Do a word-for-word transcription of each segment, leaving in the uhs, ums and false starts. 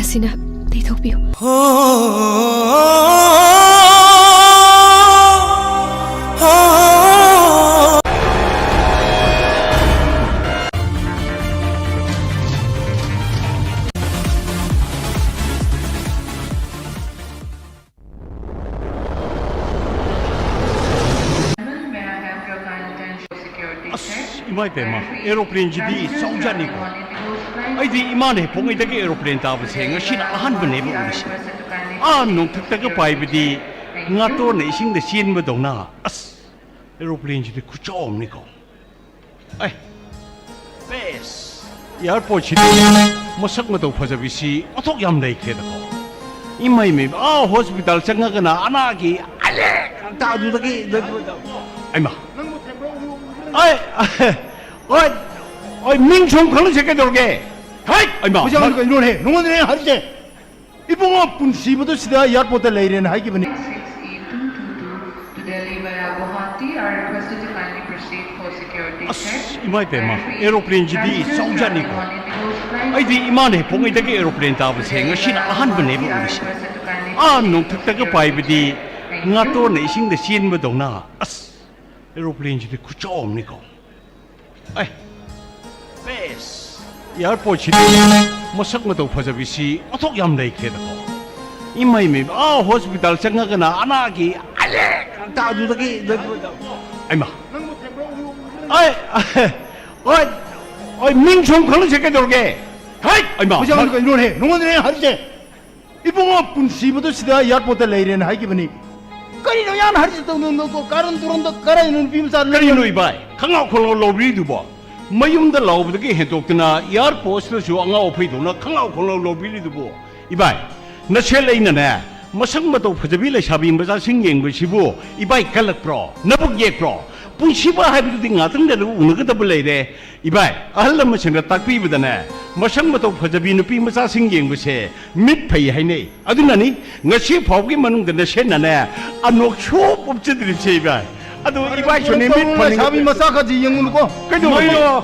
ꯁꯤꯅ ꯇꯩꯊꯣꯛꯄꯤꯌꯨ꯫ ꯑꯁ, ꯏꯃꯥꯏ ꯄꯦꯝꯃ, ꯑꯦꯔꯣꯄ꯭ꯂꯦꯟꯁꯤꯗꯤ ꯆꯥꯎꯖꯥꯠꯅꯤꯀꯣ꯫ ꯑꯩꯗꯤ ꯏꯃꯥꯅ ꯍꯦꯛ ꯄꯣꯛꯉꯩꯗꯒꯤ ꯑꯦꯔꯣꯄ꯭ꯂꯦꯟ ꯇꯥꯕꯁꯦ ꯉꯁꯤꯅ ꯑꯍꯥꯟꯕꯅꯦꯕ ꯎꯔꯤꯁꯦ꯫ ꯑꯥ ꯅꯣꯡꯊꯛꯇꯒ ꯄꯥꯏꯕꯗꯤ ꯉꯥꯇꯣꯟꯅ ꯏꯁꯤꯡꯗ ꯆꯦꯟꯕꯗꯧꯅ꯫ ꯑꯁ, ꯑꯦꯔꯣꯄ꯭ꯂꯦꯟꯁꯤꯗꯤ ꯈꯨꯆꯥꯎ ꯑꯃꯅꯤꯀꯣ꯫ ꯑꯩ, ꯕꯦꯁ! ꯑꯦꯌꯥꯔꯄꯣꯔꯠꯁꯤꯗꯤ ꯃꯁꯛ ꯃꯇꯧ ꯐꯖꯕꯤꯁꯤ ꯑꯣꯟꯊꯣꯛ ꯌꯥꯝ ꯂꯩꯈ꯭ꯔꯦꯗꯀꯣ꯫ ꯏꯃꯩ ꯃꯩ, ꯑꯥ ꯍꯣꯁꯄꯤꯇꯥꯜ ꯆꯪꯉꯒꯅ ꯑꯅꯥꯒꯤ ꯑꯂꯦ ꯉꯥꯛꯇ ꯑꯗꯨꯗꯒꯤ, ꯑꯩꯃ꯫ ꯑꯩ, ꯍꯣꯏ, ꯍꯣꯏ, ꯃꯤꯡ ꯁꯨꯝ ꯈꯪꯅꯁꯦ ꯀꯩꯗꯧꯔꯒꯦ? ꯍꯩ! ꯑꯩꯃ꯫ ꯄꯩꯁꯥ ꯀꯩꯅꯣꯅꯦ? ꯅꯉꯣꯟꯗꯅꯦ ꯍꯥꯏꯔꯤꯁꯦ꯫ ꯏꯕꯨꯡꯉꯣ, ꯄꯨꯟꯁꯤꯕꯗꯨ ꯁꯤꯗ ꯑꯦꯌꯥꯔꯄꯣꯔꯠꯇ ꯂꯩꯔꯦꯅ ꯍꯥꯏꯈꯤꯕꯅꯤ꯫ Six E two two two to Delhi via Guwahati are requested to kindly proceed for security check. ꯑꯁ, ꯏꯃꯥꯏ ꯄꯦꯝꯃ, ꯑꯦꯔꯣꯄ꯭ꯂꯦꯟꯁꯤꯗꯤ ꯆꯥꯎꯖꯥꯠꯅꯤꯀꯣ꯫ ꯑꯩꯗꯤ ꯏꯃꯥꯅ ꯍꯦꯛ ꯄꯣꯛꯉꯩꯗꯒꯤ ꯑꯦꯔꯣꯄ꯭ꯂꯦꯟ ꯇꯥꯕꯁꯦ ꯉꯁꯤꯅ ꯑꯍꯥꯟꯕꯅꯦꯕ ꯎꯔꯤꯁꯦ꯫ ꯑꯥ ꯅꯣꯡꯊꯛꯇꯒ ꯄꯥꯏꯕꯗꯤ ꯉꯥꯇꯣꯟꯅ ꯏꯁꯤꯡꯗ ꯆꯦꯟꯕꯗꯧꯅ꯫ ꯑꯁ, ꯑꯦꯔꯣꯄ꯭ꯂꯦꯟꯁꯤꯗꯤ ꯈꯨꯆꯥꯎ ꯑꯃꯅꯤꯀꯣ꯫ ꯑꯩ, ꯕꯦꯁ! ꯑꯦꯌꯥꯔꯄꯣꯔꯠꯁꯤꯗꯤ ꯃꯁꯛ ꯃꯇꯧ ꯐꯖꯕꯤꯁꯤ ꯑꯣꯟꯊꯣꯛ ꯌꯥꯝ ꯂꯩꯈ꯭ꯔꯦꯗꯀꯣ꯫ ꯏꯃꯩ ꯃꯩ, ꯑꯥ ꯍꯣꯁꯄꯤꯇꯥꯜ ꯆꯪꯉꯒꯅ ꯑꯅꯥꯒꯤ ꯑꯂꯦ ꯉꯥꯛꯇ ꯑꯗꯨꯗꯒꯤ, ꯑꯩꯃ꯫ ꯑꯩ, ꯍꯣꯏ, ꯍꯣꯏ, ꯃꯤꯡ ꯁꯨꯝ ꯈꯪꯅꯁꯦ ꯀꯩꯗꯧꯔꯒꯦ? ꯍꯩ! ꯑꯩꯃ꯫ ꯄꯩꯁꯥ ꯀꯩꯅꯣꯅꯦ? ꯅꯉꯣꯟꯗꯅꯦ ꯍꯥꯏꯔꯤꯁꯦ꯫ ꯏꯕꯨꯡꯉꯣ, ꯄꯨꯟꯁꯤꯕꯗꯨ ꯁꯤꯗ ꯑꯦꯌꯥꯔꯄꯣꯔꯠꯇ ꯂꯩꯔꯦꯅ ꯍꯥꯏꯈꯤꯕꯅꯤ꯫ ꯀꯔꯤꯅꯣ ꯌꯥꯝ ꯍꯥꯏꯔꯤꯁꯤ? ꯇꯧꯅꯨ, ꯀꯥꯔꯟ ꯇꯨꯔꯟꯗ ꯀꯔꯥꯏꯅꯣ ꯅꯨꯄꯤ ꯃꯆꯥ ꯂꯩ? ꯀꯔꯤꯅꯣ ꯏꯕꯥꯏ? ꯈꯪꯉꯥꯎ ꯈꯣꯡꯉꯥꯎ ꯂꯧꯕꯤꯔꯤꯗꯨꯕꯣ? ꯃꯌꯨꯝꯗ ꯂꯥꯎꯕꯗꯒꯤ ꯍꯦꯟꯗꯣꯛꯇꯅ ꯑꯦꯌꯥꯔꯄꯣꯔꯠꯁꯤꯗꯁꯨ ꯑꯉꯥꯎ ꯑꯐꯩꯗꯧꯅ ꯈꯪꯉꯥꯎ ꯈꯣꯡꯉꯥꯎ ꯂꯧꯕꯤꯔꯤꯗꯨꯕꯣ? ꯏꯕꯥꯏ, ꯅꯁꯦ ꯂꯩꯅꯅꯦ, ꯃꯁꯛ ꯃꯇꯧ ꯐꯖꯕꯤ ꯂꯩꯁꯥꯕꯤ ꯃꯆꯥꯁꯤꯡ ꯌꯦꯡꯕꯁꯤꯕꯨ ꯏꯕꯥꯏ ꯀꯜꯂꯛꯄ꯭ꯔꯣ? ꯅꯕꯨꯛ ꯌꯦꯛꯄ꯭ꯔꯣ? ꯄꯨꯟꯁꯤꯕ ꯍꯥꯏꯕꯗꯨꯗꯤ ꯉꯥꯛꯇꯪꯗ ꯎꯅꯒꯗꯕ ꯂꯩꯔꯦ꯫ ꯏꯕꯥꯏ, ꯑꯍꯜ ꯂꯃꯟꯁꯤꯡꯅ ꯇꯥꯛꯄꯤꯕꯗꯅꯦ, ꯃꯁꯛ ꯃꯇꯧ ꯐꯖꯕꯤ ꯅꯨꯄꯤ ꯃꯆꯥꯁꯤꯡ ꯌꯦꯡꯕꯁꯦ ꯃꯤꯠ ꯐꯩ ꯍꯥꯏꯅꯩ꯫ ꯑꯗꯨꯅꯅꯤ ꯉꯁꯤ ꯐꯥꯎꯒꯤ ꯃꯅꯨꯡꯗ ꯅꯁꯦꯟꯅꯅꯦ ꯑꯅꯣꯛ ꯁꯨꯞ ꯎꯞꯆꯗ꯭ꯔꯤꯕꯁꯦ, ꯏꯕꯥꯏ꯫ ꯑꯗꯨ ꯏꯕꯥꯏꯁꯨꯅꯦ ꯃꯤꯠ ꯐꯅꯤꯡꯉ- ꯂꯩꯁꯥꯕꯤ ꯃꯆꯥ ꯈꯔꯗꯤ ꯌꯦꯡꯉꯨꯅꯨꯀꯣ꯫ ꯀꯩꯗꯧꯕꯩꯅꯣ?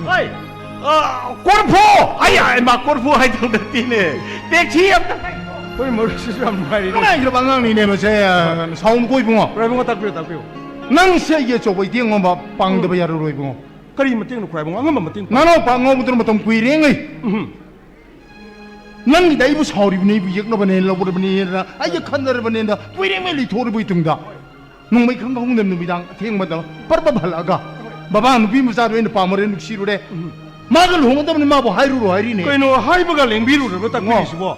ꯍꯣꯏ꯫ ꯑ, ꯀꯣꯔꯐꯨ! ꯑꯩ, ꯑꯩ, ꯃꯥ ꯀꯣꯔꯐꯨ ꯍꯥꯏꯗꯧ ꯅꯠꯇꯦꯅꯦ꯫ ꯇꯦꯛꯁꯤ ꯑꯝꯇ ꯍꯥꯏ꯫ ꯑꯩꯈꯣꯏ ꯃꯔꯨꯞꯁꯤꯁꯨ ꯌꯥꯝ ꯅꯨꯡꯉꯥꯏꯔꯤꯅꯦ꯫ ꯅꯨꯡꯉꯥꯏꯈ꯭ꯔꯕ ꯑꯉꯥꯡꯅꯤꯅꯦ ꯃꯁꯦ꯫ ꯁꯥꯎꯅꯨꯀꯣ ꯏꯕꯨꯡꯉꯣ꯫ ꯈꯨꯔꯥꯏꯕꯨꯡꯉꯣ, ꯇꯥꯛꯄꯤꯌꯨ, ꯇꯥꯛꯄꯤꯌꯨ꯫ ꯅꯪꯁꯦ ꯑꯩꯒꯤ ꯑꯆꯧꯕ ꯏꯇꯦꯡ ꯑꯃ ꯄꯥꯡꯗꯕ ꯎꯝ꯫ ꯌꯥꯔꯔꯣꯏ ꯏꯕꯨꯡꯉꯣ꯫ ꯀꯔꯤ ꯃꯇꯦꯡꯅꯣ ꯈꯨꯔꯥꯏꯕꯨꯡꯉꯣ? ꯑꯉꯝꯕ ꯃꯇꯦꯡ ꯄꯥꯡ- ꯅꯅꯥꯎꯄꯥ ꯑꯉꯥꯎꯕꯗꯨꯅ ꯃꯇꯝ ꯀꯨꯏꯔꯦꯉꯩ꯫ ꯎꯝ꯫ ꯅꯪꯒꯤꯗ ꯑꯩꯕꯨ ꯁꯥꯎꯔꯤꯕꯅꯤ, ꯑꯩꯕꯨ ꯌꯦꯛꯅꯕꯅꯦꯅ ꯂꯧꯔꯕꯅꯦꯅ, ꯑꯩꯒ ꯈꯟꯅꯔꯕꯅꯦꯅ ꯀꯨꯏꯔꯦꯉꯩ ꯂꯩꯊꯣꯛꯔꯕ ꯏꯇꯨꯡꯗ, ꯅꯣꯡꯃꯩ ꯈꯪꯍꯧꯗꯅ ꯅꯨꯃꯤꯗꯥꯡ ꯑꯊꯦꯡꯕꯗ ꯄꯔꯕ ꯍꯜꯂꯛꯑꯒ, "ꯕꯕꯥ, ꯅꯨꯄꯤ ꯃꯆꯥꯗꯣ ꯑꯩꯅ ꯄꯥꯝꯃꯔꯦ, ꯅꯨꯡꯁꯤꯔꯨꯔꯦ꯫ ꯎꯝ꯫ ꯃꯥꯒ ꯂꯨꯍꯣꯡꯒꯗꯕꯅꯤ, ꯃꯥꯕꯨ ꯍꯥꯏꯔꯨꯔꯣ" ꯍꯥꯏꯔꯤꯅꯦ꯫ ꯀꯩꯅꯣ, ꯍꯥꯏꯕꯒ ꯂꯦꯡꯕꯤꯔꯨꯔꯕ ꯇꯥꯛꯄꯤꯔꯤꯁꯤꯕꯣ?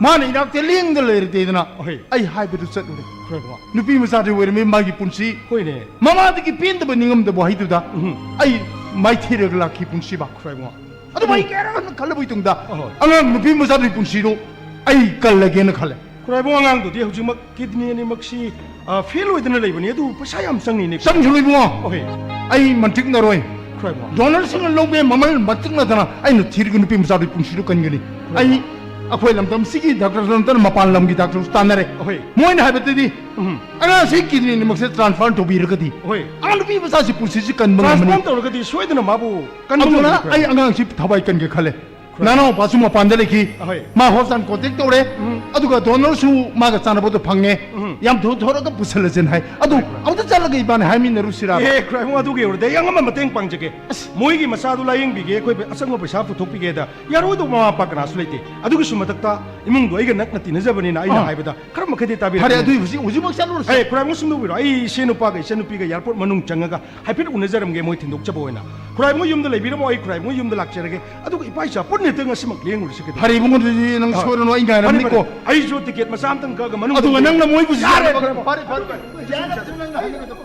ꯃꯥꯅ ꯏꯅꯥꯛꯇ ꯂꯦꯡꯗ ꯂꯩꯔꯗꯦꯗꯅ ꯍꯣꯏ꯫ ꯑꯩ ꯍꯥꯏꯕꯗꯨ ꯆꯠꯂꯨꯔꯦ꯫ ꯍꯣꯏ, ꯍꯣꯏ꯫ ꯅꯨꯄꯤ ꯃꯆꯥꯗꯤ ꯑꯣꯏꯔꯝꯃꯤ ꯃꯥꯒꯤ ꯄꯨꯟꯁꯤ꯫ ꯍꯣꯏꯅꯦ꯫ ꯃꯃꯥꯗꯒꯤ ꯄꯦꯟꯗꯕ ꯅꯤꯡꯉꯝꯗꯕ ꯍꯥꯏꯗꯨꯗ ꯎꯝ꯫ ꯑꯩ ꯃꯥꯏꯊꯤꯔꯒ ꯂꯥꯛꯈꯤ ꯄꯨꯟꯁꯤꯕ꯫ ꯍꯣꯏ, ꯍꯣꯏ꯫ ꯑꯗꯨ ꯑꯩ ꯀꯌꯥꯔꯛ ꯍꯟꯅ ꯈꯜꯂꯕ ꯃꯇꯨꯡꯗ, ꯑꯍꯣꯏ꯫ ꯑꯉꯥꯡ ꯅꯨꯄꯤ ꯃꯆꯥꯗꯨꯒꯤ ꯄꯨꯟꯁꯤꯗꯨ ꯑꯩ ꯀꯜꯂꯒꯦꯅ ꯈꯜꯂꯦ꯫ ꯈꯨꯔꯥꯏꯕꯨꯡ, ꯑꯉꯥꯡꯗꯨꯗꯤ ꯍꯧꯖꯤꯛꯃꯛ ꯀꯤꯗꯅꯤ ꯑꯅꯤꯃꯛꯁꯤ, ꯑ, ꯐꯦꯜ ꯑꯣꯏꯗꯅ ꯂꯩꯕꯅꯤ꯫ ꯑꯗꯨ ꯄꯩꯁꯥ ꯌꯥꯝ ꯆꯪꯅꯤꯅꯦ꯫ ꯆꯪꯁꯅꯨ ꯏꯕꯨꯡꯉꯣ꯫ ꯑꯍꯣꯏ꯫ ꯑꯩ ꯃꯟꯇ꯭ꯔꯤꯛꯅꯔꯣꯏ꯫ ꯈꯨꯔꯥꯏꯕꯨꯡ꯫ ꯗꯣꯅꯔꯁꯤꯡꯅ ꯂꯧꯕ ꯃꯃꯜ ꯃꯟꯇ꯭ꯔꯤꯛꯅꯗꯅ ꯑꯩꯅ ꯊꯤꯔꯒ ꯅꯨꯄꯤ ꯃꯆꯥꯗꯨꯒꯤ ꯄꯨꯟꯁꯤꯗꯨ ꯀꯟꯒꯅꯤ꯫ ꯈꯨꯔꯥꯏꯕꯨꯡ꯫ ꯑꯩ ꯑꯩꯈꯣꯏ ꯂꯝꯗꯝꯁꯤꯒꯤ ꯗꯥꯛꯇꯔ ꯅꯠꯇꯅ ꯃꯄꯥꯟ ꯂꯝꯒꯤ ꯗꯥꯛꯇꯔꯁꯨ ꯇꯥꯟꯅꯔꯦ꯫ ꯑꯍꯣꯏ꯫ ꯃꯣꯏꯅ ꯍꯥꯏꯕꯗꯗꯤ ꯎꯝ꯫ ꯑꯉꯥꯡꯁꯤ ꯀꯤꯗꯅꯤ ꯑꯅꯤꯃꯛꯁꯦ ꯇ꯭ꯔꯥꯟꯁꯐꯔ ꯇꯧꯕꯤꯔꯒꯗꯤ ꯍꯣꯏ꯫ ꯑꯉꯥꯡ ꯅꯨꯄꯤ ꯃꯆꯥꯁꯤ ꯄꯨꯟꯁꯤꯁꯤ ꯀꯟꯕ ꯉꯝꯃꯅꯤ꯫ ꯇ꯭ꯔꯥꯟꯁꯐꯔ ꯇꯧꯔꯒꯗꯤ ꯁꯣꯏꯗꯅ ꯃꯥꯕꯨ ꯀꯟꯕ ꯑꯗꯨꯅ ꯉꯝꯒꯅꯤ꯫ ꯑꯩ ꯑꯉꯥꯡꯁꯤ ꯊꯋꯥꯏ ꯀꯟꯒꯦ ꯈꯜꯂꯦ꯫ ꯈꯨꯔꯥꯏ꯫ ꯅꯅꯥꯎꯄꯥꯁꯨ ꯃꯄꯥꯟꯗ ꯂꯩꯈꯤ꯫ ꯑꯍꯣꯏ꯫ ꯃꯥ ꯍꯣꯁꯄꯤꯇꯥꯜ ꯀꯣꯟꯇꯦꯛ ꯇꯧꯔꯦ꯫ ꯎꯝ꯫ ꯑꯗꯨꯒ ꯗꯣꯅꯔꯁꯨ ꯃꯥꯒ ꯆꯥꯟꯅꯕꯗꯣ ꯐꯪꯉꯦ꯫ ꯎꯝ꯫ ꯌꯥꯝ ꯊꯨ ꯊꯣꯔꯒ ꯄꯨꯁꯜꯂꯁꯦꯅ ꯍꯥꯏ꯫ ꯑꯗꯨ ꯍꯣꯏ, ꯈꯨꯔꯥꯏ꯫ ꯑꯃꯨꯛꯇ ꯆꯠꯂꯒ ꯏꯕꯥꯅꯤ ꯍꯥꯏꯃꯤꯟꯅꯔꯨꯁꯤꯔꯥ? ꯑꯦ, ꯈꯨꯔꯥꯏꯕꯨꯡ, ꯑꯗꯨꯒꯤ ꯑꯣꯏꯔꯗꯤ ꯑꯩ ꯑꯉꯝꯕ ꯃꯇꯦꯡ ꯄꯥꯡꯖꯒꯦ꯫ ꯑꯁ꯫ ꯃꯣꯏꯒꯤ ꯃꯆꯥꯗꯨ ꯂꯥꯌꯦꯡꯕꯤꯒꯦ, ꯑꯩꯈꯣꯏ ꯑꯆꯪꯕ ꯄꯩꯁꯥ ꯄꯨꯊꯣꯛꯄꯤꯒꯦꯗ ꯌꯥꯔꯣꯏꯗꯧꯕ ꯃꯃꯥ ꯃꯄꯥ ꯀꯅꯥꯁꯨ ꯂꯩꯇꯦ꯫ ꯑꯗꯨꯒꯤꯁꯨ ꯃꯊꯛꯇ ꯏꯃꯨꯡꯗꯣ ꯑꯩꯒ ꯅꯛꯅ ꯇꯤꯟꯅꯖꯕꯅꯤꯅ ꯑꯩꯅ ꯑꯥ꯫ ꯍꯥꯏꯕꯗ ꯈꯔ ꯃꯈꯩꯗꯤ ꯇꯥꯕꯤꯔꯛꯀꯅꯤ꯫ ꯐꯔꯦ, ꯑꯗꯨ ꯍꯧꯖꯤꯛ, ꯍꯧꯖꯤꯛꯃꯛ ꯆꯠꯂꯨꯔꯁꯤ꯫ ꯑꯦ, ꯈꯨꯔꯥꯏꯕꯨꯡ, ꯁꯨꯝꯗꯧꯕꯤꯔꯣ, ꯑꯩ ꯏꯁꯦ ꯅꯨꯄꯥꯒ ꯏꯆꯟ ꯅꯨꯄꯤꯒ ꯑꯦꯌꯥꯔꯄꯣꯔꯠ ꯃꯅꯨꯡ ꯆꯪꯉꯒ ꯍꯥꯏꯐꯦꯠ ꯎꯅꯖꯔꯝꯒꯦ, ꯃꯣꯏ ꯊꯤꯟꯗꯣꯛꯆꯕ ꯑꯣꯏꯅ꯫ ꯈꯨꯔꯥꯏꯕꯨꯡ ꯌꯨꯝꯗ ꯂꯩꯕꯤꯔꯝꯃꯣ, ꯑꯩ ꯈꯨꯔꯥꯏꯕꯨꯡ ꯌꯨꯝꯗ ꯂꯥꯛꯆꯔꯒꯦ꯫ ꯑꯗꯨꯒ ꯏꯄꯥ ꯏꯆꯥ ꯄꯨꯟꯅ ꯍꯦꯛꯇ ꯉꯁꯤꯃꯛ ꯂꯦꯡꯉꯨꯔꯁꯤ ꯀꯩꯗꯧꯔꯒꯦ? ꯐꯔꯦ ꯏꯕꯨꯡꯉꯣ, ꯑꯗꯨꯗꯤ ꯅꯪ ꯑꯥ꯫ ꯁꯣꯏꯔꯅꯨ, ꯑꯩ ꯐꯔꯦ, ꯉꯥꯏꯔꯝꯅꯤꯀꯣ꯫ ꯐꯔꯦ꯫ ꯑꯩꯁꯨ ꯇꯤꯀꯦꯠ ꯃꯆꯥ ꯑꯝꯇꯪ ꯀꯛꯑꯒ ꯃꯅꯨꯡꯗ ꯑꯗꯨꯒ ꯂꯦꯡꯉꯨꯔꯁꯤ꯫ ꯅꯪꯅ ꯃꯣꯏꯕꯨꯁꯨ ꯌꯥꯔꯦ, ꯌꯥꯅꯕ ꯈꯨꯔꯥꯏꯕꯨꯡ, ꯐꯔꯦ, ꯐꯔꯦ, ꯐꯔꯦ꯫ ꯌꯥꯅꯕꯁꯨ ꯅꯪꯅ ꯍꯥꯏꯅꯒꯗꯕ꯫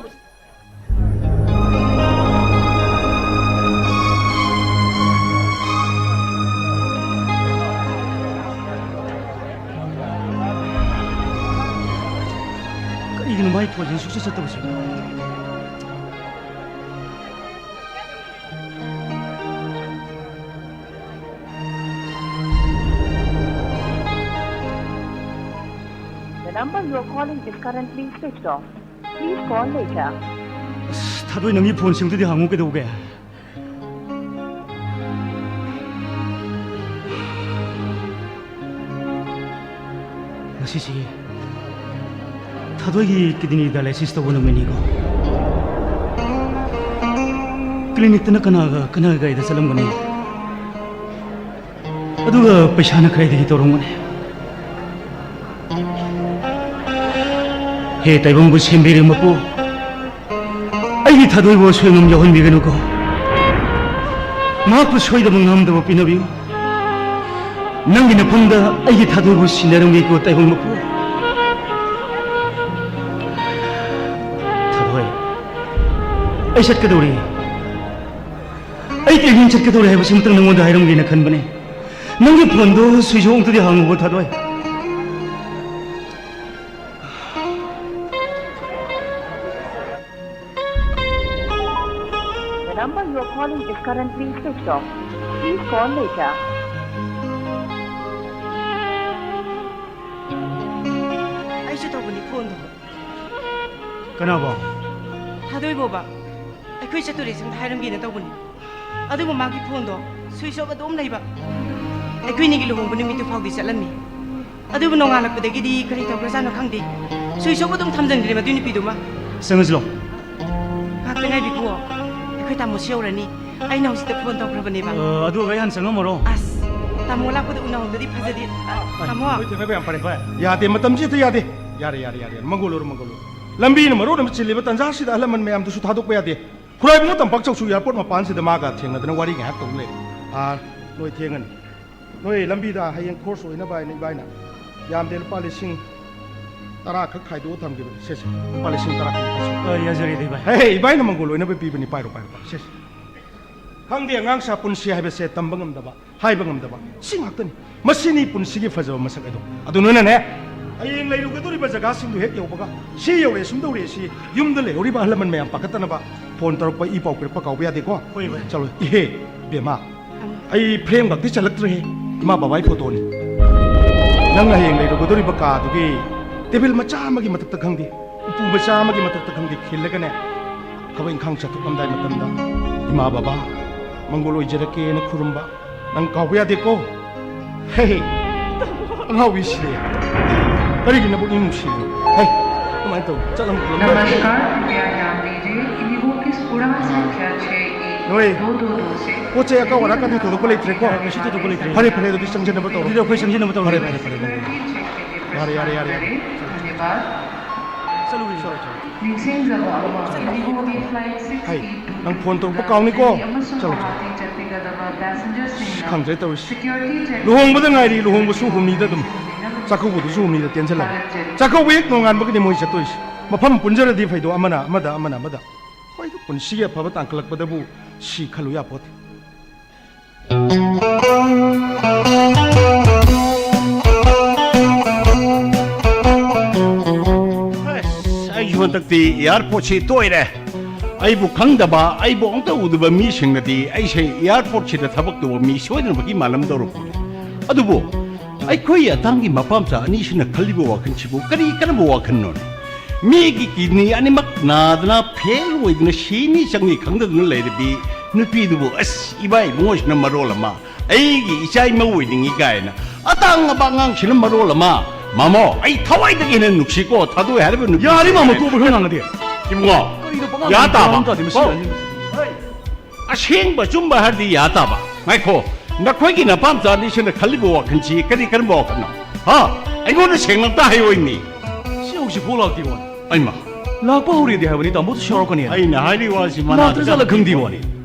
ꯀꯔꯤꯒꯤꯅꯣ ꯃꯥꯏ ꯐꯣꯟꯁꯦ ꯁꯨꯡꯆꯠ ꯆꯠꯇꯕꯁꯦ? The number you are calling is currently switched off. Please call later. ꯑꯁ, ꯊꯥꯗꯣꯏ, ꯅꯪꯒꯤ ꯐꯣꯟ ꯁꯤꯝꯗꯨꯗꯤ ꯍꯪꯉꯨ ꯀꯩꯗꯧꯒꯦ? ꯉꯁꯤꯁꯤ ꯊꯥꯗꯣꯏꯒꯤ ꯀꯤꯗꯅꯤ ꯗꯥꯏꯂꯥꯏꯁꯤꯁ ꯇꯧꯕ ꯅꯨꯃꯤꯠꯅꯤꯀꯣ꯫ ꯀ꯭ꯂꯤꯅꯤꯛꯇꯅ ꯀꯅꯥꯒ ꯀꯅꯥꯒ ꯀꯩꯗ ꯆꯠꯂꯝꯒꯅꯤ? ꯑꯗꯨꯒ ꯄꯩꯁꯥꯅ ꯀꯗꯥꯏꯗꯒꯤ ꯇꯧꯔꯝꯒꯅꯤ? ꯍꯦ ꯇꯥꯏꯕꯪꯕꯨ ꯁꯦꯝꯕꯤꯔꯤ ꯃꯄꯨ, ꯑꯩꯒꯤ ꯊꯥꯗꯣꯏꯕꯨ ꯑꯁꯣꯏ ꯑꯉꯥꯝ ꯌꯥꯎꯍꯟꯕꯤꯒꯅꯨꯀꯣ꯫ ꯃꯍꯥꯛꯄꯨ ꯁꯣꯏꯗꯕ ꯉꯥꯝꯗꯕ ꯄꯤꯅꯕꯤꯌꯨ꯫ ꯅꯪꯒꯤ ꯅꯐꯝꯗ ꯑꯩꯒꯤ ꯊꯥꯗꯣꯏꯕꯨ ꯁꯤꯟꯅꯔꯝꯒꯦꯀꯣ ꯇꯥꯏꯕꯪ ꯃꯄꯨ꯫ ꯊꯥꯗꯣꯏ, ꯑꯩ ꯆꯠꯀꯗꯧꯔꯤ꯫ ꯑꯩ ꯀꯩꯒꯨꯝ ꯆꯠꯀꯗꯧꯔꯤ ꯍꯥꯏꯕꯁꯤꯃꯇꯪ ꯅꯪꯉꯣꯟꯗ ꯍꯥꯏꯔꯝꯒꯦꯅ ꯈꯟꯕꯅꯦ꯫ ꯅꯪꯒꯤ ꯐꯣꯟꯗꯣ ꯁ꯭ꯋꯤꯆ ꯑꯣꯐ ꯑꯝꯇꯗꯤ ꯍꯥꯡꯉꯨꯕ ꯊꯥꯗꯣꯏ꯫ The number you are calling is currently switched off. Please call later. ꯑꯩꯁꯨ ꯇꯧꯕꯅꯤ ꯐꯣꯟꯗꯣ꯫ ꯀꯅꯥꯕꯣ? ꯊꯥꯗꯣꯏꯕꯣꯕ꯫ ꯑꯩꯈꯣꯏ ꯆꯠꯇꯣꯔꯦ ꯁꯝꯇ ꯍꯥꯏꯔꯝꯒꯦꯅ ꯇꯧꯕꯅꯤ꯫ ꯑꯗꯨꯕꯨ ꯃꯥꯒꯤ ꯐꯣꯟꯗꯣ ꯁ꯭ꯋꯤꯆ ꯑꯣꯐ ꯑꯗꯨꯝ ꯂꯩꯕ꯫ ꯑꯩꯈꯣꯏꯅꯤꯒꯤ ꯂꯨꯍꯣꯡꯕ ꯅꯨꯃꯤꯠꯇꯨ ꯐꯥꯎꯗꯤ ꯆꯠꯂꯝꯃꯤ꯫ ꯑꯗꯨꯕꯨ ꯅꯣꯡꯉꯥꯜꯂꯛꯄꯗꯒꯤꯗꯤ ꯀꯔꯤ ꯇꯧꯈ꯭ꯔꯖꯥꯠꯅꯣ ꯈꯪꯗꯦ, ꯁ꯭ꯋꯤꯆ ꯑꯣꯐ ꯑꯗꯨꯝ ꯊꯝꯖꯤꯟꯈ꯭ꯔꯦ ꯃꯗꯨꯏ ꯅꯨꯄꯤꯗꯨꯃ꯫ ꯆꯪꯉꯁꯤꯂꯣ꯫ ꯉꯥꯛꯇ ꯉꯥꯏꯕꯤꯈꯨꯑꯣ, ꯑꯩꯈꯣꯏ ꯇꯥꯃꯣꯁꯨ ꯌꯧꯔꯅꯤ꯫ ꯑꯩꯅ ꯍꯧꯖꯤꯛꯇ ꯐꯣꯟ ꯇꯧꯈ꯭ꯔꯕꯅꯦꯕ꯫ ꯑ, ꯑꯗꯨ ꯑꯩ ꯍꯥꯟꯅ ꯆꯪꯉꯝꯃꯔꯣ? ꯑꯁ, ꯇꯥꯃꯣ ꯂꯥꯛꯄꯗ ꯎꯅꯍꯧꯗꯗꯤ ꯐꯖꯗꯦ꯫ ꯑ, ꯇꯥꯃꯣ꯫ ꯍꯣꯏ, ꯊꯦꯡꯅꯕ ꯌꯥꯝ ꯐꯔꯦ, ꯐꯔꯦ꯫ ꯌꯥꯗꯦ, ꯃꯇꯝꯁꯤ ꯍꯦꯛꯇ ꯌꯥꯗꯦ꯫ ꯌꯥꯔꯦ, ꯌꯥꯔꯦ, ꯌꯥꯔꯦ, ꯌꯥꯔꯦ꯫ ꯃꯪꯒꯣꯜ ꯑꯣꯏꯔꯣ, ꯃꯪꯒꯣꯜ ꯑꯣꯏꯔꯣ꯫ ꯂꯝꯕꯤꯅ ꯃꯔꯣꯟ ꯑꯃ ꯆꯤꯜꯂꯤꯕ ꯇꯟꯖꯥꯁꯤꯗ ꯑꯍꯜ ꯂꯃꯟ ꯃꯌꯥꯝꯗꯨꯁꯨ ꯊꯥꯗꯣꯛꯄ ꯌꯥꯗꯦ꯫ ꯈꯨꯔꯥꯏꯕꯨꯡ ꯇꯝꯄꯥꯛ ꯆꯧꯁꯨ ꯑꯦꯌꯥꯔꯄꯣꯔꯠ ꯃꯄꯥꯟꯁꯤꯗ ꯃꯥꯒ ꯊꯦꯡꯅꯗꯅ ꯋꯥꯔꯤ ꯉꯥꯏꯍꯥꯛ ꯇꯧ ꯂꯩ꯫ ꯑꯥ, ꯅꯣꯏ ꯊꯦꯡꯉꯅꯤ꯫ ꯅꯣꯏ ꯂꯝꯕꯤꯗ ꯍꯌꯦꯡ ꯈꯣꯔꯁ ꯑꯣꯏꯅꯕ ꯍꯥꯏꯅ ꯏꯕꯥꯏꯅ ꯌꯥꯝꯗꯦ ꯂꯨꯄꯥ ꯂꯤꯁꯤꯡ ꯇꯔꯥ ꯈꯛ ꯈꯥꯏꯗꯣꯛꯑ ꯊꯝꯈꯤꯕꯅꯤ꯫ ꯁꯦ, ꯁꯦ, ꯂꯨꯄꯥ ꯂꯤꯁꯤꯡ ꯇꯔꯥ ꯈꯛ ꯄꯤꯁꯤ꯫ ꯑ, ꯌꯥꯖꯔꯦꯗ, ꯏꯕꯥꯏ꯫ ꯍꯦ, ꯏꯕꯥꯏꯅ ꯃꯪꯒꯣꯜ ꯑꯣꯏꯅꯕ ꯄꯤꯕꯅꯤ, ꯄꯥꯏꯔꯣ, ꯄꯥꯏꯔꯣ, ꯄꯥꯏꯔꯣ꯫ ꯁꯦ, ꯁꯦ꯫ ꯈꯪꯗꯦ, ꯑꯉꯥꯡꯁꯥ ꯄꯨꯟꯁꯤ ꯍꯥꯏꯕꯁꯦ ꯇꯝꯕ ꯉꯝꯗꯕ, ꯍꯥꯏꯕ ꯉꯝꯗꯕ, ꯁꯤ ꯉꯥꯛꯇꯅꯤ꯫ ꯃꯁꯤꯅꯤ ꯄꯨꯟꯁꯤꯒꯤ ꯐꯖꯕ ꯃꯁꯛ ꯑꯗꯣ꯫ ꯑꯗꯨ ꯅꯣꯏꯅꯅꯦ, ꯍꯌꯦꯡ ꯂꯩꯔꯨꯒꯗꯧꯔꯤꯕ ꯖꯒꯥꯁꯤꯡꯗꯨ ꯍꯦꯛ ꯌꯧꯕꯒ, ꯁꯤ ꯌꯧꯔꯦ, ꯁꯨꯝ ꯇꯧꯔꯦ, ꯁꯤ ꯌꯨꯝꯗ ꯂꯩꯍꯧꯔꯤꯕ ꯑꯍꯜ ꯂꯃꯟ ꯃꯌꯥꯝ ꯄꯥꯈꯠꯇꯅꯕ ꯐꯣꯟ ꯇꯧꯔꯛꯄ, ꯏ ꯄꯥꯎ ꯄꯤꯔꯛꯄ ꯀꯥꯎꯕ ꯌꯥꯗꯦꯀꯣ? ꯍꯣꯏ, ꯚꯥꯏ꯫ ꯆꯠꯂꯣ꯫ ꯏꯍꯦ, ꯕꯦꯝꯃ, ꯑꯩ ꯐ꯭ꯔꯦꯝ ꯈꯛꯇꯤ ꯆꯜꯂꯛꯇ꯭ꯔꯦꯍꯦ꯫ ꯏꯃꯥ ꯕꯕꯥꯒꯤ ꯐꯣꯇꯣꯅꯤ꯫ ꯅꯪ ꯍꯌꯦꯡ ꯂꯩꯔꯨꯒꯗꯧꯔꯤꯕ ꯀꯥꯗꯨꯒꯤ ꯇꯦꯕꯜ ꯃꯆꯥ ꯑꯃꯒꯤ ꯃꯊꯛꯇ ꯈꯪꯗꯦ, ꯎꯄꯨ ꯃꯆꯥ ꯑꯃꯒꯤ ꯃꯊꯛꯇ ꯈꯪꯗꯦ ꯈꯤꯜꯂꯒꯅꯦ, ꯊꯕꯛ ꯏꯪꯈꯥꯡ ꯆꯠꯊꯣꯛꯂꯝꯗꯥꯏ ꯃꯇꯝꯗ ꯏꯃꯥ ꯕꯕꯥ ꯃꯪꯒꯣꯜ ꯑꯣꯏꯖꯔꯛꯀꯦꯅ ꯈꯨꯔꯨꯝꯕ ꯅꯪ ꯀꯥꯎꯕ ꯌꯥꯗꯦꯀꯣ꯫ ꯍꯦ, ꯍꯦ꯫ ꯑꯉꯥꯎꯕꯤꯁꯤꯗꯤ꯫ ꯀꯔꯤꯒꯤ ꯅꯕꯨꯛꯅꯤꯡ ꯅꯨꯡꯁꯤꯔꯤꯅꯣ? ꯍꯩ, ꯀꯃꯥꯏꯅ ꯇꯧ? ꯆꯠꯂꯝ ꯅꯃꯁꯀꯥꯔ, ꯀ꯭ꯔꯤꯄꯌꯥ ꯙ꯭ꯌꯥꯟ ꯗꯤꯖꯤꯌꯦ, ꯏꯟꯗꯤꯒꯣ ꯀꯤ ꯎꯔꯥꯟ ꯁꯪꯈ꯭ꯌꯥ ꯁꯦ ꯑꯦꯛ ꯅꯣꯏ ꯗꯣ ꯗꯣ ꯗꯣ ꯁꯦ ꯄꯣꯠ ꯆꯩ ꯑꯀꯥꯎ ꯑꯔꯥꯛꯀꯗꯤ ꯊꯣꯏꯗꯣꯛꯄ ꯂꯩꯇ꯭ꯔꯦꯀꯣ? ꯉꯁꯤ ꯊꯣꯏꯗꯣꯛꯄ ꯂꯩꯇ꯭ꯔꯦ꯫ ꯐꯔꯦ, ꯐꯔꯦ, ꯑꯗꯨꯗꯤ ꯆꯪꯖꯅꯕ ꯇꯧꯔꯣ꯫ ꯑꯗꯨꯗꯤ ꯑꯩꯈꯣꯏ ꯆꯪꯖꯅꯕ ꯇꯧꯔꯣ꯫ ꯐꯔꯦ, ꯐꯔꯦ, ꯐꯔꯦ, ꯐꯔꯦ꯫ ꯌꯥꯔꯦ, ꯌꯥꯔꯦ, ꯌꯥꯔꯦ, ꯌꯥꯔꯦ꯫ ꯆꯠꯂꯨ, ꯆꯠꯂꯨ, ꯆꯠꯂꯨ꯫ ꯅꯤꯡꯁꯤꯡꯖꯕ ꯑꯃ, ꯏꯟꯗꯤꯒꯣꯒꯤ ꯐ꯭ꯂꯥꯏꯠ ꯍꯥꯏ, ꯁꯤꯛꯁ ꯑꯩꯠ ꯇꯨ ꯅꯪ ꯐꯣꯟ ꯇꯧꯔꯛꯄ ꯀꯥꯎꯅꯤꯀꯣ꯫ ꯗꯦꯜꯂꯤ ꯑꯃꯁꯨꯡ ꯆꯠꯂꯣ, ꯆꯠꯂꯣ꯫ ꯒꯨꯋꯥꯍꯥꯇꯤ ꯆꯠꯄꯤꯒꯗꯕ ꯑꯁ, ꯄꯦꯁꯦꯟꯖꯔꯁꯤꯡꯅ ꯈꯪꯗ꯭ꯔꯦ ꯇꯧꯔꯤꯁꯤ꯫ ꯁꯦꯀ꯭ꯌꯨꯔꯤꯇꯤ ꯆꯦꯛ ꯂꯨꯍꯣꯡꯕꯗ ꯉꯥꯏꯔꯤ, ꯂꯨꯍꯣꯡꯕꯁꯨ ꯍꯨꯝꯅꯤꯗ ꯑꯗꯨꯝ꯫ ꯆꯥꯛꯀꯧꯕꯗꯨꯁꯨ ꯍꯨꯝꯅꯤꯗ ꯇꯦꯟꯁꯤꯜꯂꯕ꯫ ꯆꯥꯛꯀꯧꯕ ꯍꯦꯛ ꯅꯣꯡꯉꯥꯟꯕꯒꯅꯤ ꯃꯣꯏ ꯆꯠꯇꯣꯏꯁꯤ꯫ ꯃꯐꯝ ꯄꯨꯟꯖꯔꯗꯤ ꯐꯩꯗꯣ, ꯑꯃꯅ ꯑꯃꯗ, ꯑꯃꯅ ꯑꯃꯗ꯫ ꯍꯣꯏ, ꯄꯨꯟꯁꯤꯒꯤ ꯑꯐꯕ ꯇꯥꯡꯈꯠꯂꯛꯄꯗꯕꯨ ꯁꯤ ꯈꯜꯂꯨ ꯌꯥꯄꯣꯠꯇꯦ꯫ ꯑꯁ, ꯑꯩꯁꯨ ꯍꯟꯗꯛꯇꯤ ꯑꯦꯌꯥꯔꯄꯣꯔꯠꯁꯤ ꯇꯣꯏꯔꯦ꯫ ꯑꯩꯕꯨ ꯈꯪꯗꯕ, ꯑꯩꯕꯨ ꯑꯝꯇ ꯎꯗꯕ ꯃꯤꯁꯤꯡꯅꯗꯤ ꯑꯩꯁꯦ ꯑꯦꯌꯥꯔꯄꯣꯔꯠꯁꯤꯗ ꯊꯕꯛ ꯇꯧꯕ ꯃꯤ ꯁꯣꯏꯗꯅꯃꯛꯀꯤ ꯃꯥꯜꯂꯝꯗꯧꯔꯕꯅꯤ꯫ ꯑꯗꯨꯕꯨ ꯑꯩꯈꯣꯏ ꯑꯇꯥꯡꯒꯤ ꯃꯄꯥ ꯃꯆꯥ ꯑꯅꯤꯁꯤꯅ ꯈꯜꯂꯤꯕ ꯋꯥꯈꯜꯁꯤꯕꯨ ꯀꯔꯤ ꯀꯔꯝꯕ ꯋꯥꯈꯜꯅꯣꯅꯦ? ꯃꯤꯒꯤ ꯀꯤꯗꯅꯤ ꯑꯅꯤꯃꯛ ꯅꯥꯗꯅ ꯐꯦꯜ ꯑꯣꯏꯗꯅ ꯁꯤꯅꯤ ꯆꯪꯅꯤ ꯈꯪꯗꯗꯅ ꯂꯩꯔꯕꯤ ꯅꯨꯄꯤꯗꯨꯕꯨ, ꯑꯁ, ꯏꯕꯥ ꯏꯕꯨꯡꯉꯣꯁꯤꯅ ꯃꯔꯣꯜ ꯑꯃ, ꯑꯩꯒꯤ ꯏꯆꯥ ꯏꯃꯧ ꯑꯣꯏꯅꯤꯡꯉꯤ ꯀꯥꯏꯅ, ꯑꯇꯥꯡꯉꯕ ꯑꯉꯥꯡꯁꯤꯅ ꯃꯔꯣꯜ ꯑꯃ꯫ ꯃꯥꯃꯣ, ꯑꯩ ꯊꯋꯥꯏꯗꯒꯤ ꯍꯦꯟꯅ ꯅꯨꯡꯁꯤꯀꯣ, ꯊꯥꯗꯣꯛꯑꯦ ꯍꯥꯏꯔꯤꯕ ꯅꯨꯄꯤ ꯌꯥꯔꯦ ꯃꯥꯃꯣ, ꯇꯣꯛꯑꯣ, ꯈꯔ ꯉꯥꯡꯉꯗꯤ꯫ ꯏꯕꯨꯡꯉꯣ, ꯀꯔꯤꯅꯣ ꯄꯉꯥꯡ ꯌꯥ ꯉꯥꯡꯉꯤꯗꯣ? ꯇꯥꯕ? ꯒ꯭ꯌꯥꯟ ꯑꯃ ꯇꯥꯗꯦ ꯃꯁꯤ ꯀꯣ? ꯑꯉꯥꯡꯁꯤꯅ꯫ ꯑꯁꯦꯡꯕ ꯑꯆꯨꯝꯕ ꯍꯥꯏꯔꯗꯤ ꯌꯥ ꯇꯥꯕ꯫ ꯉꯥꯏꯈꯣ, ꯅꯈꯣꯏꯒꯤ ꯅꯄꯥꯝꯆꯥ ꯑꯅꯤꯁꯤꯅ ꯈꯜꯂꯤꯕ ꯋꯥꯈꯜꯁꯤ ꯀꯔꯤ ꯀꯔꯝꯕ ꯋꯥꯈꯜꯅꯣ? ꯍꯥ? ꯑꯩꯉꯣꯟꯗ ꯁꯦꯡꯅ ꯑꯝꯇ ꯍꯥꯏꯌꯣ ꯏꯅꯤ꯫ ꯁꯤ ꯍꯧꯖꯤꯛꯐꯥꯎ ꯂꯥꯛꯇꯦ ꯋꯥꯅꯤ꯫ ꯑꯩꯃ꯫ ꯂꯥꯛꯄ ꯍꯧꯔꯦꯗꯤ ꯍꯥꯏꯕꯅꯤ, ꯇꯥꯃꯣꯁꯨ ꯌꯥꯎꯔꯛꯀꯅꯤ ꯍꯥꯏꯅ꯫ ꯑꯩꯅ ꯍꯥꯏꯔꯤ ꯋꯥꯁꯤ ꯃꯥ ꯂꯥꯛꯇ꯭ꯔꯖꯥꯠꯂ ꯈꯪꯗꯦ ꯋꯥꯅꯤ꯫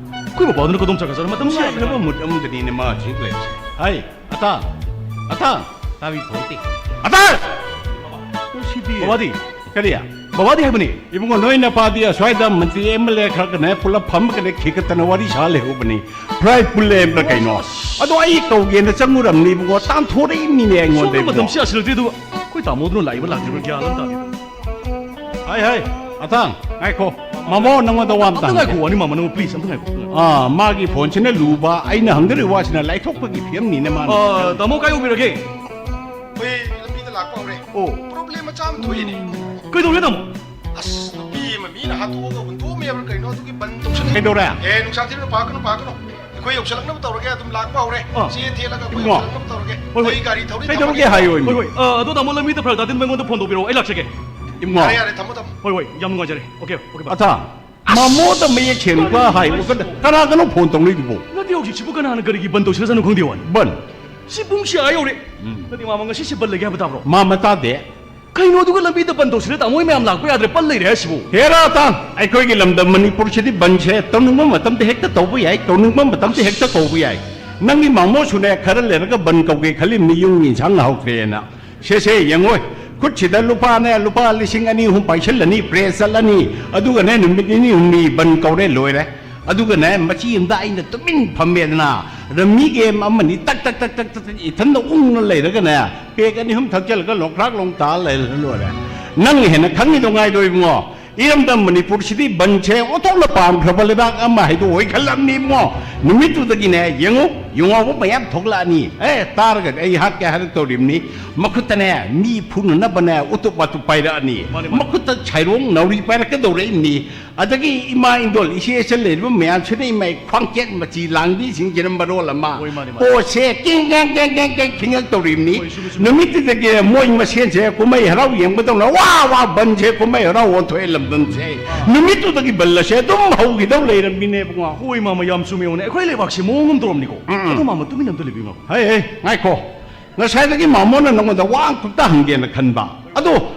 ꯑꯩꯈꯣꯏ ꯕꯕꯥꯗꯨꯅ ꯀꯗꯣꯝ ꯆꯠꯈ꯭ꯔꯖꯥꯠꯅꯣ? ꯃꯇꯝꯁꯤ ꯌꯥꯝꯅ ꯌꯥꯗ꯭ꯔꯕ ꯃꯨꯠ ꯑꯃꯗꯅꯤꯅꯦ ꯃꯥ ꯍꯧꯖꯤꯛ ꯂꯩꯔꯤꯁꯦ꯫ ꯍꯥꯏ, ꯑꯇꯥꯡ, ꯑꯇꯥꯡ, ꯇꯥꯕꯤ ꯐꯣꯟꯇꯦ꯫ ꯑꯇꯥꯡ! ꯁꯤꯗꯤ꯫ ꯕꯕꯥꯗꯤ? ꯀꯔꯤ? ꯕꯕꯥꯗꯤ ꯍꯥꯏꯕꯅꯤ꯫ ꯏꯕꯨꯡꯉꯣ, ꯅꯣꯏ ꯅꯄꯥꯗꯤ ꯑꯁ꯭ꯋꯥꯏꯗ ꯃꯟꯇ꯭ꯔꯤ ꯑꯦꯝ ꯑꯦꯜ ꯑꯦ ꯈꯔꯒꯅꯦ ꯄꯨꯂꯞ ꯐꯝꯃꯒꯅꯦ ꯈꯤꯒꯠꯇꯅ ꯋꯥꯔꯤ ꯁꯥ ꯂꯩꯍꯧꯕꯅꯤ꯫ ꯐ꯭ꯔꯥꯏ ꯄꯨꯜꯂꯦ ꯍꯥꯏꯕ꯭ꯔꯥ ꯀꯩꯅꯣ? ꯑꯗꯣ ꯑꯩ ꯀꯧꯒꯦꯅ ꯆꯪꯉꯨꯔꯝꯅꯤ ꯏꯕꯨꯡꯉꯣ, ꯇꯥꯟꯊꯣꯔꯛꯏꯕꯅꯤꯅꯦ ꯑꯩꯉꯣꯟꯗ ꯁꯣꯝꯗ ꯏꯕꯨꯡꯉꯣ꯫ ꯃꯇꯝꯁꯤ ꯌꯥꯁꯤꯜꯂꯛꯇ꯭ꯔꯦ, ꯑꯗꯨꯒ ꯑꯩꯈꯣꯏ ꯇꯥꯃꯣꯗꯨꯅ ꯂꯥꯛꯏꯕ ꯂꯥꯛꯇ꯭ꯔꯤꯕ꯭ꯔꯥ ꯒ꯭ꯌꯥꯟ ꯑꯃ ꯇꯥꯗꯦ꯫ ꯍꯥꯏ, ꯍꯥꯏ, ꯑꯇꯥꯡ, ꯉꯥꯏꯈꯣ꯫ ꯃꯥꯃꯣ, ꯅꯉꯣꯟꯗ ꯋꯥ ꯑꯝꯇ ꯑꯝꯇ ꯍꯪꯒꯦ꯫ ꯉꯥꯏꯈꯣ, ꯋꯥꯅꯤ ꯃꯥꯃꯣ, ꯅꯪꯕꯨ please ꯑꯝꯇ ꯉꯥꯏꯈꯣ꯫ ꯑꯥ, ꯃꯥꯒꯤ ꯐꯣꯟꯁꯤꯅ ꯂꯨꯕ, ꯑꯩꯅ ꯍꯪꯒꯗꯧꯔꯤꯕ ꯋꯥꯁꯤꯅ ꯂꯥꯏꯊꯣꯛꯄꯒꯤ ꯐꯤꯕꯝꯅꯤꯅꯦ ꯃꯥꯅ꯫ ꯑꯥ, ꯇꯥꯃꯣ ꯀꯥꯏ ꯌꯧꯕꯤꯔꯒꯦ? ꯑꯩꯈꯣꯏ ꯂꯝꯕꯤꯗ ꯂꯥꯛꯄ ꯍꯧꯔꯦ꯫ ꯑꯣ꯫ Problem ꯃꯆꯥ ꯑꯃ ꯊꯣꯛꯏꯅꯦ꯫ ꯀꯩꯗꯧꯔꯦ ꯇꯥꯃꯣ? ꯑꯁ, ꯅꯨꯄꯤ ꯑꯃ ꯃꯤꯅ ꯍꯥꯠꯇꯣꯛꯑꯒ ꯍꯨꯟꯗꯣꯛꯑꯝꯃꯦꯕ꯭ꯔꯥ ꯀꯩꯅꯣ, ꯑꯗꯨꯒꯤ ꯕꯟ ꯇꯧꯁꯜꯂꯦ꯫ ꯀꯩꯗꯧꯔꯦ? ꯑꯦ, ꯅꯨꯡꯁꯥ ꯊꯤꯕ ꯄꯥꯛꯀꯅꯨ, ꯄꯥꯛꯀꯅꯨ꯫ ꯑꯩꯈꯣꯏ ꯌꯧꯁꯤꯜꯂꯛꯅꯕ ꯇꯧꯔꯒꯦ, ꯑꯗꯨꯝ ꯂꯥꯛꯄ ꯍꯧꯔꯦ꯫ ꯑꯥ꯫ ꯆꯦ ꯊꯦꯠꯂꯒ ꯑꯩꯈꯣꯏ ꯏꯕꯨꯡꯉꯣ꯫ ꯌꯧꯁꯤꯜꯂꯛꯅꯕ ꯇꯧꯔꯒꯦ꯫ ꯍꯣꯏ, ꯍꯣꯏ꯫ ꯑꯩ ꯒꯥꯔꯤ ꯊꯧꯔꯤ ꯀꯩꯗꯧꯔꯒꯦ ꯊꯝꯃꯒꯦ꯫ ꯍꯥꯏꯌꯣ, ꯍꯣꯏ, ꯏꯕꯨꯡꯉꯣ? ꯍꯣꯏ꯫ ꯑ, ꯑꯗꯣ ꯇꯥꯃꯣ, ꯂꯝꯕꯤꯗ ꯐꯔꯛ ꯇꯥꯗꯣꯏꯅ ꯑꯩꯉꯣꯟꯗ ꯐꯣꯟ ꯇꯧꯕꯤꯔꯛꯑꯣ, ꯑꯩ ꯂꯥꯛꯆꯒꯦ꯫ ꯏꯕꯨꯡꯉꯣ꯫ ꯌꯥꯔꯦ, ꯌꯥꯔꯦ, ꯊꯝꯃꯣ, ꯊꯝꯃꯣ꯫ ꯍꯣꯏ, ꯍꯣꯏ, ꯌꯥꯝ ꯅꯨꯡꯉꯥꯏꯖꯔꯦ꯫ ꯑꯣꯀꯦ, ꯑꯣꯀꯦ, ꯕꯥꯏ꯫ ꯑꯊꯥ, ꯃꯥꯃꯣꯗ ꯃꯌꯦꯛ ꯁꯦꯡꯕ ꯀꯔꯤꯅꯣ ꯍꯥꯏꯕ ꯍꯥꯏꯁꯤꯕꯣ? ꯀꯅꯥ-, ꯀꯅꯥꯒꯅꯣ ꯐꯣꯟ ꯇꯧꯅꯩꯗꯨꯕꯣ? ꯅꯠꯇꯦ, ꯍꯧꯖꯤꯛꯁꯤꯕꯨ ꯀꯅꯥꯅ ꯀꯔꯤꯒꯤ ꯕꯟ ꯇꯧꯁꯤꯔꯖꯥꯠꯅꯣ ꯈꯪꯗꯦ ꯋꯥꯅꯤ꯫ ꯕꯟ? ꯁꯤ ꯄꯨꯡꯁꯤ ꯑꯥ ꯌꯧꯔꯦ꯫ ꯎꯝ꯫ ꯅꯠꯇꯦ, ꯃꯥꯃ, ꯉꯁꯤꯁꯤ ꯕꯟ ꯂꯩꯒꯦ ꯍꯥꯏꯕ ꯇꯥꯕ꯭ꯔꯣ? ꯃꯥꯃ ꯇꯥꯗꯦ꯫ ꯀꯩꯅꯣ, ꯑꯗꯨꯒ ꯂꯝꯕꯤꯗ ꯕꯟ ꯇꯧꯁꯤꯔ ꯇꯥꯃꯣ ꯍꯣꯏ ꯃꯌꯥꯝ ꯂꯥꯛꯄ ꯌꯥꯗ꯭ꯔꯦ, ꯕꯟ ꯂꯩꯔꯦ ꯍꯥꯏꯁꯤꯕꯨ? ꯍꯦꯔꯥ ꯇꯥꯡ! ꯑꯩꯈꯣꯏꯒꯤ ꯂꯝꯗꯝ ꯃꯅꯤꯄꯨꯔꯁꯤꯗꯤ ꯕꯟꯁꯦ ꯇꯧꯅꯤꯡꯕ ꯃꯇꯝꯗ ꯍꯦꯛꯇ ꯇꯧꯕ ꯌꯥꯏ, ꯇꯧꯅꯤꯡꯕ ꯃꯇꯝꯗ ꯍꯦꯛꯇ ꯀꯧꯕ ꯌꯥꯏ꯫ ꯅꯪꯒꯤ ꯃꯥꯃꯣꯁꯨꯅꯦ, ꯈꯔ ꯂꯩꯔꯒ ꯕꯟ ꯀꯧꯒꯦ ꯈꯜꯂꯤꯕꯅꯤ, ꯌꯨꯝꯒꯤ ꯏꯟꯁꯥꯡ ꯍꯥꯎꯇ꯭ꯔꯦꯅ꯫ ꯁꯦ, ꯁꯦ, ꯌꯦꯡꯉꯣꯏ꯫ ꯈꯨꯠꯁꯤꯗ ꯂꯨꯄꯥꯅꯦ, ꯂꯨꯄꯥ ꯂꯤꯁꯤꯡ ꯑꯅꯤ ꯑꯍꯨꯝ ꯄꯥꯏꯁꯤꯜꯂꯅꯤ, ꯄ꯭ꯔꯦꯁ ꯆꯠꯂꯅꯤ, ꯑꯗꯨꯒꯅꯦ ꯅꯨꯃꯤꯠ ꯅꯤꯅꯤ ꯍꯨꯝꯅꯤ ꯕꯟ ꯀꯧꯔꯦ, ꯂꯣꯏꯔꯦ꯫ ꯑꯗꯨꯒꯅꯦ ꯃꯆꯤ ꯑꯃꯗ ꯑꯩꯅ ꯇꯨꯃꯤꯟ ꯐꯝꯃꯦꯗꯅ, ꯔꯝꯃꯤ ꯒꯦꯝ ꯑꯃꯅꯤ ꯇꯛ ꯇꯛ ꯇꯛ ꯇꯛ ꯇꯛ ꯇꯛ ꯏꯊꯟꯗ ꯎꯪꯅ ꯂꯩꯔꯒꯅꯦ, ꯄꯦꯛ ꯑꯅꯤ ꯑꯍꯨꯝ ꯊꯛꯆꯜꯂꯒ ꯂꯣꯡꯈ꯭ꯔꯥꯛ ꯂꯣꯡ ꯇꯥ ꯂꯩꯔꯒ ꯂꯣꯏꯔꯦ꯫ ꯅꯪ ꯍꯦꯟꯅ ꯈꯪꯉꯤꯗꯣ ꯉꯥꯏꯗꯣ ꯏꯕꯨꯡꯉꯣ꯫ ꯏꯔꯝꯗꯝ ꯃꯅꯤꯄꯨꯔꯁꯤꯗꯤ ꯕꯟꯁꯦ ꯑꯣꯟꯊꯣꯛꯅ ꯄꯥꯝꯈ꯭ꯔꯕ ꯂꯩꯕꯥꯛ ꯑꯃ ꯍꯥꯏꯗꯣ ꯑꯣꯏꯈꯜꯂꯝꯅꯤ ꯏꯕꯨꯡꯉꯣ꯫ ꯅꯨꯃꯤꯠꯇꯨꯗꯒꯤꯅꯦ ꯌꯦꯡꯉꯨ, ꯌꯨꯉꯥꯎꯕ ꯃꯌꯥꯝ ꯊꯣꯛꯂꯛꯑꯅꯤ꯫ ꯑꯦ, ꯇꯥꯔꯒ ꯑꯩ ꯍꯥꯠꯀꯦ ꯍꯥꯏꯔꯛꯇꯧꯔꯤꯕꯅꯤ꯫ ꯃꯈꯨꯠꯇꯅꯦ ꯃꯤ ꯐꯨꯅꯅꯕꯅꯦ ꯎꯇꯨꯞ ꯋꯥꯇꯨꯞ ꯄꯥꯏꯔꯛꯑꯅꯤ꯫ ꯃꯥꯅꯦ, ꯃꯥꯅꯦ꯫ ꯃꯈꯨꯠꯇ ꯁꯥꯏꯔꯣꯡ ꯅꯥꯎꯔꯤ ꯄꯥꯏꯔꯛꯀꯗꯧꯔꯛꯏꯕꯅꯤ꯫ ꯑꯗꯒꯤ ꯏꯃꯥ ꯏꯟꯗꯣꯜ ꯏꯆꯦ ꯏꯆꯟ ꯂꯩꯔꯤꯕ ꯃꯌꯥꯝꯁꯤꯅ ꯏꯃꯥ ꯈ꯭ꯋꯥꯡꯆꯦꯠ ꯃꯆꯤ ꯂꯥꯡꯕꯤꯁꯤꯡꯁꯤꯅ ꯃꯔꯣꯜ ꯑꯃ ꯍꯣꯏ, ꯃꯥꯅꯦ, ꯃꯥꯅꯦ꯫ ꯄꯣꯠꯁꯦ ꯀꯦꯡ ꯀꯦꯡ ꯀꯦꯡ ꯀꯦꯡ ꯀꯦꯡ ꯈꯤꯉꯛ ꯇꯧꯔꯤꯕꯅꯤ꯫ ꯍꯣꯏ, ꯆꯨꯝꯃꯤ, ꯆꯨꯝꯃꯤ꯫ ꯅꯨꯃꯤꯠꯇꯨꯗꯒꯤ ꯃꯣꯏ ꯃꯁꯦꯟꯁꯦ ꯀꯨꯝꯍꯩ ꯍꯔꯥꯎ ꯌꯦꯡꯕꯗꯧꯅ ꯋꯥ ꯋꯥ ꯕꯟꯁꯦ ꯀꯨꯝꯍꯩ ꯍꯔꯥꯎ ꯑꯣꯟꯊꯣꯛꯑꯦ ꯂꯝꯗꯝꯁꯦ꯫ ꯑꯥ꯫ ꯅꯨꯃꯤꯠꯇꯨꯗꯒꯤ ꯕꯟ ꯑꯁꯦ ꯑꯗꯨꯝ ꯍꯧꯈꯤꯗꯧ ꯂꯩꯔꯝꯃꯤꯅꯦ ꯏꯕꯨꯡꯉꯣ꯫ ꯍꯣꯏ ꯃꯥꯃ, ꯌꯥꯝ ꯆꯨꯝꯃꯦ꯫ ꯌꯦꯡꯉꯨꯅꯦ, ꯑꯩꯈꯣꯏ ꯂꯩꯕꯥꯛꯁꯦ ꯃꯑꯣꯡ ꯑꯃ ꯇꯧꯔꯝꯅꯤꯀꯣ꯫ ꯎꯝ, ꯎꯝ꯫ ꯑꯗꯣ ꯃꯥꯃ, ꯇꯨꯃꯤꯟꯅ ꯑꯝꯇ ꯂꯩꯕꯤꯌꯨ ꯃꯥꯃ꯫ ꯍꯩ, ꯍꯩ, ꯉꯥꯏꯈꯣ꯫ ꯉꯁꯥꯏꯗꯒꯤ ꯃꯥꯃꯣꯅ ꯅꯪꯉꯣꯟꯗ ꯋꯥ ꯑꯃꯈꯛꯇ ꯍꯪꯒꯦꯅ ꯈꯟꯕ꯫ ꯑꯗꯣ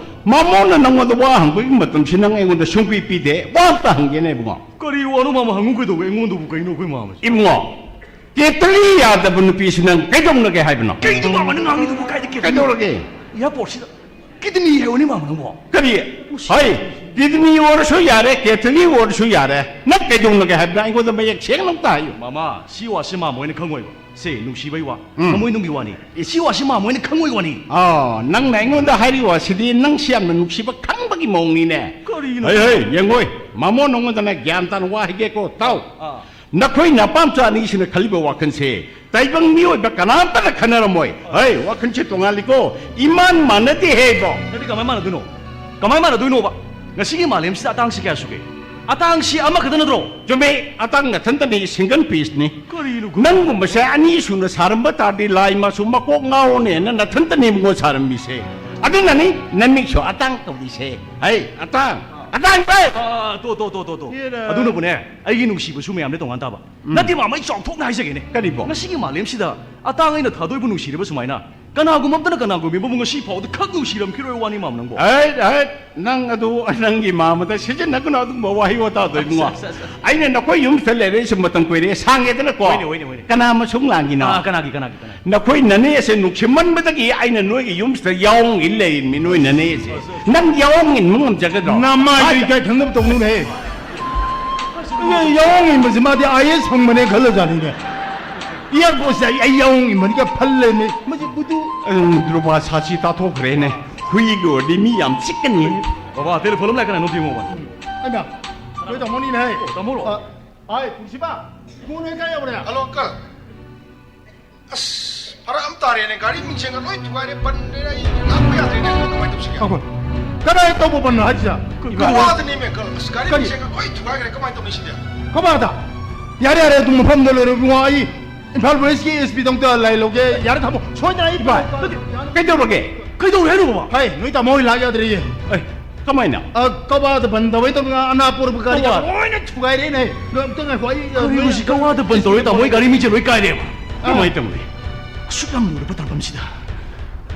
ꯃꯥꯃꯣꯅ ꯅꯪꯉꯣꯟꯗ ꯋꯥ ꯍꯪꯕꯒꯤ ꯃꯇꯝꯁꯤ ꯅꯪ ꯑꯩꯉꯣꯟꯗ ꯁꯨꯡꯄꯤ ꯄꯤꯗꯦ꯫ ꯋꯥ ꯑꯝꯇ ꯍꯪꯒꯦꯅꯦ ꯏꯕꯨꯡꯉꯣ꯫ ꯀꯔꯤ ꯋꯥꯅꯣ ꯃꯥꯃ, ꯍꯪꯉꯨ ꯀꯩꯗꯧꯕ? ꯑꯩꯉꯣꯟꯗꯕꯨ ꯀꯩꯅꯣ ꯑꯩꯈꯣꯏ ꯃꯥꯃꯁꯦ? ꯏꯕꯨꯡꯉꯣ, ꯀꯦꯇꯂꯤ ꯌꯥꯗꯕ ꯅꯨꯄꯤꯁꯤ ꯅꯪ ꯀꯩꯗꯧꯅꯒꯦ ꯍꯥꯏꯕꯅꯣ? ꯀꯩꯅꯣ ꯃꯥꯃꯅ ꯉꯥꯡꯉꯤꯗꯨꯕꯨ? ꯀꯥꯏꯗ ꯀꯦꯇꯂꯤ? ꯀꯩꯗꯧꯔꯒꯦ? ꯑꯦꯌꯥꯔꯄꯣꯔꯠꯁꯤꯗ ꯀꯤꯗꯅꯤ ꯍꯥꯏꯌꯣꯅꯦ ꯃꯥꯃ ꯅꯪꯕꯣ꯫ ꯀꯔꯤ? ꯍꯣꯏ, ꯀꯤꯗꯅꯤ ꯑꯣꯏꯔꯁꯨ ꯌꯥꯔꯦ, ꯀꯦꯇꯂꯤ ꯑꯣꯏꯔꯁꯨ ꯌꯥꯔꯦ꯫ ꯅꯪ ꯀꯩꯗꯧꯅꯒꯦ ꯍꯥꯏꯕꯅꯣ? ꯑꯩꯉꯣꯟꯗ ꯃꯌꯦꯛ ꯁꯦꯡꯅ ꯑꯝꯇ ꯍꯥꯏꯌꯨ꯫ ꯃꯥꯃ, ꯁꯤ ꯋꯥꯁꯤ ꯃꯥꯃ ꯍꯣꯏꯅ ꯈꯪꯉꯣꯏꯕ꯫ ꯁꯦ, ꯅꯨꯡꯁꯤꯕꯩ ꯋꯥ꯫ ꯎꯝ꯫ ꯊꯃꯣꯏꯅꯨꯡꯒꯤ ꯋꯥꯅꯤ꯫ ꯁꯤ ꯋꯥꯁꯤ ꯃꯥꯃ ꯍꯣꯏꯅ ꯈꯪꯉꯣꯏ ꯋꯥꯅꯤ꯫ ꯑꯥ, ꯅꯪꯅ ꯑꯩꯉꯣꯟꯗ ꯍꯥꯏꯔꯤ ꯋꯥꯁꯤꯗꯤ ꯅꯪꯁꯤ ꯌꯥꯝꯅ ꯅꯨꯡꯁꯤꯕ ꯈꯪꯕꯒꯤ ꯃꯑꯣꯡꯅꯤꯅꯦ꯫ ꯀꯔꯤꯅꯣ? ꯍꯩ, ꯍꯩ, ꯌꯦꯡꯉꯣꯏ꯫ ꯃꯥꯃꯣ ꯅꯉꯣꯟꯗꯅꯦ ꯒ꯭ꯌꯥꯟ ꯇꯥꯅ ꯋꯥ ꯍꯥꯏꯒꯦꯀꯣ, ꯇꯥꯎ꯫ ꯑꯥ꯫ ꯅꯈꯣꯏ ꯅꯄꯥꯝꯆꯥ ꯑꯅꯤꯁꯤꯅ ꯈꯜꯂꯤꯕ ꯋꯥꯈꯜꯁꯦ ꯇꯥꯏꯕꯪ ꯃꯤꯑꯣꯏꯕ ꯀꯅꯥꯝꯇꯅ ꯈꯟꯅꯔꯝꯃꯣꯏ꯫ ꯍꯩ, ꯋꯥꯈꯜꯁꯦ ꯇꯣꯉꯥꯜꯂꯤꯀꯣ, ꯏꯃꯥꯟ ꯃꯥꯟꯅꯗꯦ ꯍꯦ ꯏꯕꯣ꯫ ꯅꯠꯇꯦ, ꯀꯃꯥꯏ ꯃꯥꯟꯅꯗꯣꯏꯅꯣ? ꯀꯃꯥꯏ ꯃꯥꯟꯅꯗꯣꯏꯅꯣꯕ? ꯉꯁꯤꯒꯤ ꯃꯥꯂꯦꯝꯁꯤꯗ ꯑꯇꯥꯡꯁꯤ ꯀꯌꯥ ꯁꯨꯒꯦ? ꯑꯇꯥꯡꯁꯤ ꯑꯃꯈꯛꯇ ꯅꯠꯇ꯭ꯔꯣ? ꯆꯨꯝꯃꯦ, ꯑꯇꯥꯡ ꯅꯊꯟꯇꯅꯤ, single pieceꯅꯤ꯫ ꯀꯔꯤꯅꯣ? ꯅꯪꯒꯨꯝꯕꯁꯦ ꯑꯅꯤ ꯁꯨꯅ ꯁꯥꯔꯝꯕ ꯇꯥꯔꯗꯤ ꯂꯥꯏ ꯃꯥꯁꯨ ꯃꯀꯣꯛ ꯉꯥꯎꯔꯅꯦꯅ ꯅꯊꯟꯇꯅꯤ ꯃꯉꯣꯟ ꯁꯥꯔꯝꯃꯤꯁꯦ꯫ ꯑꯗꯨꯅꯅꯤ ꯅꯃꯤꯠꯁꯨ ꯑꯇꯥꯡ ꯇꯧꯔꯤꯁꯦ꯫ ꯍꯩ, ꯑꯇꯥꯡ, ꯑꯇꯥꯡ, ꯍꯩ! ꯑꯥ, ꯇꯣ, ꯇꯣ, ꯇꯣ, ꯇꯣ, ꯇꯣ꯫ ꯍꯦꯔꯥ꯫ ꯑꯗꯨꯅꯕꯨꯅꯦ, ꯑꯩꯒꯤ ꯅꯨꯡꯁꯤꯕꯁꯨ ꯃꯌꯥꯝꯗ ꯇꯣꯉꯥꯟ ꯇꯥꯕ꯫ ꯎꯝ꯫ ꯅꯠꯇꯦ, ꯃꯥꯃ, ꯑꯩ ꯆꯥꯎꯊꯣꯛꯅ ꯍꯥꯏꯖꯒꯦꯅꯦ꯫ ꯀꯔꯤꯕꯣ? ꯉꯁꯤꯒꯤ ꯃꯥꯂꯦꯝꯁꯤꯗ ꯑꯇꯥꯡ ꯑꯩꯅ ꯊꯥꯗꯣꯏꯕꯨ ꯅꯨꯡꯁꯤꯔꯕ ꯁꯨꯃꯥꯏꯅ, ꯀꯅꯥꯒꯨꯝꯕ ꯑꯝꯇꯅ ꯀꯅꯥꯒꯨꯝꯕ ꯑꯃꯕꯨ ꯉꯁꯤ ꯐꯥꯎꯕꯗ ꯈꯛ ꯅꯨꯡꯁꯤꯔꯝꯈꯤꯔꯣꯏ ꯋꯥꯅꯤ, ꯃꯥꯃ, ꯅꯪꯕꯣ꯫ ꯍꯩꯠ, ꯍꯩꯠ, ꯅꯪ ꯑꯗꯨ ꯅꯪꯒꯤ ꯃꯥꯃꯗ ꯁꯤꯖꯤꯟꯅꯒꯅꯨ, ꯑꯗꯨꯒꯨꯝꯕ ꯋꯥꯍꯩ ꯋꯥꯇꯥꯗꯣ, ꯏꯕꯨꯡꯉꯣ꯫ ꯑꯁ, ꯑꯁ, ꯑꯁ꯫ ꯑꯩꯅ ꯅꯈꯣꯏ ꯌꯨꯝꯁꯤꯗ ꯂꯩꯔꯛꯏꯁꯦ ꯃꯇꯝ ꯀꯨꯏꯔꯦ, ꯁꯥꯡꯉꯦꯗꯅꯀꯣ꯫ ꯍꯣꯏꯅꯦ, ꯍꯣꯏꯅꯦ, ꯍꯣꯏꯅꯦ꯫ ꯀꯅꯥ ꯃꯁꯨꯡ ꯂꯥꯡꯉꯤꯅꯣ? ꯑꯥ, ꯀꯅꯥꯒꯤ, ꯀꯅꯥꯒꯤ, ꯀꯅꯥꯒꯤ? ꯅꯈꯣꯏ ꯅꯅꯦ ꯑꯁꯦ ꯅꯨꯡꯁꯤꯃꯟꯕꯗꯒꯤ ꯑꯩꯅ ꯅꯣꯏꯒꯤ ꯌꯨꯝꯁꯤꯗ ꯌꯥꯑꯣꯡ ꯏꯟ ꯂꯩꯔꯤꯅꯤ, ꯅꯣꯏ ꯅꯅꯦ ꯑꯁꯦ꯫ ꯅꯪ ꯌꯥꯑꯣꯡ ꯏꯟꯕ ꯉꯝꯖꯒꯗ꯭ꯔꯣ? ꯅꯃꯥꯏꯗꯣ ꯍꯥꯏ- ꯏꯀꯥꯏ ꯈꯪꯗꯕ ꯇꯧꯅꯨꯅꯦ꯫ ꯌꯥꯑꯣꯡ ꯏꯟꯕꯁꯦ ꯃꯥꯗꯤ IAS ꯐꯪꯕꯅꯦ ꯈꯜꯂꯖꯥꯠꯅꯤꯅꯦ꯫ Airportꯁꯤꯗ ꯑꯩ, ꯑꯩ ꯌꯥꯎꯔꯝꯒꯤ ꯃꯅꯤꯡꯗ ꯐꯜ ꯂꯩꯔꯝꯃꯦ꯫ ꯃꯁꯤ ꯕꯨꯗꯨ꯫ ꯎꯝ, ꯗ꯭ꯔꯣꯕꯥ ꯁꯥꯁꯤ ꯇꯥꯊꯣꯛꯈ꯭ꯔꯦꯅꯦ꯫ ꯍꯨꯏꯒꯤ ꯑꯣꯏꯔꯗꯤ ꯃꯤ ꯌꯥꯝ ꯆꯤꯛꯀꯅꯤ꯫ ꯕꯕꯥ, telephone ꯑꯃ ꯂꯥꯛꯑꯦ, ꯀꯅꯥꯅꯣ ꯑꯝꯇ ꯌꯦꯡꯉꯣꯕ꯫ ꯑꯩꯅ, ꯅꯣꯏ ꯇꯥꯃꯣꯅꯤꯅꯦ꯫ ꯑꯣ, ꯇꯥꯃꯣꯔꯣ? ꯑ, ꯍꯥꯏ, ꯄꯨꯟꯁꯤꯕ, ꯏꯕꯨꯡꯉꯣ ꯅꯣꯏ ꯀꯥꯏ ꯌꯧꯔꯦ? Hello, uncle. ꯑꯁ, ꯐꯔꯛ ꯑꯃ ꯇꯥꯔꯦꯅꯦ, ꯒꯥꯔꯤ ꯃꯤꯡꯁꯦꯜꯒ ꯂꯣꯏ ꯊꯨꯒꯥꯏꯔꯦ, ꯕꯟꯗꯦꯅ ꯑꯩ ꯂꯥꯛꯄ ꯌꯥꯗ꯭ꯔꯦꯅꯦ, uncle, ꯀꯃꯥꯏꯅ ꯇꯧꯁꯤꯒꯦ? ꯉꯥꯏꯈꯣ, ꯀꯗꯥꯏ ꯇꯧꯕ ꯕꯟꯅꯣ ꯍꯥꯏꯁꯦ? ꯀꯋꯥꯗꯅꯦꯃꯦ, uncle, ꯑꯁ, ꯒꯥꯔꯤ ꯀꯔꯤ? ꯃꯤꯡꯁꯦꯜꯒ ꯂꯣꯏ ꯊꯨꯒꯥꯏꯈ꯭ꯔꯦ, ꯀꯃꯥꯏꯅ ꯇꯧꯅꯤ ꯁꯤꯗꯤ? ꯀꯋꯥꯗ? ꯌꯥꯔꯦ, ꯌꯥꯔꯦ, ꯑꯗꯨ ꯃꯐꯝꯗ ꯂꯣꯏꯔꯦ, ꯏꯕꯨꯡꯉꯣ, ꯑꯩ ꯏꯝꯐꯥꯜ ꯋꯦꯁꯀꯤ SP ꯗ ꯑꯝꯇ ꯂꯥꯏ ꯂꯧꯒꯦ꯫ ꯌꯥꯔꯦ, ꯊꯝꯃꯣ꯫ ꯁꯣꯏꯗꯅ ꯑꯩ ꯏꯕꯥꯏ, ꯄꯥꯎ ꯇꯥꯔꯛꯀꯅꯤ꯫ ꯀꯩꯗꯧꯔꯒꯦ? ꯀꯩꯗꯧꯔꯦ ꯍꯥꯏꯅꯣ, ꯕꯕꯥ? ꯍꯥꯏ, ꯅꯣꯏ ꯇꯥꯃꯣ ꯍꯣꯏ ꯂꯥꯛ ꯌꯥꯗ꯭ꯔꯦꯌꯦ꯫ ꯑꯦ, ꯀꯃꯥꯏꯅ? ꯑ, ꯀꯕꯥꯗ ꯕꯟ ꯇꯧꯋꯦ ꯇꯧꯗꯅ ꯑꯅꯥꯄꯨꯔ ꯒꯥꯔꯤꯒ ꯀꯕꯥ? ꯂꯣꯏꯅ ꯊꯨꯒꯥꯏꯔꯦꯅꯦ꯫ ꯑꯗꯣ ꯑꯝꯇ ꯉꯥꯏꯈꯣ, ꯑꯩ, ꯑ, ꯀꯔꯤꯅꯣ ꯅꯣꯏ ꯁꯤ ꯀꯋꯥꯗ ꯕꯟ ꯇꯧꯋꯦ ꯇꯥꯃꯣ ꯍꯣꯏ ꯒꯥꯔꯤ ꯃꯤꯡꯁꯦ ꯂꯣꯏ ꯀꯥꯏꯔꯦꯕ? ꯑ꯫ ꯀꯃꯥꯏꯅ ꯇꯧꯅꯤ? ꯑꯁꯨꯛ ꯌꯥꯝ ꯂꯨꯔꯕ ꯇꯥꯡꯐꯝꯁꯤꯗ꯫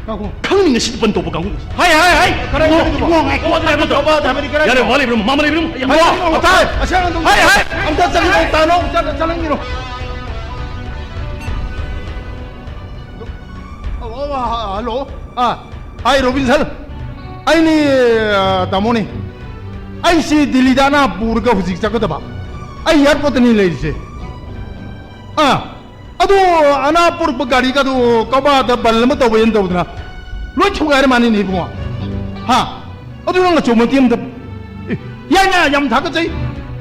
ꯉꯥꯏꯈꯣ꯫ ꯈꯪꯅꯤꯡꯉꯦ ꯁꯤꯗ ꯕꯟ ꯇꯧꯕ ꯀꯥꯡꯕꯨ꯫ ꯍꯥꯏ, ꯍꯥꯏ, ꯍꯥꯏ! ꯀꯔꯥꯏ ꯏꯕꯨꯡꯉꯣ, ꯆꯠꯂꯤꯅꯣ? ꯏꯕꯨꯡꯉꯣ, ꯉꯥꯏꯈꯣ, ꯀꯕꯥꯗ ꯍꯥꯏꯕꯗꯣ꯫ ꯀꯕꯥꯗ ꯍꯥꯏꯕꯅꯤ, ꯀꯔꯥꯏ ꯌꯥꯔꯦ, ꯆꯠꯂꯤꯅꯣ? ꯃꯥ ꯂꯩꯕ꯭ꯔꯣ? ꯃꯃꯥ ꯂꯩꯕ꯭ꯔꯣ? ꯌꯥꯔꯦ, ꯏꯕꯨꯡꯉꯣ, ꯇꯥꯏ! ꯑꯁꯦꯡꯕ ꯑꯗꯨꯝ ꯍꯥꯏ, ꯍꯥꯏ! ꯑꯝꯇ ꯆꯪꯉꯛꯑꯣ, ꯇꯥꯅꯣ, ꯑꯝꯇ ꯆꯪꯉꯛꯑꯣ꯫ ꯑꯣ, ꯑꯣ, ꯑ, hello. ꯑ, hi, ꯔꯣꯕꯤꯟꯁꯟ꯫ ꯑꯩꯅꯤ, ꯑ, ꯇꯥꯃꯣꯅꯤ꯫ ꯑꯩꯁꯤ ꯗꯤꯜꯂꯤꯗ ꯑꯅꯥ ꯄꯨꯔꯒ ꯍꯧꯖꯤꯛ ꯆꯠꯀꯗꯕ꯫ ꯑꯩ airport ꯇꯅꯤ ꯂꯩꯔꯤꯁꯦ꯫ ꯑ, ꯑꯗꯨ ꯑꯅꯥ ꯄꯨꯔꯛꯄ ꯒꯥꯔꯤꯒꯗꯨ ꯀꯕꯥꯗ ꯕꯟ ꯑꯃ ꯇꯧꯋꯦꯅ ꯇꯧꯗꯅ ꯂꯣꯏ ꯊꯨꯒꯥꯏꯔ ꯃꯥꯅꯤꯅꯦ, ꯏꯕꯨꯡꯉꯣ꯫ ꯍꯥ? ꯑꯗꯨ ꯅꯪ ꯑꯆꯧꯕ ꯃꯇꯦꯡ ꯑꯝꯇ, ꯑꯦ, ꯌꯥꯏ, ꯌꯥꯏ, ꯌꯥꯝ ꯊꯥꯒꯠꯆꯩ꯫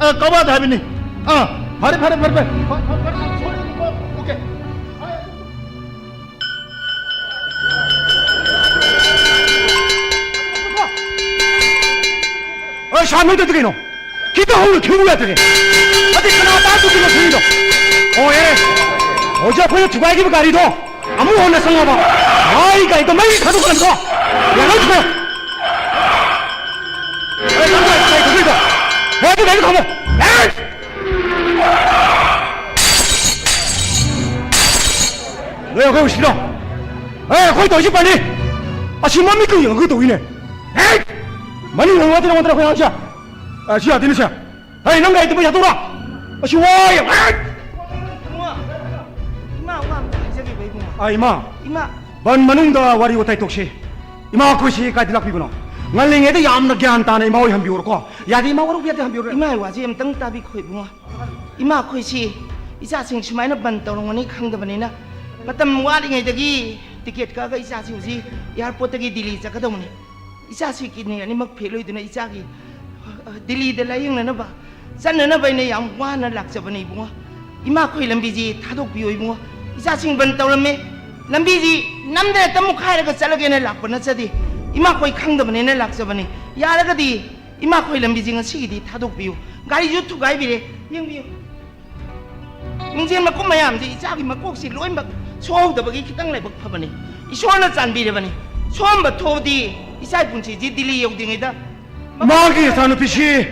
ꯑ, ꯀꯕꯥꯗ ꯍꯥꯏꯕꯅꯤ꯫ ꯑ, ꯐꯔꯦ, ꯐꯔꯦ, ꯐꯔꯦ, ꯐꯔꯦ꯫ ꯐ-, ꯐ-, ꯐꯔꯦ, ꯐꯔꯦ, ꯁꯣꯏꯔꯅꯨꯀꯣ꯫ OK꯫ ꯑ, ꯁꯥ, ꯅꯣꯏ ꯇꯧꯗꯣ ꯀꯩꯅꯣ? ꯈꯤꯇ ꯍꯧꯅ ꯊꯤꯌꯨ ꯌꯥꯗ꯭ꯔꯦ꯫ ꯑꯗꯩ ꯀꯅꯥ ꯇꯥꯗꯣꯏꯅꯣ ꯊꯤꯔꯤꯗꯣ? ꯑꯣ, ꯌꯥꯔꯦ꯫ ꯍꯧꯖꯤꯛ ꯑꯩꯈꯣꯏꯅ ꯊꯨꯒꯥꯏꯈꯤꯕ ꯒꯥꯔꯤꯗꯣ ꯑꯃꯨꯛ ꯍꯟꯅ ꯆꯪꯉꯕ? ꯃꯥꯒꯤ ꯒꯥꯔꯤꯗꯣ ꯃꯩ ꯊꯥꯗꯣꯛꯈ꯭ꯔꯅꯤꯀꯣ? ꯌꯥꯔꯣꯏ, ꯊꯨꯒꯥꯏ꯫ ꯑꯦ, ꯊꯝꯃꯣ, ꯊꯝꯃꯣ, ꯊꯝꯃꯣ꯫ ꯑꯦ, ꯑꯗꯨ ꯒꯥꯔꯤꯗꯣ ꯊꯝꯃꯣ꯫ ꯑꯦ! ꯅꯣꯏ ꯑꯩꯈꯣꯏ ꯎꯁꯤꯠꯇ꯭ꯔꯣ? ꯑꯦ, ꯑꯩꯈꯣꯏ ꯇꯧꯔꯤꯁꯤ ꯐꯅꯤ꯫ ꯑꯁꯤ ꯃꯃꯤꯠꯀ ꯌꯦꯡꯉꯒ ꯇꯧꯏꯅꯦ꯫ ꯑꯦ! ꯃꯅꯤꯡ ꯍꯪꯉꯨ ꯅꯠꯇ꯭ꯔ ꯅꯪꯉꯣꯟꯗ ꯑꯩꯈꯣꯏ ꯑꯉꯥꯡꯁꯦ? ꯑ, ꯁꯤ ꯌꯥꯗꯦꯅꯦ ꯁꯦ꯫ ꯍꯩ, ꯅꯪ ꯒꯥꯔꯤꯗꯨ ꯃꯩ ꯊꯥꯗꯣꯛꯎꯔꯣ꯫ ꯑꯁꯤ ꯋꯥ ꯌꯥꯝ, ꯑꯦ! ꯏꯕꯨꯡꯉꯣ, ꯏꯃꯥ ꯋꯥ ꯑꯝꯇ ꯍꯥꯏꯖꯒꯦꯕ, ꯏꯕꯨꯡꯉꯣ꯫ ꯑ, ꯏꯃꯥ꯫ ꯏꯃꯥ꯫ ꯕꯟ ꯃꯅꯨꯡꯗ ꯋꯥꯔꯤ ꯋꯥꯇꯥꯏ ꯇꯧꯁꯤ꯫ ꯏꯃꯥ, ꯑꯩꯈꯣꯏꯁꯤ ꯀꯥꯏꯗ ꯂꯥꯛꯄꯤꯕꯅꯣ? ꯉꯜꯂꯤꯉꯩꯗ ꯌꯥꯝꯅ ꯒ꯭ꯌꯥꯟ ꯇꯥꯅ ꯏꯃꯥ ꯍꯣꯏ ꯍꯟꯕꯤꯌꯨꯔꯣꯀꯣ꯫ ꯌꯥꯗꯦ, ꯏꯃꯥ, ꯋꯥꯔꯧꯕꯤꯗꯦ, ꯍꯟꯕꯤꯌꯨꯔꯣ꯫ ꯏꯃꯥꯒꯤ ꯋꯥꯁꯦ ꯑꯝꯇꯪ ꯇꯥꯕꯤꯈꯣ, ꯏꯕꯨꯡꯉꯣ꯫ ꯏꯃꯥ, ꯑꯩꯈꯣꯏꯁꯤ ꯏꯆꯥꯁꯤꯡ ꯁꯨꯃꯥꯏꯅ ꯕꯟ ꯇꯧꯔꯝꯒꯅꯤ ꯈꯪꯗꯕꯅꯤꯅ, ꯃꯇꯝ ꯋꯥꯠꯂꯤꯉꯩꯗꯒꯤ ꯇꯤꯀꯦꯠ ꯀꯛꯑꯒ ꯏꯆꯥꯁꯤ ꯍꯧꯖꯤꯛ ꯑꯦꯌꯥꯔꯄꯣꯔꯠꯇꯒꯤ ꯗꯤꯜꯂꯤ ꯆꯠꯀꯗꯧꯕꯅꯤ꯫ ꯏꯆꯥꯁꯤ ꯀꯤꯗꯅꯤ ꯑꯅꯤꯃꯛ ꯐꯦꯜ ꯑꯣꯏꯗꯨꯅ ꯏꯆꯥꯒꯤ, ꯑ, ꯗꯤꯜꯂꯤꯗ ꯂꯥꯌꯦꯡꯅꯅꯕ ꯆꯠꯅꯅꯕ ꯑꯩꯅ ꯌꯥꯝ ꯋꯥꯅ ꯂꯥꯛꯆꯕꯅꯤ, ꯏꯕꯨꯡꯉꯣ꯫ ꯏꯃꯥ, ꯑꯩꯈꯣꯏ ꯂꯝꯕꯤꯁꯤ ꯊꯥꯗꯣꯛꯄꯤꯌꯣ, ꯏꯕꯨꯡꯉꯣ꯫ ꯏꯆꯥꯁꯤꯡ ꯕꯟ ꯇꯧꯔꯝꯃꯦ, ꯂꯝꯕꯤꯁꯤ ꯅꯝꯗꯅ ꯍꯦꯛꯇ ꯃꯨꯛꯈꯥꯏꯔꯒ ꯆꯠꯂꯒꯦꯅ ꯂꯥꯛꯄ ꯅꯠꯆꯗꯦ꯫ ꯏꯃꯥ, ꯑꯩꯈꯣꯏ ꯈꯪꯗꯕꯅꯦꯅ ꯂꯥꯛꯆꯕꯅꯤ꯫ ꯌꯥꯔꯒꯗꯤ ꯏꯃꯥ, ꯑꯩꯈꯣꯏ ꯂꯝꯕꯤꯁꯤ ꯉꯁꯤꯒꯤꯗꯤ ꯊꯥꯗꯣꯛꯄꯤꯌꯨ꯫ ꯒꯥꯔꯤꯁꯨ ꯊꯨꯒꯥꯏꯕꯤꯔꯦ, ꯌꯦꯡꯕꯤꯌꯨ꯫ ꯃꯤꯡꯖꯦꯜ ꯃꯀꯨꯞ ꯃꯌꯥꯝꯁꯤ ꯏꯆꯥꯒꯤ ꯃꯀꯣꯛꯁꯤ ꯂꯣꯏꯅꯃꯛ ꯁꯣꯛꯍꯧꯗꯕꯒꯤ ꯈꯤꯇꯪ ꯂꯥꯏꯕꯛ ꯐꯕꯅꯤ꯫ ꯏꯁꯣꯔꯅ ꯆꯥꯟꯕꯤꯔꯕꯅꯤ꯫ ꯁꯣꯝꯕ ꯊꯣꯛꯑꯗꯤ ꯏꯆꯥꯒꯤ ꯄꯨꯟꯁꯤꯁꯤ ꯗꯤꯜꯂꯤ ꯌꯧꯗ꯭ꯔꯤꯉꯩꯗ ꯃꯥꯒꯤ ꯏꯆꯥꯅꯨꯄꯤꯁꯤ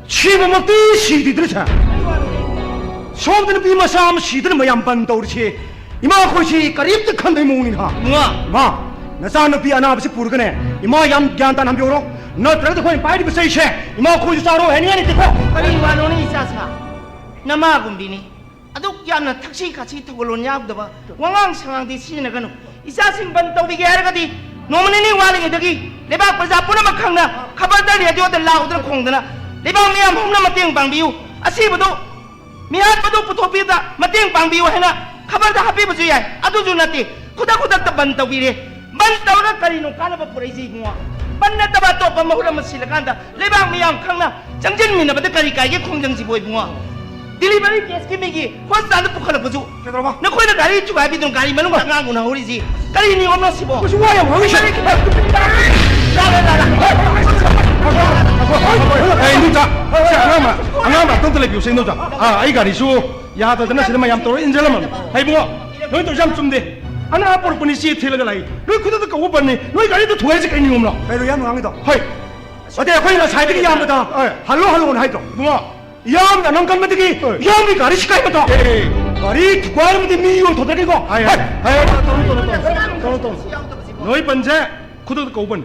ꯁꯤꯕꯃꯛꯇꯤ ꯁꯤꯗ꯭ꯔꯤꯗ꯭ꯔꯁꯦ꯫ ꯁꯣꯝꯗ ꯅꯨꯄꯤ ꯃꯆꯥ ꯑꯃ ꯁꯤꯗꯅ ꯃꯌꯥꯝ ꯕꯟ ꯇꯧꯔꯤꯁꯤ꯫ ꯏꯃꯥ, ꯑꯩꯈꯣꯏꯁꯤ ꯀꯔꯤꯝꯇ ꯈꯟꯗꯕꯩ ꯃꯑꯣꯡꯅꯤꯅ꯫ ꯏꯃꯥ! ꯏꯃꯥ, ꯅꯆꯥꯅꯨꯄꯤ ꯑꯅꯥꯕꯁꯤ ꯄꯨꯔꯒꯅꯦ, ꯏꯃꯥ ꯌꯥꯝ ꯒ꯭ꯌꯥꯟ ꯇꯥꯅ ꯍꯟꯕꯤꯍꯧꯔꯣ꯫ ꯅꯠꯇ꯭ꯔꯒꯗꯤ ꯑꯩꯈꯣꯏꯅ ꯄꯥꯏꯔꯤꯕ ꯆꯩꯁꯦ ꯏꯃꯥ, ꯑꯩꯈꯣꯏꯁꯨ ꯆꯥꯔꯣ ꯍꯥꯏꯅꯤꯡꯉꯥꯏ ꯂꯩꯇꯦꯀꯣ꯫ ꯀꯔꯤ ꯋꯥꯅꯣꯅꯦ ꯏꯆꯥꯁꯥ? ꯅꯃꯥꯒꯨꯝꯕꯤꯅꯤ꯫ ꯑꯗꯨꯛ ꯌꯥꯝꯅ ꯊꯛꯁꯤ ꯈꯥꯁꯤ ꯊꯧꯒꯜꯂꯣꯟ ꯌꯥꯎꯗꯕ ꯋꯥꯉꯥꯡ ꯁꯉꯥꯡꯗꯤ ꯁꯤꯖꯤꯟꯅꯒꯅꯨ꯫ ꯏꯆꯥꯁꯤꯡ ꯕꯟ ꯇꯧꯕꯤꯒꯦ ꯍꯥꯏꯔꯒꯗꯤ ꯅꯣꯡꯃ ꯅꯤꯅꯤ ꯋꯥꯠꯂꯤꯉꯩꯗꯒꯤ ꯂꯩꯕꯥꯛ ꯄ꯭ꯔꯖꯥ ꯄꯨꯝꯅꯃꯛ ꯈꯪꯅ ꯈꯕꯔꯗ, ꯔꯦꯗꯤꯑꯣꯗ ꯂꯥꯎꯗꯅ ꯈꯣꯡꯗꯅ ꯂꯩꯕꯥꯛ ꯃꯤꯌꯥꯝ ꯄꯨꯝꯅ ꯃꯇꯦꯡ ꯄꯥꯡꯕꯤꯌꯨ꯫ ꯑꯁꯤꯕꯗꯨ ꯃꯤꯍꯥꯠꯄꯗꯨ ꯄꯨꯊꯣꯛꯄꯤꯕꯗ ꯃꯇꯦꯡ ꯄꯥꯡꯕꯤꯌꯨ ꯍꯥꯏꯅ ꯈꯕꯔꯗ ꯍꯥꯞꯄꯤꯕꯁꯨ ꯌꯥꯏ꯫ ꯑꯗꯨꯁꯨ ꯅꯠꯇꯦ, ꯈꯨꯗꯛ ꯈꯨꯗꯛꯇ ꯕꯟ ꯇꯧꯕꯤꯔꯦ꯫ ꯕꯟ ꯇꯧꯔꯒ ꯀꯔꯤꯅꯣ ꯀꯥꯟꯅꯕ ꯄꯨꯔꯛꯏꯁꯦ ꯏꯕꯨꯡꯉꯣ? ꯕꯟ ꯅꯠꯇꯕ ꯑꯇꯣꯞꯄ ꯃꯍꯨꯠ ꯑꯃ ꯁꯤꯜꯂꯀꯥꯟꯗ ꯂꯩꯕꯥꯛ ꯃꯤꯌꯥꯝ ꯈꯪꯅ ꯆꯪꯁꯤꯟꯃꯤꯟꯅꯕꯗ ꯀꯔꯤ ꯀꯥꯏꯒꯦ ꯈꯣꯡꯖꯪꯁꯤꯕꯨ ꯏꯕꯨꯡꯉꯣ? ꯗꯤꯂꯤꯚꯔꯤ ꯀꯦꯁꯀꯤ ꯃꯤꯒꯤ ꯍꯣꯁꯄꯤꯇꯥꯜꯗ ꯄꯨꯈꯠꯂꯛꯄꯁꯨ ꯀꯩꯗꯧꯔꯕ? ꯅꯈꯣꯏꯅ ꯒꯥꯔꯤ ꯊꯨꯒꯥꯏꯕꯤꯗꯨꯅ ꯒꯥꯔꯤ ꯃꯅꯨꯡꯗ ꯑꯉꯥꯡ ꯎꯅꯍꯧꯔꯤꯁꯤ ꯀꯔꯤ ꯅꯤꯌꯣꯝꯅꯣ ꯁꯤꯕꯣ? ꯃꯁꯤ ꯋꯥ ꯌꯥꯝ ꯉꯥꯡꯉꯤ꯫ ꯂꯥꯛꯑꯦ, ꯂꯥꯛꯑꯦ, ꯂꯥꯛꯑꯦ꯫ ꯑꯩ ꯏꯗꯣꯝꯆꯥ, ꯁꯦ, ꯑꯉꯥꯡ ꯑꯃ, ꯑꯉꯥꯡ ꯑꯃ ꯑꯝꯇ ꯂꯩꯕꯤꯌꯨꯁꯦ, ꯏꯗꯣꯝꯆꯥ꯫ ꯑꯥ, ꯑꯩ ꯒꯥꯔꯤꯁꯨ ꯌꯥꯗꯗꯅ ꯁꯤꯗ ꯃꯌꯥꯝ ꯇꯧꯔ ꯏꯟꯖꯜꯂꯝꯃꯕꯅꯤ꯫ ꯍꯩ ꯏꯕꯨꯡꯉꯣ, ꯅꯣꯏ ꯇꯧꯔꯤꯁꯦ ꯌꯥꯝ ꯆꯨꯝꯗꯦ꯫ ꯑꯅꯥ ꯄꯨꯔꯛꯄꯅꯤ, ꯆꯦ ꯊꯤꯜꯂꯒ ꯂꯥꯛꯏ꯫ ꯅꯣꯏ ꯈꯨꯗꯛꯇ ꯀꯧꯕ ꯕꯟꯅꯤ꯫ ꯅꯣꯏ ꯒꯥꯔꯤꯗ ꯊꯨꯒꯥꯏꯔꯤꯁꯦ ꯀꯩ ꯅꯤꯌꯣꯝꯅꯣ? ꯀꯩꯅꯣ ꯏꯌꯥꯝꯕ ꯉꯥꯡꯉꯤꯗꯣ? ꯍꯣꯏ꯫ ꯑꯗꯩ ꯑꯩꯈꯣꯏꯅ ꯉꯁꯥꯏꯗꯒꯤ ꯏꯌꯥꯝꯕꯗ ꯍꯣꯏ꯫ ꯍꯜꯂꯣ, ꯍꯜꯂꯣꯅ ꯍꯥꯏꯗ꯭ꯔꯣ? ꯏꯕꯨꯡꯉꯣ꯫ ꯏꯌꯥꯝꯕꯅ ꯅꯪ ꯀꯟꯕꯗꯒꯤ ꯍꯣꯏ꯫ ꯏꯌꯥꯝꯕꯒꯤ ꯒꯥꯔꯤ ꯁꯤꯀꯥꯏꯕꯗꯣ꯫ ꯑꯦ꯫ ꯒꯥꯔꯤ ꯊꯨꯒꯥꯏꯔꯝꯃꯗꯤ ꯃꯤ ꯌꯣꯟꯊꯣꯛꯇ꯭ꯔꯒꯦꯀꯣ꯫ ꯍꯥꯏ, ꯍꯥꯏ, ꯍꯥꯏ, ꯇꯧꯔꯣ, ꯇꯧꯔꯣ, ꯇꯧꯔꯣ, ꯇꯧꯔꯣ, ꯇꯧꯔꯣ꯫ ꯅꯣꯏ ꯕꯟꯁꯦ ꯈꯨꯗꯛꯇ ꯀꯧꯕꯅꯤ꯫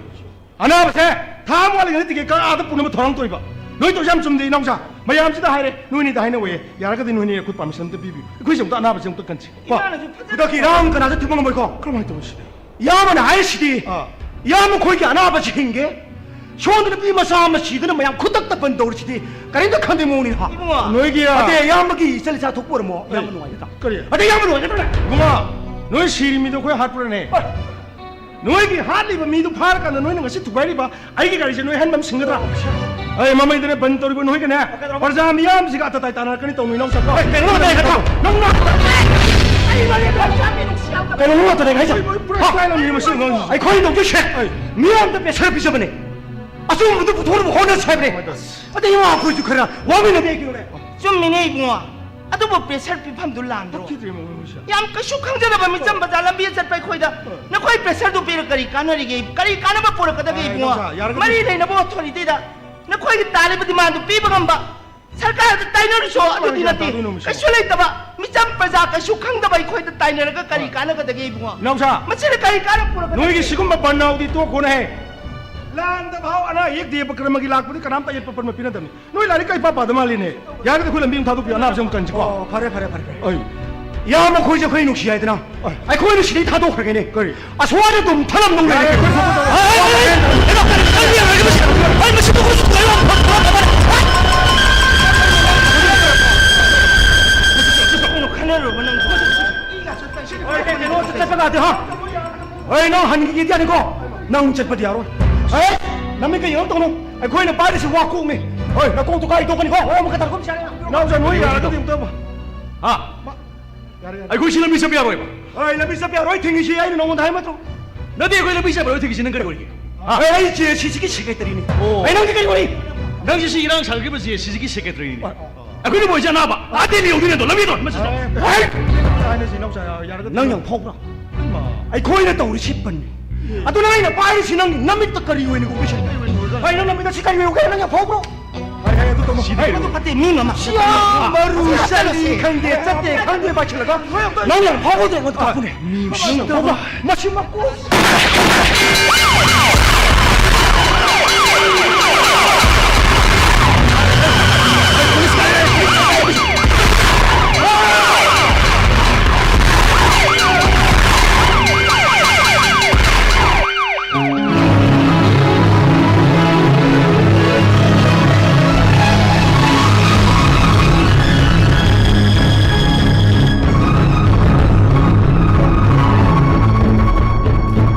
ꯑꯅꯥꯕꯁꯦ ꯊꯥ ꯑꯃ ꯋꯥꯠꯂꯤꯉꯩꯗ ꯇꯤꯀꯦꯠ ꯀꯛꯑ ꯑꯥꯗ ꯄꯨꯅꯕ ꯊꯧꯔꯥꯡ ꯇꯧꯔꯤꯕ꯫ ꯅꯣꯏ ꯇꯧꯔꯤꯁꯦ ꯌꯥꯝ ꯆꯨꯝꯗꯦ, ꯏꯅꯥꯎꯆꯥ꯫ ꯃꯌꯥꯝꯁꯤꯗ ꯍꯥꯏꯔꯦ, ꯅꯣꯏꯅꯤꯗ ꯍꯥꯏꯅꯧꯑꯣꯌꯦ꯫ ꯌꯥꯔꯒꯗꯤ ꯅꯣꯏꯅꯤ ꯑꯩꯈꯣꯏ ꯄꯥꯔꯃꯤꯁꯟ ꯑꯝꯇ ꯄꯤꯕꯤꯌꯨ꯫ ꯑꯩꯈꯣꯏꯁꯦ ꯑꯝꯇ ꯑꯅꯥꯕꯁꯦ ꯑꯝꯇ ꯀꯟꯁꯤ꯫ ꯀꯣ? ꯏꯃꯥꯅꯁꯨ ꯐꯖꯅ ꯈꯨꯗꯛꯀꯤ ꯏꯔꯥꯡ ꯀꯅꯥꯁꯨ ꯊꯤꯡꯕ ꯉꯝꯃꯣꯏꯀꯣ? ꯀꯔꯝꯍꯥꯏꯅ ꯇꯧꯅꯤ ꯁꯤꯗꯤ? ꯏꯌꯥꯝꯕꯅ ꯍꯥꯏꯔꯤꯁꯤꯗꯤ, ꯑꯥ꯫ ꯏꯌꯥꯝꯕ ꯑꯩꯈꯣꯏꯒꯤ ꯑꯅꯥꯕꯁꯤ ꯍꯤꯡꯒꯦ, ꯁꯣꯝꯗ ꯅꯨꯄꯤ ꯃꯆꯥ ꯑꯃ ꯁꯤꯗꯅ ꯃꯌꯥꯝ ꯈꯨꯗꯛꯇ ꯕꯟ ꯇꯧꯔꯤꯁꯤꯗꯤ ꯀꯔꯤꯝꯇ ꯈꯟꯗꯦ ꯃꯑꯣꯡꯅꯤ ꯍꯥ? ꯏꯕꯨꯡꯉꯣ꯫ ꯅꯣꯏꯒꯤ ꯑꯇꯩ ꯏꯌꯥꯝꯕꯒꯤ ꯏꯆꯜ ꯏꯆꯥ ꯊꯣꯛꯄ ꯑꯣꯏꯔꯝꯃꯣ, ꯏꯌꯥꯝꯕ ꯅꯨꯡꯉꯥꯏꯒꯗ꯭ꯔꯥ? ꯀꯔꯤ? ꯑꯇꯩ ꯏꯌꯥꯝꯕ ꯅꯨꯡꯉꯥꯏꯒꯗ꯭ꯔꯥꯅꯦ? ꯏꯕꯨꯡꯉꯣ, ꯅꯣꯏ ꯁꯤꯔꯤ ꯃꯤꯗꯣ ꯑꯩꯈꯣꯏ ꯍꯥꯠꯄ꯭ꯔꯅꯦ? ꯍꯣꯏ꯫ ꯅꯣꯏꯒꯤ ꯍꯥꯠꯂꯤꯕ ꯃꯤꯗꯨ ꯐꯥꯔꯀꯥꯟꯗ ꯅꯣꯏꯅ ꯉꯁꯤ ꯊꯨꯒꯥꯏꯔꯤꯕ ꯑꯩꯒꯤ ꯒꯥꯔꯤꯁꯦ ꯅꯣꯏ ꯑꯍꯟꯕ ꯑꯃ ꯁꯤꯡꯒꯗ꯭ꯔꯥ? ꯑꯩ ꯃꯃꯩꯗꯅꯦ ꯕꯟ ꯇꯧꯔꯤꯕ ꯅꯣꯏꯒꯅꯦ ꯄ꯭ꯔꯖꯥ ꯃꯤꯌꯥꯝꯁꯤꯒ ꯑꯇꯇꯥꯏ ꯇꯥꯟꯅꯔꯛꯀꯅꯤ ꯇꯧꯅꯨ ꯏꯅꯥꯎꯆꯥ꯫ ꯍꯣꯏ, ꯀꯩꯅꯣ ꯅꯪꯅ ꯍꯥꯏꯒꯗ꯭ꯔꯣ? ꯅꯪꯅ ꯀꯩꯅꯣ ꯅꯪꯅ ꯇꯧꯔꯦ ꯍꯥꯏꯁꯦ? ꯄꯨꯔꯥ ꯍꯥ? ꯏꯁꯇꯥꯏꯜ ꯑꯃꯅꯤ ꯃꯁꯤ ꯑꯉꯥꯡꯁꯤꯁꯨ꯫ ꯑꯩꯈꯣꯏ ꯇꯧꯗꯣꯏꯁꯦ ꯃꯤꯌꯥꯝꯗ ꯄ꯭ꯔꯦꯁꯔ ꯄꯤꯖꯕꯅꯦ꯫ ꯑꯆꯨꯝꯕꯗꯨ ꯄꯨꯊꯣꯛꯅꯕ ꯍꯣꯠꯅꯁꯦ ꯍꯥꯏꯕꯅꯦ꯫ ꯑꯗꯩ ꯏꯃꯥ ꯑꯩꯈꯣꯏꯁꯨ ꯈꯔ ꯋꯥꯃꯤꯟꯅꯗꯦ ꯀꯩꯅꯣꯅꯦ꯫ ꯆꯨꯝꯃꯤꯅꯦ ꯏꯕꯨꯡꯉꯣ꯫ ꯑꯗꯨꯕꯨ ꯄ꯭ꯔꯦꯁꯔ ꯄꯤꯐꯝꯗꯨ ꯂꯥꯟꯗ꯭ꯔꯣ? ꯐꯠꯈꯤꯗ꯭ꯔꯦ ꯃꯣꯏ ꯃꯣꯏꯁꯦ꯫ ꯌꯥꯝ ꯀꯩꯁꯨ ꯈꯪꯖꯗꯕ ꯃꯤꯆꯝ ꯃꯆꯥ ꯂꯝꯕꯤ ꯆꯠꯄ ꯑꯩꯈꯣꯏꯗ ꯅꯈꯣꯏ ꯄ꯭ꯔꯦꯁꯔꯗꯨ ꯄꯤꯔ ꯀꯔꯤ ꯀꯥꯟꯅꯔꯤꯒꯦ? ꯀꯔꯤ ꯀꯥꯟꯅꯕ ꯄꯨꯔꯛꯀꯗꯒꯦ ꯑꯦ, ꯏꯕꯨꯡꯉꯣ? ꯏꯅꯥꯎꯆꯥ, ꯌꯥꯔꯒꯗꯤ ꯃꯔꯤ ꯂꯩꯅꯕ ꯑꯣꯊꯣꯔꯤꯇꯤꯗ ꯅꯈꯣꯏꯒꯤ ꯇꯥꯔꯤꯕ ꯗꯤꯃꯥꯟꯗꯨ ꯄꯤꯕ ꯉꯝꯕ ꯁꯔꯀꯥꯔꯗ ꯇꯥꯏꯅꯔꯨꯁꯣ, ꯑꯗꯨꯗꯤ ꯀꯃꯥꯏꯅ ꯅꯠꯇꯦ꯫ ꯇꯥꯗꯣꯏꯅꯣ ꯃꯁꯤꯕꯣ? ꯀꯩꯁꯨ ꯂꯩꯇꯕ ꯃꯤꯆꯝ ꯄ꯭ꯔꯖꯥ ꯀꯩꯁꯨ ꯈꯪꯗꯕ ꯑꯩꯈꯣꯏꯗ ꯇꯥꯏꯅꯔꯒ ꯀꯔꯤ ꯀꯥꯟꯅꯒꯗꯒꯦ ꯏꯕꯨꯡꯉꯣ? ꯏꯅꯥꯎꯆꯥ, ꯃꯁꯤꯅ ꯀꯔꯤ ꯀꯥꯟꯅꯕ ꯄꯨꯔꯛꯀꯗꯒꯦ? ꯅꯣꯏꯒꯤ ꯁꯤꯒꯨꯝꯕ ꯕꯟ ꯍꯧꯗꯤ ꯇꯣꯛꯈꯣꯅꯦꯍꯦ꯫ ꯂꯥꯟꯗ ꯐꯥꯎ ꯑꯅꯥ ꯑꯌꯦꯛ ꯗꯦꯕ ꯀꯔꯃꯒꯤ ꯂꯥꯛꯄꯗꯤ ꯀꯅꯥꯝꯇ ꯑꯌꯦꯠꯄ ꯄꯟꯕ ꯄꯤꯅꯗꯕꯅꯤ꯫ ꯅꯣꯏ ꯂꯥꯏꯔꯤꯛ ꯀꯩ ꯄꯥ ꯄꯥꯗ ꯃꯥꯜꯂꯤꯅꯦ꯫ ꯌꯥꯔꯒꯗꯤ ꯑꯩꯈꯣꯏ ꯂꯝꯕꯤ ꯑꯃ ꯊꯥꯗꯣꯛꯄꯤꯌꯨ, ꯑꯅꯥꯕꯁꯦ ꯑꯃꯨꯛ ꯀꯟꯁꯤꯀꯣ꯫ ꯑꯣ, ꯐꯔꯦ, ꯐꯔꯦ, ꯐꯔꯦ, ꯐꯔꯦ꯫ ꯑꯩ ꯏꯌꯥꯝꯕ ꯑꯩꯈꯣꯏꯁꯦ ꯑꯩꯈꯣꯏ ꯅꯨꯡꯁꯤ ꯍꯥꯏꯗꯅ ꯑꯩꯈꯣꯏꯅ ꯁꯤꯗꯩ ꯊꯥꯗꯣꯛꯈ꯭ꯔꯒꯦꯅꯦ꯫ ꯀꯔꯤ? ꯑꯁ꯭ꯋꯥꯏꯗ ꯑꯗꯨꯝ ꯊꯅꯝ ꯅꯨꯡ ꯌꯥꯔꯦ, ꯂꯩꯔꯒꯦ꯫ ꯑꯩꯈꯣꯏ ꯊꯣꯛꯄ ꯇꯧꯔꯣ꯫ ꯍꯥꯏ, ꯍꯥꯏ, ꯍꯥꯏ, ꯍꯥꯏ, ꯍꯥꯏ, ꯍꯥꯏ, ꯃꯁꯤ ꯊꯣꯛꯄ ꯇꯧꯔꯣ꯫ ꯀꯩꯅꯣ ꯈꯟꯅꯔꯨꯔꯕ ꯅꯪꯁꯨ? ꯍꯣꯏ, ꯀꯩꯅꯣ ꯆꯠꯄ ꯌꯥꯗꯦ, ꯍꯥ? ꯍꯣꯏ, ꯅꯪ ꯍꯟꯈꯤꯒꯦꯗꯤ ꯌꯥꯅꯤꯀꯣ? ꯅꯪ ꯆꯠꯄꯗꯤ ꯌꯥꯔꯣꯏ꯫ ꯍꯣꯏ, ꯅꯃꯤꯠꯀ ꯌꯦꯡꯉꯛꯇꯧꯅꯨ꯫ ꯑꯩꯈꯣꯏꯅ ꯄꯥꯏꯔꯤꯁꯤ ꯋꯥ ꯀꯣꯛꯅꯤ꯫ ꯍꯣꯏ, ꯅꯀꯣꯛꯇꯨ ꯀꯥꯏ ꯇꯣꯛꯀꯅꯤꯀꯣ? ꯑꯣ, ꯑꯃꯨꯛꯀ ꯇꯥꯔꯛꯄ ꯌꯥꯔꯦ꯫ ꯏꯅꯥꯎꯆꯥ, ꯅꯣꯏ ꯌꯥꯔꯒꯗꯤ ꯑꯝꯇ ꯍꯥ? ꯌꯥꯔꯦ, ꯌꯥꯔꯦ꯫ ꯑꯩꯈꯣꯏ ꯁꯤ ꯂꯝꯕꯤ ꯆꯠꯄ ꯌꯥꯔꯣꯏꯕ? ꯍꯣꯏ, ꯂꯝꯕꯤ ꯆꯠꯄ ꯌꯥꯔꯣꯏ ꯊꯤꯡꯉꯤꯁꯤ ꯑꯩꯅ ꯅꯉꯣꯟꯗ ꯍꯥꯏ ꯅꯠꯇ꯭ꯔꯣ? ꯅꯠꯇꯦ, ꯑꯩꯈꯣꯏ ꯂꯝꯕꯤ ꯆꯠꯄ ꯌꯥꯔꯣꯏ ꯊꯤꯡꯉꯤꯁꯤ ꯅꯪ ꯀꯔꯤ ꯑꯣꯏꯔꯤꯒꯦ? ꯑꯩ ꯖꯦ ꯁꯤ ꯁꯤꯒꯤ ꯁꯦꯀ꯭ꯔꯦꯇꯔꯤꯅꯤ꯫ ꯑꯣ꯫ ꯑꯩ ꯅꯪꯗꯤ ꯀꯔꯤ ꯋꯥꯔꯤ? ꯅꯪꯁꯦ ꯁꯤ ꯏꯔꯥꯡ ꯁꯥꯒꯠꯈꯤꯕ ꯖꯦ ꯁꯤ ꯁꯤꯒꯤ ꯁꯦꯀ꯭ꯔꯦꯇꯔꯤꯅꯤ꯫ ꯑ, ꯑ꯫ ꯑꯩꯈꯣꯏꯅ ꯃꯣꯏꯁꯦ ꯑꯅꯥꯕ ꯑꯥ ꯗꯦꯜꯂꯤ ꯌꯧꯗꯣꯏꯅꯦ ꯑꯗꯣ ꯂꯝꯕꯤꯗꯣ ꯃꯁꯤ ꯆꯠ-꯫ ꯑꯦ, ꯑꯦ, ꯑꯩꯅ ꯁꯤ ꯏꯅꯥꯎꯆꯥ ꯌꯥꯔꯒ ꯅꯪ ꯌꯥꯝ ꯐꯥꯎꯕ꯭ꯔꯥ? ꯏꯃꯥ꯫ ꯑꯩꯈꯣꯏꯅ ꯇꯧꯔꯤꯁꯤ ꯕꯟꯅꯤ꯫ ꯑꯦ꯫ ꯑꯗꯨ ꯅꯪ ꯑꯩꯅ ꯄꯥꯏꯔꯤꯁꯤ ꯅꯪ ꯅꯃꯤꯠꯇ ꯀꯔꯤ ꯑꯣꯏꯅ ꯎꯒꯦ ꯁꯤꯅꯤ? ꯀꯔꯤ ꯑꯣꯏꯅ ꯎꯔꯖꯥꯠꯅꯣ? ꯍꯣꯏ, ꯅꯪ ꯅꯃꯤꯠꯇ ꯁꯤ ꯀꯔꯤ ꯑꯣꯏꯅ ꯎꯒꯦ? ꯅꯪ ꯌꯥꯝ ꯐꯥꯎꯕ꯭ꯔꯣ? ꯍꯥꯏ, ꯍꯥꯏ, ꯑꯗꯨ ꯇꯧꯅꯨ꯫ ꯁꯤꯗꯤ ꯍꯥꯏ, ꯀꯩꯅꯣ? ꯑꯗꯨ ꯐꯠꯇꯦ, ꯃꯤ ꯉꯝꯃ-꯫ ꯁꯤꯌꯥ, ꯃꯔꯨ ꯆꯠꯂꯁꯤ꯫ ꯆꯠꯂꯤ ꯈꯪꯗꯦ, ꯆꯠꯇꯦ ꯈꯪꯗꯦ ꯄꯥꯏꯁꯤꯜꯂꯒ ꯅꯪ ꯌꯥꯝ ꯐꯥꯎꯕꯗꯣ ꯑꯩꯉꯣꯟꯗ ꯀꯥꯞꯄꯨꯅꯦ꯫ ꯃꯤ ꯎꯁꯤꯠꯇꯕ꯫ ꯃꯁꯤ ꯃꯀꯣꯛ꯫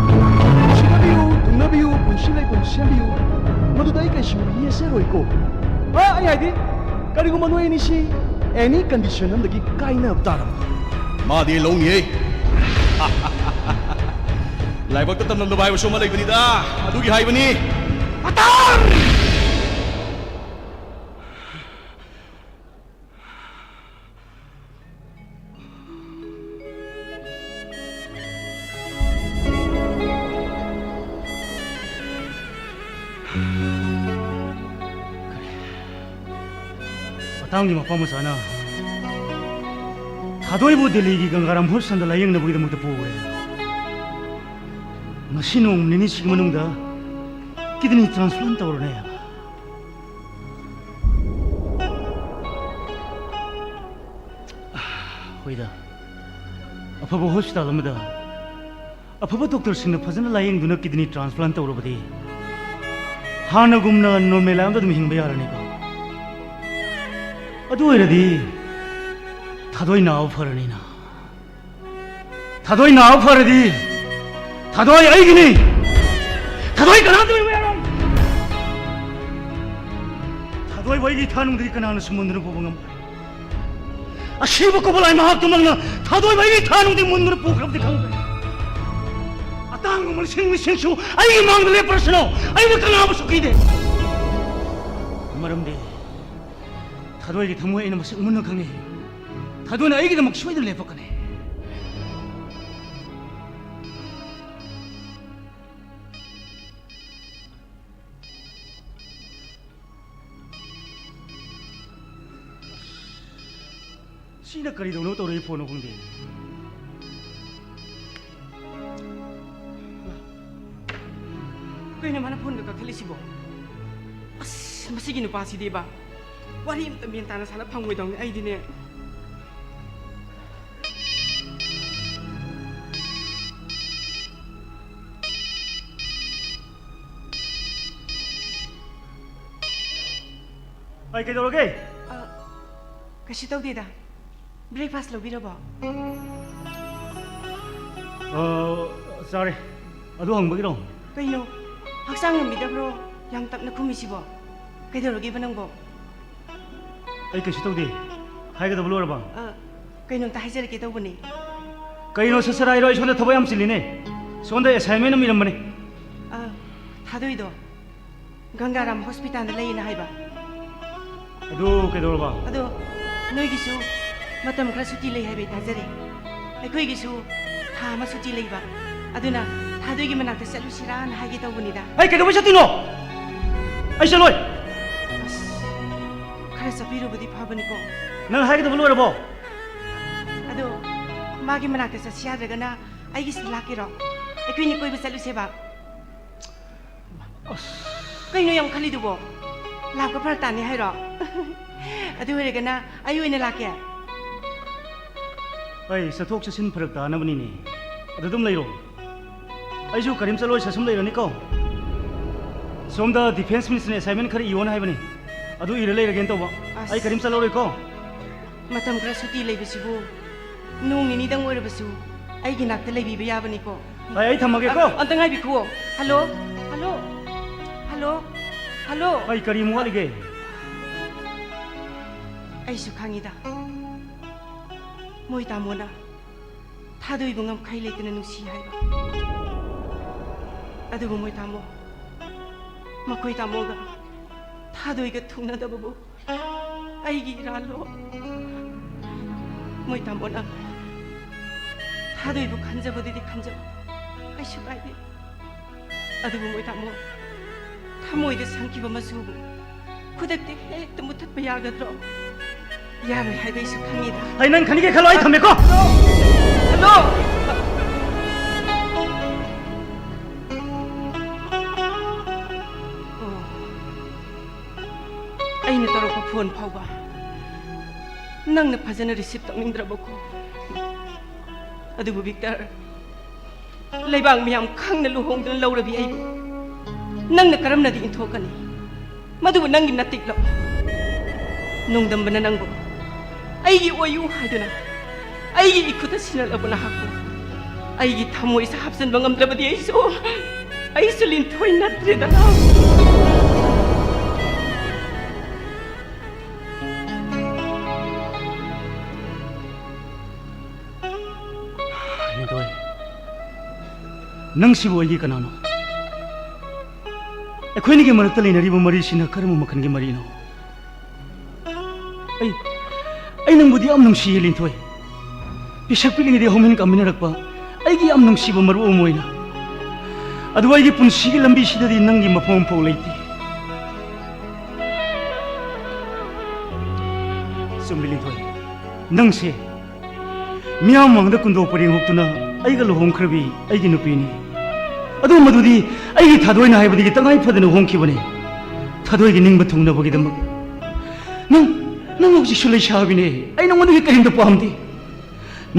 ꯅꯨꯡꯁꯤꯅꯕꯤꯌꯨ, ꯊꯨꯡꯅꯕꯤꯌꯨ, ꯄꯨꯟꯁꯤ ꯂꯩꯄꯨꯡ ꯁꯦꯝꯕꯤꯌꯨ꯫ ꯃꯗꯨꯗ ꯑꯩ ꯀꯩꯁꯨ ꯌꯦꯠꯆꯔꯣꯏꯀꯣ꯫ ꯑ, ꯑꯩ ꯍꯥꯏꯗꯤ, ꯀꯔꯤꯒꯨꯝꯕ ꯅꯣꯏ ꯑꯅꯤꯁꯤ any condition ꯑꯃꯗꯒꯤ ꯀꯥꯏꯅꯕ ꯇꯥꯔꯕ? ꯃꯥꯗꯤ ꯂꯧꯅꯤꯍꯦ꯫ ꯂꯥꯏꯕꯛꯇ ꯇꯝꯂꯝꯗꯕ ꯍꯥꯏꯕꯁꯨ ꯑꯃ ꯂꯩꯕꯅꯤꯗ, ꯑꯗꯨꯒꯤ ꯍꯥꯏꯕꯅꯤ꯫ ꯑꯇꯥꯡ! ꯃꯇꯥꯡꯒꯤ ꯃꯄꯥ ꯃꯆꯥꯅ ꯊꯥꯗꯣꯏꯕꯨ ꯗꯦꯜꯂꯤꯒꯤ ꯒꯪꯒꯥꯔꯥꯝ ꯍꯣꯁꯄꯤꯇꯥꯜꯗ ꯂꯥꯌꯦꯡꯅꯕꯒꯤꯗꯃꯛꯇ ꯄꯨꯈ꯭ꯔꯦ꯫ ꯉꯁꯤ ꯅꯣꯡ ꯅꯤꯅꯤꯁꯤꯒꯤ ꯃꯅꯨꯡꯗ ꯀꯤꯗꯅꯤ ꯇ꯭ꯔꯥꯟꯁꯄ꯭ꯂꯥꯟ ꯇꯧꯔꯅꯤ ꯍꯥꯏꯕ꯫ ꯍꯣꯏꯗ, ꯑꯐꯕ ꯍꯣꯁꯄꯤꯇꯥꯜ ꯑꯃꯗ ꯑꯐꯕ ꯗꯣꯛꯇꯔꯁꯤꯡꯅ ꯐꯖꯅ ꯂꯥꯌꯦꯡꯗꯨꯅ ꯀꯤꯗꯅꯤ ꯇ꯭ꯔꯥꯟꯁꯄ꯭ꯂꯥꯟ ꯇꯧꯔꯕꯗꯤ ꯍꯥꯟꯅꯒꯨꯝꯅ ꯅꯣꯔꯃꯦꯜ ꯑꯃꯗ ꯑꯗꯨꯝ ꯍꯤꯡꯕ ꯌꯥꯔꯅꯤꯀꯣ꯫ ꯑꯗꯨ ꯑꯣꯏꯔꯗꯤ ꯊꯥꯗꯣꯏ ꯅꯥꯕ ꯐꯔꯅꯤꯅ꯫ ꯊꯥꯗꯣꯏ ꯅꯥꯕ ꯐꯔꯗꯤ ꯊꯥꯗꯣꯏ ꯑꯩꯒꯤꯅꯤ꯫ ꯊꯥꯗꯣꯏ ꯀꯅꯥꯝꯇ ꯂꯩꯕ ꯌꯥꯔꯣꯏ꯫ ꯊꯥꯗꯣꯏꯕꯨ ꯑꯩꯒꯤ ꯏꯊꯥ ꯅꯨꯡꯗꯒꯤ ꯀꯅꯥꯅꯁꯨ ꯃꯨꯟꯗꯨꯅ ꯄꯨꯕ ꯉꯝꯃꯣꯏ꯫ ꯑꯁꯤꯕ ꯀꯣꯕꯂꯥꯏ ꯃꯍꯥꯛꯇꯨꯃꯛꯅ ꯊꯥꯗꯣꯏꯕ ꯑꯩꯒꯤ ꯏꯊꯥ ꯅꯨꯡꯗꯤ ꯃꯨꯟꯗꯨꯅ ꯄꯨꯈ꯭ꯔꯕꯗꯤ ꯈꯪꯗ꯭ꯔꯦ꯫ ꯑꯇꯥꯡ ꯂꯤꯁꯤꯡ ꯂꯤꯁꯤꯡꯁꯨ ꯑꯩꯒꯤ ꯃꯥꯡꯗ ꯂꯦꯞꯄ꯭ꯔꯁꯅꯨ, ꯑꯩꯅ ꯀꯅꯥꯕꯨꯁꯨ ꯀꯤꯗꯦ꯫ ꯃꯔꯝꯗꯤ ꯊꯥꯗꯣꯏꯒꯤ ꯊꯃꯣꯏ ꯑꯩꯅ ꯃꯁꯛ ꯃꯨꯟꯅ ꯈꯪꯉꯤ꯫ ꯊꯥꯗꯣꯏꯅ ꯑꯩꯒꯤꯗꯃꯛ ꯁꯣꯏꯗꯅ ꯂꯦꯞꯄꯛꯀꯅꯤ꯫ ꯁꯤꯅ ꯀꯔꯤꯗꯧꯅꯣ ꯇꯧꯔꯛꯏ ꯐꯣꯟꯅꯣ ꯈꯪꯗꯦ꯫ ꯀꯩꯅꯣ ꯃꯥꯅ ꯐꯣꯟꯒ ꯀꯛꯊꯠꯂꯤꯁꯤꯕꯣ? ꯑꯁ, ꯃꯁꯤꯒꯤ ꯅꯨꯄꯥꯁꯤꯗꯤꯕ, ꯋꯥꯔꯤ ꯑꯝꯇ ꯃꯦꯟ ꯇꯥꯅ ꯁꯥꯟꯅ ꯐꯪꯉꯣꯏꯗꯧꯅꯤ ꯑꯩꯗꯤꯅꯦ꯫ ꯑꯩ ꯀꯩꯗꯧꯔꯒꯦ? ꯑ, ꯀꯩꯁꯨ ꯇꯧꯗꯦꯗ꯫ Breakfast ꯂꯧꯕꯤꯔꯕꯣ? ꯑ, ꯆꯥꯔꯦ꯫ ꯑꯗꯨ ꯍꯪꯕꯒꯤꯔꯣ? ꯀꯩꯅꯣ? ꯍꯛꯆꯥꯡ ꯉꯝꯕꯤꯗꯕ꯭ꯔꯣ? ꯌꯥꯝ ꯇꯞꯅ ꯈꯨꯝꯃꯤꯁꯤꯕꯣ? ꯀꯩꯗꯧꯔꯒꯦꯕ ꯅꯪꯕꯣ? ꯑꯩ ꯀꯩꯁꯨ ꯇꯧꯗꯦ꯫ ꯍꯥꯏꯒꯗꯕ ꯂꯣꯏꯔꯕ? ꯑ, ꯀꯩꯅꯣꯝꯇ ꯍꯥꯏꯖꯔꯛꯀꯦ ꯇꯧꯕꯅꯦ꯫ ꯀꯩꯅꯣ ꯁꯠ ꯁꯠ ꯍꯥꯏꯔꯣ, ꯑꯩ ꯁꯣꯝꯗ ꯊꯕꯛ ꯌꯥꯝ ꯆꯤꯜꯂꯤꯅꯦ꯫ ꯁꯣꯝꯗ assignment ꯑꯃ ꯏꯔꯝꯕꯅꯦ꯫ ꯑ, ꯊꯥꯗꯣꯏꯗꯣ ꯒꯪꯒꯥꯔꯥꯝ ꯍꯣꯁꯄꯤꯇꯥꯜꯗ ꯂꯩꯌꯦꯅ ꯍꯥꯏꯕ꯫ ꯑꯗꯨ ꯀꯩꯗꯧꯔꯕ? ꯑꯗꯣ ꯅꯣꯏꯒꯤꯁꯨ ꯃꯇꯝ ꯈꯔ ꯁꯨꯇꯤ ꯂꯩ ꯍꯥꯏꯕ ꯑꯩ ꯇꯥꯖꯔꯦ꯫ ꯑꯩꯈꯣꯏꯒꯤꯁꯨ ꯊꯥ ꯑꯃ ꯁꯨꯇꯤ ꯂꯩꯕ꯫ ꯑꯗꯨꯅ ꯊꯥꯗꯣꯏꯒꯤ ꯃꯅꯥꯛꯇ ꯆꯠꯂꯨꯁꯤꯔꯥꯅ ꯍꯥꯏꯒꯦ ꯇꯧꯕꯅꯤꯗ꯫ ꯑꯩ ꯀꯩꯗꯧꯕꯩ ꯆꯠꯇꯣꯏꯅꯣ? ꯑꯩ ꯆꯠꯂꯣꯏ꯫ ꯑꯁ, ꯈꯔ ꯆꯠꯄꯤꯔꯨꯕꯗꯤ ꯐꯕꯅꯤꯀꯣ꯫ ꯅꯪ ꯍꯥꯏꯒꯗꯕ ꯂꯣꯏꯔꯕꯣ? ꯑꯗꯣ ꯃꯥꯒꯤ ꯃꯅꯥꯛꯇ ꯆꯠꯁꯤ ꯌꯥꯗ꯭ꯔꯒꯅ ꯑꯩꯒꯤꯁꯤꯗ ꯂꯥꯛꯀꯦꯔꯣ? ꯑꯩꯈꯣꯏꯅꯤ ꯀꯣꯏꯕ ꯆꯠꯂꯨꯁꯦꯕ꯫ ꯑꯁ꯫ ꯀꯩꯅꯣ ꯌꯥꯝ ꯈꯜꯂꯤꯗꯨꯕꯣ? ꯂꯥꯛꯄ ꯐꯔꯛ ꯇꯥꯅꯤ ꯍꯥꯏꯔꯣ? ꯑꯗꯨ ꯑꯣꯏꯔꯒꯅ ꯑꯩ ꯑꯣꯏꯅ ꯂꯥꯛꯀꯦ꯫ ꯑꯩ ꯆꯠꯊꯣꯛ ꯆꯠꯁꯤꯟ ꯐꯔꯛ ꯇꯥꯅꯕꯅꯤꯅꯦ꯫ ꯑꯗꯨ ꯑꯗꯨꯝ ꯂꯩꯔꯣ꯫ ꯑꯩꯁꯨ ꯀꯔꯤꯝ ꯆꯠꯂꯣꯏ, ꯁꯁꯨꯝ ꯂꯩꯔꯅꯤꯀꯣ꯫ ꯁꯣꯝꯗ defence minister ꯅ assignment ꯈꯔ ꯏꯌꯣꯅ ꯍꯥꯏꯕꯅꯤ꯫ ꯑꯗꯨ ꯏꯔ ꯂꯩꯔꯒꯦꯅ ꯇꯧꯕ꯫ ꯑꯁ꯫ ꯑꯩ ꯀꯔꯤꯝ ꯆꯠꯂꯔꯣꯏꯀꯣ꯫ ꯃꯇꯝ ꯈꯔ ꯁꯨꯇꯤ ꯂꯩꯕꯁꯤꯕꯨ ꯅꯣꯡ ꯅꯤꯅꯤꯗꯪ ꯑꯣꯏꯔꯕꯁꯨ ꯑꯩꯒꯤ ꯅꯥꯛꯇ ꯂꯩꯕꯤꯕ ꯌꯥꯕꯅꯤꯀꯣ꯫ ꯑꯩ, ꯑꯩ ꯊꯝꯃꯒꯦꯀꯣ꯫ ꯑ-, ꯑꯝꯇ ꯉꯥꯏꯕꯤꯈꯨꯋꯣ꯫ ꯍꯜꯂꯣ? ꯍꯜꯂꯣ? ꯍꯜꯂꯣ? ꯍꯜꯂꯣ? ꯑꯩ ꯀꯔꯤ ꯑꯃꯨꯛ ꯋꯥꯠꯂꯤꯒꯦ? ꯑꯩꯁꯨ ꯈꯪꯉꯤꯗ꯫ ꯃꯣꯏ ꯇꯥꯃꯣꯅ ꯊꯥꯗꯣꯏꯕꯨ ꯉꯝꯈꯩ ꯂꯩꯇꯅ ꯅꯨꯡꯁꯤ ꯍꯥꯏꯕ꯫ ꯑꯗꯨꯕꯨ ꯃꯣꯏ ꯇꯥꯃꯣ, ꯃꯈꯣꯏ ꯇꯥꯃꯣꯒ ꯊꯥꯗꯣꯏꯒ ꯊꯨꯡꯅꯗꯕꯕꯨ ꯑꯩꯒꯤ ꯏꯔꯥꯜꯂꯣ? ꯃꯣꯏ ꯇꯥꯃꯣꯅ ꯊꯥꯗꯣꯏꯕꯨ ꯈꯟꯖꯕꯗꯨꯗꯤ ꯈꯟꯖꯕ, ꯀꯩꯁꯨ ꯀꯥꯏꯗꯦ꯫ ꯑꯗꯨꯕꯨ ꯃꯣꯏ ꯇꯥꯃꯣ, ꯊꯃꯣꯏꯗ ꯁꯪꯈꯤꯕ ꯃꯆꯨꯕꯨ ꯈꯨꯗꯛꯇ ꯍꯦꯛꯇ ꯃꯨꯊꯠꯄ ꯌꯥꯒꯗ꯭ꯔꯣ? ꯌꯥꯔꯣꯏ ꯍꯥꯏꯕ ꯑꯩꯁꯨ ꯈꯪꯉꯤꯗ꯫ ꯑꯩ ꯅꯪ ꯈꯟꯒꯦ ꯈꯜꯂꯣ, ꯑꯩ ꯊꯝꯃꯦꯀꯣ꯫ ꯍꯜꯂꯣ! ꯑꯣ, ꯑꯩꯅ ꯇꯧꯔꯛꯄ ꯐꯣꯟ ꯐꯥꯎꯕ ꯅꯪꯅ ꯐꯖꯅ ꯔꯤꯁꯤꯞ ꯇꯧꯅꯤꯡꯗ꯭ꯔꯕꯀꯣ꯫ ꯑꯗꯨꯕꯨ ꯕꯤꯛꯇꯔ, ꯂꯩꯕꯥꯛ ꯃꯤꯌꯥꯝ ꯈꯪꯅ ꯂꯨꯍꯣꯡꯗꯨꯅ ꯂꯧꯔꯕꯤ ꯑꯩꯕꯨ ꯅꯪꯅ ꯀꯔꯝꯅꯗꯤ ꯏꯟꯊꯣꯛꯀꯅꯤ? ꯃꯗꯨꯕꯨ ꯅꯪꯒꯤ ꯅꯇꯤꯛꯂꯣ? ꯅꯣꯡꯗꯝꯕꯅ ꯅꯪꯕꯨ ꯑꯩꯒꯤ ꯑꯣꯏꯌꯨ ꯍꯥꯏꯗꯨꯅ ꯑꯩꯒꯤ ꯏꯈꯨꯠꯇ ꯁꯤꯟꯅꯂꯛꯄ ꯅꯍꯥꯛꯄꯨ ꯑꯩꯒꯤ ꯊꯃꯣꯏꯁꯦ ꯍꯥꯞꯆꯤꯟꯕ ꯉꯝꯗ꯭ꯔꯕꯗꯤ ꯑꯩꯁꯨ, ꯑꯩꯁꯨ ꯂꯤꯟꯊꯣꯏ ꯅꯠꯇ꯭ꯔꯦꯗꯅ꯫ ꯂꯤꯟꯊꯣꯏ, ꯅꯪꯁꯤꯕꯨ ꯑꯩꯒꯤ ꯀꯅꯥꯅꯣ? ꯑꯩꯈꯣꯏꯅꯤꯒꯤ ꯃꯔꯛꯇ ꯂꯩꯅꯔꯤꯕ ꯃꯔꯤꯁꯤꯅ ꯀꯔꯝꯕ ꯃꯈꯜꯒꯤ ꯃꯔꯤꯅꯣ? ꯑꯩ, ꯑꯩ ꯅꯪꯕꯨꯗꯤ ꯌꯥꯝ ꯅꯨꯡꯁꯤꯌꯦ, ꯂꯤꯟꯊꯣꯏ꯫ ꯄꯤꯁꯛ ꯄꯤꯛꯂꯤꯉꯩꯗꯒꯤ ꯍꯧꯃꯤꯟ ꯀꯥꯃꯤꯟꯅꯔꯛꯄ ꯑꯩꯒꯤ ꯌꯥꯝ ꯅꯨꯡꯁꯤꯕ ꯃꯔꯨꯞ ꯑꯃ ꯑꯣꯏꯅ꯫ ꯑꯗꯨꯕꯨ ꯑꯩꯒꯤ ꯄꯨꯟꯁꯤꯒꯤ ꯂꯝꯕꯤꯁꯤꯗꯗꯤ ꯅꯪꯒꯤ ꯃꯐꯝ ꯑꯃꯐꯥꯎ ꯂꯩꯇꯦ꯫ ꯆꯨꯝꯃꯤ, ꯂꯤꯟꯊꯣꯏ꯫ ꯅꯪꯁꯦ ꯃꯤꯌꯥꯝ ꯃꯥꯡꯗ ꯀꯨꯟꯗꯣꯛ ꯄꯔꯦꯡ ꯍꯨꯛꯇꯨꯅ ꯑꯩꯒ ꯂꯨꯍꯣꯡꯈ꯭ꯔꯕꯤ ꯑꯩꯒꯤ ꯅꯨꯄꯤꯅꯤ꯫ ꯑꯗꯨ ꯃꯗꯨꯗꯤ ꯑꯩꯒꯤ ꯊꯥꯗꯣꯏꯅ ꯍꯥꯏꯕꯗꯒꯤ ꯇꯉꯥꯏ ꯐꯗꯅ ꯍꯣꯡꯈꯤꯕꯅꯤ꯫ ꯊꯥꯗꯣꯏꯒꯤ ꯅꯤꯡꯕ ꯊꯨꯡꯅꯕꯒꯤꯗꯃꯛ꯫ ꯅꯪ, ꯅꯪ ꯍꯧꯖꯤꯛꯁꯨ ꯂꯩꯁꯥꯕꯤꯅꯦ꯫ ꯑꯩ ꯅꯉꯣꯟꯗꯒꯤ ꯀꯔꯤꯝꯇ ꯄꯥꯝꯗꯦ꯫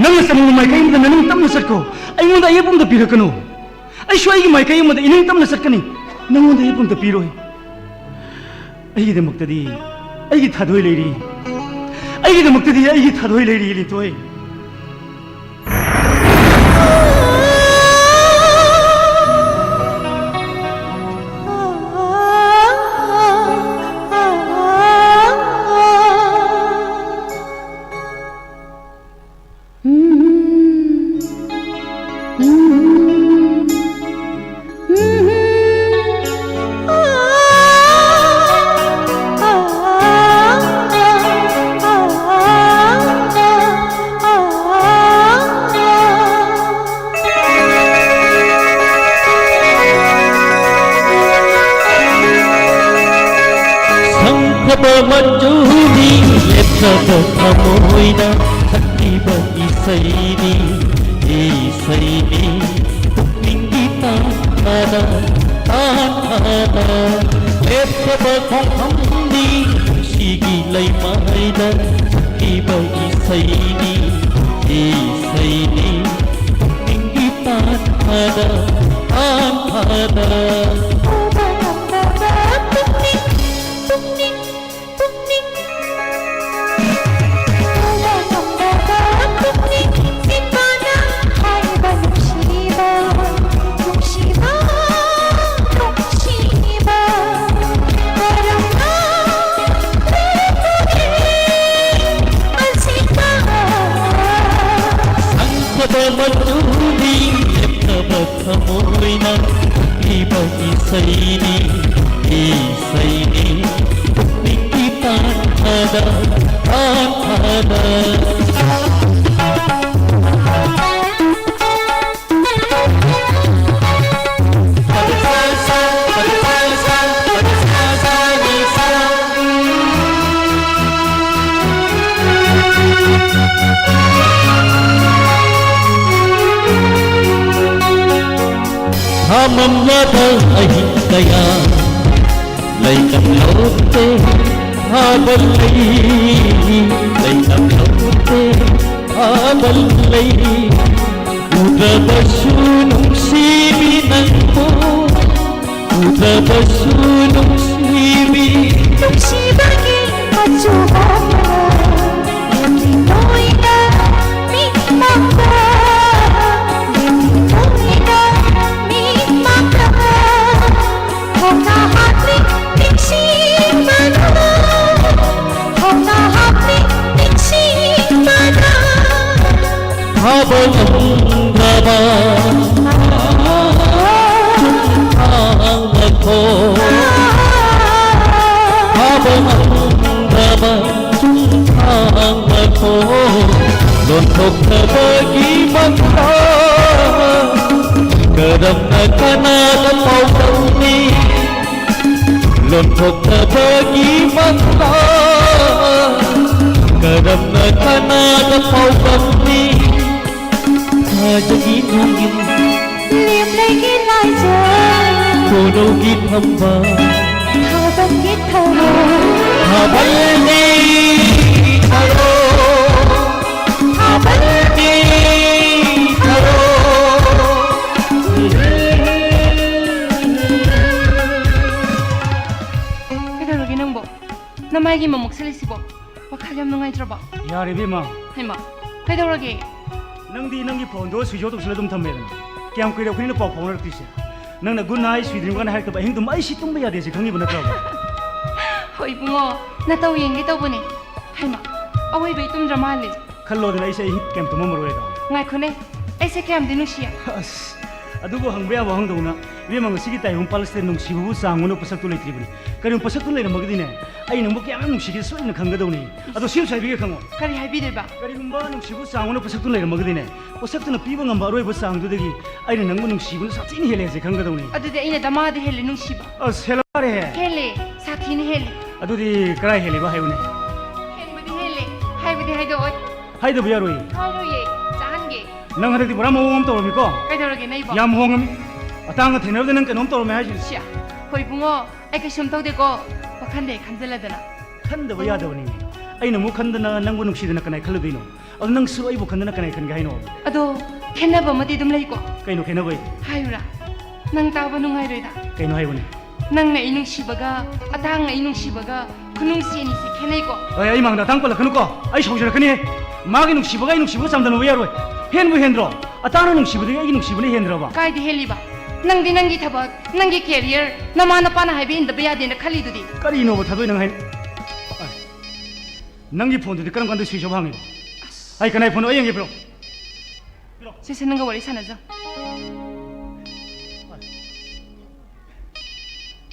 ꯅꯪꯅ ꯆꯃꯝꯅꯕ ꯃꯥꯏꯀꯩ ꯑꯃꯗ ꯅꯅꯤꯡ ꯇꯝꯅ ꯆꯠꯈꯣ꯫ ꯑꯩꯉꯣꯟꯗ ꯑꯌꯦꯠꯄ ꯑꯃꯗ ꯄꯤꯔꯛꯀꯅꯨ꯫ ꯑꯩꯁꯨ ꯑꯩꯒꯤ ꯃꯥꯏꯀꯩ ꯑꯃꯗ ꯏꯅꯤꯡ ꯇꯝꯅ ꯆꯠꯀꯅꯤ꯫ ꯅꯪꯉꯣꯟꯗ ꯑꯌꯦꯠꯄ ꯑꯃꯗ ꯄꯤꯔꯣꯏ꯫ ꯑꯩꯒꯤꯗꯃꯛꯇꯗꯤ ꯑꯩꯒꯤ ꯊꯥꯗꯣꯏ ꯂꯩꯔꯤ꯫ ꯑꯩꯒꯤꯗꯃꯛꯇꯗꯤ ꯑꯩꯒꯤ ꯊꯥꯗꯣꯏ ꯂꯩꯔꯤ, ꯂꯤꯟꯊꯣꯏ꯫ ꯂꯦꯞꯇꯕ ꯃꯆꯨꯅꯤ, ꯂꯦꯞꯇꯕ ꯊꯃꯣꯏꯅ ꯁꯛꯂꯤꯕ ꯏꯁꯩꯅꯤ, ꯏꯁꯩꯅꯤ꯫ ꯄꯨꯛꯅꯤꯡꯒꯤ ꯇꯥꯟꯊꯥꯗ, ꯇꯥꯟꯊꯥꯗ ꯂꯦꯞꯇꯕ ꯈꯣꯡꯐꯝꯅꯤ, ꯄꯨꯟꯁꯤꯒꯤ ꯂꯩꯃꯥꯏꯗ ꯁꯛꯂꯤꯕ ꯏꯁꯩꯅꯤ, ꯏꯁꯩꯅꯤ꯫ ꯄꯨꯛꯅꯤꯡꯒꯤ ꯇꯥꯟꯊꯥꯗ, ꯇꯥꯟꯊꯥꯗ꯫ ꯎꯕ ꯉꯝꯗꯕ ꯄꯨꯛꯅꯤꯡ, ꯄꯨꯛꯅꯤꯡ, ꯄꯨꯛꯅꯤꯡ꯫ ꯎꯕ ꯉꯝꯗꯕ ꯄꯨꯛꯅꯤꯡ ꯁꯤꯟꯕꯅ ꯍꯥꯏꯕ ꯅꯨꯡꯁꯤꯕ, ꯅꯨꯡꯁꯤꯕ, ꯅꯨꯡꯁꯤꯕ꯫ ꯀꯔꯝꯅ ꯂꯦꯞꯄꯨꯒꯦ ꯑꯁꯤꯗ? ꯁꯪꯒꯕ ꯃꯆꯨꯅꯤ, ꯂꯦꯞꯇꯕ ꯊꯃꯣꯏꯅ ꯁꯛꯂꯤꯕ ꯏꯁꯩꯅꯤ, ꯏꯁꯩꯅꯤ꯫ ꯄꯨꯛꯅꯤꯡꯒꯤ ꯇꯥꯟꯊꯥꯗ, ꯇꯥꯟꯊꯥꯗ꯫ ꯊꯃꯝꯂꯕ ꯑꯍꯤꯡ ꯀꯌꯥ ꯂꯩꯇꯝꯂꯧꯗꯦ ꯊꯥꯕꯜ ꯂꯩ, ꯂꯩꯇꯝꯂꯧꯗꯦ ꯊꯥꯕꯜ ꯂꯩ꯫ ꯎꯗꯕꯁꯨ ꯅꯨꯡꯁꯤꯕꯤ ꯅꯪꯕꯨ, ꯎꯗꯕꯁꯨ ꯅꯨꯡꯁꯤꯕꯤ꯫ ꯅꯨꯡꯁꯤꯕꯒꯤ ꯃꯆꯨ ꯍꯣꯡꯂꯣ, ꯅꯪꯒꯤ ꯅꯣꯏꯅ ꯃꯤꯠꯃꯛꯇ, ꯅꯪꯒꯤ ꯅꯣꯏꯅ ꯃꯤꯠꯃꯛꯇ꯫ ꯍꯣꯡꯅ ꯍꯥꯞꯄꯤ ꯅꯤꯡꯁꯤꯡꯕꯅ, ꯍꯣꯡꯅ ꯍꯥꯞꯄꯤ ꯅꯤꯡꯁꯤꯡꯕꯅ꯫ ꯐꯥꯕ ꯉꯝꯗ꯭ꯔꯕ ꯆꯨꯝꯊꯥꯡ ꯃꯈꯣꯡ, ꯐꯥꯕ ꯉꯝꯗ꯭ꯔꯕ ꯆꯨꯝꯊꯥꯡ ꯃꯈꯣꯡ ꯂꯣꯟꯊꯣꯛꯇꯕꯒꯤ ꯃꯇꯥꯡ ꯀꯔꯝꯅ ꯀꯅꯥꯗ ꯄꯥꯎꯗꯝꯅꯤ? ꯌꯣꯟꯊꯣꯛꯅꯕꯒꯤ ꯃꯪꯂꯥꯟ ꯀꯔꯝꯅ ꯀꯅꯥꯗ ꯐꯥꯎꯕ ꯉꯝꯂꯤ? ꯊꯥꯖꯒꯤ ꯅꯣꯡꯏꯟ, ꯂꯦꯝꯂꯩꯒꯤ ꯂꯥꯏꯖꯥ, ꯀꯣꯅꯧꯒꯤ ꯊꯝꯕꯥꯜ, ꯊꯥꯕꯜꯒꯤ ꯊꯔꯣ, ꯊꯥꯕꯜꯒꯤ ꯊꯔꯣ, ꯊꯥꯕꯜꯒꯤ ꯊꯔꯣ꯫ ꯀꯩꯗꯧꯔꯒꯦ ꯅꯪꯕꯣ? ꯅꯃꯥꯏꯒꯤ ꯃꯃꯨꯛ ꯁꯤꯜꯂꯤꯁꯤꯕꯣ? ꯋꯥꯈꯜ ꯌꯥꯝ ꯅꯨꯡꯉꯥꯏꯇ꯭ꯔꯕꯣ? ꯌꯥꯔꯦ ꯏꯕꯦꯝꯃ꯫ ꯍꯩꯃꯥ, ꯀꯩꯗꯧꯔꯒꯦ? ꯅꯪꯗꯤ ꯅꯪꯒꯤ ꯐꯣꯟꯗꯣ switch off ꯇꯧꯁꯤꯜꯂ ꯑꯗꯨꯝ ꯊꯝꯃꯦꯗꯅ꯫ ꯀꯌꯥꯝ ꯀꯨꯏꯔꯦ ꯑꯩꯈꯣꯏꯅ ꯄꯥꯎ ꯐꯥꯎꯅꯔꯛꯇ꯭ꯔꯤꯁꯦ? ꯅꯪꯅ good night, sweet dream ꯀꯥꯏꯅ ꯍꯥꯏꯔꯛꯇꯕ ꯑꯍꯤꯡ ꯇꯨꯝꯕ ꯑꯩ ꯁꯤ ꯇꯨꯝꯕ ꯌꯥꯗꯦ ꯁꯤ ꯈꯪꯉꯤꯕ ꯅꯠꯇ꯭ꯔꯣ? ꯍꯣꯏ ꯏꯕꯨꯡꯉꯣ, ꯅꯇꯧ ꯌꯦꯡꯒꯦ ꯇꯧꯕꯅꯦ꯫ ꯍꯩꯃꯥ, ꯑꯋꯣꯏꯕꯩ ꯇꯨꯝꯗ꯭ꯔ ꯃꯥꯜꯂꯦ꯫ ꯈꯜꯂꯣꯗꯅ ꯑꯩꯁꯦ ꯑꯍꯤꯡ ꯀꯌꯥꯝ ꯇꯨꯝꯃꯝꯃꯔꯣꯏꯗꯣ꯫ ꯉꯥꯏꯈꯣꯅꯦ, ꯑꯩꯁꯦ ꯀꯌꯥꯝꯗꯤ ꯅꯨꯡꯁꯤꯌꯦ꯫ ꯑꯁ, ꯑꯗꯨꯕꯨ ꯍꯪꯕ ꯌꯥꯕ ꯋꯥꯍꯪꯗꯧꯅ, ꯏꯕꯦꯝꯃ, ꯉꯁꯤꯒꯤ ꯇꯥꯏꯕꯪ ꯄꯥꯜꯂꯛꯁꯤꯗ ꯅꯨꯡꯁꯤꯕꯕꯨ ꯆꯥꯡ ꯑꯣꯟꯅ ꯄꯣꯠꯁꯛꯇꯨ ꯂꯩꯇ꯭ꯔꯤꯕꯅꯤ꯫ ꯀꯔꯤꯒꯨꯝꯕ ꯄꯣꯠꯁꯛꯇꯨ ꯂꯩꯔꯝꯃꯒꯗꯤꯅꯦ, ꯑꯩ ꯅꯪꯕꯨ ꯀꯌꯥꯝ ꯌꯥꯝ ꯅꯨꯡꯁꯤꯒꯦ ꯁꯣꯏꯗꯅ ꯈꯪꯒꯗꯧꯅꯤ꯫ ꯑꯗꯣ ꯁꯤ ꯑꯃꯁꯨ ꯍꯥꯏꯕꯤꯒꯦ ꯈꯪꯉꯣ꯫ ꯀꯔꯤ ꯍꯥꯏꯕꯤꯗꯣꯏꯕ? ꯀꯔꯤꯒꯨꯝꯕ ꯅꯨꯡꯁꯤꯕꯕꯨ ꯆꯥꯡ ꯑꯣꯟꯅ ꯄꯣꯠꯁꯛꯇꯨ ꯂꯩꯔꯝꯃꯒꯗꯤꯅꯦ, ꯄꯣꯠꯁꯛꯇꯨꯅ ꯄꯤꯕ ꯉꯝꯕ ꯑꯔꯣꯏꯕ ꯆꯥꯡꯗꯨꯗꯒꯤ ꯑꯩꯅ ꯅꯪꯕꯨ ꯅꯨꯡꯁꯤꯕꯅ ꯁꯥꯊꯤꯅ ꯍꯦꯜꯂꯦ ꯍꯥꯏꯁꯦ ꯈꯪꯒꯗꯧꯅꯤ꯫ ꯑꯗꯨꯗꯤ ꯑꯩꯅ ꯗꯃꯥꯗ ꯍꯦꯜꯂꯦ ꯅꯨꯡꯁꯤꯕ꯫ ꯑꯁ, ꯍꯦꯜꯂꯦ꯫ ꯍꯦꯜꯂꯦ, ꯁꯥꯊꯤꯅ ꯍꯦꯜꯂꯦ꯫ ꯑꯗꯨꯗꯤ ꯀꯔꯥꯏ ꯍꯦꯜꯂꯤꯕ ꯍꯥꯏꯌꯨꯅꯦ? ꯍꯦꯟꯕꯗꯤ ꯍꯦꯜꯂꯦ, ꯍꯥꯏꯕꯗꯤ ꯍꯥꯏꯗꯣꯛꯑꯣꯏ꯫ ꯍꯥꯏꯗꯕ ꯌꯥꯔꯣꯏ꯫ ꯍꯥꯏꯔꯣꯏꯌꯦ, ꯆꯥꯍꯟꯒꯦ꯫ ꯅꯪ ꯍꯟꯗꯛꯇꯤ ꯄꯨꯔꯥ ꯃꯑꯣꯡ ꯑꯃ ꯇꯧꯔꯝꯃꯤꯀꯣ꯫ ꯀꯩꯗꯧꯔꯒꯦ ꯅꯩꯕꯣ? ꯌꯥꯝ ꯍꯣꯡꯉꯝꯃꯤ꯫ ꯑꯇꯥꯡꯕ ꯊꯦꯡꯅꯕꯗ ꯅꯪ ꯀꯩꯅꯣꯝ ꯇꯧꯔꯝꯃꯦ ꯍꯥꯏꯁꯤꯅꯤ꯫ ꯁꯤꯌꯥ, ꯍꯣꯏ ꯏꯕꯨꯡꯉꯣ, ꯑꯩ ꯀꯩꯁꯨꯝ ꯇꯧꯗꯦꯀꯣ꯫ ꯋꯥꯈꯟꯗ ꯍꯦꯛ ꯈꯟꯖꯜꯂꯗꯅ꯫ ꯈꯟꯗꯕ ꯌꯥꯗꯕꯅꯤ꯫ ꯑꯩꯅ ꯑꯃꯨꯛ ꯈꯟꯗꯅ ꯅꯪꯕꯨ ꯅꯨꯡꯁꯤꯗꯅ ꯀꯅꯥꯏ ꯈꯜꯂꯨꯗꯣꯏꯅꯣ? ꯑꯗꯣ ꯅꯪꯁꯨ ꯑꯩꯕꯨ ꯈꯟꯗꯅ ꯀꯅꯥꯏ ꯈꯟꯒꯦ ꯍꯥꯏꯅꯣ? ꯑꯗꯣ ꯈꯦꯠꯅꯕ ꯑꯃꯗꯤ ꯑꯗꯨꯝ ꯂꯩꯀꯣ꯫ ꯀꯩꯅꯣ ꯈꯦꯠꯅꯕ? ꯍꯥꯏꯌꯨꯔꯥ? ꯅꯪ ꯇꯥꯕ ꯅꯨꯡꯉꯥꯏꯔꯣꯏꯗ꯫ ꯀꯩꯅꯣ ꯍꯥꯏꯕꯅꯦ? ꯅꯪꯅ ꯑꯩ ꯅꯨꯡꯁꯤꯕꯒ ꯑꯇꯥꯡꯅ ꯑꯩ ꯅꯨꯡꯁꯤꯕꯒ ꯈꯨꯅꯨꯡꯁꯤ ꯑꯅꯤꯁꯤ ꯈꯦꯠꯅꯩꯀꯣ꯫ ꯑꯩ, ꯑꯩ ꯃꯥꯡꯗ ꯑꯇꯥꯡ ꯄꯜꯂꯛꯀꯅꯨꯀꯣ, ꯑꯩ ꯁꯥꯎꯖꯔꯛꯀꯅꯤꯍꯦ꯫ ꯃꯥꯒꯤ ꯅꯨꯡꯁꯤꯕꯒ ꯑꯩ ꯅꯨꯡꯁꯤꯕꯒ ꯆꯥꯡꯗꯝꯅꯕ ꯌꯥꯔꯣꯏ꯫ ꯍꯦꯟꯕꯨ ꯍꯦꯟꯗ꯭ꯔꯣ? ꯑꯇꯥꯡꯅ ꯅꯨꯡꯁꯤꯕꯗꯒꯤ ꯑꯩꯒꯤ ꯅꯨꯡꯁꯤꯕꯅ ꯍꯦꯟꯗ꯭ꯔꯕ? ꯀꯥꯏꯗ ꯍꯦꯜꯂꯤꯕ? ꯅꯪꯗꯤ ꯅꯪꯒꯤ ꯊꯕꯛ, ꯅꯪꯒꯤ career, ꯅꯃꯥ ꯅꯄꯥꯅ ꯍꯥꯏꯕ ꯏꯟꯗꯕ ꯌꯥꯗꯦꯅ ꯈꯜꯂꯤꯗꯨꯗꯤ꯫ ꯀꯔꯤꯅꯣꯕ ꯊꯥꯗꯣꯏ ꯅꯪ ꯍꯥꯏ? ꯑ, ꯅꯪꯒꯤ ꯐꯣꯟꯗꯨꯗꯤ ꯀꯔꯝ ꯀꯥꯟꯗ switch off ꯍꯥꯡꯉꯤꯕ? ꯑꯩ ꯀꯅꯥꯏ ꯐꯣꯟꯅꯣ? ꯑꯩ ꯌꯦꯡꯒꯦ, ꯄꯤꯔꯛꯑꯣ꯫ ꯁꯦ, ꯁꯦ, ꯅꯪꯒ ꯋꯥꯔꯤ ꯁꯥꯟꯅꯖꯧ꯫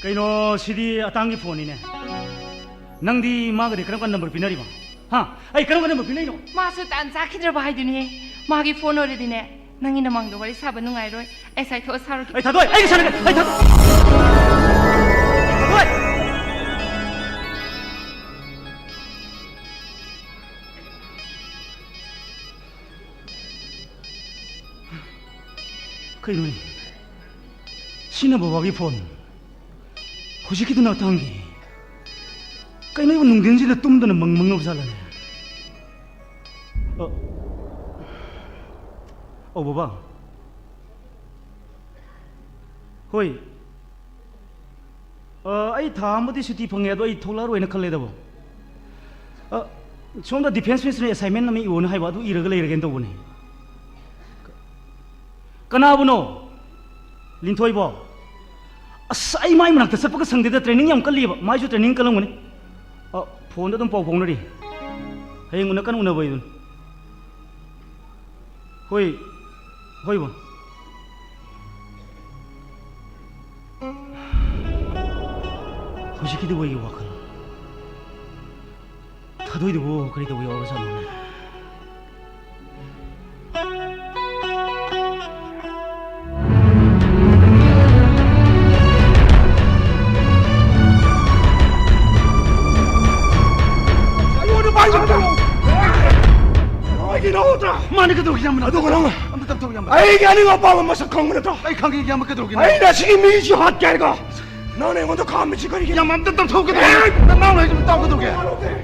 ꯀꯩꯅꯣ, ꯁꯤꯗꯤ ꯑꯇꯥꯡꯒꯤ ꯐꯣꯟꯅꯤꯅꯦ꯫ ꯅꯪꯗꯤ ꯃꯥꯒꯗꯤ ꯀꯔꯝ ꯀꯥꯟꯗ number ꯄꯤꯅꯔꯤꯕ? ꯍꯥ? ꯑꯩ ꯀꯔꯝ ꯀꯥꯟꯗ number ꯄꯤꯅꯩꯅꯣ? ꯃꯥꯁꯨ ꯇꯥꯟ ꯆꯥꯈꯤꯗ꯭ꯔꯕ ꯍꯥꯏꯗꯨꯅꯤꯍꯦ꯫ ꯃꯥꯒꯤ ꯐꯣꯟ ꯑꯣꯏꯔꯗꯤꯅꯦ, ꯅꯪꯒꯤ ꯅꯃꯥꯡꯗ ꯋꯥꯔꯤ ꯁꯥꯕ ꯅꯨꯡꯉꯥꯏꯔꯣꯏ꯫ ꯑꯩ ꯁꯥꯏꯊꯣꯛꯑ ꯁꯥꯔꯨꯒꯦ꯫ ꯑꯩ ꯊꯥꯗꯣꯏ! ꯑꯩ ꯁꯥꯟꯅꯒꯦ! ꯑꯩ ꯊꯥꯗꯣꯏ! ꯊꯥꯗꯣꯏ! ꯀꯩꯅꯣꯅꯦ? ꯁꯤꯅ ꯕꯕꯥꯒꯤ ꯐꯣꯟ꯫ ꯍꯧꯖꯤꯛꯀꯤꯗꯨꯅ ꯑꯇꯥꯡꯒꯤ꯫ ꯀꯩꯅꯣ, ꯏꯕꯨ ꯅꯨꯡꯊꯤꯟꯁꯤꯗ ꯇꯨꯝꯗꯅ ꯃꯪ ꯃꯪꯅꯕ ꯖꯥꯠꯂꯅꯦ? ꯑ, ꯑꯧ, ꯕꯕꯥ꯫ ꯍꯣꯏ꯫ ꯑ, ꯑꯩ ꯊꯥ ꯑꯃꯗꯤ ꯁꯨꯇꯤ ꯐꯪꯉꯦ, ꯑꯗꯣ ꯑꯩ ꯊꯣꯛꯂꯛꯑꯔꯣꯏꯅ ꯈꯜꯂꯦꯗꯕꯣ꯫ ꯑ, ꯁꯣꯝꯗ defence minister ꯅ assignment ꯑꯃ ꯏꯌꯣꯅ ꯍꯥꯏꯕ, ꯑꯗꯨ ꯏꯔꯒ ꯂꯩꯔꯒꯦꯅ ꯇꯧꯕꯅꯦ꯫ ꯀꯅꯥꯕꯨꯅꯣ? ꯂꯤꯟꯊꯣꯏꯕꯣ? ꯑꯁ, ꯑꯩ ꯃꯥꯏ ꯃꯅꯥꯛꯇ ꯆꯠꯄꯒ ꯁꯪꯗꯦꯗ, training ꯌꯥꯝ ꯀꯜꯂꯤꯑꯕ꯫ ꯃꯥꯏꯁꯨ training ꯀꯜꯂꯝꯒꯅꯤ꯫ ꯑ, phone ꯗ ꯑꯗꯨꯝ ꯄꯥꯎ ꯐꯥꯎꯅꯔꯤ꯫ ꯍꯌꯦꯡ ꯎꯅ-, ꯀꯟꯅ ꯎꯅꯕ ꯍꯥꯏꯗꯨꯅꯤ꯫ ꯍꯣꯏ, ꯍꯣꯏꯕ꯫ ꯍꯧꯖꯤꯛꯀꯤꯗꯨꯕꯨ ꯑꯩꯒꯤ ꯋꯥꯈꯜ ꯊꯥꯗꯣꯏꯗꯨꯕꯨ ꯀꯔꯤ ꯇꯧꯕ ꯌꯥꯎꯔꯖꯥꯠꯅꯣꯅꯦ? ꯑꯩꯉꯣꯟꯗ ꯃꯥꯏ ꯎꯠꯀꯅꯨ! ꯅꯣꯏꯒꯤ ꯅꯍꯨꯠꯇ! ꯃꯥꯅ ꯀꯩꯗꯧꯔꯒꯦ, ꯏꯌꯥꯝꯕ? ꯑꯗꯨꯒ ꯅꯪ ꯑꯝꯇ ꯇꯞꯊꯧ, ꯏꯌꯥꯝꯕ꯫ ꯑꯩꯒꯤ ꯑꯅꯤꯡ ꯑꯄꯥꯝꯕ ꯃꯁꯛ ꯈꯪꯕ ꯅꯠꯇ꯭ꯔꯣ? ꯑꯩ ꯈꯪꯉꯤ, ꯏꯌꯥꯝꯕ, ꯀꯩꯗꯧꯔꯒꯦ? ꯑꯩꯅ ꯑꯁꯤꯒꯤ ꯃꯤꯁꯤ ꯍꯥꯠꯀꯦ ꯍꯥꯏꯔꯒ ꯅꯪꯅ ꯑꯩꯉꯣꯟꯗ ꯈꯥꯝꯃꯤꯁꯤ ꯀꯔꯤꯒꯤꯅꯣ? ꯏꯌꯥꯝꯕ, ꯑꯝꯇ ꯇꯞꯊꯧ, ꯀꯩꯗꯧꯔꯒꯦ? ꯑꯦ! ꯅꯪ ꯉꯥꯡꯂꯦ ꯍꯥꯏꯁꯤꯕꯨ ꯇꯥꯎ, ꯀꯩꯗꯧꯔꯒꯦ?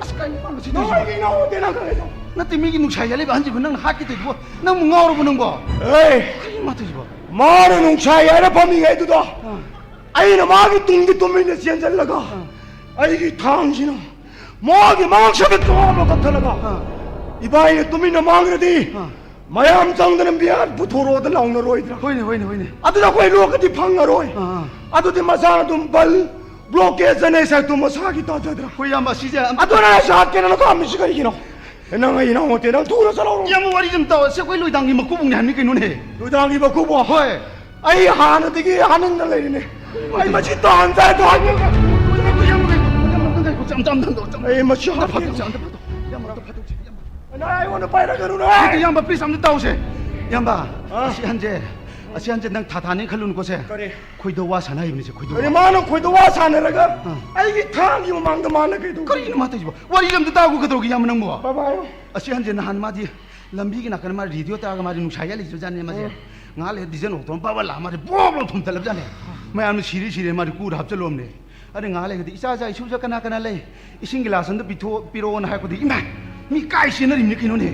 ꯑꯁ, ꯀꯩꯅꯣ ꯃꯁꯤ ꯇꯧꯔꯤꯁꯤꯕꯣ? ꯅꯣꯏꯒꯤ ꯅꯍꯨꯠꯇ ꯅꯪ ꯈꯪꯉꯤꯗꯣ? ꯅꯠꯇꯦ, ꯃꯤꯒꯤ ꯅꯨꯡꯁꯥ ꯌꯥꯜꯂꯤꯕ ꯑꯍꯟꯁꯤꯕꯨ ꯅꯪꯅ ꯍꯥꯠꯀꯦ ꯇꯧꯔꯤꯁꯤꯕꯣ? ꯅꯪꯕꯨ ꯉꯥꯎꯔꯕꯣ ꯅꯪꯕꯣ? ꯑꯦ! ꯀꯔꯤꯅꯣ ꯃꯥ ꯇꯧꯔꯤꯁꯤꯕꯣ? ꯃꯥꯅ ꯅꯨꯡꯁꯥ ꯌꯥꯏꯔ ꯐꯝꯃꯤꯉꯩꯗꯨꯗ ꯑꯥ꯫ ꯑꯩꯅ ꯃꯥꯒꯤ ꯇꯨꯡꯗꯤ ꯇꯨꯃꯤꯟꯅ ꯆꯦꯟꯁꯤꯜꯂꯒ ꯑꯥ꯫ ꯑꯩꯒꯤ ꯊꯥꯡꯁꯤꯅ ꯃꯥꯒꯤ ꯃꯉꯛꯁꯝꯗ ꯇꯣꯉꯥꯟꯕ ꯀꯛꯊꯠꯂꯒ ꯑꯥ꯫ ꯏꯕꯥꯏꯅ ꯇꯨꯃꯤꯟꯅ ꯃꯥꯡꯈ꯭ꯔꯗꯤ ꯑꯥ꯫ ꯃꯌꯥꯝ ꯆꯪꯗꯅ ꯃꯤꯌꯥꯝ ꯄꯨꯊꯣꯔꯛꯑꯣꯗ ꯂꯥꯎꯅꯔꯣꯏꯗ꯭ꯔꯥ? ꯍꯣꯏꯅꯦ, ꯍꯣꯏꯅꯦ, ꯍꯣꯏꯅꯦ꯫ ꯑꯗꯨꯗ ꯑꯩꯈꯣꯏ ꯂꯣꯛꯀꯗꯤ ꯐꯪꯉꯔꯣꯏ꯫ ꯑꯥ, ꯑꯥ꯫ ꯑꯗꯨꯗꯤ ꯃꯁꯥꯅ ꯑꯗꯨꯝ ꯕꯜ, ꯕ꯭ꯂꯣꯀꯦꯠ, ꯖꯅꯦꯁꯥꯏꯇꯣ ꯃꯁꯥꯒꯤ ꯇꯥꯖꯗ꯭ꯔꯥ? ꯍꯣꯏ, ꯏꯌꯥꯝꯕ, ꯑꯁꯤꯁꯦ ꯑꯝꯇ ꯑꯗꯨꯅ ꯅꯪ ꯁꯥꯠꯀꯦꯅ ꯅꯪ ꯈꯥꯝꯃꯤꯁꯤ ꯀꯔꯤꯒꯤꯅꯣ? ꯑꯦ, ꯅꯪ ꯑꯩ ꯏꯅꯥꯎ ꯅꯠꯇꯦ, ꯅꯪ ꯊꯨꯅ ꯆꯠꯍꯧꯔꯣ꯫ ꯏꯌꯥꯝꯕ, ꯋꯥꯔꯤꯁꯦ ꯑꯝꯇ ꯇꯥꯎ꯫ ꯑꯁꯤ ꯑꯩꯈꯣꯏ ꯂꯣꯏꯗꯥꯡꯒꯤ ꯃꯀꯨꯕꯣꯛꯅꯦ ꯍꯥꯏꯕꯅꯤ ꯀꯩꯅꯣꯅꯦ꯫ ꯂꯣꯏꯗꯥꯡꯒꯤ ꯃꯀꯨꯕꯣꯛ? ꯍꯣꯏ꯫ ꯑꯩ ꯍꯥꯟꯅꯗꯒꯤ ꯍꯥꯅꯤꯡꯅ ꯂꯩꯔꯤꯅꯦ꯫ ꯑꯩ ꯃꯁꯤ ꯇꯥꯟ ꯆꯥꯏ ꯇꯥꯟ꯫ ꯏꯌꯥꯝꯕ, ꯏꯌꯥꯝꯕ, ꯏꯌꯥꯝꯕ, ꯏꯌꯥꯝꯕ, ꯑꯝꯇ, ꯑꯝꯇ, ꯑꯝꯇ, ꯑꯝꯇ, ꯑꯩ ꯃꯁꯤ ꯑꯝꯇ ꯍꯥꯠꯀꯦ꯫ ꯐꯥꯗꯣꯛꯁꯤ, ꯑꯝꯇ ꯐꯥꯗꯣꯛ-, ꯏꯌꯥꯝꯕ, ꯑꯝꯇ ꯐꯥꯗꯣꯛꯁꯤ, ꯏꯌꯥꯝꯕ꯫ ꯅꯪ ꯑꯩꯉꯣꯟꯗ ꯄꯥꯏꯔꯛꯀꯅꯨꯅꯦ꯫ ꯅꯠꯇꯦ, ꯏꯌꯥꯝꯕ, please, ꯑꯝꯇ ꯇꯥꯎꯁꯦ꯫ ꯏꯌꯥꯝꯕ, ꯑꯥ? ꯑꯁꯤ ꯑꯍꯟꯁꯦ, ꯑꯁꯤ ꯑꯍꯟꯁꯦ ꯅꯪ ꯊꯥ ꯊꯥꯅꯤ ꯈꯜꯂꯨꯅꯨꯀꯣꯁꯦ꯫ ꯀꯔꯤ? ꯈꯣꯏꯗꯧ ꯋꯥ ꯁꯥꯟꯅ ꯍꯩꯕꯅꯤꯁꯦ, ꯈꯣꯏꯗꯧ ꯀꯔꯤ ꯋꯥ꯫ ꯃꯥꯅ ꯈꯣꯏꯗꯧ ꯋꯥ ꯁꯥꯟꯅꯔꯒ ꯑꯥ꯫ ꯑꯩꯒꯤ ꯊꯥꯡꯒꯤ ꯃꯃꯥꯡꯗ ꯃꯥꯅ ꯀꯩꯗꯧꯒꯦ? ꯀꯔꯤꯅꯣ ꯃꯥ ꯇꯧꯔꯤꯁꯤꯕꯣ? ꯋꯥꯔꯤ ꯑꯝꯇ ꯇꯥꯒꯣ, ꯀꯩꯗꯧꯔꯒꯦ, ꯏꯌꯥꯝꯕ, ꯅꯪꯕꯣ? ꯕꯕꯥ ꯍꯥꯏꯌꯣ꯫ ꯑꯁꯤ ꯑꯍꯟꯁꯦ ꯅꯍꯥꯟ ꯃꯥꯗꯤ ꯂꯝꯕꯤꯒꯤ ꯅꯥꯀꯟꯗ ꯃꯥ ꯔꯦꯗꯤꯑꯣ ꯇꯥꯔꯒ ꯃꯥꯗꯤ ꯅꯨꯡꯁꯥ ꯌꯥꯜꯂꯤꯁꯨꯖꯥꯠꯅꯦ ꯃꯥꯁꯦ꯫ ꯎꯝ꯫ ꯉꯥꯏꯍꯥꯛ ꯂꯩꯔ ꯗꯤꯖꯟ ꯑꯣꯛꯇꯣ ꯕꯕ ꯂꯥꯛꯑ ꯃꯥꯗꯤ ꯕꯣꯞ ꯂꯥꯎ ꯊꯣꯝꯊꯠꯂꯕꯖꯥꯠꯅꯦ꯫ ꯃꯌꯥꯝꯅ ꯁꯤꯔꯦ ꯁꯤꯔꯦ ꯃꯥꯗꯤ ꯀꯨꯗ ꯍꯥꯞꯆꯜꯂꯝꯅꯦ꯫ ꯑꯗꯩ ꯉꯥꯏꯍꯥꯛ ꯂꯩꯔꯒꯗꯤ "ꯏꯆꯥ ꯏꯆꯥ ꯏꯁꯨꯁꯦ ꯀꯅꯥ ꯀꯅꯥ ꯂꯩ? ꯏꯁꯤꯡ ꯒꯤꯂꯥꯁ ꯑꯝꯗ ꯄꯤꯊꯣꯛ ꯄꯤꯔꯛꯑꯣꯅ" ꯍꯥꯏꯔꯛꯄꯗꯤ "ꯏꯃꯥ! ꯃꯤ ꯀꯥꯏ ꯆꯦꯟꯅꯔꯤꯕꯅꯤ ꯀꯩꯅꯣꯅꯦ?"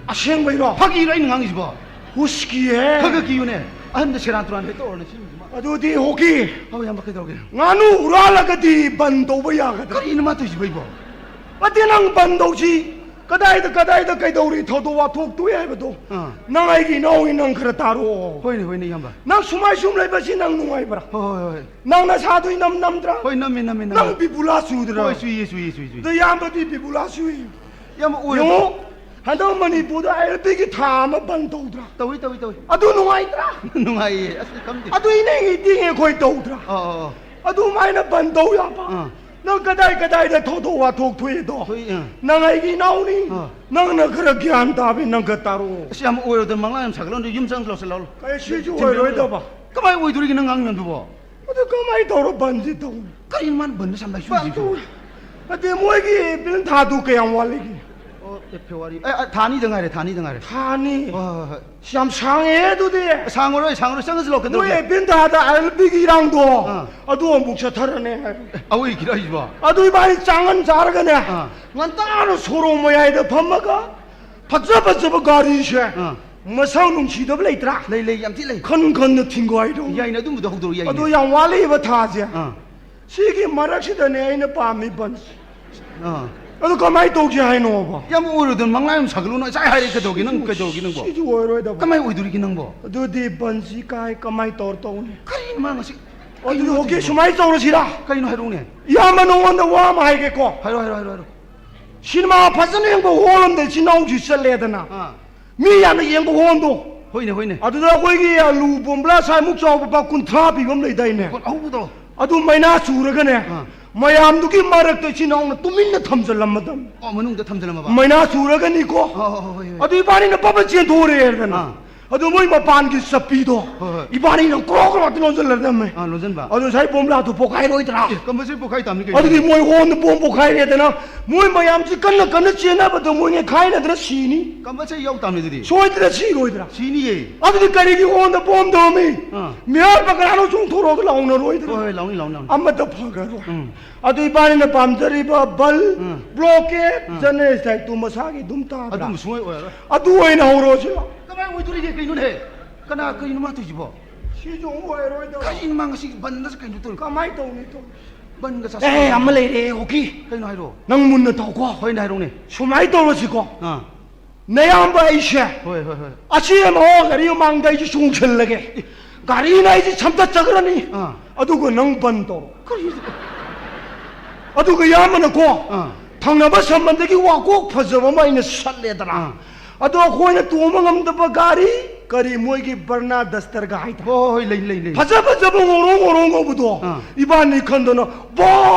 ꯑꯁꯦꯡꯕꯩꯔꯣ? ꯐꯥꯒꯤꯔꯣ ꯑꯩꯅ ꯉꯥꯡꯉꯤꯁꯤꯕꯣ? ꯍꯨꯁꯀꯤꯍꯦ꯫ ꯈꯔ ꯈꯔ ꯀꯤꯌꯨꯅꯦ꯫ ꯑꯍꯟꯗ ꯁꯦꯔꯥꯟ ꯇꯨꯔꯥꯟ ꯍꯦꯛꯇ ꯇꯧꯔꯅ ꯁꯤꯟꯕꯁꯤꯃ꯫ ꯑꯗꯨꯗꯤ ꯍꯣꯀꯤ꯫ ꯍꯣꯏ, ꯏꯌꯥꯝꯕ, ꯀꯩꯗꯧꯔꯒꯦ? ꯉꯥꯅꯨ ꯍꯨꯔꯥꯜꯂꯒꯗꯤ ꯕꯟ ꯇꯧꯕ ꯌꯥꯒꯗ꯭ꯔꯥ? ꯀꯔꯤꯅꯣ ꯃꯥ ꯇꯧꯏꯁꯤꯕꯣ ꯑꯩꯕꯣ? ꯅꯠꯇꯦ, ꯅꯪ ꯕꯟ ꯇꯧꯁꯤ꯫ ꯀꯗꯥꯏꯗ, ꯀꯗꯥꯏꯗ ꯀꯩꯗꯧꯔꯤ ꯊꯧꯗꯣꯛ ꯋꯥꯊꯣꯛ ꯊꯣꯛꯏ ꯍꯥꯏꯕꯗꯣ? ꯑꯥ꯫ ꯅꯪ ꯑꯩꯒꯤ ꯏꯅꯥꯎꯅꯤ, ꯅꯪ ꯈꯔ ꯇꯥꯔꯛꯑꯣ꯫ ꯍꯣꯏꯅꯦ, ꯍꯣꯏꯅꯦ, ꯏꯌꯥꯝꯕ꯫ ꯅꯪ ꯁꯨꯃꯥꯏ ꯁꯨꯝ ꯂꯩꯕꯁꯤ ꯅꯪ ꯅꯨꯡꯉꯥꯏꯕ꯭ꯔꯥ? ꯍꯣꯏ, ꯍꯣꯏ, ꯍꯣꯏ꯫ ꯅꯪ ꯅꯁꯥꯗꯨ ꯏꯅꯝ ꯅꯝꯗ꯭ꯔꯥ? ꯍꯣꯏ, ꯅꯝꯃꯤ, ꯅꯝꯃꯤ, ꯅꯝꯃꯤ꯫ ꯅꯪ ꯕꯤꯕꯨꯂꯥ ꯆꯨꯗ꯭ꯔꯥ? ꯍꯣꯏ, ꯆꯨꯏꯌꯦ, ꯆꯨꯏꯌꯦ, ꯆꯨꯏꯌꯦ, ꯆꯨꯏꯌꯦ꯫ ꯑꯗꯣ ꯏꯌꯥꯝꯕꯗꯤ ꯕꯤꯕꯨꯂꯥ ꯆꯨꯏ꯫ ꯏꯌꯥꯝꯕ, ꯑꯣꯏꯔꯕꯣ? ꯌꯦꯡꯉꯣ, ꯍꯟꯗꯛ ꯃꯅꯤꯄꯨꯔꯗ ꯑꯥꯏ ꯑꯦꯜ ꯄꯤꯒꯤ ꯊꯥ ꯑꯃ ꯕꯟ ꯇꯧꯗ꯭ꯔꯥ? ꯇꯧꯏ, ꯇꯧꯏ, ꯇꯧꯏ꯫ ꯑꯗꯨ ꯅꯨꯡꯉꯥꯏꯇ꯭ꯔꯥ? ꯅꯨꯡꯉꯥꯏꯌꯦ꯫ ꯑꯁ, ꯈꯪꯗꯦ꯫ ꯑꯗꯨ ꯏꯅꯦ ꯏꯇꯤꯡ ꯑꯩꯈꯣꯏ ꯇꯧꯗ꯭ꯔꯥ? ꯑꯥ, ꯑꯥ, ꯑꯥ꯫ ꯑꯗꯨꯃꯥꯏꯅ ꯕꯟ ꯇꯧ ꯌꯥꯕ? ꯑꯥ꯫ ꯅꯪ ꯀꯗꯥꯏ ꯀꯗꯥꯏꯗ ꯊꯧꯗꯣꯛ ꯋꯥꯊꯣꯛ ꯊꯣꯛꯏꯗꯣ? ꯊꯣꯛꯏ, ꯑꯥ꯫ ꯅꯪ ꯑꯩꯒꯤ ꯏꯅꯥꯎꯅꯤ꯫ ꯑꯥ꯫ ꯅꯪꯅ ꯈꯔ ꯒ꯭ꯌꯥꯟ ꯇꯥꯕꯤ, ꯅꯪ ꯈꯔ ꯇꯥꯔꯛꯑꯣ꯫ ꯑꯁ, ꯌꯥꯝ ꯑꯣꯏꯔꯣꯏꯗ, ꯃꯪꯂꯥꯟ ꯌꯥꯝ ꯁꯥꯒꯠꯂꯣ, ꯌꯨꯝ ꯆꯪ ꯂꯥꯎꯁꯤ ꯂꯥꯎ꯫ ꯀꯩꯁꯨꯁꯨ ꯑꯣꯏꯔꯣꯏꯗꯕ꯫ ꯀꯃꯥꯏꯅ ꯑꯣꯏꯗꯣꯔꯤꯒꯦ ꯅꯪ ꯉꯥꯡ ꯃꯌꯥꯝꯗꯨꯕꯣ? ꯑꯗꯨ ꯀꯃꯥꯏꯅ ꯇꯧꯔ ꯕꯟꯁꯤ ꯇꯧꯅꯤ? ꯀꯔꯤꯅꯣ ꯃꯥꯅ ꯕꯟꯗ ꯁꯝꯂꯥꯏ ꯁꯨꯔꯤꯁꯤꯕꯣ? ꯕꯟ ꯇꯧ-, ꯅꯠꯇꯦ, ꯃꯣꯏꯒꯤ ꯑꯦꯄ꯭ꯔꯤꯜ ꯊꯥꯗꯨ ꯀꯌꯥꯝ ꯋꯥꯠꯂꯤꯒꯦ? ꯑꯣ, ꯑꯦ, ꯐꯦꯕ꯭ꯔꯨꯋꯥꯔꯤ꯫ ꯑꯦ, ꯑ, ꯊꯥ ꯑꯅꯤꯗ ꯉꯥꯏꯔꯦ, ꯊꯥ ꯑꯅꯤꯗ ꯉꯥꯏꯔꯦ꯫ ꯊꯥ ꯑꯅꯤ? ꯍꯣꯏ, ꯍꯣꯏ, ꯍꯣꯏ, ꯍꯣꯏ꯫ ꯑꯁ, ꯌꯥꯝ ꯁꯥꯡꯉꯦꯍꯦ ꯑꯗꯨꯗꯤ꯫ ꯁꯥꯡꯉꯔꯣꯏ, ꯁꯥꯡꯉꯔꯣꯏ, ꯆꯪꯉꯁꯤ ꯂꯥꯎ, ꯃꯣꯏ ꯀꯩꯗꯧꯔꯒꯦ? ꯑꯦꯄ꯭ꯔꯤꯜ ꯊꯥꯗ ꯑꯥꯏ ꯑꯦꯜ ꯄꯤꯒꯤ ꯏꯔꯥꯡꯗꯣ, ꯑꯥ꯫ ꯑꯗꯨ ꯑꯃꯨꯛ ꯆꯠꯊꯔꯅꯤ ꯍꯥꯏ꯫ ꯑꯦ, ꯑꯋꯣꯏꯒꯤꯔꯣ ꯍꯥꯏꯁꯤꯕꯣ? ꯑꯗꯨ ꯏꯕꯥꯅꯤ ꯆꯥꯡꯍꯟ ꯆꯥꯔꯒꯅꯦ, ꯑꯥ꯫ ꯉꯟꯇꯥꯅ ꯁꯣꯔꯣꯛ ꯃꯌꯥꯏꯗ ꯐꯝꯃꯒ ꯐꯖ ꯐꯖꯕ ꯒꯥꯔꯤꯁꯦ, ꯑꯥ꯫ ꯃꯁꯛ ꯅꯨꯡꯁꯤꯗꯕ ꯂꯩꯇ꯭ꯔꯥ? ꯂꯩ, ꯂꯩ, ꯌꯥꯝ ꯊꯤ ꯂꯩ꯫ ꯈꯟ ꯈꯟꯅ ꯊꯤꯡꯒꯥꯏꯗꯧ꯫ ꯌꯥꯏꯅꯦ, ꯑꯗꯨꯝꯕꯗꯣ ꯍꯧꯗꯣꯔꯛꯎ, ꯌꯥꯏꯅꯦ꯫ ꯑꯗꯣ ꯌꯥꯝ ꯋꯥꯠꯂꯤꯕ ꯊꯥꯁꯦ꯫ ꯑꯥ꯫ ꯁꯤꯒꯤ ꯃꯔꯛꯁꯤꯗꯅꯦ ꯑꯩꯅ ꯄꯥꯝꯃꯤ ꯕꯟꯁ꯫ ꯑꯥ꯫ ꯑꯗꯨ ꯀꯃꯥꯏꯅ ꯇꯧꯁꯦ ꯍꯥꯏꯅꯣꯕ? ꯌꯥꯝ ꯑꯣꯏꯔꯣꯏꯗꯕ, ꯃꯪꯂꯥ ꯌꯥꯝ ꯁꯥꯒꯠꯂꯨꯅꯨ꯫ ꯉꯁꯥꯏ ꯍꯥꯏꯔꯛꯑꯦ, ꯀꯩꯗꯧꯒꯦ ꯅꯪ, ꯀꯩꯗꯧꯒꯦ ꯅꯪꯕꯣ? ꯁꯤꯁꯨ ꯑꯣꯏꯔꯣꯏꯗꯕ꯫ ꯀꯃꯥꯏꯅ ꯑꯣꯏꯗꯣꯔꯤꯒꯦ ꯅꯪꯕꯣ? ꯑꯗꯨꯗꯤ ꯕꯟꯁꯤ ꯀꯥꯏ, ꯀꯃꯥꯏꯅ ꯇꯧꯔ ꯇꯧꯅꯤ? ꯀꯔꯤꯅꯣ ꯃꯥ ꯉꯁꯤ, ꯑꯗꯨꯗꯤ ꯀꯩꯅꯣ ꯍꯣꯀꯤ ꯇꯧꯔꯤꯁꯤꯕꯣ? ꯁꯨꯃꯥꯏꯅ ꯇꯧꯔꯁꯤꯔꯥ? ꯀꯩꯅꯣ ꯍꯥꯏꯔꯛꯎꯅꯦ꯫ ꯏꯌꯥꯝꯕ, ꯅꯉꯣꯟꯗ ꯋꯥ ꯑꯃ ꯍꯥꯏꯒꯦꯀꯣ꯫ ꯍꯥꯏꯔꯣ, ꯍꯥꯏꯔꯣ, ꯍꯥꯏꯔꯣ, ꯍꯥꯏꯔꯣ꯫ ꯁꯤꯅꯦꯃꯥ ꯐꯖꯅ ꯌꯦꯡꯕ ꯍꯣꯜ ꯑꯃꯗ ꯏꯆꯤꯟ ꯏꯅꯥꯎꯁꯤ ꯆꯠꯂꯦꯗꯅ꯫ ꯑꯥ꯫ ꯃꯤ ꯌꯥꯝꯅ ꯌꯦꯡꯕ ꯍꯣꯜꯗꯣ꯫ ꯍꯣꯏꯅꯦ, ꯍꯣꯏꯅꯦ꯫ ꯑꯗꯨꯗ ꯑꯩꯈꯣꯏꯒꯤ ꯑꯂꯨ ꯕꯣꯝꯕ꯭ꯂꯥ ꯁ꯭ꯋꯥꯏꯃꯨꯛ ꯆꯥꯎꯕ ꯂꯨꯄꯥ ꯀꯨꯟꯊ꯭ꯔꯥ ꯄꯤꯕ ꯑꯃ ꯂꯩꯗꯥꯏꯅꯦ? ꯄꯣꯠ ꯑꯍꯧꯕꯗꯣ꯫ ꯑꯗꯨ ꯃꯩꯅꯥ ꯆꯨꯔꯒꯅꯦ, ꯑꯥ꯫ ꯃꯌꯥꯝꯗꯨꯒꯤ ꯃꯔꯛꯇ ꯏꯆꯤꯟ ꯏꯅꯥꯎꯅ ꯇꯨꯃꯤꯟꯅ ꯊꯝꯖꯜꯂꯝꯃꯗꯝꯅꯤ꯫ ꯑꯣ, ꯃꯅꯨꯡꯗ ꯊꯝꯖꯜꯂꯝꯃꯕ? ꯃꯩꯅꯥ ꯆꯨꯔꯒꯅꯤꯀꯣ꯫ ꯑꯣ, ꯍꯣꯏ, ꯍꯣꯏ, ꯍꯣꯏ꯫ ꯑꯗꯨ ꯏꯕꯥꯅꯤꯅ ꯄꯕ ꯆꯦꯟꯊꯣꯔꯛꯑꯦꯗꯅ꯫ ꯑꯥ꯫ ꯑꯗꯨ ꯃꯣꯏ ꯃꯄꯥꯟꯒꯤ ꯆꯞꯄꯤꯗꯣ ꯍꯣꯏ, ꯍꯣꯏ꯫ ꯏꯕꯥꯅꯤꯅ ꯀ꯭ꯔꯣꯛ ꯀ꯭ꯔꯣꯛꯇꯤ ꯂꯣꯟꯁꯤꯜꯂꯗꯝꯃꯦ꯫ ꯑꯥ, ꯂꯣꯟꯁꯤꯟꯕ꯫ ꯑꯗꯨ ꯉꯁꯥꯏ ꯕꯣꯝꯂꯥꯗꯨ ꯄꯣꯛꯈꯥꯏꯔꯣꯏꯗ꯭ꯔꯥ? ꯑꯦ, ꯀꯝꯄꯜꯁꯔꯤ ꯄꯣꯛꯈꯥꯏ ꯇꯥꯕꯅꯤ ꯀꯩꯅꯣ꯫ ꯑꯗꯨꯗꯤ ꯃꯣꯏ ꯍꯣꯟꯗ ꯕꯣꯝ ꯄꯣꯛꯈꯥꯏꯔꯦꯗꯅ, ꯃꯣꯏ ꯃꯌꯥꯝꯁꯤ ꯀꯟꯅ ꯀꯟꯅ ꯆꯦꯟꯅꯕꯗꯣ ꯃꯣꯏ ꯅꯦꯈꯥꯏꯅꯗ꯭ꯔꯥ ꯁꯤꯅꯤ? ꯀꯝꯄꯜꯁꯔꯤ ꯌꯥꯎ ꯇꯥꯕꯅꯤ ꯑꯗꯨꯗꯤ꯫ ꯁꯣꯏꯗꯅ ꯁꯤꯔꯣꯏꯗ꯭ꯔꯥ? ꯁꯤꯅꯤꯌꯦ꯫ ꯑꯗꯨꯗꯤ ꯀꯔꯤꯒꯤ ꯍꯣꯟꯗ ꯕꯣꯝ ꯊꯝꯃꯤ? ꯑꯥ꯫ ꯃꯤꯍꯥꯠꯄ ꯀꯅꯥꯅꯣ ꯆꯣꯡꯊꯣꯔꯛꯑꯒ ꯂꯥꯎꯅꯔꯣꯏꯗ꯭ꯔꯥ? ꯍꯣꯏ, ꯍꯣꯏ, ꯂꯥꯎꯅꯤ, ꯂꯥꯎꯅꯤ, ꯂꯥꯎꯅꯤ꯫ ꯑꯃꯠꯇ ꯐꯈ꯭ꯔꯔꯣꯏ꯫ ꯎꯝ꯫ ꯑꯗꯨ ꯏꯕꯥꯅꯤꯅ ꯄꯥꯝꯖꯔꯤꯕ ꯕꯜ, ꯎꯝ꯫ ꯕ꯭ꯂꯣꯀꯦꯠ, ꯎꯝ꯫ ꯖꯦꯅꯣꯁꯥꯏꯗꯇꯨ ꯃꯁꯥꯒꯤ ꯑꯗꯨꯝ ꯇꯥꯕ꯭ꯔꯥ? ꯑꯗꯨꯝ ꯁꯨꯡꯑꯣꯏ ꯑꯣꯏꯔꯔꯣꯏ꯫ ꯑꯗꯨ ꯑꯣꯏꯅ ꯍꯧꯔꯣꯁꯤꯔꯣ? ꯀꯃꯥꯏ ꯑꯣꯏꯗꯣꯔꯤꯒꯦ ꯀꯩꯅꯣꯅꯦ? ꯀꯅꯥ, ꯀꯩꯅꯣ ꯃꯥ ꯇꯧꯔꯤꯁꯤꯕꯣ? ꯁꯤꯁꯨ ꯑꯃꯨꯛ ꯑꯣꯏꯔꯔꯣꯏꯗꯕ꯫ ꯀꯔꯤꯅꯣ ꯃꯥ ꯉꯁꯤ ꯕꯟꯗ ꯀꯩꯅꯣ ꯇꯧꯔꯤ? ꯀꯃꯥꯏ ꯇꯧꯅꯤ ꯇꯧ? ꯕꯟꯒ ꯑꯦ, ꯆꯥꯁꯜꯂꯒ꯫ ꯑꯃ ꯂꯩꯔꯦ, ꯍꯣꯀꯤ꯫ ꯀꯩꯅꯣ ꯍꯥꯏꯔꯣ? ꯅꯪ ꯃꯨꯟꯅ ꯇꯧꯀꯣ꯫ ꯍꯣꯏꯅꯦ, ꯍꯥꯏꯔꯣꯅꯦ꯫ ꯁꯨꯃꯥꯏꯅ ꯇꯧꯔꯁꯤꯀꯣ꯫ ꯑꯥ꯫ ꯅꯌꯥꯝꯕ ꯑꯩꯁꯦ ꯍꯣꯏ, ꯍꯣꯏ, ꯍꯣꯏ꯫ ꯑꯆꯦꯟꯕ ꯍꯣ ꯒꯥꯔꯤ ꯃꯃꯥꯡꯗ ꯑꯩꯁꯦ ꯆꯣꯡꯁꯤꯜꯂꯒꯦ꯫ ꯒꯥꯔꯤꯅ ꯑꯩꯁꯦ ꯁꯝꯇꯠꯆꯈ꯭ꯔꯅꯤ꯫ ꯑꯥ꯫ ꯑꯗꯨꯒ ꯅꯪ ꯕꯟ ꯇꯧꯔꯣ꯫ ꯀꯔꯤ? ꯑꯗꯨꯒ ꯏꯌꯥꯝꯕꯅꯀꯣ, ꯑꯥ꯫ ꯊꯪꯅꯕ ꯁꯝꯕꯟꯗꯒꯤ ꯋꯥꯀꯣꯛ ꯐꯖꯕ ꯑꯃ ꯑꯩꯅ ꯁꯠꯂꯦꯗꯅ꯫ ꯑꯥ꯫ ꯑꯗꯣ ꯑꯩꯈꯣꯏꯅ ꯇꯣꯡꯕ ꯉꯝꯗꯕ ꯒꯥꯔꯤ, ꯀꯔꯤ ꯃꯣꯏꯒꯤ ꯕꯔꯅꯥ ꯗꯁꯇꯔꯒ ꯍꯥꯏꯗ꯭ꯔꯥ? ꯍꯣꯏ, ꯍꯣꯏ, ꯍꯣꯏ, ꯂꯩ, ꯂꯩ, ꯂꯩ꯫ ꯐꯖ ꯐꯖꯕ ꯉꯧꯔꯣ ꯉꯧꯔꯣ ꯉꯧꯕꯗꯣ꯫ ꯑꯥ꯫ ꯏꯕꯥꯅꯤ ꯈꯟꯗꯅ ꯕꯣ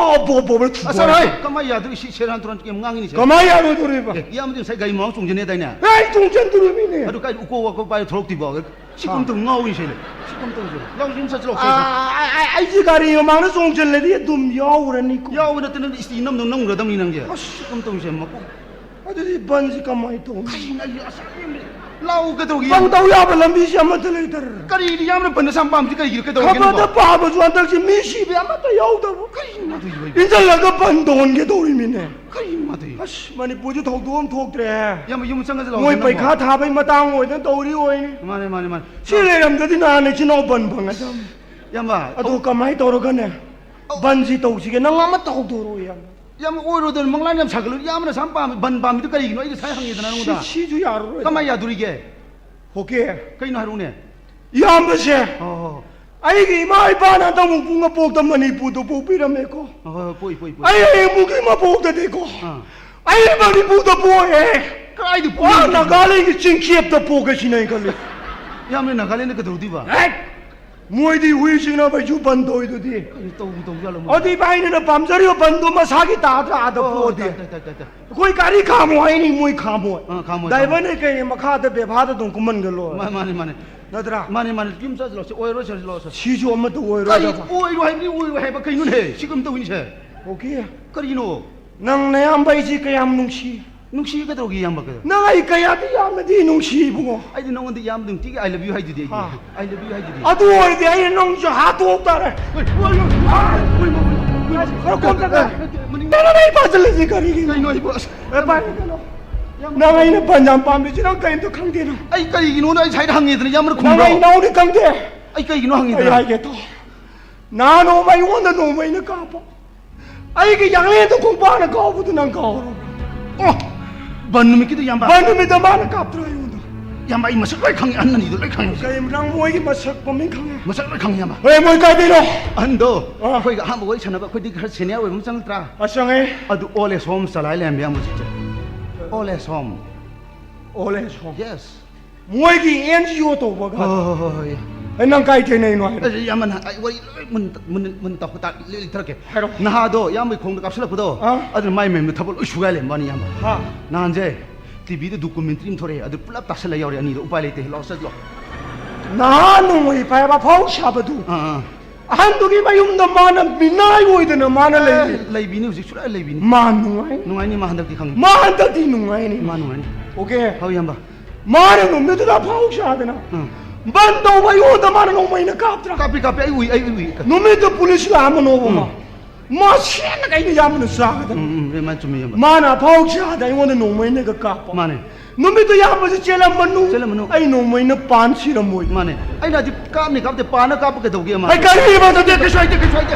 ꯕꯣ ꯕꯣ ꯕꯣ ꯑꯁ, ꯊꯨꯒꯥꯏ꯫ ꯍꯣꯏ, ꯀꯃꯥꯏ ꯌꯥꯗꯣꯏ? ꯁꯤ ꯁꯦꯔꯥꯟ ꯇꯨꯔꯥꯟ ꯌꯥꯝ ꯉꯥꯡꯉꯤꯅꯦ, ꯁꯦ꯫ ꯀꯃꯥꯏ ꯌꯥꯔꯣꯏꯗꯣꯔꯤꯕ? ꯑꯦ, ꯏꯌꯥꯝꯕꯗꯤ ꯉꯁꯥꯏ ꯒꯥꯔꯤ ꯃꯃꯥꯡ ꯆꯣꯡꯖꯅꯦꯗꯥꯏꯅꯦ? ꯑꯦ, ꯑꯩ ꯆꯣꯡꯖꯟꯗꯣꯔꯤꯃꯤꯅꯦ꯫ ꯑꯗꯨ ꯀꯥꯏꯗ ꯎꯀꯣ ꯋꯥꯀꯣ ꯄꯥꯏꯔ ꯊꯣꯛꯂꯛꯇꯣꯏꯕ? ꯁꯤ ꯑꯥ꯫ ꯀꯝꯇꯧ ꯉꯥꯎꯔꯤ ꯁꯤꯅꯦ꯫ ꯁꯤ ꯀꯝꯇꯧꯁꯦ? ꯂꯥꯎ, ꯌꯨꯝ ꯆꯠꯁꯤ, ꯂꯥꯎ, ꯑꯥ, ꯆꯠꯁꯤ꯫ ꯑꯥ, ꯑꯥ, ꯑꯩꯁꯦ ꯒꯥꯔꯤ ꯃꯃꯥꯡꯗ ꯆꯣꯡꯁꯤꯜꯂꯗꯤ ꯑꯗꯨꯝ ꯌꯥꯎꯔꯅꯤꯀꯣ꯫ ꯌꯥꯎꯕ ꯅꯠꯇꯅ ꯏꯁꯇꯤ ꯅꯝꯗꯧ ꯅꯝꯈ꯭ꯔꯗꯕꯅꯤ ꯅꯪꯁꯦ꯫ ꯑꯁ꯫ ꯁꯤ ꯀꯝꯇꯧꯁꯦ? ꯃꯀꯣꯛ ꯑꯗꯨꯗꯤ ꯕꯟꯁꯤ ꯀꯃꯥꯏꯅ ꯇꯧꯅꯤ? ꯀꯩꯅꯣ ꯑꯩ ꯑꯁ, ꯂꯥꯎ ꯀꯩꯗꯧꯒꯦ? ꯕꯟ ꯇꯧ ꯌꯥꯕ ꯂꯝꯕꯤꯁꯤ ꯑꯃꯠꯇ ꯂꯩꯇꯔꯦ꯫ ꯀꯔꯤꯅꯣ ꯌꯥꯝꯅ ꯕꯟ ꯑꯁꯥꯝ ꯄꯥꯝꯁꯤ ꯀꯔꯤꯒꯤꯅꯣ? ꯀꯩꯗꯧꯔꯒꯦ ꯈꯕꯔꯗ ꯅꯪꯕꯣ? ꯄꯥꯕꯁꯨ ꯍꯟꯗꯛꯁꯤ ꯃꯤ ꯁꯤꯕ ꯑꯃꯠꯇ ꯌꯥꯎꯗꯕ꯫ ꯀꯔꯤꯅꯣ ꯃꯥ ꯇꯧꯔꯤꯁꯤꯕꯣ ꯑꯩꯕꯣ? ꯏꯟꯁꯤꯜꯂꯒ ꯕꯟ ꯇꯧꯍꯟꯒꯦ ꯇꯧꯔꯤꯃꯤꯅꯦ꯫ ꯀꯔꯤꯅꯣ ꯃꯥ ꯇꯧꯔꯤꯁꯤꯕꯣ? ꯑꯁ, ꯃꯅꯤꯄꯨꯔꯁꯤ ꯊꯧꯗꯣꯛ ꯑꯃ ꯊꯣꯛꯇ꯭ꯔꯦ꯫ ꯏꯌꯥꯝꯕ, ꯌꯨꯝ ꯆꯪꯉꯁꯤ ꯂꯥꯛꯑꯣ, ꯃꯣꯏ ꯅꯪꯕꯣ꯫ ꯄꯩꯈꯥ ꯊꯥꯕꯩ ꯃꯇꯥꯡ ꯑꯣꯏꯗꯅ ꯇꯧꯔꯤ ꯑꯣꯏꯅꯤ꯫ ꯃꯥꯅꯦ, ꯃꯥꯅꯦ, ꯃꯥꯅꯦ꯫ ꯁꯤ ꯂꯩꯔꯝꯗꯗꯤ ꯅꯍꯥꯟ ꯏꯆꯤꯟ ꯏꯅꯥꯎ ꯕꯟ ꯐꯪꯒꯗꯕꯅꯤ꯫ ꯏꯌꯥꯝꯕ, ꯑꯗꯨ ꯀꯃꯥꯏꯅ ꯇꯧꯔꯒꯅꯦ? ꯑꯧ꯫ ꯕꯟꯁꯤ ꯇꯧꯁꯤꯒꯦ? ꯅꯪ ꯑꯃꯠꯇ ꯍꯧꯗꯣꯔꯛꯑꯣ, ꯏꯌꯥꯝꯕ꯫ ꯌꯥꯝ ꯑꯣꯏꯔꯣꯏꯗꯕꯅꯤ, ꯃꯪꯂꯥꯟ ꯌꯥꯝ ꯁꯥꯒꯠꯂꯨ꯫ ꯏꯌꯥꯝꯕꯅ ꯑꯁꯥꯝ ꯄꯥꯝꯃꯤ, ꯕꯟ ꯄꯥꯝꯃꯤꯗꯨ ꯀꯔꯤꯒꯤꯅꯣ? ꯑꯩ ꯉꯁꯥꯏ ꯍꯪꯉꯦꯗꯅ ꯅꯉꯣꯟꯗ꯫ ꯁꯤ-, ꯁꯤꯁꯨ ꯌꯥꯔꯔꯣꯏ꯫ ꯀꯃꯥꯏ ꯌꯥꯗꯣꯔꯤꯒꯦ? ꯍꯣꯀꯦ꯫ ꯀꯩꯅꯣ ꯍꯥꯏꯔꯛꯎꯅꯦ꯫ ꯏꯌꯥꯝꯕꯁꯦ, ꯍꯣꯏ, ꯍꯣꯏ, ꯍꯣꯏ꯫ ꯑꯩꯒꯤ ꯏꯃꯥ ꯏꯄꯥꯅ ꯍꯟꯗꯛ ꯃꯄꯣꯛꯇ ꯃꯅꯤꯄꯨꯔꯗ ꯄꯣꯛꯄꯤꯔꯝꯃꯦꯀꯣ꯫ ꯍꯣꯏ, ꯍꯣꯏ, ꯍꯣꯏ, ꯄꯣꯛꯏ, ꯄꯣꯛꯏ, ꯄꯣꯛꯏ꯫ ꯑꯩ ꯍꯌꯦꯡꯕꯨꯛꯀꯤ ꯃꯄꯣꯛꯇꯗꯤꯀꯣ, ꯑꯥ꯫ ꯑꯩ ꯃꯅꯤꯄꯨꯔꯗ ꯄꯣꯛꯑꯦ꯫ ꯀꯗꯥꯏꯗ ꯄꯣꯛꯏꯅꯣ? ꯑꯥ, ꯅꯥꯒꯥꯂꯦꯟꯒꯤ ꯆꯤꯡꯆꯦꯞꯇ ꯄꯣꯛꯀꯦ ꯁꯤꯅꯦ ꯑꯩ ꯈꯜꯂꯤ꯫ ꯏꯌꯥꯝꯕ, ꯅꯥꯒꯥꯂꯦꯟꯗ ꯀꯩꯗꯧꯗꯣꯏꯕ? ꯍꯦꯛ! ꯃꯣꯏꯗꯤ ꯍꯨꯏ ꯁꯤꯡꯅꯕꯩꯁꯨ ꯕꯟ ꯇꯧꯔꯤꯗꯨꯗꯤ꯫ ꯀꯩꯅꯣ ꯇꯧꯕ ꯇꯧꯖꯥꯠꯂꯣ ꯃꯣꯏ? ꯑꯗꯨ ꯏꯕꯥꯏꯅꯤꯅ ꯄꯥꯝꯖꯔꯤꯕ ꯕꯟꯗꯣ ꯃꯁꯥꯒꯤ ꯇꯥꯗ꯭ꯔꯥ ꯑꯥꯗ ꯑꯣ, ꯄꯣꯛꯑꯗꯤ? ꯇꯥꯏ, ꯇꯥꯏ, ꯇꯥꯏ, ꯇꯥꯏ, ꯇꯥꯏ꯫ ꯑꯩꯈꯣꯏ ꯒꯥꯔꯤ ꯈꯥꯝꯃꯣ ꯍꯥꯏꯅꯤ, ꯃꯣꯏ ꯈꯥꯝꯃꯣꯏ꯫ ꯑꯥ, ꯈꯥꯝꯃꯣꯏ, ꯗ꯭ꯔꯥꯏꯚꯔꯅ ꯈꯥꯝꯃꯣꯏ꯫ ꯀꯩ ꯃꯈꯥꯗ ꯕꯦꯕꯥꯔꯗ ꯑꯗꯨꯝ ꯀꯨꯝꯍꯟꯒ ꯂꯣꯏꯔꯦ꯫ ꯃꯥ-, ꯃꯥꯅꯤ, ꯃꯥꯅꯤ꯫ ꯅꯠꯇ꯭ꯔꯥ? ꯃꯥꯅꯤ, ꯃꯥꯅꯤ꯫ ꯌꯨꯝ ꯆꯠꯂꯣ, ꯁꯤ ꯑꯣꯏꯔꯣꯏ, ꯆꯠꯂꯣ, ꯁꯤ꯫ ꯁꯤꯁꯨ ꯑꯃꯠꯇ ꯀꯔꯤ ꯑꯣꯏꯔꯣꯏꯗꯕ꯫ ꯑꯣꯏꯔꯣꯏ ꯍꯥꯏꯕꯅꯤ, ꯑꯣꯏꯔꯣꯏ ꯍꯥꯏꯕ ꯀꯩꯅꯣꯅꯦ? ꯁꯤ ꯀꯝ ꯇꯧꯏꯅꯤꯁꯦ? ꯑꯣꯀꯦ꯫ ꯀꯔꯤꯅꯣ? ꯅꯪ ꯅꯌꯥꯝꯕ ꯑꯩꯁꯤ ꯀꯌꯥꯝ ꯅꯨꯡꯁꯤ? ꯅꯨꯡꯁꯤ ꯀꯩꯗꯧꯒꯦ ꯏꯌꯥꯝꯕ ꯀꯩꯗꯧ-? ꯅꯪ ꯑꯩ ꯀꯌꯥꯗꯤ ꯌꯥꯝꯅꯗꯤ ꯅꯨꯡꯁꯤ ꯏꯕꯨꯡꯉꯣ꯫ ꯑꯩꯗꯤ ꯅꯉꯣꯟꯗ ꯏꯌꯥꯝꯕ ꯅꯨꯡꯇꯤꯒꯤ "I love you" ꯍꯥꯏꯗꯨꯗꯤ ꯑꯩꯗꯤ꯫ ꯍꯥ꯫ "I love you" ꯍꯥꯏꯗꯨꯗꯤ꯫ ꯑꯗꯨ ꯑꯣꯏꯔꯗꯤ ꯑꯩꯅ ꯅꯪꯁꯨ ꯍꯥꯠꯇꯣꯛ ꯇꯥꯔꯦ꯫ ꯍꯣꯏ, ꯍꯣꯏ, ꯍꯣꯏ, ꯍꯣꯏ, ꯍꯣꯏ, ꯍꯣꯏ, ꯍꯣꯏ꯫ ꯈꯔ ꯀꯣꯝ ꯆꯠꯂꯦ꯫ ꯅꯠꯇꯦ, ꯃꯅꯤꯡ-, ꯅꯪꯅ ꯑꯩ ꯐꯥꯖꯤꯜꯂꯤꯁꯤ ꯀꯔꯤꯒꯤꯅꯣ? ꯀꯩꯅꯣ ꯑꯩꯕꯨ ꯑꯁ-, ꯑꯦ, ꯚꯥꯏ, ꯀꯩꯅꯣ? ꯅꯪ ꯑꯩꯅ ꯕꯟ ꯌꯥꯝ ꯄꯥꯝꯃꯤꯁꯤ ꯅꯪ ꯀꯔꯤꯝꯇ ꯈꯪꯗꯦ ꯅꯪ꯫ ꯑꯩ ꯀꯔꯤꯒꯤꯅꯣꯅ ꯑꯩ ꯁꯥꯏꯗ ꯍꯪꯉꯦꯗꯅ ꯏꯌꯥꯝꯕꯅ ꯅꯪ ꯈꯨꯝꯕ꯭ꯔꯣ? ꯑꯩ ꯅꯉꯣꯟꯗ ꯈꯪꯗꯦ꯫ ꯑꯩ ꯀꯩꯒꯤꯅꯣ ꯑꯩ ꯍꯪꯉꯤꯗꯅ? ꯍꯥꯏꯒꯦ ꯇꯧ꯫ ꯅꯍꯥꯟ ꯅꯣꯡꯃ ꯑꯩꯉꯣꯟꯗ ꯅꯣꯡꯃꯩꯅ ꯀꯥꯞꯄ꯫ ꯑꯩꯒꯤ ꯌꯥꯡꯂꯦꯟꯗ ꯈꯣꯡꯄꯥꯛꯅ ꯀꯥꯎꯕꯗꯨ ꯅꯪ ꯀꯥꯎꯔꯕ? ꯑꯣ, ꯕꯟ ꯅꯨꯃꯤꯠꯀꯤꯗꯨ ꯏꯌꯥꯝꯕ? ꯕꯟ ꯅꯨꯃꯤꯠꯇ ꯃꯥꯅ ꯀꯥꯞꯇ꯭ꯔꯣ ꯑꯩꯉꯣꯟꯗ? ꯏꯌꯥꯝꯕ, ꯑꯩ ꯃꯁꯛ ꯂꯣꯏ ꯈꯪꯉꯦ, ꯑꯍꯟ ꯑꯅꯤꯗꯣ ꯂꯣꯏ ꯈꯪꯉꯦ꯫ ꯀꯩ, ꯅꯪ ꯃꯣꯏꯒꯤ ꯃꯁꯛ ꯃꯃꯤꯡ ꯈꯪꯉꯦ? ꯃꯁꯛ ꯂꯣꯏ ꯈꯪꯉꯦ, ꯏꯌꯥꯝꯕ꯫ ꯍꯣꯏ, ꯃꯣꯏ ꯀꯥꯏꯗꯩꯅꯣ? ꯑꯍꯟꯗꯣ, ꯑꯥ꯫ ꯑꯩꯈꯣꯏꯒ ꯑꯍꯥꯟꯕ ꯋꯥꯔꯤ ꯁꯥꯟꯅꯕ, ꯑꯩꯈꯣꯏꯗꯤ ꯈꯔ senior ꯑꯣꯏꯕ ꯑꯃ ꯆꯪꯉꯛꯇ꯭ꯔꯥ? ꯑꯥ, ꯆꯪꯉꯦ꯫ ꯑꯗꯨ old age home ꯆꯂꯥꯏ ꯂꯩꯔꯝꯃꯦ, ꯏꯌꯥꯝꯕ, ꯍꯧꯖꯤꯛꯁꯦ꯫ Old age home꯫ Old age home? Yes꯫ ꯃꯣꯏꯒꯤ N G O ꯇꯧꯕꯒ꯫ ꯍꯣꯏ, ꯍꯣꯏ, ꯍꯣꯏ, ꯍꯣꯏ꯫ ꯑꯩ ꯅꯪ ꯀꯥꯏ ꯊꯦꯡꯅꯩꯅꯣ ꯍꯥꯏꯔꯣ? ꯑꯁ, ꯏꯌꯥꯝꯕ, ꯅꯍꯥꯟ ꯑꯩ ꯋꯥꯔꯤ ꯂꯣꯏ ꯃꯨꯟ-, ꯃꯨꯟ-, ꯃꯨꯟ ꯇꯧ-, ꯇꯥ-, ꯂꯤ-, ꯂꯤꯊꯔꯛꯀꯦ꯫ ꯍꯥꯏꯔꯣ꯫ ꯅꯍꯥꯗꯣ ꯏꯌꯥꯝꯕꯒꯤ ꯈꯣꯡꯗ ꯀꯥꯞꯁꯤꯜꯂꯛꯄꯗꯣ, ꯑꯥ꯫ ꯑꯗꯨꯅ ꯃꯥꯏ ꯃꯌꯨꯝꯗ ꯊꯕꯛ ꯂꯣꯏ ꯁꯨꯒꯥꯏ ꯂꯩꯔꯝꯕ ꯋꯥꯅꯤ, ꯏꯌꯥꯝꯕ꯫ ꯍꯥ꯫ ꯅꯍꯥꯟꯁꯦ, T V ꯗ documentary ꯑꯃ ꯊꯣꯛꯂꯛꯑꯦ, ꯑꯗꯨ ꯄꯨꯂꯞ ꯇꯥꯁꯜꯂ ꯌꯥꯎꯔꯦ ꯑꯅꯤꯗꯣ, ꯎꯄꯥꯏ ꯂꯩꯇꯦ, ꯂꯥꯛꯑꯣ ꯆꯠꯂꯣ꯫ ꯅꯍꯥ ꯅꯣꯡꯃꯩ ꯄꯥꯏꯕ ꯑꯐꯥꯎ ꯁꯥꯕꯗꯨ꯫ ꯑꯥ, ꯑꯥ꯫ ꯑꯍꯟꯗꯨꯒꯤ ꯃꯌꯨꯝꯗ ꯃꯥꯅ ꯃꯤꯅꯥꯏ ꯑꯣꯏꯗꯅ ꯃꯥꯅ ꯑꯦ, ꯂꯩꯔꯤ꯫ ꯂꯩꯕꯤꯅꯤ, ꯍꯧꯖꯤꯛ ꯁꯨꯔꯥ ꯂꯩꯕꯤꯅꯤ꯫ ꯃꯥ ꯅꯨꯡꯉꯥꯏ꯫ ꯅꯨꯡꯉꯥꯏꯅꯤ, ꯃꯥ ꯍꯟꯗꯛꯇꯤ ꯈꯪꯉꯤ꯫ ꯃꯥ ꯍꯟꯗꯛꯇꯤ ꯅꯨꯡꯉꯥꯏꯅꯤ꯫ ꯃꯥ ꯅꯨꯡꯉꯥꯏꯅꯤ꯫ ꯑꯣꯀꯦ꯫ ꯍꯣꯏ, ꯏꯌꯥꯝꯕ꯫ ꯃꯥꯅ ꯅꯨꯃꯤꯠꯇꯨꯗ ꯑꯐꯥꯎ ꯁꯥꯗꯅ ꯎꯝ꯫ ꯕꯟ ꯇꯧꯕ ꯑꯩꯉꯣꯟꯗ ꯃꯥꯅ ꯅꯣꯡꯃꯩꯅ ꯀꯥꯞꯇ꯭ꯔꯥ? ꯀꯥꯞꯄꯤ, ꯀꯥꯞꯄꯤ, ꯑꯩ ꯎꯏ, ꯑꯩ ꯎꯏ, ꯎꯏ꯫ ꯅꯨꯃꯤꯠꯇꯨ ꯄꯨꯂꯤꯁ ꯂꯥꯛꯑꯝꯕꯅꯣꯕ ꯃꯥ꯫ ꯎꯝ꯫ ꯃꯥ ꯁꯦꯡꯅ ꯑꯩꯅ ꯏꯌꯥꯝꯕꯅ ꯆꯥꯒꯗꯕ꯫ ꯎꯝ, ꯎꯝ, ꯑꯦ, ꯃꯥ ꯆꯨꯝꯃꯤ, ꯏꯌꯥꯝꯕ꯫ ꯃꯥꯅ ꯑꯐꯥꯎ ꯁꯥꯗ ꯑꯩꯉꯣꯟꯗ ꯅꯣꯡꯃꯩꯅꯒ ꯀꯥꯞꯄ꯫ ꯃꯥꯅꯦ꯫ ꯅꯨꯃꯤꯠꯇꯨ ꯏꯌꯥꯝꯕꯁꯤ ꯆꯦꯜꯂꯝꯃꯅꯨ꯫ ꯆꯦꯜꯂꯝꯃꯅꯨ꯫ ꯑꯩ ꯅꯣꯡꯃꯩꯅ ꯄꯥꯟ ꯁꯤꯔꯝꯃꯣꯏ꯫ ꯃꯥꯅꯦ꯫ ꯑꯩꯅ ꯍꯧꯖꯤꯛ ꯀꯥꯞꯅꯤ ꯀꯥꯞꯇꯦ, ꯄꯥꯟꯅ ꯀꯥꯞꯄ ꯀꯩꯗꯧꯒꯦ ꯃꯥ? ꯑꯩ ꯀꯔꯤꯕ? ꯅꯠꯇꯦ, ꯀꯩꯁꯨ ꯍꯥꯏꯗꯦ, ꯀꯩꯁꯨ ꯍꯥꯏꯗꯦ꯫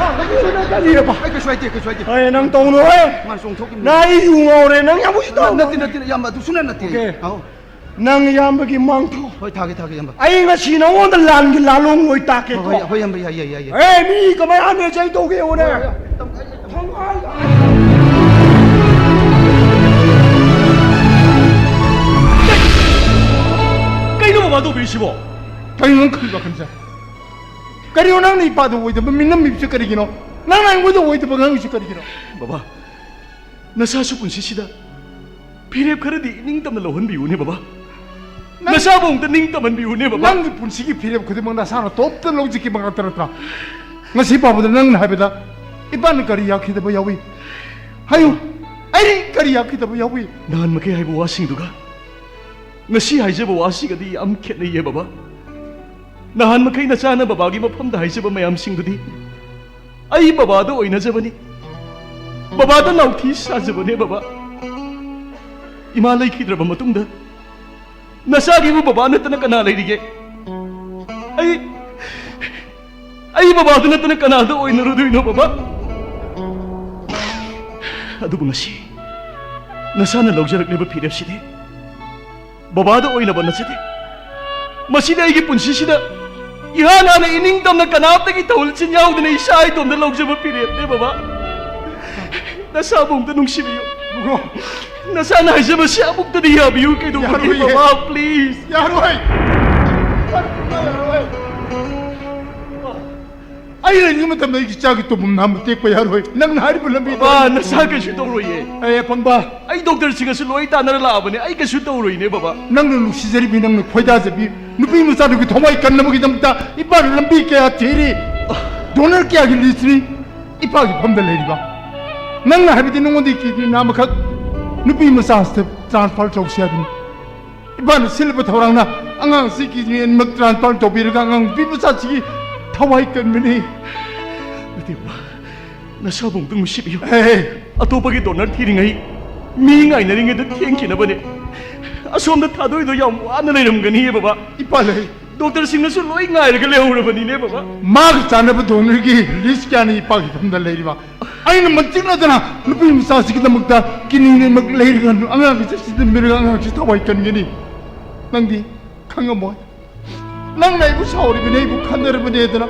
ꯀꯔꯤꯕ? ꯑꯩ ꯀꯩꯁꯨ ꯍꯥꯏꯗꯦ, ꯀꯩꯁꯨ ꯍꯥꯏꯗꯦ꯫ ꯍꯣꯏ, ꯅꯪ ꯇꯧꯅꯨ, ꯍꯣꯏ꯫ ꯃꯥꯅ ꯆꯣꯡꯊꯣꯛꯈꯤꯕꯅꯤ꯫ ꯅꯪ ꯑꯩ ꯌꯨ ꯉꯥꯎꯔꯦ, ꯅꯪ ꯌꯥꯝ ꯎꯁꯤꯠꯇꯕ꯫ ꯅꯠꯇꯦ, ꯅꯠꯇꯦ, ꯏꯌꯥꯝꯕ, ꯑꯗꯨ ꯁꯨꯡꯅ ꯅꯠꯇꯦ꯫ ꯑꯣꯀꯦ꯫ ꯑꯧ꯫ ꯅꯪ ꯏꯌꯥꯝꯕꯒꯤ ꯃꯥꯡ ꯊꯥꯎ꯫ ꯍꯣꯏ, ꯊꯥꯒꯦ, ꯊꯥꯒꯦ, ꯏꯌꯥꯝꯕ꯫ ꯑꯩ ꯉꯁꯤ ꯅꯉꯣꯟꯗ ꯂꯥꯟꯒꯤ ꯂꯥꯂꯣꯡ ꯂꯣꯏ ꯇꯥꯛꯀꯦꯀꯣ꯫ ꯍꯣꯏ, ꯍꯣꯏ, ꯍꯣꯏ, ꯏꯌꯥꯝꯕ, ꯌꯥꯏ, ꯌꯥꯏ, ꯌꯥꯏ, ꯌꯥꯏ꯫ ꯑꯦ, ꯃꯤ ꯀꯃꯥꯏꯅ ꯍꯥꯠꯅꯦꯁꯦ ꯑꯩ ꯇꯧꯒꯦ ꯌꯦꯡꯉꯨꯅꯦ꯫ ꯍꯣꯏ, ꯍꯣꯏ, ꯇꯝ-, ꯑꯩ, ꯑꯩ, ꯊꯣꯡꯒꯥꯏ-, ꯀꯩꯅꯣ ꯃꯃꯥ ꯇꯧꯕꯤꯔꯤꯁꯤꯕꯣ? ꯀꯩꯅꯣ ꯅꯪ ꯈꯜꯂꯤꯕ ꯋꯥꯈꯜꯁꯦ? ꯀꯔꯤꯅꯣ ꯅꯪꯅ ꯏꯄꯥꯗ ꯑꯣꯏꯗꯕ ꯃꯤꯅꯝꯃꯤꯕꯁꯤ ꯀꯔꯤꯒꯤꯅꯣ? ꯅꯪꯅ ꯑꯩꯉꯣꯟꯗ ꯑꯣꯏꯗꯕ ꯉꯥꯡꯉꯤꯁꯤ ꯀꯔꯤꯒꯤꯅꯣ? ꯕꯕꯥ, ꯅꯁꯥꯁꯨ ꯄꯨꯟꯁꯤꯁꯤꯗ ꯐꯤꯔꯦꯞ ꯈꯔꯗꯤ ꯏꯅꯤꯡꯇꯝꯅ ꯂꯧꯍꯟꯕꯤꯌꯨꯅꯦ, ꯕꯕꯥ꯫ ꯅꯪ ꯅꯁꯥꯕꯨ ꯑꯃꯨꯛꯇ ꯅꯤꯡꯇꯝꯍꯟꯕꯤꯌꯨꯅꯦ, ꯕꯕꯥ꯫ ꯅꯪꯒꯤ ꯄꯨꯟꯁꯤꯒꯤ ꯐꯤꯔꯦꯞ ꯈꯨꯗꯤꯡꯃꯛ ꯅꯁꯥꯅ ꯇꯣꯞꯇ ꯂꯧꯖꯈꯤꯕ ꯉꯥꯛꯇ ꯅꯠꯇ꯭ꯔꯥ? ꯉꯁꯤ ꯐꯥꯎꯕꯗ ꯅꯪꯅ ꯍꯥꯏꯕꯗ ꯏꯄꯥꯅ ꯀꯔꯤ ꯌꯥꯈꯤꯗꯕ ꯌꯥꯎꯏ? ꯍꯥꯏꯌꯨ, ꯑꯩ ꯀꯔꯤ ꯌꯥꯈꯤꯗꯕ ꯌꯥꯎꯏ? ꯅꯍꯥꯟ ꯃꯈꯩ ꯍꯥꯏꯕ ꯋꯥꯁꯤꯡꯗꯨꯒ ꯉꯁꯤ ꯍꯥꯏꯖꯕ ꯋꯥꯁꯤꯒꯗꯤ ꯌꯥꯝ ꯈꯦꯠꯅꯩꯌꯦ, ꯕꯕꯥ꯫ ꯅꯍꯥꯟ ꯃꯈꯩ ꯅꯆꯥꯅ ꯕꯕꯥꯒꯤ ꯃꯐꯝꯗ ꯍꯥꯏꯖꯕ ꯃꯌꯥꯝꯁꯤꯡꯗꯨꯗꯤ ꯑꯩ ꯕꯕꯥꯗ ꯑꯣꯏꯅꯖꯕꯅꯤ, ꯕꯕꯥꯗ ꯅꯥꯎꯊꯤ ꯁꯥꯖꯕꯅꯦ, ꯕꯕꯥ꯫ ꯏꯃꯥ ꯂꯩꯈꯤꯗ꯭ꯔꯕ ꯃꯇꯨꯡꯗ ꯅꯆꯥꯒꯤꯕꯨ ꯕꯕꯥ ꯅꯠꯇꯅ ꯀꯅꯥ ꯂꯩꯔꯤꯒꯦ? ꯑꯩ, ꯑꯩ ꯕꯕꯥꯗ ꯅꯠꯇꯅ ꯀꯅꯥꯗ ꯑꯣꯏꯅꯔꯨꯗꯣꯏꯅꯣ, ꯕꯕꯥ? ꯑꯗꯨꯕꯨ ꯉꯁꯤ ꯅꯁꯥꯅ ꯂꯧꯖꯔꯛꯂꯤꯕ ꯐꯤꯔꯦꯞꯁꯤꯗꯤ ꯕꯕꯥꯗ ꯑꯣꯏꯅꯕ ꯅꯠꯆꯗꯦ꯫ ꯃꯁꯤꯗꯤ ꯑꯩꯒꯤ ꯄꯨꯟꯁꯤꯁꯤꯗ ꯏꯍꯥꯟ ꯍꯥꯟꯅ ꯏꯅꯤꯡꯇꯝꯅ ꯀꯅꯥꯝꯇꯒꯤ ꯊꯧꯍꯜꯁꯤꯟ ꯌꯥꯎꯗꯅ ꯏꯁꯥ ꯏꯇꯣꯝꯇ ꯂꯧꯖꯕ ꯐꯤꯔꯦꯞꯅꯦ, ꯕꯕꯥ꯫ ꯅꯁꯥꯕꯨ ꯑꯃꯨꯛꯇ ꯅꯨꯡꯁꯤꯕꯤꯌꯨ꯫ ꯅꯁꯥꯅ ꯍꯥꯏꯖꯕꯁꯤ ꯑꯃꯨꯛꯇꯗꯤ ꯌꯥꯕꯤꯌꯨ꯫ ꯀꯩꯗꯧꯕꯒꯤ, ꯌꯥꯔꯣꯏꯌꯦ꯫ ꯕꯕꯥ, please? ꯌꯥꯔꯣꯏ꯫ ꯌꯥꯔꯣꯏ꯫ ꯑꯩ ꯂꯩꯔꯤꯉꯩ ꯃꯇꯝꯗ ꯑꯩꯒꯤ ꯏꯆꯥꯒꯤ ꯇꯧꯐꯝ ꯅꯥꯝꯃ ꯇꯦꯛꯄ ꯌꯥꯔꯣꯏ꯫ ꯅꯪꯅ ꯍꯥꯏꯔꯤꯕ ꯂꯝꯕꯤꯗ ꯕꯕꯥ, ꯅꯁꯥ ꯀꯩꯁꯨ ꯇꯧꯔꯣꯏꯌꯦ꯫ ꯑꯦ, ꯑꯄꯪꯕ꯫ ꯑꯩ ꯗꯣꯛꯇꯔꯁꯤꯡꯒꯁꯨ ꯂꯣꯏ ꯇꯥꯟꯅꯔ ꯂꯥꯛꯑꯕꯅꯦ꯫ ꯑꯩ ꯀꯩꯁꯨ ꯇꯧꯔꯣꯏꯅꯦ, ꯕꯕꯥ꯫ ꯅꯪꯅ ꯅꯨꯡꯁꯤꯖꯔꯤꯕꯤ, ꯅꯪꯅ ꯈꯣꯏꯗꯥꯖꯕꯤ ꯅꯨꯄꯤ ꯃꯆꯥꯗꯨꯒꯤ ꯊꯋꯥꯏ ꯀꯟꯅꯕꯒꯤꯗꯃꯛꯇ ꯏꯄꯥꯅ ꯂꯝꯕꯤ ꯀꯌꯥ ꯊꯤꯔꯤ꯫ ꯗꯣꯅꯔ ꯀꯌꯥꯒꯤ ꯂꯤꯁ꯭ꯠꯅꯤ ꯏꯄꯥꯒꯤ ꯐꯝꯗ ꯂꯩꯔꯤꯕ꯫ ꯅꯪꯅ ꯍꯥꯏꯕꯗꯤ ꯅꯉꯣꯟꯗꯒꯤ ꯀꯤꯗꯅꯤ ꯅꯥꯝꯃꯈꯛ ꯅꯨꯄꯤ ꯃꯆꯥ ꯑꯁꯤꯗ ꯇ꯭ꯔꯥꯟꯁꯐꯔ ꯇꯧꯁꯤ ꯍꯥꯏꯕꯅꯤ꯫ ꯏꯄꯥꯅ ꯁꯤꯜꯂꯤꯕ ꯊꯧꯔꯥꯡꯅ ꯑꯉꯥꯡꯁꯤ ꯀꯤꯗꯅꯤ ꯑꯅꯤꯃꯛ ꯇ꯭ꯔꯥꯟꯁꯐꯔ ꯇꯧꯕꯤꯔꯒ ꯑꯉꯥꯡ ꯅꯨꯄꯤ ꯃꯆꯥꯁꯤꯒꯤ ꯊꯋꯥꯏ ꯀꯟꯕꯅꯤ꯫ ꯅꯠꯇꯦ, ꯕꯕꯥ꯫ ꯅꯁꯥꯕꯨ ꯑꯃꯨꯛꯇꯪ ꯅꯨꯡꯁꯤꯕꯤꯌꯨ꯫ ꯍꯦ, ꯍꯦ꯫ ꯑꯇꯣꯞꯄꯒꯤ ꯗꯣꯅꯔ ꯊꯤꯔꯤꯉꯩ, ꯃꯤ ꯉꯥꯏꯅꯔꯤꯉꯩꯗ ꯊꯦꯡꯈꯤꯅꯕꯅꯦ꯫ ꯑꯁꯣꯝꯗ ꯊꯥꯗꯣꯏꯗꯣ ꯌꯥꯝ ꯋꯥꯅ ꯂꯩꯔꯝꯒꯅꯤꯌꯦ, ꯕꯕꯥ꯫ ꯏꯄꯥ ꯂꯩ꯫ ꯗꯣꯛꯇꯔꯁꯤꯡꯅꯁꯨ ꯂꯣꯏ ꯉꯥꯏꯔꯒ ꯂꯩꯍꯧꯔꯕꯅꯤꯅꯦ, ꯕꯕꯥ꯫ ꯃꯥꯒ ꯆꯥꯟꯅꯕ ꯗꯣꯅꯔꯒꯤ ꯂꯤꯁ꯭ꯠ ꯀꯌꯥꯅꯤ ꯏꯄꯥꯒꯤ ꯐꯝꯗ ꯂꯩꯔꯤꯕ? ꯑꯩꯅ ꯃꯟꯇꯤꯛꯅꯗꯅ ꯅꯨꯄꯤ ꯃꯆꯥꯁꯤꯒꯤꯗꯃꯛꯇ ꯀꯤꯗꯅꯤ ꯑꯅꯤꯃꯛ ꯂꯩꯔꯒ ꯑꯉꯥꯡꯒꯤꯁꯦ ꯁꯤꯖꯤꯟꯕꯤꯔꯒ ꯑꯉꯥꯡꯁꯤ ꯊꯋꯥꯏ ꯀꯟꯒꯅꯤ꯫ ꯅꯪꯗꯤ ꯈꯪꯉꯝꯃꯣꯏ꯫ ꯅꯪꯅ ꯑꯩꯕꯨ ꯁꯥꯎꯔꯤꯕꯅꯤ, ꯑꯩꯕꯨ ꯈꯟꯅꯔꯕꯅꯦꯗꯅ꯫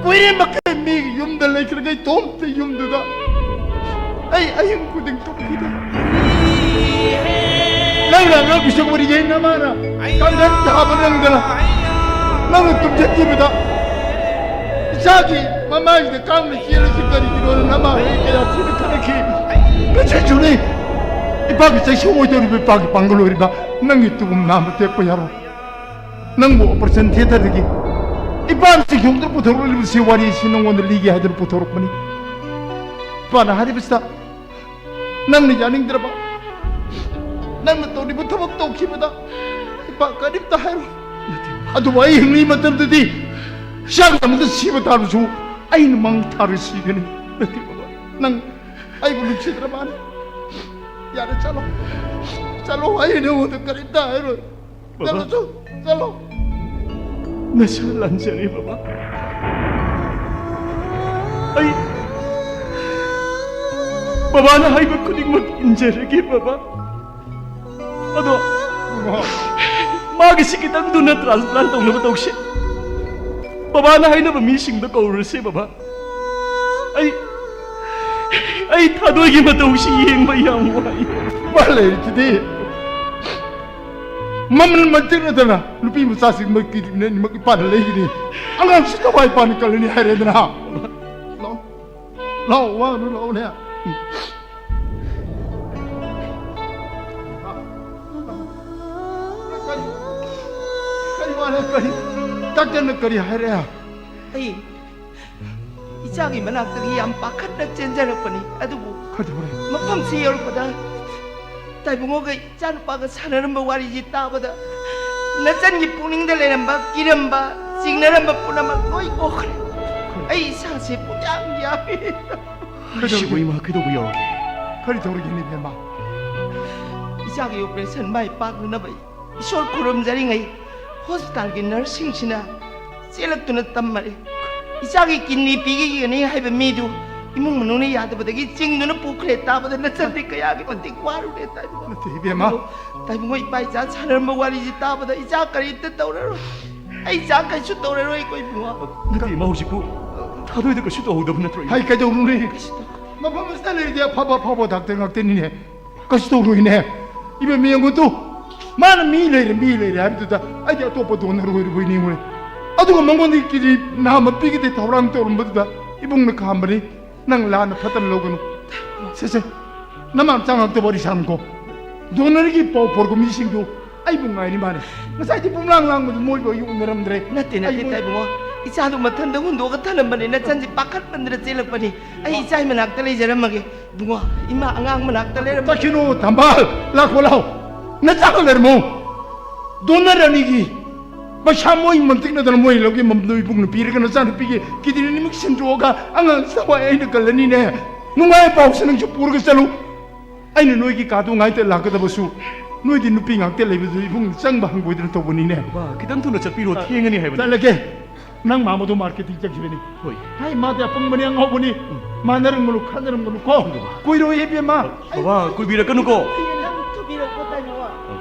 ꯀꯨꯏꯔꯦ ꯃꯈꯩ ꯃꯤꯒꯤ ꯌꯨꯝꯗ ꯂꯩꯈ꯭ꯔꯒ ꯏꯇꯣꯝꯇ ꯌꯨꯝꯗꯨꯗ ꯑꯩ ꯑꯍꯤꯡ ꯈꯨꯗꯤꯡ ꯇꯨꯝꯈꯤꯗꯦ꯫ ꯅꯪꯅ ꯑꯉꯥꯡ ꯄꯤꯁꯛ ꯋꯥꯔꯤꯒꯩ ꯅꯃꯥꯅ ꯀꯥꯡꯈꯟ ꯊꯥꯕ ꯅꯪꯗꯅ ꯅꯪꯅ ꯇꯨꯝꯖꯈꯤꯕꯗ ꯏꯆꯥꯒꯤ ꯃꯃꯥꯡꯁꯤꯗ ꯀꯥꯡꯅ ꯆꯦꯜꯂꯤꯁꯤ ꯀꯔꯤꯒꯤꯅꯣꯅ ꯅꯃꯥ ꯍꯦꯛ ꯀꯌꯥ ꯊꯤꯅ ꯈꯜꯂꯛꯈꯤ꯫ ꯅꯆꯦꯁꯨꯅꯤ, ꯏꯄꯥꯒꯤ ꯆꯩꯁꯨ ꯑꯣꯏꯗꯧꯔꯤꯕ, ꯏꯄꯥꯒꯤ ꯄꯥꯡꯒꯜ ꯑꯣꯏꯔꯤꯕ, ꯅꯪꯒꯤ ꯇꯨꯒꯨꯝ ꯅꯥꯝꯃ ꯇꯦꯛꯄ ꯌꯥꯔꯣꯏ꯫ ꯅꯪꯕꯨ ꯑꯣꯄꯔꯦꯁꯟ ꯊꯤꯌꯦꯇꯔꯗꯒꯤ ꯏꯄꯥꯅ ꯆꯤꯡꯊꯣꯛꯇꯨꯅ ꯄꯨꯊꯣꯔꯛꯂꯤꯕꯁꯤ, ꯋꯥꯔꯤꯁꯤ ꯅꯉꯣꯟꯗ ꯂꯤꯒꯦ ꯍꯥꯏꯗꯨꯅ ꯄꯨꯊꯣꯔꯛꯄꯅꯤ꯫ ꯏꯄꯥꯅ ꯍꯥꯏꯔꯤꯕꯁꯤꯗ ꯅꯪꯅ ꯌꯥꯅꯤꯡꯗ꯭ꯔꯕ, ꯅꯪꯅ ꯇꯧꯔꯤꯕ ꯊꯕꯛ ꯇꯧꯈꯤꯕꯗ ꯏꯄꯥ ꯀꯔꯤꯝꯇ ꯍꯥꯏꯔꯣꯏ꯫ ꯑꯗꯨꯕꯨ ꯑꯩ ꯍꯤꯡꯂꯤ ꯃꯇꯝꯗꯗꯤ ꯏꯆꯥꯒꯤꯗꯃꯛꯇ ꯁꯤꯕ ꯇꯥꯔꯁꯨ ꯑꯩꯅ ꯃꯥꯡ ꯊꯥꯔ ꯁꯤꯒꯅꯤ꯫ ꯅꯠꯇꯦ ꯕꯕꯥ, ꯅꯪ ꯑꯩꯕꯨ ꯅꯨꯡꯁꯤꯗ꯭ꯔ ꯃꯥꯜꯂꯦ꯫ ꯌꯥꯔꯦ, ꯆꯠꯂꯣ, ꯆꯠꯂꯣ, ꯑꯩ ꯅꯉꯣꯟꯗ ꯀꯔꯤꯝꯇ ꯍꯥꯏꯔꯣꯏ꯫ ꯕꯕꯥ꯫ ꯆꯠꯂꯣ, ꯆꯠꯂꯣ, ꯆꯠꯂꯣ꯫ ꯅꯁꯥ ꯂꯥꯟꯖꯔꯦ ꯕꯕꯥ꯫ ꯑꯩ ꯕꯕꯥꯅ ꯍꯥꯏꯕ ꯈꯨꯗꯤꯡꯃꯛ ꯏꯟꯖꯔꯒꯦ ꯕꯕꯥ꯫ ꯑꯗꯣ ꯃꯥꯒꯤꯁꯤ ꯈꯤꯇꯪꯗꯨꯅ ꯇ꯭ꯔꯥꯟꯁꯄ꯭ꯂꯥꯟ ꯇꯧꯅꯕ ꯇꯧꯁꯦ꯫ ꯕꯕꯥꯅ ꯍꯥꯏꯅꯕ ꯃꯤꯁꯤꯡꯗ ꯀꯧꯔꯨꯔꯁꯦ ꯕꯕꯥ꯫ ꯑꯩ ꯑꯩ ꯊꯥꯗꯣꯏꯒꯤ ꯃꯇꯧꯁꯤ ꯌꯦꯡꯕ ꯌꯥꯝ ꯋꯥꯏ꯫ ꯃꯥ ꯂꯩꯔꯤꯁꯤꯗꯤ ꯃꯃꯜ ꯃꯟꯇꯤꯛ ꯅꯠꯇꯅ ꯅꯨꯄꯤ ꯃꯆꯥꯁꯤꯡꯃꯛꯀꯤ ꯑꯅꯤꯃꯛ ꯏꯄꯥꯅ ꯂꯩꯒꯅꯤ꯫ ꯑꯉꯥꯡꯁꯤ ꯀꯃꯥꯏ ꯏꯄꯥꯅ ꯀꯜꯂꯅꯤ ꯍꯥꯏꯔꯦꯗꯅ꯫ ꯂꯥꯛꯑꯣ, ꯂꯥꯛꯑꯣ, ꯋꯥꯒꯅꯨ, ꯂꯥꯛꯑꯣꯅꯦ꯫ ꯀꯔꯤ, ꯀꯔꯤ ꯋꯥꯔꯦ? ꯀꯔꯤ? ꯗꯥꯛꯇꯔꯅ ꯀꯔꯤ ꯍꯥꯏꯔꯦ? ꯑꯩ ꯏꯆꯥꯒꯤ ꯃꯅꯥꯛꯇꯒꯤ ꯌꯥꯝ ꯄꯥꯈꯠꯅ ꯆꯦꯟꯖꯔꯛꯄꯅꯤ, ꯑꯗꯨꯕꯨ ꯀꯩꯗꯧꯔꯦ? ꯃꯐꯝꯁꯤ ꯌꯧꯔꯛꯄꯗ ꯇꯥꯏꯕꯨꯡꯉꯣꯒ ꯏꯆꯥꯅꯨꯄꯥꯒ ꯁꯥꯟꯅꯔꯝꯕ ꯋꯥꯔꯤꯁꯤ ꯇꯥꯕꯗ, ꯅꯆꯟꯒꯤ ꯄꯨꯛꯅꯤꯡꯗ ꯂꯩꯔꯝꯕ, ꯀꯤꯔꯝꯕ, ꯆꯤꯡꯅꯔꯝꯕ ꯄꯨꯝꯅꯃꯛ ꯂꯣꯏ ꯀꯣꯛꯈ꯭ꯔꯦ꯫ ꯑꯩ ꯏꯁꯥꯁꯦ ꯄꯨꯡꯌꯥꯝ ꯌꯥꯝꯃꯤ꯫ ꯀꯩꯗꯧꯔꯒꯦ? ꯏꯃꯥ, ꯀꯩꯗꯧꯕ ꯌꯥꯎꯔꯒꯦ? ꯀꯔꯤ ꯇꯧꯔꯒꯦꯅꯦ, ꯏꯕꯦꯝꯃ? ꯏꯆꯥꯒꯤ ꯑꯣꯄꯔꯦꯁꯟ ꯃꯥꯏ ꯄꯥꯛꯅꯅꯕ ꯏꯁꯣꯔ ꯈꯨꯔꯨꯝꯖꯔꯤꯉꯩ, ꯍꯣꯁꯄꯤꯇꯥꯜꯒꯤ ꯅꯔꯁꯁꯤꯡꯁꯤꯅ ꯆꯦꯜꯂꯛꯇꯨꯅ ꯇꯝꯃꯔꯦ꯫ ꯏꯆꯥꯒꯤ ꯀꯤꯗꯅꯤ ꯄꯤꯒꯅꯤ ꯍꯥꯏꯕ ꯃꯤꯗꯨ ꯏꯃꯨꯡ ꯃꯅꯨꯡꯅ ꯌꯥꯗꯕꯗꯒꯤ ꯆꯤꯡꯗꯨꯅ ꯄꯨꯈ꯭ꯔꯦ ꯇꯥꯕꯗ ꯅꯆꯟꯗꯤ ꯀꯌꯥꯒꯤ ꯃꯇꯤꯛ ꯋꯥꯔꯨꯔꯦ ꯇꯥꯏꯕꯨꯡꯉꯣ꯫ ꯅꯠꯇꯦ ꯏꯕꯦꯝꯃ꯫ ꯑꯗꯨꯕꯨ ꯇꯥꯏꯕꯨꯡꯉꯣ, ꯏꯄꯥ ꯏꯆꯥ ꯁꯥꯟꯅꯔꯝꯕ ꯋꯥꯔꯤꯁꯤ ꯇꯥꯕꯗ ꯏꯆꯥ ꯀꯔꯤꯝꯇ ꯇꯧꯔꯔꯣꯏ꯫ ꯑꯩ ꯏꯆꯥ ꯀꯩꯁꯨ ꯇꯧꯔꯔꯣꯏꯀꯣ ꯏꯕꯨꯡꯉꯣ꯫ ꯅꯠꯇꯦ ꯏꯃꯥ, ꯍꯧꯖꯤꯛꯄꯨ ꯊꯥꯗꯣꯏꯗ ꯀꯩꯁꯨ ꯇꯧꯍꯧꯗꯕ ꯅꯠꯇ꯭ꯔꯣ ꯏꯃꯥ? ꯍꯥꯏ ꯀꯩꯗꯧꯔꯨꯅꯤ? ꯀꯩꯁꯨ ꯇꯧ- ꯃꯐꯝ ꯑꯁꯤꯗ ꯂꯩꯔꯤꯗꯤ ꯑꯐꯕ ꯑꯐꯕ ꯗꯥꯛꯇꯔ ꯉꯥꯛꯇꯅꯤꯅꯦ꯫ ꯀꯩꯁꯨ ꯇꯧꯔꯣꯏꯅꯦ꯫ ꯏꯕꯦꯝꯃ ꯌꯦꯡꯉꯨ ꯇꯨ, ꯃꯥꯅ ꯃꯤ ꯂꯩꯔꯦ, ꯃꯤ ꯂꯩꯔꯦ ꯍꯥꯏꯕꯗꯨꯗ ꯑꯩꯗꯤ ꯑꯇꯣꯞꯄ ꯗꯣꯅꯔ ꯑꯣꯏꯔꯕꯣꯏ ꯅꯤꯡꯉꯨꯔꯦ꯫ ꯑꯗꯨꯒ ꯃꯉꯣꯟꯗꯒꯤ ꯀꯦꯖꯤ ꯅꯥꯝꯃ ꯄꯤꯒꯗꯦ ꯊꯧꯔꯥꯡ ꯇꯧꯔꯝꯕꯗꯨꯗ ꯏꯕꯨꯡꯅ ꯈꯥꯝꯕꯅꯤ꯫ ꯅꯪ ꯂꯥꯟꯅ ꯐꯠꯇꯅ ꯂꯧꯒꯅꯨ꯫ ꯁꯦ, ꯁꯦ, ꯅꯃꯥ ꯃꯆꯥ ꯉꯥꯛꯇ ꯋꯥꯔꯤ ꯁꯥꯔꯝꯀꯣ꯫ ꯗꯣꯅꯔꯒꯤ ꯄꯥꯎ ꯄꯣꯔꯛꯄ ꯃꯤꯁꯤꯡꯗꯨ ꯑꯩꯕꯨ ꯉꯥꯏꯔꯤ ꯃꯥꯜꯂꯦ꯫ ꯉꯁꯥꯏꯗꯤ ꯄꯨꯝꯂꯥꯡ ꯂꯥꯡꯕꯗꯨ ꯃꯣꯏꯕꯨ ꯑꯩ ꯎꯅꯔꯝꯗ꯭ꯔꯦ꯫ ꯅꯠꯇꯦ, ꯅꯠꯇꯦ, ꯑꯩ ꯃꯣꯏ ꯇꯥꯏꯕꯨꯡꯉꯣ꯫ ꯏꯆꯥꯗꯨ ꯃꯊꯟꯗ ꯍꯨꯟꯗꯣꯛꯑꯒ ꯊꯅꯝꯕꯅꯤ꯫ ꯅꯆꯟꯁꯤ ꯄꯥꯈꯠꯃꯟꯗꯅ ꯆꯦꯜꯂꯛꯄꯅꯤ꯫ ꯑꯩ ꯏꯆꯥ ꯃꯅꯥꯛꯇ ꯂꯩꯖꯔꯝꯃꯒꯦ꯫ ꯏꯕꯨꯡꯉꯣ, ꯏꯃꯥ ꯑꯉꯥꯡ ꯃꯅꯥꯛꯇ ꯂꯩꯔꯝꯃꯒꯦ꯫ ꯇꯈꯤꯅꯨ, ꯊꯝꯕꯥꯜ, ꯂꯥꯛꯈꯣ ꯂꯥꯛꯑꯣ꯫ ꯅꯆꯥꯒ ꯂꯩꯔꯝꯃꯣ꯫ ꯗꯣꯅꯔ ꯑꯅꯤꯒꯤ ꯄꯩꯁꯥ ꯃꯣꯏ ꯃꯟꯇꯤꯛꯅꯗꯅ ꯃꯣꯏ ꯂꯧꯒꯦ ꯃꯝꯗꯣ ꯏꯕꯨꯡꯅ ꯄꯤꯔꯒ ꯅꯆꯥꯅꯨꯄꯤꯒꯤ ꯀꯤꯗꯅꯤ ꯑꯅꯤꯃꯛ ꯁꯤꯟꯗꯣꯛꯑꯒ ꯑꯉꯥꯡ ꯊꯋꯥꯏ ꯑꯩꯅ ꯀꯜꯂꯅꯤꯅꯦ꯫ ꯅꯨꯡꯉꯥꯏ ꯄꯥꯎꯁꯦ ꯅꯪꯁꯨ ꯄꯨꯔꯒ ꯆꯠꯂꯨ꯫ ꯑꯩꯅ ꯅꯣꯏꯒꯤ ꯀꯥꯗꯨ ꯉꯥꯏꯇ ꯂꯥꯛꯀꯗꯕꯁꯨ ꯅꯣꯏꯗꯤ ꯅꯨꯄꯤ ꯉꯥꯛꯇ ꯂꯩꯕꯗꯨ ꯏꯕꯨꯡ ꯆꯪꯕ ꯍꯪꯒꯣꯏꯗꯅ ꯇꯧꯕꯅꯤꯅꯦ꯫ ꯕꯥ, ꯈꯤꯇꯪ ꯊꯨꯅ ꯆꯠꯄꯤꯔꯣ, ꯑ, ꯊꯦꯡꯉꯅꯤ ꯍꯥꯏꯕꯅꯤ꯫ ꯆꯠꯂꯒꯦ꯫ ꯅꯪ ꯃꯥꯃꯗꯣ ꯃꯥꯔꯀꯦꯇꯤꯡ ꯆꯠꯈꯤꯕꯅꯤ꯫ ꯍꯣꯏ꯫ ꯍꯥꯏ, ꯃꯥꯗꯤ ꯑꯄꯪꯕꯅꯤ, ꯑꯉꯥꯎꯕꯅꯤ꯫ ꯎꯝ꯫ ꯃꯥꯟꯅꯔꯝꯒꯅꯨ, ꯈꯟꯅꯔꯝꯒꯅꯨ ꯀꯣ꯫ ꯕꯥ꯫ ꯀꯨꯏꯔꯣꯏ ꯏꯕꯦꯝꯃ꯫ ꯕꯥꯕꯥ, ꯀꯨꯏꯕꯤꯔꯛꯀꯅꯨꯀꯣ꯫ ꯅꯪ ꯊꯨꯕꯤꯔꯛꯄ ꯇꯥꯏꯃꯣ꯫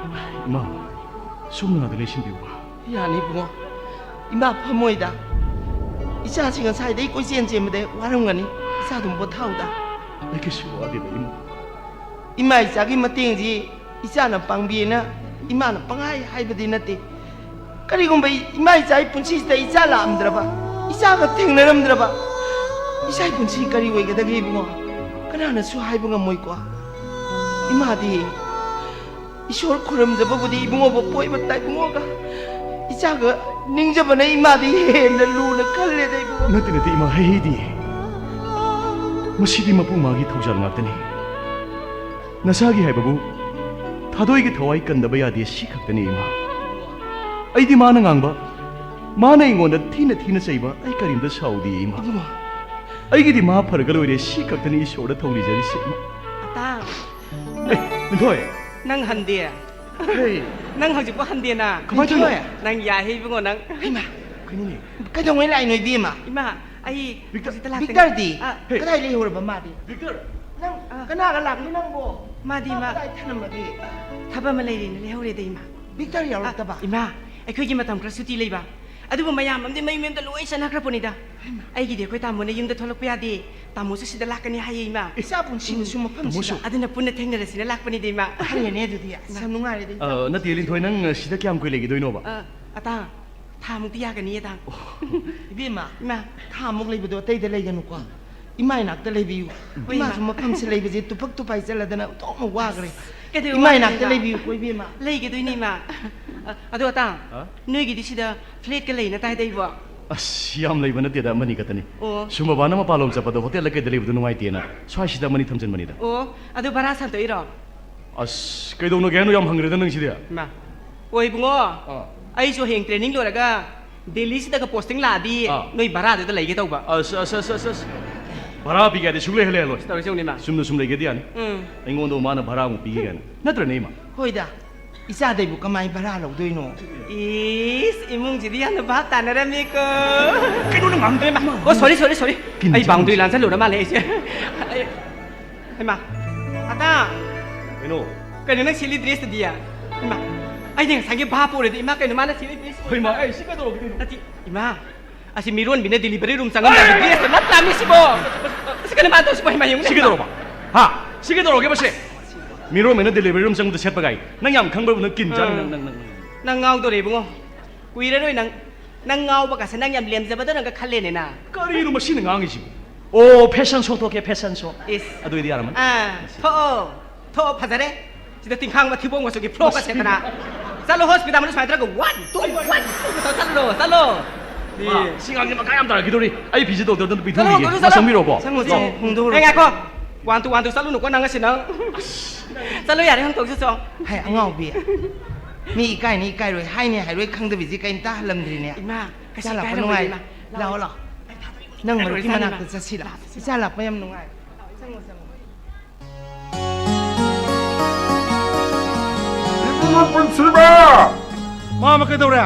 ꯏꯃꯥ, ꯁꯣꯝꯅ ꯉꯥꯛꯇ ꯂꯩꯁꯤꯟꯕꯤꯌꯨ꯫ ꯌꯥꯅꯤ ꯏꯕꯨꯡꯉꯣ꯫ ꯏꯃꯥ ꯐꯝꯃꯣꯏꯗ꯫ ꯏꯆꯥꯁꯤ ꯉꯁꯥꯏꯗꯩ ꯀꯣꯏꯆꯦꯟ ꯆꯦꯟꯕꯗ ꯋꯥꯔꯝꯒꯅꯤ꯫ ꯏꯆꯥꯗꯨꯝ ꯄꯣꯊꯥꯎꯗ꯫ ꯑꯩ ꯀꯩꯁꯨ ꯋꯥꯗꯦꯗ, ꯏꯃꯥ꯫ ꯏꯃꯥ ꯏꯆꯥꯒꯤ ꯃꯇꯦꯡꯁꯤ ꯏꯆꯥꯅ ꯄꯥꯡꯕꯤꯅ ꯏꯃꯥꯅ ꯄꯪꯍꯥꯏ ꯍꯥꯏꯕꯗꯤ ꯅꯠꯇꯦ꯫ ꯀꯔꯤꯒꯨꯝꯕ ꯏꯃꯥ ꯏꯆꯥꯒꯤ ꯄꯨꯟꯁꯤꯁꯤꯗ ꯏꯆꯥ ꯂꯥꯛꯑꯝꯗ꯭ꯔꯕ, ꯏꯆꯥꯒ ꯊꯦꯡꯅꯔꯝꯗ꯭ꯔꯕ, ꯏꯆꯥꯒꯤ ꯄꯨꯟꯁꯤ ꯀꯔꯤ ꯑꯣꯏꯒꯗꯒꯦ ꯏꯕꯨꯡꯉꯣ? ꯀꯅꯥꯅꯁꯨ ꯍꯥꯏꯕ ꯉꯝꯃꯣꯏꯀꯣ꯫ ꯏꯃꯥꯗꯤ ꯏꯁꯣꯔ ꯈꯨꯔꯨꯝꯖꯕꯕꯨꯗꯤ ꯏꯕꯨꯡꯉꯣꯕꯨ ꯄꯣꯏꯕ ꯇꯥꯏ ꯏꯕꯨꯡꯉꯣꯒ꯫ ꯏꯆꯥꯒ ꯅꯤꯡꯖꯕꯅ ꯏꯃꯥꯗꯤ ꯍꯦꯟꯅ ꯂꯨꯅ ꯈꯜꯂꯦꯗ ꯏꯕꯨꯡꯉꯣ꯫ ꯅꯠꯇꯦ, ꯅꯠꯇꯦ, ꯏꯃꯥ, ꯍꯩ ꯍꯩꯗꯤ꯫ ꯃꯁꯤꯗꯤ ꯃꯄꯨ ꯃꯥꯒꯤ ꯊꯧꯖꯥꯜ ꯉꯥꯛꯇꯅꯤ꯫ ꯅꯁꯥꯒꯤ ꯍꯥꯏꯕꯕꯨ ꯊꯥꯗꯣꯏꯒꯤ ꯊꯋꯥꯏ ꯀꯟꯗꯕ ꯌꯥꯗꯦ, ꯁꯤ ꯈꯛꯇꯅꯤ, ꯏꯃꯥ꯫ ꯑꯩꯗꯤ ꯃꯥꯅ ꯉꯥꯡꯕ, ꯃꯥꯅ ꯑꯩꯉꯣꯟꯗ ꯊꯤꯅ ꯊꯤꯅ ꯆꯩꯕ, ꯑꯩ ꯀꯔꯤꯝꯇ ꯁꯥꯎꯗꯦ, ꯏꯃꯥ꯫ ꯏꯕꯨꯡꯉꯣ꯫ ꯑꯩꯒꯤꯗꯤ ꯃꯥ ꯐꯔꯒ ꯂꯣꯏꯔꯦ, ꯁꯤ ꯈꯛꯇꯅꯤ ꯏꯁꯣꯔꯗ ꯊꯧꯅꯤꯖꯔꯤꯁꯦ, ꯏꯃꯥ꯫ ꯑꯇꯥ꯫ ꯑꯦ, ꯂꯤꯟꯊꯣꯏ꯫ ꯅꯪ ꯍꯟꯗꯦ? ꯍꯦ꯫ ꯅꯪ ꯍꯧꯖꯤꯛꯄꯨ ꯍꯟꯗꯦꯅ? ꯀꯃꯥꯏ ꯇꯧꯔꯤꯅꯣ? ꯂꯤꯟꯊꯣꯏ꯫ ꯅꯪ ꯌꯥꯏꯍꯦ ꯏꯕꯨꯡꯉꯣ ꯅꯪ꯫ ꯍꯩꯃꯥ꯫ ꯀꯩꯅꯣꯅꯦ? ꯀꯩꯗꯧꯉꯩ ꯂꯥꯛꯏꯅꯣ ꯏꯕꯦꯝꯃ? ꯏꯃꯥ, ꯑꯩ ꯕꯤꯛꯇꯔ꯫ ꯍꯧꯖꯤꯛꯇ ꯂꯥꯛꯀꯅꯤ꯫ ꯕꯤꯛꯇꯔꯗꯤ? ꯑ꯫ ꯍꯦ꯫ ꯀꯗꯥꯏ ꯂꯩꯍꯧꯔꯕ ꯃꯥꯗꯤ? ꯕꯤꯛꯇꯔ꯫ ꯅꯪ ꯑ꯫ ꯀꯅꯥꯒ ꯂꯥꯛꯂꯤ ꯅꯪꯕꯣ? ꯃꯥꯗꯤ ꯃꯥ ꯀꯗꯥꯏ ꯊꯅꯝꯃꯒꯦ? ꯊꯕꯛ ꯑꯃ ꯂꯩꯔꯦꯅ ꯂꯩꯍꯧꯔꯦꯗ ꯏꯃꯥ꯫ ꯕꯤꯛꯇꯔ ꯑ, ꯌꯥꯎꯔꯛꯇꯕ? ꯏꯃꯥ, ꯑꯩꯈꯣꯏꯒꯤ ꯃꯇꯝ ꯈꯔ ꯁꯨꯇꯤ ꯂꯩꯕ꯫ ꯑꯗꯨꯕꯨ ꯃꯌꯥꯝ ꯑꯃꯗꯤ ꯃꯌꯨꯝ ꯃꯌꯨꯝꯗ ꯂꯣꯏ ꯆꯠꯅꯈ꯭ꯔꯄꯣꯠꯅꯤꯗ꯫ ꯍꯩꯃꯥ꯫ ꯑꯩꯒꯤꯗꯤ ꯑꯩꯈꯣꯏ ꯇꯥꯃꯣꯅ ꯌꯨꯝꯗ ꯊꯣꯛꯂꯛꯄ ꯌꯥꯗꯦ꯫ ꯇꯥꯃꯣꯁꯨ ꯁꯤꯗ ꯂꯥꯛꯀꯅꯤ ꯍꯥꯏꯌꯦ, ꯏꯃꯥ꯫ ꯏꯆꯥ ꯄꯨꯟꯁꯤꯗꯁꯨ ꯎꯝ꯫ ꯃꯐꯝꯁꯤꯗ꯫ ꯇꯥꯃꯣꯁꯨ꯫ ꯑꯗꯨꯅ ꯄꯨꯟꯅ ꯊꯦꯡꯅꯔꯁꯤꯅ ꯂꯥꯛꯄꯅꯤꯗ, ꯏꯃꯥ꯫ ꯐꯔꯦꯅꯦ ꯑꯗꯨꯗꯤ, ꯌꯥꯝ ꯅꯨꯡꯉꯥꯏꯔꯦꯗ, ꯏꯆꯥ꯫ ꯑ, ꯅꯠꯇꯦ, ꯂꯤꯟꯊꯣꯏ, ꯅꯪ ꯁꯤꯗ ꯀꯌꯥꯝ ꯀꯨꯏ ꯂꯩꯈꯤꯗꯣꯏꯅꯣꯕ? ꯑ, ꯑꯇꯥ, ꯊꯥꯃꯨꯛꯇꯤ ꯌꯥꯒꯅꯤꯌꯦ, ꯇꯥꯡ꯫ ꯏꯕꯦꯝꯃ, ꯏꯃꯥ꯫ ꯊꯥꯃꯨꯛ ꯂꯩꯕꯗꯣ ꯑꯇꯩꯗ ꯂꯩꯒꯅꯨꯀꯣ꯫ ꯏꯃꯥ ꯏꯅꯥꯛꯇ ꯂꯩꯕꯤꯌꯨ꯫ ꯍꯣꯏ, ꯏꯃꯥ꯫ ꯏꯃꯥꯁꯨ ꯃꯐꯝꯁꯦ ꯂꯩꯕꯁꯦ ꯇꯨꯄꯛ ꯇꯨꯄꯥꯏ ꯆꯠꯂꯗꯅ ꯑꯣꯟꯊꯣꯛꯅ ꯋꯥꯈ꯭ꯔꯦ꯫ ꯀꯩꯗꯧꯕ ꯏꯃꯥ ꯋꯥꯔꯤꯅꯣ, ꯏꯅꯥꯛꯇ ꯏꯃꯥ? ꯂꯩꯕꯤꯌꯨꯀꯣ, ꯏꯕꯦꯝꯃ꯫ ꯂꯩꯒꯗꯣꯏꯅꯤ, ꯏꯃꯥ꯫ ꯑ, ꯑꯗꯣ, ꯑꯇꯥꯡ, ꯍꯥ? ꯅꯣꯏꯒꯤꯗꯤ ꯁꯤꯗ flat ꯀ ꯂꯩꯅ ꯇꯥꯏꯗ, ꯏꯕꯣ? ꯑꯁ, ꯌꯥꯝ ꯂꯩꯕ ꯅꯠꯇꯦꯗ, ꯑꯃꯅꯤ ꯈꯛꯇꯅꯤ꯫ ꯑꯣ꯫ ꯁꯨꯝ ꯕꯕꯥꯅ ꯃꯄꯥꯟꯂꯣꯝ ꯆꯠꯄꯗ ꯍꯣꯇꯦꯜꯗ ꯀꯩꯗ ꯂꯩꯕꯗꯣ ꯅꯨꯡꯉꯥꯏꯇꯦꯅ ꯁ꯭ꯋꯥꯏꯁꯤꯗ ꯑꯃꯅꯤ ꯊꯝꯖꯟꯕꯅꯤꯗ꯫ ꯑꯣ, ꯑꯗꯨ ꯚꯔꯥ ꯁꯥꯟꯗꯣꯛꯏꯔꯣ? ꯑꯁ, ꯀꯩꯗꯧꯅꯒꯦ ꯍꯥꯏꯅꯣ? ꯌꯥꯝ ꯍꯪꯒ꯭ꯔꯦꯗ ꯅꯪꯁꯤꯗꯤ꯫ ꯏꯃꯥ꯫ ꯑꯣ, ꯏꯕꯨꯡꯉꯣ꯫ ꯑꯥ꯫ ꯑꯩꯁꯨ ꯍꯌꯦꯡ training ꯂꯣꯏꯔꯒ ꯗꯦꯜꯂꯤꯁꯤꯗꯒ posting ꯂꯥꯛꯑꯗꯤ ꯑꯥ꯫ ꯅꯣꯏ ꯚꯔꯥꯗꯨꯗ ꯂꯩꯒꯦ ꯇꯧꯕ꯫ ꯑꯁ, ꯑꯁ, ꯑꯁ, ꯑꯁ, ꯑꯁ꯫ ꯚꯔꯥ ꯄꯤꯒꯦ ꯍꯥꯏꯗꯤ ꯁꯨꯡꯂꯩ ꯍꯦꯛ ꯂꯩꯍꯜꯂꯣꯏ꯫ ꯇꯧꯔꯤꯁꯦ ꯌꯦꯡꯉꯨꯅꯦ, ꯏꯃꯥ꯫ ꯁꯨꯝꯅ ꯁꯨꯝ ꯂꯩꯒꯦꯗꯤ ꯌꯥꯅꯤ꯫ ꯎꯝ꯫ ꯑꯩꯉꯣꯟꯗ ꯃꯥꯅ ꯚꯔꯥ ꯑꯃꯨꯛ ꯄꯤꯒꯦ ꯀꯥꯏꯅ꯫ ꯅꯠꯇ꯭ꯔꯅꯦ, ꯏꯃꯥ? ꯍꯣꯏꯗ, ꯏꯆꯥꯗꯩꯕꯨ ꯀꯃꯥꯏ ꯚꯔꯥ ꯂꯧꯗꯣꯏꯅꯣ? ꯏꯁ, ꯏꯃꯨꯡꯁꯤꯗꯤ ꯌꯥꯝꯅ ꯚꯥꯞ ꯇꯥꯅꯔꯝꯃꯤꯀꯣ꯫ ꯀꯩꯅꯣ ꯅꯪ ꯉꯥꯡꯗꯣꯏ? ꯑꯣ, sorry, sorry, sorry꯫ ꯀꯤꯟ ꯑꯩ ꯆꯥꯅꯤ꯫ boundary ꯂꯥꯟꯁꯜꯂꯨꯔ ꯃꯥꯜꯂꯦ ꯑꯩꯁꯦ꯫ ꯑꯩ, ꯍꯩꯃꯥ, ꯑꯇꯥ꯫ ꯀꯩꯅꯣ? ꯀꯩꯅꯣ ꯅꯪ ꯁꯦꯠꯂꯤ dress ꯇꯨꯗꯤ? ꯏꯃꯥ, ꯑꯩꯗꯤ ꯉꯁꯥꯏꯒꯤ ꯚꯥꯞ ꯑꯣꯏꯔꯗꯤ, ꯏꯃꯥ, ꯀꯩꯅꯣ ꯃꯥꯅ ꯁꯦꯠꯂꯤ dress? ꯍꯣꯏ, ꯏꯃꯥ, ꯑꯩ ꯁꯤ ꯀꯩꯗꯧꯔꯒꯦ ꯀꯩꯅꯣ? ꯅꯠꯇꯦ, ꯏꯃꯥ, ꯑꯁꯤ ꯃꯤꯔꯣꯟꯕꯤꯅ delivery room ꯆꯪꯉꯝꯗꯥꯏꯒꯤ dress ꯇꯣ ꯅꯠꯇ꯭ꯔꯥꯃꯤ ꯁꯤꯕꯣ? ꯑꯁꯤ ꯀꯩꯅꯣ ꯃꯥꯅ ꯇꯧꯔꯤꯁꯤꯕꯣ? ꯍꯩꯃꯥ, ꯌꯦꯡꯉꯨꯅꯦ, ꯁꯤ ꯏꯃꯥ꯫ ꯀꯩꯗꯧꯔꯕ? ꯍꯥ? ꯁꯤ ꯀꯩꯗꯧꯔꯒꯦ ꯃꯁꯦ? ꯃꯤꯔꯣꯟꯕꯤꯅ delivery room ꯆꯪꯕꯗ ꯁꯦꯠꯄ ꯀꯥꯏ? ꯅꯪ ꯌꯥꯝ ꯈꯪꯕ꯭ꯔꯕ? ꯅꯪ ꯀꯤꯟ ꯆꯥꯅꯤ, ꯑꯥ꯫ ꯅꯪ, ꯅꯪ, ꯅꯪ, ꯅꯪ꯫ ꯅꯪ ꯉꯥꯎꯗꯣꯔꯦ ꯏꯕꯨꯡꯉꯣ꯫ ꯀꯨꯏꯔꯔꯣꯏ ꯅꯪ, ꯅꯪ ꯉꯥꯎꯕ ꯀꯥꯁꯦ ꯅꯪ ꯌꯥꯝ ꯂꯦꯝꯖꯕꯗꯧꯅꯒ ꯈꯜꯂꯦꯅꯦ ꯅꯪ꯫ ꯀꯔꯤꯅꯣ ꯃꯁꯤꯅ ꯉꯥꯡꯉꯤꯁꯤꯕꯨ? ꯑꯣ, fashion show ꯊꯣꯛꯀꯦ, fashion show꯫ ꯏꯁ꯫ ꯑꯗꯨ ꯑꯣꯏꯗꯤ ꯌꯥꯔꯝꯃꯅꯤ꯫ ꯑꯥ, ꯊꯣꯛꯑꯣ, ꯊꯣꯛꯑꯣ, ꯐꯖꯔꯦ꯫ ꯁꯤꯗ ꯇꯤꯡꯈꯥꯡ ꯃꯊꯤꯕꯣꯡ ꯃꯆꯨꯒꯤ frock ꯀ ꯁꯦꯠꯇꯅ꯫ ꯆꯠꯂꯣ, hospital ꯃꯅꯨꯡ ꯁꯨꯃꯥꯏꯅ ꯇꯧꯔꯒ one, two, one, two ꯇꯧꯔ ꯆꯠꯂꯣ, ꯆꯠꯂꯣ꯫ ꯃꯥ, ꯁꯤ ꯉꯥꯡꯁꯦ ꯃꯈꯥ ꯌꯥꯝ ꯇꯥꯔꯛꯈꯤꯗꯣꯔꯤ꯫ ꯑꯩ ꯐꯤꯁꯦ ꯗꯣꯛꯇꯔꯗ ꯅꯨꯄꯤ ꯆꯠꯂꯣ, ꯊꯣꯛꯈꯤꯒꯦ꯫ ꯃꯥ ꯆꯪꯕꯤꯔꯣꯀꯣ꯫ ꯆꯪꯉꯣ, ꯂꯥꯛꯑꯣ꯫ ꯆꯪꯉꯣ, ꯍꯣꯡꯗꯣꯛꯎꯔꯣ꯫ ꯑꯦ, ꯉꯥꯏꯈꯣ꯫ One, two, one, two ꯆꯠꯂꯨꯅꯨꯀꯣ ꯅꯪ ꯉꯁꯤ ꯅꯪ꯫ ꯆꯠꯂꯣ ꯌꯥꯔꯦ, ꯍꯣꯡꯗꯣꯛꯁꯤ ꯆꯣ꯫ ꯍꯥꯏ, ꯑꯉꯥꯎꯕꯤ꯫ ꯃꯤ ꯏꯀꯥꯏꯅꯤ ꯏꯀꯥꯏꯔꯣꯏ, ꯍꯥꯏꯅꯤ ꯍꯥꯏꯔꯣꯏ ꯈꯪꯗꯕꯤꯁꯤ ꯀꯩꯝꯇ ꯍꯜꯂꯝꯗ꯭ꯔꯤꯅꯦ꯫ ꯏꯃꯥ, ꯀꯩꯁꯨ ꯏꯆꯥ ꯂꯥꯛꯄ ꯏꯀꯥꯏꯔꯝꯃꯣꯏꯗ, ꯅꯨꯡꯉꯥꯏ꯫ ꯏꯃꯥ꯫ ꯂꯥꯛꯑꯣ, ꯂꯥꯛꯑꯣ꯫ ꯅꯪ ꯃꯔꯨꯞꯀꯤ ꯏꯃꯥ, ꯃꯅꯥꯛꯇ ꯏꯃꯥ꯫ ꯆꯠꯁꯤ ꯂꯥꯛꯑꯣ꯫ ꯏꯆꯥ ꯂꯥꯛꯄ ꯌꯥꯝ ꯅꯨꯡꯉꯥꯏ꯫ ꯆꯪꯉꯣ, ꯆꯪꯉꯣ꯫ ꯏꯕꯨꯡꯉꯣ ꯄꯨꯟꯁꯤꯕ! ꯃꯥꯃ, ꯀꯩꯗꯧꯔꯦ?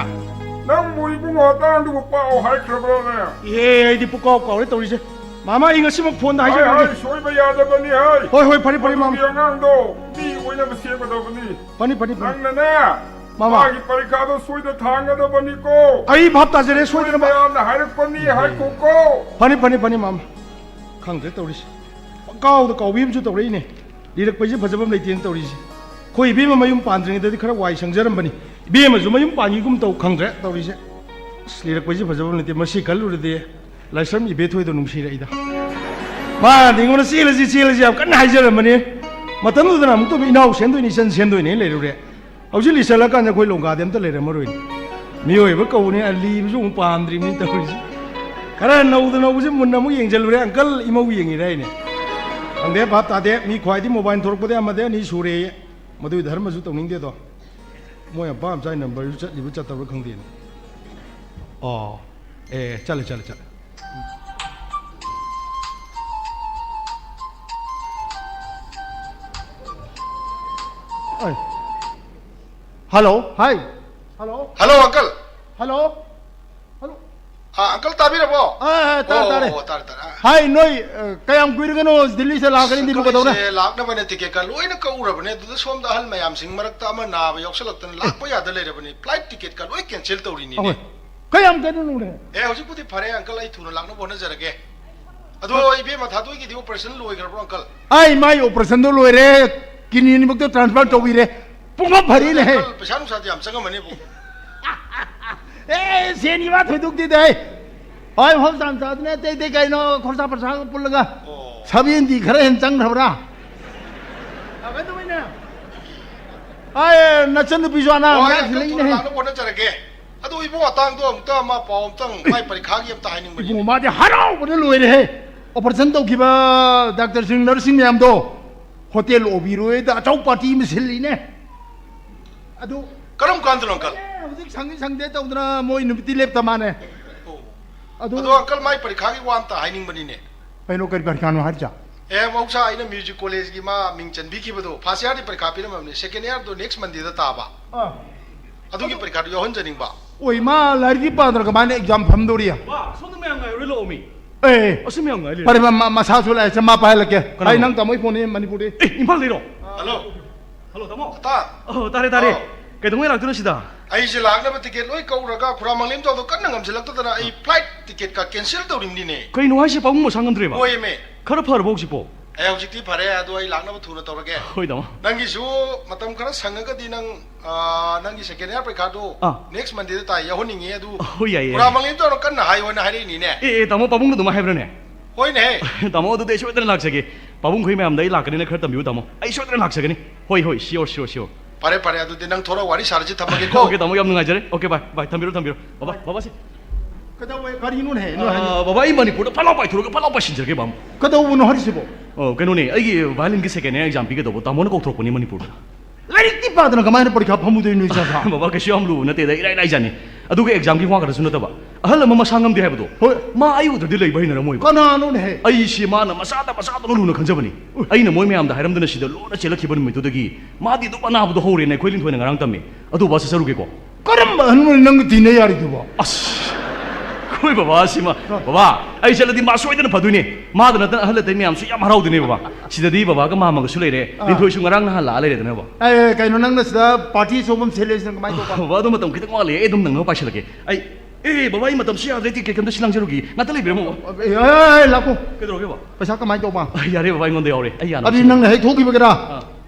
ꯅꯪꯕꯨ ꯏꯕꯨꯡꯉꯣ ꯑꯇꯥꯡꯗꯨꯕꯨ ꯄꯥꯎ ꯍꯥꯏꯈ꯭ꯔꯕ꯭ꯔꯣꯅꯦ? ꯏꯍꯦ, ꯑꯩꯗꯤ ꯄꯨꯀꯥꯎ ꯀꯥꯎꯔꯦ ꯇꯧꯔꯤꯁꯦ꯫ ꯃꯥꯃ, ꯑꯩ ꯉꯁꯤꯃꯛ ꯐꯣꯟꯗ ꯍꯥꯏ, ꯍꯥꯏꯖꯔꯒꯦ꯫ ꯍꯥꯏ, ꯁꯣꯏꯕ ꯌꯥꯗꯕꯅꯤ ꯍꯥꯏ꯫ ꯍꯣꯏ, ꯍꯣꯏ, ꯐꯔꯦ, ꯐꯔꯦ, ꯃꯥꯃ꯫ ꯃꯗꯨꯒꯤ ꯑꯉꯥꯡꯗꯣ ꯃꯤ ꯑꯣꯏꯅꯕ ꯁꯦꯝꯒꯗꯕꯅꯤ꯫ ꯐꯅꯤ, ꯐꯅꯤ, ꯐꯅꯤ꯫ ꯅꯪꯅꯅꯦ, ꯃꯥꯃ꯫ ꯃꯥꯒꯤ ꯄꯔꯤꯈꯥꯗꯣ ꯁꯣꯏꯗ ꯊꯥꯡꯒꯗꯕꯅꯤꯀꯣ꯫ ꯑꯩ ꯚꯥꯞ ꯇꯥꯖꯔꯦ, ꯁꯣꯏꯗ ꯁꯣꯏꯗꯅꯕ꯫ ꯃꯌꯥꯝꯅ ꯍꯥꯏꯔꯛꯄꯅꯤ ꯍꯥꯏꯈꯣꯀꯣ꯫ ꯐꯅꯤ, ꯐꯅꯤ, ꯐꯅꯤ, ꯃꯥꯃ꯫ ꯈꯪꯗ꯭ꯔꯦ ꯇꯧꯔꯤꯁꯦ꯫ ꯄꯪꯀꯥꯎꯗ ꯀꯥꯎꯕꯤ ꯑꯃꯁꯨ ꯇꯧꯔꯛꯏꯅꯦ꯫ ꯂꯤꯔꯛꯄꯩꯁꯦ ꯐꯖꯕ ꯑꯃ ꯂꯩꯇꯦꯅ ꯇꯧꯔꯤꯁꯦ꯫ ꯑꯩꯈꯣꯏ ꯏꯕꯦꯝꯃ ꯃꯌꯨꯝ ꯄꯥꯟꯗ꯭ꯔꯤꯉꯩꯗꯗꯤ ꯈꯔ ꯋꯥꯏ ꯁꯪꯖꯔꯝꯕꯅꯤ꯫ ꯏꯕꯦꯝꯃꯁꯨ ꯃꯌꯨꯝ ꯄꯥꯟꯈꯤꯒꯨꯝ ꯇꯧ, ꯈꯪꯗ꯭ꯔꯦ ꯇꯧꯔꯤꯁꯦ꯫ ꯑꯁ, ꯂꯤꯔꯛꯄꯁꯤ ꯐꯖꯕ ꯅꯠꯇꯦ꯫ ꯃꯁꯤ ꯈꯜꯂꯨꯔꯗꯤ ꯂꯥꯏꯁ꯭ꯔꯝ ꯏꯕꯦꯊꯣꯏꯗꯣ ꯅꯨꯡꯁꯤꯔꯛꯏꯗ꯫ ꯃꯥꯅꯗꯤ ꯑꯩꯉꯣꯟꯗ "ꯆꯦꯜꯂꯁꯤ, ꯆꯦꯜꯂꯁꯤ" ꯌꯥꯝ ꯀꯟꯅ ꯍꯥꯏꯖꯔꯝꯕꯅꯤ꯫ ꯃꯇꯝꯗꯨꯗꯅ ꯑꯃꯨꯛꯇꯣꯏꯕ "ꯏꯅꯥꯎ ꯁꯦꯟꯗꯣꯏꯅꯤ, ꯏꯆꯟ ꯁꯦꯟꯗꯣꯏꯅꯤ" ꯂꯩꯔꯨꯔꯦ꯫ ꯍꯧꯖꯤꯛ ꯂꯤꯁꯜꯂꯀꯥꯟꯗ ꯑꯩꯈꯣꯏ ꯂꯣꯡꯒꯥꯗꯤ ꯑꯝꯇ ꯂꯩꯔꯝꯃꯔꯣꯏꯅꯦ꯫ ꯃꯤꯑꯣꯏꯕ ꯀꯧꯕꯅꯤ, ꯑ, ꯂꯤꯕꯁꯨ ꯑꯃꯨꯛ ꯄꯥꯝꯗ꯭ꯔꯤꯕꯅꯤ ꯇꯧꯔꯤꯁꯦ꯫ ꯈꯔ ꯅꯧꯗ ꯅꯧꯕꯁꯦ ꯃꯨꯟꯅ ꯑꯃꯨꯛ ꯌꯦꯡꯁꯤꯜꯂꯨꯔꯦ꯫ ꯑꯪꯀꯜ ꯏꯃꯧ ꯌꯦꯡꯉꯤꯔ ꯍꯥꯏꯅꯦ꯫ ꯈꯪꯗꯦ, ꯚꯥꯞ ꯇꯥꯗꯦ꯫ ꯃꯤ ꯈ꯭ꯋꯥꯏꯗꯤ ꯃꯣꯕꯥꯏꯜ ꯊꯣꯔꯛꯄꯗ ꯑꯃꯗ ꯑꯅꯤ ꯁꯨꯔꯦꯌꯦ꯫ ꯃꯗꯨꯒꯤ ꯙꯔꯃꯁꯨ ꯇꯧꯅꯤꯡꯗꯦꯗꯣ꯫ ꯃꯣꯏ ꯑꯄꯥꯝ ꯆꯥꯏ ꯅꯝꯕꯔꯁꯨ ꯆꯠꯂꯤꯕ ꯆꯠꯇꯕ꯭ꯔꯥ ꯈꯪꯗꯦꯅꯦ꯫ ꯑꯣ, ꯑꯦ, ꯆꯠꯂꯦ, ꯆꯠꯂꯦ, ꯆꯠꯂꯦ꯫ ꯑꯩ꯫ ꯍꯜꯂꯣ, ꯍꯥꯏ꯫ ꯍꯜꯂꯣ꯫ ꯍꯜꯂꯣ, ꯑꯪꯀꯜ꯫ ꯍꯜꯂꯣ꯫ ꯍꯜꯂꯣ꯫ ꯑꯥ, ꯑꯪꯀꯜ, ꯇꯥꯕꯤꯔꯕꯣ? ꯑꯥ, ꯑꯥ, ꯇꯥꯔꯦ, ꯑꯣ, ꯇꯥꯔꯦ꯫ ꯑꯣ, ꯇꯥꯔꯦ, ꯇꯥꯔꯦ꯫ ꯑꯥ꯫ ꯍꯥꯏ, ꯅꯣꯏ, ꯑ, ꯀꯌꯥꯝ ꯀꯨꯏꯔꯒꯅꯣ ꯗꯤꯜꯂꯤꯁꯦ ꯂꯥꯛꯀꯅꯤ? ꯑꯁ, ꯗꯤꯜꯂꯤ ꯑꯪꯀꯜ, ꯀꯩꯗꯧꯔꯦ? ꯑꯩꯁꯦ ꯂꯥꯛꯅꯕꯅꯦ ꯇꯤꯀꯦꯠꯀ ꯂꯣꯏꯅ ꯀꯛꯎꯔꯕꯅꯦ꯫ ꯑꯗꯨꯗ ꯁꯣꯝꯗ ꯑꯍꯜ ꯃꯌꯥꯝꯁꯤꯡ ꯃꯔꯛꯇ ꯑꯃ ꯅꯥꯕ ꯌꯥꯎꯁꯜꯂꯛꯇꯅ ꯂꯥꯛꯄ ꯌꯥꯗ ꯂꯩꯔꯕꯅꯤ꯫ ꯐ꯭ꯂꯥꯏꯠ ꯇꯤꯀꯦꯠꯀ ꯂꯣꯏ ꯀꯦꯟꯁꯦꯜ ꯇꯧꯔꯤꯅꯤꯅꯦ꯫ ꯑꯍꯣꯏ꯫ ꯀꯌꯥꯝ ꯀꯩꯗꯧꯅꯨꯡꯗꯦ? ꯑꯦ, ꯍꯧꯖꯤꯛꯄꯨꯗꯤ ꯐꯔꯦ, ꯑꯪꯀꯜ, ꯑꯩ ꯊꯨꯅ ꯂꯥꯛꯅꯕ ꯍꯣꯠꯅꯖꯔꯒꯦ꯫ ꯑꯗꯣ, ꯍꯣꯏ꯫ ꯏꯕꯦꯝꯃ ꯊꯥꯗꯣꯏꯒꯤꯗꯤ ꯑꯣꯄꯔꯦꯁꯟ ꯂꯣꯏꯈ꯭ꯔꯕ꯭ꯔꯣ, ꯑꯪꯀꯜ? ꯑꯩ ꯃꯥꯏ ꯑꯣꯄꯔꯦꯁꯟꯗꯣ ꯂꯣꯏꯔꯦ, ꯀꯤꯗꯅꯤ ꯑꯅꯤꯃꯛꯇꯣ ꯇ꯭ꯔꯥꯟꯁꯐꯔ ꯇꯧꯕꯤꯔꯦ꯫ ꯄꯨꯡꯐ ꯐꯔꯦꯅꯦꯍꯦ꯫ ꯑꯪꯀꯜ, ꯄꯩꯁꯥ ꯅꯨꯡꯁꯥꯗꯤ ꯌꯥꯝ ꯆꯪꯉꯝꯃꯅꯤꯕꯨ꯫ ꯑꯦ, ꯁꯦꯟꯒꯤ ꯋꯥ ꯊꯣꯏꯗꯣꯛꯇꯦꯗ, ꯑꯩ꯫ ꯍꯣꯏ, ꯍꯣꯏ, ꯆꯥꯝ ꯆꯥꯗꯅ ꯑꯇꯩ ꯑꯇꯩ ꯀꯩꯅꯣ ꯈꯣꯔꯁꯥ ꯄꯔꯁꯥꯒ ꯄꯨꯜꯂꯒ꯫ ꯑꯣ꯫ ꯁꯚꯦꯟꯇꯤ ꯈꯔ ꯍꯦꯟꯅ ꯆꯪꯈ꯭ꯔꯕ꯭ꯔꯥ? ꯑ, ꯀꯩꯗꯧꯕꯩꯅꯦ? ꯑꯥꯏ, ꯅꯆꯟꯅꯨꯄꯤꯁꯨ ꯑꯅꯥ ꯍꯣꯏ, ꯃꯌꯥꯝ ꯑꯗꯨ ꯊꯤꯜꯂꯛꯏꯅꯦ꯫ ꯊꯨꯅ ꯂꯥꯛꯅꯕ ꯍꯣꯠꯅꯖꯔꯒꯦ꯫ ꯑꯗꯨ ꯏꯕꯨꯡ ꯑꯇꯥꯡꯗꯣ ꯑꯃꯨꯛꯇ ꯃꯥ ꯄꯥꯎ ꯑꯝꯇꯪ ꯃꯥꯏ ꯄꯔꯤꯈꯥꯒꯤ ꯑꯝꯇ ꯍꯥꯏꯅꯤꯡꯕꯅꯤ꯫ ꯏꯕꯨꯡ, ꯃꯥꯗꯤ ꯍꯔꯥꯎꯕꯅ ꯂꯣꯏꯔꯦꯍꯦ꯫ ꯑꯣꯄꯔꯦꯁꯟ ꯇꯧꯈꯤꯕ ꯗꯥꯛꯇꯔꯁꯤꯡ, ꯅꯔꯁꯁꯤꯡ ꯃꯌꯥꯝꯗꯣ ꯍꯣꯇꯦꯜ ꯑꯣꯕꯤꯔꯣꯏꯗ ꯑꯆꯧ ꯄꯥꯔꯇꯤ ꯑꯃ ꯁꯤꯜꯂꯤꯅꯦ꯫ ꯑꯗꯨ ꯀꯔꯝ ꯀꯥꯟꯗꯅꯣ, ꯑꯪꯀꯜ? ꯑꯦ, ꯍꯧꯖꯤꯛ ꯁꯪꯉꯤ ꯁꯪꯗꯦ ꯇꯧꯗꯅ ꯃꯣꯏ ꯅꯨꯃꯤꯠꯇꯤ ꯂꯦꯞꯇ ꯃꯥꯅꯦ꯫ ꯑꯣ꯫ ꯑꯗꯨ ꯑꯗꯣ, ꯑꯪꯀꯜ, ꯃꯥꯏ ꯄꯔꯤꯈꯥꯒꯤ ꯋꯥ ꯑꯝꯇ ꯍꯥꯏꯅꯤꯡꯕꯅꯤꯅꯦ꯫ ꯀꯩꯅꯣ, ꯀꯔꯤ ꯄꯔꯤꯈꯥꯅꯣ ꯍꯥꯏꯔꯤꯁꯦ? ꯑꯦ, ꯃꯍꯧꯁꯥ ꯑꯩꯅ ꯃ꯭ꯌꯨꯖꯤꯛ ꯀꯣꯂꯦꯖꯀꯤ ꯃꯥ ꯃꯤꯡ ꯆꯟꯕꯤꯈꯤꯕꯗꯣ, ꯐꯥꯔꯁ ꯏꯌꯥꯔꯗꯤ ꯄꯔꯤꯈꯥ ꯄꯤꯔꯝꯃꯕꯅꯤ, ꯁꯦꯀꯦꯟ ꯏꯌꯥꯔꯗꯣ ꯅꯦꯛꯁ ꯃꯟꯗꯦꯗ ꯇꯥꯕ꯫ ꯑꯥ꯫ ꯑꯗꯨꯒꯤ ꯄꯔꯤꯈꯥꯗꯨ ꯌꯥꯎꯍꯟꯖꯅꯤꯡꯕ꯫ ꯑꯣꯏ, ꯃꯥ ꯂꯥꯏꯔꯤꯛꯇꯤ ꯄꯥꯗꯅ ꯀꯃꯥꯏꯅ ꯑꯦꯛꯖꯥꯝ ꯐꯝꯗꯧꯔꯤ? ꯋꯥ, ꯁꯣꯝꯗ ꯃꯌꯥꯝ ꯉꯥꯏꯔꯣꯏ ꯂꯥꯛꯑꯣ ꯃꯤ꯫ ꯑꯦ, ꯑꯁꯤ ꯃꯌꯥꯝ ꯉꯥꯏ ꯂꯩꯔꯦ꯫ ꯐꯔꯦ, ꯃ-, ꯃ-, ꯃꯁꯥꯁꯨ ꯂꯥꯛꯑꯦ, ꯃꯥ ꯄꯥꯏꯍꯜꯂꯛꯀꯦ꯫ ꯀꯅꯥꯅꯣ? ꯑꯩ ꯅꯪ ꯇꯥꯃꯣꯏ ꯐꯣꯟꯅꯤ ꯃꯅꯤꯄꯨꯔꯗꯤ꯫ ꯑꯦ, ꯏꯝꯐꯥꯜꯗꯩꯔꯣ? ꯍꯜꯂꯣ꯫ ꯍꯜꯂꯣ, ꯇꯥꯃꯣ꯫ ꯑꯇꯥ꯫ ꯑꯣ, ꯇꯥꯔꯦ, ꯇꯥꯔꯦ꯫ ꯑꯥꯎ꯫ ꯀꯩꯗꯧꯉꯩ ꯂꯥꯛꯇꯣꯏꯅꯣ ꯁꯤꯗ? ꯑꯩꯁꯦ ꯂꯥꯛꯅꯕ ꯇꯤꯀꯦꯠ ꯂꯣꯏ ꯀꯛꯎꯔꯒ ꯈꯨꯔꯥ ꯃꯪꯂꯦꯝꯖꯥꯎꯗꯣ ꯀꯟꯅ ꯉꯝꯁꯤꯜꯂꯛꯇꯗꯅ ꯑꯩ ꯐ꯭ꯂꯥꯏꯠ ꯇꯤꯀꯦꯠꯀ ꯀꯦꯟꯁꯦꯜ ꯇꯧꯔꯤꯕꯅꯤꯅꯦ꯫ ꯀꯩꯅꯣ ꯍꯥꯏꯁꯦ, ꯄꯥꯕꯨꯡ ꯃꯁꯥ ꯉꯝꯗ꯭ꯔꯦꯕ? ꯍꯣꯏꯃꯦ꯫ ꯈꯔ ꯐꯔꯕꯣ ꯍꯧꯖꯤꯛꯄꯣ? ꯑꯩ ꯍꯧꯖꯤꯛꯇꯤ ꯐꯔꯦ, ꯑꯗꯨ ꯑꯩ ꯂꯥꯛꯅꯕ ꯊꯨꯅ ꯇꯧꯔꯒꯦ꯫ ꯍꯣꯏ, ꯇꯥꯃꯣ꯫ ꯅꯪꯒꯤꯁꯨ ꯃꯇꯝ ꯈꯔ ꯁꯪꯉꯒꯗꯤ ꯅꯪ, ꯑꯥ, ꯅꯪꯒꯤ second year ꯄꯔꯤꯈꯥꯗꯨ ꯑꯥ꯫ next Monday ꯗ ꯇꯥꯏ, ꯌꯥꯎꯍꯟꯅꯤꯡꯉꯤ꯫ ꯑꯗꯨ ꯍꯣꯏ, ꯌꯥꯏꯌꯦ, ꯄꯨꯔꯥ ꯌꯥꯏꯌꯦ꯫ ꯃꯥꯡꯂꯦꯝꯗꯧꯅ ꯀꯟꯅ ꯍꯥꯏꯌꯣꯅ ꯍꯥꯏꯔꯛꯏꯅꯤꯅꯦ꯫ ꯑꯦ, ꯑꯦ, ꯇꯥꯃꯣ, ꯄꯥꯕꯨꯡꯅ ꯑꯗꯨꯃꯥꯏ ꯍꯥꯏꯕ꯭ꯔꯅꯦ? ꯍꯣꯏꯅꯦꯍꯦ꯫ ꯇꯥꯃꯣ, ꯑꯗꯨꯗꯤ ꯑꯩ ꯁꯣꯏꯗꯅ ꯂꯥꯛꯆꯒꯦ꯫ ꯄꯥꯕꯨꯡꯈꯣꯏ ꯃꯌꯥꯝꯗ ꯑꯩ ꯂꯥꯛꯀꯅꯤꯅ ꯈꯔ ꯇꯝꯕꯤꯌꯨ, ꯇꯥꯃꯣ꯫ ꯑꯩ ꯁꯣꯏꯗꯅ ꯂꯥꯛꯆꯒꯅꯤ꯫ ꯍꯣꯏ, ꯍꯣꯏ, sure, sure, sure꯫ ꯐꯔꯦ, ꯐꯔꯦ, ꯑꯗꯨꯗꯤ ꯅꯪ ꯊꯣꯔꯛꯑꯣ, ꯋꯥꯔꯤ ꯁꯥꯔꯁꯤ, ꯊꯝꯃꯒꯦꯀꯣ꯫ Okay, ꯇꯥꯃꯣ, ꯌꯥꯝ ꯅꯨꯡꯉꯥꯏꯖꯔꯦ꯫ Okay, bye, bye, ꯊꯝꯕꯤꯔꯣ, ꯊꯝꯕꯤꯔꯣ꯫ ꯕꯕꯥ, ꯕꯕꯥꯁꯦ꯫ ꯀꯩꯗꯧꯋꯦ? ꯀꯔꯤꯅꯣꯅꯦꯍꯦ, ꯅꯣꯏ ꯍꯥꯏꯅꯤ? ꯑꯥ, ꯕꯕꯥ, ꯑꯩ ꯃꯅꯤꯄꯨꯔꯗ ꯐꯠ ꯂꯥꯎ ꯄꯥꯏꯊꯣꯔꯛꯑꯒ ꯐꯠ ꯂꯥꯎ ꯄꯥꯏꯁꯤꯟꯖꯔꯒꯦ, ꯕꯥꯃꯣ꯫ ꯀꯩꯗꯧꯕꯅꯣ ꯍꯥꯏꯔꯤꯁꯤꯕꯣ? ꯑꯣ, ꯀꯩꯅꯣꯅꯦ, ꯑꯩꯒꯤ violin ꯒꯤ second year exam ꯄꯤꯒꯗꯧꯕ ꯇꯥꯃꯣꯅ ꯀꯧꯊꯣꯔꯛꯄꯅꯤ ꯃꯅꯤꯄꯨꯔꯗ꯫ ꯂꯥꯏꯔꯤꯛꯇꯤ ꯄꯥꯗꯅ ꯀꯃꯥꯏꯅ ꯄꯔꯤꯈꯥ ꯐꯝꯃꯨꯗꯣꯏꯅꯣ, ꯏꯆꯥꯁꯥ? ꯕꯕꯥ, ꯀꯩꯁꯨ ꯌꯥꯝ ꯂꯨꯕ ꯅꯠꯇꯦꯗ, ꯏꯔꯥꯏ ꯂꯥꯏꯖꯥꯠꯅꯤ꯫ ꯑꯗꯨꯒ exam ꯒꯤ ꯋꯥ ꯈꯛꯇꯁꯨ ꯅꯠꯇꯕ, ꯑꯍꯜ ꯑꯃ ꯃꯁꯥ ꯉꯝꯗꯦ ꯍꯥꯏꯕꯗꯣ, ꯍꯣꯏ꯫ ꯃꯥ ꯑꯩ ꯎꯗ꯭ꯔꯗꯤ ꯂꯩꯕ ꯍꯩꯅꯔꯝꯃꯣꯏꯕ꯫ ꯀꯅꯥꯅꯣꯅꯦꯍꯦ? ꯑꯩꯁꯤ ꯃꯥꯅ ꯃꯆꯥꯗ ꯃꯆꯥꯗꯧꯅ ꯂꯨꯅ ꯈꯟꯖꯕꯅꯤ꯫ ꯑꯩꯅ ꯃꯣꯏ ꯃꯌꯥꯝꯗ ꯍꯥꯏꯔꯝꯗꯅ ꯁꯤꯗ ꯂꯣꯟꯅ ꯆꯦꯜꯂꯛꯈꯤꯕ ꯅꯨꯃꯤꯠꯇꯨꯗꯒꯤ ꯃꯥꯗꯤ ꯑꯗꯨꯝ ꯑꯅꯥꯕꯗꯣ ꯍꯧꯔꯦꯅ ꯑꯩꯈꯣꯏ ꯂꯤꯟꯊꯣꯏꯅ ꯉꯔꯥꯡ ꯇꯝꯃꯤ꯫ ꯑꯗꯨ ꯕꯕꯥ, ꯆꯠꯆꯔꯨꯒꯦꯀꯣ꯫ ꯀꯔꯝꯕ ꯑꯍꯟꯅꯣ ꯅꯪꯒ ꯇꯤꯟꯅ ꯌꯥꯔꯤꯗꯨꯕꯣ? ꯑꯁ, ꯑꯩꯈꯣꯏ ꯕꯕꯥ ꯑꯁꯤꯃ, ꯕꯕꯥ, ꯑꯩ ꯆꯠꯂꯗꯤ ꯃꯥ ꯁꯣꯏꯗꯅ ꯐꯗꯣꯏꯅꯦ꯫ ꯃꯥꯗ ꯅꯠꯇꯅ ꯑꯍꯜ ꯑꯇꯩ ꯃꯌꯥꯝꯁꯨ ꯌꯥꯝ ꯍꯔꯥꯎꯗꯣꯏꯅꯦ, ꯕꯕꯥ꯫ ꯁꯤꯗꯗꯤ ꯕꯕꯥꯒ ꯃꯥꯝꯃꯒꯁꯨ ꯂꯩꯔꯦ꯫ ꯑꯥ꯫ ꯂꯤꯟꯊꯣꯏꯁꯨ ꯉꯔꯥꯡ ꯅꯍꯥꯟ ꯂꯥꯛꯑ ꯂꯩꯔꯦꯗꯅ, ꯕꯕꯥ꯫ ꯑꯦ, ꯀꯩꯅꯣ, ꯅꯪꯅ ꯁꯤꯗ party ꯁꯣꯝꯕꯝ ꯁꯦꯂꯦꯁꯤꯅ ꯀꯃꯥꯏꯅ ꯇꯧꯕ? ꯕꯕꯥ, ꯑꯗꯨ ꯃꯇꯝ ꯈꯤꯇꯪ ꯋꯥꯠꯂꯤ, ꯑꯩ ꯑꯗꯨꯝ ꯅꯪꯅꯕ ꯄꯥꯏꯁꯤꯜꯂꯛꯀꯦ꯫ ꯑꯩ, ꯑꯦ, ꯕꯕꯥ, ꯑꯩ ꯃꯇꯝꯁꯤ ꯌꯥꯗ꯭ꯔꯦ, ticket ꯑꯝꯇ ꯁꯤ ꯂꯥꯡꯖꯔꯨꯒꯦ꯫ ꯉꯥꯛꯇ ꯂꯩꯕꯤꯔꯝꯃꯣ, ꯕꯕꯥ꯫ ꯑꯦ, ꯑꯦ, ꯑꯦ, ꯂꯥꯛꯈꯣ꯫ ꯀꯩꯗꯧꯔꯒꯦ, ꯕꯕꯥ? ꯄꯩꯁꯥ ꯀꯃꯥꯏꯅ ꯇꯧꯕ? ꯑ, ꯌꯥꯔꯦ, ꯕꯕꯥ, ꯑꯩꯉꯣꯟꯗ ꯌꯥꯎꯔꯦ, ꯑꯩ ꯌꯥꯅꯕ ꯑꯗꯨꯗꯤ ꯁꯤꯜꯂꯒꯦ꯫ ꯅꯪꯅ ꯍꯦꯛ ꯊꯣꯛꯈꯤꯕꯒꯤꯔ? ꯑꯥ꯫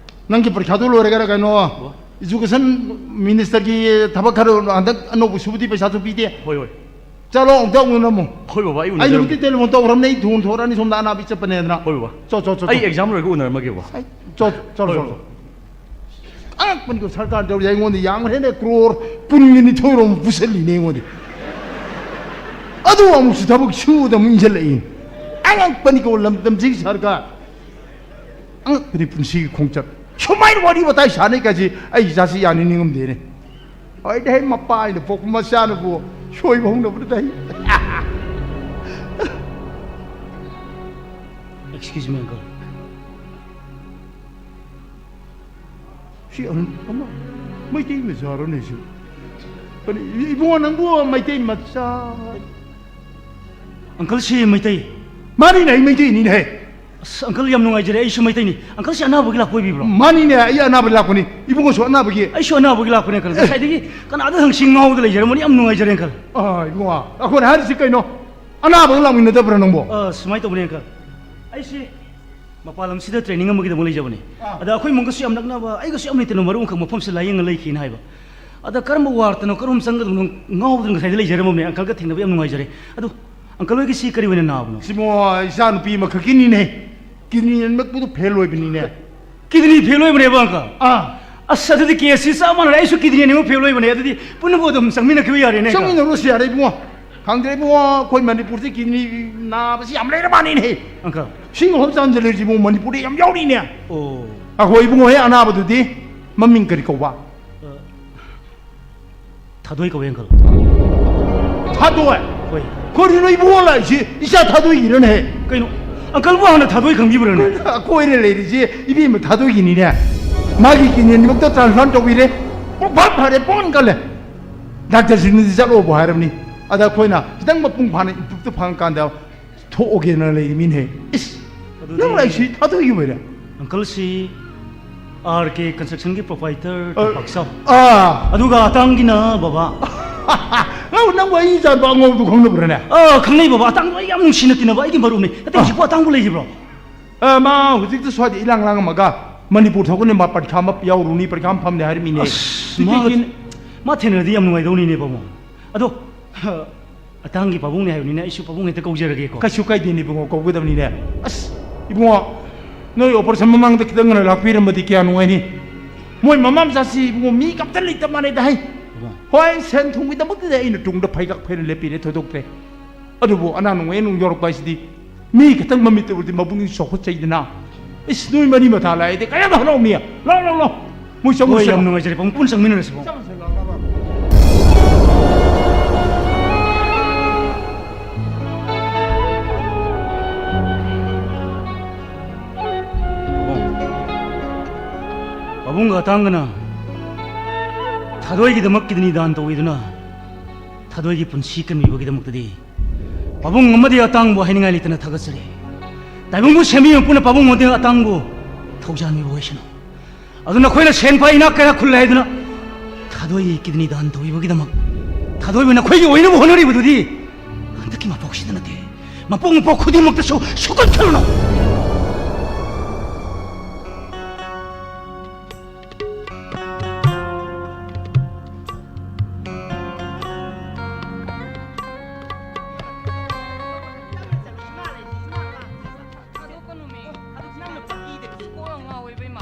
ꯅꯪꯒꯤ ꯄꯔꯤꯈꯥꯗꯨ ꯂꯣꯏꯔꯒꯔ ꯀꯩꯅꯣ? Education minister ꯒꯤ ꯊꯕꯛ ꯈꯔ ꯍꯟꯗꯛ ꯑꯅꯧꯕ ꯁꯨꯕꯗꯤ ꯄꯩꯁꯥꯁꯨ ꯄꯤꯗꯦ꯫ ꯍꯣꯏ, ꯍꯣꯏ꯫ ꯆꯠꯂꯣ, ꯑꯝꯇ ꯎꯅꯔꯝꯃꯣ꯫ ꯍꯣꯏ, ꯕꯕꯥ, ꯑꯩ ꯑꯩ ꯎꯅꯖꯔꯝꯒꯦ꯫ ꯍꯧꯖꯤꯛꯇꯤ telephone ꯇꯧꯈ꯭ꯔꯕꯅꯦ, ꯑꯩ ꯊꯨꯅ ꯊꯣꯔꯛꯑꯅꯤ, ꯁꯣꯝꯗ ꯑꯅꯥꯕꯤ ꯆꯠꯄꯅꯦꯗꯅ꯫ ꯍꯣꯏ, ꯕꯕꯥ꯫ ꯆꯣ, ꯆꯣ, ꯆꯣ, ꯑꯩ ꯆꯣ꯫ exam ꯂꯣꯏꯔꯒ ꯎꯅꯔꯝꯃꯒꯦ, ꯕꯕꯥ꯫ ꯑꯩ, ꯆꯣ, ꯆꯣ, ꯆꯣ, ꯍꯣꯏ, ꯆꯣ, ꯍꯣꯏ꯫ ꯆꯣ꯫ ꯑꯉꯛꯄꯅꯤꯀꯣ, ꯁꯔꯀꯥꯔ ꯇꯧꯔꯤꯁꯦ ꯑꯩꯉꯣꯟꯗ ꯌꯥꯝꯈ꯭ꯔꯦꯅꯦ, crore ꯄꯨꯟꯒꯤ ꯅꯤꯊꯣꯏꯔꯣꯝ ꯄꯨꯁꯜꯂꯤꯅꯦ ꯑꯩꯉꯣꯟꯗ꯫ ꯑꯗꯨ ꯑꯃꯨꯛꯁꯨ ꯊꯕꯛ ꯁꯨꯕꯗ ꯑꯃꯨꯛ ꯏꯟꯁꯤꯜꯂꯛꯏ꯫ ꯑꯉꯛꯄꯅꯤꯀꯣ, ꯂꯝꯗꯝꯁꯤꯒꯤ ꯁꯔꯀꯥꯔ꯫ ꯑꯉꯛꯄꯅꯤ ꯄꯨꯟꯁꯤꯒꯤ ꯈꯣꯡꯆꯠ꯫ ꯁꯨꯃꯥꯏꯅ ꯋꯥꯔꯤ ꯋꯥꯇꯥꯏ ꯁꯥꯟꯅꯩ ꯀꯥꯏꯁꯤ ꯑꯩ ꯏꯆꯥꯁꯤ ꯌꯥꯅꯤ ꯅꯤꯡꯉꯝꯗꯦꯅꯦ꯫ ꯍꯣꯏꯗ, ꯍꯦ, ꯃꯄꯥ ꯑꯩꯅ ꯄꯣꯛꯄ ꯃꯆꯥꯅꯕꯨ ꯁꯣꯏꯕ ꯍꯧꯅꯕꯗ ꯑꯩ꯫ Excuse me, uncle. ꯁꯤ ꯑꯃ, ꯑꯃ ꯃꯩꯇꯩ ꯃꯆꯥꯔꯣꯅꯦ ꯁꯤ? ꯀꯔꯤ, ꯏꯕꯨꯡꯉꯣ, ꯅꯪꯕꯨ ꯃꯩꯇꯩ ꯃꯆꯥ? Uncle, ꯁꯤ ꯃꯩꯇꯩ? ꯃꯥꯅꯤꯅꯦ, ꯑꯩ ꯃꯩꯇꯩꯅꯤꯅꯦ꯫ ꯑꯁ, uncle, ꯌꯥꯝ ꯅꯨꯡꯉꯥꯏꯖꯔꯦ, ꯑꯩꯁꯨ ꯃꯩꯇꯩꯅꯤ꯫ Uncle, ꯁꯤ ꯑꯅꯥꯕꯒꯤ ꯂꯥꯛꯄ ꯑꯣꯏꯕꯤꯕ꯭ꯔꯣ? ꯃꯥꯅꯤꯅꯦ, ꯑꯩ ꯑꯅꯥꯕ ꯂꯥꯛꯄꯅꯤ꯫ ꯏꯕꯨꯡꯉꯣꯁꯨ ꯑꯅꯥꯕꯒꯤ? ꯑꯩꯁꯨ ꯑꯅꯥꯕꯒꯤ ꯂꯥꯛꯄꯅꯦ, uncle꯫ ꯉꯁꯥꯏꯗꯒꯤ ꯀꯅꯥꯗ ꯍꯪꯁꯤ ꯉꯥꯎꯗ ꯂꯩꯖꯔꯝꯕꯅꯤ, ꯌꯥꯝ ꯅꯨꯡꯉꯥꯏꯖꯔꯦ, uncle꯫ ꯑꯥ, ꯏꯕꯨꯡꯉꯣ, ꯑꯩꯈꯣꯏꯅ ꯍꯥꯏꯔꯤꯁꯤ ꯀꯩꯅꯣ? ꯑꯅꯥꯕꯒ ꯂꯥꯛꯃꯤꯟꯅꯗꯕ꯭ꯔꯥ ꯅꯪꯕꯣ? ꯑ, ꯁꯨꯃꯥꯏꯅ ꯇꯧꯕꯅꯦ, uncle꯫ ꯑꯩꯁꯦ ꯃꯄꯥꯟ ꯂꯝꯁꯤꯗ training ꯑꯃꯒꯤꯗꯃꯛ ꯂꯩꯖꯕꯅꯤ꯫ ꯑꯥ꯫ ꯑꯗ ꯑꯩꯈꯣꯏ ꯏꯃꯨꯡꯒꯁꯨ ꯌꯥꯝ ꯅꯛꯅꯕ, ꯑꯩꯒꯁꯨ ꯌꯥꯝ ꯂꯩꯇꯅ ꯃꯔꯨꯞ ꯑꯃꯈꯛ ꯃꯐꯝꯁꯤꯗ ꯂꯥꯌꯦꯡꯉ ꯂꯩꯈꯤꯅ ꯍꯥꯏꯕ꯫ ꯑꯗ ꯀꯔꯝꯕ wardꯅꯣ, ꯀꯔꯣꯝ ꯆꯪꯒꯗꯕꯅꯣ ꯉꯥꯎꯗꯅ ꯉꯁꯥꯏꯗ ꯂꯩꯖꯔꯝꯃꯕꯅꯦ꯫ Uncleꯒ ꯊꯦꯡꯅꯕ ꯌꯥꯝ ꯅꯨꯡꯉꯥꯏꯖꯔꯦ꯫ ꯑꯗꯨ uncle ꯍꯣꯏꯒꯤꯁꯤ ꯀꯔꯤ ꯑꯣꯏꯅ ꯅꯥꯕꯅꯣ? ꯁꯤꯃꯣ, ꯏꯆꯥ ꯅꯨꯄꯤ ꯑꯃꯈꯛꯀꯤꯅꯤꯅꯦ꯫ Kidney ꯑꯅꯤꯃꯛꯄꯨꯗꯨ fail ꯑꯣꯏꯕꯅꯤꯅꯦ꯫ Kidney fail ꯑꯣꯏꯕꯅꯦꯕ, uncle? ꯑꯥ꯫ ꯑꯁ, ꯑꯗꯨꯗꯤ caseꯁꯤ ꯆꯞ ꯃꯥꯟꯅꯔꯦ꯫ ꯑꯩꯁꯨ kidney ꯑꯅꯤꯃꯛ fail ꯑꯣꯏꯕꯅꯦ꯫ ꯑꯗꯨꯗꯤ ꯄꯨꯟꯅꯕꯨ ꯑꯗꯨꯝ ꯆꯪꯃꯤꯟꯅꯈꯤꯕ ꯌꯥꯔꯦꯅꯦ, uncle꯫ ꯆꯪꯃꯤꯟꯅꯔꯨꯁꯤ ꯌꯥꯔꯦ, ꯏꯕꯨꯡꯉꯣ꯫ ꯈꯪꯗ꯭ꯔꯦ, ꯏꯕꯨꯡꯉꯣ, ꯑꯩꯈꯣꯏ ꯃꯅꯤꯄꯨꯔꯁꯤ kidney ꯅꯥꯕꯁꯤ ꯌꯥꯝ ꯂꯩꯔ ꯃꯥꯅꯤꯅꯦ꯫ Uncle꯫ ꯁꯤꯡ ꯍꯧ ꯆꯥꯟꯁ ꯂꯩꯔꯤꯁꯤ, ꯏꯕꯨꯡꯉꯣ, ꯃꯅꯤꯄꯨꯔꯗ ꯌꯥꯝ ꯌꯥꯎꯔꯤꯅꯦ꯫ ꯑꯣ꯫ ꯑꯩꯈꯣꯏ ꯏꯕꯨꯡꯉꯣ ꯍꯦꯛ ꯑꯅꯥꯕꯗꯨꯗꯤ ꯃꯃꯤꯡ ꯀꯔꯤ ꯀꯧꯕ? ꯑ, ꯊꯥꯗꯣꯏ ꯀꯧꯋꯦ, uncle꯫ ꯊꯥꯗꯣꯏ? ꯍꯣꯏ꯫ ꯀꯔꯤꯅꯣ ꯏꯕꯨꯡꯉꯣ ꯂꯥꯛꯏꯁꯤ? ꯏꯆꯥ ꯊꯥꯗꯣꯏꯒꯤꯔꯅꯦ? ꯀꯩꯅꯣ, uncleꯕꯨ ꯍꯥꯟꯅ ꯊꯥꯗꯣꯏ ꯈꯪꯕꯤꯕ꯭ꯔꯅꯦ? ꯑꯩꯈꯣꯏꯅ ꯂꯩꯔꯤꯁꯤ ꯏꯕꯦꯝꯃ ꯊꯥꯗꯣꯏꯒꯤꯅꯤꯅꯦ꯫ ꯃꯥꯒꯤ kidney ꯑꯅꯤꯃꯛꯇ transplant ꯇꯧꯕꯤꯔꯦ꯫ ꯄꯨꯡꯐ ꯐꯔꯦ, ꯄꯣꯟ ꯀꯜꯂꯦ꯫ Doctorꯁꯤꯡꯅꯗꯤ ꯆꯠꯂꯣꯕꯨ ꯍꯥꯏꯔꯕꯅꯤ꯫ ꯑꯗ ꯑꯩꯈꯣꯏꯅ ꯈꯤꯇꯪ ꯃꯄꯨꯡ ꯐꯥꯅ improveꯇ ꯐꯪꯉꯀꯥꯟꯗ ꯊꯣꯛꯑꯒꯦꯅ ꯂꯩꯔꯤꯃꯤꯅꯦ꯫ ꯏꯁ, ꯑꯗꯨꯗꯤ ꯅꯪ ꯂꯥꯛꯏꯁꯤ ꯊꯥꯗꯣꯏꯒꯤ ꯑꯣꯏꯔꯦ? Uncleꯁꯤ R K Constructionꯒꯤ proprietor ꯑ, ꯇꯝꯄꯥꯛꯆꯥꯎ꯫ ꯑꯥ꯫ ꯑꯗꯨꯒ ꯑꯇꯥꯡꯒꯤꯅ ꯕꯕꯥ꯫ ꯅꯪ, ꯅꯪꯕꯨ ꯑꯩ ꯏꯆꯥꯅꯨꯄꯥ ꯑꯉꯧꯕꯗꯨ ꯈꯪꯅꯕ꯭ꯔꯥꯅꯦ? ꯑꯥ, ꯈꯪꯅꯩ ꯕꯕꯥ꯫ ꯑꯇꯥꯡꯗꯣ ꯑꯩ ꯌꯥꯝ ꯅꯨꯡꯁꯤꯅ ꯇꯤꯟꯅꯕ ꯑꯩꯒꯤ ꯃꯔꯨꯞꯅꯤ꯫ ꯑꯇꯩ ꯑꯥ꯫ ꯍꯧꯖꯤꯛꯄꯨ ꯑꯇꯥꯡꯕ ꯂꯩꯔꯤꯕ꯭ꯔꯣ? ꯑ, ꯃꯥ ꯍꯧꯖꯤꯛꯇ ꯁ꯭ꯋꯥꯏꯗ ꯏꯂꯥꯡ ꯂꯥꯡꯉꯝꯃꯒ ꯃꯅꯤꯄꯨꯔ ꯊꯣꯛꯀꯅꯤ, ꯃꯥ ꯄꯔꯤꯈꯥ ꯑꯃ ꯌꯥꯎꯔꯨꯅꯤ, ꯄꯔꯤꯈꯥ ꯑꯃ ꯐꯝꯅꯤ ꯍꯥꯏꯔꯝꯃꯤꯅꯦ꯫ ꯑꯁ, ꯃꯥ, ꯇꯤꯀꯦꯠꯀꯤ ꯃꯥ ꯊꯦꯡꯅꯔꯗꯤ ꯌꯥꯝ ꯅꯨꯡꯉꯥꯏꯗꯧꯅꯤꯅꯦ, ꯄꯥꯕꯨꯡ꯫ ꯑꯗꯣ, ꯑꯇꯥꯡꯒꯤ ꯄꯥꯕꯨꯡꯅꯦ ꯍꯥꯏꯕꯅꯤꯅ ꯑꯩꯁꯨ ꯄꯥꯕꯨꯡ ꯍꯦꯛꯇ ꯀꯧꯖꯔꯒꯦꯀꯣ꯫ ꯀꯩꯁꯨ ꯀꯥꯏꯗꯦꯅꯦ ꯏꯕꯨꯡꯉꯣ, ꯀꯧꯒꯗꯕꯅꯤꯅꯦ꯫ ꯑꯁ, ꯏꯕꯨꯡꯉꯣ, ꯅꯣꯏ operation ꯃꯃꯥꯡꯗ ꯈꯤꯇꯪ ꯉꯟꯅ ꯂꯥꯛꯄꯤꯔꯝꯃꯗꯤ ꯀꯌꯥ ꯅꯨꯡꯉꯥꯏꯅꯤ꯫ ꯃꯣꯏ ꯃꯃꯥ ꯃꯆꯥꯁꯤ ꯏꯕꯨꯡꯉꯣ ꯃꯤ ꯀꯝꯇ ꯂꯩꯇ ꯃꯥꯟꯅꯩꯗ ꯍꯩ꯫ ꯏꯕꯨꯡꯉꯣ꯫ ꯍꯣꯏ, ꯁꯦꯟ ꯊꯨꯝꯒꯤꯗꯃꯛꯇꯗꯤ ꯑꯩꯅ ꯇꯨꯡꯗ ꯐꯩꯒꯛ ꯐꯩꯅ ꯂꯦꯞꯄꯤꯔꯦ, ꯊꯣꯏꯗꯣꯛꯇ꯭ꯔꯦ꯫ ꯑꯗꯨꯕꯨ ꯑꯅꯥ ꯅꯨꯡꯉꯥꯏ ꯅꯨꯡ ꯌꯧꯔꯛꯄ ꯍꯥꯏꯁꯤꯗꯤ ꯃꯤ ꯈꯤꯇꯪ ꯃꯃꯤꯠꯇ ꯎꯔꯗꯤ ꯃꯕꯨꯛꯅꯤꯡ ꯆꯥꯎꯈꯠꯆꯩꯗꯅ꯫ ꯏꯁ, ꯅꯣꯏ ꯃꯔꯤ ꯃꯇꯥ ꯂꯥꯛꯑꯗꯤ ꯀꯌꯥꯝ ꯍꯔꯥꯎꯅꯤ? ꯂꯥꯎ, ꯂꯥꯎ, ꯂꯥꯎ꯫ ꯃꯣꯏ ꯆꯪꯉꯨ ꯍꯣꯏ, ꯆꯪꯉꯨ꯫ ꯌꯥꯝ ꯅꯨꯡꯉꯥꯏꯖꯔꯦ, ꯄꯥꯕꯨꯡ꯫ ꯄꯨꯟꯅ ꯆꯪꯃꯤꯟꯅꯔꯁꯤꯀꯣ꯫ ꯆꯪꯉꯨꯁꯦ, ꯂꯥꯎ, ꯂꯥꯎ, ꯂꯥꯎ꯫ ꯄꯥꯕꯨꯡꯒ ꯑꯇꯥꯡꯒꯅ ꯊꯥꯗꯣꯏꯒꯤꯗꯃꯛ kidney ꯗꯥꯟ ꯇꯧꯕꯤꯗꯨꯅ ꯊꯥꯗꯣꯏꯒꯤ ꯄꯨꯟꯁꯤ ꯀꯟꯕꯤꯕꯒꯤꯗꯃꯛꯇꯗꯤ ꯄꯥꯕꯨꯡ ꯑꯃꯗꯤ ꯑꯇꯥꯡꯕꯨ ꯍꯥꯏꯅꯤꯡꯉꯥꯏ ꯂꯩꯇꯅ ꯊꯥꯒꯠꯆꯔꯤ꯫ ꯇꯥꯏꯕꯪꯕꯨ ꯁꯦꯝꯕꯤꯕ ꯃꯄꯨꯅ ꯄꯥꯕꯨꯡ ꯑꯃꯗꯤ ꯑꯇꯥꯡꯕꯨ ꯊꯧꯖꯥꯟꯕꯤꯕ ꯑꯣꯏꯁꯅꯨ꯫ ꯑꯗꯨ ꯅꯈꯣꯏꯅ ꯁꯦꯟ ꯄꯥꯏ ꯏꯅꯥꯛ ꯀꯌꯥ ꯈꯨꯜꯂꯦ ꯍꯥꯏꯗꯨꯅ ꯊꯥꯗꯣꯏꯒꯤ kidney ꯗꯥꯟ ꯇꯧꯕꯤꯕꯒꯤꯗꯃꯛ ꯊꯥꯗꯣꯏꯕꯨ ꯅꯈꯣꯏꯒꯤ ꯑꯣꯏꯅꯕ ꯍꯣꯠꯅꯔꯤꯕꯗꯨꯗꯤ ꯍꯟꯗꯛꯀꯤ ꯃꯄꯣꯛꯁꯤꯗ ꯅꯠꯇꯦ, ꯃꯄꯣꯛ ꯃꯄꯣꯛ ꯈꯨꯗꯤꯡꯃꯛꯇꯁꯨ ꯁꯨꯛꯀꯠꯈ꯭ꯔꯅꯨ꯫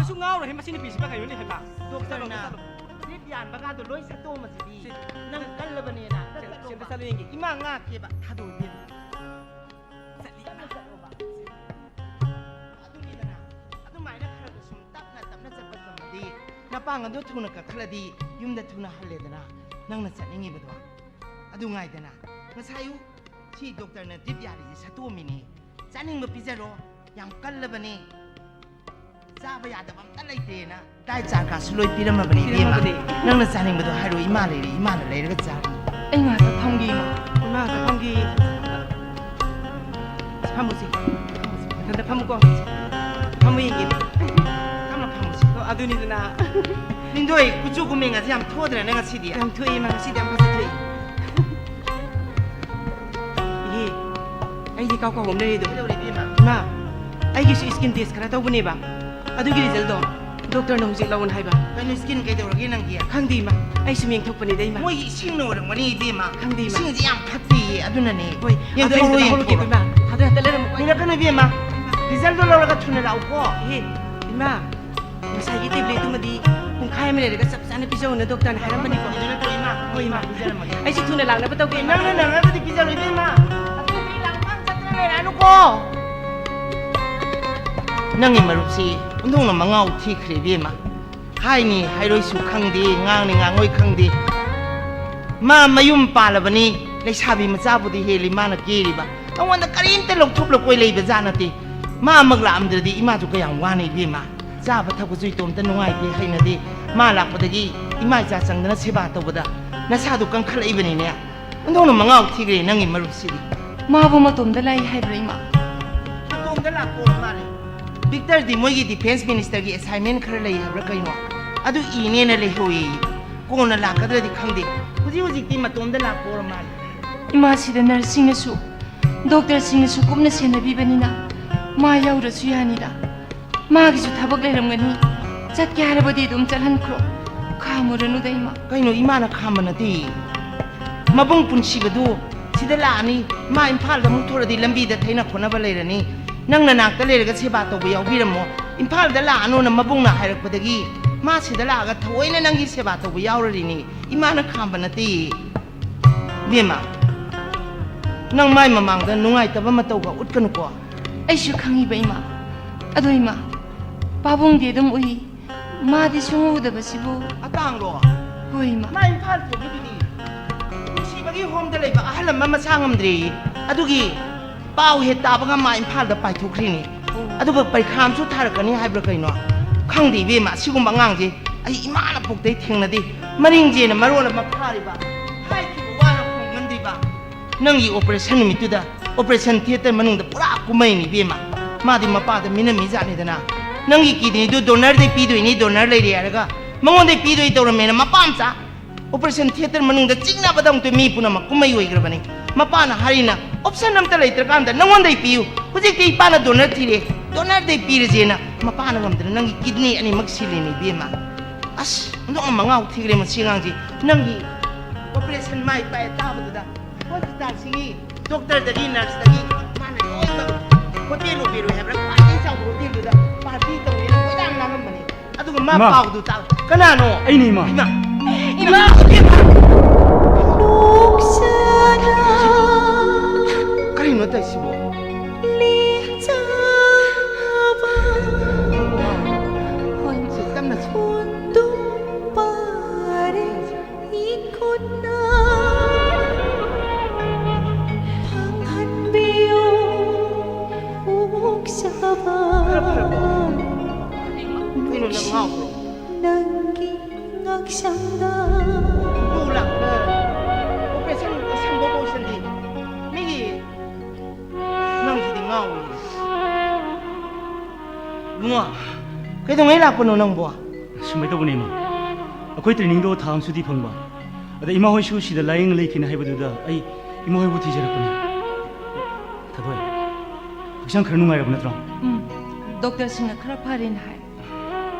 ꯁꯨ ꯉꯥꯎꯔꯣꯏꯍꯦ ꯃꯁꯤ ꯅꯨꯄꯤꯁꯤꯃ ꯀꯩꯅꯣꯅꯦ ꯍꯥꯏꯕ꯫ ꯆꯠꯂꯣ, ꯗꯣꯛꯇꯔꯅ ꯆꯠꯂꯣ꯫ ꯗ꯭ꯔꯤꯞ ꯌꯥꯟꯕ ꯀꯥꯗꯣ ꯂꯣꯏ ꯁꯠꯇꯣꯛꯑꯝꯃꯁꯤꯗꯤ꯫ ꯁꯤ, ꯅꯪ ꯁꯤ, ꯀꯜꯂꯕꯅꯦꯅ꯫ ꯁꯤ, ꯁꯤ ꯑꯝꯇ ꯆꯠꯂꯣꯕ꯫ ꯆꯠꯂꯨ ꯌꯦꯡꯒꯦ꯫ ꯏꯃꯥ ꯉꯥꯛꯀꯦꯕ, ꯊꯥꯗꯣꯛꯑꯣ ꯏꯕꯦꯝꯃ꯫ ꯆꯠꯂꯤ꯫ ꯆꯠꯂꯣ, ꯆꯠꯂꯣꯕ꯫ ꯑꯗꯨꯅꯤꯗꯅ, ꯑꯗꯨꯃꯥꯏꯅ ꯈꯔ ꯈꯔ ꯁꯨꯝ ꯇꯞꯅ ꯇꯞꯅ ꯆꯠꯄ ꯉꯝꯃꯗꯤ, ꯅꯄꯥꯡꯒꯜꯗꯣ ꯊꯨꯅ ꯀꯟꯈꯠꯂꯗꯤ ꯌꯨꯝꯗ ꯊꯨꯅ ꯍꯜꯂꯦꯗꯅ꯫ ꯅꯪꯅ ꯆꯠꯅꯤꯡꯉꯤꯕꯗꯣ꯫ ꯑꯗꯨ ꯉꯥꯏꯗꯅ, ꯉꯁꯥꯏ ꯑꯌꯨꯛ ꯁꯤ ꯗꯣꯛꯇꯔꯅ ꯗ꯭ꯔꯤꯞ ꯌꯥꯜꯂꯤꯁꯦ ꯁꯠꯇꯣꯛꯑꯝꯃꯤꯅꯦ꯫ ꯆꯥꯅꯤꯡꯕ ꯄꯤꯖꯔꯣ, ꯌꯥꯝ ꯀꯜꯂꯕꯅꯦ꯫ ꯆꯥꯕ ꯌꯥꯗꯕ ꯑꯝꯇ ꯂꯩꯇꯦꯅ ꯗꯥꯏꯠ ꯆꯥꯔꯠꯀꯥꯁꯨ ꯂꯣꯏ ꯄꯤꯔꯝꯃꯕꯅꯦ ꯏꯕꯦꯝꯃ꯫ ꯄꯤꯔꯝꯃꯕꯅꯦ꯫ ꯅꯪꯅ ꯆꯥꯅꯤꯡꯕꯗꯣ ꯍꯥꯏꯔꯣ, ꯏꯃꯥ ꯂꯩꯔꯦ, ꯏꯃꯥꯅ ꯂꯩꯔꯒ ꯆꯥꯔꯅꯤ꯫ ꯑꯩ ꯉꯥꯛꯇ ꯐꯝꯒꯦ ꯏꯃꯥ꯫ ꯏꯃꯥ ꯉꯥꯛꯇ ꯐꯝꯒꯦ꯫ ꯐꯝꯃꯨꯁꯤ꯫ ꯃꯊꯟꯇ ꯐꯝꯃꯨꯀꯣ꯫ ꯐꯝꯃꯨ ꯌꯦꯡꯒꯦ꯫ ꯐꯝꯃ ꯐꯝꯃꯨꯁꯤ꯫ ꯑꯣ, ꯑꯗꯨꯅꯤꯗꯅ꯫ ꯂꯤꯟꯗꯣꯏ, ꯀꯨꯆꯨ ꯀꯨꯃꯦꯟꯒꯁꯦ ꯌꯥꯝ ꯊꯣꯛꯑꯗ꯭ꯔꯅꯦ ꯉꯁꯤꯗꯤ? ꯌꯥꯝ ꯊꯣꯛꯑꯦ ꯏꯃꯥ, ꯉꯁꯤꯗꯤ ꯌꯥꯝ ꯐꯖꯊꯣꯛꯑꯦ꯫ ꯏꯍꯦ, ꯑꯩꯗꯤ ꯀꯥꯎ ꯀꯥꯎꯕ ꯑꯃ ꯂꯩꯔꯦꯗꯣ꯫ ꯀꯩꯗꯧꯔꯦ ꯏꯕꯦꯝꯃ? ꯏꯃꯥ, ꯑꯩꯒꯤꯁꯨ ꯁ꯭ꯀꯤꯟ ꯇꯦꯁ ꯈꯔ ꯇꯧꯕꯅꯦꯕ꯫ ꯑꯗꯨꯒꯤ ꯔꯤꯖꯜꯗꯣ ꯗꯣꯛꯇꯔꯅ ꯍꯧꯖꯤꯛ ꯂꯧꯅ ꯍꯥꯏꯕ꯫ ꯀꯩꯅꯣ, ꯁ꯭ꯀꯤꯟ ꯀꯩꯗꯧꯔꯒꯦ ꯅꯪꯒꯤ? ꯈꯪꯗꯦ ꯏꯃꯥ, ꯑꯩꯁꯨ ꯌꯦꯡꯊꯣꯛꯄꯅꯤꯗ ꯏꯃꯥ꯫ ꯃꯣꯏꯒꯤ ꯏꯁꯤꯡꯅ ꯑꯣꯏꯔꯝꯒꯅꯤ ꯏꯕꯦꯝꯃ꯫ ꯈꯪꯗꯦ ꯏꯃꯥ꯫ ꯏꯁꯤꯡꯁꯦ ꯌꯥꯝ ꯐꯠꯇꯦꯌꯦ, ꯑꯗꯨꯅꯅꯦ꯫ ꯍꯣꯏ, ꯌꯦꯡꯊꯣꯛꯎꯔꯣ, ꯑꯗꯨ ꯑꯝꯇ ꯂꯧꯍꯧꯔꯒꯦ ꯌꯦꯡꯊꯣꯛꯎꯔꯣ꯫ ꯏꯃꯥ꯫ ꯑꯗꯨ ꯍꯦꯛꯇ ꯂꯩꯔꯝꯃꯨꯀꯣ꯫ ꯀꯨꯏꯔꯛꯀꯅꯨ ꯏꯕꯦꯝꯃ, ꯔꯤꯖꯜꯗꯣ ꯂꯧꯔꯒ ꯊꯨꯅ ꯂꯥꯛꯎꯀꯣ꯫ ꯑꯦ, ꯏꯃꯥ, ꯉꯁꯥꯏꯒꯤ ꯇꯦꯕ꯭ꯂꯦꯠꯇꯨꯃꯗꯤ ꯄꯨꯡꯈꯥꯏ ꯑꯃ ꯂꯩꯔꯒ ꯆꯞ ꯆꯥꯅ ꯄꯤꯖꯧꯅ ꯗꯣꯛꯇꯔꯅ ꯍꯥꯏꯔꯝꯕꯅꯤꯀꯣ꯫ ꯑꯗꯨ ꯅꯠꯇ꯭ꯔꯣ ꯏꯃꯥ? ꯍꯣꯏ, ꯏꯃꯥ꯫ ꯄꯤꯖꯔꯝꯃꯒꯦ꯫ ꯑꯩꯁꯨ ꯊꯨꯅ ꯂꯥꯛꯅꯕ ꯇꯧꯒꯦ, ꯏꯃꯥ꯫ ꯅꯪꯅ ꯅꯪꯅꯕꯗꯤ ꯄꯤꯖꯔꯣ ꯏꯕꯦꯝꯃ꯫ ꯑꯗꯨꯗꯤ ꯂꯥꯡꯐꯥꯡ ꯆꯠꯇꯅ ꯂꯩꯔꯛꯑꯅꯨꯀꯣ꯫ ꯅꯪꯒꯤ ꯃꯔꯨꯞꯁꯤ ꯑꯣꯟꯊꯣꯛꯅ ꯃꯉꯥꯎ ꯊꯤꯈ꯭ꯔꯦ ꯏꯕꯦꯝꯃ꯫ ꯍꯥꯏꯅꯤ ꯍꯥꯏꯔꯣꯏꯁꯨ ꯈꯪꯗꯦ, ꯉꯥꯡꯅꯤ ꯉꯥꯡꯉꯣꯏ ꯈꯪꯗꯦ꯫ ꯃꯥ ꯃꯌꯨꯝ ꯄꯥꯜꯂꯕꯅꯤ, ꯂꯩꯁꯥꯕꯤ ꯃꯆꯥꯕꯨꯗꯤ ꯍꯦꯜꯂꯤ ꯃꯥꯅ ꯀꯦꯔꯤꯕ꯫ ꯑꯩꯉꯣꯟꯗ ꯀꯔꯤꯝꯇ ꯂꯧꯊꯣꯛꯂꯛꯄꯣꯏ ꯂꯩꯕ ꯖꯥꯠ ꯅꯠꯇꯦ꯫ ꯃꯥ ꯑꯃꯨꯛ ꯂꯥꯛꯑꯝꯗ꯭ꯔꯗꯤ ꯏꯃꯥꯁꯨ ꯀꯌꯥꯝ ꯋꯥꯅꯤ ꯏꯕꯦꯝꯃ꯫ ꯆꯥꯕ ꯊꯛꯄꯁꯨ ꯏꯇꯣꯝꯇ ꯅꯨꯡꯉꯥꯏꯇꯦ, ꯍꯩꯅꯗꯦ꯫ ꯃꯥ ꯂꯥꯛꯄꯗꯒꯤ ꯏꯃꯥ ꯏꯆꯥ ꯆꯪꯗꯅ ꯁꯦꯕꯥ ꯇꯧꯕꯗ ꯅꯁꯥꯗꯨ ꯀꯟꯈꯠꯂꯛꯏꯕꯅꯤꯅꯦ꯫ ꯑꯣꯟꯊꯣꯛꯅ ꯃꯉꯥꯎ ꯊꯤꯈ꯭ꯔꯦ ꯅꯪꯒꯤ ꯃꯔꯨꯞꯁꯤꯗꯤ꯫ ꯃꯥꯕꯨ ꯃꯇꯣꯝꯗ ꯂꯥꯛꯏ ꯍꯥꯏꯕ꯭ꯔꯥ, ꯏꯃꯥ? ꯃꯇꯣꯝꯗ ꯂꯥꯛꯄ ꯑꯣꯏꯔ ꯃꯥꯜꯂꯦ꯫ ꯚꯤꯛꯇꯔꯗꯤ ꯃꯣꯏꯒꯤ ꯗꯤꯐꯦꯟꯁ ꯃꯤꯅꯤꯁꯇꯔꯒꯤ ꯑꯦꯁꯥꯏꯟꯃꯦꯟ ꯈꯔ ꯂꯩ ꯍꯥꯏꯕ꯭ꯔꯥ ꯀꯩꯅꯣ, ꯑꯗꯨ ꯏꯅꯦꯅ ꯂꯩꯍꯧꯋꯦꯌꯦ꯫ ꯀꯣꯟꯅ ꯂꯥꯛꯀꯗ꯭ꯔꯗꯤ ꯈꯪꯗꯦ꯫ ꯍꯧꯖꯤꯛ ꯍꯧꯖꯤꯛꯇꯤ ꯃꯇꯣꯝꯗ ꯂꯥꯛꯄ ꯑꯣꯏꯔ ꯃꯥꯜꯂꯦ꯫ ꯏꯃꯥꯁꯤꯗ ꯅꯔꯁꯁꯤꯡꯅꯁꯨ, ꯗꯣꯛꯇꯔꯁꯤꯡꯅꯁꯨ ꯀꯨꯞꯅ ꯁꯦꯟꯅꯕꯤꯕꯅꯤꯅ ꯃꯥ ꯌꯥꯎꯗ꯭ꯔꯁꯨ ꯌꯥꯅꯤꯗ꯫ ꯃꯥꯒꯤꯁꯨ ꯊꯕꯛ ꯂꯩꯔꯝꯒꯅꯤ꯫ ꯆꯠꯀꯦ ꯍꯥꯏꯔꯕꯗꯤ ꯑꯗꯨꯝ ꯆꯠꯍꯟꯈ꯭ꯔꯣ꯫ ꯈꯥꯝꯃꯨꯔꯅꯨꯗ, ꯏꯃꯥ꯫ ꯀꯩꯅꯣ, ꯏꯃꯥꯅ ꯈꯥꯝꯕ ꯅꯠꯇꯦ꯫ ꯃꯕꯨꯡ ꯄꯨꯟꯁꯤꯕꯗꯨ ꯁꯤꯗ ꯂꯥꯛꯑꯅꯤ꯫ ꯃꯥ ꯏꯝꯐꯥꯜꯗ ꯑꯃꯨꯛ ꯊꯣꯔꯗꯤ ꯂꯝꯕꯤꯗ ꯊꯩꯅ ꯈꯣꯠꯅꯕ ꯂꯩꯔꯅꯤ꯫ ꯅꯪ ꯅꯅꯥꯛꯇ ꯂꯩꯔꯒ ꯁꯦꯕꯥ ꯇꯧꯕ ꯌꯥꯎꯕꯤꯔꯝꯃꯣ꯫ ꯏꯝꯐꯥꯜꯗ ꯂꯥꯛꯑꯅꯣꯅ ꯃꯕꯨꯡꯅ ꯍꯥꯏꯔꯛꯄꯗꯒꯤ ꯃꯥ ꯁꯤꯗ ꯂꯥꯛꯑꯒ ꯊꯑꯣꯏꯅ ꯅꯪꯒꯤ ꯁꯦꯕꯥ ꯇꯧꯕ ꯌꯥꯎꯔꯔꯤꯅꯤ꯫ ꯏꯃꯥꯅ ꯈꯥꯝꯕ ꯅꯠꯇꯦ꯫ ꯏꯕꯦꯝꯃ, ꯅꯪ ꯃꯥꯏ ꯃꯃꯥꯡꯗ ꯅꯨꯡꯉꯥꯏꯇꯕ ꯃꯇꯧꯒ ꯎꯠꯀꯅꯨꯀꯣ꯫ ꯑꯩꯁꯨ ꯈꯪꯉꯤꯕ, ꯏꯃꯥ꯫ ꯑꯗꯣ ꯏꯃꯥ, ꯄꯥꯕꯨꯡꯗꯤ ꯑꯗꯨꯝ ꯎꯏ꯫ ꯃꯥꯗꯤ ꯁꯨꯡꯎ ꯎꯗꯕꯁꯤꯕꯨ꯫ ꯑꯇꯥꯡꯂꯣ? ꯍꯣꯏ, ꯏꯃꯥ꯫ ꯃꯥ ꯏꯝꯐꯥꯜ ꯊꯣꯛꯈꯤꯗꯨꯗꯤ꯫ ꯅꯨꯡꯁꯤꯕꯒꯤ ꯍꯣꯝꯗ ꯂꯩꯕ ꯑꯍꯜ ꯑꯃ ꯃꯁꯥ ꯉꯝꯗ꯭ꯔꯦꯌꯦ꯫ ꯑꯗꯨꯒꯤ ꯄꯥꯎ ꯍꯦꯛ ꯇꯥꯕꯒ ꯃꯥ ꯏꯝꯐꯥꯜꯗ ꯄꯥꯏꯊꯣꯛꯈ꯭ꯔꯤꯅꯤ꯫ ꯑꯣ꯫ ꯑꯗꯨꯒ ꯄꯔꯤꯈꯥ ꯑꯃꯁꯨ ꯊꯥꯔꯛꯀꯅꯤ ꯍꯥꯏꯕ꯭ꯔꯥ ꯀꯩꯅꯣ? ꯈꯪꯗꯦ ꯏꯕꯦꯝꯃ, ꯑꯁꯤꯒꯨꯝꯕ ꯑꯉꯥꯡꯁꯦ ꯑꯩ ꯏꯃꯥꯅ ꯄꯣꯛꯇꯩ ꯊꯦꯡꯅꯗꯦ꯫ ꯃꯔꯤꯡꯖꯦꯅ ꯃꯔꯣꯜ ꯑꯃ ꯐꯥꯔꯤꯕ, ꯍꯥꯏꯈꯤꯕ ꯋꯥꯅ ꯈꯣꯡꯃꯟꯗ꯭ꯔꯤꯕ꯫ ꯅꯪꯒꯤ operation ꯅꯨꯃꯤꯠꯇꯨꯗ operation theatre ꯃꯅꯨꯡꯗ ꯄꯨꯔꯥ ꯀꯨꯝꯍꯩꯅꯤ ꯏꯕꯦꯝꯃ꯫ ꯃꯥꯗꯤ ꯃꯄꯥꯗ ꯃꯤꯅꯝꯃꯤ ꯖꯥꯠꯅꯤꯗꯅ꯫ ꯅꯪꯒꯤ kidney ꯗꯨ donor ꯗꯩ ꯄꯤꯗꯣꯏꯅꯤ, donor ꯂꯩꯔꯦ ꯍꯥꯏꯔꯒ ꯃꯉꯣꯟꯗꯩ ꯄꯤꯗꯣꯏ ꯇꯧꯔꯝꯃꯦꯅ ꯃꯄꯥ ꯃꯆꯥ operation theatre ꯃꯅꯨꯡꯗ ꯆꯤꯡꯅꯕꯗ ꯑꯃꯨꯛꯇ ꯃꯤ ꯄꯨꯝꯅꯃꯛ ꯀꯨꯝꯍꯩ ꯑꯣꯏꯈ꯭ꯔꯕꯅꯤ꯫ ꯃꯄꯥꯅ ꯍꯥꯏꯔꯤꯅ option ꯑꯝꯇ ꯂꯩꯇ꯭ꯔꯀꯥꯟꯗ ꯅꯉꯣꯟꯗꯩ ꯄꯤꯌꯨ, ꯍꯧꯖꯤꯛꯇꯤ ꯏꯄꯥꯅ donor ꯊꯤꯔꯦ, donor ꯗꯩ ꯄꯤꯔꯁꯦꯅ ꯃꯄꯥꯅ ꯉꯝꯗꯅ ꯅꯪꯒꯤ kidney ꯑꯅꯤꯃꯛ ꯁꯤꯜꯂꯤꯅꯤ ꯏꯕꯦꯝꯃ꯫ ꯑꯁ, ꯑꯣꯟꯊꯣꯛꯅ ꯃꯉꯥꯎ ꯊꯤꯈ꯭ꯔꯦ ꯃꯁꯤ ꯑꯉꯥꯡꯁꯤ꯫ ꯅꯪꯒꯤ operation ꯃꯥꯏ ꯄꯥꯛꯑꯦ ꯇꯥꯕꯗꯨꯗ hospital ꯁꯤꯒꯤ doctor ꯗꯒꯤ nurse ꯇꯒꯤ ꯃꯥꯅ ꯂꯣꯏꯅꯃꯛ hotel ꯎꯕꯤꯔꯣꯏ ꯍꯥꯏꯕ꯭ꯔꯥ? ꯈ꯭ꯋꯥꯏꯗꯒꯤ ꯆꯥꯎꯕ hotel ꯗꯨꯗ party ꯇꯧꯅꯤꯅ ꯀꯣꯏꯂꯥꯡ ꯂꯥꯡꯉꯝꯕꯅꯤ꯫ ꯑꯗꯨꯒ ꯃꯥ ꯏꯃꯥ! ꯄꯥꯎꯗꯨ ꯇꯥ-, ꯀꯅꯥꯅꯣ? ꯑꯩꯅꯤ, ꯏꯃꯥ꯫ ꯏꯃꯥ! ꯏꯃꯥ! ꯀꯔꯤꯅꯣ ꯇꯧꯔꯤꯁꯤꯕꯣ? ꯁꯤ ꯇꯞꯅ ꯁꯤ꯫ ꯏꯈꯨꯠꯅ ꯐꯪꯍꯟꯕꯤꯌꯨ ꯑꯣꯛꯆꯕ꯫ ꯈꯔ ꯐꯔꯕꯣ? ꯀꯩꯅꯣ ꯅꯪ ꯉꯥꯎꯕ꯭ꯔꯣ? ꯅꯪꯒꯤ ꯉꯛꯁꯝꯗ꯫ ꯏꯕꯣꯛ ꯂꯥꯛꯄꯗ operation ꯁꯪꯕ operation ꯗꯤ ꯃꯤꯒꯤ ꯅꯪꯁꯤꯗꯤ ꯉꯥꯎꯔꯦ꯫ ꯏꯕꯨꯡꯉꯣ, ꯀꯩꯗꯧꯉꯩ ꯂꯥꯛꯄꯅꯣ ꯅꯪꯕꯣ? ꯁꯨꯃꯥꯏꯅ ꯇꯧꯕꯅꯦ, ꯏꯃꯥ꯫ ꯑꯩꯈꯣꯏ training ꯗꯣ ꯊꯥ ꯑꯃ ꯁꯨꯇꯤ ꯐꯪꯕ꯫ ꯑꯗ ꯏꯃꯥ ꯍꯣꯏꯁꯨ ꯁꯤꯗ ꯂꯥꯏꯌꯦꯡ ꯂꯩꯈꯤꯅꯤ ꯍꯥꯏꯕꯗꯨꯗ ꯑꯩ ꯏꯃꯥ ꯍꯣꯏꯕꯨ ꯊꯤꯖꯔꯛꯄꯅꯦ꯫ ꯊꯣꯏ, ꯍꯛꯆꯥꯡ ꯈꯔ ꯅꯨꯡꯉꯥꯏꯔꯕ ꯅꯠꯇ꯭ꯔꯣ? ꯎꯝ, doctor ꯁꯤꯡꯅ ꯈꯔ ꯐꯔꯦꯅ ꯍꯥꯏ꯫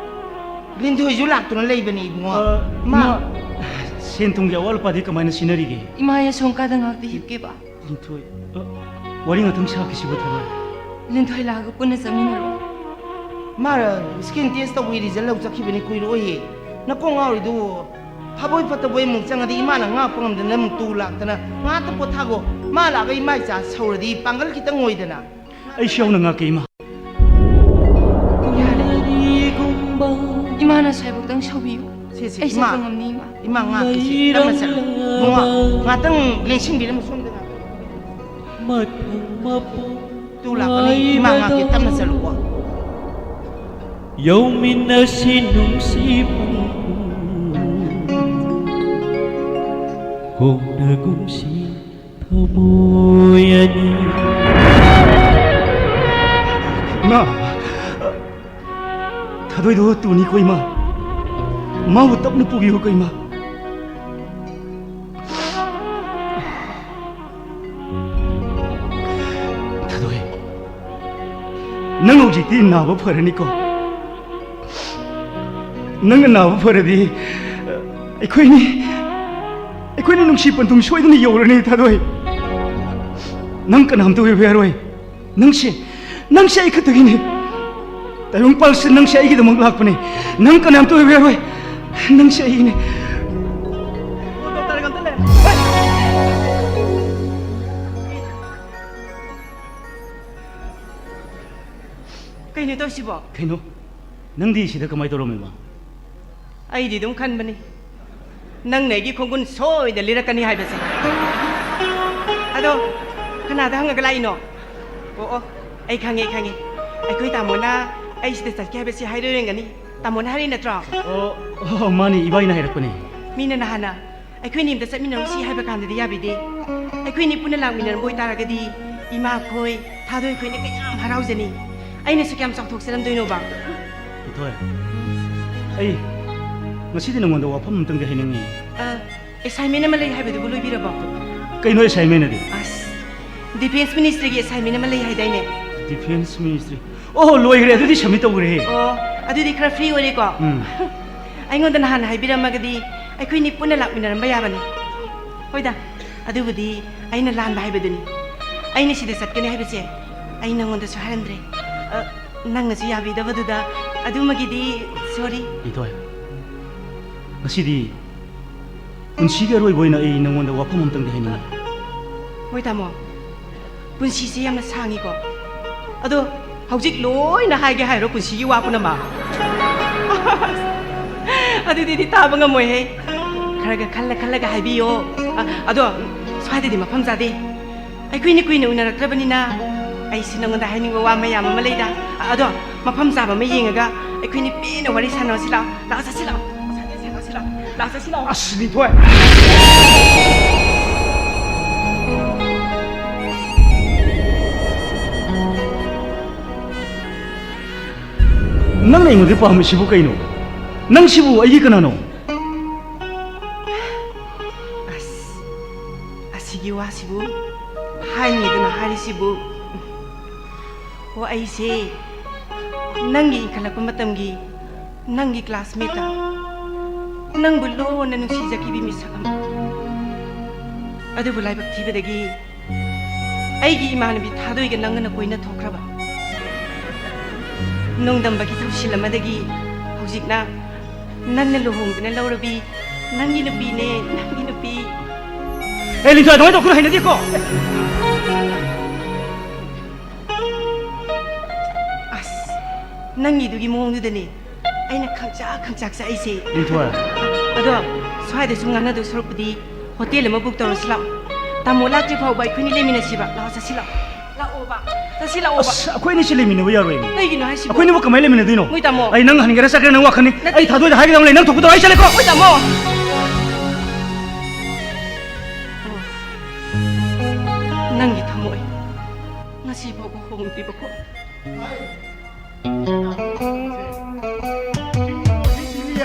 ꯂꯤꯟꯊꯣꯏꯁꯨ ꯂꯥꯛꯇꯨꯅ ꯂꯩꯕꯅꯦ, ꯏꯕꯨꯡꯉꯣ꯫ ꯑ, ꯃꯥ ꯏꯃꯥ, ꯁꯦꯟ ꯊꯨꯝꯒꯤ ꯑꯋꯥꯠ ꯑꯄꯥꯗꯤ ꯀꯃꯥꯏꯅ ꯁꯤꯟꯅꯔꯤꯒꯦ? ꯏꯃꯥ, ꯑꯩ ꯑꯁꯣꯝ ꯀꯥꯗ ꯉꯥꯏꯍꯥꯛꯇ ꯍꯤꯞꯀꯦꯕ꯫ ꯂꯤꯟꯊꯣꯏ, ꯑ, ꯋꯥꯔꯤ ꯉꯥꯛꯇꯪ ꯁꯥꯈꯤꯁꯤꯕ, ꯊꯣꯏ꯫ ꯂꯤꯟꯊꯣꯏ ꯂꯥꯛꯑꯒ ꯄꯨꯟꯅ ꯆꯠꯃꯤꯟꯅꯔꯣ꯫ ꯃꯥ skin test ꯇꯧꯕꯒꯤ result ꯂꯧ ꯆꯠꯈꯤꯕꯅꯤ, ꯀꯨꯏꯔꯣꯏꯌꯦ꯫ ꯅꯀꯣꯡ ꯉꯥꯎꯔꯤꯗꯨꯕꯨ? ꯐꯕꯣꯏ ꯐꯠꯇꯕꯣꯏ ꯑꯃꯨꯛ ꯆꯪꯉꯗꯤ ꯏꯃꯥꯅ ꯉꯥꯛꯄ ꯉꯝꯗꯅ ꯑꯃꯨꯛ ꯇꯨ ꯂꯥꯛꯇꯅ꯫ ꯉꯥꯛꯇ ꯄꯣꯊꯥꯒꯣ꯫ ꯃꯥ ꯂꯥꯛꯑꯒ ꯏꯃꯥ ꯏꯆꯥ ꯁꯧꯔꯗꯤ ꯄꯥꯡꯒꯜ ꯈꯤꯇꯪ ꯑꯣꯏꯗꯅ꯫ ꯑꯩꯁꯨ ꯌꯥꯎꯅ ꯉꯥꯛꯀꯦ, ꯏꯃꯥ꯫ ꯌꯥꯔꯦ꯫ ꯏꯃꯥꯅ ꯁ꯭ꯋꯥꯏꯕꯨꯛꯇꯪ ꯁꯧꯕꯤꯌꯨ꯫ ꯁꯦ, ꯁꯦ, ꯑꯩ ꯏꯃꯥ꯫ ꯆꯠꯄ ꯉꯝꯅꯤ, ꯏꯃꯥ꯫ ꯏꯃꯥ ꯉꯥꯛꯀꯦꯁꯦ, ꯇꯞꯅ ꯆꯠꯂꯨ꯫ ꯏꯕꯨꯡꯉꯣ, ꯉꯥꯛꯇꯪ ꯂꯦꯡꯁꯤꯟꯕꯤꯔꯝꯃꯨ ꯁꯣꯝꯗ ꯉꯥꯛꯇꯪ꯫ ꯃꯊꯪ ꯃꯄꯣꯛ ꯇꯨ ꯂꯥꯛꯀꯅꯤ, ꯏꯃꯥ ꯉꯥꯛꯀꯦ, ꯇꯞꯅ ꯆꯠꯂꯨꯀꯣ꯫ ꯌꯧꯃꯤꯟꯅꯁꯤ ꯅꯨꯡꯁꯤ ꯄꯟꯊꯨꯡ, ꯍꯣꯡꯅꯒꯨꯝꯁꯤ ꯊꯃꯣꯏ ꯑꯅꯤ꯫ ꯏꯃꯥ! ꯊꯥꯗꯣꯏꯗꯣ ꯇꯨꯅꯤꯀꯣ, ꯏꯃꯥ꯫ ꯃꯥꯕꯨ ꯇꯞꯅ ꯄꯨꯕꯤꯌꯨꯀꯣ, ꯏꯃꯥ꯫ ꯊꯥꯗꯣꯏ, ꯅꯪ ꯍꯧꯖꯤꯛꯇꯤ ꯅꯥꯕ ꯐꯔꯅꯤꯀꯣ? ꯅꯪꯅ ꯅꯥꯕ ꯐꯔꯗꯤ, ꯑꯩꯈꯣꯏꯅꯤ, ꯑꯩꯈꯣꯏꯅꯤ ꯅꯨꯡꯁꯤ ꯄꯟꯊꯨꯡ ꯁꯣꯏꯗꯅ ꯌꯧꯔꯅꯤ, ꯊꯥꯗꯣꯏ꯫ ꯅꯪ ꯀꯅꯥꯝꯇ ꯑꯣꯏꯕ ꯌꯥꯔꯣꯏ꯫ ꯅꯪꯁꯦ, ꯅꯪꯁꯦ ꯑꯩ ꯈꯛꯇꯒꯤꯅꯦ꯫ ꯇꯥꯏꯕꯪꯄꯥꯜꯁꯤꯗ ꯅꯪꯁꯦ ꯑꯩꯒꯤꯗꯃꯛ ꯂꯥꯛꯄꯅꯦ꯫ ꯅꯪ ꯀꯅꯥꯝꯇ ꯑꯣꯏꯕ ꯌꯥꯔꯣꯏ꯫ ꯅꯪꯁꯦ ꯑꯩꯒꯤꯅꯦ꯫ ꯀꯩꯅꯣ ꯇꯧꯁꯤꯕꯣ? ꯀꯩꯅꯣ? ꯅꯪꯗꯤ ꯁꯤꯗ ꯀꯃꯥꯏ ꯇꯧꯔꯝꯃꯤꯕ? ꯑꯩꯗꯤ ꯑꯗꯨꯝ ꯈꯟꯕꯅꯤ, ꯅꯪꯅ ꯑꯩꯒꯤ ꯈꯣꯡꯒꯨꯟ ꯁꯣꯏꯗ ꯂꯤꯔꯛꯀꯅꯤ ꯍꯥꯏꯕꯁꯦ꯫ ꯑꯗꯣ, ꯀꯅꯥꯗ ꯍꯪꯉꯒ ꯂꯥꯛꯏꯅꯣ? ꯑꯣ, ꯑꯣ, ꯑꯩ ꯈꯪꯉꯦ, ꯑꯩ ꯈꯪꯉꯦ꯫ ꯑꯩꯈꯣꯏ ꯇꯥꯃꯣꯅ ꯑꯩ ꯁꯤꯗ ꯆꯠꯀꯦ ꯍꯥꯏꯕꯁꯤ ꯍꯥꯏꯔꯣꯏꯔꯝꯒꯅꯤ꯫ ꯇꯥꯃꯣꯅ ꯍꯥꯏꯔꯛꯏ ꯅꯠꯇ꯭ꯔꯣ? ꯑꯣ, ꯑꯣ, ꯃꯥꯅꯤ, ꯏꯕꯥꯏꯅ ꯍꯥꯏꯔꯛꯄꯅꯦ꯫ ꯃꯤꯅ ꯅꯍꯥꯟꯅ ꯑꯩꯈꯣꯏꯅꯤ ꯑꯝꯇ ꯆꯠꯃꯤꯟꯅꯔꯨꯁꯤ ꯍꯥꯏꯕ ꯀꯥꯟꯗꯗꯤ ꯌꯥꯕꯤꯗꯦ꯫ ꯑꯩꯈꯣꯏꯅꯤ ꯄꯨꯟꯅ ꯂꯥꯛꯃꯤꯟꯅꯔꯝꯕ ꯑꯣꯏꯇꯥꯔꯒꯗꯤ ꯏꯃꯥꯈꯣꯏ, ꯊꯥꯗꯣꯏꯈꯣꯏꯅ ꯀꯌꯥꯝ ꯍꯔꯥꯎꯖꯅꯤ꯫ ꯑꯩꯅꯁꯨ ꯀꯌꯥꯝ ꯆꯥꯎꯊꯣꯛꯆꯔꯝꯗꯣꯏꯅꯣꯕ꯫ ꯏꯊꯣꯏ, ꯑꯩ ꯉꯁꯤꯗꯤ ꯅꯉꯣꯟꯗ ꯋꯥꯐꯝ ꯑꯝꯇꯪꯗꯤ ꯍꯥꯏꯅꯤꯡꯉꯤ꯫ ꯑ, assignment ꯑꯃ ꯂꯩ ꯍꯥꯏꯕꯗꯨꯕꯨ ꯂꯣꯏꯕꯤꯔꯕꯣ? ꯀꯩꯅꯣ assignment ꯑꯗꯤ? ꯑꯁ, defense ministryꯒꯤ assignment ꯑꯃ ꯂꯩ ꯍꯥꯏꯗꯥꯏꯅꯦ? Defense ministry? ꯑꯣꯍꯣ, ꯂꯣꯏꯈ꯭ꯔꯦ, ꯑꯗꯨꯗꯤ submit ꯇꯧꯈ꯭ꯔꯦ꯫ ꯑꯣ, ꯑꯗꯨꯗꯤ ꯈꯔ free ꯑꯣꯏꯔꯦꯀꯣ? ꯎꯝ꯫ ꯑꯩꯉꯣꯟꯗ ꯅꯍꯥꯟ ꯍꯥꯏꯕꯤꯔꯝꯃꯒꯗꯤ ꯑꯩꯈꯣꯏꯅꯤ ꯄꯨꯟꯅ ꯂꯥꯛꯃꯤꯟꯅꯔꯝꯕ ꯌꯥꯕꯅꯤ꯫ ꯍꯣꯏꯗ, ꯑꯗꯨꯕꯨꯗꯤ ꯑꯩꯅ ꯂꯥꯟꯕ ꯍꯥꯏꯕꯗꯨꯅꯤ꯫ ꯑꯩꯅ ꯁꯤꯗ ꯆꯠꯀꯅꯤ ꯍꯥꯏꯕꯁꯦ ꯑꯩ ꯅꯉꯣꯟꯗꯁꯨ ꯍꯥꯏꯔꯝꯗ꯭ꯔꯦ꯫ ꯑ, ꯅꯪꯅꯁꯨ ꯌꯥꯕꯤꯗꯕꯗꯨꯗ ꯑꯗꯨꯃꯒꯤꯗꯤ sorry꯫ ꯂꯤꯟꯊꯣꯏ, ꯉꯁꯤꯗꯤ ꯄꯨꯟꯁꯤꯒꯤ ꯑꯔꯣꯏꯕ ꯑꯣꯏꯅ ꯑꯩ ꯅꯉꯣꯟꯗ ꯋꯥꯐꯝ ꯑꯝꯇꯪꯗꯤ ꯍꯥꯏꯅꯤꯡꯉꯤ꯫ ꯍꯣꯏ ꯇꯥꯃꯣ, ꯄꯨꯟꯁꯤꯁꯦ ꯌꯥꯝꯅ ꯁꯥꯡꯉꯤꯀꯣ꯫ ꯑꯗꯣ ꯍꯧꯖꯤꯛ ꯂꯣꯏꯅ ꯍꯥꯏꯒꯦ ꯍꯥꯏꯔꯣ ꯄꯨꯟꯁꯤꯒꯤ ꯋꯥ ꯄꯨꯝꯅꯃꯛ? ꯑꯗꯨꯗꯤꯗꯤ ꯇꯥꯕ ꯉꯝꯃꯣꯏꯍꯦ꯫ ꯈꯔꯒ ꯈꯜꯂ ꯈꯜꯂꯒ ꯍꯥꯏꯕꯤꯌꯣ꯫ ꯑ, ꯑꯗꯣ ꯁ꯭ꯋꯥꯏꯗꯗꯤ ꯃꯐꯝ ꯆꯥꯗꯦ꯫ ꯑꯩꯈꯣꯏꯅ ꯀꯨꯏꯅ ꯎꯅꯔꯛꯇ꯭ꯔꯕꯅꯤꯅ ꯑꯩꯁꯦ ꯅꯉꯣꯟꯗ ꯍꯥꯏꯅꯤꯡꯕ ꯋꯥ ꯃꯌꯥꯝ ꯑꯃ ꯂꯩꯗ꯫ ꯑ, ꯑꯗꯣ ꯃꯐꯝ ꯆꯥꯕ ꯑꯃ ꯌꯦꯡꯉꯒ ꯑꯩꯈꯣꯏꯅꯤ ꯄꯦꯟꯅ ꯋꯥꯔꯤ ꯁꯥꯟꯅꯔꯁꯤ ꯂꯥꯛꯑꯣ꯫ ꯂꯥꯛꯑꯣ, ꯆꯠꯁꯤ ꯂꯥꯛꯑꯣ꯫ ꯁꯥꯟꯅꯁꯤ ꯂꯥꯛꯑꯣ꯫ ꯂꯥꯛꯑꯣ, ꯆꯠꯁꯤ ꯂꯥꯛꯑꯣ꯫ ꯑꯁ, ꯂꯤꯟꯊꯣꯏ! ꯅꯪꯅ ꯑꯩꯉꯣꯟꯗ ꯄꯥꯝꯃꯤꯁꯤꯕꯨ ꯀꯩꯅꯣ? ꯅꯪꯁꯤꯕꯨ ꯑꯩꯒꯤ ꯀꯅꯥꯅꯣ? ꯑꯁ, ꯑꯁꯤꯒꯤ ꯋꯥꯁꯤꯕꯨ ꯍꯥꯏꯅꯤꯡꯗꯅ ꯍꯥꯏꯔꯤꯁꯤꯕꯨ꯫ ꯑꯣ, ꯑꯩꯁꯦ ꯅꯪꯒꯤ ꯏꯟꯈꯠꯂꯛꯄ ꯃꯇꯝꯒꯤ ꯅꯪꯒꯤ classmate, ꯅꯪꯕꯨ ꯂꯣꯟꯅ ꯅꯨꯡꯁꯤꯖꯈꯤꯕꯤ ꯃꯤꯁꯛ ꯑꯃ꯫ ꯑꯗꯨꯕꯨ ꯂꯥꯏꯕꯛ ꯊꯤꯕꯗꯒꯤ ꯑꯩꯒꯤ ꯏꯃꯥꯟꯅꯕꯤ ꯊꯥꯗꯣꯏꯒ ꯅꯪꯒꯅ ꯀꯣꯏꯅ ꯊꯣꯛꯈ꯭ꯔꯕ꯫ ꯅꯣꯡꯗꯝꯕꯒꯤ ꯊꯧꯁꯤꯜ ꯑꯃꯗꯒꯤ ꯍꯧꯖꯤꯛꯅ ꯅꯪꯅ ꯂꯨꯍꯣꯡꯗꯨꯅ ꯂꯧꯔꯕꯤ ꯅꯪꯒꯤ ꯅꯨꯄꯤꯅꯦ, ꯅꯪꯒꯤ ꯅꯨꯄꯤ꯫ ꯑꯦ, ꯂꯤꯟꯊꯣꯏ, ꯑꯗꯨꯃꯥꯏꯅ ꯇꯧꯀꯅꯨ, ꯍꯩꯅꯗꯦꯀꯣ꯫ ꯑꯁ, ꯅꯪꯒꯤꯗꯨꯒꯤ ꯃꯑꯣꯡꯗꯨꯗꯅꯦ ꯑꯩꯅ ꯈꯪꯆꯥꯛ ꯈꯪꯆꯥꯛ ꯆꯥꯛꯏꯁꯦ꯫ ꯂꯤꯟꯊꯣꯏ꯫ ꯑꯗꯣ ꯁ꯭ꯋꯥꯏꯗ ꯁꯨꯝ ꯉꯥꯡꯅꯗꯧ ꯁꯔꯨꯛꯄꯨꯗꯤ ꯍꯣꯇꯦꯜ ꯑꯃ book ꯇꯧꯔꯁꯤ ꯂꯥꯛꯑꯣ꯫ ꯇꯥꯃꯣ ꯂꯥꯛꯇ꯭ꯔꯤ ꯐꯥꯎꯕ ꯑꯩꯈꯣꯏꯅꯤ ꯂꯩꯃꯤꯟꯅꯁꯤꯕ꯫ ꯂꯥꯛꯑꯣ, ꯆꯠꯁꯤ ꯂꯥꯛꯑꯣ꯫ ꯂꯥꯛꯑꯣꯕ꯫ ꯆꯠꯁꯤ ꯂꯥꯛꯑꯣꯕ꯫ ꯑꯁ, ꯑꯩꯈꯣꯏ ꯑꯅꯤꯁꯤ ꯂꯩꯃꯤꯟꯅꯕ ꯌꯥꯔꯣꯏꯅꯦ꯫ ꯀꯩꯒꯤꯅꯣ ꯍꯥꯏꯁꯤꯕꯣ? ꯑꯩꯈꯣꯏꯅꯤꯕꯨ ꯀꯃꯥꯏꯅ ꯂꯩꯃꯤꯟꯅꯗꯣꯏꯅꯣ? ꯃꯣꯏ ꯇꯥꯃꯣ꯫ ꯑꯩ ꯅꯪ ꯍꯟꯒꯦꯔꯥ ꯆꯠꯀꯦꯔꯥ ꯅꯪ ꯋꯥꯈꯜꯅꯤ꯫ ꯅꯠꯇꯦ꯫ ꯑꯩ ꯊꯥꯗꯣꯏꯗ ꯍꯥꯏꯒꯗꯕ ꯂꯩ, ꯅꯪ ꯊꯣꯛꯄ ꯇꯧ, ꯑꯩ ꯆꯠꯂꯦꯀꯣ꯫ ꯃꯣꯏ ꯇꯥꯃꯣ꯫ ꯅꯪꯒꯤ ꯊꯃꯣꯏ ꯉꯁꯤ ꯐꯥꯎꯕ ꯍꯣꯡꯗ꯭ꯔꯤꯕꯀꯣ꯫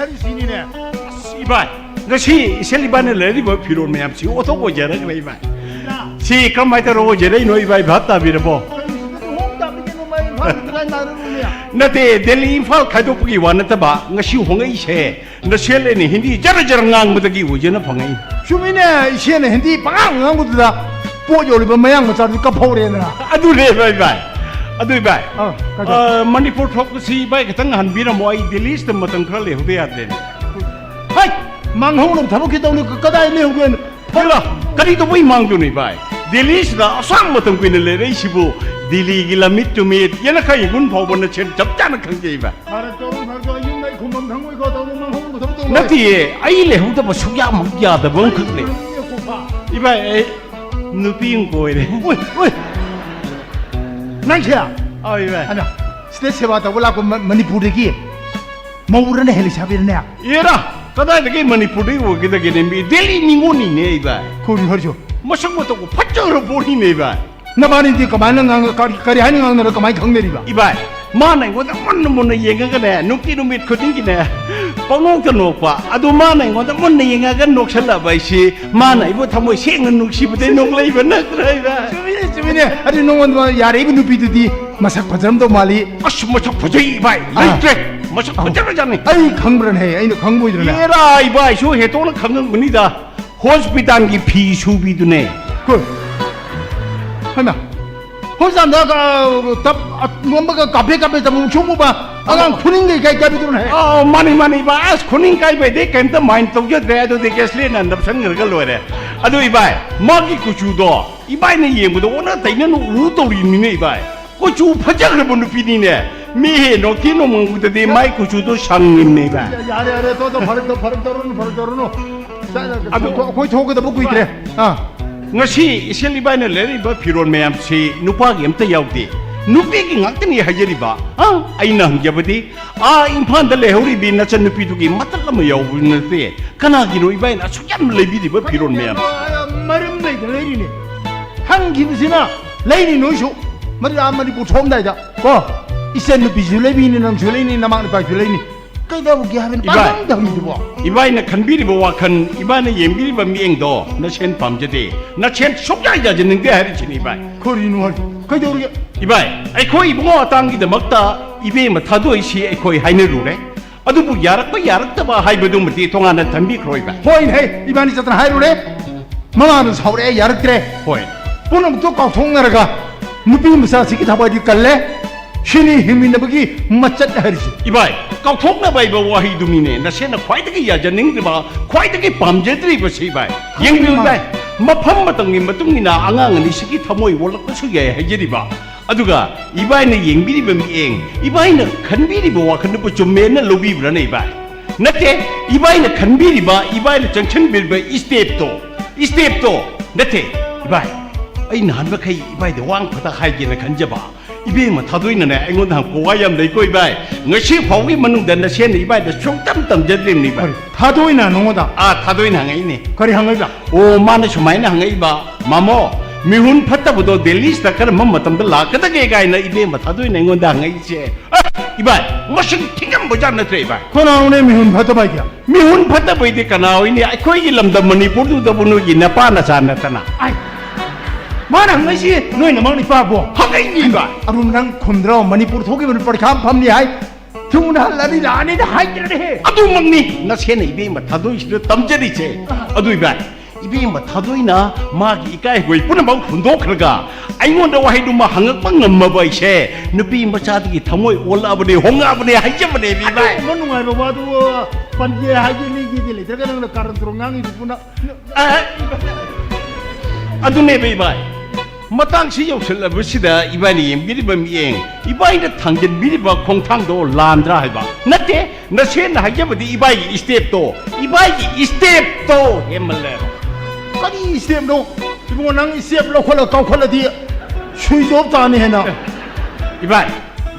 ꯑꯁ, ꯏꯕꯥꯏ, ꯉꯁꯤ ꯏꯆꯜ ꯏꯕꯥꯅ ꯂꯩꯔꯤꯕ ꯐꯤꯔꯣꯜ ꯃꯌꯥꯝꯁꯤ ꯑꯣꯟꯊꯣꯛ ꯑꯣꯏꯖꯔꯈ꯭ꯔꯦ, ꯏꯕꯥꯏ꯫ ꯁꯤ ꯀꯃꯥꯏꯅ ꯇꯧꯔ ꯑꯣꯏꯖꯔꯛꯏꯅꯣ, ꯏꯕꯥꯏ? ꯚꯥꯞ ꯇꯥꯕꯤꯔꯕꯣ? ꯅꯠꯇꯦ, ꯗꯦꯜꯂꯤ ꯏꯝꯐꯥꯜ ꯈꯥꯏꯗꯣꯛꯄꯒꯤ ꯋꯥ ꯅꯠꯇꯕ, ꯉꯁꯤ ꯍꯣꯡꯉꯛꯏꯁꯦ ꯅꯁꯦꯜ ꯑꯅꯤ ꯍꯤꯟꯗꯤ ꯖꯔ ꯖꯔ ꯉꯥꯡꯕꯗꯒꯤ ꯑꯣꯏꯖꯅ ꯐꯪꯉꯛꯏ꯫ ꯆꯨꯝꯃꯤꯅꯦ, ꯏꯆꯦꯅ ꯍꯤꯟꯗꯤ ꯄꯉꯥꯡ ꯉꯥꯡꯕꯗꯨꯗ ꯄꯣꯠ ꯌꯣꯜꯂꯤꯕ ꯃꯌꯥꯡ ꯃꯆꯥꯗꯨꯗꯤ ꯀꯞꯐꯧꯔꯦꯗꯅ꯫ ꯑꯗꯨꯅꯦ, ꯏꯕꯥꯏ, ꯏꯕꯥꯏ꯫ ꯑꯗꯨ ꯏꯕꯥꯏ, ꯑꯥ, ꯀꯩꯗꯧ? ꯑꯥ, ꯃꯅꯤꯄꯨꯔ ꯊꯣꯛꯄꯁꯤ ꯏꯕꯥꯏ ꯈꯤꯇꯪ ꯍꯟꯕꯤꯔꯝꯃꯣ, ꯑꯩ ꯗꯦꯜꯂꯤꯁꯤꯗ ꯃꯇꯝ ꯈꯔ ꯂꯩꯍꯧꯗ ꯌꯥꯗ꯭ꯔꯦꯅꯦ꯫ ꯍꯩ! ꯃꯥꯡꯍꯧꯅꯕ ꯊꯕꯛ ꯀꯩꯗꯧꯅꯤ? ꯀ-, ꯀꯗꯥꯏ ꯂꯩꯍꯧꯗꯣꯏꯅꯣ? ꯍꯦꯔꯥ, ꯀꯔꯤ ꯇꯧꯕꯩ ꯃꯥꯡꯗꯣꯏꯅꯣ ꯏꯕꯥꯏ? ꯗꯦꯜꯂꯤꯁꯤꯗ ꯑꯁꯥꯡ ꯃꯇꯝ ꯀꯨꯏꯅ ꯂꯩꯔꯛꯏꯁꯤꯕꯨ ꯗꯦꯜꯂꯤꯒꯤ ꯂꯝꯃꯤꯠ ꯇꯨꯃꯤꯠ ꯌꯦꯅꯈꯥ ꯌꯦꯡꯒꯨꯟ ꯐꯥꯎꯕ ꯅ ꯁꯦꯟ ꯆꯞ ꯆꯥꯅ ꯈꯪꯖꯩ ꯏꯕꯥꯏ꯫ ꯐꯔꯦ, ꯇꯧꯔꯣ, ꯐꯔꯦ, ꯇꯧꯔꯣ, ꯌꯨꯝꯗ ꯑꯩ ꯈꯨꯝꯐꯝ ꯈꯪꯉꯣꯏꯀꯣ, ꯇꯧꯔꯣ, ꯃꯥꯡꯍꯧꯅꯕ ꯊꯕꯛ ꯇꯧꯔꯣ꯫ ꯅꯠꯇꯤꯌꯦ, ꯑꯩ ꯂꯩꯍꯧꯗꯕ ꯁꯨꯛꯌꯥꯃꯛ ꯌꯥꯗꯕ ꯑꯃꯈꯛꯅꯦ꯫ ꯏꯕꯥꯏ, ꯑꯩ ꯅꯨꯄꯤ ꯑꯃ ꯀꯣꯏꯔꯦ꯫ ꯎꯏ, ꯎꯏ꯫ ꯅꯪꯁꯦ? ꯑꯧ, ꯏꯕꯥꯏ꯫ ꯑꯗꯣ, ꯁꯤꯗ ꯁꯦꯕꯥ ꯇꯧꯕ ꯂꯥꯛꯄ ꯃ-, ꯃꯅꯤꯄꯨꯔꯗꯒꯤ ꯃꯧꯔꯅꯦ, ꯂꯩꯁꯥꯕꯤꯔꯅꯦ? ꯑꯦꯔꯥ, ꯀꯗꯥꯏꯗꯒꯤ ꯃꯅꯤꯄꯨꯔꯗꯒꯤ ꯑꯣꯏꯒꯗꯒꯦꯅꯦ? ꯃꯤ ꯗꯦꯜꯂꯤ ꯅꯤꯉꯣꯜꯅꯤꯅꯦ, ꯏꯕꯥꯏ꯫ ꯈꯣꯔꯤ, ꯈꯣꯔꯤꯁꯨ꯫ ꯃꯁꯛ ꯃꯇꯧꯒ ꯐꯖꯈ꯭ꯔ ꯄꯣꯠꯅꯤꯅꯦ, ꯏꯕꯥꯏ꯫ ꯅꯕꯥꯅꯤꯗꯤ ꯀꯃꯥꯏꯅ ꯉꯥꯡ-, ꯀꯔꯤ, ꯀꯔꯤ ꯍꯥꯏꯅ ꯉꯥꯡꯅꯔ ꯀꯃꯥꯏꯅ ꯈꯪꯅꯔꯤꯕ? ꯏꯕꯥꯏ, ꯃꯥꯅ ꯑꯩꯉꯣꯟꯗ ꯃꯨꯟꯅ ꯃꯨꯟꯅ ꯌꯦꯡꯉꯒꯅꯦ, ꯅꯨꯡꯇꯤ ꯅꯨꯃꯤꯠ ꯈꯨꯗꯤꯡꯒꯤꯅꯦ, ꯄꯪꯅꯣꯛꯇ ꯅꯣꯛꯄ꯫ ꯑꯗꯨ ꯃꯥꯅ ꯑꯩꯉꯣꯟꯗ ꯃꯨꯟꯅ ꯌꯦꯡꯉꯒ ꯅꯣꯛꯁꯜꯂꯛꯑꯕ ꯍꯥꯏꯁꯤ, ꯃꯥꯅ ꯑꯩꯕꯨ ꯊꯃꯣꯏ ꯁꯦꯡꯅ ꯅꯨꯡꯁꯤꯕꯗꯩ ꯅꯣꯛꯂꯛꯏꯕ ꯅꯠꯇ꯭ꯔꯥ, ꯏꯕꯥꯏ? ꯆꯨꯝꯃꯤꯅꯦ, ꯆꯨꯝꯃꯤꯅꯦ꯫ ꯑꯗꯨ ꯅꯉꯣꯟꯗ ꯌꯥꯔꯛꯏꯕ ꯅꯨꯄꯤꯗꯨꯗꯤ ꯃꯁꯛ ꯐꯖꯔꯝꯗꯧ ꯃꯥꯜꯂꯤ꯫ ꯑꯁ, ꯃꯁꯛ ꯐꯖꯩ, ꯏꯕꯥꯏ꯫ ꯑꯥ꯫ ꯂꯩꯇ꯭ꯔꯦ꯫ ꯃꯁꯛ ꯑꯧ꯫ ꯐꯖꯈ꯭ꯔꯖꯥꯠꯅꯤ꯫ ꯑꯩ ꯈꯪꯕ꯭ꯔꯅꯦ? ꯑꯩꯅ ꯈꯪꯕꯣꯏꯗ꯭ꯔꯅꯦ? ꯑꯦꯔꯥ, ꯏꯕꯥꯏꯁꯨ ꯍꯦꯇꯣꯛꯅ ꯈꯪꯉꯝꯒꯅꯤꯗ꯫ ꯍꯣꯁꯄꯤꯇꯥꯜꯒꯤ ꯐꯤ ꯁꯨꯕꯤꯗꯨꯅꯦ꯫ ꯍꯣꯏ꯫ ꯍꯩꯃꯥ꯫ ꯍꯣꯁꯄꯤꯇꯥꯜꯗ, ꯑ, ꯇꯞ, ꯑ, ꯅꯣꯝꯕꯒ ꯀꯥꯐꯦ ꯀꯥꯐꯦ ꯇꯧꯕ ꯃꯨꯛꯁꯨꯛ ꯃꯨꯕ ꯑꯉꯥꯡ ꯈꯨꯅꯤꯡ ꯀꯩ ꯀꯥꯏ ꯀꯥꯏꯕꯤꯗꯨꯅ ꯍꯦ꯫ ꯑꯥ, ꯃꯥꯅꯤ, ꯃꯥꯅꯤ, ꯏꯕꯥꯏ꯫ ꯑꯁ, ꯈꯨꯅꯤꯡ ꯀꯥꯏꯕꯩꯗꯤ ꯀꯩꯝꯇ ꯃꯥꯏꯟ ꯇꯧꯖꯗ꯭ꯔꯦ꯫ ꯑꯗꯨꯗꯤ ꯒꯦꯁꯂꯤꯟꯅ ꯅꯞꯁꯟꯈ꯭ꯔꯒ ꯂꯣꯏꯔꯦ꯫ ꯑꯗꯨ, ꯏꯕꯥꯏ, ꯃꯥꯒꯤ ꯀꯨꯆꯨꯗꯣ ꯏꯕꯥꯏꯅ ꯌꯦꯡꯕꯗ ꯑꯣꯟꯅ ꯇꯩꯅꯅ ꯎ ꯇꯧꯔꯤꯅꯤꯅꯦ, ꯏꯕꯥꯏ꯫ ꯀꯨꯆꯨ ꯐꯖꯈ꯭ꯔꯕ ꯅꯨꯄꯤꯅꯤꯅꯦ꯫ ꯃꯤ ꯍꯦ ꯅꯣꯛꯊꯤ ꯅꯣꯡꯃꯪꯕꯗꯗꯤ ꯃꯥꯏ ꯀꯨꯆꯨꯗꯣ ꯁꯪꯉꯤꯕꯅꯦ, ꯏꯕꯥꯏ꯫ ꯌꯥꯔꯦ, ꯌꯥꯔꯦ, ꯇꯣ, ꯇꯣ, ꯐꯔꯛ ꯇꯧ-, ꯐꯔꯛ ꯇꯧꯔꯨꯅꯨ, ꯐꯔꯛ ꯇꯧꯔꯨꯅꯨ꯫ ꯆꯠꯂꯒ ꯑꯗꯨ ꯑꯩꯈꯣꯏ, ꯑꯩꯈꯣꯏ ꯊꯣꯛꯀꯗꯕ ꯀꯨꯏꯗ꯭ꯔꯦ꯫ ꯑꯥ꯫ ꯉꯁꯤ ꯏꯆꯦꯜ ꯏꯕꯥꯏꯅ ꯂꯩꯔꯛꯏꯕ ꯐꯤꯔꯣꯜ ꯃꯌꯥꯝꯁꯤ ꯅꯨꯄꯥꯒꯤ ꯑꯝꯇ ꯌꯥꯎꯗꯦ, ꯅꯨꯄꯤꯒꯤ ꯉꯥꯛꯇꯅꯤ ꯍꯥꯏꯖꯔꯤꯕ꯫ ꯑꯥ, ꯑꯩꯅ ꯍꯪꯖꯕꯗꯤ, ꯑꯥ, ꯏꯝꯐꯥꯜꯗ ꯂꯩꯍꯧꯔꯤꯕꯤ ꯅꯆꯟꯅꯨꯄꯤꯗꯨꯒꯤ ꯃꯇꯜ ꯑꯃ ꯌꯥꯎꯕ ꯅꯠꯇꯦ꯫ ꯀꯅꯥꯒꯤꯅꯣ ꯏꯕꯥꯏꯅ ꯑꯁꯨꯛ ꯌꯥꯝ ꯂꯩꯕꯤꯔꯤꯕ ꯐꯤꯔꯣꯜ ꯃꯌꯥꯝ? ꯃꯔꯝ ꯂꯩꯇ ꯂꯩꯔꯤꯅꯦ꯫ ꯍꯪꯈꯤꯕꯁꯤꯅ ꯂꯩꯅꯤ ꯅꯣꯏꯁꯨ꯫ ꯃꯗꯨ ꯑꯥ ꯃꯅꯤꯄꯨꯔ ꯊꯣꯛꯑꯝꯗꯥꯏꯗ ꯀꯣ, ꯏꯆꯟ ꯅꯨꯄꯤꯁꯨ ꯂꯩꯕꯤꯅꯤ, ꯅꯪꯁꯨ ꯂꯩꯅꯤ, ꯅꯃꯥ ꯅꯄꯥꯁꯨ ꯂꯩꯅꯤ꯫ ꯀꯩꯗꯧꯕꯒꯦ ꯍꯥꯏꯕꯅꯤ? ꯏꯕꯥꯏ, ꯄꯥꯈꯪꯗ ꯍꯪꯉꯤꯗꯨꯕꯣ? ꯏꯕꯥꯏꯅ ꯈꯟꯕꯤꯔꯤꯕ ꯋꯥꯈꯜ, ꯏꯕꯥꯏꯅ ꯌꯦꯡꯕꯤꯔꯤꯕ ꯃꯤꯠꯌꯦꯡꯗꯣ ꯅꯁꯦꯟ ꯄꯥꯝꯖꯗꯦ꯫ ꯅꯁꯦꯟ ꯁꯨꯛꯌꯥ ꯌꯥꯖꯅꯤꯡꯗꯦ ꯍꯥꯏꯔꯤꯁꯤꯅꯤ, ꯏꯕꯥꯏ꯫ ꯀꯔꯤꯅꯣ ꯍꯥꯏ-, ꯀꯩꯗꯧꯔꯒꯦ? ꯏꯕꯥꯏ, ꯑꯩꯈꯣꯏ ꯏꯕꯨꯡꯉꯣ ꯑꯇꯥꯡꯒꯤꯗꯃꯛꯇ ꯏꯕꯦꯝꯃ ꯊꯥꯗꯣꯛꯏꯁꯤ ꯑꯩꯈꯣꯏ ꯍꯥꯏꯅꯔꯨꯔꯦ꯫ ꯑꯗꯨꯕꯨ ꯌꯥꯔꯛꯄ ꯌꯥꯔꯛꯇꯕ ꯍꯥꯏꯕꯗꯨꯃꯗꯤ ꯇꯣꯉꯥꯟꯅ ꯊꯝꯕꯤꯈ꯭ꯔꯣ, ꯏꯕꯥꯏ꯫ ꯍꯣꯏꯅꯦ, ꯏꯕꯥꯅꯤ ꯆꯠꯇꯅ ꯍꯥꯏꯔꯨꯔꯦ꯫ ꯃꯃꯥꯅ ꯁꯥꯎꯔꯛꯑꯦ, ꯌꯥꯔꯛꯇ꯭ꯔꯦ꯫ ꯍꯣꯏ꯫ ꯄꯨꯝꯅꯃꯛꯇꯣ ꯀꯥꯎꯊꯣꯛꯅꯔꯒ ꯅꯨꯄꯤ ꯃꯆꯥꯁꯤꯒꯤ ꯊꯋꯥꯏꯗꯤ ꯀꯜꯂꯦ꯫ ꯁꯤꯅꯤ ꯍꯤꯡꯃꯤꯟꯅꯕꯒꯤ ꯃꯆꯠ ꯍꯥꯏꯔꯤꯁꯦ꯫ ꯏꯕꯥꯏ, ꯀꯥꯎꯊꯣꯛꯅꯕ ꯍꯥꯏꯕ ꯋꯥꯍꯩꯗꯨꯅꯤꯅꯦ ꯅꯁꯦꯅ ꯈ꯭ꯋꯥꯏꯗꯒꯤ ꯌꯥꯖꯅꯤꯡꯗ꯭ꯔꯤꯕ, ꯈ꯭ꯋꯥꯏꯗꯒꯤ ꯄꯥꯝꯖꯗ꯭ꯔꯤꯕꯁꯤ, ꯏꯕꯥꯏ꯫ ꯌꯦꯡꯕꯤꯌꯨ, ꯏꯕꯥꯏ, ꯃꯐꯝ ꯃꯇꯝꯒꯤ ꯃꯇꯨꯡ ꯏꯟꯅ ꯑꯉꯥꯡ ꯑꯅꯤꯁꯤꯒꯤ ꯊꯃꯣꯏ ꯑꯣꯜꯂꯛꯄꯁꯨ ꯌꯥꯏ ꯍꯥꯏꯖꯔꯤꯕ꯫ ꯑꯗꯨꯒ ꯏꯕꯥꯏꯅ ꯌꯦꯡꯕꯤꯔꯤꯕ ꯃꯤꯠꯌꯦꯡ, ꯏꯕꯥꯏꯅ ꯈꯟꯕꯤꯔꯤꯕ ꯋꯥꯈꯜꯗꯨꯕꯨ ꯆꯨꯝꯃꯦꯅ ꯂꯧꯕꯤꯕ꯭ꯔꯥꯅꯦ, ꯏꯕꯥꯏ? ꯅꯠꯇꯦ, ꯏꯕꯥꯏꯅ ꯈꯟꯕꯤꯔꯤꯕ, ꯏꯕꯥꯏꯅ ꯆꯪꯁꯤꯟꯕꯤꯔꯤꯕ ꯏꯁꯇꯦꯞꯇꯣ, ꯏꯁꯇꯦꯞꯇꯣ ꯅꯠꯇꯦ, ꯏꯕꯥꯏ꯫ ꯑꯩ ꯅꯍꯥꯟ ꯃꯈꯩ ꯏꯕꯥꯏꯗ ꯋꯥ ꯑꯃꯈꯛꯇ ꯍꯥꯏꯒꯦꯅ ꯈꯟꯖꯕ꯫ ꯏꯕꯦꯝꯃ ꯊꯥꯗꯣꯏꯅꯅꯦ ꯑꯩꯉꯣꯟꯗ ꯍꯪꯉꯛꯄ ꯋꯥ ꯌꯥꯝ ꯂꯩꯀꯣ, ꯏꯕꯥꯏ꯫ ꯉꯁꯤ ꯐꯥꯎꯒꯤ ꯃꯅꯨꯡꯗ ꯅꯁꯦꯅ ꯏꯕꯥꯏꯗ ꯁꯨꯡꯇꯝ ꯇꯝꯖꯗ꯭ꯔꯤꯕꯅꯤ, ꯏꯕꯥꯏ꯫ ꯀꯔꯤ? ꯊꯥꯗꯣꯏꯅ ꯅꯉꯣꯟꯗ? ꯑꯥ, ꯊꯥꯗꯣꯏꯅ ꯍꯪꯉꯛꯏꯅꯦ꯫ ꯀꯔꯤ ꯍꯪꯉꯛꯏꯕ? ꯑꯣ, ꯃꯥꯅ ꯁꯨꯃꯥꯏꯅ ꯍꯪꯉꯛꯏꯕ, "ꯃꯥꯃꯣ, ꯃꯤꯍꯨꯟ ꯐꯠꯇꯕꯗꯣ ꯗꯦꯜꯂꯤꯁꯤꯗ ꯀꯔꯝꯕ ꯃꯇꯝꯗ ꯂꯥꯛꯀꯗꯒꯦ?" ꯀꯥꯏꯅ ꯏꯕꯦꯝꯃ ꯊꯥꯗꯣꯏꯅ ꯑꯩꯉꯣꯟꯗ ꯍꯪꯉꯛꯏꯁꯦ꯫ ꯑꯦ, ꯏꯕꯥꯏ, ꯃꯁꯤꯡ ꯊꯤꯉꯝꯕꯖꯥꯠ ꯅꯠꯇ꯭ꯔꯦ, ꯏꯕꯥꯏ꯫ ꯀꯅꯥꯅꯣꯅꯦ ꯃꯤꯍꯨꯟ ꯐꯠꯇꯕ ꯍꯥꯏꯗꯤ? ꯃꯤꯍꯨꯟ ꯐꯠꯇꯕꯩꯗꯤ ꯀꯅꯥ ꯑꯣꯏꯅꯤ? ꯑꯩꯈꯣꯏꯒꯤ ꯂꯝꯗꯝ ꯃꯅꯤꯄꯨꯔꯗꯨꯗꯕꯨ ꯅꯣꯏꯒꯤ ꯅꯄꯥ ꯅꯆꯥ ꯅꯠꯇꯅ꯫ ꯑꯥꯏ, ꯃꯥꯅ ꯍꯪꯉꯛꯏꯁꯤ ꯅꯣꯏ ꯅꯃꯛ ꯅꯤꯄꯥꯕꯣ? ꯍꯪꯉꯛꯏꯅꯤ, ꯏꯕꯥꯏ꯫ ꯑꯔꯨꯟ, ꯅꯪ ꯈꯨꯝꯗ꯭ꯔꯣ? ꯃꯅꯤꯄꯨꯔ ꯊꯣꯛꯈꯤꯕꯅ ꯄꯔꯤꯈꯥ ꯑꯃ ꯐꯝꯅꯤ ꯍꯥꯏ꯫ ꯊꯨꯅ ꯍꯜꯂꯅꯤ ꯂꯥꯛꯑꯅꯤꯅ ꯍꯥꯏꯗ꯭ꯔꯅꯦꯍꯦ꯫ ꯑꯗꯨꯃꯛꯅꯤ ꯅꯁꯦꯅ ꯏꯕꯦꯝꯃ ꯊꯥꯗꯣꯏꯁꯤꯗ ꯇꯝꯖꯔꯤꯁꯦ꯫ ꯑꯗꯨ, ꯏꯕꯥꯏ, ꯏꯕꯦꯝꯃ ꯊꯥꯗꯣꯏꯅ ꯃꯥꯒꯤ ꯏꯀꯥꯏ ꯍꯪꯒꯣꯏ ꯄꯨꯝꯅꯃꯛ ꯍꯨꯟꯗꯣꯛꯈ꯭ꯔꯒ ꯑꯩꯉꯣꯟꯗ ꯋꯥꯍꯩꯗꯨꯃ ꯍꯪꯉꯛꯄ ꯉꯝꯃꯕ ꯑꯩꯁꯦ ꯅꯨꯄꯤ ꯃꯆꯥꯗꯒꯤ ꯊꯃꯣꯏ ꯑꯣꯜꯂꯛꯑꯕꯅꯦ, ꯍꯣꯡꯉꯛꯑꯕꯅꯦ ꯍꯥꯏꯖꯕꯅꯦ, ꯏꯕꯥꯏ꯫ ꯑꯗꯨꯒꯨꯝꯕ ꯅꯨꯡꯉꯥꯏꯕ ꯋꯥꯗꯨ ꯄꯟꯒꯦ ꯍꯥꯏꯒꯦ ꯂꯤꯒꯦꯗꯤ ꯂꯩꯇ꯭ꯔꯒ ꯅꯪꯅ ꯀꯥꯔꯟ ꯇꯨꯔꯟ ꯉꯥꯡꯉꯤꯗꯨꯕꯨꯅ꯫ ꯑ, ꯑꯗꯨꯅꯦꯕ, ꯏꯕꯥꯏ꯫ ꯃꯇꯥꯡꯁꯤ ꯌꯧꯁꯤꯜꯂꯕꯁꯤꯗ ꯏꯕꯥꯏꯅ ꯌꯦꯡꯕꯤꯔꯤꯕ ꯃꯤꯠꯌꯦꯡ, ꯏꯕꯥꯏꯅ ꯊꯥꯡꯖꯤꯟꯕꯤꯔꯤꯕ ꯈꯣꯡꯊꯥꯡꯗꯣ ꯂꯥꯟꯗ꯭ꯔꯥ ꯍꯥꯏꯕ? ꯅꯠꯇꯦ, ꯅꯁꯦꯟꯅ ꯍꯥꯏꯖꯕꯗꯤ ꯏꯕꯥꯏꯒꯤ ꯏꯁꯇꯦꯞꯇꯣ, ꯏꯕꯥꯏꯒꯤ ꯏꯁꯇꯦꯞꯇꯣ ꯍꯦꯟꯃꯜꯂꯦꯕ꯫ ꯀꯔꯤ ꯏꯁꯇꯦꯞꯅꯣ? ꯏꯕꯨꯡꯉꯣ, ꯅꯪ ꯏꯁꯇꯦꯞ ꯂꯧꯈꯠꯂ ꯀꯥꯎꯈꯠꯂꯗꯤ ꯁ꯭ꯋꯤꯆ ꯑꯣꯐ ꯇꯥꯅꯤ ꯍꯦꯟꯅ꯫ ꯏꯕꯥꯏ,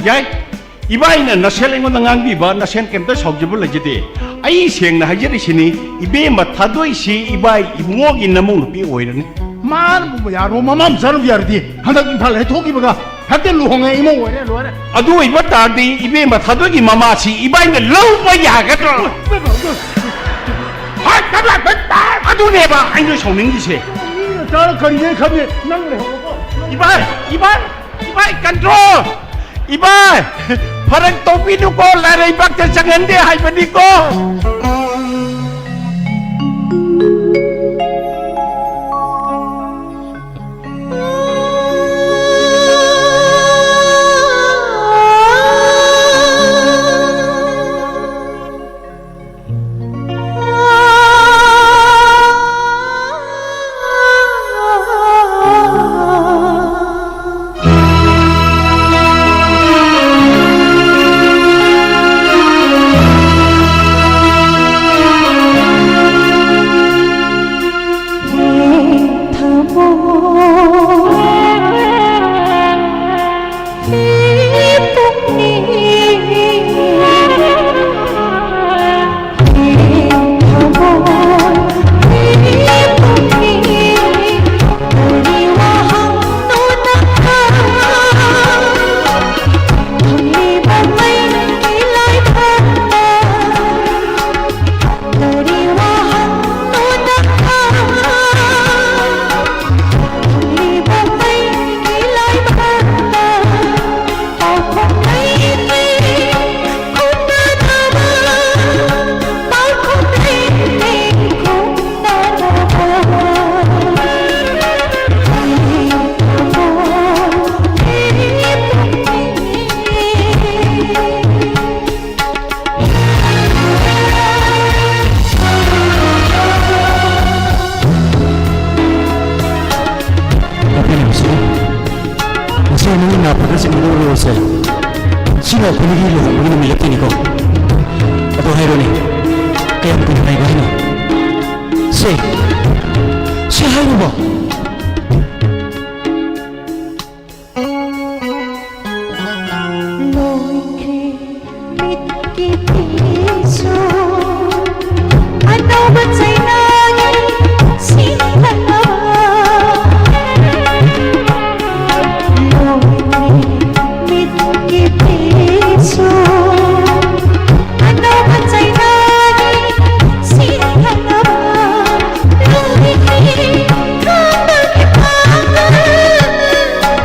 ꯌꯥꯏ꯫ ꯏꯕꯥꯏꯅ ꯅꯁꯦꯜ ꯑꯩꯉꯣꯟꯗ ꯉꯥꯡꯕꯤꯕ, ꯅꯁꯦꯜ ꯀꯩꯝꯇ ꯁꯥꯎꯖꯕ ꯂꯩꯖꯗꯦ꯫ ꯑꯩ ꯁꯦꯡꯅ ꯍꯥꯏꯖꯔꯤꯁꯤꯅꯤ, ꯏꯕꯦꯝꯃ ꯊꯥꯗꯣꯏꯁꯤ ꯏꯕꯥꯏ ꯏꯕꯨꯡꯉꯣꯒꯤ ꯅꯃꯧ ꯅꯨꯄꯤ ꯑꯣꯏꯔꯅꯤ꯫ ꯃꯥꯅꯕꯨ ꯌꯥꯔꯣ, ꯃꯃꯥ ꯃꯆꯥꯅꯕꯨ ꯌꯥꯔꯗꯤ ꯍꯟꯗꯛ ꯏꯝꯐꯥꯜ ꯍꯦꯛ ꯊꯣꯛꯈꯤꯕꯒ ꯍꯦꯛꯇ ꯂꯨꯍꯣꯡꯉꯦ, ꯏꯃꯧ ꯑꯣꯏꯔꯦ, ꯂꯣꯏꯔꯦ꯫ ꯑꯗꯨ ꯑꯣꯏꯕ ꯇꯥꯔꯗꯤ ꯏꯕꯦꯝꯃ ꯊꯥꯗꯣꯏꯒꯤ ꯃꯃꯥꯁꯤ ꯏꯕꯥꯏꯅ ꯂꯧꯕ ꯌꯥꯒꯗ꯭ꯔꯣ? ꯍꯣꯏ, ꯇꯞꯅ, ꯇꯞꯅ꯫ ꯑꯗꯨꯅꯦꯕ ꯑꯩꯅ ꯁꯥꯎꯅꯤꯡꯉꯤꯁꯦ꯫ ꯃꯤꯅ ꯆꯥꯔ ꯀꯔꯤꯅꯦ ꯈꯪꯗꯦ, ꯅꯪ ꯂꯩꯍꯧꯔꯣꯀꯣ꯫ ꯏꯕꯥꯏ, ꯏꯕꯥꯏ, ꯏꯕꯥꯏ, ꯀꯟꯇ꯭ꯔꯣꯜ! ꯏꯕꯥꯏ, ꯐꯔꯛ ꯇꯧꯕꯤꯅꯨꯀꯣ, ꯂꯥꯏꯔꯩꯕꯥꯛꯇ ꯆꯪꯍꯟꯗꯦ ꯍꯥꯏꯕꯅꯤꯀꯣ꯫ ꯅꯪꯒꯤ ꯅꯥ ꯐꯒꯠꯆꯅꯕ ꯎꯔꯁꯦ꯫ ꯁꯤꯅ ꯑꯩꯈꯣꯏꯒꯤ ꯂꯨꯍꯣꯡꯕꯒꯤ ꯅꯨꯃꯤꯠ ꯂꯦꯞꯇꯣꯏꯅꯤꯀꯣ꯫ ꯑꯗꯣ ꯍꯥꯏꯔꯣꯅꯦ, ꯀꯌꯥꯝ ꯀꯨꯏꯅ ꯉꯥꯏꯕ ꯍꯥꯏꯅꯣ? ꯁꯦ, ꯁꯦ ꯍꯥꯏꯔꯨꯕ꯫ ꯂꯣꯏꯈ꯭ꯔꯦ ꯃꯤꯠꯀꯤ ꯄꯤꯁꯨ ꯑꯅꯧꯕ ꯆꯩꯅꯥꯒꯤ ꯁꯤꯟꯊꯅꯕ꯫ ꯂꯣꯏꯈ꯭ꯔꯦ ꯃꯤꯠꯀꯤ ꯄꯤꯁꯨ ꯑꯅꯧꯕ ꯆꯩꯅꯥꯒꯤ ꯁꯤꯟꯊꯅꯕ꯫ ꯂꯣꯏꯈ꯭ꯔꯦ ꯈꯥꯝꯕꯒꯤ ꯄꯥꯡꯒꯜ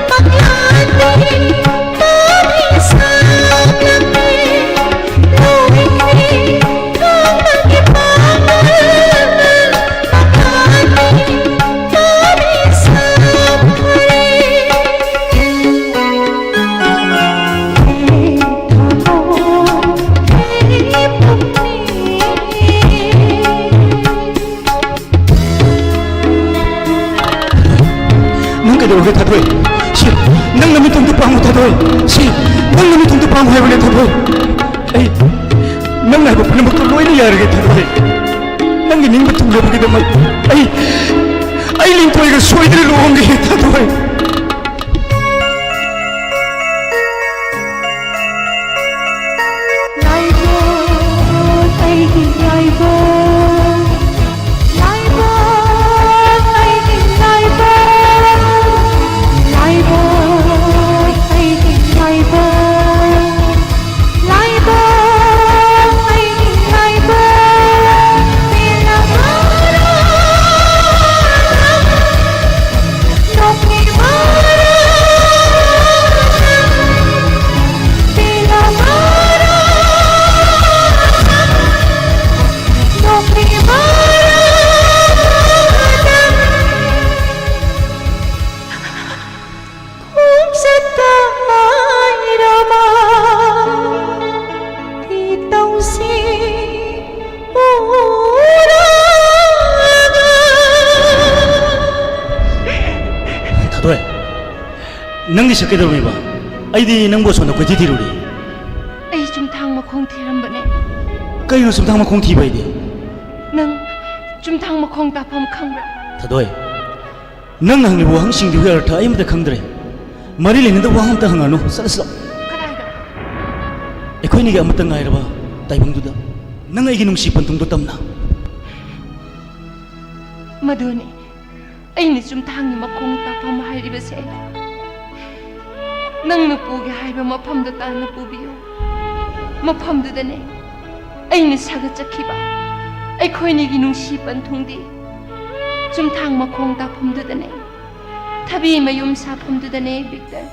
ꯃꯪꯂꯥꯟꯒꯤ ꯅꯪ ꯀꯩꯗꯧꯔꯒꯦ, ꯊꯥꯗꯣꯏ? ꯁꯤ, ꯅꯪ ꯅꯃꯤꯠꯇꯣ ꯑꯝꯇ ꯄꯥꯡꯉꯨ, ꯊꯥꯗꯣꯏ꯫ ꯁꯤ, ꯅꯪ ꯅꯃꯤꯠꯇꯣ ꯑꯝꯇ ꯄꯥꯡꯉꯨ ꯍꯥꯏꯕꯅꯦ, ꯊꯥꯗꯣꯏ꯫ ꯑꯩ, ꯅꯪ ꯍꯥꯏꯕ ꯄꯨꯝꯅꯃꯛꯇꯣ ꯂꯣꯏꯅ ꯌꯥꯔꯒꯦ, ꯊꯥꯗꯣꯏ꯫ ꯅꯪꯒꯤ ꯅꯤꯡꯕ ꯊꯨꯡꯅꯕꯒꯤꯗꯃꯛ ꯑꯩ, ꯑꯩ ꯂꯤꯟꯊꯣꯏꯒ ꯁꯣꯏꯗꯅ ꯂꯨꯍꯣꯡꯒꯦ, ꯊꯥꯗꯣꯏ꯫ ꯂꯥꯏꯕꯛ, ꯑꯩꯒꯤ ꯂꯥꯏꯕꯛ, ꯂꯥꯏꯕꯛ, ꯑꯩꯒꯤ ꯂꯥꯏꯕꯛ, ꯂꯥꯏꯕꯛ, ꯑꯩꯒꯤ ꯂꯥꯏꯕꯛ, ꯂꯥꯏꯕꯛ, ꯑꯩꯒꯤ ꯂꯥꯏꯕꯛ, ꯄꯦꯜꯂꯕꯔꯥ? ꯅꯣꯛꯂꯤꯕ ꯅꯪꯗꯤ ꯁꯛꯀꯗꯧꯔꯤꯕ? ꯑꯩꯗꯤ ꯅꯪꯕꯨ ꯑꯁꯣꯝꯗ ꯀꯣꯏꯊꯤ ꯊꯤꯔꯨꯔꯦ꯫ ꯑꯩ ꯆꯨꯝꯊꯥꯡ ꯃꯈꯣꯡ ꯊꯤꯔꯝꯕꯅꯦ꯫ ꯀꯩꯅꯣ ꯆꯨꯝꯊꯥꯡ ꯃꯈꯣꯡ ꯊꯤꯕ ꯍꯥꯏꯗꯤ? ꯅꯪ ꯆꯨꯝꯊꯥꯡ ꯃꯈꯣꯡ ꯇꯥꯐꯝ ꯈꯪꯕ꯭ꯔꯥ? ꯊꯥꯗꯣꯏ, ꯅꯪꯅ ꯍꯪꯂꯤꯕ ꯋꯥꯍꯪꯁꯤꯡꯗꯨꯒꯤ ꯑꯔꯊ ꯑꯩ ꯑꯃꯠꯇ ꯈꯪꯗ꯭ꯔꯦ꯫ ꯃꯔꯤ ꯂꯩꯅꯗꯕ ꯋꯥꯍꯪ ꯑꯝꯇ ꯍꯪꯉꯅꯨ꯫ ꯆꯠꯂꯁꯤ ꯂꯥꯛꯑꯣ꯫ ꯀꯗꯥꯏꯗ? ꯑꯩꯈꯣꯏꯅꯤꯒꯤ ꯑꯃꯠꯇ ꯉꯥꯏꯔꯕ ꯇꯥꯏꯕꯪꯗꯨꯗ ꯅꯪ ꯑꯩꯒꯤ ꯅꯨꯡꯁꯤ ꯄꯟꯊꯨꯡꯗꯣ ꯇꯝꯅ꯫ ꯃꯗꯨꯅꯤ ꯑꯩꯅ ꯆꯨꯝꯊꯥꯡꯒꯤ ꯃꯈꯣꯡ ꯇꯥꯐꯝ ꯍꯥꯏꯔꯤꯕꯁꯦ꯫ ꯅꯪꯅ ꯄꯨꯒꯦ ꯍꯥꯏꯕ ꯃꯐꯝꯗ ꯇꯥꯟꯅ ꯄꯨꯕꯤꯌꯨ꯫ ꯃꯐꯝꯗꯨꯗꯅꯦ ꯑꯩꯅ ꯁꯥꯒꯠꯆꯈꯤꯕ ꯑꯩꯈꯣꯏꯅꯤꯒꯤ ꯅꯨꯡꯁꯤ ꯄꯟꯊꯨꯡꯗꯤ ꯆꯨꯝꯊꯥꯡ ꯃꯈꯣꯡ ꯇꯥꯐꯝꯗꯨꯗꯅꯦ, ꯊꯕꯤ ꯃꯌꯨꯝ ꯁꯥꯐꯝꯗꯨꯗꯅꯦ, ꯕꯤꯛꯇꯔ꯫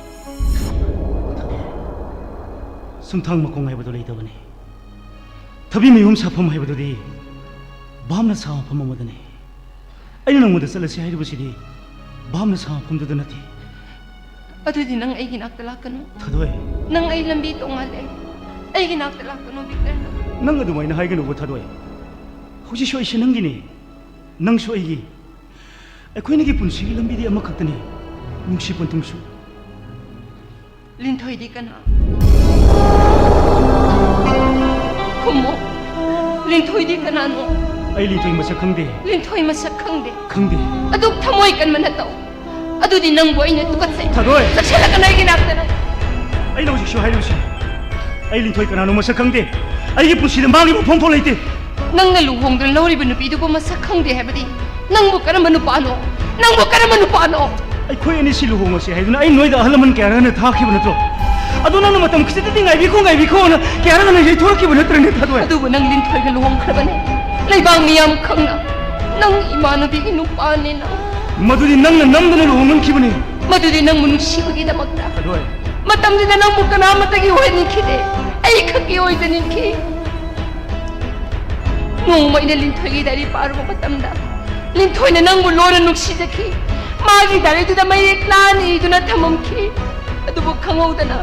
ꯆꯨꯝꯊꯥꯡ ꯃꯈꯣꯡ ꯍꯥꯏꯕꯗꯨ ꯂꯩꯇꯕꯅꯤ꯫ ꯊꯕꯤ ꯃꯌꯨꯝ ꯁꯥꯐꯝ ꯍꯥꯏꯕꯗꯨꯗꯤ ꯚꯥꯞꯅ ꯁꯥ ꯃꯐꯝ ꯑꯃꯗꯅꯤ꯫ ꯑꯩꯅ ꯅꯪꯉꯣꯟꯗ ꯆꯠꯂꯁꯤ ꯍꯥꯏꯔꯤꯕꯁꯤꯗꯤ ꯚꯥꯞꯅ ꯁꯥ ꯃꯐꯝꯗꯨꯗ ꯅꯠꯇꯦ꯫ ꯑꯗꯨꯗꯤ ꯅꯪ ꯑꯩꯒꯤ ꯅꯥꯛꯇ ꯂꯥꯛꯀꯅꯨ꯫ ꯊꯥꯗꯣꯏ꯫ ꯅꯪ ꯑꯩ ꯂꯝꯕꯤ ꯇꯣꯡꯉꯥꯜꯂꯦ꯫ ꯑꯩꯒꯤ ꯅꯥꯛꯇ ꯂꯥꯛꯀꯅꯨ, ꯕꯤꯛꯇꯔ꯫ ꯅꯪ ꯑꯗꯨꯃꯥꯏꯅ ꯍꯥꯏꯒꯅꯨꯕ ꯊꯥꯗꯣꯏ꯫ ꯍꯧꯖꯤꯛꯁꯨ ꯑꯩꯁꯦ ꯅꯪꯒꯤꯅꯤ, ꯅꯪꯁꯨ ꯑꯩꯒꯤ꯫ ꯑꯩꯈꯣꯏꯅꯤꯒꯤ ꯄꯨꯟꯁꯤꯒꯤ ꯂꯝꯕꯤꯗꯤ ꯑꯃꯈꯛꯇꯅꯤ, ꯅꯨꯡꯁꯤ ꯄꯟꯊꯨꯡꯁꯨ꯫ ꯂꯤꯟꯊꯣꯏꯗꯤ ꯀꯅꯥ? ꯈꯨꯝꯃꯣ꯫ ꯂꯤꯟꯊꯣꯏꯗꯤ ꯀꯅꯥꯅꯣ? ꯑꯩ ꯂꯤꯟꯊꯣꯏ ꯃꯁꯛ ꯈꯪꯗꯦ꯫ ꯂꯤꯟꯊꯣꯏ ꯃꯁꯛ ꯈꯪꯗꯦ꯫ ꯈꯪꯗꯦ꯫ ꯑꯗꯨꯛ ꯊꯃꯣꯏ ꯀꯟꯕ ꯅꯠꯇꯧ꯫ ꯑꯗꯨꯗꯤ ꯅꯪꯕꯨ ꯑꯩꯅ ꯇꯨꯀꯠꯆꯩ꯫ ꯊꯥꯗꯣꯏ! ꯆꯠꯁꯤꯜꯂꯛꯀꯅꯨ ꯑꯩꯒꯤ ꯅꯥꯛꯇ ꯅꯪ꯫ ꯑꯩꯅ ꯍꯧꯖꯤꯛꯁꯨ ꯍꯥꯏꯔꯤꯕꯁꯤ, ꯑꯩ ꯂꯤꯟꯊꯣꯏ ꯀꯅꯥꯅꯣ ꯃꯁꯛ ꯈꯪꯗꯦ꯫ ꯑꯩꯒꯤ ꯄꯨꯟꯁꯤꯗ ꯃꯥꯒꯤ ꯃꯐꯝ ꯐꯥꯎ ꯂꯩꯇꯦ꯫ ꯅꯪꯅ ꯂꯨꯍꯣꯡꯗꯨꯅ ꯂꯧꯔꯤꯕ ꯅꯨꯄꯤꯗꯨꯕꯨ ꯃꯁꯛ ꯈꯪꯗꯦ ꯍꯥꯏꯕꯗꯤ ꯅꯪꯕꯨ ꯀꯔꯝꯕ ꯅꯨꯄꯥꯅꯣ? ꯅꯪꯕꯨ ꯀꯔꯝꯕ ꯅꯨꯄꯥꯅꯣ? ꯑꯩꯈꯣꯏ ꯑꯅꯤꯁꯤ ꯂꯨꯍꯣꯡꯉꯁꯤ ꯍꯥꯏꯗꯨꯅ ꯑꯩ ꯅꯣꯏꯗ ꯑꯍꯜ ꯂꯃꯟ ꯀꯌꯥꯔꯛ ꯍꯟꯅ ꯊꯥꯈꯤꯕ ꯅꯠꯇ꯭ꯔꯣ? ꯑꯗꯣ ꯅꯪꯅ ꯃꯇꯝ ꯈꯤꯇꯪꯗꯤ ꯉꯥꯏꯕꯤꯈꯣ, ꯉꯥꯏꯕꯤꯈꯣꯅ ꯀꯌꯥꯔꯛ ꯍꯟꯅ ꯌꯩꯊꯣꯔꯛꯈꯤꯕ ꯅꯠꯇ꯭ꯔꯅꯦ, ꯊꯥꯗꯣꯏ? ꯑꯗꯨꯕꯨ ꯅꯪ ꯂꯤꯟꯊꯣꯏꯒ ꯂꯨꯍꯣꯡꯈ꯭ꯔꯕꯅꯦ꯫ ꯂꯩꯕꯥꯛ ꯃꯤꯌꯥꯝ ꯈꯪꯅ ꯅꯪ ꯏꯃꯥꯟꯅꯕꯤꯒꯤ ꯅꯨꯄꯥꯅꯦꯅ꯫ ꯃꯗꯨꯗꯤ ꯅꯪꯅ ꯅꯝꯗꯅ ꯂꯨꯍꯣꯡꯍꯟꯈꯤꯕꯅꯤ꯫ ꯃꯗꯨꯗꯤ ꯅꯪꯕꯨ ꯅꯨꯡꯁꯤꯕꯒꯤꯗꯃꯛꯇ꯫ ꯊꯥꯗꯣꯏ꯫ ꯃꯇꯝꯗꯨꯗ ꯅꯪꯕꯨ ꯀꯅꯥꯃꯠꯇꯒꯤ ꯑꯣꯏꯍꯟꯈꯤꯗꯦ, ꯑꯩ ꯈꯛꯀꯤ ꯑꯣꯏꯖꯅꯤꯡꯈꯤ꯫ ꯅꯣꯡꯃ ꯑꯩꯅ ꯂꯤꯟꯊꯣꯏꯒꯤ ꯗꯥꯏꯔꯤ ꯄꯥꯔꯨꯕ ꯃꯇꯝꯗ ꯂꯤꯟꯊꯣꯏꯅ ꯅꯪꯕꯨ ꯂꯣꯟꯅ ꯅꯨꯡꯁꯤꯖꯈꯤ꯫ ꯃꯥꯒꯤ ꯗꯥꯏꯔꯤꯗꯨꯗ ꯃꯌꯦꯛ ꯂꯥꯅ ꯏꯗꯨꯅ ꯊꯝꯃꯝꯈꯤ꯫ ꯑꯗꯨꯕꯨ ꯈꯪꯍꯧꯗꯅ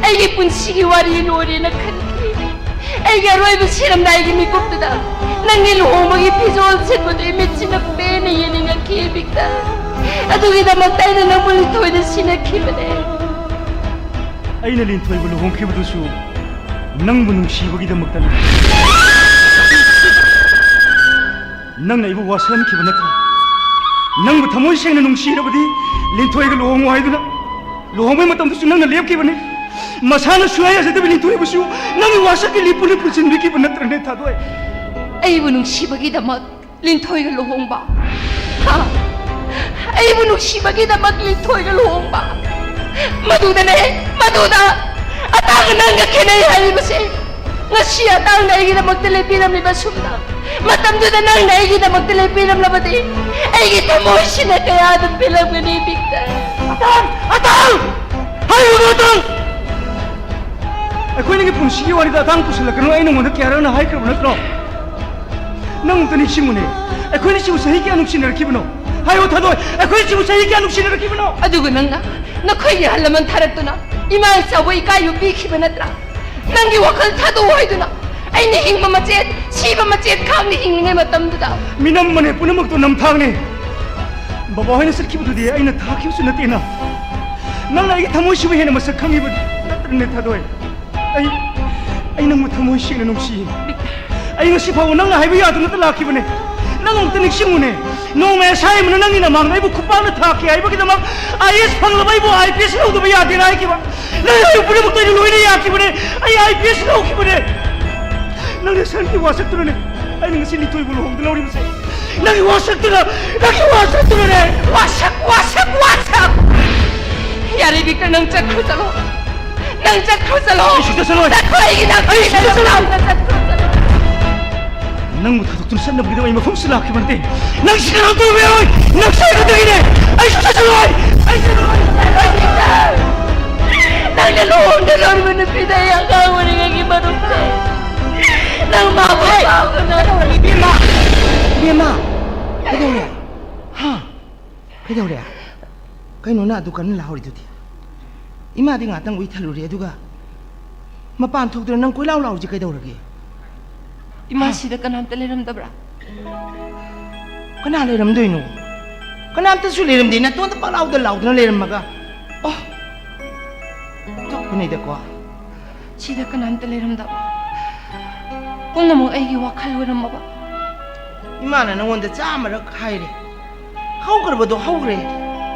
ꯑꯩꯒꯤ ꯄꯨꯟꯁꯤꯒꯤ ꯋꯥꯔꯤ ꯂꯣꯏꯔꯦꯅ ꯈꯟꯈꯤ꯫ ꯑꯩꯒꯤ ꯑꯔꯣꯏꯕ ꯁꯤꯔꯝꯗꯥꯏꯒꯤ ꯃꯤꯀꯨꯞꯇꯨꯗ ꯅꯪꯒꯤ ꯂꯨꯍꯣꯡꯕꯒꯤ ꯐꯤꯖꯣꯜ ꯁꯦꯠꯄꯗꯨ ꯏꯃꯤꯠꯁꯤꯅ ꯄꯦꯟꯅ ꯌꯦꯡꯅꯤꯡꯉꯛꯈꯤ, ꯕꯤꯛꯇꯔ꯫ ꯑꯗꯨꯒꯤꯗꯃꯛꯇ ꯑꯩꯅ ꯅꯪꯕꯨ ꯂꯤꯟꯊꯣꯏꯗ ꯁꯤꯟꯅꯈꯤꯕꯅꯦ꯫ ꯑꯩꯅ ꯂꯤꯟꯊꯣꯏꯕꯨ ꯂꯨꯍꯣꯡꯈꯤꯕꯗꯨꯁꯨ ꯅꯪꯕꯨ ꯅꯨꯡꯁꯤꯕꯒꯤꯗꯃꯛꯇꯅꯤ꯫ ꯅꯪꯅ ꯑꯩꯕꯨ ꯋꯥꯁꯛꯍꯟꯈꯤꯕ ꯅꯠꯇ꯭ꯔꯥ? ꯅꯪꯕꯨ ꯊꯃꯣꯏ ꯁꯦꯡꯅ ꯅꯨꯡꯁꯤꯔꯕꯗꯤ ꯂꯤꯟꯊꯣꯏꯒ ꯂꯨꯍꯣꯡꯉꯨ ꯍꯥꯏꯗꯨꯅ ꯂꯨꯍꯣꯡꯕꯒꯤ ꯃꯇꯝꯗꯁꯨ ꯅꯪꯅ ꯂꯦꯞꯈꯤꯕꯅꯤ꯫ ꯃꯁꯥꯅ ꯁꯨꯡꯌꯥ ꯌꯥꯖꯗꯕ ꯂꯤꯟꯊꯣꯏꯕꯨꯁꯨ ꯅꯪꯒꯤ ꯋꯥꯁꯛꯀꯤ ꯂꯤꯞꯄꯨꯅ ꯄꯨꯟꯁꯤꯟꯕꯤꯈꯤꯕ ꯅꯠꯇ꯭ꯔꯅꯦ, ꯊꯥꯗꯣꯏ? ꯑꯩꯕꯨ ꯅꯨꯡꯁꯤꯕꯒꯤꯗꯃꯛ ꯂꯤꯟꯊꯣꯏꯒ ꯂꯨꯍꯣꯡꯕ? ꯍꯥ? ꯑꯩꯕꯨ ꯅꯨꯡꯁꯤꯕꯒꯤꯗꯃꯛ ꯂꯤꯟꯊꯣꯏꯒ ꯂꯨꯍꯣꯡꯕ? ꯃꯗꯨꯗꯅꯦ, ꯃꯗꯨꯗ ꯑꯇꯥꯡ ꯅꯪꯒ ꯈꯦꯠꯅꯩ ꯍꯥꯏꯔꯤꯕꯁꯦ꯫ ꯉꯁꯤ ꯑꯇꯥꯡꯅ ꯑꯩꯒꯤꯗꯃꯛꯇ ꯂꯦꯞꯄꯤꯔꯝꯂꯤꯕ ꯁꯨꯝꯅ, ꯃꯇꯝꯗꯨꯗ ꯅꯪꯅ ꯑꯩꯒꯤꯗꯃꯛꯇ ꯂꯦꯞꯄꯤꯔꯝꯂꯕꯗꯤ ꯑꯩꯒꯤ ꯊꯃꯣꯏꯁꯤꯅ ꯀꯌꯥꯗ ꯄꯦꯜꯂꯝꯒꯅꯤ, ꯕꯤꯛꯇꯔ? ꯑꯇꯥꯡ! ꯑꯇꯥꯡ! ꯍꯥꯏꯔꯨꯅꯨ, ꯑꯇꯥꯡ! ꯑꯩꯈꯣꯏꯅꯤꯒꯤ ꯄꯨꯟꯁꯤꯒꯤ ꯋꯥꯔꯤꯗ ꯑꯇꯥꯡ ꯄꯨꯁꯜꯂꯛꯀꯅꯨ, ꯑꯩ ꯅꯉꯣꯟꯗ ꯀꯌꯥꯔꯛꯅ ꯍꯥꯏꯈ꯭ꯔꯕ ꯅꯠꯇ꯭ꯔꯣ? ꯅꯪ ꯑꯝꯇ ꯅꯤꯡꯁꯤꯡꯉꯨꯅꯦ, ꯑꯩꯈꯣꯏꯅꯤꯁꯤꯕꯨ ꯆꯍꯤ ꯀꯌꯥ ꯅꯨꯡꯁꯤꯅꯔꯛꯈꯤꯕꯅꯣ? ꯍꯥꯏꯌꯣ, ꯊꯥꯗꯣꯏ, ꯑꯩꯈꯣꯏꯅꯤꯁꯤꯕꯨ ꯆꯍꯤ ꯀꯌꯥ ꯅꯨꯡꯁꯤꯅꯔꯛꯈꯤꯕꯅꯣ? ꯑꯗꯨꯒ ꯅꯪꯅ ꯅꯈꯣꯏꯒꯤ ꯑꯍꯜ ꯂꯃꯟ ꯊꯥꯔꯛꯇꯨꯅ ꯏꯃꯥ ꯏꯆꯥꯕꯨ ꯏꯀꯥꯏꯕ ꯄꯤꯈꯤꯕ ꯅꯠꯇ꯭ꯔꯥ? ꯅꯪꯒꯤ ꯋꯥꯈꯜ ꯊꯥꯗꯣꯛꯎ ꯍꯥꯏꯗꯨꯅ ꯑꯩꯅ ꯍꯤꯡꯕ ꯃꯆꯦꯠ, ꯁꯤꯕ ꯃꯆꯦꯠ ꯈꯥꯛꯅ ꯍꯤꯡꯂꯤꯉꯩ ꯃꯇꯝꯗꯨꯗ꯫ ꯃꯤꯅꯝꯕꯅꯦ, ꯄꯨꯝꯅꯃꯛꯇꯣ ꯅꯝꯊꯥꯛꯅꯦ꯫ ꯕꯕꯥ ꯍꯣꯏꯅ ꯆꯠꯈꯤꯕꯗꯨꯗꯤ ꯑꯩꯅ ꯊꯥꯈꯤꯕꯁꯨ ꯅꯠꯇꯦꯅ꯫ ꯅꯪꯅ ꯑꯩꯒꯤ ꯊꯃꯣꯏꯁꯤꯕꯨ ꯍꯦꯟꯅ ꯃꯁꯛ ꯈꯪꯉꯤꯕ ꯅꯠꯇ꯭ꯔꯅꯦ, ꯊꯥꯗꯣꯏ? ꯑꯩ, ꯑꯩ ꯅꯪꯕꯨ ꯊꯃꯣꯏ ꯁꯦꯡꯅ ꯅꯨꯡꯁꯤꯌꯦ꯫ ꯑꯩ ꯉꯁꯤ ꯐꯥꯎꯕ ꯅꯪꯅ ꯍꯥꯏꯕ ꯌꯥꯗꯅꯇ ꯂꯥꯛꯈꯤꯕꯅꯦ꯫ ꯅꯪ ꯑꯃꯨꯛꯇ ꯅꯤꯡꯁꯤꯡꯉꯨꯅꯦ꯫ ꯅꯣꯡꯃ ꯑꯁꯥꯏ ꯑꯃꯅ ꯅꯪꯒꯤ ꯅꯃꯥꯡꯗ ꯑꯩꯕꯨ ꯈꯨꯄꯥꯛꯅ ꯊꯥꯈꯤ ꯍꯥꯏꯕꯒꯤꯗꯃꯛ IAS ꯐꯪꯂꯕ ꯑꯩꯕꯨ IPS ꯂꯧꯗꯕ ꯌꯥꯗꯦꯅ ꯍꯥꯏꯈꯤꯕ꯫ ꯅꯪ ꯑꯩꯕꯨ ꯄꯨꯝꯅꯃꯛꯇ ꯑꯩꯅ ꯂꯣꯏꯅ ꯌꯥꯈꯤꯕꯅꯦ꯫ ꯑꯩ IPS ꯂꯧꯈꯤꯕꯅꯦ꯫ ꯅꯪꯅ ꯁꯟꯒꯤ ꯋꯥꯁꯛꯇꯨꯅꯅꯦ ꯑꯩꯅ ꯉꯁꯤ ꯂꯤꯟꯊꯣꯏꯕꯨ ꯂꯨꯍꯣꯡꯗ ꯂꯧꯔꯤꯕꯁꯦ꯫ ꯅꯪꯒꯤ ꯋꯥꯁꯛꯇꯨꯅ, ꯅꯪꯒꯤ ꯋꯥꯁꯛꯇꯨꯅꯅꯦ꯫ ꯋꯥꯁꯛ, ꯋꯥꯁꯛ, ꯋꯥꯁꯛ! ꯌꯥꯔꯦ, ꯕꯤꯛꯇꯔ, ꯅꯪ ꯆꯠꯈ꯭ꯔꯣ, ꯆꯠꯂꯣ꯫ ꯅꯪ ꯆꯠꯈ꯭ꯔꯣ, ꯆꯠꯂꯣ꯫ ꯑꯩ ꯁꯨꯡꯆꯠ ꯆꯠꯂꯣꯏ꯫ ꯆꯠꯈ꯭ꯔꯣ, ꯑꯩꯒꯤ ꯅꯥꯛꯇꯒꯤ ꯑꯩ ꯁꯨꯡꯆꯠ ꯆꯠꯂꯣ꯫ ꯆꯠꯈ꯭ꯔꯣ, ꯆꯠꯂꯣ꯫ ꯅꯪꯕꯨ ꯊꯥꯗꯣꯛꯇꯨꯅ ꯆꯠꯅꯕꯒꯤꯗꯃꯛ ꯑꯩ ꯃꯐꯝꯁꯨ ꯂꯥꯛꯈꯤꯕ ꯅꯠꯇꯦ꯫ ꯅꯪ ꯁꯤ ꯀꯅꯥꯝꯇ ꯑꯣꯏꯕ ꯌꯥꯔꯣꯏ꯫ ꯅꯪ ꯁꯣꯏꯒꯗꯕꯒꯤꯅꯦ꯫ ꯑꯩ ꯁꯨꯡꯆꯠ ꯆꯠꯂꯣꯏ꯫ ꯑꯩ ꯆꯠꯂꯣꯏ꯫ ꯅꯪꯅ ꯂꯨꯍꯣꯡꯗ ꯂꯧꯔꯤꯕ ꯅꯨꯄꯤꯗ ꯑꯩ ꯑꯉꯥꯡ ꯑꯣꯏꯔꯤꯉꯩꯒꯤ ꯃꯔꯨꯞꯅꯦ꯫ ꯅꯪ ꯃꯥꯕꯨ ꯁꯥꯎꯒꯅꯨ꯫ ꯏꯕꯦꯝꯃ! ꯏꯕꯦꯝꯃ! ꯀꯩꯗꯧꯔꯦ? ꯍꯥ? ꯀꯩꯗꯧꯔꯦ? ꯀꯩꯅꯣ ꯅꯪ ꯑꯗꯨ ꯀꯟꯅ ꯂꯥꯎꯔꯤꯗꯨꯗꯤ? ꯏꯃꯥꯗꯤ ꯉꯥꯛꯇꯪ ꯎꯏꯊꯜꯂꯨꯔꯦ, ꯑꯗꯨꯒ ꯃꯄꯥꯟ ꯊꯣꯛꯇꯅ ꯅꯪ ꯀꯣꯏꯂꯥꯎ ꯂꯥꯎꯔꯤꯁꯦ ꯀꯩꯗꯧꯔꯒꯦ? ꯏꯃꯥ, ꯍꯥ? ꯁꯤꯗ ꯀꯅꯥꯝꯇ ꯂꯩꯔꯝꯗꯕ꯭ꯔꯥ? ꯀꯅꯥ ꯂꯩꯔꯝꯗꯣꯏꯅꯣ? ꯀꯅꯥꯝꯇꯁꯨ ꯂꯩꯔꯝꯗꯦ, ꯅꯇꯣꯟꯗ ꯄꯪꯂꯥꯎꯗ ꯂꯥꯎꯗꯨꯅ ꯂꯩꯔꯝꯃꯒ꯫ ꯑꯣ, ꯑꯣꯟꯊꯣꯛꯄꯅꯤꯗꯀꯣ꯫ ꯁꯤꯗ ꯀꯅꯥꯝꯇ ꯂꯩꯔꯝꯗꯕ꯫ ꯄꯨꯝꯅꯃꯛ ꯑꯩꯒꯤ ꯋꯥꯈꯜ ꯑꯣꯏꯔꯝꯃꯕ꯫ ꯏꯃꯥꯅ ꯅꯉꯣꯟꯗ ꯆꯥꯝꯃꯔꯛ ꯍꯥꯏꯔꯦ, ꯍꯧꯈ꯭ꯔꯕꯗꯣ ꯍꯧꯈ꯭ꯔꯦ꯫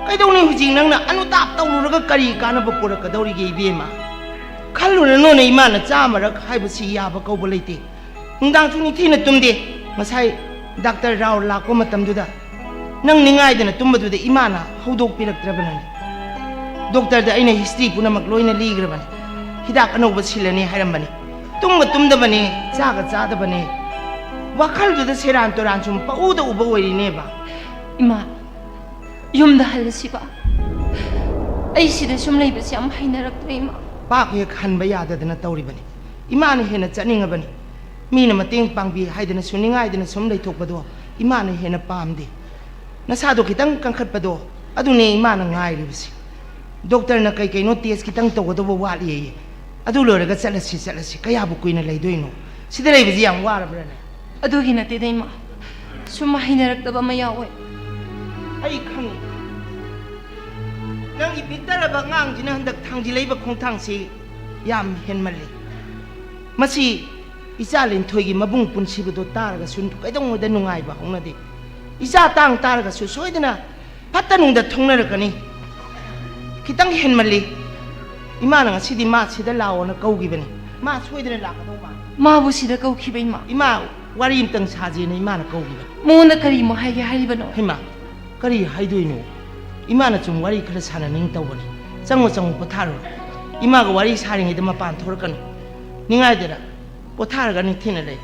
ꯀꯩꯗꯧꯅꯤ ꯍꯧꯖꯤꯛ ꯅꯪꯅ ꯑꯅꯨꯇꯥꯞ ꯇꯧꯔꯨꯔꯒ ꯀꯔꯤ ꯀꯥꯟꯅꯕ ꯄꯨꯔꯛꯀꯗꯧꯔꯤꯒꯦ, ꯏꯕꯦꯝꯃ? ꯈꯜꯂꯨꯔꯅꯨꯅꯦ, ꯏꯃꯥꯅ ꯆꯥꯝꯃꯔꯛ ꯍꯥꯏꯕꯁꯤ ꯌꯥꯕ ꯀꯧꯕ ꯂꯩꯇꯦ꯫ ꯅꯨꯡꯗꯥꯡꯁꯨ ꯅꯤꯡꯊꯤꯅ ꯇꯨꯝꯗꯦ꯫ ꯉꯁꯥꯏ ꯗꯥꯛꯇꯔ ꯔꯥꯎ ꯂꯥꯛꯄ ꯃꯇꯝꯗꯨꯗ ꯅꯪ ꯅꯤꯡꯉꯥꯏꯗꯅ ꯇꯨꯝꯕꯗꯨꯗ ꯏꯃꯥꯅ ꯍꯧꯗꯣꯛꯄꯤꯔꯛꯇ꯭ꯔꯕꯅꯅꯦ꯫ ꯗꯣꯛꯇꯔꯗ ꯑꯩꯅ ꯍꯤꯁꯇ꯭ꯔꯤ ꯄꯨꯝꯅꯃꯛ ꯂꯣꯏꯅ ꯂꯤꯈ꯭ꯔꯕꯅꯤ꯫ ꯍꯤꯗꯥꯛ ꯑꯅꯧꯕ ꯁꯤꯜꯂꯅꯤ ꯍꯥꯏꯔꯝꯕꯅꯤ꯫ ꯇꯨꯝꯕ ꯇꯨꯝꯗꯕꯅꯦ, ꯆꯥꯒ ꯆꯥꯗꯕꯅꯦ꯫ ꯋꯥꯈꯜꯗꯨꯗ ꯁꯦꯔꯥꯟ ꯇꯨꯔꯥꯟ ꯁꯨꯝ ꯄꯛꯎꯗ ꯎꯕ ꯑꯣꯏꯔꯤꯅꯦꯕ꯫ ꯏꯃꯥ, ꯌꯨꯝꯗ ꯍꯜꯂꯁꯤꯕ꯫ ꯑꯩ ꯁꯤꯗ ꯁꯨꯝ ꯂꯩꯕꯁꯦ ꯌꯥꯝ ꯍꯩꯅꯔꯛꯇ꯭ꯔꯦ, ꯏꯃꯥ꯫ ꯄꯥꯞ ꯍꯦꯛ ꯍꯟꯕ ꯌꯥꯗꯗꯅ ꯇꯧꯔꯤꯕꯅꯤ꯫ ꯏꯃꯥꯅ ꯍꯦꯟꯅ ꯆꯠꯅꯤꯡꯉꯕꯅꯤ꯫ ꯃꯤꯅ ꯃꯇꯦꯡ ꯄꯥꯡꯕꯤ ꯍꯥꯏꯗꯅ ꯁꯨꯝ ꯅꯤꯡꯉꯥꯏꯗꯅ ꯁꯨꯝ ꯂꯩꯊꯣꯛꯄꯗꯣ ꯏꯃꯥꯅ ꯍꯦꯟꯅ ꯄꯥꯝꯗꯦ꯫ ꯅꯁꯥꯗꯣ ꯈꯤꯇꯪ ꯀꯟꯈꯠꯄꯗꯣ, ꯑꯗꯨꯅꯦ ꯏꯃꯥꯅ ꯉꯥꯏꯔꯤꯕꯁꯦ꯫ ꯗꯣꯛꯇꯔꯅ ꯀꯩ ꯀꯩꯅꯣ ꯇꯦꯁ ꯈꯤꯇꯪ ꯇꯧꯒꯗꯧꯕ ꯋꯥꯠꯂꯤꯌꯦ꯫ ꯑꯗꯨ ꯂꯣꯏꯔꯒ ꯆꯠꯂꯁꯤ, ꯆꯠꯂꯁꯤ꯫ ꯀꯌꯥꯕꯨ ꯀꯨꯏꯅ ꯂꯩꯗꯣꯏꯅꯣ? ꯁꯤꯗ ꯂꯩꯕꯁꯤ ꯌꯥꯝ ꯋꯥꯔꯕ꯭ꯔꯅꯦ? ꯑꯗꯨꯒꯤ ꯅꯠꯇꯦꯗ, ꯏꯃꯥ꯫ ꯁꯨꯝ ꯍꯩꯅꯔꯛꯇꯕ ꯑꯃ ꯌꯥꯎꯋꯦ꯫ ꯑꯩ ꯈꯪꯉꯤ꯫ ꯅꯪꯒꯤ ꯄꯤꯛꯇꯔꯕ ꯑꯉꯥꯡꯁꯤꯅ ꯍꯟꯗꯛ ꯊꯥꯡꯖꯤꯜꯂꯛꯏꯕ ꯈꯣꯡꯊꯥꯡꯁꯤ ꯌꯥꯝ ꯍꯦꯟꯃꯜꯂꯤ꯫ ꯃꯁꯤ ꯏꯆꯥ ꯂꯤꯟꯊꯣꯏꯒꯤ ꯃꯕꯨꯡ ꯄꯨꯟꯁꯤꯕꯗꯣ ꯇꯥꯔꯒꯁꯨ ꯀꯩꯗꯧꯉꯩꯗ ꯅꯨꯡꯉꯥꯏꯕ ꯍꯧꯅꯗꯦ꯫ ꯏꯆꯥ ꯇꯥꯡ ꯇꯥꯔꯒꯁꯨ ꯁꯣꯏꯗꯅ ꯐꯠꯇ ꯅꯨꯡꯗ ꯊꯨꯡꯅꯔꯛꯀꯅꯤ꯫ ꯈꯤꯇꯪ ꯍꯦꯟꯃꯜꯂꯤ꯫ ꯏꯃꯥꯅ ꯉꯁꯤꯗꯤ ꯃꯥ ꯁꯤꯗ ꯂꯥꯛꯑꯣꯅ ꯀꯧꯈꯤꯕꯅꯤ꯫ ꯃꯥ ꯁꯣꯏꯗꯅ ꯂꯥꯛꯀꯗꯧ ꯃꯥꯜꯂꯤ꯫ ꯃꯥꯕꯨ ꯁꯤꯗ ꯀꯧꯈꯤꯕ, ꯏꯃꯥ? ꯏꯃꯥ, ꯋꯥꯔꯤ ꯑꯝꯇꯪ ꯁꯥꯖꯦꯅ ꯏꯃꯥꯅ ꯀꯧꯈꯤꯕꯅꯤ꯫ ꯃꯉꯣꯟꯗ ꯀꯔꯤꯃꯨꯛ ꯍꯥꯏꯒꯦ ꯍꯥꯏꯔꯤꯕꯅꯣ? ꯍꯩꯃꯥ, ꯀꯔꯤ ꯍꯥꯏꯗꯣꯏꯅꯣ? ꯏꯃꯥꯅ ꯁꯨꯝ ꯋꯥꯔꯤ ꯈꯔ ꯁꯥꯟꯅꯅꯤꯡ ꯇꯧꯕꯅꯤ꯫ ꯆꯪꯉꯣ, ꯆꯪꯉꯣ, ꯄꯣꯊꯥꯔꯨꯔꯣ꯫ ꯏꯃꯥꯒ ꯋꯥꯔꯤ ꯁꯥꯔꯤꯉꯩꯗ ꯃꯄꯥꯟ ꯊꯣꯔꯛꯀꯅꯨ꯫ ꯅꯤꯡꯉꯥꯏꯗꯔ ꯄꯣꯊꯥꯔꯒ ꯅꯤꯡꯊꯤꯅ ꯂꯩ꯫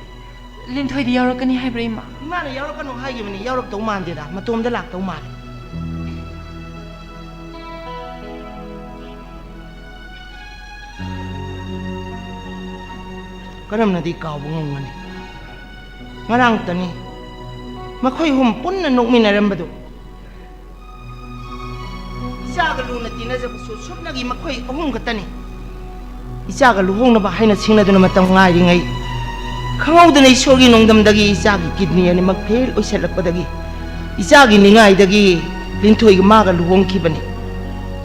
ꯂꯤꯟꯊꯣꯏꯗꯤ ꯌꯥꯎꯔꯛꯀꯅꯤ ꯍꯥꯏꯕ꯭ꯔꯥ, ꯏꯃꯥ? ꯏꯃꯥꯅ ꯌꯥꯎꯔꯛꯀꯅꯨ ꯍꯥꯏꯈꯤꯕꯅꯤ, ꯌꯥꯎꯔꯛꯇꯧ ꯃꯥꯟꯗꯦꯗ, ꯃꯇꯣꯝꯗ ꯂꯥꯛꯇꯧ ꯃꯥꯜꯂꯦ꯫ ꯀꯔꯝꯅꯗꯤ ꯀꯥꯎꯕ ꯉꯝꯒꯅꯤ? ꯉꯔꯥꯡꯇꯅꯤ ꯃꯈꯣꯏ ꯑꯍꯨꯝ ꯄꯨꯟꯅ ꯅꯣꯛꯃꯤꯟꯅꯔꯝꯕꯗꯨ꯫ ꯏꯆꯥꯒ ꯂꯨꯅ ꯇꯤꯟꯅꯖꯕꯁꯨ ꯁꯨꯞꯅꯒꯤ ꯃꯈꯣꯏ ꯑꯍꯨꯝ ꯈꯛꯇꯅꯤ꯫ ꯏꯆꯥꯒ ꯂꯨꯍꯣꯡꯅꯕ ꯍꯥꯏꯅ ꯁꯤꯡꯅꯗꯨꯅ ꯃꯇꯝ ꯉꯥꯏꯔꯤꯉꯩ, ꯈꯪꯍꯧꯗꯅ ꯏꯁꯣꯔꯒꯤ ꯅꯣꯡꯗꯝꯗꯒꯤ ꯏꯆꯥꯒꯤ ꯀꯤꯗꯅꯤ ꯑꯅꯤꯃꯛ ꯐꯦꯜ ꯑꯣꯏꯁꯜꯂꯛꯄꯗꯒꯤ ꯏꯆꯥꯒꯤ ꯅꯤꯡꯉꯥꯏꯗꯒꯤ ꯂꯤꯟꯊꯣꯏꯒ ꯃꯥꯒ ꯂꯨꯍꯣꯡꯈꯤꯕꯅꯤ꯫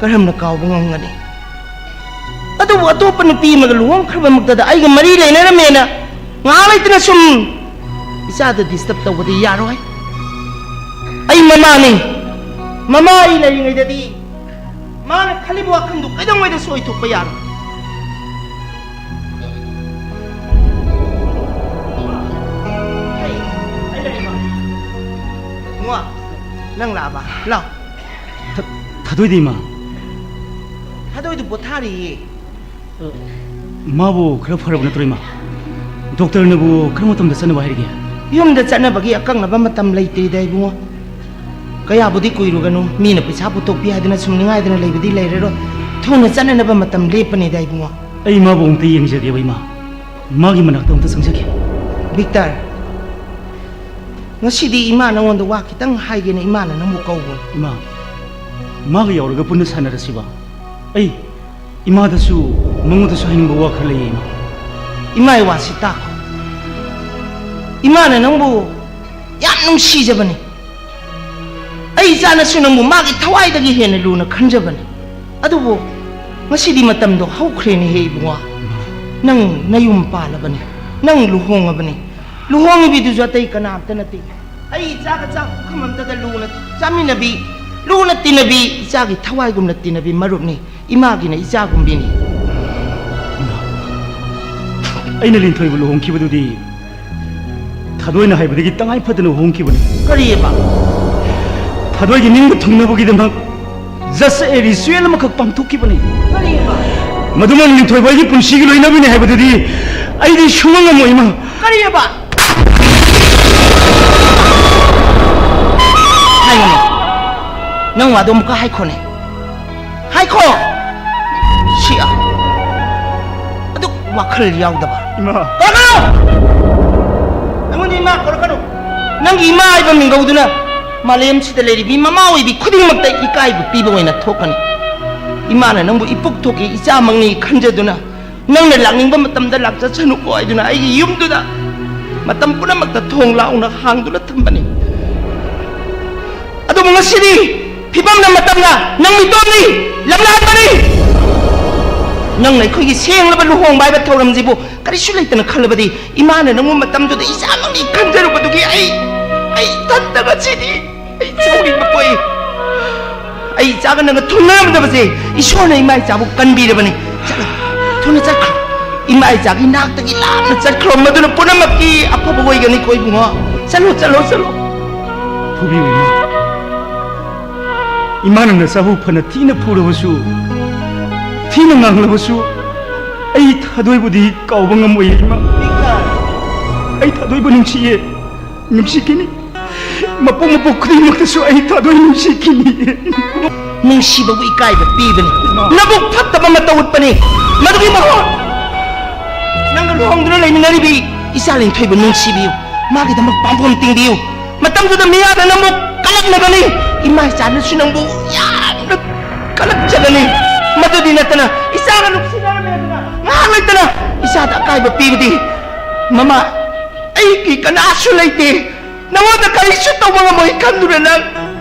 ꯀꯔꯝꯅ ꯀꯥꯎꯕ ꯉꯝꯒꯅꯤ? ꯑꯗꯨꯕꯨ ꯑꯇꯣꯞꯄ ꯅꯨꯄꯤ ꯑꯃꯒ ꯂꯨꯍꯣꯡꯈ꯭ꯔꯕꯃꯛꯇꯗ ꯑꯩꯒ ꯃꯔꯤ ꯂꯩꯅꯔꯝꯃꯦꯅ ꯉꯥꯏꯍꯥꯛ ꯂꯩꯇꯅ ꯁꯨꯝ ꯏꯆꯥꯗ disturb ꯇꯧꯕꯗꯤ ꯌꯥꯔꯣꯏ꯫ ꯑꯩ ꯃꯃꯥꯅꯤ꯫ ꯃꯃꯥ ꯑꯩ ꯂꯩꯔꯤꯉꯩꯗꯗꯤ ꯃꯥꯅ ꯈꯜꯂꯤꯕ ꯋꯥꯈꯜꯗꯨ ꯀꯩꯗꯧꯉꯩꯗꯁꯨ ꯑꯣꯏꯊꯣꯛꯄ ꯌꯥꯔꯣꯏ꯫ ꯏꯕꯨꯡꯉꯣ, ꯅꯪ ꯂꯥꯛꯑꯕ? ꯂꯥꯎ꯫ ꯊ-, ꯊꯥꯗꯣꯏꯗꯤ, ꯏꯃꯥ? ꯊꯥꯗꯣꯏꯗꯨ ꯄꯣꯊꯥꯔꯤꯌꯦ꯫ ꯃꯥꯕꯨ ꯈꯔ ꯐꯔꯕ ꯅꯠꯇ꯭ꯔꯣ, ꯏꯃꯥ? ꯗꯣꯛꯇꯔꯅꯕꯨ ꯀꯔꯝꯕ ꯃꯇꯝꯗ ꯆꯠꯅꯕ ꯍꯥꯏꯔꯤꯒꯦ? ꯌꯨꯝꯗ ꯆꯠꯅꯕꯒꯤ ꯑꯀꯛꯅꯕ ꯃꯇꯝ ꯂꯩꯇꯦꯗ, ꯏꯕꯨꯡꯉꯣ꯫ ꯀꯌꯥꯕꯨꯗꯤ ꯀꯨꯏꯔꯨꯒꯅꯨ, ꯃꯤꯅ ꯄꯩꯁꯥ ꯄꯨꯊꯣꯛꯄꯤ ꯍꯥꯏꯗꯨꯅ ꯁꯨꯝ ꯅꯤꯡꯉꯥꯏꯗꯅ ꯂꯩꯕꯗꯤ ꯂꯩꯔꯔꯣꯏ꯫ ꯊꯨꯅ ꯆꯠꯅꯅꯕ ꯃꯇꯝ ꯂꯦꯞꯄꯅꯤꯗ, ꯏꯕꯨꯡꯉꯣ꯫ ꯑꯩ ꯃꯥꯕꯨ ꯑꯃꯨꯛꯇ ꯌꯦꯡꯖꯒꯦꯕ, ꯏꯃꯥ꯫ ꯃꯥꯒꯤ ꯃꯅꯥꯛꯇ ꯑꯃꯨꯛꯇ ꯆꯪꯖꯒꯦ꯫ ꯕꯤꯛꯇꯔ, ꯉꯁꯤꯗꯤ ꯏꯃꯥ ꯅꯉꯣꯟꯗ ꯋꯥ ꯈꯤꯇꯪ ꯍꯥꯏꯒꯦꯅ ꯏꯃꯥꯅ ꯅꯪꯕꯨ ꯀꯧꯕꯅꯤ꯫ ꯏꯃꯥ, ꯃꯥꯒ ꯌꯥꯎꯔꯒ ꯄꯨꯟꯅ ꯁꯥꯟꯅꯔꯁꯤꯕ꯫ ꯑꯩ ꯏꯃꯥꯗꯁꯨ, ꯃꯉꯣꯟꯗꯁꯨ ꯍꯥꯏꯅꯤꯡꯕ ꯋꯥ ꯈꯔ ꯂꯩꯌꯦ, ꯏꯃꯥ꯫ ꯏꯃꯥꯒꯤ ꯋꯥꯁꯤ ꯇꯥꯈꯣ꯫ ꯏꯃꯥꯅ ꯅꯪꯕꯨ ꯌꯥꯝ ꯅꯨꯡꯁꯤꯖꯕꯅꯤ꯫ ꯑꯩ ꯏꯆꯥꯅꯁꯨ ꯅꯪꯕꯨ ꯃꯥꯒꯤ ꯊꯋꯥꯏꯗꯒꯤ ꯍꯦꯟꯅ ꯂꯨꯅ ꯈꯟꯖꯕꯅꯤ꯫ ꯑꯗꯨꯕꯨ ꯉꯁꯤꯗꯤ ꯃꯇꯝꯗꯣ ꯍꯧꯈ꯭ꯔꯦꯅꯦꯍꯦ, ꯏꯕꯨꯡꯉꯣ꯫ ꯅꯪ ꯅꯌꯨꯝ ꯄꯥꯜꯂꯕꯅꯤ, ꯅꯪ ꯂꯨꯍꯣꯡꯉꯕꯅꯤ꯫ ꯂꯨꯍꯣꯡꯉꯤꯕꯤꯗꯨꯁꯨ ꯑꯇꯩ ꯀꯅꯥꯝꯇ ꯅꯠꯇꯦ꯫ ꯑꯩ ꯏꯆꯥꯒ ꯆꯥꯛ ꯄꯨꯈꯝ ꯑꯝꯇꯗ ꯂꯨꯅ ꯆꯥꯃꯤꯟꯅꯕꯤ, ꯂꯨꯅ ꯇꯤꯟꯅꯕꯤ, ꯏꯆꯥꯒꯤ ꯊꯋꯥꯏꯒꯨꯝꯅ ꯇꯤꯟꯅꯕꯤ ꯃꯔꯨꯞꯅꯤ꯫ ꯏꯃꯥꯒꯤꯅ ꯏꯆꯥꯒꯨꯝꯕꯤꯅꯤ꯫ ꯏꯃꯥ, ꯑꯩꯅ ꯂꯤꯟꯊꯣꯏꯕꯨ ꯂꯨꯍꯣꯡꯈꯤꯕꯗꯨꯗꯤ ꯊꯥꯗꯣꯏꯅ ꯍꯥꯏꯕꯗꯒꯤ ꯇꯉꯥꯏ ꯐꯗꯅ ꯍꯣꯡꯈꯤꯕꯅꯤ꯫ ꯀꯔꯤꯑꯕ? ꯊꯥꯗꯣꯏꯒꯤ ꯅꯤꯡꯕ ꯊꯨꯡꯅꯕꯒꯤꯗꯃꯛ just a ritual ꯑꯃꯈꯛ ꯄꯥꯡꯊꯣꯛꯈꯤꯕꯅꯤ꯫ ꯀꯔꯤꯑꯕ? ꯃꯗꯨꯃꯛ ꯂꯤꯟꯊꯣꯏꯕ ꯑꯩꯒꯤ ꯄꯨꯟꯁꯤꯒꯤ ꯂꯣꯏꯅꯕꯤꯅꯤ ꯍꯥꯏꯕꯗꯨꯗꯤ ꯑꯩꯗꯤ ꯁꯨꯡꯉꯝ ꯉꯝꯃꯣꯏ, ꯏꯃꯥ꯫ ꯀꯔꯤꯑꯕ? ꯍꯥꯏꯌꯨꯅꯦ꯫ ꯅꯪ ꯋꯥꯗꯣ ꯑꯃꯨꯛꯀ ꯍꯥꯏꯈꯣꯅꯦ꯫ ꯍꯥꯏꯈꯣ! ꯁꯤ ꯑ-, ꯑꯗꯨꯛ ꯋꯥꯈꯜ ꯌꯥꯎꯗꯕ꯫ ꯏꯃꯥ! ꯀꯧꯔꯛꯀꯅꯨ! ꯑꯩꯉꯣꯟꯗ ꯏꯃꯥ ꯀꯧꯔꯛꯀꯅꯨ! ꯅꯪꯒꯤ ꯏꯃꯥ ꯍꯥꯏꯕ ꯃꯤꯡꯒꯧꯗꯨꯅ ꯃꯥꯂꯦꯝꯁꯤꯗ ꯂꯩꯔꯤꯕꯤ ꯃꯃꯥ ꯑꯣꯏꯕꯤ ꯈꯨꯗꯤꯡꯃꯛꯇ ꯏꯀꯥꯏꯕ ꯄꯤꯕ ꯑꯣꯏꯅ ꯊꯣꯛꯀꯅꯤ꯫ ꯏꯃꯥꯅ ꯅꯪꯕꯨ ꯏꯄꯨꯛ ꯊꯣꯛꯀꯤ ꯏꯆꯥꯃꯛꯅꯤ ꯈꯟꯖꯗꯨꯅ ꯅꯪꯅ ꯂꯥꯛꯅꯤꯡꯕ ꯃꯇꯝꯗ ꯂꯥꯛꯆꯁꯅꯨꯀꯣ ꯍꯥꯏꯗꯨꯅ ꯑꯩꯒꯤ ꯌꯨꯝꯗꯨꯗ ꯃꯇꯝ ꯄꯨꯝꯅꯃꯛꯇ ꯊꯣꯡ ꯂꯥꯎꯅ ꯍꯥꯡꯗꯨꯅ ꯊꯝꯕꯅꯤ꯫ ꯑꯗꯨꯕꯨ ꯉꯁꯤꯗꯤ ꯐꯤꯕꯝꯅ ꯃꯇꯝꯅ ꯅꯪ ꯃꯤꯇꯣꯝꯅꯤ, ꯂꯝꯂꯥꯟꯕꯅꯤ꯫ ꯅꯪꯅ ꯑꯩꯈꯣꯏꯒꯤ ꯁꯦꯡꯂꯕ ꯂꯨꯍꯣꯡꯕ ꯍꯥꯏꯕ ꯊꯧꯔꯝꯁꯤꯕꯨ ꯀꯔꯤꯁꯨ ꯂꯩꯇꯅ ꯈꯜꯂꯕꯗꯤ ꯏꯃꯥꯅ ꯅꯪꯕꯨ ꯃꯇꯝꯗꯨꯗ ꯏꯆꯥꯃꯛꯅꯤ ꯈꯟꯖꯔꯨꯕꯗꯨꯒꯤ ꯑꯩ, ꯑꯩ ꯏꯊꯟꯇ ꯉꯁꯤꯗꯤ ꯑꯩ ꯁꯥꯎꯅꯤꯡꯕ ꯄꯣꯛꯏ꯫ ꯑꯩ ꯏꯆꯥꯒ ꯅꯪꯒ ꯊꯨꯡꯅꯔꯝꯗꯕꯁꯦ ꯏꯁꯣꯔꯅ ꯏꯃꯥ ꯏꯆꯥꯕꯨ ꯀꯟꯕꯤꯔꯕꯅꯤ꯫ ꯆꯠꯂꯣ, ꯊꯨꯅ ꯆꯠꯈ꯭ꯔꯣ꯫ ꯏꯃꯥ ꯏꯆꯥꯒꯤ ꯅꯥꯛꯇꯒꯤ ꯂꯥꯞꯅ ꯆꯠꯈ꯭ꯔꯣ꯫ ꯃꯗꯨꯅ ꯄꯨꯝꯅꯃꯛꯀꯤ ꯑꯐꯕ ꯑꯣꯏꯒꯅꯤꯀꯣ ꯏꯕꯨꯡꯉꯣ꯫ ꯆꯠꯂꯣ, ꯆꯠꯂꯣ, ꯆꯠꯂꯣ꯫ ꯐꯨꯕꯤꯌꯨ ꯏꯃꯥ꯫ ꯏꯃꯥꯅ ꯅꯆꯥꯕꯨ ꯐꯅ ꯊꯤꯅ ꯐꯨꯔꯕꯁꯨ, ꯊꯤꯅ ꯉꯥꯡꯂꯕꯁꯨ, ꯑꯩ ꯊꯥꯗꯣꯏꯕꯨꯗꯤ ꯀꯥꯎꯕ ꯉꯝꯃꯣꯏ ꯏꯃꯥ꯫ ꯑꯩ ꯊꯥꯗꯣꯏꯕꯨ ꯅꯨꯡꯁꯤꯌꯦ, ꯅꯨꯡꯁꯤꯈꯤꯅꯤ꯫ ꯃꯄꯣꯛ ꯃꯄꯣꯛ ꯈꯨꯗꯤꯡꯃꯛꯇꯁꯨ ꯑꯩ ꯊꯥꯗꯣꯏ ꯅꯨꯡꯁꯤꯈꯤꯅꯤ꯫ ꯅꯨꯡꯁꯤꯕꯕꯨ ꯏꯀꯥꯏꯕ ꯄꯤꯕꯅꯤ꯫ ꯏꯃꯥ꯫ ꯅꯕꯨꯛ ꯐꯠꯇꯕ ꯃꯇꯧ ꯎꯠꯄꯅꯤ꯫ ꯃꯗꯨꯒꯤ ꯃꯍꯨꯠ ꯅꯪꯒ ꯂꯨꯍꯣꯡꯗꯨꯅ ꯂꯩꯃꯤꯟꯅꯔꯤꯕꯤ ꯏꯆꯥ ꯂꯤꯟꯊꯣꯏꯕꯨ ꯅꯨꯡꯁꯤꯕꯤꯌꯨ꯫ ꯃꯥꯒꯤꯗꯃꯛ ꯄꯥꯝꯕꯣꯝ ꯇꯤꯡꯕꯤꯌꯨ꯫ ꯃꯇꯝꯗꯨꯗ ꯃꯤꯌꯥꯝꯅ ꯅꯪꯕꯨ ꯀꯂꯛꯅꯒꯅꯤ꯫ ꯏꯃꯥ ꯏꯆꯥꯅꯁꯨ ꯅꯪꯕꯨ ꯌꯥꯝꯅ ꯀꯂꯛꯆꯒꯅꯤ꯫ ꯃꯗꯨꯗꯤ ꯅꯠꯇꯅ ꯏꯆꯥꯒ ꯅꯨꯡꯁꯤꯅꯔꯝꯃꯦꯗꯅ ꯉꯥꯏꯍꯥꯛ ꯂꯩꯇꯅ ꯏꯆꯥꯗ ꯑꯀꯥꯏꯕ ꯄꯤꯕꯗꯤ ꯃꯃꯥ ꯑꯩꯒꯤ ꯀꯅꯥꯁꯨ ꯂꯩꯇꯦ꯫ ꯅꯉꯣꯟꯗ ꯀꯔꯤꯁꯨ ꯇꯧꯕ ꯉꯝꯃꯣꯏ ꯈꯟꯗꯨꯅ ꯅꯪ,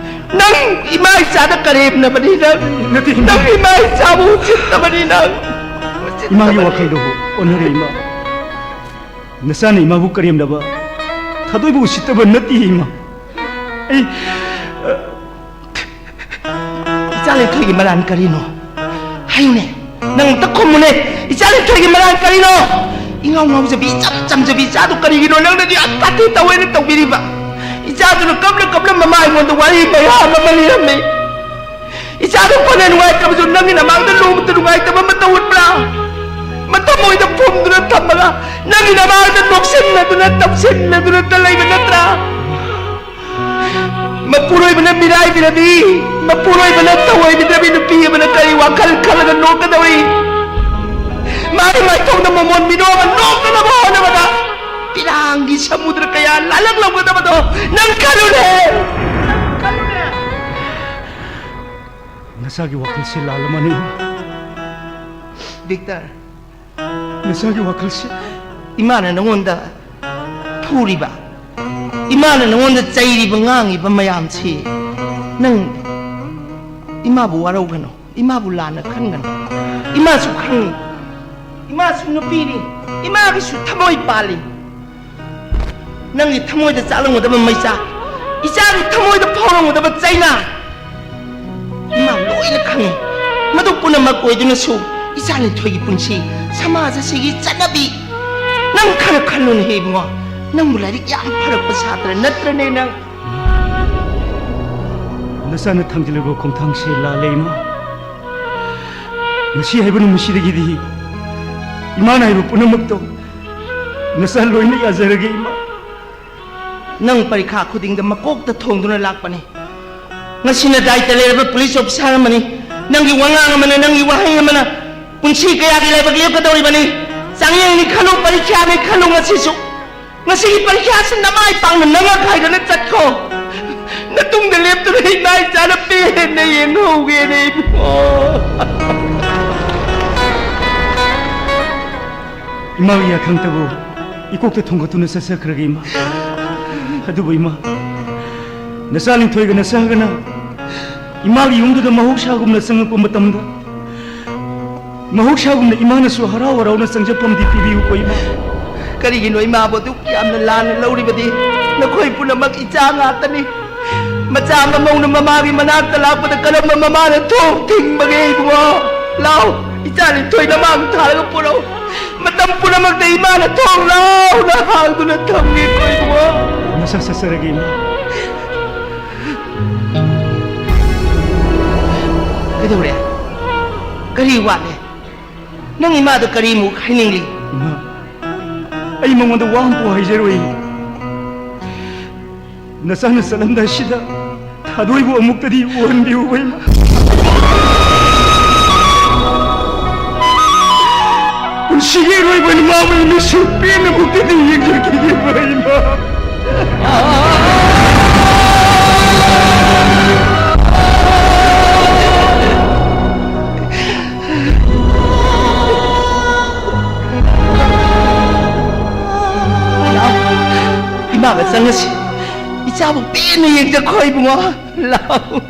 ꯅꯪ ꯏꯃꯥ ꯏꯆꯥꯗ ꯀꯔꯦꯝꯅꯕꯅꯤ ꯅꯪ꯫ ꯅꯠꯇꯦ, ꯏꯃꯥ꯫ ꯅꯪ ꯏꯃꯥ ꯏꯆꯥꯕꯨ ꯎꯁꯤꯠꯇꯕꯅꯤ ꯅꯪ꯫ ꯏꯃꯥꯒꯤ ꯎꯁꯤꯠꯇꯕꯅꯤ꯫ ꯋꯥꯈꯜꯗꯨ ꯑꯣꯟꯅꯔꯦ, ꯏꯃꯥ꯫ ꯅꯆꯥꯅ ꯏꯃꯥꯕꯨ ꯀꯔꯦꯝꯅꯕ, ꯊꯥꯗꯣꯏꯕꯨ ꯎꯁꯤꯠꯇꯕ ꯅꯠꯇꯦ, ꯏꯃꯥ꯫ ꯑꯩ, ꯏꯆꯥ ꯂꯤꯟꯊꯣꯏꯒꯤ ꯃꯔꯥꯟ ꯀꯔꯤꯅꯣ? ꯍꯥꯏꯌꯨꯅꯦ, ꯅꯪ ꯑꯝꯇ ꯈꯨꯝꯃꯨꯅꯦ꯫ ꯏꯆꯥ ꯂꯤꯟꯊꯣꯏꯒꯤ ꯃꯔꯥꯟ ꯀꯔꯤꯅꯣ? ꯏꯉꯥꯎ ꯉꯥꯎꯖꯕꯤ, ꯏꯆꯝ ꯆꯝꯖꯕꯤ ꯏꯆꯥꯗꯨ ꯀꯔꯤꯒꯤꯅꯣ ꯅꯪꯅꯗꯤ ꯑꯇꯥꯇꯤ ꯇꯧꯋꯦꯅ ꯇꯧꯕꯤꯔꯤꯕ? ꯏꯆꯥꯗꯨꯅ ꯀꯞꯅ ꯀꯞꯅ ꯃꯃꯥ ꯑꯩꯉꯣꯟꯗ ꯋꯥꯔꯤ ꯃꯌꯥꯝ ꯑꯃ ꯂꯤꯔꯝꯃꯤ꯫ ꯏꯆꯥꯗꯨ ꯐꯅ ꯅꯨꯡꯉꯥꯏꯇꯕꯁꯨ ꯅꯪꯒꯤ ꯅꯃꯥꯡꯗ ꯅꯣꯡꯃꯇ ꯅꯨꯡꯉꯥꯏꯇꯕ ꯃꯇꯧ ꯎꯠꯄ꯭ꯔꯥ? ꯃꯇꯝ ꯑꯣꯏꯗ ꯐꯨꯝꯗꯨꯅ ꯊꯝꯃꯒ ꯅꯪꯒꯤ ꯅꯃꯥꯡꯗ ꯅꯣꯛꯁꯤꯟꯅꯗꯨꯅ ꯇꯞꯁꯤꯟꯅꯗꯨꯅ ꯂꯩꯕ ꯅꯠꯇ꯭ꯔꯥ? ꯃꯄꯨꯔꯣꯏꯕꯅ ꯃꯤꯔꯥꯏꯕꯤꯔꯕꯤ, ꯃꯄꯨꯔꯣꯏꯕꯅ ꯊꯑꯣꯏꯕꯤꯗ꯭ꯔꯕꯤ ꯅꯨꯄꯤ ꯑꯃꯅ ꯀꯔꯤ ꯋꯥꯈꯜ ꯈꯜꯂꯒ ꯅꯣꯛꯀꯗꯧꯔꯤ? ꯃꯥꯒꯤ ꯃꯥꯏꯊꯣꯡꯗ ꯃꯣꯃꯣꯟ ꯃꯤꯅꯣꯛ ꯑꯃ ꯅꯣꯛꯅꯅꯕ ꯍꯣꯠꯅꯕꯗ ꯄꯤꯔꯥꯡꯒꯤ ꯁꯃꯨꯗ꯭ꯔ ꯀꯌꯥ ꯂꯥꯜꯂꯛꯂꯝꯒꯗꯕꯗꯣ ꯅꯪ ꯈꯜꯂꯨꯅꯦ, ꯅꯪ ꯈꯜꯂꯨꯅꯦ꯫ ꯅꯆꯥꯒꯤ ꯋꯥꯈꯜꯁꯦ ꯂꯥꯜꯂꯝꯃꯅꯤ꯫ ꯕꯤꯛꯇꯔ, ꯅꯆꯥꯒꯤ ꯋꯥꯈꯜꯁꯤ ꯏꯃꯥꯅ ꯅꯉꯣꯟꯗ ꯐꯨꯔꯤꯕ, ꯏꯃꯥꯅ ꯅꯉꯣꯟꯗ ꯆꯩꯔꯤꯕ, ꯉꯥꯡꯉꯤꯕ ꯃꯌꯥꯝꯁꯤ ꯅꯪ ꯏꯃꯥꯕꯨ ꯋꯥꯔꯧꯒꯅꯨ, ꯏꯃꯥꯕꯨ ꯂꯥꯟꯅ ꯈꯟꯒꯅꯨ꯫ ꯏꯃꯥꯁꯨ ꯈꯪꯉꯤ, ꯏꯃꯥꯁꯨ ꯅꯨꯄꯤꯅꯤ, ꯏꯃꯥꯒꯤꯁꯨ ꯊꯃꯣꯏ ꯄꯥꯜꯂꯤ꯫ ꯅꯪꯒꯤ ꯊꯃꯣꯏꯗ ꯆꯥꯛꯂꯝꯒꯗꯕ ꯃꯩꯆꯥꯛ, ꯏꯆꯥꯒꯤ ꯊꯃꯣꯏꯗ ꯐꯥꯎꯔꯝꯒꯗꯕ ꯆꯩꯅꯥ, ꯏꯃꯥ ꯂꯣꯏꯅ ꯈꯪꯉꯤ꯫ ꯃꯗꯨ ꯄꯨꯝꯅꯃꯛ ꯑꯣꯏꯗꯨꯅꯁꯨ ꯏꯆꯥ ꯂꯤꯟꯊꯣꯏꯒꯤ ꯄꯨꯟꯁꯤ, ꯁꯃꯥꯖ ꯑꯁꯤꯒꯤ ꯆꯠꯅꯕꯤ, ꯅꯪ ꯈꯔ ꯈꯜꯂꯨꯅꯦꯍꯦ ꯏꯕꯨꯡꯉꯣ꯫ ꯅꯪꯕꯨ ꯂꯥꯏꯔꯤꯛ ꯌꯥꯝ ꯐꯔꯛꯄ ꯁꯥꯇ꯭ꯔ ꯅꯠꯇ꯭ꯔꯅꯦ ꯅꯪ? ꯅꯆꯥꯅ ꯊꯥꯡꯖꯤꯜꯂꯤꯕ ꯈꯣꯡꯊꯥꯡꯁꯦ ꯂꯥꯜꯂꯦ, ꯏꯃꯥ꯫ ꯉꯁꯤ ꯍꯥꯏꯕ ꯅꯨꯃꯤꯠꯁꯤꯗꯒꯤꯗꯤ ꯏꯃꯥꯅ ꯍꯥꯏꯕ ꯄꯨꯝꯅꯃꯛꯇꯣ ꯅꯆꯥ ꯂꯣꯏꯅ ꯌꯥꯖꯔꯒꯦ, ꯏꯃꯥ꯫ ꯅꯪ ꯄꯔꯤꯈꯥ ꯈꯨꯗꯤꯡꯗ ꯃꯀꯣꯛꯇ ꯊꯣꯡꯗꯨꯅ ꯂꯥꯛꯄꯅꯤ꯫ ꯉꯁꯤꯅ ꯗꯥꯏꯇ ꯂꯩꯔꯕ ꯄꯨꯂꯤꯁ ꯑꯣꯐꯤꯁꯥꯔ ꯑꯃꯅꯤ꯫ ꯅꯪꯒꯤ ꯋꯥꯉꯥꯡ ꯑꯃꯅ, ꯅꯪꯒꯤ ꯋꯥꯍꯩ ꯑꯃꯅ ꯄꯨꯟꯁꯤ ꯀꯌꯥꯒꯤ ꯂꯥꯏꯕꯛ ꯂꯦꯞꯀꯗꯧꯔꯤꯕꯅꯤ꯫ ꯆꯥꯡꯌꯦꯡꯅꯤ ꯈꯜꯂꯨ, ꯄꯔꯤꯈ꯭ꯌꯥꯅꯤ ꯈꯜꯂꯨ, ꯉꯁꯤꯁꯨ, ꯉꯁꯤꯒꯤ ꯄꯔꯤꯈ꯭ꯌꯥꯁꯤ ꯅꯃꯥꯏ ꯄꯥꯛꯅ ꯅꯪꯉꯛ ꯍꯥꯏꯗꯅ ꯆꯠꯈꯣ꯫ ꯅꯇꯨꯡꯗ ꯂꯦꯞꯇꯨꯅ ꯏꯃꯥ ꯏꯆꯥꯅ ꯄꯦꯟꯅ ꯌꯦꯡꯍꯧꯒꯦꯅꯦ ꯏꯕꯨꯡꯉꯣ꯫ ꯏꯃꯥꯒꯤ ꯌꯥꯊꯪꯇꯕꯨ ꯏꯀꯣꯛꯇ ꯊꯣꯡꯒꯠꯇꯨꯅ ꯆꯠꯆꯈ꯭ꯔꯒꯦ, ꯏꯃꯥ꯫ ꯑꯗꯨꯕꯨ, ꯏꯃꯥ, ꯅꯆꯥ ꯂꯤꯟꯊꯣꯏꯒ ꯅꯆꯥꯒꯅ ꯏꯃꯥꯒꯤ ꯌꯨꯝꯗꯨꯗ ꯃꯍꯧꯁꯥꯒꯨꯝꯅ ꯆꯪꯉꯛꯄ ꯃꯇꯝꯗ, ꯃꯍꯧꯁꯥꯒꯨꯝꯅ ꯏꯃꯥꯅꯁꯨ ꯍꯔꯥꯎ ꯍꯔꯥꯎꯅ ꯆꯪꯖꯐꯝꯗꯤ ꯄꯤꯕꯤꯌꯨꯀꯣ, ꯏꯃꯥ꯫ ꯀꯔꯤꯒꯤꯅꯣ ꯏꯃꯥꯕꯨ ꯑꯗꯨꯛ ꯌꯥꯝꯅ ꯂꯥꯟꯅ ꯂꯧꯔꯤꯕꯗꯤ? ꯅꯈꯣꯏ ꯄꯨꯝꯅꯃꯛ ꯏꯆꯥ ꯉꯥꯛꯇꯅꯤ꯫ ꯃꯆꯥ ꯃꯃꯧꯅ ꯃꯃꯥꯒꯤ ꯃꯅꯥꯛꯇ ꯂꯥꯛꯄꯗ ꯀꯔꯝꯕ ꯃꯃꯥꯅ ꯊꯣꯡ ꯊꯤꯡꯕꯒꯦ ꯏꯕꯨꯡꯉꯣ? ꯂꯥꯎ, ꯏꯆꯥ ꯂꯤꯟꯊꯣꯏ ꯅꯃꯥꯡ ꯊꯥꯔꯒ ꯄꯨꯔꯛꯎ꯫ ꯃꯇꯝ ꯄꯨꯝꯅꯃꯛꯇ ꯏꯃꯥꯅ ꯊꯣꯡ ꯂꯥꯎꯅ ꯍꯥꯡꯗꯨꯅ ꯊꯝꯒꯦꯀꯣ ꯏꯕꯨꯡꯉꯣ꯫ ꯅꯁꯥ ꯁꯥꯖꯔꯒꯦ, ꯏꯃꯥ꯫ ꯀꯩꯗꯧꯔꯦ? ꯀꯔꯤ ꯋꯥꯠꯂꯦ? ꯅꯪ ꯏꯃꯥꯗ ꯀꯔꯤꯃꯨꯛ ꯍꯥꯏꯅꯤꯡꯂꯤ? ꯏꯃꯥ, ꯑꯩ ꯃꯉꯣꯟꯗ ꯋꯥ ꯑꯃꯐꯥꯎ ꯍꯥꯏꯖꯔꯣꯏ꯫ ꯅꯆꯥꯅ ꯆꯠꯂꯝꯗꯥꯏꯁꯤꯗ ꯊꯥꯗꯣꯏꯕꯨ ꯑꯃꯨꯛꯇꯗꯤ ꯎꯍꯟꯕꯤꯌꯨꯕ, ꯏꯃꯥ꯫ ꯄꯨꯟꯁꯤꯒꯤ ꯑꯔꯣꯏꯕ ꯏꯃꯥꯕꯨ ꯃꯤꯠꯁꯨ ꯄꯦꯟꯅ ꯑꯃꯨꯛꯇꯗꯤ ꯌꯦꯡꯖꯈꯤꯒꯦꯕ, ꯏꯃꯥ꯫ ꯏꯃꯥꯒ ꯆꯪꯉꯁꯤ꯫ ꯏꯆꯥꯕꯨ ꯄꯦꯟꯅ ꯌꯦꯡꯖꯈꯣ ꯏꯕꯨꯡꯉꯣ꯫ ꯂꯥꯎ꯫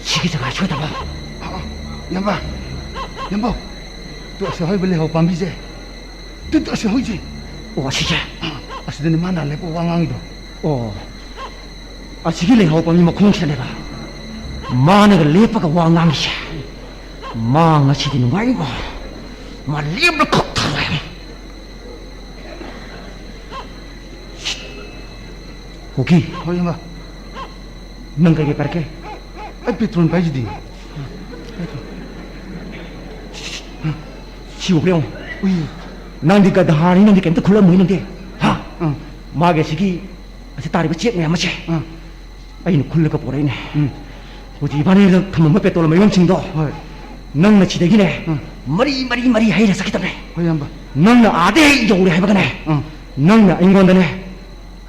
ꯁꯤꯒꯤ ꯖꯒꯥ ꯁꯣꯏꯗꯕ꯫ ꯑ, ꯑ, ꯏꯌꯥꯝꯕ, ꯏꯌꯥꯝꯕ, ꯇꯨ ꯑꯁꯤ ꯍꯧꯔꯤꯕ ꯂꯩꯍꯧ ꯄꯥꯝꯕꯤꯁꯦ, ꯇꯨ, ꯇꯨ ꯑꯁꯤ ꯍꯧꯔꯤꯁꯦ꯫ ꯑꯣ, ꯑꯁꯤꯁꯦ? ꯑ, ꯑꯁꯤꯗꯅꯦ ꯃꯥꯅ ꯂꯦꯞꯄ ꯋꯥ ꯉꯥꯡꯉꯤꯗꯣ꯫ ꯑꯣ, ꯑꯁꯤꯒꯤ ꯂꯩꯍꯧ ꯄꯥꯝꯕꯤ ꯃꯈꯣꯡꯁꯤꯗꯅꯦꯕ ꯃꯥꯅꯒ ꯂꯦꯞꯄꯒ ꯋꯥ ꯉꯥꯡꯉꯤꯁꯦ꯫ ꯃꯥ ꯉꯁꯤꯗꯤ ꯅꯨꯡꯉꯥꯏꯅꯤꯀꯣ꯫ ꯃꯥ ꯂꯦꯞꯅ ꯈꯛ ꯊꯥꯔꯣꯏ꯫ ꯀꯨꯀꯤ꯫ ꯍꯣꯏ, ꯏꯌꯥꯝꯕ꯫ ꯅꯪ ꯀꯩꯀꯩ ꯄꯥꯏꯔꯛꯀꯦ? ꯑꯩ ꯄꯦꯇ꯭ꯔꯣꯜ ꯄꯥꯏꯁꯤꯗꯤ꯫ ꯁꯤ ꯎꯕ꯭ꯔꯥ ꯌꯦꯡꯉꯣ꯫ ꯎꯏ꯫ ꯅꯪꯗꯤ ꯒꯙꯥꯅꯤ, ꯅꯪꯗꯤ ꯀꯩꯝꯇ ꯈꯨꯜꯂꯝꯃꯣꯏ ꯅꯪꯗꯤ꯫ ꯍꯥ? ꯑꯥ꯫ ꯃꯥꯒꯤ ꯑꯁꯤꯒꯤ, ꯑꯁꯤ ꯇꯥꯔꯤꯕ ꯆꯦꯛ ꯃꯌꯥꯝ ꯑꯁꯦ꯫ ꯑꯥ꯫ ꯑꯩꯅ ꯈꯨꯜꯂꯒ ꯄꯣꯔꯛꯏꯅꯦ꯫ ꯎꯝ꯫ ꯍꯧꯖꯤꯛ ꯏꯕꯥꯅꯤꯗ ꯊꯝꯃꯝꯕ ꯄꯦꯇ꯭ꯔꯣꯜ ꯃꯌꯣꯝꯁꯤꯡꯗꯣ, ꯍꯣꯏ꯫ ꯅꯪꯅ ꯁꯤꯗꯒꯤꯅꯦ, ꯎꯝ꯫ ꯃꯔꯤ, ꯃꯔꯤ, ꯃꯔꯤ ꯍꯩꯔ ꯆꯠꯈꯤꯗꯕꯅꯦ꯫ ꯍꯣꯏ, ꯏꯌꯥꯝꯕ꯫ ꯅꯪꯅ ꯑꯥꯗ ꯍꯦꯛ ꯌꯧꯔꯦ ꯍꯥꯏꯕꯒꯅꯦ, ꯎꯝ꯫ ꯅꯪꯅ ꯑꯩꯉꯣꯟꯗꯅꯦ,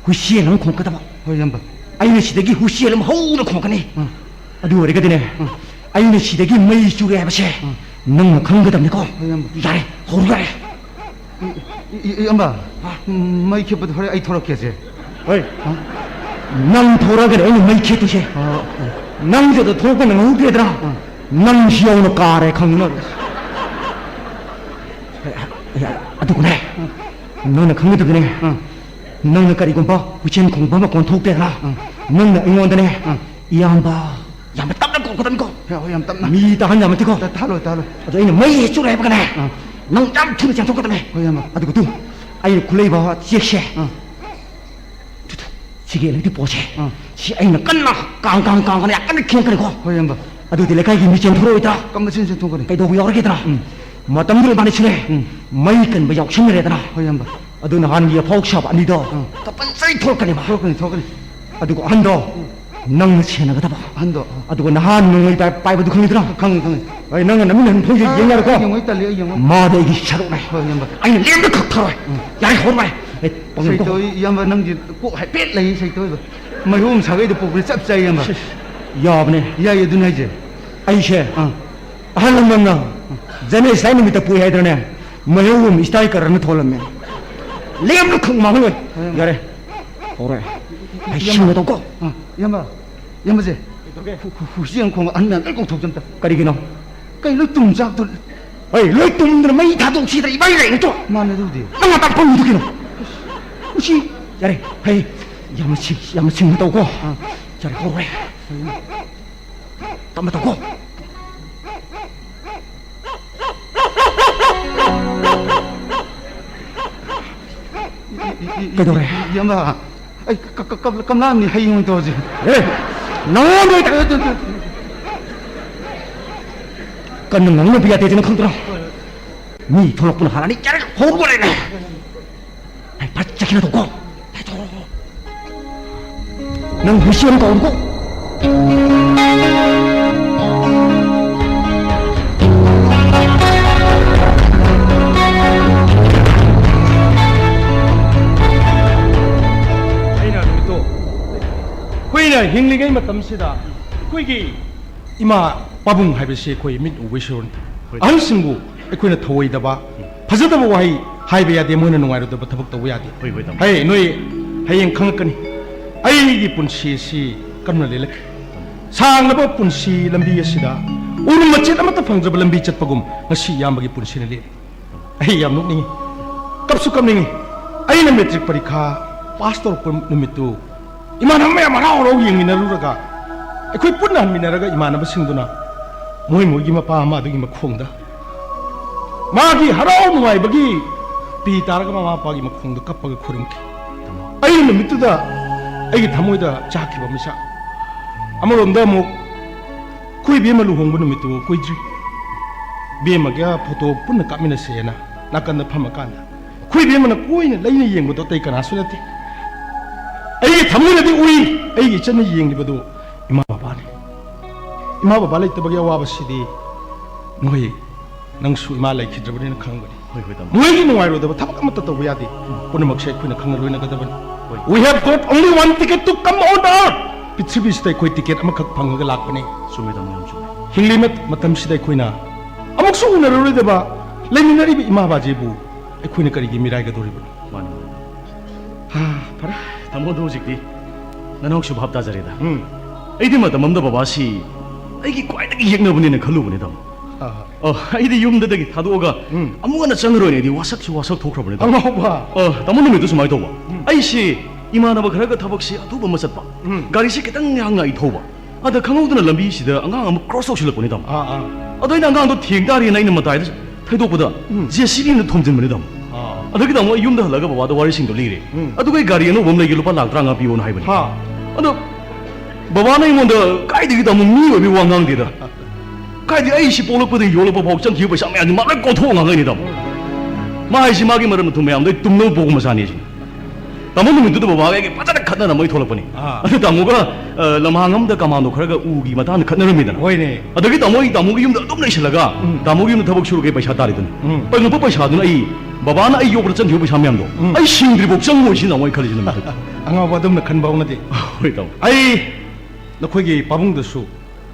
ꯍꯨꯏꯁꯦꯜ ꯑꯃ ꯈꯣꯡꯀꯗꯕ꯫ ꯍꯣꯏ, ꯏꯌꯥꯝꯕ꯫ ꯑꯩꯅ ꯁꯤꯗꯒꯤ ꯍꯨꯏꯁꯦꯜ ꯑꯃ ꯍꯧꯅ ꯈꯣꯡꯀꯅꯤ꯫ ꯎꯝ꯫ ꯑꯗꯨ ꯑꯣꯏꯔꯒꯗꯤꯅꯦ, ꯎꯝ꯫ ꯑꯩꯅ ꯁꯤꯗꯒꯤ ꯃꯩ ꯆꯨꯔꯦ ꯍꯥꯏꯕꯁꯦ, ꯎꯝ꯫ ꯅꯪꯅ ꯈꯪꯒꯗꯕꯅꯤꯀꯣ꯫ ꯍꯣꯏ, ꯏꯌꯥꯝꯕ꯫ ꯌꯥꯔꯦ, ꯍꯧꯔꯣ ꯌꯥꯔꯦ꯫ ꯏ-, ꯏ-, ꯏ-, ꯏꯌꯥꯝꯕ, ꯍꯥ? ꯃꯩ ꯈꯦꯠꯄꯗꯣ ꯍꯣꯔꯦꯟ ꯑꯩ ꯊꯣꯔꯛꯀꯦꯁꯦ꯫ ꯍꯣꯏ꯫ ꯍꯥ? ꯅꯪ ꯊꯣꯔꯛꯑꯒꯅꯦ ꯑꯩꯅ ꯃꯩ ꯈꯦꯠꯇꯣꯏꯁꯦ꯫ ꯑꯥ, ꯑꯥ꯫ ꯅꯪꯁꯨ ꯑꯗꯨ ꯊꯣꯔꯛꯄ ꯅꯪꯍꯧꯗ꯭ꯔꯦꯗꯅ꯫ ꯑꯥ꯫ ꯅꯪꯁꯤ ꯌꯧꯅ ꯀꯥꯔꯦ ꯈꯪꯅ꯫ ꯑꯗꯨꯒꯅꯦ, ꯅꯪꯅ ꯈꯪꯒꯗꯕꯅꯦ, ꯅꯪꯅ ꯀꯔꯤꯒꯨꯝꯕ ꯎꯆꯦꯟ ꯈꯣꯡꯕ ꯃꯈꯣꯟ ꯊꯣꯛꯇꯦꯗꯅ, ꯅꯪꯅ ꯑꯩꯉꯣꯟꯗꯅꯦ, "ꯏꯌꯥꯝꯕ, ꯌꯥꯝꯅ ꯇꯞꯅ ꯀꯧꯒꯗꯕꯅꯤꯀꯣ꯫ ꯍꯣꯏ, ꯌꯥꯝ ꯇꯞꯅ꯫ ꯃꯤ ꯇꯥꯍꯟ ꯌꯥꯕ ꯅꯠꯇꯦꯀꯣ꯫ ꯇꯥ-, ꯇꯥꯍꯜꯂꯣꯏ, ꯇꯥꯍꯜꯂꯣꯏ꯫ ꯑꯗꯣ ꯑꯩꯅ ꯃꯩ ꯍꯦꯛ ꯆꯨꯔꯦ ꯍꯥꯏꯕꯒꯅꯦ, ꯅꯪ ꯌꯥꯝ ꯊꯨꯅ ꯆꯦꯟꯊꯣꯛꯀꯗꯕꯅꯦ꯫ ꯍꯣꯏ, ꯏꯌꯥꯝꯕ꯫ ꯑꯗꯨꯒ ꯇꯨ, ꯑꯩꯅ ꯈꯨꯠꯂꯩꯕ ꯆꯦꯛꯁꯦ, ꯇꯨ, ꯇꯨ, ꯁꯤꯒꯤ ꯂꯩꯇꯦ ꯄꯣꯠꯁꯦ꯫ ꯁꯤ ꯑꯩꯅ ꯀꯟꯅ ꯀꯥꯡ, ꯀꯥꯡ, ꯀꯥꯡ ꯀꯥꯡ ꯌꯥꯝ ꯀꯟꯅ ꯈꯦꯡꯀꯅꯤꯀꯣ꯫ ꯍꯣꯏ, ꯏꯌꯥꯝꯕ꯫ ꯑꯗꯨꯗꯤ ꯂꯩꯀꯥꯏꯒꯤ ꯃꯤꯆꯦꯟ ꯊꯣꯛꯂꯛꯑꯣꯏꯗ꯭ꯔꯥ? ꯀꯝꯕ ꯆꯦꯟ ꯆꯦꯟꯊꯣꯛꯀꯅꯤ? ꯀꯩꯗꯧꯕ ꯌꯥꯎꯔꯒꯦꯗꯅ? ꯃꯇꯝꯗꯨꯗ ꯏꯕꯥꯅꯤ ꯁꯤꯅꯦ, ꯃꯩ ꯀꯟꯕ ꯌꯥꯎꯁꯟꯈ꯭ꯔꯦꯗꯅ꯫ ꯍꯣꯏ, ꯏꯌꯥꯝꯕ꯫ ꯑꯗꯨ ꯅꯍꯥꯟꯒꯤ ꯑꯐꯥꯎ ꯁꯥꯕ ꯑꯅꯤꯗꯣ ꯀꯝꯄꯜꯁꯔꯤ ꯊꯣꯛꯂꯛꯀꯅꯦꯕ꯫ ꯊꯣꯛꯂꯛꯀꯅꯤ, ꯊꯣꯛꯂꯛꯀꯅꯤ꯫ ꯑꯗꯨꯒ ꯑꯍꯟꯗꯣ ꯅꯪꯅ ꯁꯦꯟꯅꯒꯗꯕ꯫ ꯑꯍꯟꯗꯣ? ꯑꯗꯨꯒ ꯅꯍꯥꯟ ꯅꯣꯡꯃꯩ ꯄꯥꯏ-, ꯄꯥꯏꯕꯗꯨ ꯈꯪꯉꯤꯗ꯭ꯔꯥ? ꯈꯪꯉꯤ, ꯈꯪꯉꯤ꯫ ꯑꯩ ꯅꯪꯅ ꯅꯃꯤꯠ ꯅꯍꯟ ꯐꯧ ꯌꯦꯡ ꯑꯥ, ꯌꯥꯔꯣꯏꯀꯣ? ꯑꯩ ꯌꯦꯡꯉꯣꯏ, ꯇꯜꯂꯤ, ꯑꯩ ꯌꯦꯡꯉꯣꯏ꯫ ꯃꯥꯗꯤ ꯑꯩꯒꯤ ꯁꯔꯨꯛꯅꯦ꯫ ꯍꯣꯏ, ꯏꯌꯥꯝꯕ꯫ ꯑꯩꯅ ꯂꯦꯝꯕ ꯈꯛ ꯊꯥꯔꯣꯏ꯫ ꯌꯥꯔꯦ, ꯍꯧꯔꯣꯏ꯫ ꯑꯩ ꯄꯪꯒꯅꯨꯀꯣ꯫ ꯁꯩꯇꯣꯏ, ꯏꯌꯥꯝꯕ, ꯅꯪꯒꯤ ꯀꯣꯛ ꯍꯥꯏꯐꯦꯠ ꯂꯩ, ꯁꯩꯇꯣꯏꯕ꯫ ꯃꯩꯍꯧ ꯑꯃ ꯁꯥꯒꯩꯗ ꯄꯣꯛꯄꯗꯤ ꯆꯞ ꯆꯥꯏ, ꯏꯌꯥꯝꯕ꯫ ꯌꯥꯕꯅꯦ꯫ ꯌꯥꯏ, ꯑꯗꯨꯅ ꯍꯥꯏꯁꯦ꯫ ꯑꯩꯁꯦ ꯑꯥ꯫ ꯑꯍꯜ ꯂꯃꯟꯅ ꯖꯅꯦꯁꯥꯏ ꯅꯨꯃꯤꯠꯇ ꯄꯣꯛꯏ ꯍꯥꯏꯗ꯭ꯔꯅꯦ? ꯃꯩꯍꯧ ꯑꯃ ꯏꯁꯇꯥꯏ ꯀꯔꯅ ꯊꯣꯛꯂꯝꯃꯦ꯫ ꯂꯦꯝꯕ ꯈꯛ ꯃꯥꯡꯍꯜꯂꯣꯏ꯫ ꯍꯣꯏ, ꯏꯌꯥꯝꯕ꯫ ꯌꯥꯔꯦ꯫ ꯍꯧꯔꯦ꯫ ꯑꯩ ꯁꯤꯡꯅ ꯇꯧꯀꯣ꯫ ꯑꯥ, ꯏꯌꯥꯝꯕ, ꯏꯌꯥꯝꯕꯁꯦ꯫ ꯀꯩꯗꯧꯔꯒꯦ? ꯍꯨ-, ꯍꯨ-, ꯍꯨꯏꯁꯤ ꯌꯥꯝ ꯈꯣꯡꯕ ꯑꯍꯟ ꯃꯌꯥꯝ ꯂꯣꯏ ꯀꯧꯊꯣꯛꯆꯝꯇ꯫ ꯀꯔꯤꯒꯤꯅꯣ? ꯀꯩ ꯂꯣꯏ ꯇꯨꯝ ꯆꯥꯛꯇꯣ? ꯍꯣꯏ, ꯂꯣꯏ ꯇꯨꯝꯗꯅ ꯃꯩ ꯊꯥꯗꯣꯛꯁꯤꯗ ꯏꯕꯥꯏ ꯂꯩ ꯅꯠꯇ꯭ꯔꯣ? ꯃꯥꯅꯦ ꯑꯗꯨꯕꯨꯗꯤ꯫ ꯅꯪ ꯉꯥꯛꯇ ꯄꯪꯉꯤꯗꯨ ꯀꯩꯅꯣ? ꯎꯁꯤ, ꯌꯥꯔꯦ, ꯍꯩ, ꯌꯥꯝꯅ ꯁꯤꯡ-, ꯌꯥꯝꯅ ꯁꯤꯡꯅ ꯇꯧꯀꯣ꯫ ꯑꯥ꯫ ꯌꯥꯔꯦ, ꯍꯧꯔꯦ꯫ ꯇꯞꯅ ꯇꯧꯀꯣ꯫ ꯀꯩꯗꯧꯔꯦ? ꯏꯌꯥꯝꯕ, ꯑꯩ ꯀ-, ꯀ-, ꯀ-, ꯀꯝꯂꯥꯝꯅꯤ ꯍꯌꯦꯡ ꯑꯣꯏꯅ ꯇꯧꯔꯁꯤ꯫ ꯑꯦ, ꯅꯉꯣꯟꯗ ꯑꯣꯏꯅ ꯀꯟꯅ ꯉꯥꯡꯅꯕ ꯌꯥꯗꯦ, ꯅꯪ ꯈꯪꯗ꯭ꯔꯣ? ꯃꯤ ꯊꯣꯛꯂꯛꯄꯅ ꯍꯥꯜꯂꯅꯤ, ꯌꯥꯔꯦ, ꯍꯧꯔꯨꯔꯦꯅꯦ꯫ ꯑꯩ ꯐꯠ ꯆꯠꯈꯤꯅ ꯇꯧꯀꯣ꯫ ꯅꯪ ꯃꯤꯁꯤ ꯑꯃ ꯀꯧꯔꯨꯀꯣ꯫ ꯑꯩꯅ ꯅꯨꯃꯤꯠꯇꯣ ꯑꯩꯈꯣꯏꯅ ꯍꯤꯡꯂꯤꯉꯩ ꯃꯇꯝꯁꯤꯗ ꯑꯩꯈꯣꯏꯒꯤ ꯏꯃꯥ ꯄꯥꯕꯨꯡ ꯍꯥꯏꯕꯁꯤ ꯑꯩꯈꯣꯏ ꯃꯤꯠ ꯎꯕ ꯏꯁꯣꯔꯅꯤ꯫ ꯍꯣꯏ꯫ ꯑꯍꯜꯁꯤꯡꯕꯨ ꯑꯩꯈꯣꯏꯅ ꯊꯧꯑꯣꯏꯗꯕ, ꯐꯖꯗꯕ ꯋꯥꯍꯩ ꯍꯥꯏꯕ ꯌꯥꯗꯦ, ꯃꯣꯏꯅ ꯅꯨꯡꯉꯥꯏꯔꯣꯏꯗꯕ ꯊꯕꯛ ꯇꯧꯕ ꯌꯥꯗꯦ꯫ ꯍꯣꯏ, ꯍꯣꯏ, ꯇꯥꯃꯣ꯫ ꯍꯌꯦ ꯅꯣꯏ ꯍꯌꯦꯡ ꯈꯪꯉꯛꯀꯅꯤ꯫ ꯑꯩꯒꯤ ꯄꯨꯟꯁꯤ ꯑꯁꯤ ꯀꯔꯝꯅ ꯂꯦꯜꯂꯛꯈꯤ? ꯁꯥꯡꯂꯕ ꯄꯨꯟꯁꯤ ꯂꯝꯕꯤ ꯑꯁꯤꯗ ꯎꯔꯨꯝ ꯃꯆꯦꯠ ꯑꯃꯠꯇ ꯐꯪꯗ꯭ꯔꯕ ꯂꯝꯕꯤ ꯆꯠꯄꯒꯨꯝ ꯉꯁꯤ ꯏꯌꯥꯝꯕꯒꯤ ꯄꯨꯟꯁꯤꯅ ꯂꯦꯜꯂꯤ꯫ ꯑꯩ ꯌꯥꯝ ꯅꯣꯛꯅꯤꯡꯉꯤ, ꯀꯞꯁꯨ ꯀꯞꯅꯤꯡꯉꯤ꯫ ꯑꯩꯅ ꯃꯦꯇ꯭ꯔꯤꯛ ꯄꯔꯤꯈꯥ ꯄꯥꯁ ꯇꯧꯔꯛꯄ ꯅꯨꯃꯤꯠꯇꯨ ꯏꯃꯥꯟꯅꯕ ꯃꯌꯥꯝ ꯍꯔꯥꯎ ꯍꯔꯥꯎ ꯌꯦꯡꯃꯤꯟꯅꯔꯨꯔꯒ, ꯑꯩꯈꯣꯏ ꯄꯨꯟꯅ ꯍꯟꯃꯤꯟꯅꯔꯒ ꯏꯃꯥꯟꯅꯕꯁꯤꯡꯗꯨꯅ ꯃꯣꯏ ꯃꯣꯏꯒꯤ ꯃꯄꯥ ꯑꯃ ꯑꯗꯨꯒꯤ ꯃꯈꯣꯡꯗ ꯃꯥꯒꯤ ꯍꯔꯥꯎ ꯅꯨꯡꯉꯥꯏꯕꯒꯤ ꯄꯤ ꯇꯥꯔꯒ ꯃꯃꯥ ꯃꯄꯥꯒꯤ ꯃꯈꯣꯡꯗ ꯀꯞꯄꯒ ꯈꯨꯔꯨꯝꯈꯤ꯫ ꯑꯩ ꯅꯨꯃꯤꯠꯇꯨꯗ ꯑꯩꯒꯤ ꯊꯃꯣꯏꯗ ꯆꯥꯛꯈꯤꯕ ꯃꯤꯁꯛ꯫ ꯑꯃꯔꯣꯝꯗ ꯑꯃꯨꯛ ꯑꯩꯈꯣꯏ ꯏꯕꯦꯝꯃ ꯂꯨꯍꯣꯡꯕ ꯅꯨꯃꯤꯠꯇꯨ ꯀꯨꯏꯗ꯭ꯔꯤ꯫ ꯏꯕꯦꯝꯃꯒ ꯐꯣꯇꯣ ꯄꯨꯟꯅ ꯀꯥꯞꯃꯤꯟꯅꯁꯦꯅ ꯅꯥꯀꯟꯗ ꯐꯝꯃꯀꯥꯟꯗ ꯑꯩꯈꯣꯏ ꯏꯕꯦꯝꯃꯅ ꯀꯣꯏꯅ ꯂꯩꯅ ꯌꯦꯡꯕꯗꯣ ꯑꯇꯩ ꯀꯅꯥꯁꯨ ꯅꯠꯇꯦ꯫ ꯑꯩꯒꯤ ꯊꯃꯣꯏꯅꯗꯤ ꯎꯏ, ꯑꯩꯒꯤ ꯏꯆꯟꯅ ꯌꯦꯡꯂꯤꯕꯗꯨ ꯏꯃꯥ ꯕꯕꯥꯅꯤ꯫ ꯏꯃꯥ ꯕꯕꯥ ꯂꯩꯇꯕꯒꯤ ꯑꯋꯥꯕꯁꯤꯗꯤ ꯅꯣꯏ, ꯅꯪꯁꯨ ꯏꯃꯥ ꯂꯩꯈꯤꯗ꯭ꯔꯕꯅꯤꯅ ꯈꯪꯒꯅꯤ꯫ ꯍꯣꯏ, ꯍꯣꯏ, ꯇꯥꯃꯣ꯫ ꯃꯣꯏꯒꯤ ꯅꯨꯡꯉꯥꯏꯔꯣꯏꯗꯕ ꯊꯕꯛ ꯑꯃꯠꯇ ꯇꯧꯕ ꯌꯥꯗꯦ꯫ ꯄꯨꯝꯅꯃꯛꯁꯦ ꯑꯩꯈꯣꯏꯅ ꯈꯪꯅ ꯂꯣꯏꯅꯒꯗꯕꯅꯤ꯫ ꯍꯣꯏ꯫ We have got only one ticket to come on earth. ꯄ꯭ꯔꯤꯊꯤꯕꯤꯁꯤꯗ ꯑꯩꯈꯣꯏ ꯇꯤꯀꯦꯠ ꯑꯃꯈꯛ ꯐꯪꯉꯒ ꯂꯥꯛꯄꯅꯤ꯫ ꯆꯨꯝꯃꯦ, ꯇꯥꯃꯣ, ꯌꯥꯝ ꯆꯨꯝꯃꯦ꯫ ꯍꯤꯡꯂꯤ ꯃꯇꯝꯁꯤꯗ ꯑꯩꯈꯣꯏꯅ ꯑꯃꯨꯛꯁꯨ ꯎꯅꯔꯔꯣꯏꯗꯕ ꯂꯩꯃꯤꯟꯅꯔꯤꯕ ꯏꯃꯥ ꯕꯥꯖꯤꯕꯨ ꯑꯩꯈꯣꯏꯅ ꯀꯔꯤꯒꯤ ꯃꯤꯔꯥꯏꯒꯗꯧꯔꯤꯕꯅꯣ? ꯃꯥꯅꯤ, ꯃꯥꯅꯤ꯫ ꯍꯥ, ꯐꯔꯦ꯫ ꯇꯥꯃꯣ, ꯑꯗꯨ ꯍꯧꯖꯤꯛꯇꯤ ꯅꯅꯥꯎꯁꯨ ꯚꯥꯞ ꯇꯥꯖꯔꯦꯗ꯫ ꯎꯝ꯫ ꯑꯩꯗꯤ ꯃꯇꯝ ꯑꯃꯗ ꯕꯕꯥꯁꯤ ꯑꯩꯒꯤ ꯈ꯭ꯋꯥꯏꯗꯒꯤ ꯌꯦꯛꯅꯕꯅꯦꯅ ꯈꯜꯂꯨꯕꯅꯦ, ꯇꯥꯃꯣ꯫ ꯍꯥ, ꯍꯥ꯫ ꯑꯣ, ꯑꯩꯗꯤ ꯌꯨꯝꯗꯗꯒꯤ ꯊꯥꯗꯣꯛꯑꯒ ꯎꯝ꯫ ꯑꯃꯨꯛ ꯍꯟꯅ ꯆꯪꯉꯔꯣꯏꯅꯦ꯫ ꯑꯩꯗꯤ ꯋꯥꯁꯛꯁꯨ ꯋꯥꯁꯛ ꯊꯣꯛꯈ꯭ꯔꯕꯅꯦ, ꯇꯥꯃꯣ꯫ ꯑꯉꯥꯎꯕ꯫ ꯑꯣ, ꯇꯥꯃꯣ, ꯅꯨꯃꯤꯠꯇꯨ ꯁꯨꯃꯥꯏꯅ ꯇꯧꯕ꯫ ꯎꯝ꯫ ꯑꯩꯁꯦ ꯏꯃꯥꯟꯅꯕ ꯈꯔꯒ ꯊꯕꯛꯁꯦ ꯑꯊꯨꯕ ꯑꯃ ꯆꯠꯄ꯫ ꯎꯝ꯫ ꯒꯥꯔꯤꯁꯦ ꯈꯤꯇꯪ ꯌꯥꯡꯅ ꯑꯩ ꯊꯧꯕ꯫ ꯑꯗ ꯈꯪꯍꯧꯗꯅ ꯂꯝꯕꯤꯁꯤꯗ ꯑꯉꯥꯡ ꯑꯃ ꯀ꯭ꯔꯣꯁ ꯇꯧꯁꯤꯜꯂꯛꯄꯅꯦ, ꯇꯥꯃꯣ꯫ ꯑꯥ, ꯑꯥ꯫ ꯑꯗꯣ ꯑꯩꯅ ꯑꯉꯥꯡꯗꯣ ꯊꯦꯡ ꯇꯥꯔꯦꯅ ꯑꯩꯅ ꯃꯇꯥꯏꯗ ꯊꯩꯗꯣꯛꯄꯗ ꯎꯝ꯫ ꯖꯦ ꯁꯤ ꯕꯤ ꯑꯃꯅ ꯊꯣꯝꯖꯤꯟꯕꯅꯦ, ꯇꯥꯃꯣ꯫ ꯑꯥ꯫ ꯑꯗꯒꯤ ꯇꯥꯃꯣ ꯑꯩ ꯌꯨꯝꯗ ꯍꯜꯂꯒ ꯕꯕꯥꯗ ꯋꯥꯔꯤꯁꯤꯡꯗꯣ ꯂꯤꯔꯦ꯫ ꯎꯝ꯫ ꯑꯗꯨꯒ ꯑꯩ ꯒꯥꯔꯤ ꯑꯅꯧꯕ ꯑꯃ ꯂꯩꯒꯦ, ꯂꯨꯄꯥ ꯂꯥꯛ ꯇꯔꯥꯃꯉꯥ ꯄꯤꯌꯣꯅ ꯍꯥꯏꯕꯅꯦ꯫ ꯍꯥ꯫ ꯑꯗꯣ ꯕꯕꯥꯅ ꯑꯩꯉꯣꯟꯗ ꯀꯥꯏꯗꯒꯤ, ꯇꯥꯃꯣ, ꯃꯤ ꯑꯣꯏꯕꯒꯤ ꯋꯥ ꯉꯥꯡꯗꯦꯗ꯫ ꯀꯥꯏꯗꯒꯤ ꯑꯩ ꯁꯤ ꯄꯣꯛꯂꯛꯄꯗꯒꯤ ꯌꯣꯜꯂꯛꯄ ꯐꯥꯎ ꯆꯪꯈꯤꯕ ꯄꯩꯁꯥ ꯃꯌꯥꯝꯁꯤ ꯃꯥ ꯂꯣꯏ ꯀꯣꯟꯊꯣꯛꯑ ꯉꯥꯡꯉꯛꯏꯅꯦ, ꯇꯥꯃꯣ꯫ ꯃꯥ ꯍꯥꯏꯁꯤ ꯃꯥꯒꯤ ꯃꯔꯟ ꯃꯊꯨꯝ ꯃꯌꯥꯝꯗꯣ ꯑꯩ ꯇꯨꯝꯅꯕ ꯄꯣꯛꯄ ꯃꯆꯥꯅꯤ ꯁꯤꯅꯤ꯫ ꯇꯥꯃꯣ, ꯅꯨꯃꯤꯠꯇꯨꯗ ꯕꯕꯥꯒ ꯑꯩꯒ ꯐꯖꯅ ꯈꯠꯅꯔꯝꯃ ꯑꯩ ꯊꯣꯛꯂꯛꯄꯅꯤ꯫ ꯑꯥ꯫ ꯑꯗꯨ ꯇꯥꯃꯣꯒ, ꯑ, ꯂꯝꯍꯥꯡ ꯑꯃꯗ ꯀꯃꯥꯟꯗꯣ ꯈꯔꯒ ꯎꯒꯤ ꯃꯇꯥꯡꯗ ꯈꯠꯅꯔꯝꯃꯤꯗꯅ꯫ ꯍꯣꯏꯅꯦ꯫ ꯑꯗꯒꯤ ꯇꯥꯃꯣ ꯑꯩ ꯇꯥꯃꯣꯒꯤ ꯌꯨꯝꯗ ꯑꯗꯨꯝ ꯂꯩꯁꯤꯜꯂꯒ ꯎꯝ꯫ ꯇꯥꯃꯣꯒꯤ ꯌꯨꯝꯗ ꯊꯕꯛ ꯁꯨꯔꯒ ꯄꯩꯁꯥ ꯇꯥꯔꯤꯗꯨꯅꯤ꯫ ꯎꯝ꯫ ꯐꯪꯉꯛꯄ ꯄꯩꯁꯥꯗꯨꯅ ꯑꯩ ꯕꯕꯥꯅ ꯑꯩ ꯌꯣꯛꯄꯗ ꯆꯪꯈꯤꯕ ꯄꯩꯁꯥ ꯃꯌꯥꯝꯗꯣ ꯎꯝ꯫ ꯑꯩ ꯁꯤꯡꯗ꯭ꯔꯤꯐꯥꯎ ꯆꯪꯉꯣꯏ ꯁꯤꯅ ꯑꯃꯨꯛ ꯑꯩ ꯈꯜꯂꯤꯁꯤ ꯅꯨꯃꯤꯠꯇꯨꯗ꯫ ꯑꯉꯥꯎꯕ ꯑꯗꯨꯝꯅ ꯈꯟꯕ ꯍꯧꯅꯗꯦ꯫ ꯍꯣꯏ, ꯇꯥꯃꯣ꯫ ꯑꯩ ꯅꯈꯣꯏꯒꯤ ꯄꯥꯕꯨꯡꯗꯁꯨ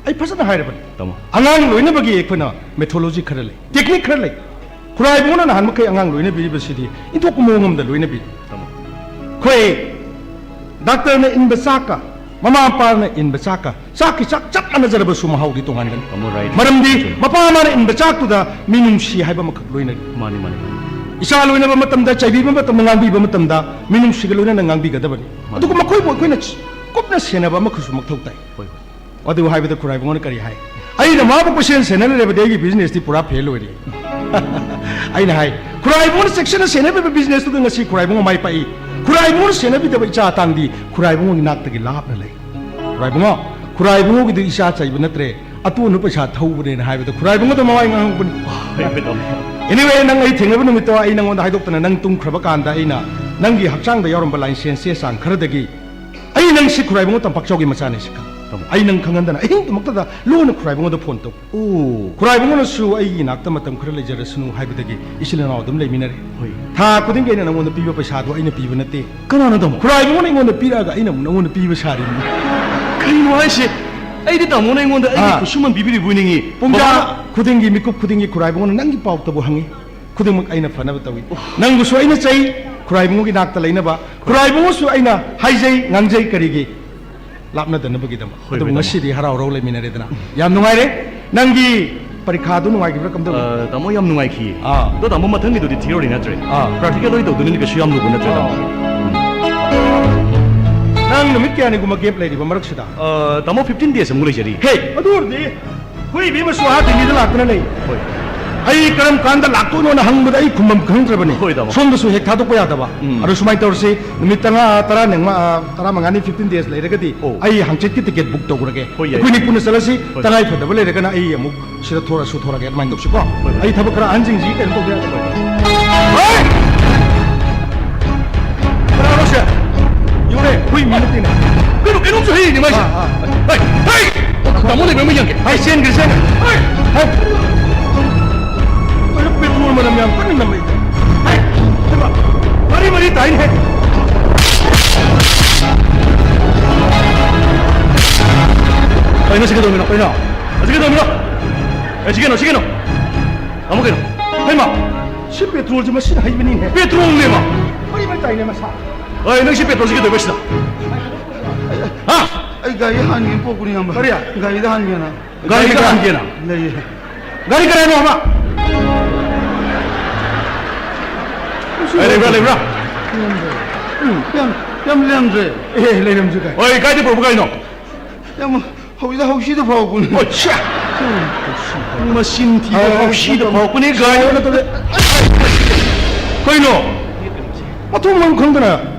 ꯑꯩ ꯐꯖꯅ ꯍꯥꯏꯔꯕꯅꯤ꯫ ꯇꯥꯃꯣ꯫ ꯑꯉꯥꯡ ꯂꯣꯏꯅꯕꯒꯤ ꯑꯩꯈꯣꯏꯅ ꯃꯦꯊꯣꯂꯣꯖꯤ ꯈꯔ ꯂꯩ, ꯇꯦꯛꯅꯤꯛ ꯈꯔ ꯂꯩ꯫ ꯈꯨꯔꯥꯏꯕꯨꯡꯅ ꯅꯍꯥꯟ ꯃꯈꯩ ꯑꯉꯥꯡ ꯂꯣꯏꯅꯕꯤꯔꯤꯕꯁꯤꯗꯤ ꯏꯟꯊꯣꯛꯄ ꯃꯑꯣꯡ ꯑꯃꯗ ꯂꯣꯏꯅꯕꯤ꯫ ꯇꯥꯃꯣ꯫ ꯑꯩꯈꯣꯏ ꯗꯥꯛꯇꯔꯅ ꯏꯟꯕ ꯆꯥꯛꯀ ꯃꯃꯥ ꯃꯄꯥꯅ ꯏꯟꯕ ꯆꯥꯛꯀ ꯆꯥꯛꯀꯤ ꯆꯥꯛ ꯆꯞ ꯆꯥꯟꯅꯖꯔꯕꯁꯨ ꯃꯍꯥꯎꯗꯤ ꯇꯣꯉꯥꯟꯒꯅꯤ꯫ ꯇꯥꯃꯣ, right꯫ ꯃꯔꯝꯗꯤ ꯆꯨꯝꯃꯤ꯫ ꯃꯄꯥ ꯃꯥꯅ ꯏꯟꯕ ꯆꯥꯛꯇꯨꯗ ꯃꯤꯅꯨꯡꯁꯤ ꯍꯥꯏꯕ ꯑꯃꯈꯛ ꯂꯣꯏꯅꯔꯤ꯫ ꯃꯥꯅꯤ, ꯃꯥꯅꯤ, ꯃꯥꯅꯤ꯫ ꯏꯆꯥ ꯂꯣꯏꯅꯕ ꯃꯇꯝꯗ, ꯆꯩꯕꯤꯕ ꯃꯇꯝꯗ, ꯉꯥꯡꯕꯤꯕ ꯃꯇꯝꯗ ꯃꯤꯅꯨꯡꯁꯤꯒ ꯂꯣꯏꯅꯅ ꯉꯥꯡꯕꯤꯒꯗꯕꯅꯤ꯫ ꯃꯥꯅꯤ꯫ ꯑꯗꯨꯒ ꯃꯈꯣꯏꯕꯨ ꯑꯩꯈꯣꯏꯅ ꯀꯨꯞꯅ ꯁꯦꯟꯅꯕ ꯑꯃꯈꯛꯁꯨ ꯃꯊꯧ ꯇꯥꯏ꯫ ꯍꯣꯏ, ꯍꯣꯏ꯫ ꯑꯗꯨ ꯍꯥꯏꯕꯗ ꯈꯨꯔꯥꯏꯕꯨꯡꯉꯣꯅ ꯀꯔꯤ ꯍꯥꯏ? "ꯑꯩꯅ ꯃꯥꯕꯨ ꯀꯣꯏꯁꯦꯟ ꯁꯦꯟꯅ ꯂꯩꯔꯕꯗꯤ ꯑꯩꯒꯤ business ꯇꯤ ꯄꯨꯔꯥ fail ꯑꯣꯏꯔꯦ꯫ ꯑꯩꯅ ꯍꯥꯏ, "ꯈꯨꯔꯥꯏꯕꯨꯡꯉꯣꯅ ꯆꯦꯛꯁꯤꯟꯅ ꯁꯦꯟꯅꯕꯤꯕ business ꯇꯨꯗ ꯉꯁꯤ ꯈꯨꯔꯥꯏꯕꯨꯡꯉꯣ ꯃꯥꯏ ꯄꯥꯛꯏ꯫ ꯈꯨꯔꯥꯏꯕꯨꯡꯉꯣꯅ ꯁꯦꯟꯅꯕꯤꯗꯕ ꯏꯆꯥ ꯑꯇꯥꯡꯗꯤ ꯈꯨꯔꯥꯏꯕꯨꯡꯉꯣꯒꯤ ꯅꯥꯛꯇꯒꯤ ꯂꯥꯞꯅ ꯂꯩ꯫ ꯈꯨꯔꯥꯏꯕꯨꯡꯉꯣ, ꯈꯨꯔꯥꯏꯕꯨꯡꯉꯣꯒꯤꯗꯨ ꯏꯆꯥ ꯆꯩꯕ ꯅꯠꯇ꯭ꯔꯦ, ꯑꯇꯣꯟꯕ ꯄꯩꯁꯥ ꯊꯧꯕꯅꯦꯅ" ꯍꯥꯏꯕꯗ ꯈꯨꯔꯥꯏꯕꯨꯡꯉꯣꯗ ꯃꯃꯥꯏ ꯉꯥꯡꯍꯧꯕꯅꯤ꯫ ꯍꯣꯏ, ꯍꯣꯏ, ꯇꯥꯃꯣ꯫ Anyway, ꯅꯪ ꯑꯩ ꯊꯦꯡꯅꯕ ꯅꯨꯃꯤꯠꯇꯣ ꯑꯩ ꯅꯪꯉꯣꯟꯗ ꯍꯥꯏꯗꯣꯛꯇꯅ ꯅꯪ ꯇꯨꯝꯈ꯭ꯔꯕ ꯀꯥꯟꯗ ꯑꯩꯅ ꯅꯪꯒꯤ ꯍꯛꯆꯥꯡꯗ ꯌꯥꯎꯔꯝꯕ ꯂꯥꯏꯁꯦꯟꯁ ꯆꯦ ꯆꯥꯡ ꯈꯔꯗꯒꯤ ꯑꯩ ꯅꯪꯁꯤ ꯈꯨꯔꯥꯏꯕꯨꯡꯉꯣ ꯇꯝꯄꯥꯛꯆꯥꯎꯒꯤ ꯃꯆꯥꯅꯤ ꯁꯤ ꯈꯪ-, ꯇꯥꯃꯣ꯫ ꯑꯩ ꯅꯪ ꯈꯪꯍꯟꯗꯅ ꯑꯍꯤꯡꯗꯨꯃꯛꯇꯗ ꯂꯣꯟꯅ ꯈꯨꯔꯥꯏꯕꯨꯡꯉꯣꯗ phone ꯇꯧ꯫ ꯑꯣ꯫ ꯈꯨꯔꯥꯏꯕꯨꯡꯉꯣꯅꯁꯨ ꯑꯩꯒꯤ ꯏꯅꯥꯛꯇ ꯃꯇꯝ ꯈꯔ ꯂꯩꯖꯔꯁꯅꯨ ꯍꯥꯏꯕꯗꯒꯤ ꯏꯆꯤꯜ ꯏꯅꯥꯎ ꯑꯗꯨꯝ ꯂꯩꯃꯤꯟꯅꯔꯦ꯫ ꯍꯣꯏ꯫ ꯊꯥ ꯈꯨꯗꯤꯡꯒꯤ ꯑꯩꯅ ꯅꯪꯉꯣꯟꯗ ꯄꯤꯕ ꯄꯩꯁꯥꯗꯣ ꯑꯩꯅ ꯄꯤꯕ ꯅꯠꯇꯦ꯫ ꯀꯅꯥꯅꯣ, ꯇꯥꯃꯣ? ꯈꯨꯔꯥꯏꯕꯨꯡꯉꯣꯅ ꯑꯩꯉꯣꯟꯗ ꯄꯤꯔꯛꯑꯒ ꯑꯩꯅ ꯑꯃꯨꯛ ꯅꯪꯉꯣꯟꯗ ꯄꯤꯕ ꯁꯥꯔꯤꯅꯤ꯫ ꯀꯩꯅꯣ ꯍꯥꯏꯁꯦ? ꯑꯩꯗꯤ ꯇꯥꯃꯣꯅ ꯑꯩꯉꯣꯟꯗ ꯑꯩꯒꯤ ꯑꯥ꯫ ꯈꯨꯠꯁꯨꯃꯟ ꯄꯤꯕꯤꯔꯤꯕꯣꯏ ꯅꯤꯡꯉꯤ꯫ ꯄꯨꯡꯖꯥ ꯕꯕꯥ! ꯈꯨꯗꯤꯡꯒꯤ, ꯃꯤꯀꯨꯞ ꯈꯨꯗꯤꯡꯒꯤ ꯈꯨꯔꯥꯏꯕꯨꯡꯉꯣꯅ ꯅꯪꯒꯤ ꯄꯥꯎꯇꯕꯨ ꯍꯪꯉꯤ꯫ ꯈꯨꯗꯤꯡꯃꯛ ꯑꯩꯅ ꯐꯅꯕ ꯇꯧꯏ꯫ ꯑꯣ꯫ ꯅꯪꯕꯨꯁꯨ ꯑꯩꯅ ꯆꯩ, ꯈꯨꯔꯥꯏꯕꯨꯡꯉꯣꯒꯤ ꯅꯥꯛꯇ ꯂꯩꯅꯕ, ꯈꯨꯔꯥꯏꯕꯨꯡꯉꯣꯁꯨ ꯑꯩꯅ ꯍꯥꯏꯖꯩ, ꯉꯥꯡꯖꯩ꯫ ꯀꯔꯤꯒꯤ? ꯂꯥꯞꯅꯗꯅꯕꯒꯤꯗꯃꯛ꯫ ꯍꯣꯏ, ꯑꯗꯨꯕꯨ ꯍꯣꯏ, ꯇꯥꯃꯣ꯫ ꯉꯁꯤꯗꯤ ꯍꯔꯥꯎ ꯍꯔꯥꯎ ꯂꯩꯃꯤꯟꯅꯔꯦꯗꯅ꯫ ꯌꯥꯝ ꯅꯨꯡꯉꯥꯏꯔꯦ꯫ ꯅꯪꯒꯤ ꯄꯔꯤꯈꯥꯗꯨ ꯅꯨꯡꯉꯥꯏꯈꯤꯕ꯭ꯔꯥ, ꯀꯝꯗꯧꯏ? ꯑ, ꯇꯥꯃꯣ, ꯌꯥꯝ ꯅꯨꯡꯉꯥꯏꯈꯤꯌꯦ꯫ ꯑꯥ꯫ ꯑꯗꯣ ꯇꯥꯃꯣ, ꯃꯊꯪꯒꯤꯗꯨꯗꯤ theory ꯅꯠꯇ꯭ꯔꯦ? ꯑꯥ꯫ Practical ꯑꯣꯏ ꯇꯧꯗꯣꯏꯅꯤꯅ ꯀꯩꯁꯨ ꯌꯥꯝ ꯂꯨꯕ ꯅꯠꯇ꯭ꯔꯦ, ꯇꯥꯃꯣ꯫ ꯑꯥ꯫ ꯎꯝ꯫ ꯅꯪ ꯅꯨꯃꯤꯠ ꯀꯌꯥꯅꯤꯒꯨꯝꯕ gap ꯂꯩꯔꯤꯕ ꯃꯔꯛꯁꯤꯗ? ꯑ, ꯇꯥꯃꯣ, fifteen days ꯑꯃꯨꯛ ꯂꯩꯖꯔꯤ꯫ ꯍꯦ, ꯑꯗꯨ ꯑꯣꯏꯔꯗꯤ ꯑꯩꯈꯣꯏ ꯏꯕꯦꯝꯃꯁꯨ ꯑꯥ ꯗꯤꯜꯂꯤꯗ ꯂꯥꯛꯇꯅ ꯂꯩ꯫ ꯍꯣꯏ꯫ ꯑꯩ ꯀꯔꯝ ꯀꯥꯟꯗ ꯂꯥꯛꯇꯣꯏꯅꯣꯅ ꯍꯪꯕꯗ ꯑꯩ ꯈꯨꯝꯐꯝ ꯈꯪꯗ꯭ꯔꯕꯅꯤ꯫ ꯍꯣꯏ, ꯇꯥꯃꯣ꯫ ꯁꯣꯝꯗꯁꯨ ꯍꯦꯛ ꯊꯥꯗꯣꯛꯄ ꯌꯥꯗꯕ꯫ ꯎꯝ꯫ ꯑꯗꯣ ꯁꯨꯃꯥꯏꯅ ꯇꯧꯔꯁꯤ, ꯅꯨꯃꯤꯠ ꯇꯔꯥ, ꯇꯔꯥ ꯅꯪꯃ-, ꯑ, ꯇꯔꯥꯃꯉꯥꯅꯤ, fifteen days ꯂꯩꯔꯒꯗꯤ ꯑꯣ꯫ ꯑꯩ ꯍꯪꯆꯤꯠꯀꯤ ticket book ꯇꯧꯈ꯭ꯔꯒꯦ꯫ ꯍꯣꯏ, ꯌꯥꯏ꯫ ꯑꯩꯈꯣꯏꯅꯤ ꯄꯨꯟꯅ ꯆꯠꯂꯁꯤ꯫ ꯍꯣꯏ꯫ ꯇꯉꯥꯏ ꯐꯗꯕ ꯂꯩꯔꯒꯅ ꯑꯩ ꯑꯃꯨꯛ ꯁꯤꯗ ꯊꯣꯔꯛꯑꯁꯨ ꯊꯣꯔꯛꯑꯒꯦ, ꯑꯗꯨꯃꯥꯏꯅ ꯇꯧꯁꯤꯀꯣ꯫ ꯍꯣꯏ, ꯍꯣꯏ꯫ ꯑꯩ ꯊꯕꯛ ꯈꯔ ꯑꯍꯟꯁꯤꯡꯁꯤ ꯀꯩꯅꯣ ꯇꯧꯗ ꯌꯥꯗꯕ꯫ ꯍꯣꯏ! ꯀꯅꯥꯅꯣ ꯁꯦ? ꯌꯦꯡꯉꯨꯅꯦ, ꯍꯨꯏ ꯃꯤ ꯅꯠꯇꯦꯅꯦ꯫ ꯀꯩꯅꯣ, ꯀꯩꯅꯣꯝꯁꯨ ꯍꯩꯔꯤꯅꯦ ꯃꯥꯏꯁꯦ꯫ ꯑꯥ, ꯑꯥ꯫ ꯍꯩ! ꯍꯩ! ꯇꯥꯃꯣ ꯂꯩꯕ꯭ꯔꯥ ꯑꯃ ꯌꯦꯡꯒꯦ꯫ ꯍꯩ, ꯆꯦꯟꯈ꯭ꯔꯦ, ꯆꯦꯟꯈ꯭ꯔꯦ꯫ ꯍꯩ! ꯍꯩ! ꯀꯩꯅꯣ, petrol ꯃꯅꯝ ꯌꯥꯝ ꯀꯟꯅ ꯅꯝꯃꯛꯏ꯫ ꯍꯩ! ꯍꯩꯃꯥ! ꯃꯔꯤ ꯃꯔꯤ ꯇꯥꯏꯅꯦ꯫ ꯀꯩꯅꯣ ꯁꯤ ꯀꯩꯗꯧꯔꯝꯃꯤꯅꯣ? ꯀꯩꯅꯣ? ꯑꯁꯤ ꯀꯩꯗꯧꯔꯝꯃꯤꯅꯣ? ꯑꯦ, ꯁꯤ ꯀꯩꯅꯣ, ꯁꯤ ꯀꯩꯅꯣ? ꯇꯥꯃꯣ ꯀꯩꯅꯣ? ꯍꯩꯃꯥ! ꯁꯤ petrolꯁꯦ ꯃꯁꯤꯅ ꯍꯩꯕꯅꯤꯅꯦ꯫ Petrolꯅꯦꯕ? ꯃꯔꯤ ꯃꯔꯤ ꯇꯥꯏꯅꯦ ꯃꯁꯥ꯫ ꯑꯩ, ꯅꯪ ꯁꯤ petrolꯁꯤ ꯀꯩꯗꯧꯕ ꯁꯤꯗ? ꯍꯥ? ꯑꯩ ꯒꯥꯔꯤ ꯍꯥꯟꯒꯦꯅ ꯄꯣꯛꯄꯅꯤ, ꯏꯌꯥꯝꯕ꯫ ꯀꯔꯤ? ꯒꯥꯔꯤꯗ ꯍꯥꯟꯒꯦꯅ꯫ ꯒꯥꯔꯤꯗ ꯍꯥꯟꯒꯦꯅ? ꯂꯩꯌꯦ꯫ ꯒꯥꯔꯤ ꯀꯅꯥꯅꯣ ꯍꯥꯏꯕ? ꯑꯦ, ꯂꯩꯕ꯭ꯔꯥ, ꯂꯩꯕ꯭ꯔꯥ? ꯂꯩꯔꯝꯗ꯭ꯔꯦ꯫ ꯎꯝ, ꯌꯥꯝ, ꯌꯥꯝ ꯂꯩꯔꯝꯗ꯭ꯔꯦ꯫ ꯑꯦ, ꯂꯩꯔꯝꯗ꯭ꯔꯦ ꯀꯥꯏ? ꯍꯣꯏ, ꯀꯥꯏꯗ ꯄꯨꯔꯛꯄ ꯒꯥꯔꯤꯅꯣ? ꯌꯥꯝ ꯍꯧꯖꯤꯛꯇ ꯍꯧꯁꯤꯗ ꯐꯥꯎꯕꯅꯦ꯫ ꯑꯣ, ꯁ꯭ꯌꯥ! ꯃꯆꯤꯟ ꯊꯤꯕ, ꯑ, ꯍꯧꯁꯤꯗ ꯐꯥꯎꯕꯅꯦ ꯒꯥꯔꯤ꯫ ꯅꯠꯇꯦ, ꯅꯠꯇꯦ꯫ ꯀꯩꯅꯣ? ꯃꯊꯣꯡ ꯃꯔꯝ ꯈꯪꯗꯅ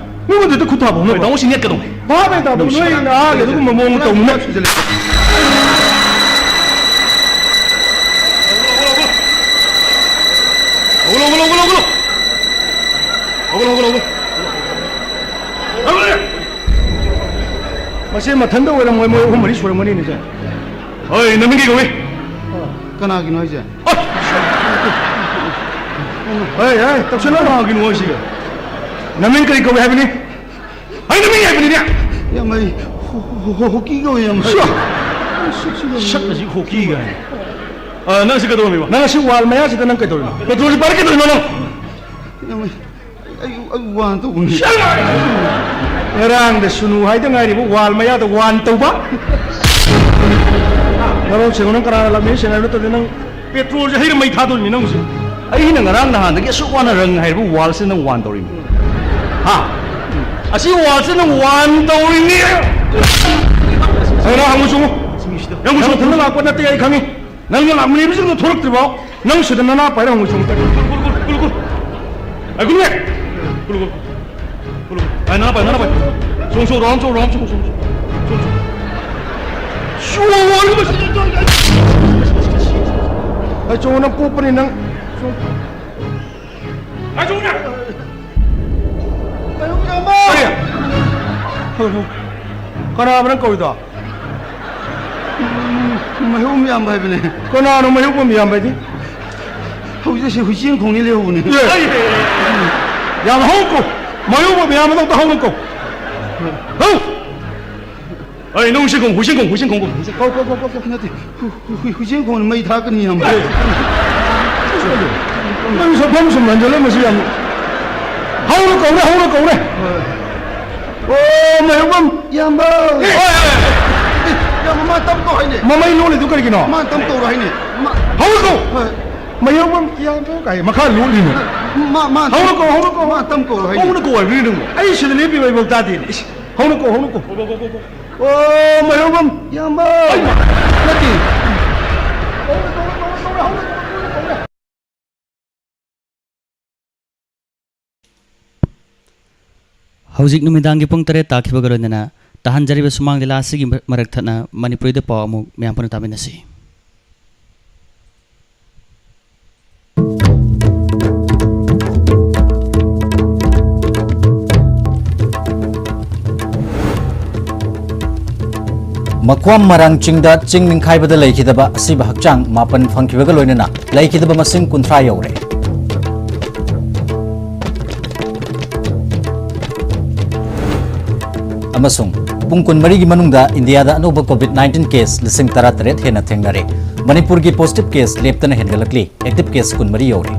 ꯃꯤꯉꯣꯟꯗ ꯍꯦꯛꯇ ꯈꯨꯠ ꯊꯥꯕ ꯍꯧꯅꯕ꯭ꯔꯣ? ꯍꯣꯏ, ꯅꯪ ꯁꯤ ꯅꯦꯠꯀꯗꯧꯅꯦ꯫ ꯚꯥꯞ ꯍꯦꯛ ꯇꯥꯗꯕ ꯅꯣꯏ ꯅꯍꯥꯒꯤ ꯑꯗꯨꯒꯨꯝꯕ ꯃꯑꯣꯡ ꯇꯧꯅꯨꯅꯦ꯫ ꯍꯧꯒꯠꯂꯣ, ꯍꯧꯒꯠꯂꯣ, ꯍꯧꯒꯠꯂꯣ, ꯍꯧꯒꯠꯂꯣ꯫ ꯍꯧꯒꯠꯂꯣ, ꯍꯧꯒꯠꯂꯣ, ꯍꯧꯒꯠꯂꯣ꯫ ꯍꯧꯒꯠꯂꯣ꯫ ꯃꯁꯤ ꯃꯊꯟꯇ ꯑꯣꯏꯔꯝꯃꯣꯏ, ꯃꯣꯏ ꯑꯍꯨꯝ ꯃꯔꯤ ꯁꯨꯔꯝꯒꯅꯤꯅꯦ, ꯁꯦ꯫ ꯍꯣꯏ, ꯅꯃꯤꯡ ꯀꯩ ꯀꯧꯏ? ꯀꯅꯥꯒꯤꯅꯣ ꯍꯥꯏꯁꯦ? ꯍꯣꯏ, ꯍꯣꯏ, ꯇꯧꯁꯜꯂꯣ꯫ ꯀꯅꯥꯒꯤꯅꯣ ꯍꯥꯏꯁꯤꯒꯦ? ꯅꯃꯤꯡ ꯀꯔꯤ ꯀꯧꯏ ꯍꯥꯏꯕꯅꯤ? ꯑꯩ ꯅꯃꯤꯡ ꯍꯥꯏꯕꯅꯤꯅꯦ꯫ ꯌꯥꯝ, ꯑꯩ ꯍꯣ-, ꯍꯣ-, ꯍꯣ-, ꯍꯣꯀꯤ ꯀꯧꯏ, ꯌꯥꯝ꯫ ꯁꯨ! ꯁꯛ ꯑꯁꯤ ꯍꯣꯀꯤ ꯀꯥꯏꯅ꯫ ꯑ, ꯅꯪ ꯁꯤ ꯀꯩꯗꯧꯔꯝꯃꯤꯕ? ꯅꯪ ꯑꯁꯤ ꯋꯥꯜ ꯃꯌꯥꯁꯤꯗ ꯅꯪ ꯀꯩꯗꯧꯔꯤꯅꯣ? ꯄꯦꯇ꯭ꯔꯣꯜꯁꯤ ꯄꯥꯏꯔꯛꯀꯗꯣꯏꯅꯣ ꯅꯪ? ꯌꯥꯝ, ꯑꯩ, ꯑꯩ, ꯑꯩ ꯋꯥꯟ ꯇꯧꯕꯅꯤ꯫ ꯉꯔꯥꯡꯗ ꯁꯨꯅꯨ ꯍꯥꯏꯗ ꯉꯥꯏꯔꯤꯕ ꯋꯥꯜ ꯃꯌꯥꯗ ꯋꯥꯟ ꯇꯧꯕ? ꯅꯔꯣꯟ ꯁꯦꯡꯉꯨ, ꯅꯪ ꯀꯅꯥꯅ ꯂꯝꯃꯤ ꯁꯦꯡꯅ ꯍꯥꯏꯕ ꯅꯠꯇ꯭ꯔꯗꯤ ꯅꯪ ꯄꯦꯇ꯭ꯔꯣꯜꯁꯦ ꯍꯩꯔ ꯃꯩ ꯊꯥꯗꯣꯏꯅꯤ ꯅꯪꯁꯦ꯫ ꯑꯩꯅ ꯉꯔꯥꯡ ꯅꯍꯥꯟꯗꯒꯤ ꯑꯁꯨꯛ ꯋꯥꯅ ꯔꯪ ꯍꯥꯏꯔꯤꯕ ꯋꯥꯜꯁꯦ ꯅꯪ ꯋꯥꯟ ꯇꯧꯔꯤꯅꯤ꯫ ꯍꯥ? ꯑꯁꯤ ꯋꯥꯜꯁꯦ ꯅꯪ ꯋꯥꯟ ꯇꯧꯔꯤꯅꯤ꯫ ꯑꯩ ꯅꯪ ꯍꯪꯉꯨ ꯆꯣꯡꯉꯨ꯫ ꯍꯪꯉꯨ ꯆꯣꯡꯉꯨ꯫ ꯅꯪ ꯃꯊꯟꯇ ꯂꯥꯛꯄ ꯅꯠꯇꯦ, ꯑꯩ ꯈꯪꯉꯤ꯫ ꯅꯪꯅ ꯂꯥꯛꯃꯤꯟꯅꯕꯁꯤꯡꯗꯣ ꯊꯣꯛꯂꯛꯇ꯭ꯔꯤꯕꯣ? ꯅꯪ ꯁꯤꯗ ꯅꯅꯥ ꯄꯥꯏꯔ ꯍꯪꯉꯨ ꯆꯣꯡꯉꯨ꯫ ꯀꯨꯜ, ꯀꯨꯜ, ꯀꯨꯜ, ꯀꯨꯜ, ꯀꯨꯜ꯫ ꯑꯩ ꯀꯨꯜꯂꯦ꯫ ꯀꯨꯜ, ꯀꯨꯜ꯫ ꯀꯨꯜ, ꯀꯨꯜ꯫ ꯑꯩ ꯅꯅꯥ ꯄꯥꯏ, ꯅꯅꯥ ꯄꯥꯏ꯫ ꯆꯣꯡꯉꯨ, ꯆꯣꯡꯉꯨ, ꯔꯥꯎꯟ ꯆꯣꯡꯉꯨ, ꯔꯥꯎꯟ ꯆꯣꯡꯉꯨ, ꯆꯣꯡꯉꯨ, ꯆꯣꯡꯉꯨ꯫ ꯆꯣꯡꯉꯨ꯫ ꯑꯩ ꯆꯣꯡꯉꯨ, ꯅꯪ ꯄꯣꯛꯄꯅꯤ ꯅꯪ꯫ ꯆꯣꯡꯉꯨ꯫ ꯀꯔꯤ? ꯀꯅꯥꯕ ꯅꯪ ꯀꯧꯏꯗꯣ? ꯃꯩꯍꯧꯕꯝ ꯏꯌꯥꯝꯕ ꯍꯥꯏꯕꯅꯦ꯫ ꯀꯅꯥꯅꯣ ꯃꯩꯍꯧꯕꯝ ꯏꯌꯥꯝꯕ ꯍꯥꯏꯗꯤ? ꯍꯧꯖꯤꯛ ꯑꯁꯤ ꯍꯨꯏꯆꯦꯟ ꯈꯣꯡꯅꯤ ꯂꯩꯍꯧꯕꯅꯦ꯫ ꯑꯦ! ꯌꯥꯝ ꯍꯧ ꯀꯧ꯫ ꯃꯩꯍꯧꯕꯝ ꯏꯌꯥꯝꯕꯗꯣ ꯑꯝꯇ ꯍꯧꯅ ꯀꯧ꯫ ꯍꯧ! ꯑꯩ ꯅꯪ ꯍꯨꯏꯆꯦꯟ ꯈꯣꯡ, ꯍꯨꯏꯆꯦꯟ ꯈꯣꯡ, ꯍꯨꯏꯆꯦꯟ ꯈꯣꯡ ꯀꯧ꯫ ꯀꯧ, ꯀꯧ, ꯀꯧ, ꯀꯧ, ꯅꯠꯇꯦ꯫ ꯍꯨ-, ꯍꯨ-, ꯍꯨꯏ-, ꯍꯨꯏꯆꯦꯟ ꯈꯣꯡꯅ ꯃꯩ ꯊꯥꯛꯀꯅꯤ ꯌꯥꯝ꯫ ꯅꯪ ꯁꯛꯐꯝ ꯁꯨꯝ ꯍꯟꯖꯜꯂꯦ, ꯃꯁꯤ ꯌꯥꯝ ꯍꯧꯅ ꯀꯧꯔꯦ, ꯍꯧꯅ ꯀꯧꯔꯦ꯫ ꯍꯣꯏ꯫ ꯑꯣ, ꯃꯌꯣꯡꯕꯝ! ꯏꯌꯥꯝꯕ! ꯑꯦ! ꯏꯌꯥꯝꯕ, ꯃꯥ ꯇꯞ ꯇꯧ ꯍꯥꯏꯅꯦ꯫ ꯃꯃꯩ ꯂꯣꯜꯂꯤꯗꯨ ꯀꯔꯤꯒꯤꯅꯣ? ꯃꯥ ꯇꯞ ꯇꯧꯔꯣ ꯍꯥꯏꯅꯦ꯫ ꯃꯥ ꯍꯧꯒꯠꯂꯣ! ꯍꯣꯏ꯫ ꯃꯌꯣꯡꯕꯝ ꯏꯌꯥꯝꯕ ꯀꯥꯏ ꯃꯈꯥ ꯂꯣꯠꯂꯤꯅꯣ? ꯃꯥ, ꯃꯥ ꯍꯧꯅ ꯀꯧ, ꯍꯧꯅ ꯀꯧ꯫ ꯃꯥ ꯇꯞ ꯀꯧꯔꯣ ꯍꯥꯏꯅꯦ꯫ ꯍꯧꯅ ꯀꯧ ꯍꯥꯏꯕꯅꯤ ꯅꯪꯕꯨ꯫ ꯑꯩ ꯁꯤꯗ ꯂꯦꯞꯄꯤꯕ ꯑꯩꯕꯧ ꯇꯥꯗꯦꯅꯦ꯫ ꯏꯁ, ꯍꯧꯅ ꯀꯧ, ꯍꯧꯅ ꯀꯧ꯫ ꯑꯣ, ꯃꯌꯣꯡꯕꯝ ꯏꯌꯥꯝꯕ! ꯑꯩ ꯃꯥ! ꯅꯠꯇꯦ꯫ ꯍꯧꯖꯤꯛ ꯅꯨꯃꯤꯗꯥꯡꯒꯤ ꯄꯨꯡ ꯇꯔꯦꯠ ꯇꯥꯈꯤꯕꯒ ꯂꯣꯏꯅꯅ ꯇꯥꯍꯟꯖꯔꯤꯕ ꯁꯨꯃꯥꯡ ꯂꯤꯂꯥ ꯑꯁꯤꯒꯤ ꯃꯔꯛ ꯊꯠꯅ ꯃꯅꯤꯄꯨꯔꯤꯗ ꯄꯥꯎ ꯑꯃꯨꯛ ꯃꯌꯥꯝ ꯄꯨꯟꯅ ꯇꯥꯃꯤꯟꯅꯁꯤ꯫ ꯃꯈ꯭ꯋꯥꯝ ꯃꯔꯥꯡ ꯆꯤꯡꯗ ꯆꯤꯡ ꯅꯤꯡꯈꯥꯏꯕꯗ ꯂꯩꯈꯤꯗꯕ ꯑꯁꯤꯕ ꯍꯛꯆꯥꯡ ꯃꯥꯄꯟ ꯐꯪꯈꯤꯕꯒ ꯂꯣꯏꯅꯅ ꯂꯩꯈꯤꯗꯕ ꯃꯁꯤꯡ ꯀꯨꯟꯊ꯭ꯔꯥ ꯌꯧꯔꯦ꯫ ꯑꯃꯁꯨꯡ ꯄꯨꯡ ꯀꯨꯟꯃꯔꯤꯒꯤ ꯃꯅꯨꯡꯗ ꯏꯟꯗꯤꯌꯥꯗ ꯑꯅꯧꯕ COVID nineteen case ꯂꯤꯁꯤꯡ ꯇꯔꯥꯇꯔꯦꯠ ꯍꯦꯟꯅ ꯊꯦꯡꯅꯔꯦ꯫ ꯃꯅꯤꯄꯨꯔꯒꯤ positive case ꯂꯦꯞꯇꯅ ꯍꯦꯟꯒꯠꯂꯛꯂꯤ꯫ Active case ꯀꯨꯟꯃꯔꯤ ꯌꯧꯔꯦ꯫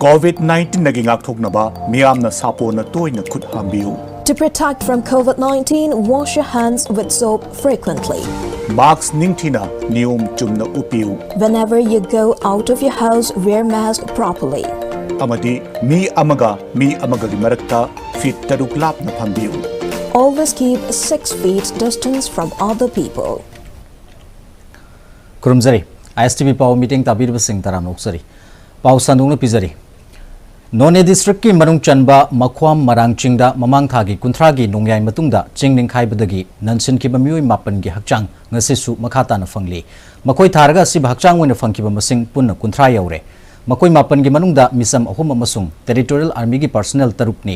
COVID nineteenꯗꯒꯤ ꯉꯥꯛꯊꯣꯛꯅꯕ ꯃꯤꯌꯥꯝꯅ ꯁꯥꯄꯣꯟꯅ ꯇꯣꯏꯅ ꯈꯨꯠ ꯍꯥꯝꯕꯤꯌꯨ꯫ To protect from COVID nineteen, wash your hands with soap frequently. Mask ꯅꯤꯡꯊꯤꯅ ꯅꯤꯌꯣꯝ ꯆꯨꯝꯅ ꯎꯞꯄꯤꯌꯨ꯫ Whenever you go out of your house, wear mask properly. ꯑꯃꯗꯤ ꯃꯤ ꯑꯃꯒ ꯃꯤ ꯑꯃꯒꯒꯤ ꯃꯔꯛꯇ feet ꯇꯔꯨꯛ ꯂꯥꯞꯅ ꯐꯝꯕꯤꯌꯨ꯫ Always keep six feet distance from other people. ꯈꯨꯔꯨꯝꯖꯔꯤ꯫ ISTV ꯄꯥꯎ ꯃꯤꯠꯌꯦꯡ ꯇꯥꯕꯤꯔꯤꯕꯁꯤꯡ ꯇꯔꯥꯝꯅ ꯑꯣꯛꯆꯔꯤ꯫ ꯄꯥꯎ ꯁꯟꯗꯣꯛꯅ ꯄꯤꯖꯔꯤ꯫ ꯅꯣꯅꯦ districtꯀꯤ ꯃꯅꯨꯡ ꯆꯟꯕ ꯃꯈ꯭ꯋꯥꯝ ꯃꯔꯥꯡ ꯆꯤꯡꯗ ꯃꯃꯥꯡ ꯊꯥꯒꯤ ꯀꯨꯟꯊ꯭ꯔꯥꯒꯤ ꯅꯣꯡꯌꯥꯏ ꯃꯇꯨꯡꯗ ꯆꯤꯡ ꯅꯤꯡꯈꯥꯏꯕꯗꯒꯤ ꯅꯟꯁꯤꯟꯈꯤꯕ ꯃꯤꯑꯣꯏ ꯃꯥꯄꯟꯒꯤ ꯍꯛꯆꯥꯡ ꯉꯁꯤꯁꯨ ꯃꯈꯥ ꯇꯥꯅ ꯐꯪꯂꯤ꯫ ꯃꯈꯣꯏ ꯊꯥꯔꯒ ꯑꯁꯤꯕ ꯍꯛꯆꯥꯡ ꯑꯣꯏꯅ ꯐꯪꯈꯤꯕ ꯃꯁꯤꯡ ꯄꯨꯟꯅ ꯀꯨꯟꯊ꯭ꯔꯥ ꯌꯧꯔꯦ꯫ ꯃꯈꯣꯏ ꯃꯥꯄꯟꯒꯤ ꯃꯅꯨꯡꯗ ꯃꯤꯆꯝ ꯑꯍꯨꯝ ꯑꯃꯁꯨꯡ Territorial Armyꯒꯤ personnel ꯇꯔꯨꯛꯅꯤ꯫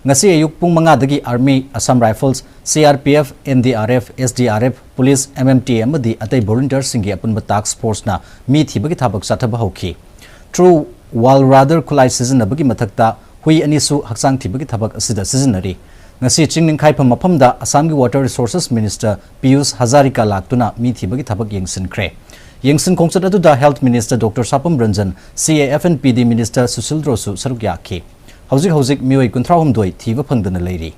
ꯉꯁꯤ ꯑꯌꯨꯛ ꯄꯨꯡ ꯃꯉꯥꯗꯒꯤ Army, Assam Rifles, CRPF, NDRF, SDRF, Police, MMTA ꯑꯃꯗꯤ ꯑꯇꯩ volunteerꯁꯤꯡꯒꯤ ꯑꯄꯨꯟꯕ task forceꯅ ꯃꯤ ꯊꯤꯕꯒꯤ ꯊꯕꯛ ꯆꯠꯊꯕ ꯍꯧꯈꯤ꯫ True Wall Radar ꯈꯨꯠꯂꯥꯏ ꯁꯤꯖꯤꯟꯅꯕꯒꯤ ꯃꯊꯛꯇ ꯍꯨꯏ ꯑꯅꯤꯁꯨ ꯍꯛꯆꯥꯡ ꯊꯤꯕꯒꯤ ꯊꯕꯛ ꯑꯁꯤꯗ ꯁꯤꯖꯤꯟꯅꯔꯤ꯫ ꯉꯁꯤ ꯆꯤꯡ ꯅꯤꯡꯈꯥꯏꯐꯝ ꯃꯐꯝꯗ ꯑꯁꯥꯝꯒꯤ Water Resources Minister Piyush Hazarika ꯂꯥꯛꯇꯨꯅ ꯃꯤ ꯊꯤꯕꯒꯤ ꯊꯕꯛ ꯌꯦꯡꯁꯤꯟꯈ꯭ꯔꯦ꯫ ꯌꯦꯡꯁꯤꯟ ꯈꯣꯡꯆꯠ ꯑꯗꯨꯗ Health Minister Doctor ꯁꯥꯄꯝ Ranjan, C A F and P D Minister ꯁꯨꯁꯤꯜꯗ꯭ꯔꯣꯁꯨ ꯁꯔꯨꯛ ꯌꯥꯈꯤ꯫ ꯍꯧꯖꯤꯛ ꯍꯧꯖꯤꯛ ꯃꯤꯑꯣꯏ ꯀꯨꯟꯊ꯭ꯔꯥꯍꯨꯝꯗꯣꯏ ꯊꯤꯕ ꯐꯪꯗꯅ ꯂꯩꯔꯤ꯫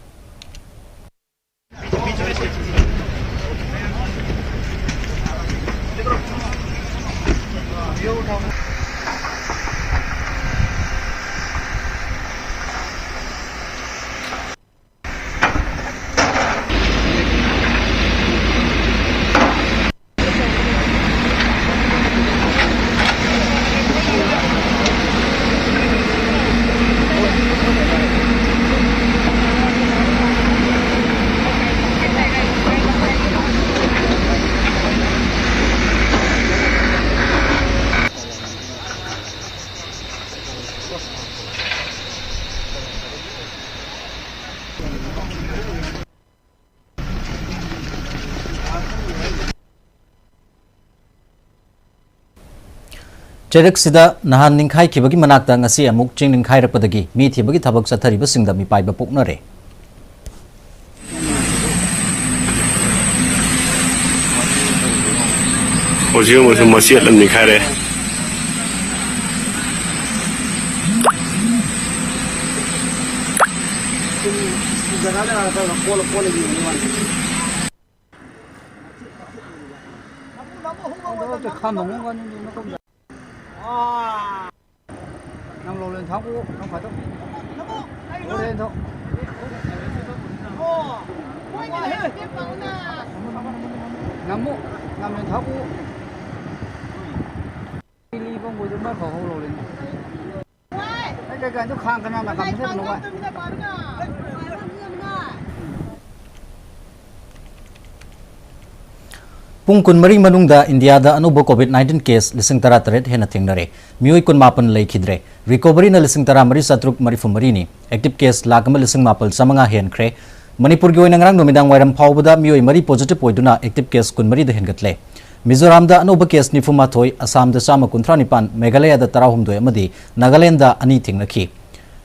ꯆꯩꯔꯛꯁꯤꯗ ꯅꯍꯥꯟ ꯅꯤꯡꯈꯥꯏꯈꯤꯕꯒꯤ ꯃꯅꯥꯛꯇ ꯉꯁꯤ ꯑꯃꯨꯛ ꯆꯤꯡ ꯅꯤꯡꯈꯥꯏꯔꯛꯄꯗꯒꯤ ꯃꯤ ꯊꯤꯕꯒꯤ ꯊꯕꯛ ꯆꯠꯊꯔꯤꯕꯁꯤꯡꯗ ꯃꯤꯄꯥꯏꯕ ꯄꯣꯛꯅꯔꯦ꯫ ꯍꯧꯖꯤꯛ ꯑꯃꯨꯛꯁꯨ ꯃꯆꯦꯠ ꯑꯃ ꯅꯤꯡꯈꯥꯏꯔꯦ꯫ ꯄꯨꯡ ꯀꯨꯟꯃꯔꯤ ꯃꯅꯨꯡꯗ ꯏꯟꯗꯤꯌꯥꯗ ꯑꯅꯧꯕ COVID nineteen case ꯂꯤꯁꯤꯡ ꯇꯔꯥꯇꯔꯦꯠ ꯍꯦꯟꯅ ꯊꯦꯡꯅꯔꯦ꯫ ꯃꯤꯑꯣꯏ ꯀꯨꯟꯃꯥꯄꯟ ꯂꯩꯈꯤꯗ꯭ꯔꯦ꯫ Recoveryꯅ ꯂꯤꯁꯤꯡ ꯇꯔꯥꯃꯔꯤ ꯆꯥꯇ꯭ꯔꯨꯛ ꯃꯔꯤꯐꯨ ꯃꯔꯤꯅꯤ꯫ Active case ꯂꯥꯈ ꯑꯃ ꯂꯤꯁꯤꯡ ꯃꯥꯄꯜ ꯆꯥꯃꯉꯥ ꯍꯦꯟꯈ꯭ꯔꯦ꯫ ꯃꯅꯤꯄꯨꯔꯒꯤ ꯑꯣꯏꯅ ꯉꯔꯥꯡ ꯅꯨꯃꯤꯗꯥꯡ ꯋꯥꯏꯔꯝ ꯐꯥꯎꯕꯗ ꯃꯤꯑꯣꯏ ꯃꯔꯤ positive ꯑꯣꯏꯗꯨꯅ active case ꯀꯨꯟꯃꯔꯤꯗ ꯍꯦꯟꯒꯠꯂꯦ꯫ ꯃꯤꯖꯣꯔꯥꯝꯗ ꯑꯅꯧꯕ case ꯅꯤꯐꯨꯃꯥꯊꯣꯏ, ꯑꯁꯥꯝꯗ ꯆꯥꯝꯃ ꯀꯨꯟꯊ꯭ꯔꯥ ꯅꯤꯄꯥꯟ, ꯃꯦꯘꯥꯂꯌꯥꯗ ꯇꯔꯥꯍꯨꯝꯗꯣꯏ ꯑꯃꯗꯤ ꯅꯥꯒꯥꯂꯦꯟꯗ ꯑꯅꯤ ꯊꯦꯡꯅꯈꯤ꯫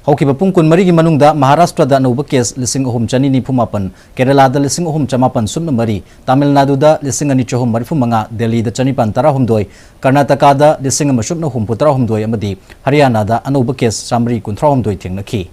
ꯍꯧꯈꯤꯕ ꯄꯨꯡ ꯀꯨꯟꯃꯔꯤꯒꯤ ꯃꯅꯨꯡꯗ ꯃꯍꯥꯔꯥꯁꯇ꯭ꯔꯗ ꯑꯅꯧꯕ ꯀꯦꯁ ꯂꯤꯁꯤꯡ ꯑꯍꯨꯝ ꯆꯅꯤ ꯅꯤꯐꯨ ꯃꯥꯄꯟ, ꯀꯦꯔꯂꯥꯗ ꯂꯤꯁꯤꯡ ꯑꯍꯨꯝ ꯆꯃꯥꯄꯟ ꯁꯨꯞꯅ ꯃꯔꯤ, ꯇꯥꯃꯤꯜ ꯅꯥꯗꯨꯗ ꯂꯤꯁꯤꯡ ꯑꯅꯤ ꯆꯍꯨꯝ ꯃꯔꯤꯐꯨ ꯃꯉꯥ, ꯗꯦꯜꯂꯤꯗ ꯆꯅꯤꯄꯥꯟ ꯇꯔꯥꯍꯨꯝꯗꯣꯏ, ꯀꯔꯅꯥꯇꯀꯥꯗ ꯂꯤꯁꯤꯡ ꯑꯃ ꯁꯨꯞꯅ ꯍꯨꯝꯐꯨ ꯇꯔꯥꯍꯨꯝꯗꯣꯏ ꯑꯃꯗꯤ ꯍꯔꯤꯌꯥꯅꯥꯗ ꯑꯅꯧꯕ ꯀꯦꯁ ꯆꯥꯃꯔꯤ ꯀꯨꯟꯊ꯭ꯔꯥꯍꯨꯝꯗꯣꯏ ꯊꯦꯡꯅꯈꯤ꯫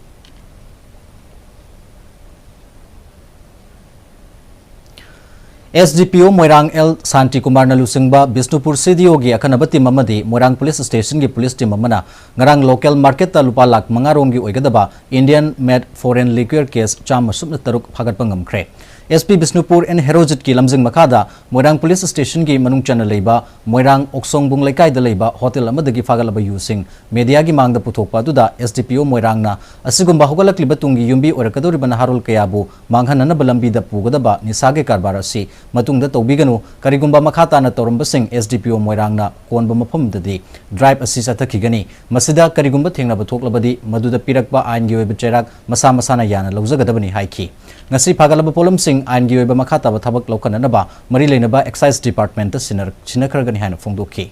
ꯑꯦꯁ ꯗꯤ ꯄꯤ ꯑꯣ ꯃꯣꯏꯔꯥꯡ ꯑꯦꯜ ꯁꯥꯟꯇꯤ ꯀꯨꯃꯥꯔꯅ ꯂꯨꯆꯤꯡꯕ ꯕꯤꯁꯅꯨꯄꯨꯔ ꯁꯤ ꯗꯤ ꯑꯣꯒꯤ ꯑꯈꯟꯅꯕ ꯇꯤꯝ ꯑꯃꯗꯤ ꯃꯣꯏꯔꯥꯡ ꯄꯨꯂꯤꯁ ꯁ꯭ꯇꯦꯁꯟꯒꯤ ꯄꯨꯂꯤꯁ ꯇꯤꯝ ꯑꯃꯅ ꯉꯔꯥꯡ ꯂꯣꯀꯦꯜ ꯃꯥꯔꯀꯦꯠꯇ ꯂꯨꯄꯥ ꯂꯥꯈ ꯃꯉꯥ ꯔꯣꯝꯒꯤ ꯑꯣꯏꯒꯗꯕ Indian made foreign liquor case ꯆꯥꯝꯃ ꯁꯨꯞꯅ ꯇꯔꯨꯛ ꯐꯥꯒꯠꯄ ꯉꯝꯈ꯭ꯔꯦ꯫ ꯑꯦꯁ ꯄꯤ ꯕꯤꯁꯅꯨꯄꯨꯔ ꯑꯦꯟ ꯍꯦꯔꯣꯖꯤꯠꯀꯤ ꯂꯝꯖꯤꯡ ꯃꯈꯥꯗ ꯃꯣꯏꯔꯥꯡ ꯄꯨꯂꯤꯁ ꯁ꯭ꯇꯦꯁꯟꯒꯤ ꯃꯅꯨꯡ ꯆꯟꯅ ꯂꯩꯕ ꯃꯣꯏꯔꯥꯡ ꯑꯣꯛꯁꯣꯡꯕꯨꯡ ꯂꯩꯀꯥꯏꯗ ꯂꯩꯕ ꯍꯣꯇꯦꯜ ꯑꯃꯗꯒꯤ ꯐꯥꯒꯠꯂꯕ ꯌꯨꯁꯤꯡ ꯃꯦꯗꯤꯌꯥꯒꯤ ꯃꯥꯡꯗ ꯄꯨꯊꯣꯛꯄ ꯑꯗꯨꯗ ꯑꯦꯁ ꯗꯤ ꯄꯤ ꯑꯣ ꯃꯣꯏꯔꯥꯡꯅ ꯑꯁꯤꯒꯨꯝꯕ ꯍꯧꯒꯠꯂꯛꯂꯤꯕ ꯇꯨꯡꯒꯤ ꯌꯨꯝꯕꯤ ꯑꯣꯏꯔꯛꯀꯗꯧꯔꯤꯕ ꯅꯍꯥꯔꯣꯜ ꯀꯌꯥꯕꯨ ꯃꯥꯡꯍꯟꯅꯅꯕ ꯂꯝꯕꯤꯗ ꯄꯨꯒꯗꯕ ꯅꯤꯁꯥꯒꯤ ꯀꯔꯕꯥꯔ ꯑꯁꯤ ꯃꯇꯨꯡꯗ ꯇꯧꯕꯤꯒꯅꯨ꯫ ꯀꯔꯤꯒꯨꯝꯕ ꯃꯈꯥ ꯇꯥꯅ ꯇꯧꯔꯝꯕꯁꯤꯡ ꯑꯦꯁ ꯗꯤ ꯄꯤ ꯑꯣ ꯃꯣꯏꯔꯥꯡꯅ ꯀꯣꯟꯕ ꯃꯐꯝꯗꯗꯤ ꯗ꯭ꯔꯥꯏꯚ ꯑꯁꯤ ꯆꯠꯊꯈꯤꯒꯅꯤ꯫ ꯃꯁꯤꯗ ꯀꯔꯤꯒꯨꯝꯕ ꯊꯦꯡꯅꯕ ꯊꯣꯛꯂꯕꯗꯤ ꯃꯗꯨꯗ ꯄꯤꯔꯛꯄ ꯑꯥꯏꯟꯒꯤ ꯑꯣꯏꯕ ꯆꯩꯔꯥꯛ ꯃꯁꯥ ꯃꯁꯥꯅ ꯌꯥꯅ ꯂꯧꯖꯒꯗꯕꯅꯤ ꯍꯥꯏꯈꯤ꯫ ꯉꯁꯤ ꯐꯥꯒꯠꯂꯕ ꯄꯣꯠꯂꯝꯁꯤꯡ ꯑꯥꯏꯟꯒꯤ ꯑꯣꯏꯕ ꯃꯈꯥ ꯇꯥꯕ ꯊꯕꯛ ꯂꯧꯈꯠꯅꯅꯕ ꯃꯔꯤ ꯂꯩꯅꯕ ꯑꯦꯛꯁꯥꯏꯖ ꯗꯤꯄꯥꯔꯠꯃꯦꯟꯠꯇ ꯁꯤꯟꯅꯔ-, ꯁꯤꯟꯅꯈ꯭ꯔꯒꯅꯤ ꯍꯥꯏꯅ ꯐꯣꯡꯗꯣꯛꯈꯤ꯫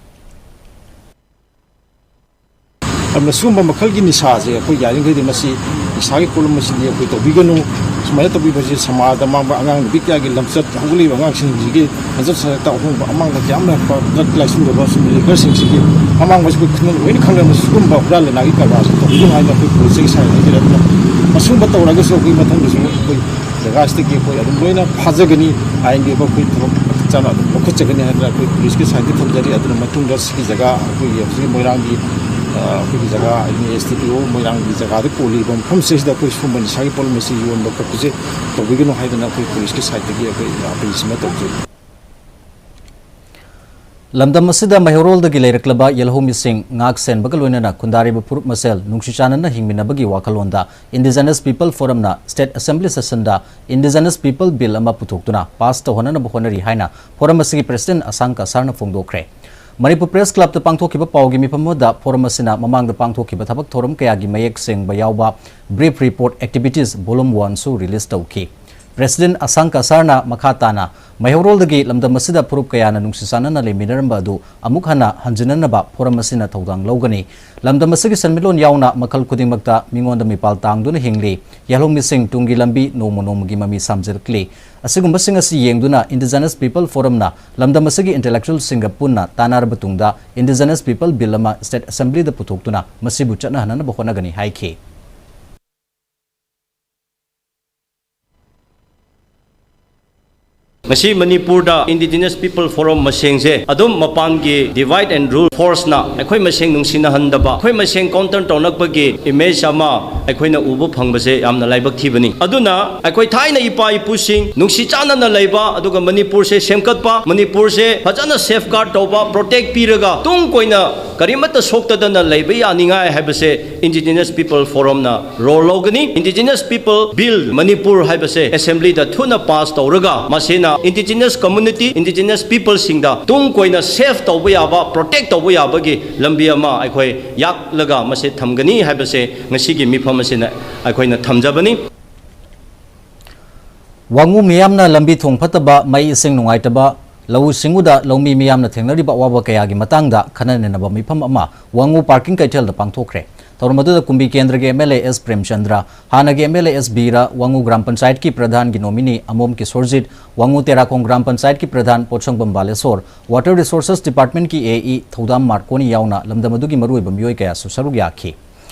ꯑꯗꯨꯅ ꯁꯤꯒꯨꯝꯕ ꯃꯈꯜꯒꯤ ꯅꯤꯁꯥꯁꯦ ꯑꯩꯈꯣꯏ ꯌꯥꯔꯤꯈꯩꯗꯤ ꯃꯁꯤ ꯅꯤꯁꯥꯒꯤ ꯄꯣꯠꯂꯝ ꯑꯁꯤꯗꯤ ꯑꯩꯈꯣꯏ ꯇꯧꯕꯤꯒꯅꯨ꯫ ꯁꯨꯃꯥꯏꯅ ꯇꯧꯕꯤꯕꯁꯤ ꯁꯃꯥꯖꯗ ꯑꯃꯥꯡꯕ, ꯑꯉꯥꯡ ꯅꯨꯄꯤ ꯀꯌꯥꯒꯤ ꯂꯝꯆꯠ, ꯍꯧꯒꯠꯂꯛꯏꯕ ꯑꯉꯥꯡꯁꯤꯡꯁꯤꯒꯤ ꯂꯝꯆꯠ ꯁꯥꯖꯠꯇ ꯑꯍꯣꯡꯕ, ꯑꯃꯥꯡꯕ ꯀꯌꯥ ꯑꯃ ꯂꯥꯛꯄ, ꯂꯥꯏꯁꯨꯡꯗꯕ ꯁꯨꯝꯕ ꯂꯤꯀꯔꯁꯤꯡꯁꯤꯒꯤ ꯑꯃꯥꯡꯕꯁꯤ ꯑꯩꯈꯣꯏ ꯈꯪꯅ-, ꯂꯣꯏꯅ ꯈꯪꯅꯔꯕ ꯁꯤꯒꯨꯝꯕ ꯍꯨꯔꯥꯟ ꯂꯩꯅꯥꯒꯤ ꯀꯔꯕꯥꯔꯁꯤ ꯇꯧꯕꯤꯒꯅꯨ ꯍꯥꯏꯅ ꯑꯩꯈꯣꯏ ꯄꯨꯂꯤꯁꯇꯒꯤ ꯁꯥꯏꯟ ꯂꯧꯖꯔꯦ꯫ ꯑꯗꯨꯅ ꯑꯁꯤꯒꯨꯝꯕ ꯇꯧꯔꯒꯁꯨ ꯑꯩꯈꯣꯏ ꯃꯊꯪꯗꯁꯨ ꯑꯩꯈꯣꯏ ꯖꯒꯥꯁꯤꯗꯒꯤ ꯑꯩꯈꯣꯏ ꯑꯗꯨꯝ ꯂꯣꯏꯅ ꯐꯥꯖꯒꯅꯤ, ꯑꯥꯏꯟꯒꯤ ꯑꯣꯏꯕ ꯑꯩꯈꯣꯏ ꯊꯕꯛ ꯃꯇꯤꯛ ꯆꯥꯅ ꯑꯗꯨꯝ ꯂꯧꯈꯠꯆꯒꯅꯤ ꯍꯥꯏꯗꯅ ꯑꯩꯈꯣꯏ ꯄꯨꯂꯤꯁꯀꯤ ꯁꯥꯏꯠꯇꯒꯤ ꯊꯝꯖꯔꯤ꯫ ꯑꯗꯨꯅ ꯃꯇꯨꯡꯗ ꯁꯤꯒꯤ ꯖꯒꯥ ꯑꯩꯈꯣꯏꯒꯤ ꯍꯧꯖꯤꯛ ꯃꯣꯏꯔꯥꯡꯒꯤ, ꯑ, ꯑꯩꯈꯣꯏꯒꯤ ꯖꯒꯥ, ꯑꯦꯁ ꯗꯤ ꯄꯤ ꯑꯣ ꯃꯣꯏꯔꯥꯡꯒꯤ ꯖꯒꯥꯗ ꯀꯣꯜꯂꯤꯕ ꯃꯐꯝꯁꯤꯗꯩꯁꯤꯗ ꯑꯩꯈꯣꯏ ꯁꯨꯝꯕ ꯅꯤꯁꯥꯒꯤ ꯄꯣꯠꯂꯝ ꯑꯁꯤ ꯌꯣꯟꯕ ꯈꯣꯠꯄꯁꯦ ꯇꯧꯕꯤꯒꯅꯨ ꯍꯥꯏꯗꯅ ꯑꯩꯈꯣꯏ ꯄꯨꯂꯤꯁꯀꯤ ꯁꯥꯏꯠꯇꯒꯤ ꯑꯩꯈꯣꯏ ꯑꯥꯄꯤꯜꯁꯤꯃ ꯇꯧꯖꯔꯤ꯫ ꯂꯝꯗꯝ ꯑꯁꯤꯗ ꯃꯩꯍꯧꯔꯣꯜꯗꯒꯤ ꯂꯩꯔꯛꯂꯕ ꯌꯦꯜꯍꯧꯃꯤꯁꯤꯡ ꯉꯥꯛ ꯁꯦꯟꯕꯒ ꯂꯣꯏꯅꯅ ꯈꯨꯟꯗꯥꯔꯤꯕ ꯐꯨꯔꯨꯞ ꯃꯁꯦꯜ ꯅꯨꯡꯁꯤ ꯆꯥꯟꯅꯅ ꯍꯤꯡꯃꯤꯟꯅꯕꯒꯤ ꯋꯥꯈꯜꯂꯣꯟꯗ Indigenous People Forumꯅ State Assembly sessionꯗ Indigenous People Bill ꯑꯃ ꯄꯨꯊꯣꯛꯇꯨꯅ ꯄꯥꯁ ꯇꯧꯍꯟꯅꯕ ꯍꯣꯠꯅꯔꯤ ꯍꯥꯏꯅ ꯐꯣꯔꯝ ꯑꯁꯤꯒꯤ ꯄ꯭ꯔꯁꯤꯗꯦꯟꯠ ꯑꯁꯥꯡ ꯀꯁꯥꯔꯅ ꯐꯣꯡꯗꯣꯛꯈ꯭ꯔꯦ꯫ ꯃꯅꯤꯄꯨꯔ ꯄ꯭ꯔꯦꯁ ꯀ꯭ꯂꯕꯇ ꯄꯥꯡꯊꯣꯛꯈꯤꯕ ꯄꯥꯎꯒꯤ ꯃꯤꯐꯝ ꯑꯃꯗ ꯐꯣꯔꯝ ꯑꯁꯤꯅ ꯃꯃꯥꯡꯗ ꯄꯥꯡꯊꯣꯛꯈꯤꯕ ꯊꯕꯛ ꯊꯧꯔꯝ ꯀꯌꯥꯒꯤ ꯃꯌꯦꯛ ꯁꯦꯡꯕ ꯌꯥꯎꯕ Brief Report Activities Volume Oneꯁꯨ ꯔꯤꯂꯤꯖ ꯇꯧꯈꯤ꯫ President ꯑꯁꯥꯡ ꯀꯁꯥꯔꯅ ꯃꯈꯥ ꯇꯥꯅ ꯃꯩꯍꯧꯔꯣꯜꯗꯒꯤ ꯂꯝꯗꯝ ꯑꯁꯤꯗ ꯐꯨꯔꯨꯞ ꯀꯌꯥꯅ ꯅꯨꯡꯁꯤ ꯆꯥꯟꯅꯅ ꯂꯩꯃꯤꯟꯅꯔꯝꯕ ꯑꯗꯨ ꯑꯃꯨꯛ ꯍꯟꯅ ꯍꯟꯖꯤꯟꯅꯅꯕ forum ꯑꯁꯤꯅ ꯊꯧꯗꯥꯡ ꯂꯧꯒꯅꯤ꯫ ꯂꯝꯗꯝ ꯑꯁꯤꯒꯤ ꯁꯦꯟꯃꯤꯠꯂꯣꯟ ꯌꯥꯎꯅ ꯃꯈꯜ ꯈꯨꯗꯤꯡꯃꯛꯇ ꯃꯤꯉꯣꯟꯗ ꯃꯤꯄꯥꯜ ꯇꯥꯡꯗꯨꯅ ꯍꯤꯡꯂꯤ꯫ ꯌꯦꯜꯍꯧꯃꯤꯁꯤꯡ ꯇꯨꯡꯒꯤ ꯂꯝꯕꯤ ꯅꯣꯡꯃ ꯅꯣꯡꯃꯒꯤ ꯃꯃꯤ ꯁꯥꯝꯖꯤꯜꯂꯛꯂꯤ꯫ ꯑꯁꯤꯒꯨꯝꯕꯁꯤꯡ ꯑꯁꯤ ꯌꯦꯡꯗꯨꯅ Indigenous People Forumꯅ ꯂꯝꯗꯝ ꯑꯁꯤꯒꯤ intellectualꯁꯤꯡꯒ ꯄꯨꯟꯅ ꯇꯥꯟꯅꯔꯕ ꯇꯨꯡꯗ Indigenous People Bill ꯑꯃ State Assemblyꯗ ꯄꯨꯊꯣꯛꯇꯨꯅ ꯃꯁꯤꯕꯨ ꯆꯠꯅꯍꯟꯅꯕ ꯍꯣꯠꯅꯒꯅꯤ ꯍꯥꯏꯈꯤ꯫ ꯉꯁꯤ ꯃꯅꯤꯄꯨꯔꯗ Indigenous People Forum ꯃꯁꯦꯟꯁꯦ ꯑꯗꯨꯝ ꯃꯄꯥꯟꯒꯤ divide and rule forceꯅ ꯑꯩꯈꯣꯏ ꯃꯁꯦꯟ ꯅꯨꯡꯁꯤꯅꯍꯟꯗꯕ, ꯑꯩꯈꯣꯏ ꯃꯁꯦꯟ counter ꯇꯧꯅꯛꯄꯒꯤ image ꯑꯃ ꯑꯩꯈꯣꯏꯅ ꯎꯕ ꯐꯪꯕꯁꯦ ꯌꯥꯝꯅ ꯂꯥꯏꯕꯛ ꯊꯤꯕꯅꯤ꯫ ꯑꯗꯨꯅ ꯑꯩꯈꯣꯏ ꯊꯥꯏꯅ ꯏꯄꯥ ꯏꯄꯨꯁꯤꯡ ꯅꯨꯡꯁꯤ ꯆꯥꯟꯅꯅ ꯂꯩꯕ, ꯑꯗꯨꯒ ꯃꯅꯤꯄꯨꯔꯁꯦ ꯁꯦꯝꯒꯠꯄ, ꯃꯅꯤꯄꯨꯔꯁꯦ ꯐꯖꯅ safeguard ꯇꯧꯕ, protect ꯄꯤꯔꯒ ꯇꯨꯡ ꯀꯣꯏꯅ ꯀꯔꯤꯃꯠꯇ ꯁꯣꯛꯇꯗꯅ ꯂꯩꯕ ꯌꯥꯅꯤꯡꯉꯥꯏ ꯍꯥꯏꯕꯁꯦ Indigenous People Forumꯅ role ꯂꯧꯒꯅꯤ꯫ Indigenous People Bill ꯃꯅꯤꯄꯨꯔ ꯍꯥꯏꯕꯁꯦ Assemblyꯗ ꯊꯨꯅ pass ꯇꯧꯔꯒ ꯃꯁꯤꯅ Indigenous Community, Indigenous Peopleꯁꯤꯡꯗ ꯇꯨꯡ ꯀꯣꯏꯅ safe ꯇꯧꯕ ꯌꯥꯕ, protect ꯇꯧꯕ ꯌꯥꯕꯒꯤ ꯂꯝꯕꯤ ꯑꯃ ꯑꯩꯈꯣꯏ ꯌꯥꯛꯂꯒ ꯃꯁꯤ ꯊꯝꯒꯅꯤ ꯍꯥꯏꯕꯁꯦ ꯉꯁꯤꯒꯤ ꯃꯤꯐꯝ ꯑꯁꯤꯅ ꯑꯩꯈꯣꯏꯅ ꯊꯝꯖꯕꯅꯤ꯫ ꯋꯥꯉꯨ ꯃꯤꯌꯥꯝꯅ ꯂꯝꯕꯤ ꯊꯣꯡ ꯐꯠꯇꯕ, ꯃꯩ ꯏꯁꯤꯡ ꯅꯨꯡꯉꯥꯏꯇꯕ, ꯂꯧꯎ ꯁꯤꯡꯎꯗ ꯂꯧꯃꯤ ꯃꯤꯌꯥꯝꯅ ꯊꯦꯡꯅꯔꯤꯕ ꯑꯋꯥꯕ ꯀꯌꯥꯒꯤ ꯃꯇꯥꯡꯗ ꯈꯟꯅ ꯅꯩꯅꯕ ꯃꯤꯐꯝ ꯑꯃ ꯋꯥꯉꯨ ꯄꯥꯔꯀꯤꯡ ꯀꯩꯊꯦꯜꯗ ꯄꯥꯡꯊꯣꯛꯈ꯭ꯔꯦ꯫ ꯊꯧꯔꯝ ꯑꯗꯨꯗ ꯀꯨꯝꯕꯤ ꯀꯦꯟꯗ꯭ꯔꯒꯤ MLA ꯑꯦꯁ ꯄ꯭ꯔꯦꯝꯆꯟꯗ꯭ꯔ, ꯍꯥꯟꯅꯒꯤ MLA ꯑꯦꯁ ꯕꯤꯔ, ꯋꯥꯉꯨ ꯒ꯭ꯔꯥꯝ ꯄꯟꯆꯥꯌꯠꯀꯤ ꯄ꯭ꯔꯙꯥꯟꯒꯤ ꯅꯣꯃꯤꯅꯤ ꯑꯃꯣꯝ ꯀꯤꯁꯣꯔꯖꯤꯠ, ꯋꯥꯉꯨ ꯇꯦꯔꯥꯈꯣꯡ ꯒ꯭ꯔꯥꯝ ꯄꯟꯆꯥꯌꯠꯀꯤ ꯄ꯭ꯔꯙꯥꯟ ꯄꯣꯠꯁꯪꯕꯝ ꯕꯥꯂꯦꯁꯣꯔ, Water Resources Departmentꯀꯤ AE ꯊꯧꯗꯥꯝ ꯃꯥꯔꯀꯣꯅꯤ ꯌꯥꯎꯅ ꯂꯝꯗꯝ ꯑꯗꯨꯒꯤ ꯃꯔꯨꯑꯣꯏꯕ ꯃꯤꯑꯣꯏ ꯀꯌꯥꯁꯨ ꯁꯔꯨꯛ ꯌꯥꯈꯤ꯫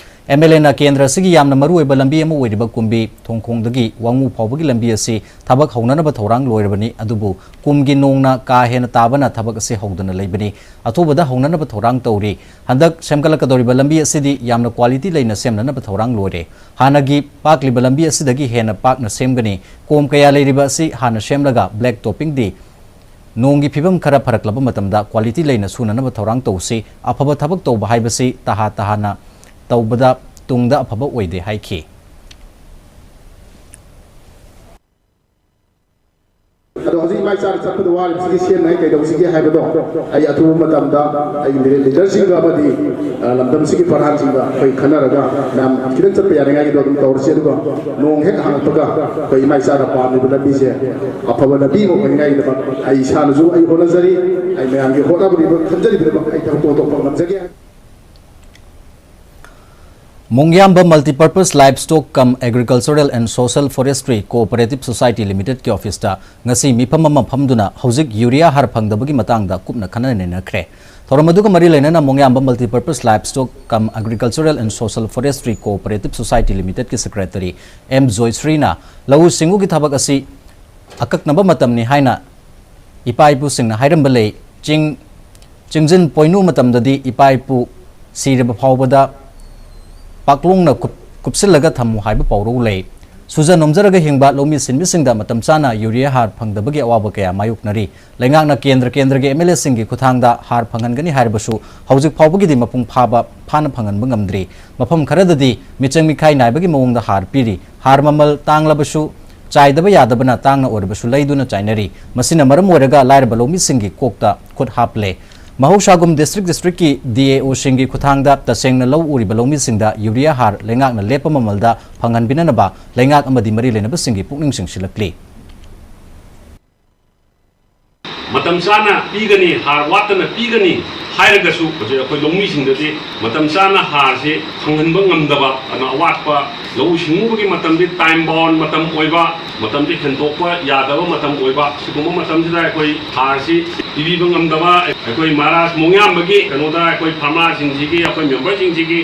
MLAꯅ ꯀꯦꯟꯗ꯭ꯔ ꯑꯁꯤꯒꯤ ꯌꯥꯝꯅ ꯃꯔꯨꯑꯣꯏꯕ ꯂꯝꯕꯤ ꯑꯃ ꯑꯣꯏꯔꯤꯕ ꯀꯨꯝꯕꯤ ꯊꯣꯡꯈꯣꯡꯗꯒꯤ ꯋꯥꯉꯨ ꯐꯥꯎꯕꯒꯤ ꯂꯝꯕꯤ ꯑꯁꯤ ꯊꯕꯛ ꯍꯧꯅꯅꯕ ꯊꯧꯔꯥꯡ ꯂꯣꯏꯔꯕꯅꯤ, ꯑꯗꯨꯕꯨ ꯀꯨꯝꯒꯤ ꯅꯣꯡꯅ ꯀꯥ ꯍꯦꯟꯅ ꯇꯥꯕꯅ ꯊꯕꯛ ꯑꯁꯤ ꯍꯧꯗꯅ ꯂꯩꯕꯅꯤ꯫ ꯑꯊꯨꯕꯗ ꯍꯧꯅꯅꯕ ꯊꯧꯔꯥꯡ ꯇꯧꯔꯤ꯫ ꯍꯟꯗꯛ ꯁꯦꯝꯒꯠꯂꯛꯀꯗꯧꯔꯤꯕ ꯂꯝꯕꯤ ꯑꯁꯤꯗꯤ ꯌꯥꯝꯅ quality ꯂꯩꯅ ꯁꯦꯝꯅꯅꯕ ꯊꯧꯔꯥꯡ ꯂꯣꯏꯔꯦ꯫ ꯍꯥꯟꯅꯒꯤ ꯄꯥꯛꯂꯤꯕ ꯂꯝꯕꯤ ꯑꯁꯤꯗꯒꯤ ꯍꯦꯟꯅ ꯄꯥꯛꯅ ꯁꯦꯝꯒꯅꯤ꯫ ꯀꯣꯝ ꯀꯌꯥ ꯂꯩꯔꯤꯕ ꯑꯁꯤ ꯍꯥꯟꯅ ꯁꯦꯝꯂꯒ black toppingꯗꯤ ꯅꯣꯡꯒꯤ ꯐꯤꯕꯝ ꯈꯔ ꯐꯔꯛꯂꯕ ꯃꯇꯝꯗ quality ꯂꯩꯅ ꯁꯨꯅꯅꯕ ꯊꯧꯔꯥꯡ ꯇꯧꯁꯤ꯫ ꯑꯐꯕ ꯊꯕꯛ ꯇꯧꯕ ꯍꯥꯏꯕꯁꯤ ꯇꯍꯥ ꯇꯍꯥꯅ ꯇꯧꯕꯗ ꯇꯨꯡꯗ ꯑꯐꯕ ꯑꯣꯏꯗꯦ ꯍꯥꯏꯈꯤ꯫ ꯑꯗꯣ ꯍꯧꯖꯤꯛ ꯏꯃꯥ ꯏꯆꯥꯅ ꯆꯠꯄꯗ ꯋꯥꯔꯤꯕꯁꯤꯒꯤ ꯁꯦꯝꯅꯉꯥꯏ ꯀꯩꯗꯧꯁꯤꯒꯦ ꯍꯥꯏꯕꯗꯣ ꯑꯩ ꯑꯊꯨꯕ ꯃꯇꯝꯗ ꯑꯩꯒꯤ ꯂꯤꯗꯔꯁꯤꯡꯒ ꯑꯃꯗꯤ ꯂꯝꯗꯝꯁꯤꯒꯤ ꯄ꯭ꯔꯙꯥꯟꯁꯤꯡꯒ ꯑꯩꯈꯣꯏ ꯈꯟꯅꯔꯒ ꯃꯌꯥꯝ ꯈꯤꯇꯪ ꯆꯠꯄ ꯌꯥꯅꯤꯡꯉꯥꯏꯒꯤꯗꯣ ꯑꯗꯨꯝ ꯇꯧꯔꯁꯤ꯫ ꯑꯗꯨꯒ ꯅꯣꯡ ꯍꯦꯛ ꯍꯥꯡꯉꯛꯄꯒ ꯑꯩꯈꯣꯏ ꯏꯃꯥ ꯏꯆꯥꯅ ꯄꯥꯝꯂꯤꯕ ꯂꯝꯕꯤꯁꯦ ꯑꯐꯕ ꯂꯝꯕꯤ ꯑꯃ ꯑꯣꯏꯅꯤꯡꯉꯥꯏꯒꯤꯗꯃꯛ ꯑꯩ ꯏꯁꯥꯅꯁꯨ ꯑꯩ ꯍꯣꯠꯅꯖꯔꯤ꯫ ꯑꯩ ꯃꯌꯥꯝꯒꯤ ꯍꯣꯠꯅꯕꯗꯨ ꯈꯟꯖꯔꯤꯕꯗꯨꯃꯛ ꯑꯩ ꯊꯕꯛ ꯇꯧꯊꯣꯛꯄ ꯉꯝꯖꯒꯦ꯫ ꯃꯣꯡꯌꯥꯝꯕ Multipurpose Livestock cum Agricultural and Social Forestry Cooperative Society Limited ꯀꯤ ꯑꯣꯐꯤꯁꯇ ꯉꯁꯤ ꯃꯤꯐꯝ ꯑꯃ ꯐꯝꯗꯨꯅ ꯍꯧꯖꯤꯛ ꯌꯨꯔꯤꯌꯥ ꯍꯥꯔ ꯐꯪꯗꯕꯒꯤ ꯃꯇꯥꯡꯗ ꯀꯨꯞꯅ ꯈꯟꯅ ꯅꯩꯅꯈ꯭ꯔꯦ꯫ ꯊꯧꯔꯝ ꯑꯗꯨꯒ ꯃꯔꯤ ꯂꯩꯅꯅ ꯃꯣꯡꯌꯥꯝꯕ Multipurpose Livestock cum Agricultural and Social Forestry Cooperative Society Limited ꯀꯤ ꯁꯦꯀ꯭ꯔꯦꯇꯔꯤ ꯑꯦꯝ ꯖꯣꯏꯁ꯭ꯔꯤꯅ ꯂꯧꯎ ꯁꯤꯡꯎꯒꯤ ꯊꯕꯛ ꯑꯁꯤ ꯑꯀꯛꯅꯕ ꯃꯇꯝꯅꯤ ꯍꯥꯏꯅ ꯏꯄꯥ ꯏꯄꯨꯁꯤꯡꯅ ꯍꯥꯏꯔꯝꯕ ꯂꯩ꯫ ꯆꯤꯡ ꯆꯤꯡꯖꯤꯟ ꯄꯣꯏꯅꯨ ꯃꯇꯝꯗꯗꯤ ꯏꯄꯥ ꯏꯄꯨ ꯁꯤꯔꯕ ꯐꯥꯎꯕꯗ ꯄꯥꯛꯂꯣꯡꯅ ꯀꯨꯞ- ꯀꯨꯞꯁꯤꯜꯂꯒ ꯊꯝꯃꯨ ꯍꯥꯏꯕ ꯄꯥꯎꯔꯧ ꯂꯩ꯫ ꯁꯨꯖ ꯅꯣꯝꯖꯔꯒ ꯍꯤꯡꯕ ꯂꯧꯃꯤ ꯁꯤꯟꯃꯤꯁꯤꯡꯗ ꯃꯇꯝ ꯆꯥꯅ ꯌꯨꯔꯤꯌꯥ ꯍꯥꯔ ꯐꯪꯗꯕꯒꯤ ꯑꯋꯥꯕ ꯀꯌꯥ ꯃꯥꯌꯣꯛꯅꯔꯤ꯫ ꯂꯩꯉꯥꯛꯅ ꯀꯦꯟꯗ꯭ꯔ ꯀꯦꯟꯗ꯭ꯔꯒꯤ ꯑꯦꯝ ꯑꯦꯜ ꯑꯦꯁꯤꯡꯒꯤ ꯈꯨꯠꯊꯥꯡꯗ ꯍꯥꯔ ꯐꯪꯍꯟꯒꯅꯤ ꯍꯥꯏꯔꯕꯁꯨ ꯍꯧꯖꯤꯛ ꯐꯥꯎꯕꯒꯤꯗꯤ ꯃꯄꯨꯡ ꯐꯥꯕ ꯐꯥꯅ ꯐꯪꯍꯟꯕ ꯉꯝꯗ꯭ꯔꯤ꯫ ꯃꯐꯝ ꯈꯔꯗꯗꯤ ꯃꯤꯆꯪ ꯃꯤꯈꯥꯏ ꯅꯥꯏꯕꯒꯤ ꯃꯑꯣꯡꯗ ꯍꯥꯔ ꯄꯤꯔꯤ꯫ ꯍꯥꯔ ꯃꯃꯜ ꯇꯥꯡꯂꯕꯁꯨ ꯆꯥꯏꯗꯕ ꯌꯥꯗꯕꯅ ꯇꯥꯡꯅ ꯑꯣꯏꯔꯕꯁꯨ ꯂꯩꯗꯨꯅ ꯆꯥꯏꯅꯔꯤ꯫ ꯃꯁꯤꯅ ꯃꯔꯝ ꯑꯣꯏꯔꯒ ꯂꯥꯏꯔꯕ ꯂꯧꯃꯤꯁꯤꯡꯒꯤ ꯀꯣꯛꯇ ꯈꯨꯠ ꯍꯥꯞꯂꯦ꯫ ꯃꯍꯧꯁꯥꯒꯨꯝ ꯗꯤꯁꯇ꯭ꯔꯤꯛ ꯗꯤꯁꯇ꯭ꯔꯤꯛꯀꯤ ꯗꯤ ꯑꯦ ꯑꯣꯁꯤꯡꯒꯤ ꯈꯨꯠꯊꯥꯡꯗ ꯇꯁꯦꯡꯅ ꯂꯧ ꯎꯔꯤꯕ ꯂꯧꯃꯤꯁꯤꯡꯗ ꯌꯨꯔꯤꯌꯥ ꯍꯥꯔ ꯂꯩꯉꯥꯛꯅ ꯂꯦꯞꯄ ꯃꯃꯜꯗ ꯐꯪꯍꯟꯕꯤꯅꯅꯕ ꯂꯩꯉꯥꯛ ꯑꯃꯗꯤ ꯃꯔꯤ ꯂꯩꯅꯕꯁꯤꯡꯒꯤ ꯄꯨꯛꯅꯤꯡ ꯆꯤꯡꯁꯤꯜꯂꯛꯂꯤ꯫ ꯃꯇꯝ ꯆꯥꯅ ꯄꯤꯒꯅꯤ, ꯍꯥꯔ ꯋꯥꯠꯇꯅ ꯄꯤꯒꯅꯤ ꯍꯥꯏꯔꯒꯁꯨ ꯍꯧꯖꯤꯛ ꯑꯩꯈꯣꯏ ꯂꯧꯃꯤꯁꯤꯡꯗꯗꯤ ꯃꯇꯝ ꯆꯥꯅ ꯍꯥꯔꯁꯤ ꯐꯪꯍꯟꯕ ꯉꯝꯗꯕ, ꯑꯗꯨꯅ ꯑꯋꯥꯠꯄ ꯂꯧꯎ ꯁꯤꯡꯎꯕꯒꯤ ꯃꯇꯝꯗꯤ time bound ꯃꯇꯝ ꯑꯣꯏꯕ, ꯃꯇꯝꯗꯤ ꯍꯦꯟꯗꯣꯛꯄ ꯌꯥꯗꯕ ꯃꯇꯝ ꯑꯣꯏꯕ, ꯁꯤꯒꯨꯝꯕ ꯃꯇꯝꯁꯤꯗ ꯑꯩꯈꯣꯏ ꯍꯥꯔꯁꯤ ꯄꯤꯕꯤꯕ ꯉꯝꯗꯕ, ꯑꯩꯈꯣꯏ ꯃꯍꯥꯔꯥꯖ ꯃꯣꯡꯌꯥꯝꯕꯒꯤ ꯀꯩꯅꯣꯗ ꯑꯩꯈꯣꯏ ꯐꯥꯔꯃꯔꯁꯤꯡꯁꯤꯒꯤ, ꯑꯩꯈꯣꯏ ꯃꯦꯝꯕꯔꯁꯤꯡꯁꯤꯒꯤ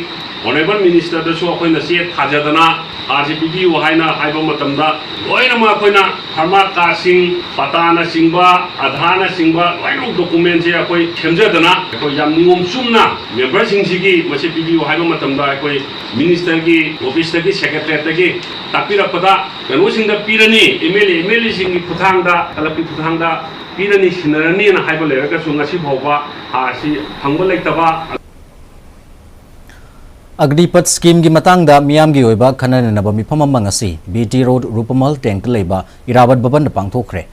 ꯑꯣꯅꯔꯦꯕꯜ ꯃꯤꯅꯤꯁꯇꯔꯗꯁꯨ ꯑꯩꯈꯣꯏꯅ ꯆꯦ ꯊꯥꯖꯗꯅ ꯍꯥꯔꯁꯤ ꯄꯤꯕꯤꯌꯨ ꯍꯥꯏꯅ ꯍꯥꯏꯕ ꯃꯇꯝꯗ ꯂꯣꯏꯅꯃꯛ ꯑꯩꯈꯣꯏꯅ ꯐꯥꯔꯃꯔ ꯀꯥꯔꯗꯁꯤꯡ, ꯄꯇꯥꯅꯆꯤꯡꯕ, ꯑꯙꯥꯔꯅꯆꯤꯡꯕ ꯂꯣꯏꯅꯃꯛ ꯗꯣꯀꯨꯃꯦꯟꯁꯦ ꯑꯩꯈꯣꯏ ꯁꯦꯝꯖꯗꯅ ꯑꯩꯈꯣꯏ ꯌꯥꯝ ꯅꯤꯌꯣꯝ ꯆꯨꯝꯅ ꯃꯦꯝꯕꯔꯁꯤꯡꯁꯤꯒꯤ ꯃꯁꯤ ꯄꯤꯕꯤꯌꯨ ꯍꯥꯏꯕ ꯃꯇꯝꯗ ꯑꯩꯈꯣꯏ ꯃꯤꯅꯤꯁꯇꯔꯒꯤ ꯑꯣꯐꯤꯁꯇꯒꯤ ꯁꯦꯀ꯭ꯔꯦꯇꯔꯤꯌꯦꯠꯇꯒꯤ ꯇꯥꯛꯄꯤꯔꯛꯄꯗ ꯀꯩꯅꯣꯁꯤꯡꯗ ꯄꯤꯔꯅꯤ, M L A, M L ꯑꯦꯁꯤꯡꯒꯤ ꯈꯨꯠꯊꯥꯡꯗ, ꯀ꯭ꯂꯕꯀꯤ ꯈꯨꯠꯊꯥꯡꯗ ꯄꯤꯔꯅꯤ, ꯁꯤꯟꯅꯔꯅꯤꯅ ꯍꯥꯏꯕ ꯂꯩꯔꯒꯁꯨ ꯉꯁꯤ ꯐꯥꯎꯕ ꯍꯥꯔꯁꯤ ꯐꯪꯕ ꯂꯩꯇꯕ꯫ ꯑꯒꯅꯤꯄꯊ ꯁ꯭ꯀꯤꯝꯒꯤ ꯃꯇꯥꯡꯗ ꯃꯤꯌꯥꯝꯒꯤ ꯑꯣꯏꯕ ꯈꯟꯅ ꯅꯩꯅꯕ ꯃꯤꯐꯝ ꯑꯃ ꯉꯁꯤ ꯕꯤ ꯇꯤ ꯔꯣꯗ ꯔꯨꯄꯃꯍꯜ ꯇꯦꯡꯇ ꯂꯩꯕ ꯏꯔꯥꯕꯠ ꯚꯕꯟꯗ ꯄꯥꯡꯊꯣꯛꯈ꯭ꯔꯦ꯫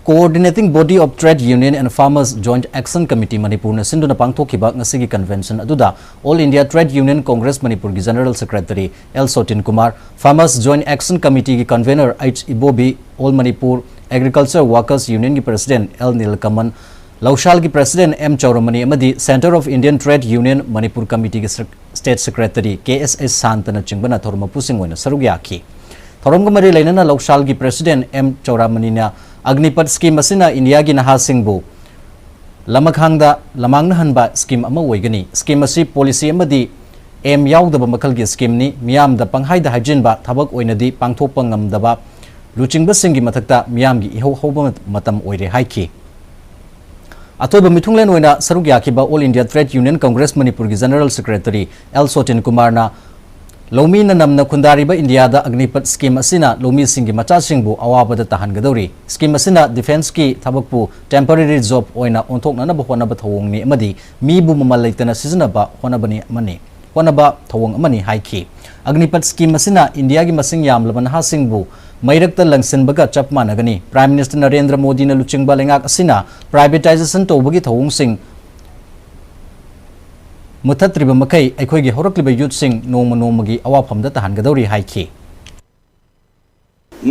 Coordinating Body of Trade Union and Farmers Joint Action Committee ꯃꯅꯤꯄꯨꯔꯅ ꯁꯤꯟꯗꯨꯅ ꯄꯥꯡꯊꯣꯛꯈꯤꯕ ꯉꯁꯤꯒꯤ convention ꯑꯗꯨꯗ All India Trade Union Congress ꯃꯅꯤꯄꯨꯔꯒꯤ General Secretary L Sotin Kumar, Farmers Joint Action Committeeꯒꯤ convener H Ibobi, All Manipur Agriculture Workers Unionꯒꯤ President L Nilakaman, ꯂꯧꯁꯥꯜꯒꯤ President ꯑꯦꯝ ꯆꯧꯔꯃꯅꯤ ꯑꯃꯗꯤ Centre of Indian Trade Union Manipur Committeeꯒꯤ Sec-, State Secretary ꯀꯦ ꯑꯦꯁ ꯑꯦꯁ ꯁꯥꯟꯇꯅꯆꯤꯡꯕꯅ ꯊꯧꯔꯝ ꯃꯄꯨꯁꯤꯡ ꯑꯣꯏꯅ ꯁꯔꯨꯛ ꯌꯥꯈꯤ꯫ ꯊꯧꯔꯝꯒ ꯃꯔꯤ ꯂꯩꯅꯅ ꯂꯧꯁꯥꯜꯒꯤ President ꯑꯦꯝ ꯆꯧꯔꯃꯅꯤꯅ ꯑꯒꯅꯤꯄꯠ scheme ꯑꯁꯤꯅ ꯏꯟꯗꯤꯌꯥꯒꯤ ꯅꯍꯥꯁꯤꯡꯕꯨ ꯂꯃꯈꯥꯡꯗ ꯂꯃꯥꯡꯅꯍꯟꯕ scheme ꯑꯃ ꯑꯣꯏꯒꯅꯤ꯫ Scheme ꯑꯁꯤ policy ꯑꯃꯗꯤ aim ꯌꯥꯎꯗꯕ ꯃꯈꯜꯒꯤ schemeꯅꯤ꯫ ꯃꯤꯌꯥꯝꯗ ꯄꯪꯍꯥꯏꯗ ꯍꯥꯏꯖꯤꯟꯕ, ꯊꯕꯛ ꯑꯣꯏꯅꯗꯤ ꯄꯥꯡꯊꯣꯛꯄ ꯉꯝꯗꯕ ꯂꯨꯆꯤꯡꯕꯁꯤꯡꯒꯤ ꯃꯊꯛꯇ ꯃꯤꯌꯥꯝꯒꯤ ꯏꯍꯧ ꯍꯧꯕ ꯃꯇꯝ ꯑꯣꯏꯔꯦ ꯍꯥꯏꯈꯤ꯫ ꯑꯊꯣꯏꯕ ꯃꯤꯊꯨꯡꯂꯦꯟ ꯑꯣꯏꯅ ꯁꯔꯨꯛ ꯌꯥꯈꯤꯕ All India Trade Union Congress ꯃꯅꯤꯄꯨꯔꯒꯤ General Secretary ꯑꯦꯜ ꯁꯣꯇꯤꯟ ꯀꯨꯃꯥꯔꯅ ꯂꯧꯃꯤꯅ ꯅꯝꯅ ꯈꯨꯟꯗꯥꯔꯤꯕ ꯏꯟꯗꯤꯌꯥꯗ ꯑꯒꯅꯤꯄꯠ scheme ꯑꯁꯤꯅ ꯂꯧꯃꯤꯁꯤꯡꯒꯤ ꯃꯆꯥꯁꯤꯡꯕꯨ ꯑꯋꯥꯕꯗ ꯇꯥꯍꯟꯒꯗꯧꯔꯤ꯫ Scheme ꯑꯁꯤꯅ defenceꯀꯤ ꯊꯕꯛꯄꯨ temporary job ꯑꯣꯏꯅ ꯑꯣꯟꯊꯣꯛꯅꯅꯕ ꯍꯣꯠꯅꯕ ꯊꯧꯑꯣꯡꯅꯤ ꯑꯃꯗꯤ ꯃꯤꯕꯨ ꯃꯃꯜ ꯂꯩꯇꯅ ꯁꯤꯖꯤꯟꯅꯕ ꯍꯣꯠꯅꯕꯅꯤ ꯑꯃꯅꯤ, ꯍꯣꯠꯅꯕ ꯊꯧꯑꯣꯡ ꯑꯃꯅꯤ ꯍꯥꯏꯈꯤ꯫ ꯑꯒꯅꯤꯄꯠ scheme ꯑꯁꯤꯅ ꯏꯟꯗꯤꯌꯥꯒꯤ ꯃꯁꯤꯡ ꯌꯥꯝꯂꯕ ꯅꯍꯥꯁꯤꯡꯕꯨ ꯃꯩꯔꯛꯇ ꯂꯪꯁꯤꯟꯕꯒ ꯆꯞ ꯃꯥꯟꯅꯒꯅꯤ꯫ Prime Minister ꯅꯔꯦꯟꯗ꯭ꯔ ꯃꯣꯗꯤꯅ ꯂꯨꯆꯤꯡꯕ ꯂꯩꯉꯥꯛ ꯑꯁꯤꯅ privatization ꯇꯧꯕꯒꯤ ꯊꯧꯑꯣꯡꯁꯤꯡ ꯃꯨꯊꯠꯇ꯭ꯔꯤꯕ ꯃꯈꯩ ꯑꯩꯈꯣꯏꯒꯤ ꯍꯧꯔꯛꯂꯤꯕ youthꯁꯤꯡ ꯅꯣꯡꯃ ꯅꯣꯡꯃꯒꯤ ꯑꯋꯥꯐꯝꯗ ꯇꯥꯍꯟꯒꯗꯧꯔꯤ ꯍꯥꯏꯈꯤ꯫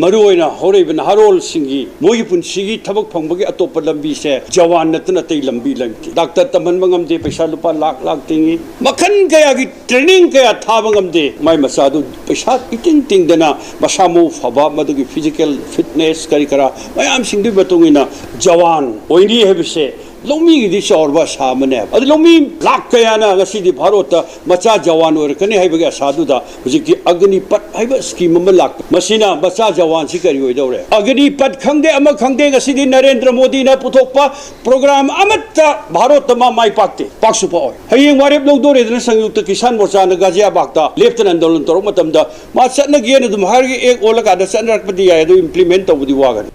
ꯃꯔꯨꯑꯣꯏꯅ ꯍꯧꯔꯛꯏꯕ ꯅꯍꯥꯔꯣꯜꯁꯤꯡꯒꯤ ꯃꯣꯏꯒꯤ ꯄꯨꯟꯁꯤꯒꯤ ꯊꯕꯛ ꯐꯪꯕꯒꯤ ꯑꯇꯣꯞꯄ ꯂꯝꯕꯤꯁꯦ ꯖꯋꯥꯟ ꯅꯠꯇꯅ ꯑꯇꯩ ꯂꯝꯕꯤ ꯂꯩꯇꯦ꯫ ꯗꯥꯛꯇꯔ ꯇꯝꯍꯟꯕ ꯉꯝꯗꯦ, ꯄꯩꯁꯥ ꯂꯨꯄꯥ ꯂꯥꯛ ꯂꯥꯛ ꯇꯤꯡꯉꯤ꯫ ꯃꯈꯜ ꯀꯌꯥꯒꯤ training ꯀꯌꯥ ꯊꯥꯕ ꯉꯝꯗꯦ꯫ ꯃꯥꯏ ꯃꯆꯥꯗꯨ ꯄꯩꯁꯥ ꯏꯇꯤꯡ ꯇꯤꯡꯗꯅ ꯃꯁꯥ ꯃꯎ ꯐꯕ, ꯃꯗꯨꯒꯤ physical fitness ꯀꯔꯤ ꯀꯔꯥ ꯃꯌꯥꯝꯁꯤꯡꯗꯨꯒꯤ ꯃꯇꯨꯡ ꯏꯟꯅ ꯖꯋꯥꯟ ꯑꯣꯏꯅꯤ ꯍꯥꯏꯕꯁꯦ ꯂꯧꯃꯤꯒꯤꯗꯤ ꯆꯥꯎꯔꯕ ꯑꯁꯥ ꯑꯃꯅꯦꯕ꯫ ꯑꯗꯨ ꯂꯧꯃꯤ ꯂꯥꯛ ꯀꯌꯥꯅ ꯉꯁꯤꯗꯤ ꯚꯥꯔꯣꯠꯇ ꯃꯆꯥ ꯖꯋꯥꯟ ꯑꯣꯏꯔꯛꯀꯅꯤ ꯍꯥꯏꯕꯒꯤ ꯑꯁꯥꯗꯨꯗ ꯍꯧꯖꯤꯛꯇꯤ ꯑꯒꯅꯤꯄꯠ ꯍꯥꯏꯕ scheme ꯑꯃ ꯂꯥꯛꯄ꯫ ꯃꯁꯤꯅ ꯃꯆꯥ ꯖꯋꯥꯟꯁꯤ ꯀꯔꯤ ꯑꯣꯏꯗꯧꯔꯦ? ꯑꯒꯅꯤꯄꯠ ꯈꯪꯗꯦ, ꯑꯃ ꯈꯪꯗꯦ, ꯉꯁꯤꯗꯤ ꯅꯔꯦꯟꯗ꯭ꯔ ꯃꯣꯗꯤꯅ ꯄꯨꯊꯣꯛꯄ program ꯑꯃꯠꯇ ꯚꯥꯔꯣꯠꯇ ꯃꯥ ꯃꯥꯏ ꯄꯥꯛꯇꯦ, ꯄꯥꯛꯁꯨ ꯄꯥꯛꯑꯣꯏ꯫ ꯍꯌꯦꯡ ꯋꯥꯔꯦꯞ ꯂꯧꯗꯣꯔꯦꯗꯅ ꯁꯪꯌꯨꯛꯇ ꯀꯤꯁꯥꯟ ꯃꯣꯔꯆꯥꯅ ꯒꯥꯖꯤꯌꯥꯕꯥꯗꯇ ꯂꯦꯞꯇꯅ ꯑꯟꯗꯣꯂꯟ ꯇꯧꯔꯛꯄ ꯃꯇꯝꯗ ꯃꯥ ꯆꯠꯅꯒꯦꯅ ꯑꯗꯨꯝ ꯍꯥꯏꯔꯒ act ꯑꯣꯜꯂꯀꯥꯟꯗ ꯆꯠꯅꯔꯛꯄꯗꯤ ꯌꯥꯏ, ꯑꯗꯨ implement ꯇꯧꯕꯗꯤ ꯋꯥꯒꯅꯤ꯫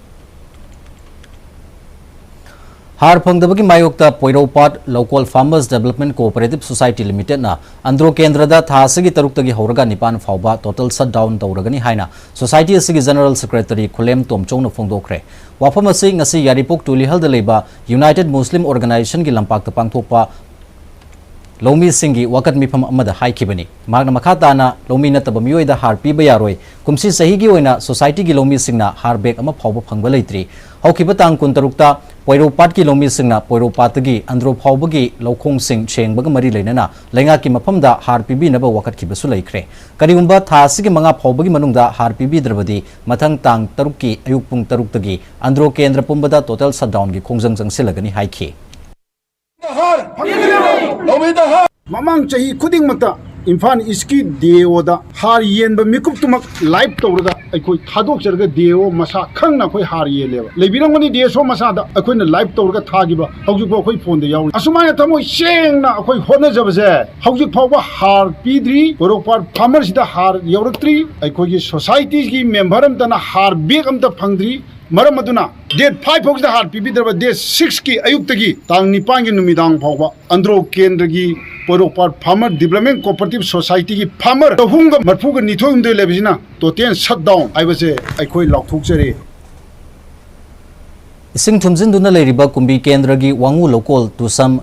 ꯍꯥꯔ ꯐꯪꯗꯕꯒꯤ ꯃꯥꯌꯣꯛꯇ Poiroupat Loukol farmers development cooperative society ꯂꯤꯃꯤꯇꯦꯗꯅ ꯑꯟꯗ꯭ꯔꯣ ꯀꯦꯟꯗ꯭ꯔꯗ ꯊꯥ ꯑꯁꯤꯒꯤ ꯇꯔꯨꯛꯇꯒꯤ ꯍꯧꯔꯒ ꯅꯤꯄꯥꯟ ꯐꯥꯎꯕ ꯇꯣꯇꯦꯜ ꯁꯠ ꯗꯥꯎꯟ ꯇꯧꯔꯒꯅꯤ ꯍꯥꯏꯅ ꯁꯣꯁꯥꯏꯇꯤ ꯑꯁꯤꯒꯤ ꯖꯦꯅꯔꯦꯜ ꯁꯦꯀ꯭ꯔꯦꯇꯔꯤ ꯈꯨꯂꯦꯝ ꯇꯣꯝꯆꯧꯅ ꯐꯣꯡꯗꯣꯛꯈ꯭ꯔꯦ꯫ ꯋꯥꯐꯝ ꯑꯁꯤ ꯉꯁꯤ ꯌꯥꯏꯔꯤꯄꯣꯛ ꯇꯨꯂꯤꯍꯜꯗ ꯂꯩꯕ ꯌꯨꯅꯥꯏꯇꯦꯗ ꯃꯨꯁꯂꯤꯝ ꯑꯣꯔꯒꯅꯥꯏꯖꯦꯁꯟꯒꯤ ꯂꯝꯄꯥꯛꯇ ꯄꯥꯡꯊꯣꯛꯄ ꯂꯧꯃꯤꯁꯤꯡꯒꯤ ꯋꯥꯀꯠ ꯃꯤꯐꯝ ꯑꯃꯗ ꯍꯥꯏꯈꯤꯕꯅꯤ꯫ ꯃꯍꯥꯛꯅ ꯃꯈꯥ ꯇꯥꯅ ꯂꯧꯃꯤ ꯅꯠꯇꯕ ꯃꯤꯑꯣꯏꯗ ꯍꯥꯔ ꯄꯤꯕ ꯌꯥꯔꯣꯏ, ꯀꯨꯝꯁꯤ ꯆꯍꯤꯒꯤ ꯑꯣꯏꯅ ꯁꯣꯁꯥꯏꯇꯤꯒꯤ ꯂꯧꯃꯤꯁꯤꯡꯅ ꯍꯥꯔ ꯕꯦꯒ ꯑꯃ ꯐꯥꯎꯕ ꯐꯪꯕ ꯂꯩꯇ꯭ꯔꯤ꯫ ꯍꯧꯈꯤꯕ ꯇꯥꯡ ꯀꯨꯟꯇꯔꯨꯛꯇ ꯄꯣꯏꯔꯧꯄꯥꯠꯀꯤ ꯂꯧꯃꯤꯁꯤꯡꯅ ꯄꯣꯏꯔꯧꯄꯥꯠꯇꯒꯤ ꯑꯟꯗ꯭ꯔꯣ ꯐꯥꯎꯕꯒꯤ ꯂꯧꯈꯣꯡꯁꯤꯡ ꯁꯦꯡꯕꯒ ꯃꯔꯤ ꯂꯩꯅꯅ ꯂꯩꯉꯥꯛꯀꯤ ꯃꯐꯝꯗ ꯍꯥꯔ ꯄꯤꯕꯤꯅꯕ ꯋꯥꯀꯠꯈꯤꯕꯁꯨ ꯂꯩꯈ꯭ꯔꯦ꯫ ꯀꯔꯤꯒꯨꯝꯕ ꯊꯥ ꯑꯁꯤꯒꯤ ꯃꯉꯥ ꯐꯥꯎꯕꯒꯤ ꯃꯅꯨꯡꯗ ꯍꯥꯔ ꯄꯤꯕꯤꯗ꯭ꯔꯕꯗꯤ ꯃꯊꯪ ꯇꯥꯡ ꯇꯔꯨꯛꯀꯤ ꯑꯌꯨꯛ ꯄꯨꯡ ꯇꯔꯨꯛꯇꯒꯤ ꯑꯟꯗ꯭ꯔꯣ ꯀꯦꯟꯗ꯭ꯔ ꯄꯨꯝꯕꯗ ꯇꯣꯇꯦꯜ ꯁꯠꯗꯥꯎꯟꯒꯤ ꯈꯣꯡꯖꯪ ꯆꯪꯁꯤꯜꯂꯒꯅꯤ ꯍꯥꯏꯈꯤ꯫ ꯍꯥꯔ ꯐꯪꯗ꯭ꯔꯤꯕ ꯂꯧꯃꯤꯗ ꯍꯥꯔ꯫ ꯃꯃꯥꯡ ꯆꯍꯤ ꯈꯨꯗꯤꯡꯃꯛꯇ ꯏꯝꯐꯥꯜ ꯏꯁꯀꯤ ꯗꯤ ꯑꯣꯗ ꯍꯥꯔ ꯌꯦꯟꯕ ꯃꯤꯀꯨꯞꯇꯨꯃꯛ ꯂꯥꯏꯚ ꯇꯧꯔꯒ ꯑꯩꯈꯣꯏ ꯊꯥꯗꯣꯛꯆꯔꯒ ꯗꯤ ꯑꯣ ꯃꯁꯥ ꯈꯪꯅ ꯑꯩꯈꯣꯏ ꯍꯥꯔ ꯌꯦꯜꯂꯦꯕ꯫ ꯂꯩꯕꯤꯔꯝꯒꯅꯤ ꯗꯤ ꯑꯦꯁ ꯑꯣ ꯃꯁꯥꯗ ꯑꯩꯈꯣꯏꯅ ꯂꯥꯏꯚ ꯇꯧꯔꯒ ꯊꯥꯈꯤꯕ ꯍꯧꯖꯤꯛꯐꯥꯎ ꯑꯩꯈꯣꯏ ꯐꯣꯟꯗ ꯌꯥꯎꯔꯤ꯫ ꯑꯁꯨꯃꯥꯏꯅ ꯊꯃꯣꯏ ꯁꯦꯡꯅ ꯑꯩꯈꯣꯏ ꯍꯣꯠꯅꯖꯕꯁꯦ ꯍꯧꯖꯤꯛ ꯐꯥꯎꯕ ꯍꯥꯔ ꯄꯤꯗ꯭ꯔꯤ꯫ ꯄꯣꯏꯔꯧꯄꯥꯠ ꯐꯥꯔꯃꯔꯁꯤꯗ ꯍꯥꯔ ꯌꯧꯔꯛꯇ꯭ꯔꯤ꯫ ꯑꯩꯈꯣꯏꯒꯤ ꯁꯣꯁꯥꯏꯇꯤꯒꯤ ꯃꯦꯝꯕꯔ ꯑꯝꯇꯅ ꯍꯥꯔ ꯕꯦꯒ ꯑꯝꯇ ꯐꯪꯗ꯭ꯔꯤ꯫ ꯃꯔꯝ ꯑꯗꯨꯅ ꯗꯦꯠ ꯐꯥꯏꯚ ꯐꯥꯎꯁꯤꯗ ꯍꯥꯔ ꯄꯤꯕꯤꯗ꯭ꯔꯕ ꯗꯦꯠ ꯁꯤꯛꯁꯀꯤ ꯑꯌꯨꯛꯇꯒꯤ ꯇꯥꯡ ꯅꯤꯄꯥꯟꯒꯤ ꯅꯨꯃꯤꯗꯥꯡ ꯐꯥꯎꯕ ꯑꯟꯗ꯭ꯔꯣ ꯀꯦꯟꯗ꯭ꯔꯒꯤ ꯄꯣꯏꯔꯣꯛꯄꯥꯠ ꯐꯥꯔꯃꯔ ꯗꯤꯕ꯭ꯂꯞꯃꯦꯟ ꯀꯣꯑꯣꯄꯔꯦꯇꯤꯚ ꯁꯣꯁꯥꯏꯇꯤꯒꯤ ꯐꯥꯔꯃꯔ ꯆꯍꯨꯝꯒ ꯃꯔꯤꯐꯨꯒ ꯅꯤꯊꯣꯏ ꯍꯨꯝꯗꯣꯏ ꯂꯩꯕꯁꯤꯅ ꯇꯣꯇꯦꯜ ꯁꯠ ꯗꯥꯎꯟ ꯍꯥꯏꯕꯁꯦ ꯑꯩꯈꯣꯏ ꯂꯥꯎꯊꯣꯛꯆꯔꯤ꯫ ꯏꯁꯤꯡ ꯊꯨꯝꯖꯤꯟꯗꯨꯅ ꯂꯩꯔꯤꯕ ꯀꯨꯝꯕꯤ ꯀꯦꯟꯗ꯭ꯔꯒꯤ ꯋꯥꯉꯨ ꯂꯧꯀꯣꯜ, ꯇꯨꯁꯝ,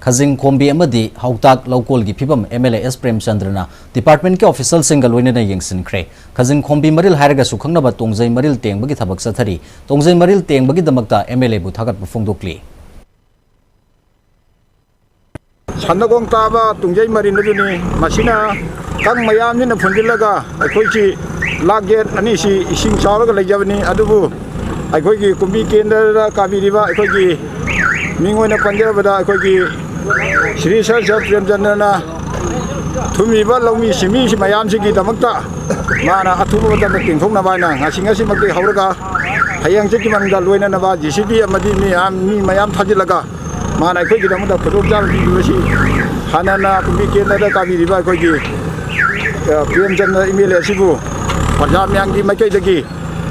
ꯈꯖꯤꯡ ꯈꯣꯝꯕꯤ ꯑꯃꯗꯤ ꯍꯧꯇꯥꯛ ꯂꯧꯀꯣꯜꯒꯤ ꯐꯤꯕꯝ ꯑꯦꯝ ꯑꯦꯜ ꯑꯦ ꯑꯦꯁ ꯄ꯭ꯔꯦꯝꯆꯟꯗ꯭ꯔꯅ ꯗꯤꯄꯥꯔꯠꯃꯦꯟꯠꯀꯤ ꯑꯣꯐꯤꯁꯤꯌꯦꯜꯁꯤꯡꯒ ꯂꯣꯏꯅꯅ ꯌꯦꯡꯁꯤꯟꯈ꯭ꯔꯦ꯫ ꯈꯖꯤꯡ ꯈꯣꯝꯕꯤ ꯃꯔꯤꯜ ꯍꯥꯏꯔꯒꯁꯨ ꯈꯪꯅꯕ ꯇꯣꯡꯖꯩ ꯃꯔꯤꯜ ꯇꯦꯡꯕꯒꯤ ꯊꯕꯛ ꯆꯠꯊꯔꯤ꯫ ꯇꯣꯡꯖꯩ ꯃꯔꯤꯜ ꯇꯦꯡꯕꯒꯤꯗꯃꯛꯇ ꯑꯦꯝ ꯑꯦꯜ ꯑꯦꯕꯨ ꯊꯥꯒꯠꯄ ꯐꯣꯡꯗꯣꯛꯂꯤ꯫ ꯁꯟꯅꯒꯣꯡ ꯇꯥꯕ ꯇꯨꯡꯖꯩ ꯃꯔꯤꯟ ꯑꯗꯨꯅꯤ꯫ ꯃꯁꯤꯅ ꯀꯪ ꯃꯌꯥꯝꯁꯤꯅ ꯐꯨꯟꯖꯤꯜꯂꯒ ꯑꯩꯈꯣꯏꯁꯤ ꯂꯥꯛ ꯒꯦꯠ ꯑꯅꯤꯁꯤ ꯏꯁꯤꯡ ꯆꯥꯎꯔꯒ ꯂꯩꯖꯕꯅꯤ꯫ ꯑꯗꯨꯕꯨ ꯑꯩꯈꯣꯏꯒꯤ ꯀꯨꯝꯕꯤ ꯀꯦꯟꯗ꯭ꯔꯗ ꯀꯥꯕꯤꯔꯤꯕ ꯑꯩꯈꯣꯏꯒꯤ ꯃꯤꯡ ꯑꯣꯏꯅ ꯄꯟꯖꯔꯕꯗ ꯑꯩꯈꯣꯏꯒꯤ ꯁ꯭ꯔꯤ ꯁꯔ ꯁꯔ ꯄ꯭ꯔꯦꯝꯆꯟꯗ꯭ꯔꯅ ꯊꯨꯝꯃꯤꯕ ꯂꯧꯃꯤ ꯁꯤꯟꯃꯤ ꯃꯌꯥꯝꯁꯤꯒꯤꯗꯃꯛꯇ ꯃꯥꯅ ꯑꯊꯨꯕ ꯃꯇꯝꯗ ꯇꯦꯡꯊꯣꯛꯅꯕ ꯍꯥꯏꯅ ꯉꯁꯤ ꯉꯁꯤꯃꯛꯇꯒꯤ ꯍꯧꯔꯒ ꯍꯌꯦꯡ ꯍꯪꯆꯤꯠꯀꯤ ꯃꯅꯨꯡꯗ ꯂꯣꯏꯅꯅꯕ ꯖꯦ ꯁꯤ ꯕꯤ ꯑꯃꯗꯤ ꯃꯤ ꯌꯥꯝ, ꯃꯤ ꯃꯌꯥꯝ ꯊꯥꯖꯤꯜꯂꯒ ꯃꯥꯅ ꯑꯩꯈꯣꯏꯒꯤꯗꯃꯛꯇ ꯈꯨꯗꯣꯡꯆꯥꯕ ꯄꯤꯕꯤꯕꯁꯤ ꯍꯥꯟꯅꯅ ꯀꯨꯝꯕꯤ ꯀꯦꯟꯗ꯭ꯔꯗ ꯀꯥꯕꯤꯔꯤꯕ ꯑꯩꯈꯣꯏꯒꯤ, ꯑ, ꯄ꯭ꯔꯦꯝꯆꯟꯗ꯭ꯔ ꯑꯦꯝ ꯑꯦꯜ ꯑꯦ ꯑꯁꯤꯕꯨ ꯄ꯭ꯔꯖꯥ ꯃꯌꯥꯝꯒꯤ ꯃꯥꯏꯀꯩꯗꯒꯤ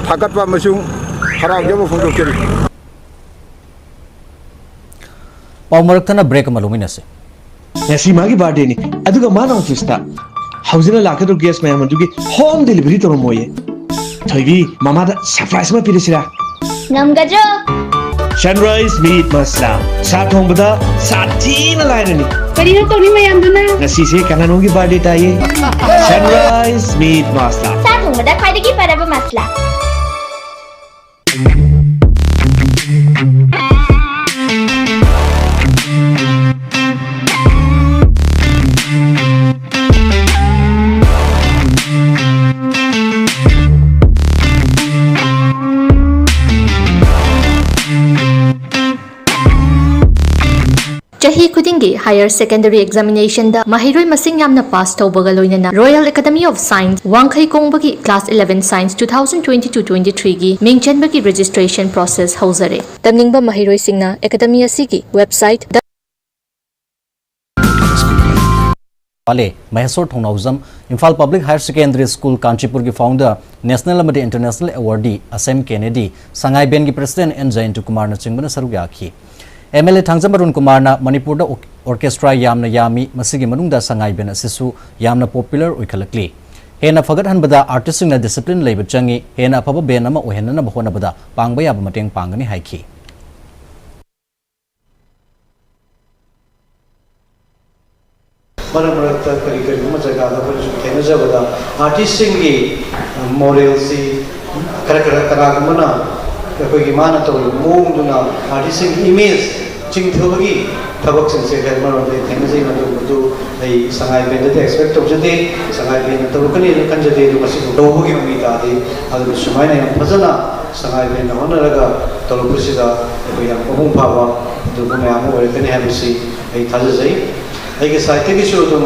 ꯊꯥꯒꯠꯄ ꯑꯃꯁꯨꯡ ꯍꯔꯥꯎꯖꯕ ꯐꯣꯡꯗꯣꯛꯆꯔꯤ꯫ ꯄꯥꯎ ꯃꯔꯛ ꯊꯠꯅ break ꯑꯃ ꯂꯧꯃꯤꯟꯅꯁꯤ꯫ ꯉꯁꯤ ꯃꯥꯒꯤ birthdayꯅꯤ, ꯑꯗꯨꯒ ꯃꯥꯅ officeꯇ ꯍꯧꯖꯤꯛꯅ ꯂꯥꯛꯀꯗꯧꯔꯤꯕ guest ꯃꯌꯥꯝ ꯑꯗꯨꯒꯤ home delivery ꯇꯧꯔꯝꯃꯣꯏꯌꯦ꯫ ꯊꯣꯏꯕꯤ, ꯃꯃꯥꯗ surprise ꯑꯃ ꯄꯤꯔꯁꯤꯔꯥ? ꯉꯝꯒꯗ꯭ꯔꯣ? Sunrise Meat Masala, ꯁꯥ ꯊꯣꯡꯕꯗ ꯁꯥꯊꯤꯅ ꯂꯥꯏꯔꯅꯤ꯫ ꯀꯔꯤꯅꯣ ꯇꯧꯅꯤ ꯃꯌꯥꯝꯗꯨꯅ? ꯉꯁꯤꯁꯦ ꯀꯅꯥꯅꯣꯝꯒꯤ birthday ꯇꯥꯏꯌꯦ꯫ Sunrise Meat Masala꯫ ꯁꯥ ꯊꯣꯡꯕꯗ ꯈ꯭ꯋꯥꯏꯗꯒꯤ ꯐꯔꯕ ꯃꯁꯂꯥ꯫ ꯆꯍꯤ ꯈꯨꯗꯤꯡꯒꯤ higher secondary examinationꯗ ꯃꯍꯩꯔꯣꯏ ꯃꯁꯤꯡ ꯌꯥꯝꯅ pass ꯇꯧꯕꯒ ꯂꯣꯏꯅꯅ Royal Academy of Science ꯋꯥꯡꯈꯩ ꯀꯣꯡꯕꯒꯤ class eleven science two thousand twenty-two twenty-threeꯒꯤ ꯃꯤꯡ ꯆꯟꯕꯒꯤ registration process ꯍꯧꯖꯔꯦ꯫ ꯇꯝꯅꯤꯡꯕ ꯃꯍꯩꯔꯣꯏꯁꯤꯡꯅ academy ꯑꯁꯤꯒꯤ website ꯄꯥꯂꯦ, Mahesor Thounaojam, Imphal Public Higher Secondary School, ꯀꯥꯟꯆꯤꯄꯨꯔꯒꯤ founder, national ꯑꯃꯗꯤ international awardee ꯑꯁꯦꯝ ꯀꯦꯅꯦꯗꯤ, ꯁꯉꯥꯏ ꯕꯦꯟꯒꯤ president ꯑꯦꯟ ꯖꯌꯟꯇ ꯀꯨꯃꯥꯔꯅꯆꯤꯡꯕꯅ ꯁꯔꯨꯛ ꯌꯥꯈꯤ꯫ M L A Thangjam Arun ꯀꯨꯃꯥꯔꯅ ꯃꯅꯤꯄꯨꯔꯗ ꯑꯣ-, orchestra ꯌꯥꯝꯅ ꯌꯥꯝꯃꯤ, ꯃꯁꯤꯒꯤ ꯃꯅꯨꯡꯗ ꯁꯉꯥꯏ ꯕꯦꯟ ꯑꯁꯤꯁꯨ ꯌꯥꯝꯅ popular ꯑꯣꯏꯈꯠꯂꯛꯂꯤ꯫ ꯍꯦꯟꯅ ꯐꯒꯠꯍꯟꯕꯗ artistꯁꯤꯡꯅ discipline ꯂꯩꯕ ꯆꯪꯏ, ꯍꯦꯟꯅ ꯑꯐꯕ ꯕꯦꯟ ꯑꯃ ꯑꯣꯏꯍꯟꯅꯅꯕ ꯍꯣꯠꯅꯕꯗ ꯄꯥꯡꯕ ꯌꯥꯕ ꯃꯇꯦꯡ ꯄꯥꯡꯒꯅꯤ ꯍꯥꯏꯈꯤ꯫ ꯃꯔꯛ ꯃꯔꯛꯇ ꯀꯔꯤ ꯀꯔꯤꯒꯨꯝꯕ ꯖꯒꯥꯗ ꯑꯩꯈꯣꯏꯅꯁꯨ ꯊꯦꯡꯅꯖꯕꯗ artistꯁꯤꯡꯒꯤ moralꯁꯤ ꯈꯔ ꯈꯔ ꯀꯅꯥꯒꯨꯝꯕꯅ ꯑꯩꯈꯣꯏꯒꯤ ꯃꯥꯅ ꯇꯧꯔꯤꯕ ꯃꯑꯣꯡꯗꯨꯅ artistꯁꯤꯡꯒꯤ image ꯆꯤꯡꯊꯕꯒꯤ ꯊꯕꯛꯁꯤꯡꯁꯦ ꯈꯔ ꯃꯔꯛ ꯃꯔꯛꯇ ꯊꯦꯡꯅꯖꯩ꯫ ꯃꯗꯨ, ꯃꯗꯨ ꯑꯩ ꯁꯉꯥꯏ ꯕꯦꯟꯗꯗꯤ expect ꯇꯧꯖꯗꯦ, ꯁꯉꯥꯏ ꯕꯦꯟꯅ ꯇꯧꯔꯛꯀꯅꯤ ꯍꯥꯏꯅ ꯈꯟꯖꯗꯦ꯫ ꯑꯗꯨ ꯃꯁꯤꯕꯨ ꯇꯧꯕꯒꯤ ꯃꯃꯤ ꯇꯥꯗꯦ꯫ ꯑꯗꯨꯅ ꯁꯨꯃꯥꯏꯅ ꯌꯥꯝ ꯐꯖꯅ ꯁꯉꯥꯏ ꯕꯦꯟꯅ ꯍꯣꯠꯅꯔꯒ ꯇꯧꯔꯛꯄꯁꯤꯗ ꯑꯩꯈꯣꯏ ꯌꯥꯝ ꯃꯄꯨꯡ ꯐꯥꯕ ꯑꯗꯨꯒꯨꯝꯕ ꯃꯌꯥꯝ ꯑꯃ ꯑꯣꯏꯔꯛꯀꯅꯤ ꯍꯥꯏꯕꯁꯤ ꯑꯩ ꯊꯥꯖꯖꯩ꯫ ꯑꯩꯒꯤ sideꯇꯒꯤꯁꯨ ꯑꯗꯨꯝ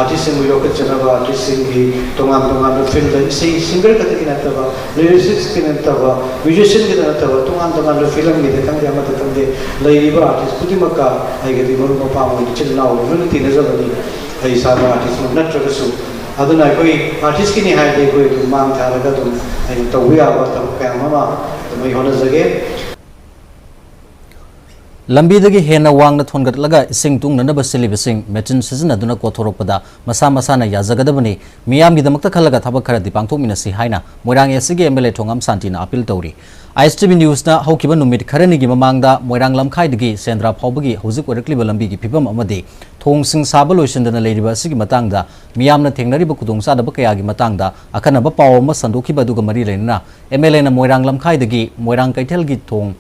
artistꯁꯤꯡꯕꯨ ꯌꯣꯛꯈꯠꯆꯅꯕ, artistꯁꯤꯡꯒꯤ ꯇꯣꯉꯥꯟ ꯇꯣꯉꯥꯟꯕ fieldꯇ, ꯏꯁꯩ singer ꯈꯛꯇꯒꯤ ꯅꯠꯇꯕ, lyricistꯀꯤ ꯅꯠꯇꯕ, musicianꯒꯤꯗ ꯅꯠꯇꯕ, ꯇꯣꯉꯥꯟ ꯇꯣꯉꯥꯟꯕ filmꯒꯤꯗ ꯈꯪꯗꯦ, ꯑꯃꯗ ꯈꯪꯗꯦ, ꯂꯩꯔꯤꯕ artist ꯈꯨꯗꯤꯡꯃꯛꯀ ꯑꯩꯒꯗꯤ ꯃꯔꯨꯞ ꯃꯄꯥꯡ ꯑꯣꯏꯅ, ꯏꯆꯤꯜ ꯏꯅꯥꯎ ꯑꯣꯏꯅ ꯂꯣꯏꯅ ꯇꯤꯟꯅꯖꯕꯅꯤ꯫ ꯑꯩ ꯏꯁꯥꯃꯛ artistꯃꯛ ꯅꯠꯇ꯭ꯔꯒꯁꯨ, ꯑꯗꯨꯅ ꯑꯩꯈꯣꯏ artistꯀꯤꯅꯤ ꯍꯥꯏꯔꯗꯤ ꯑꯩꯈꯣꯏ ꯑꯗꯨꯝ ꯃꯥꯡ ꯊꯥꯔꯒ ꯑꯗꯨꯝ ꯑꯩꯅ ꯇꯧꯕ ꯌꯥꯕ ꯊꯕꯛ ꯀꯌꯥ ꯑꯃ ꯑꯗꯨꯝ ꯑꯩ ꯍꯣꯠꯅꯖꯒꯦ꯫ ꯂꯝꯕꯤꯗꯒꯤ ꯍꯦꯟꯅ ꯋꯥꯡꯅ ꯊꯣꯟꯒꯠꯂꯒ ꯏꯁꯤꯡ ꯇꯨꯡꯅꯅꯕ ꯁꯤꯜꯂꯤꯕꯁꯤꯡ ꯃꯦꯆꯤꯟ ꯁꯤꯖꯤꯟꯅꯗꯨꯅ ꯀꯣꯊꯣꯔꯛꯄꯗ ꯃꯁꯥ ꯃꯁꯥꯅ ꯌꯥꯖꯒꯗꯕꯅꯤ꯫ ꯃꯤꯌꯥꯝꯒꯤꯗꯃꯛꯇ ꯈꯜꯂꯒ ꯊꯕꯛ ꯈꯔꯗꯤ ꯄꯥꯡꯊꯣꯛꯃꯤꯟꯅꯁꯤ ꯍꯥꯏꯅ ꯃꯣꯏꯔꯥꯡ ꯑꯦꯁ ꯁꯤꯒꯤ ꯑꯦꯝ ꯑꯦꯜ ꯑꯦ ꯊꯣꯉꯥꯝ ꯁꯥꯟꯇꯤꯅ ꯑꯄꯤꯜ ꯇꯧꯔꯤ꯫ ꯑꯥꯏ ꯑꯦꯁ ꯇꯤ ꯚꯤ ꯅ꯭ꯌꯨꯁꯅ ꯍꯧꯈꯤꯕ ꯅꯨꯃꯤꯠ ꯈꯔꯅꯤꯒꯤ ꯃꯃꯥꯡꯗ ꯃꯣꯏꯔꯥꯡ ꯂꯝꯈꯥꯏꯗꯒꯤ ꯁꯦꯟꯗ꯭ꯔꯥ ꯐꯥꯎꯕꯒꯤ ꯍꯧꯖꯤꯛ ꯑꯣꯏꯔꯛꯂꯤꯕ ꯂꯝꯕꯤꯒꯤ ꯐꯤꯕꯝ ꯑꯃꯗꯤ ꯊꯣꯡꯁꯤꯡ ꯁꯥꯕ ꯂꯣꯏꯁꯤꯟꯗꯅ ꯂꯩꯔꯤꯕ ꯑꯁꯤꯒꯤ ꯃꯇꯥꯡꯗ ꯃꯤꯌꯥꯝꯅ ꯊꯦꯡꯅꯔꯤꯕ ꯈꯨꯗꯣꯡꯆꯥꯗꯕ ꯀꯌꯥꯒꯤ ꯃꯇꯥꯡꯗ ꯑꯈꯟꯅꯕ ꯄꯥꯎ ꯑꯃ ꯁꯟꯗꯣꯛꯈꯤꯕ ꯑꯗꯨꯒ ꯃꯔꯤ ꯂꯩꯅꯅ ꯑꯦꯝ ꯑꯦꯜ ꯑꯦꯅ ꯃꯣꯏꯔꯥꯡ ꯂꯝꯈꯥꯏꯗꯒꯤ ꯃꯣꯏꯔꯥꯡ ꯀꯩꯊꯦꯜꯒꯤ ꯊꯣꯡ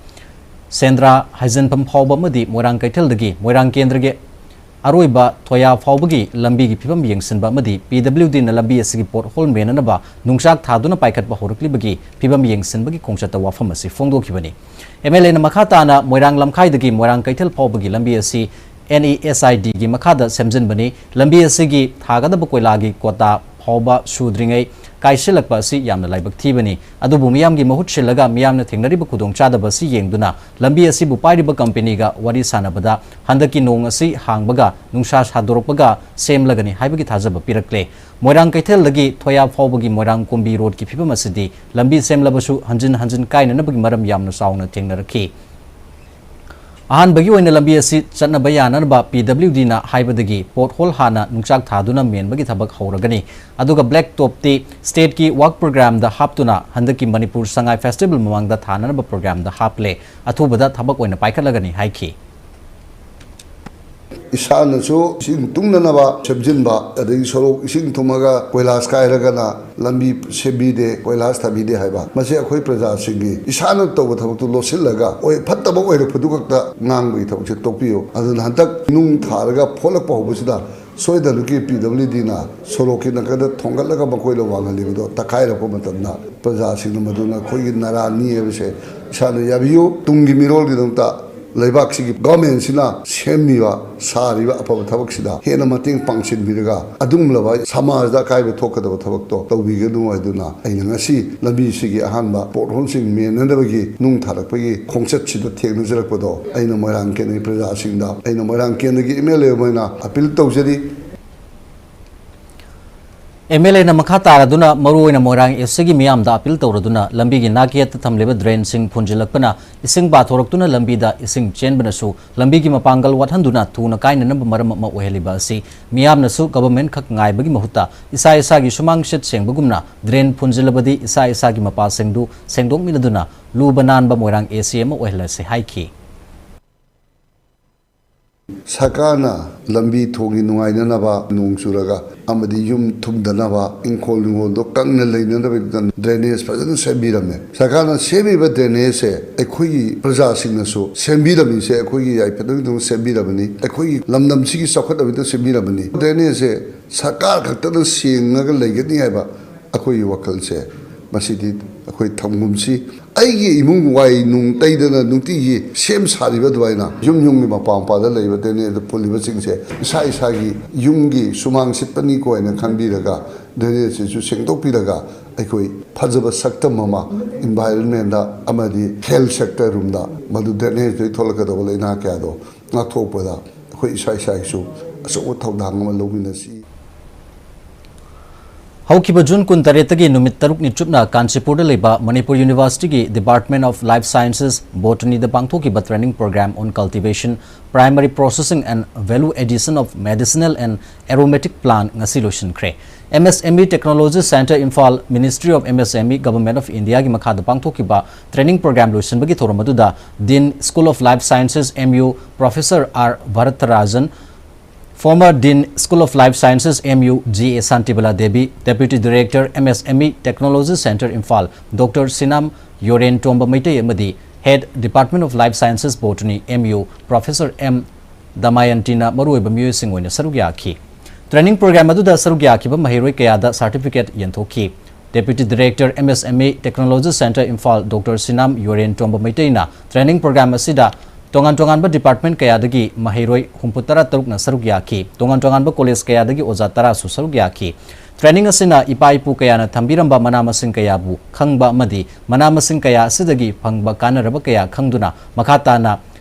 ꯁꯦꯟꯗ꯭ꯔꯥ ꯍꯥꯏꯖꯤꯟꯐꯝ ꯐꯥꯎꯕ ꯑꯃꯗꯤ ꯃꯣꯏꯔꯥꯡ ꯀꯩꯊꯦꯜꯗꯒꯤ ꯃꯣꯏꯔꯥꯡ ꯀꯦꯟꯗ꯭ꯔꯒꯤ ꯑꯔꯣꯏꯕ ꯊꯣꯌꯥ ꯐꯥꯎꯕꯒꯤ ꯂꯝꯕꯤꯒꯤ ꯐꯤꯕꯝ ꯌꯦꯡꯁꯤꯟꯕ ꯑꯃꯗꯤ ꯄꯤ ꯗꯕ꯭ꯂꯤꯎ ꯗꯤꯅ ꯂꯝꯕꯤ ꯑꯁꯤꯒꯤ ꯄꯣꯠ ꯍꯣꯜ ꯃꯦꯟꯅꯅꯕ ꯅꯨꯡꯆꯥꯛ ꯊꯥꯗꯨꯅ ꯄꯥꯏꯈꯠꯄ ꯍꯧꯔꯛꯂꯤꯕꯒꯤ ꯐꯤꯕꯝ ꯌꯦꯡꯁꯤꯟꯕꯒꯤ ꯈꯣꯡꯆꯠꯇ ꯋꯥꯐꯝ ꯑꯁꯤ ꯐꯣꯡꯗꯣꯛꯈꯤꯕꯅꯤ꯫ ꯑꯦꯝ ꯑꯦꯜ ꯑꯦꯅ ꯃꯈꯥ ꯇꯥꯅ ꯃꯣꯏꯔꯥꯡ ꯂꯝꯈꯥꯏꯗꯒꯤ ꯃꯣꯏꯔꯥꯡ ꯀꯩꯊꯦꯜ ꯐꯥꯎꯕꯒꯤ ꯂꯝꯕꯤ ꯑꯁꯤ ꯑꯦꯟ ꯏ ꯑꯦꯁ ꯑꯥꯏ ꯗꯤꯒꯤ ꯃꯈꯥꯗ ꯁꯦꯝꯖꯤꯟꯕꯅꯤ꯫ ꯂꯝꯕꯤ ꯑꯁꯤꯒꯤ ꯊꯥꯒꯗꯕ ꯀꯣꯏꯂꯥꯒꯤ ꯀꯣꯇꯥ ꯐꯥꯎꯕ ꯁꯨꯗ꯭ꯔꯤꯉꯩ ꯀꯥꯏꯁꯤꯜꯂꯛꯄ ꯑꯁꯤ ꯌꯥꯝꯅ ꯂꯥꯏꯕꯛ ꯊꯤꯕꯅꯤ꯫ ꯑꯗꯨꯕꯨ ꯃꯤꯌꯥꯝꯒꯤ ꯃꯍꯨꯠ ꯁꯤꯜꯂꯒ ꯃꯤꯌꯥꯝꯅ ꯊꯦꯡꯅꯔꯤꯕ ꯈꯨꯗꯣꯡꯆꯥꯗꯕ ꯑꯁꯤ ꯌꯦꯡꯗꯨꯅ ꯂꯝꯕꯤ ꯑꯁꯤꯕꯨ ꯄꯥꯏꯔꯤꯕ ꯀꯝꯄꯦꯅꯤꯒ ꯋꯥꯔꯤ ꯁꯥꯟꯅꯕꯗ ꯍꯟꯗꯛꯀꯤ ꯅꯣꯡ ꯑꯁꯤ ꯍꯥꯡꯕꯒ ꯅꯨꯡꯁꯥ ꯁꯥꯗꯣꯔꯛꯄꯒ ꯁꯦꯝꯂꯒꯅꯤ ꯍꯥꯏꯕꯒꯤ ꯊꯥꯖꯕ ꯄꯤꯔꯛꯂꯦ꯫ ꯃꯣꯏꯔꯥꯡ ꯀꯩꯊꯦꯜꯗꯒꯤ ꯊꯣꯌꯥ ꯐꯥꯎꯕꯒꯤ ꯃꯣꯏꯔꯥꯡ ꯀꯨꯝꯕꯤ ꯔꯣꯗꯀꯤ ꯐꯤꯕꯝ ꯑꯁꯤꯗꯤ ꯂꯝꯕꯤ ꯁꯦꯝꯂꯕꯁꯨ ꯍꯟꯖꯤꯟ ꯍꯟꯖꯤꯟ ꯀꯥꯏꯅꯅꯕꯒꯤ ꯃꯔꯝ ꯌꯥꯝꯅ ꯆꯥꯎꯅ ꯊꯦꯡꯅꯔꯛꯈꯤ꯫ ꯑꯍꯥꯟꯕꯒꯤ ꯑꯣꯏꯅ ꯂꯝꯕꯤ ꯑꯁꯤ ꯆꯠꯅꯕ ꯌꯥꯅꯅꯕ ꯄꯤ ꯗꯕ꯭ꯂꯤꯎ ꯗꯤꯅ ꯍꯥꯏꯕꯗꯒꯤ ꯄꯣꯠ ꯍꯣꯜ ꯍꯥꯟꯅ ꯅꯨꯡꯆꯥꯛ ꯊꯥꯗꯨꯅ ꯃꯦꯟꯕꯒꯤ ꯊꯕꯛ ꯍꯧꯔꯒꯅꯤ꯫ ꯑꯗꯨꯒ ꯕ꯭ꯂꯦꯛ ꯇꯣꯞꯇꯤ ꯁ꯭ꯇꯦꯠꯀꯤ ꯋꯥꯔꯛ ꯄ꯭ꯔꯣꯒ꯭ꯔꯥꯝꯗ ꯍꯥꯞꯇꯨꯅ ꯍꯟꯗꯛꯀꯤ ꯃꯅꯤꯄꯨꯔ ꯁꯉꯥꯏ ꯐꯦꯁꯇꯤꯚꯦꯜ ꯃꯃꯥꯡꯗ ꯊꯥꯅꯅꯕ ꯄ꯭ꯔꯣꯒ꯭ꯔꯥꯝꯗ ꯍꯥꯞꯂꯦ꯫ ꯑꯊꯨꯕꯗ ꯊꯕꯛ ꯑꯣꯏꯅ ꯄꯥꯏꯈꯠꯂꯒꯅꯤ ꯍꯥꯏꯈꯤ꯫ ꯏꯁꯥꯅꯁꯨ ꯏꯁꯤꯡ ꯇꯨꯡꯅꯅꯕ ꯁꯦꯝꯖꯤꯟꯕ, ꯑꯗꯒꯤ ꯁꯣꯔꯣꯛ ꯏꯁꯤꯡ ꯊꯨꯝꯃꯒ ꯀꯣꯏꯂꯥꯁ ꯀꯥꯏꯔꯒꯅ ꯂꯝꯕꯤ ꯁꯦꯝꯕꯤꯗꯦ, ꯀꯣꯏꯂꯥꯁ ꯊꯥꯕꯤꯗꯦ ꯍꯥꯏꯕ, ꯃꯁꯤ ꯑꯩꯈꯣꯏ ꯄ꯭ꯔꯖꯥꯁꯤꯡꯒꯤ ꯏꯁꯥꯅ ꯇꯧꯕ ꯊꯕꯛꯇꯨ ꯂꯣꯠꯁꯤꯜꯂꯒ ꯑꯣꯏ-, ꯐꯠꯇꯕ ꯑꯣꯏꯔꯛꯄꯗꯨ ꯈꯛꯇ ꯉꯥꯡꯕꯒꯤ ꯊꯕꯛꯁꯦ ꯇꯣꯛꯄꯤꯌꯨ꯫ ꯑꯗꯨꯅ ꯍꯟꯗꯛ ꯅꯨꯡ ꯊꯥꯔꯒ ꯐꯣꯠꯂꯛꯄ ꯍꯧꯕꯁꯤꯗ ꯁꯣꯏꯗꯅꯃꯛꯀꯤ ꯄꯤ ꯗꯕ꯭ꯂꯤꯎ ꯗꯤꯅ ꯁꯣꯔꯣꯛꯀꯤ ꯅꯥꯀꯟꯗ ꯊꯣꯡꯒꯠꯂꯒ ꯃꯈꯣꯏꯅ ꯋꯥꯡꯍꯜꯂꯤꯕꯗꯣ ꯇꯛꯈꯥꯏꯔꯛꯄ ꯃꯇꯝꯗ ꯄ꯭ꯔꯖꯥꯁꯤꯡꯅ ꯃꯗꯨ ꯅꯈꯣꯏꯒꯤ ꯅꯔꯥꯟꯅꯤ ꯍꯥꯏꯕꯁꯦ ꯏꯁꯥꯅ ꯌꯥꯕꯤꯌꯨ꯫ ꯇꯨꯡꯒꯤ ꯃꯤꯔꯣꯜꯒꯤꯗꯃꯛꯇ ꯂꯩꯕꯥꯛꯁꯤꯒꯤ ꯒꯣꯔꯃꯦꯟꯁꯤꯅ ꯁꯦꯝꯃꯤꯕ, ꯁꯥꯔꯤꯕ ꯑꯐꯕ ꯊꯕꯛꯁꯤꯗ ꯍꯦꯟꯅ ꯃꯇꯦꯡ ꯄꯥꯡꯁꯤꯟꯕꯤꯔꯒ ꯑꯗꯨꯒꯨꯝꯂꯕ ꯁꯃꯥꯖꯗ ꯑꯀꯥꯏꯕ ꯊꯣꯛꯀꯗꯕ ꯊꯕꯛꯇꯣ ꯇꯧꯕꯤꯒꯅꯨ ꯍꯥꯏꯗꯨꯅ ꯑꯩꯅ ꯉꯁꯤ ꯂꯝꯕꯤꯁꯤꯒꯤ ꯑꯍꯥꯟꯕ ꯄꯣꯠ ꯍꯣꯜꯁꯤꯡ ꯃꯦꯟꯅꯅꯕꯒꯤ ꯅꯨꯡ ꯊꯥꯔꯛꯄꯒꯤ ꯈꯣꯡꯆꯠꯁꯤꯗ ꯊꯦꯡꯅꯖꯔꯛꯄꯗꯣ ꯑꯩꯅ ꯃꯣꯏꯔꯥꯡ ꯀꯦꯟꯗ꯭ꯔꯒꯤ ꯄ꯭ꯔꯖꯥꯁꯤꯡꯗ, ꯑꯩꯅ ꯃꯣꯏꯔꯥꯡ ꯀꯦꯟꯗ꯭ꯔꯒꯤ ꯑꯦꯝ ꯑꯦꯜ ꯑꯦ ꯑꯣꯏꯅ ꯑꯄꯤꯜ ꯇꯧꯖꯔꯤ꯫ ꯑꯦꯝ ꯑꯦꯜ ꯑꯦꯅ ꯃꯈꯥ ꯇꯥꯔꯗꯨꯅ ꯃꯔꯨꯑꯣꯏꯅ ꯃꯣꯏꯔꯥꯡ ꯑꯦꯁ ꯁꯤꯒꯤ ꯃꯤꯌꯥꯝꯗ ꯑꯄꯤꯜ ꯇꯧꯔꯗꯨꯅ ꯂꯝꯕꯤꯒꯤ ꯅꯥꯛꯌꯦꯠꯇ ꯊꯝꯂꯤꯕ ꯗ꯭ꯔꯦꯟꯁꯤꯡ ꯐꯨꯟꯖꯤꯜꯂꯛꯄꯅ ꯏꯁꯤꯡ ꯄꯥꯊꯣꯔꯛꯇꯨꯅ ꯂꯝꯕꯤꯗ ꯏꯁꯤꯡ ꯆꯦꯟꯕꯅꯁꯨ ꯂꯝꯕꯤꯒꯤ ꯃꯄꯥꯡꯒꯜ ꯋꯥꯠꯍꯟꯗꯨꯅ ꯊꯨꯅ ꯀꯥꯏꯅꯅꯕ ꯃꯔꯝ ꯑꯃ ꯑꯣꯏꯍꯜꯂꯤꯕ ꯑꯁꯤ ꯃꯤꯌꯥꯝꯅꯁꯨ ꯒꯚꯔꯟꯃꯦꯟꯠ ꯈꯛ ꯉꯥꯏꯕꯒꯤ ꯃꯍꯨꯠꯇ ꯏꯁꯥ ꯏꯁꯥꯒꯤ ꯁꯨꯃꯥꯡ ꯁꯤꯠ ꯁꯦꯡꯕꯒꯨꯝꯅ ꯗ꯭ꯔꯦꯟ ꯐꯨꯟꯖꯤꯜꯂꯕꯗꯤ ꯏꯁꯥ ꯏꯁꯥꯒꯤ ꯃꯄꯥꯁꯤꯡꯗꯨ ꯁꯦꯡꯗꯣꯛꯃꯤꯟꯅꯗꯨꯅ ꯂꯨꯕ ꯅꯥꯟꯕ ꯃꯣꯏꯔꯥꯡ ꯑꯦ ꯁꯤ ꯑꯃ ꯑꯣꯏꯍꯜꯂꯁꯤ ꯍꯥꯏꯈꯤ꯫ ꯁꯔꯀꯥꯔꯅ ꯂꯝꯕꯤ ꯊꯣꯡꯒꯤ ꯅꯨꯡꯉꯥꯏꯅꯅꯕ, ꯅꯣꯡ ꯆꯨꯔꯒ ꯑꯃꯗꯤ ꯌꯨꯝ ꯊꯨꯝꯗꯅꯕ, ꯏꯪꯈꯣꯜ ꯅꯨꯡꯈꯣꯜꯗꯣ ꯀꯪꯅ ꯂꯩꯅꯅꯕꯒꯤꯗꯃꯛꯇ ꯗ꯭ꯔꯦꯅꯦꯖ ꯐꯖꯅ ꯁꯦꯝꯕꯤꯔꯝꯃꯦ꯫ ꯁꯔꯀꯥꯔꯅ ꯁꯦꯝꯃꯤꯕ ꯗ꯭ꯔꯦꯅꯦꯖꯁꯦ ꯑꯩꯈꯣꯏꯒꯤ ꯄ꯭ꯔꯖꯥꯁꯤꯡꯅꯁꯨ ꯁꯦꯝꯕꯤꯔꯝꯃꯤꯁꯦ ꯑꯩꯈꯣꯏꯒꯤ ꯌꯥꯏꯐꯅꯕꯒꯤꯗꯃꯛ ꯁꯦꯝꯕꯤꯔꯕꯅꯤ, ꯑꯩꯈꯣꯏꯒꯤ ꯂꯝꯗꯝꯁꯤꯒꯤ ꯆꯥꯎꯈꯠꯅꯕꯒꯤꯗꯃꯛ ꯁꯦꯝꯕꯤꯔꯕꯅꯤ꯫ ꯗ꯭ꯔꯦꯅꯦꯖꯁꯦ ꯁꯔꯀꯥꯔ ꯈꯛꯇꯅ ꯁꯦꯡꯉꯒ ꯂꯩꯒꯅꯤ ꯍꯥꯏꯕ ꯑꯩꯈꯣꯏꯒꯤ ꯋꯥꯈꯜꯁꯦ ꯃꯁꯤꯗꯤ ꯑꯩꯈꯣꯏ ꯊꯝꯒꯨꯝꯁꯤ꯫ ꯑꯩꯒꯤ ꯏꯃꯨꯡ ꯋꯥꯏ ꯅꯨꯡ ꯇꯩꯗꯅ ꯅꯨꯡꯇꯤꯒꯤ ꯁꯦꯝ ꯁꯥꯔꯤꯕ ꯑꯗꯨꯃꯥꯏꯅ ꯌꯨꯝ ꯌꯨꯝꯒꯤ ꯃꯄꯥ ꯃꯄꯥꯗ ꯂꯩꯕ ꯗ꯭ꯔꯦꯅꯦꯖꯗ ꯐꯨꯜꯂꯤꯕꯁꯤꯡꯁꯦ ꯏꯁꯥ ꯏꯁꯥꯒꯤ ꯌꯨꯝꯒꯤ ꯁꯨꯃꯥꯡ ꯁꯤꯠꯄꯅꯤꯀꯣ ꯍꯥꯏꯅ ꯈꯟꯕꯤꯔꯒ ꯗ꯭ꯔꯦꯅꯦꯖꯁꯤꯁꯨ ꯁꯦꯡꯗꯣꯛꯄꯤꯔꯒ ꯑꯩꯈꯣꯏ ꯐꯖꯕ ꯁꯛꯇꯝ ꯑꯃ ꯏꯟꯚꯥꯏꯔꯟꯃꯦꯟꯗ ꯑꯃꯗꯤ ꯍꯦꯜꯊ ꯁꯦꯛꯇꯔ ꯔꯣꯝꯗ ꯃꯗꯨ ꯗ꯭ꯔꯦꯅꯦꯖꯇꯒꯤ ꯊꯣꯛꯂꯛꯀꯗꯧꯕ ꯂꯥꯏꯅꯥ ꯀꯌꯥꯗꯣ ꯉꯥꯛꯊꯣꯛꯄꯗ ꯑꯩꯈꯣꯏ ꯏꯁꯥ ꯏꯁꯥꯒꯤꯁꯨ ꯑꯆꯧꯕ ꯊꯧꯗꯥꯡ ꯑꯃ ꯂꯧꯃꯤꯟꯅꯁꯤ꯫ ꯍꯧꯈꯤꯕ ꯖꯨꯟ ꯀꯨꯟꯇꯔꯦꯠꯇꯒꯤ ꯅꯨꯃꯤꯠ ꯇꯔꯨꯛꯅꯤ ꯆꯨꯞꯅ ꯀꯥꯟꯆꯤꯄꯨꯔꯗ ꯂꯩꯕ ꯃꯅꯤꯄꯨꯔ ꯌꯨꯅꯤꯚꯔꯁꯤꯇꯤꯒꯤ Department of Life Sciences Botanyꯗ ꯄꯥꯡꯊꯣꯛꯈꯤꯕ Training Program on Cultivation, Primary Processing and Value Addition of Medicinal and Aromatic Plant ꯉꯁꯤ ꯂꯣꯏꯁꯤꯟꯈ꯭ꯔꯦ꯫ M S M E Technology Centre Imphal, Ministry of M S M E, Government of Indiaꯒꯤ ꯃꯈꯥꯗ ꯄꯥꯡꯊꯣꯛꯈꯤꯕ training program ꯂꯣꯏꯁꯤꯟꯕꯒꯤ ꯊꯧꯔꯝ ꯑꯗꯨꯗ Dean School of Life Sciences, M U, Professor R Bharatharajan, Former Dean, School of Life Sciences, M U, G A Santibala Devi, Deputy Director, M S M E Technology Centre, Imphal, Doctor Sinam Yoren Tomba Meitei ꯑꯃꯗꯤ Head, Department of Life Sciences, Botany, M U, Professor M Damayantina ꯃꯔꯨꯑꯣꯏꯕ ꯃꯤꯑꯣꯏꯁꯤꯡ ꯑꯣꯏꯅ ꯁꯔꯨꯛ ꯌꯥꯈꯤ꯫ Training program ꯑꯗꯨꯗ ꯁꯔꯨꯛ ꯌꯥꯈꯤꯕ ꯃꯍꯩꯔꯣꯏ ꯀꯌꯥꯗ certificate ꯌꯦꯟꯊꯣꯛꯈꯤ꯫ Deputy Director, M S M E Technology Centre, Imphal, Doctor Sinam Yoren Tomba Meitei ꯅ training program ꯑꯁꯤꯗ ꯇꯣꯉꯥꯟ ꯇꯣꯉꯥꯟꯕ department ꯀꯌꯥꯗꯒꯤ ꯃꯍꯩꯔꯣꯏ ꯍꯨꯝꯐꯨꯇꯔꯥ ꯇꯔꯨꯛꯅ ꯁꯔꯨꯛ ꯌꯥꯈꯤ꯫ ꯇꯣꯉꯥꯟ ꯇꯣꯉꯥꯟꯕ college ꯀꯌꯥꯗꯒꯤ ꯑꯣꯖꯥ ꯇꯔꯥꯁꯨ ꯁꯔꯨꯛ ꯌꯥꯈꯤ꯫ Training ꯑꯁꯤꯅ ꯏꯄꯥ ꯏꯄꯨ ꯀꯌꯥꯅ ꯊꯝꯕꯤꯔꯝꯕ ꯃꯅꯥ ꯃꯁꯤꯡ ꯀꯌꯥꯕꯨ ꯈꯪꯕ ꯑꯃꯗꯤ ꯃꯅꯥ ꯃꯁꯤꯡ ꯀꯌꯥ ꯑꯁꯤꯗꯒꯤ ꯐꯪꯕ ꯀꯥꯟꯅꯔꯕ ꯀꯌꯥ ꯈꯪꯗꯨꯅ ꯃꯈꯥ ꯇꯥꯅ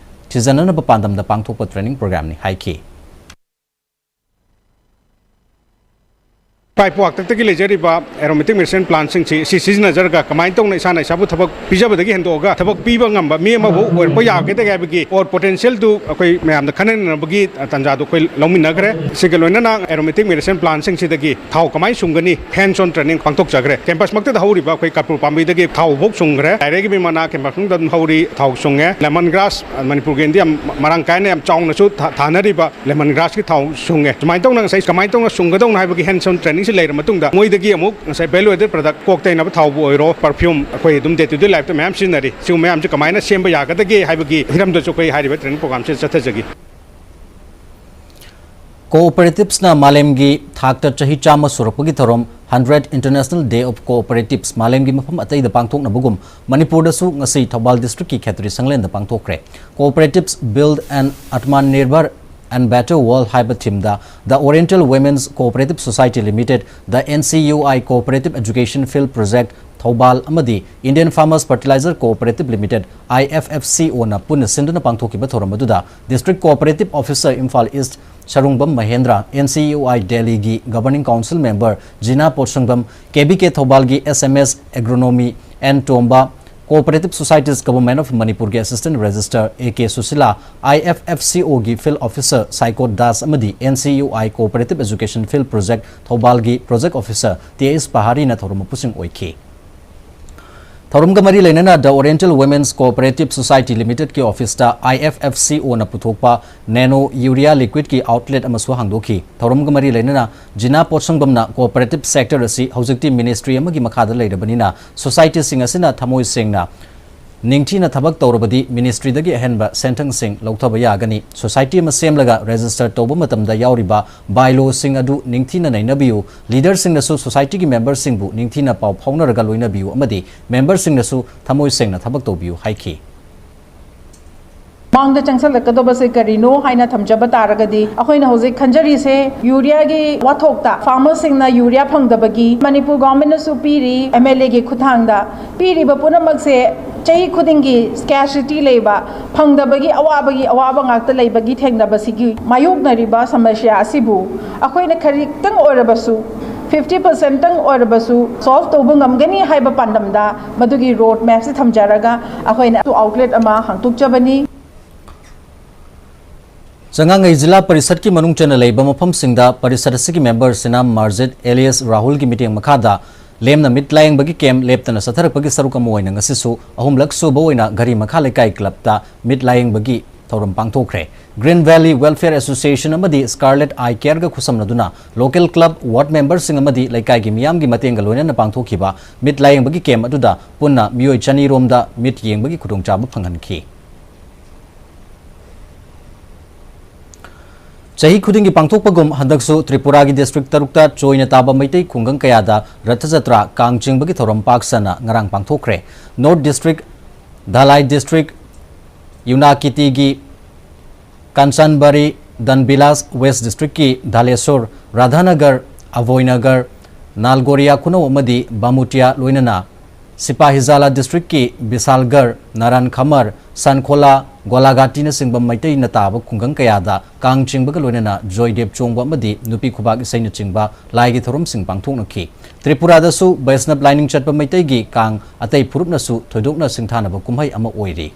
ꯊꯤꯖꯅꯅꯕ ꯄꯥꯟꯗꯝꯗ ꯄꯥꯡꯊꯣꯛꯄ training program ꯅꯤ ꯍꯥꯏꯈꯤ꯫ ꯏꯄꯥ ꯏꯄꯨ ꯍꯥꯛꯇꯛꯇꯒꯤ ꯂꯩꯖꯔꯤꯕ ꯑꯦꯔꯣꯃꯦꯇꯤꯛ ꯃꯦꯗꯤꯁꯤꯟ ꯄ꯭ꯂꯥꯟꯁꯤꯡꯁꯤ ꯁꯤ ꯁꯤꯖꯤꯟꯅꯖꯔꯒ ꯀꯃꯥꯏꯅ ꯇꯧꯅ ꯏꯁꯥꯅ ꯏꯁꯥꯕꯨ ꯊꯕꯛ ꯄꯤꯖꯕꯗꯒꯤ ꯍꯦꯟꯗꯣꯛꯑꯒ ꯊꯕꯛ ꯄꯤꯕ ꯉꯝꯕ ꯃꯤ ꯑꯃꯕꯨ ꯑꯣꯏꯔꯛꯄ ꯌꯥꯒꯗꯒꯦ ꯍꯥꯏꯕꯒꯤ ꯑꯣꯔ ꯄꯣꯇꯦꯟꯁꯤꯌꯦꯜꯗꯨ ꯑꯩꯈꯣꯏ ꯃꯌꯥꯝꯗ ꯈꯟꯅꯅꯕꯒꯤ ꯇꯥꯟꯖꯥꯗꯨ ꯑꯩꯈꯣꯏ ꯂꯧꯃꯤꯟꯅꯈ꯭ꯔꯦ꯫ ꯁꯤꯒ ꯂꯣꯏꯅꯅ ꯑꯦꯔꯣꯃꯦꯇꯤꯛ ꯃꯦꯗꯤꯁꯤꯟ ꯄ꯭ꯂꯥꯟꯁꯤꯡꯁꯤꯗꯒꯤ ꯊꯥꯎ ꯀꯃꯥꯏꯅ ꯁꯨꯡꯒꯅꯤ, ꯍꯦꯟꯁ ꯑꯣꯟ ꯇ꯭ꯔꯦꯅꯤꯡ ꯄꯥꯡꯊꯣꯛꯆꯈ꯭ꯔꯦ꯫ ꯀꯦꯝꯄꯁꯃꯛꯇꯗ ꯍꯧꯔꯤꯕ ꯑꯩꯈꯣꯏ ꯀꯔꯄꯨꯔ ꯄꯥꯝꯕꯤꯗꯒꯤ ꯊꯥꯎ ꯐꯥꯎ ꯁꯨꯡꯈ꯭ꯔꯦ꯫ ꯂꯥꯏꯔꯩꯒꯤ ꯃꯅꯥ ꯀꯦꯝꯄꯁꯃꯛꯇ ꯑꯗꯨꯝ ꯍꯧꯔꯤ, ꯊꯥꯎ ꯁꯨꯡꯉꯦ꯫ ꯂꯦꯃꯟ ꯒ꯭ꯔꯥꯁ, ꯃꯅꯤꯄꯨꯔꯒꯤ ꯑꯣꯏꯅꯗꯤ ꯌꯥꯝ ꯃꯔꯥꯡ ꯀꯥꯏꯅ ꯌꯥꯝ ꯆꯥꯎꯅꯁꯨ ꯊꯥ-, ꯊꯥꯅꯔꯤꯕ ꯂꯦꯃꯟ ꯒ꯭ꯔꯥꯁꯀꯤ ꯊꯥꯎ ꯁꯨꯡꯉꯦ꯫ ꯁꯨꯃꯥꯏꯅ ꯇꯧꯅ ꯉꯁꯥꯏ ꯀꯃꯥꯏꯅ ꯇꯧꯅ ꯁꯨꯡꯒꯗꯧꯅꯣ ꯍꯥꯏꯕꯒꯤ ꯍꯦꯟꯁ ꯑꯣꯟ ꯇ꯭ꯔꯦꯅꯤꯡꯁꯤ ꯂꯩꯔ ꯃꯇꯨꯡꯗ ꯃꯣꯏꯗꯒꯤ ꯑꯃꯨꯛ ꯉꯁꯥꯏ ꯚꯦꯂꯨ ꯑꯦꯗꯦꯠ ꯄ꯭ꯔꯗꯛ, ꯀꯣꯛ ꯇꯩꯅꯕ ꯊꯥꯎꯕꯨ ꯑꯣꯏꯔꯣ, ꯄꯔꯐ꯭ꯌꯨꯝ, ꯑꯩꯈꯣꯏ ꯑꯗꯨꯝ ꯗꯦ ꯇꯨ ꯗꯦ ꯂꯥꯏꯐꯇ ꯃꯌꯥꯝ ꯁꯤꯖꯤꯟꯅꯔꯤ꯫ ꯁꯤꯒꯨꯝꯕ ꯃꯌꯥꯝꯁꯦ ꯀꯃꯥꯏꯅ ꯁꯦꯝꯕ ꯌꯥꯒꯗꯒꯦ ꯍꯥꯏꯕꯒꯤ ꯍꯤꯔꯝꯗꯁꯨ ꯑꯩꯈꯣꯏ ꯍꯥꯏꯔꯤꯕ ꯇ꯭ꯔꯦꯅꯤꯡ ꯄ꯭ꯔꯣꯒ꯭ꯔꯥꯝꯁꯤꯗ ꯆꯠꯊꯖꯒꯦ꯫ ꯀꯣꯑꯣꯄꯔꯦꯇꯤꯚꯁꯅ ꯃꯥꯂꯦꯝꯒꯤ ꯊꯥꯛꯇ ꯆꯍꯤ ꯆꯥꯝꯃ ꯁꯨꯔꯛꯄꯒꯤ ꯊꯧꯔꯝ Hundred International Day of Cooperatives ꯃꯥꯂꯦꯝꯒꯤ ꯃꯐꯝ ꯑꯇꯩꯗ ꯄꯥꯡꯊꯣꯛꯅꯕꯒꯨꯝ ꯃꯅꯤꯄꯨꯔꯗꯁꯨ ꯉꯁꯤ ꯊꯧꯕꯥꯜ ꯗꯤꯁꯇ꯭ꯔꯤꯛꯀꯤ ꯈꯦꯇ꯭ꯔꯤ ꯁꯪꯂꯦꯟꯗ ꯄꯥꯡꯊꯣꯛꯈ꯭ꯔꯦ꯫ Cooperatives Build an Atmanirbhar and Better World ꯍꯥꯏꯕ ꯊꯤꯝꯗ The Oriental Women's Cooperative Society Limited, The NCUI Cooperative Education Field Project Thoubal ꯑꯃꯗꯤ Indian Farmers Fertilizer Cooperative Limited, IFFCOꯅ ꯄꯨꯟꯅ ꯁꯤꯟꯗꯨꯅ ꯄꯥꯡꯊꯣꯛꯈꯤꯕ ꯊꯧꯔꯝ ꯑꯗꯨꯗ District Cooperative Officer Imphal East Sarungbam Mahendra, NCUI ꯗꯦꯜꯂꯤꯒꯤ Governing Council Member Jina Potsangbam, KVK ꯊꯧꯕꯥꯜꯒꯤ SMS Agronomy N Tomba, Cooperative Societies Government of ꯃꯅꯤꯄꯨꯔꯒꯤ Assistant Registrar A K Sushila, IFFCOꯒꯤ Field Officer ꯁꯥꯏꯀꯣꯠ ꯗꯥꯁ ꯑꯃꯗꯤ NCUI Cooperative Education Field Project ꯊꯧꯕꯥꯜꯒꯤ Project Officer ꯇꯤ ꯑꯦꯁ ꯄꯍꯥꯔꯤꯅ ꯊꯧꯔꯝ ꯃꯄꯨꯁꯤꯡ ꯑꯣꯏꯈꯤ꯫ ꯊꯧꯔꯝꯒ ꯃꯔꯤ ꯂꯩꯅꯅ The Oriental Women's Cooperative Society Limitedꯀꯤ ꯑꯣꯐꯤꯁꯇ IFFCOꯅ ꯄꯨꯊꯣꯛꯄ Nano Urea Liquidꯀꯤ outlet ꯑꯃꯁꯨ ꯍꯥꯡꯗꯣꯛꯈꯤ꯫ ꯊꯧꯔꯝꯒ ꯃꯔꯤ ꯂꯩꯅꯅ ꯖꯤꯅꯥ ꯄꯣꯠꯁꯪꯕꯝꯅ cooperative sector ꯑꯁꯤ ꯍꯧꯖꯤꯛꯇꯤ ministry ꯑꯃꯒꯤ ꯃꯈꯥꯗ ꯂꯩꯔꯕꯅꯤꯅ societyꯁꯤꯡ ꯑꯁꯤꯅ ꯊꯃꯣꯏ ꯁꯦꯡꯅ ꯅꯤꯡꯊꯤꯅ ꯊꯕꯛ ꯇꯧꯔꯕꯗꯤ ministryꯗꯒꯤ ꯑꯍꯦꯟꯕ ꯁꯦꯟꯊꯪꯁꯤꯡ ꯂꯧꯊꯕ ꯌꯥꯒꯅꯤ꯫ Society ꯑꯃ ꯁꯦꯝꯂꯒ register ꯇꯧꯕ ꯃꯇꯝꯗ ꯌꯥꯎꯔꯤꯕ bylawꯁꯤꯡ ꯑꯗꯨ ꯅꯤꯡꯊꯤꯅ ꯅꯩꯅꯕꯤꯌꯨ꯫ Leaderꯁꯤꯡꯅꯁꯨ societyꯒꯤ memberꯁꯤꯡꯕꯨ ꯅꯤꯡꯊꯤꯅ ꯄꯥꯎ ꯐꯥꯎꯅꯔꯒ ꯂꯣꯏꯅꯕꯤꯌꯨ ꯑꯃꯗꯤ memberꯁꯤꯡꯅꯁꯨ ꯊꯃꯣꯏ ꯁꯦꯡꯅ ꯊꯕꯛ ꯇꯧꯕꯤꯌꯨ ꯍꯥꯏꯈꯤ꯫ ꯃꯥꯡꯗ ꯆꯪꯁꯤꯜꯂꯛꯀꯗꯕꯁꯦ ꯀꯔꯤꯅꯣ ꯍꯥꯏꯅ ꯊꯝꯖꯕ ꯇꯥꯔꯒꯗꯤ, ꯑꯩꯈꯣꯏꯅ ꯍꯧꯖꯤꯛ ꯈꯟꯖꯔꯤꯁꯦ ꯌꯨꯔꯤꯌꯥꯒꯤ ꯋꯥꯊꯣꯛꯇ farmerꯁꯤꯡꯅ ꯌꯨꯔꯤꯌꯥ ꯐꯪꯗꯕꯒꯤ ꯃꯅꯤꯄꯨꯔ governmentꯅꯁꯨ ꯄꯤꯔꯤ, MLAꯒꯤ ꯈꯨꯠꯊꯥꯡꯗ ꯄꯤꯔꯤꯕ ꯄꯨꯝꯅꯃꯛꯁꯦ ꯆꯍꯤ ꯈꯨꯗꯤꯡꯒꯤ scarcity ꯂꯩꯕ, ꯐꯪꯗꯕꯒꯤ ꯑꯋꯥꯕꯒꯤ ꯑꯋꯥꯕ ꯉꯥꯛꯇ ꯂꯩꯕꯒꯤ ꯊꯦꯡꯅꯕꯁꯤꯒꯤ ꯃꯥꯌꯣꯛꯅꯔꯤꯕ ꯁꯃꯁ꯭ꯌꯥ ꯑꯁꯤꯕꯨ ꯑꯩꯈꯣꯏꯅ ꯈꯖꯤꯛꯇꯪ ꯑꯣꯏꯔꯕꯁꯨ ꯐꯤꯐꯇꯤ ꯄꯔꯁꯦꯟꯠꯇꯪ ꯑꯣꯏꯔꯕꯁꯨ ꯁꯣꯜꯚ ꯇꯧꯕ ꯉꯝꯒꯅꯤ ꯍꯥꯏꯕ ꯄꯥꯟꯗꯝꯗ ꯃꯗꯨꯒꯤ ꯔꯣꯗ ꯃꯦꯞꯁꯤ ꯊꯝꯖꯔꯒ ꯑꯩꯈꯣꯏꯅ ꯑꯥꯎꯠꯂꯦꯠ ꯑꯃ ꯍꯥꯡꯗꯣꯛꯆꯕꯅꯤ꯫ ꯆꯉꯥꯡꯉꯩ ꯖꯤꯂꯥ ꯄꯔꯤꯁꯠꯀꯤ ꯃꯅꯨꯡ ꯆꯟꯅ ꯂꯩꯕ ꯃꯐꯝꯁꯤꯡꯗ ꯄꯔꯤꯁꯠ ꯑꯁꯤꯒꯤ ꯃꯦꯝꯕꯔ ꯁꯤꯅꯥꯝ ꯃꯥꯔꯖꯤꯠ ꯑꯦꯂꯤꯌꯥꯁ ꯔꯥꯍꯨꯜꯒꯤ ꯃꯤꯠꯌꯦꯡ ꯃꯈꯥꯗ ꯂꯦꯝꯅ ꯃꯤꯠ ꯂꯥꯌꯦꯡꯕꯒꯤ ꯀꯦꯝꯞ ꯂꯦꯞꯇꯅ ꯆꯠꯊꯔꯛꯄꯒꯤ ꯁꯔꯨꯛ ꯑꯃ ꯑꯣꯏꯅ ꯉꯁꯤꯁꯨ ꯑꯍꯨꯝꯂꯛ ꯁꯨꯕ ꯑꯣꯏꯅ ꯘꯔꯤ ꯃꯈꯥ ꯂꯩꯀꯥꯏ ꯀ꯭ꯂꯕꯇ ꯃꯤꯠ ꯂꯥꯌꯦꯡꯕꯒꯤ ꯊꯧꯔꯝ ꯄꯥꯡꯊꯣꯛꯈ꯭ꯔꯦ꯫ ꯒ꯭ꯔꯤꯟ ꯚꯦꯂꯤ ꯋꯦꯜꯐꯤꯌꯔ ꯑꯦꯁꯣꯁꯤꯌꯦꯁꯟ ꯑꯃꯗꯤ ꯁ꯭ꯀꯥꯔꯂꯦꯠ ꯑꯥꯏ ꯀꯦꯌꯔꯒ ꯈꯨꯠꯁꯝꯅꯗꯨꯅ ꯂꯣꯀꯦꯜ ꯀ꯭ꯂꯕ, ꯋꯥꯔꯗ ꯃꯦꯝꯕꯔꯁꯤꯡ ꯑꯃꯗꯤ ꯂꯩꯀꯥꯏꯒꯤ ꯃꯤꯌꯥꯝꯒꯤ ꯃꯇꯦꯡꯒ ꯂꯣꯏꯅꯅ ꯄꯥꯡꯊꯣꯛꯈꯤꯕ ꯃꯤꯠ ꯂꯥꯌꯦꯡꯕꯒꯤ ꯀꯦꯝꯞ ꯑꯗꯨꯗ ꯄꯨꯟꯅ ꯃꯤꯑꯣꯏ ꯆꯅꯤ ꯔꯣꯝꯗ ꯃꯤꯠ ꯌꯦꯡꯕꯒꯤ ꯈꯨꯗꯣꯡꯆꯥꯕ ꯐꯪꯍꯟꯈꯤ꯫ ꯆꯍꯤ ꯈꯨꯗꯤꯡꯒꯤ ꯄꯥꯡꯊꯣꯛꯄꯒꯨꯝ ꯍꯟꯗꯛꯁꯨ ꯇ꯭ꯔꯤꯄꯨꯔꯥꯒꯤ ꯗꯤꯁꯇ꯭ꯔꯤꯛ ꯇꯔꯨꯛꯇ ꯆꯣꯏꯅ ꯇꯥꯕ ꯃꯩꯇꯩ ꯈꯨꯡꯒꯪ ꯀꯌꯥꯗ ꯔꯊ ꯖꯇ꯭ꯔꯥ, ꯀꯥꯡ ꯆꯤꯡꯕꯒꯤ ꯊꯧꯔꯝ ꯄꯥꯛ ꯁꯟꯅ ꯉꯔꯥꯡ ꯄꯥꯡꯊꯣꯛꯈ꯭ꯔꯦ꯫ North district, Dhalai district, ꯌꯨꯅꯥꯀꯤꯇꯤꯒꯤ ꯀꯥꯟꯆꯥꯟꯕꯥꯔꯤ, ꯙꯟꯕꯤꯂꯥꯁ, west ꯗꯤꯁꯇ꯭ꯔꯤꯛꯀꯤ ꯙꯥꯂꯦꯁꯣꯔ, ꯔꯥꯙꯥꯅꯒꯔ, ꯑꯚꯣꯏꯅꯒꯔ, ꯅꯥꯜꯒꯣꯔꯤꯌꯥ ꯈꯨꯅꯧ ꯑꯃꯗꯤ ꯕꯥꯃꯨꯇꯤꯌꯥ ꯂꯣꯏꯅꯅ ꯁꯤꯄꯥꯍꯤꯖꯥꯂꯥ ꯗꯤꯁꯇ꯭ꯔꯤꯛꯀꯤ ꯕꯤꯁꯥꯜꯒꯔ, ꯅꯥꯔꯥꯟ ꯈꯃꯔ, ꯁꯥꯟꯈꯣꯂꯥ, ꯒꯣꯂꯥꯘꯥꯇꯤꯅꯆꯤꯡꯕ ꯃꯩꯇꯩꯅ ꯇꯥꯕ ꯈꯨꯡꯒꯪ ꯀꯌꯥꯗ ꯀꯥꯡ ꯆꯤꯡꯕꯒ ꯂꯣꯏꯅꯅ ꯖꯣꯏꯗꯦꯕ ꯆꯣꯡꯕ ꯑꯃꯗꯤ ꯅꯨꯄꯤ ꯈꯨꯕꯥꯛ ꯏꯁꯩꯅꯆꯤꯡꯕ ꯂꯥꯏꯒꯤ ꯊꯧꯔꯝꯁꯤꯡ ꯄꯥꯡꯊꯣꯛꯅꯈꯤ꯫ ꯇ꯭ꯔꯤꯄꯨꯔꯥꯗꯁꯨ ꯕꯩꯁꯅꯕ ꯂꯥꯏꯅꯤꯡ ꯆꯠꯄ ꯃꯩꯇꯩꯒꯤ ꯀꯥꯡ ꯑꯇꯩ ꯐꯨꯔꯨꯞꯅꯁꯨ ꯊꯣꯏꯗꯣꯛꯅ ꯁꯤꯡꯊꯥꯅꯕ ꯀꯨꯝꯍꯩ ꯑꯃ ꯑꯣꯏꯔꯤ꯫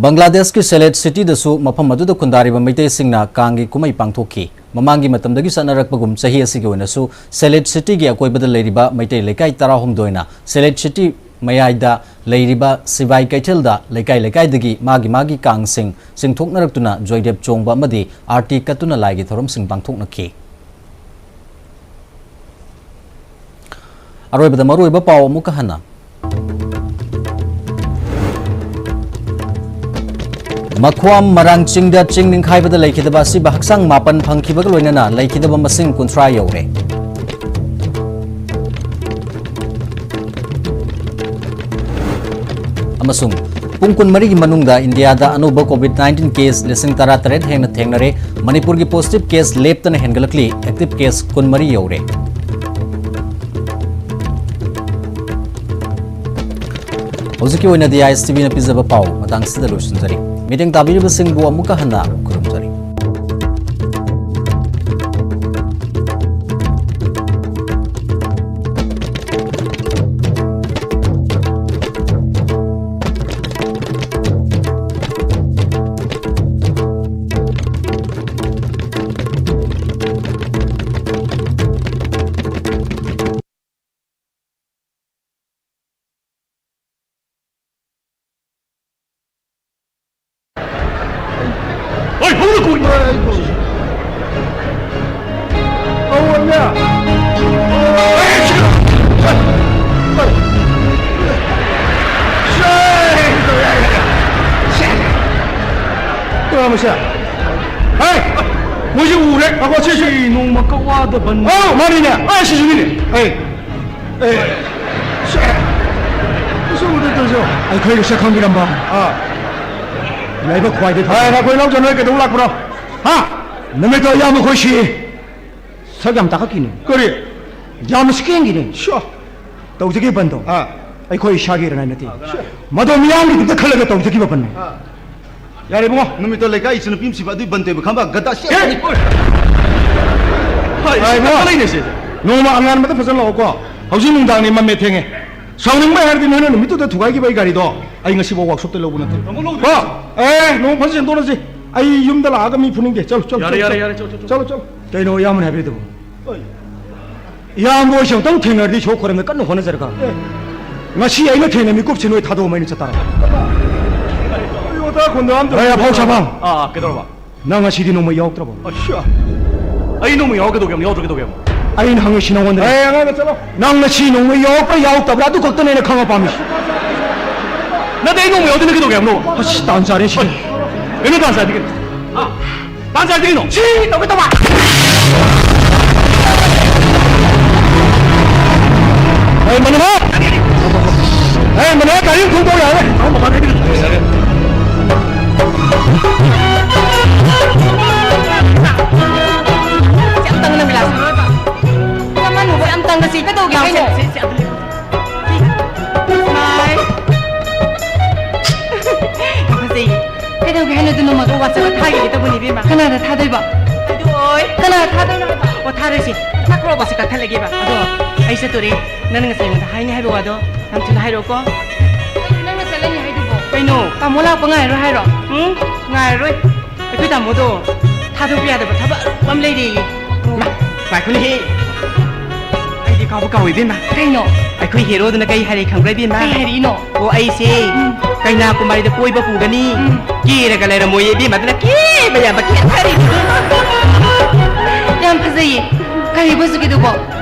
ꯕꯪꯒ꯭ꯂꯥꯗꯦꯁꯀꯤ ꯁꯦꯂꯦꯠ ꯁꯤꯇꯤꯗꯁꯨ ꯃꯐꯝ ꯑꯗꯨꯗ ꯈꯨꯟꯗꯥꯔꯤꯕ ꯃꯩꯇꯩꯁꯤꯡꯅ ꯀꯥꯡꯒꯤ ꯀꯨꯝꯍꯩ ꯄꯥꯡꯊꯣꯛꯈꯤ꯫ ꯃꯃꯥꯡꯒꯤ ꯃꯇꯝꯗꯒꯤ ꯆꯠꯅꯔꯛꯄꯒꯨꯝ ꯆꯍꯤ ꯑꯁꯤꯒꯤ ꯑꯣꯏꯅꯁꯨ ꯁꯦꯂꯦꯠ ꯁꯤꯇꯤꯒꯤ ꯑꯀꯣꯏꯕꯗ ꯂꯩꯔꯤꯕ ꯃꯩꯇꯩ ꯂꯩꯀꯥꯏ ꯇꯔꯥꯍꯨꯝꯗꯣꯏꯅ ꯁꯦꯂꯦꯠ ꯁꯤꯇꯤ ꯃꯌꯥꯏꯗ ꯂꯩꯔꯤꯕ ꯁꯤꯕꯥꯏ ꯀꯩꯊꯦꯜꯗ ꯂꯩꯀꯥꯏ ꯂꯩꯀꯥꯏꯗꯒꯤ ꯃꯥꯒꯤ ꯃꯥꯒꯤ ꯀꯥꯡꯁꯤꯡ ꯆꯤꯡꯊꯣꯛꯅꯔꯛꯇꯨꯅ ꯖꯣꯏꯗꯦꯕ ꯆꯣꯡꯕ ꯑꯃꯗꯤ ꯑꯥꯔꯇꯤ ꯀꯠꯇꯨꯅ ꯂꯥꯏꯒꯤ ꯊꯧꯔꯝꯁꯤꯡ ꯄꯥꯡꯊꯣꯛꯅꯈꯤ꯫ ꯑꯔꯣꯏꯕꯗ ꯃꯔꯨꯑꯣꯏꯕ ꯄꯥꯎ ꯑꯃꯨꯛꯀ ꯍꯟꯅ꯫ ꯃꯈ꯭ꯋꯥꯝ ꯃꯔꯥꯡ ꯆꯤꯡꯗ ꯆꯤꯡ ꯅꯤꯡꯈꯥꯏꯕꯗ ꯂꯩꯈꯤꯗꯕ ꯑꯁꯤꯕ ꯍꯛꯆꯥꯡ ꯃꯥꯄꯟ ꯐꯪꯈꯤꯕꯒ ꯂꯣꯏꯅꯅ ꯂꯩꯈꯤꯗꯕ ꯃꯁꯤꯡ ꯀꯨꯟꯊ꯭ꯔꯥ ꯌꯧꯔꯦ꯫ ꯑꯃꯁꯨꯡ ꯄꯨꯡ ꯀꯨꯟꯃꯔꯤꯒꯤ ꯃꯅꯨꯡꯗ ꯏꯟꯗꯤꯌꯥꯗ ꯑꯅꯧꯕ ꯀꯣꯚꯤꯗ ꯅꯥꯏꯟꯇꯤꯟ ꯀꯦꯁ ꯂꯤꯁꯤꯡ ꯇꯔꯥꯇꯔꯦꯠ ꯍꯦꯟꯅ ꯊꯦꯡꯅꯔꯦ꯫ ꯃꯅꯤꯄꯨꯔꯒꯤ ꯄꯣꯖꯤꯇꯤꯚ ꯀꯦꯁ ꯂꯦꯞꯇꯅ ꯍꯦꯟꯒꯠꯂꯛꯂꯤ, ꯑꯦꯛꯇꯤꯚ ꯀꯦꯁ ꯀꯨꯟꯃꯔꯤ ꯌꯧꯔꯦ꯫ ꯍꯧꯖꯤꯛꯀꯤ ꯑꯣꯏꯅꯗꯤ ꯑꯥꯏ ꯑꯦꯁ ꯇꯤ ꯚꯤꯅ ꯄꯤꯖꯕ ꯄꯥꯎ ꯃꯇꯥꯡꯁꯤꯗ ꯂꯣꯏꯁꯤꯟꯖꯔꯤ꯫ ꯃꯤꯠꯌꯦꯡ ꯇꯥꯕꯤꯔꯤꯕꯁꯤꯡꯕꯨ ꯑꯃꯨꯛꯀ ꯍꯟꯅ ꯈꯨꯔꯨꯝꯖꯔꯤ꯫ ꯃꯣꯏꯁꯦ꯫ ꯍꯦ! ꯃꯣꯏꯁꯦ ꯎꯔꯦ꯫ ꯉꯥꯏꯈꯣ, ꯁꯤ, ꯁꯤ꯫ ꯁꯤ ꯅꯣꯡꯃ ꯀꯛꯋꯥꯗ ꯕꯟ꯫ ꯑꯧ, ꯃꯥꯅꯤꯅꯦ꯫ ꯑꯦ, ꯁꯤꯁꯨꯅꯤꯅꯦ꯫ ꯑꯦ꯫ ꯑꯦ꯫ ꯁꯦ꯫ ꯃꯁꯤ ꯎꯗ ꯇꯧꯔꯤꯁꯤꯕꯣ꯫ ꯑꯩꯈꯣꯏꯒ ꯁꯛ ꯈꯪꯕꯤꯔꯝꯕ꯫ ꯑꯥ꯫ ꯂꯥꯏꯕꯛ ꯈ꯭ꯋꯥꯏꯗꯒꯤ ꯐꯕ꯫ ꯑꯦ, ꯅꯈꯣꯏ ꯏꯅꯥꯎꯆꯥ ꯅꯣꯏ ꯀꯩꯗꯧ ꯂꯥꯛꯄ꯭ꯔꯣ? ꯍꯥ? ꯅꯨꯃꯤꯠꯇꯣ ꯏꯌꯥꯝꯕ ꯈꯣꯏ ꯁꯤ꯫ ꯁꯛ ꯌꯥꯝ ꯇꯥꯈꯠꯈꯤꯅꯦ꯫ ꯀꯔꯤ? ꯌꯥꯝꯅ ꯁꯤꯀꯦꯡꯒꯤꯅꯦ꯫ ꯁ꯭ꯌꯥ꯫ ꯇꯧꯖꯈꯤꯕ ꯕꯟꯗꯣ꯫ ꯑꯥ꯫ ꯑꯩꯈꯣꯏ ꯏꯁꯥꯒꯤ ꯏꯔꯥꯏ ꯅꯠꯇꯦ꯫ ꯁ꯭ꯌꯥ꯫ ꯃꯗꯣ ꯃꯤꯌꯥꯝꯒꯤꯗꯃꯛꯇ ꯈꯜꯂꯒ ꯇꯧꯖꯈꯤꯕ ꯕꯟꯅꯤ꯫ ꯑꯥ꯫ ꯌꯥꯔꯦ ꯏꯕꯨꯡꯉꯣ, ꯅꯨꯃꯤꯠꯇꯣ ꯂꯩꯀꯥꯏ ꯏꯆꯟꯅꯨꯄꯤ ꯑꯃ ꯁꯤꯕ ꯑꯗꯨꯏ ꯕꯟ ꯇꯧꯕ ꯈꯪꯕ ꯒꯗꯥ ꯁꯤ꯫ ꯑꯦ! ꯍꯣꯏ, ꯍꯣꯏ, ꯁꯤ ꯏꯕꯨꯡꯉꯣ꯫ ꯀꯗꯥ ꯂꯩꯅꯦ ꯁꯤ? ꯅꯣꯡꯃ ꯑꯉꯥꯟꯕꯗ ꯐꯖꯅ ꯂꯥꯛꯑꯣꯀꯣ꯫ ꯍꯧꯖꯤꯛ ꯅꯨꯡꯗꯥꯡꯅꯤ, ꯃꯝꯃꯦ ꯊꯦꯡꯉꯦ꯫ ꯁꯥꯎꯅꯤꯡꯕ ꯍꯥꯏꯔꯗꯤ ꯅꯣꯏꯅ ꯅꯨꯃꯤꯠꯇꯨꯗ ꯊꯨꯒꯥꯏꯈꯤꯕ ꯑꯩ ꯒꯥꯔꯤꯗꯣ ꯑꯩ ꯉꯁꯤꯐꯥꯎ ꯋꯥꯛꯁꯣꯞꯇ ꯂꯧꯕ ꯅꯠꯇ꯭ꯔꯤ꯫ ꯇꯥꯃꯣ ꯂꯧꯗ꯭ꯔꯤ꯫ ꯀꯣ? ꯑꯦ, ꯅꯣꯡꯃ ꯐꯖꯅ ꯁꯦꯡꯗꯣꯛꯅꯁꯤ꯫ ꯑꯩ ꯌꯨꯝꯗ ꯂꯥꯛꯑꯒ ꯃꯤ ꯐꯨꯅꯤꯡꯗꯦ꯫ ꯆꯠꯂꯨ, ꯆꯠꯂꯨ, ꯌꯥꯔꯦ, ꯆꯠꯂꯨ, ꯌꯥꯔꯦ, ꯆꯠꯂꯨ꯫ ꯌꯥꯔꯦ, ꯆꯠꯂꯨ, ꯆꯠꯂꯨ꯫ ꯆꯠꯂꯨ, ꯆꯠꯂꯨ꯫ ꯀꯩꯅꯣ ꯏꯌꯥꯝꯕꯅ ꯍꯥꯏꯕꯤꯗꯨꯕꯨ? ꯍꯣꯏ꯫ ꯏꯌꯥꯝꯕ ꯍꯣꯏꯁꯦ ꯑꯃꯨꯛꯇꯪ ꯊꯦꯡꯅꯔꯗꯤ ꯏꯁꯣꯔ ꯈꯣꯏꯔꯝꯗ ꯀꯟꯅ ꯍꯣꯠꯅꯖꯔꯒ꯫ ꯑꯦ꯫ ꯉꯁꯤ ꯑꯩꯅ ꯊꯦꯡꯅ ꯃꯤꯀꯨꯞꯁꯦ ꯅꯣꯏ ꯊꯥꯗꯣꯛꯑꯝꯃ ꯑꯩꯅ ꯆꯠꯇꯥꯔꯦ꯫ ꯑꯩ ꯋꯥꯇꯥ ꯈꯣꯟꯗꯣ ꯑꯝꯇ ꯍꯣꯏ, ꯑꯐꯥꯎ ꯁꯥꯕꯝ꯫ ꯑꯥ, ꯀꯩꯗꯧꯔꯕ? ꯅꯪ ꯉꯁꯤꯗꯤ ꯅꯣꯡꯃꯩ ꯌꯥꯎꯔꯛꯇ꯭ꯔꯕꯣ? ꯑꯁ꯭ꯌꯥ! ꯑꯩ ꯅꯣꯡꯃꯩ ꯌꯥꯎꯔ ꯀꯩꯗꯧꯒꯦ ꯍꯥꯏꯕꯅꯣ? ꯌꯥꯎꯗ꯭ꯔ ꯀꯩꯗꯧꯒꯦ ꯍꯥꯏꯕꯅꯣ? ꯑꯩꯅ ꯍꯪꯉꯤꯁꯤ ꯅꯉꯣꯟꯗ꯫ ꯑꯦ, ꯑꯉꯥꯡꯗ ꯆꯠꯂꯣ꯫ ꯅꯪ ꯉꯁꯤ ꯅꯣꯡꯃꯩ ꯌꯥꯎꯔꯛꯄ꯭ꯔꯥ ꯌꯥꯎꯔꯛꯇꯕ꯭ꯔꯥ ꯑꯗꯨ ꯈꯛꯇꯅꯦ ꯑꯩꯅ ꯈꯪꯉ ꯄꯥꯝꯃꯤꯁꯤ꯫ ꯅꯠꯇꯦ, ꯑꯩ ꯅꯣꯡꯃꯩ ꯌꯥꯎꯗꯅ ꯀꯩꯗꯧꯒꯦ ꯍꯥꯏꯕꯅꯣ? ꯑꯁ, ꯇꯥꯟ ꯆꯥꯔꯦ ꯁꯤꯗꯤ꯫ ꯀꯩꯅꯣ ꯇꯥꯟ ꯆꯥꯔꯗꯤ ꯀꯩꯅꯣ? ꯍꯥ? ꯇꯥꯟ ꯆꯥꯔꯗꯤ ꯀꯩꯅꯣ? ꯁꯤ ꯇꯧꯒꯦ ꯇꯧꯕ! ꯑꯩ ꯃꯅꯨꯡ ꯍꯥ! ꯑꯦ, ꯃꯅꯥ ꯒꯥꯔꯤ ꯑꯃ ꯊꯧꯗꯣꯛ ꯌꯥꯔꯦ꯫ ꯌꯥꯝ ꯇꯪꯅ ꯕꯤꯂꯥꯁ꯫ ꯆꯃꯥꯟꯅꯕ ꯌꯥꯝ ꯇꯪꯅ ꯁꯤ ꯀꯩꯗꯧꯒꯦ ꯍꯥꯏꯅꯣ? ꯃꯥꯏ꯫ ꯌꯥꯝ ꯐꯖꯩꯌꯦ꯫ ꯀꯩꯗꯧꯒꯦ ꯍꯥꯏꯅꯣ? ꯑꯗꯨ ꯅꯣꯡꯃꯒ WhatsApp-ꯇ ꯊꯥꯈꯤꯒꯦ ꯇꯧꯕꯅꯤ, ꯏꯕꯦꯝꯃ꯫ ꯀꯅꯥꯗ ꯊꯥꯗꯣꯏꯕ? ꯑꯗꯨ ꯑꯣꯏ꯫ ꯀꯅꯥꯗ ꯊꯥꯗꯣꯏꯅꯣ ꯍꯥꯏꯕ? ꯑꯣ, ꯊꯥꯔꯣꯏꯁꯦ꯫ ꯊꯥꯈ꯭ꯔꯣꯕ꯫ ꯁꯤ ꯀꯛꯊꯠꯂꯒꯦꯕ꯫ ꯑꯗꯣ ꯑꯩ ꯆꯠꯇꯣꯔꯦ꯫ ꯅꯪꯅ ꯉꯁꯥꯏ ꯑꯩꯉꯣꯟꯗ ꯍꯥꯏꯅꯤ ꯍꯥꯏꯕ ꯋꯥꯗꯣ ꯌꯥꯝ ꯊꯨꯅ ꯍꯥꯏꯔꯛꯑꯣꯀꯣ꯫ ꯀꯩꯅꯣ ꯅꯪꯅ ꯆꯠꯂꯅꯤ ꯍꯥꯏꯗꯨꯕꯣ? ꯀꯩꯅꯣ? ꯇꯥꯃꯣ ꯂꯥꯛꯄ ꯉꯥꯏꯔꯣꯏ ꯍꯥꯏꯔꯣ? ꯎꯝ? ꯉꯥꯏꯔꯔꯣꯏ꯫ ꯑꯩꯈꯣꯏ ꯇꯥꯃꯣꯗꯣ ꯊꯥꯗꯣꯛꯄ ꯌꯥꯗꯕ ꯊꯕꯛ ꯑꯔꯨꯕ ꯑꯃ ꯂꯩꯔꯦꯌꯦ꯫ ꯃꯥ, ꯉꯥꯏꯈꯣꯅꯦꯍꯦ꯫ ꯑꯩꯗꯤ ꯀꯥꯎꯕ ꯀꯥꯎꯏ, ꯏꯕꯦꯝꯃ꯫ ꯀꯩꯅꯣ? ꯑꯩꯈꯣꯏ ꯍꯦꯔꯣꯗꯨꯅ ꯀꯩ ꯍꯥꯏꯔꯛꯏ ꯈꯪꯕ꯭ꯔꯥ, ꯏꯕꯦꯝꯃ? ꯀꯩ ꯍꯥꯏꯔꯛꯏꯅꯣ? ꯑꯣ, ꯑꯩꯁꯦ ꯎꯝ꯫ ꯀꯩꯅꯥꯀꯨꯃꯥꯔꯤꯗ ꯀꯣꯏꯕ ꯄꯨꯒꯅꯤ꯫ ꯎꯝ꯫ ꯀꯦꯔꯒ ꯂꯩꯔꯝꯃꯣꯏꯌꯦ, ꯏꯕꯦꯝꯃ, ꯑꯗꯨꯅ ꯀꯦꯕ ꯌꯥꯕ ꯀꯦꯊꯔꯤꯕ꯫ ꯌꯥꯝ ꯐꯖꯩꯌꯦ꯫ ꯀꯔꯤꯕ ꯍꯧꯖꯤꯛꯀꯤꯗꯨꯕꯣ?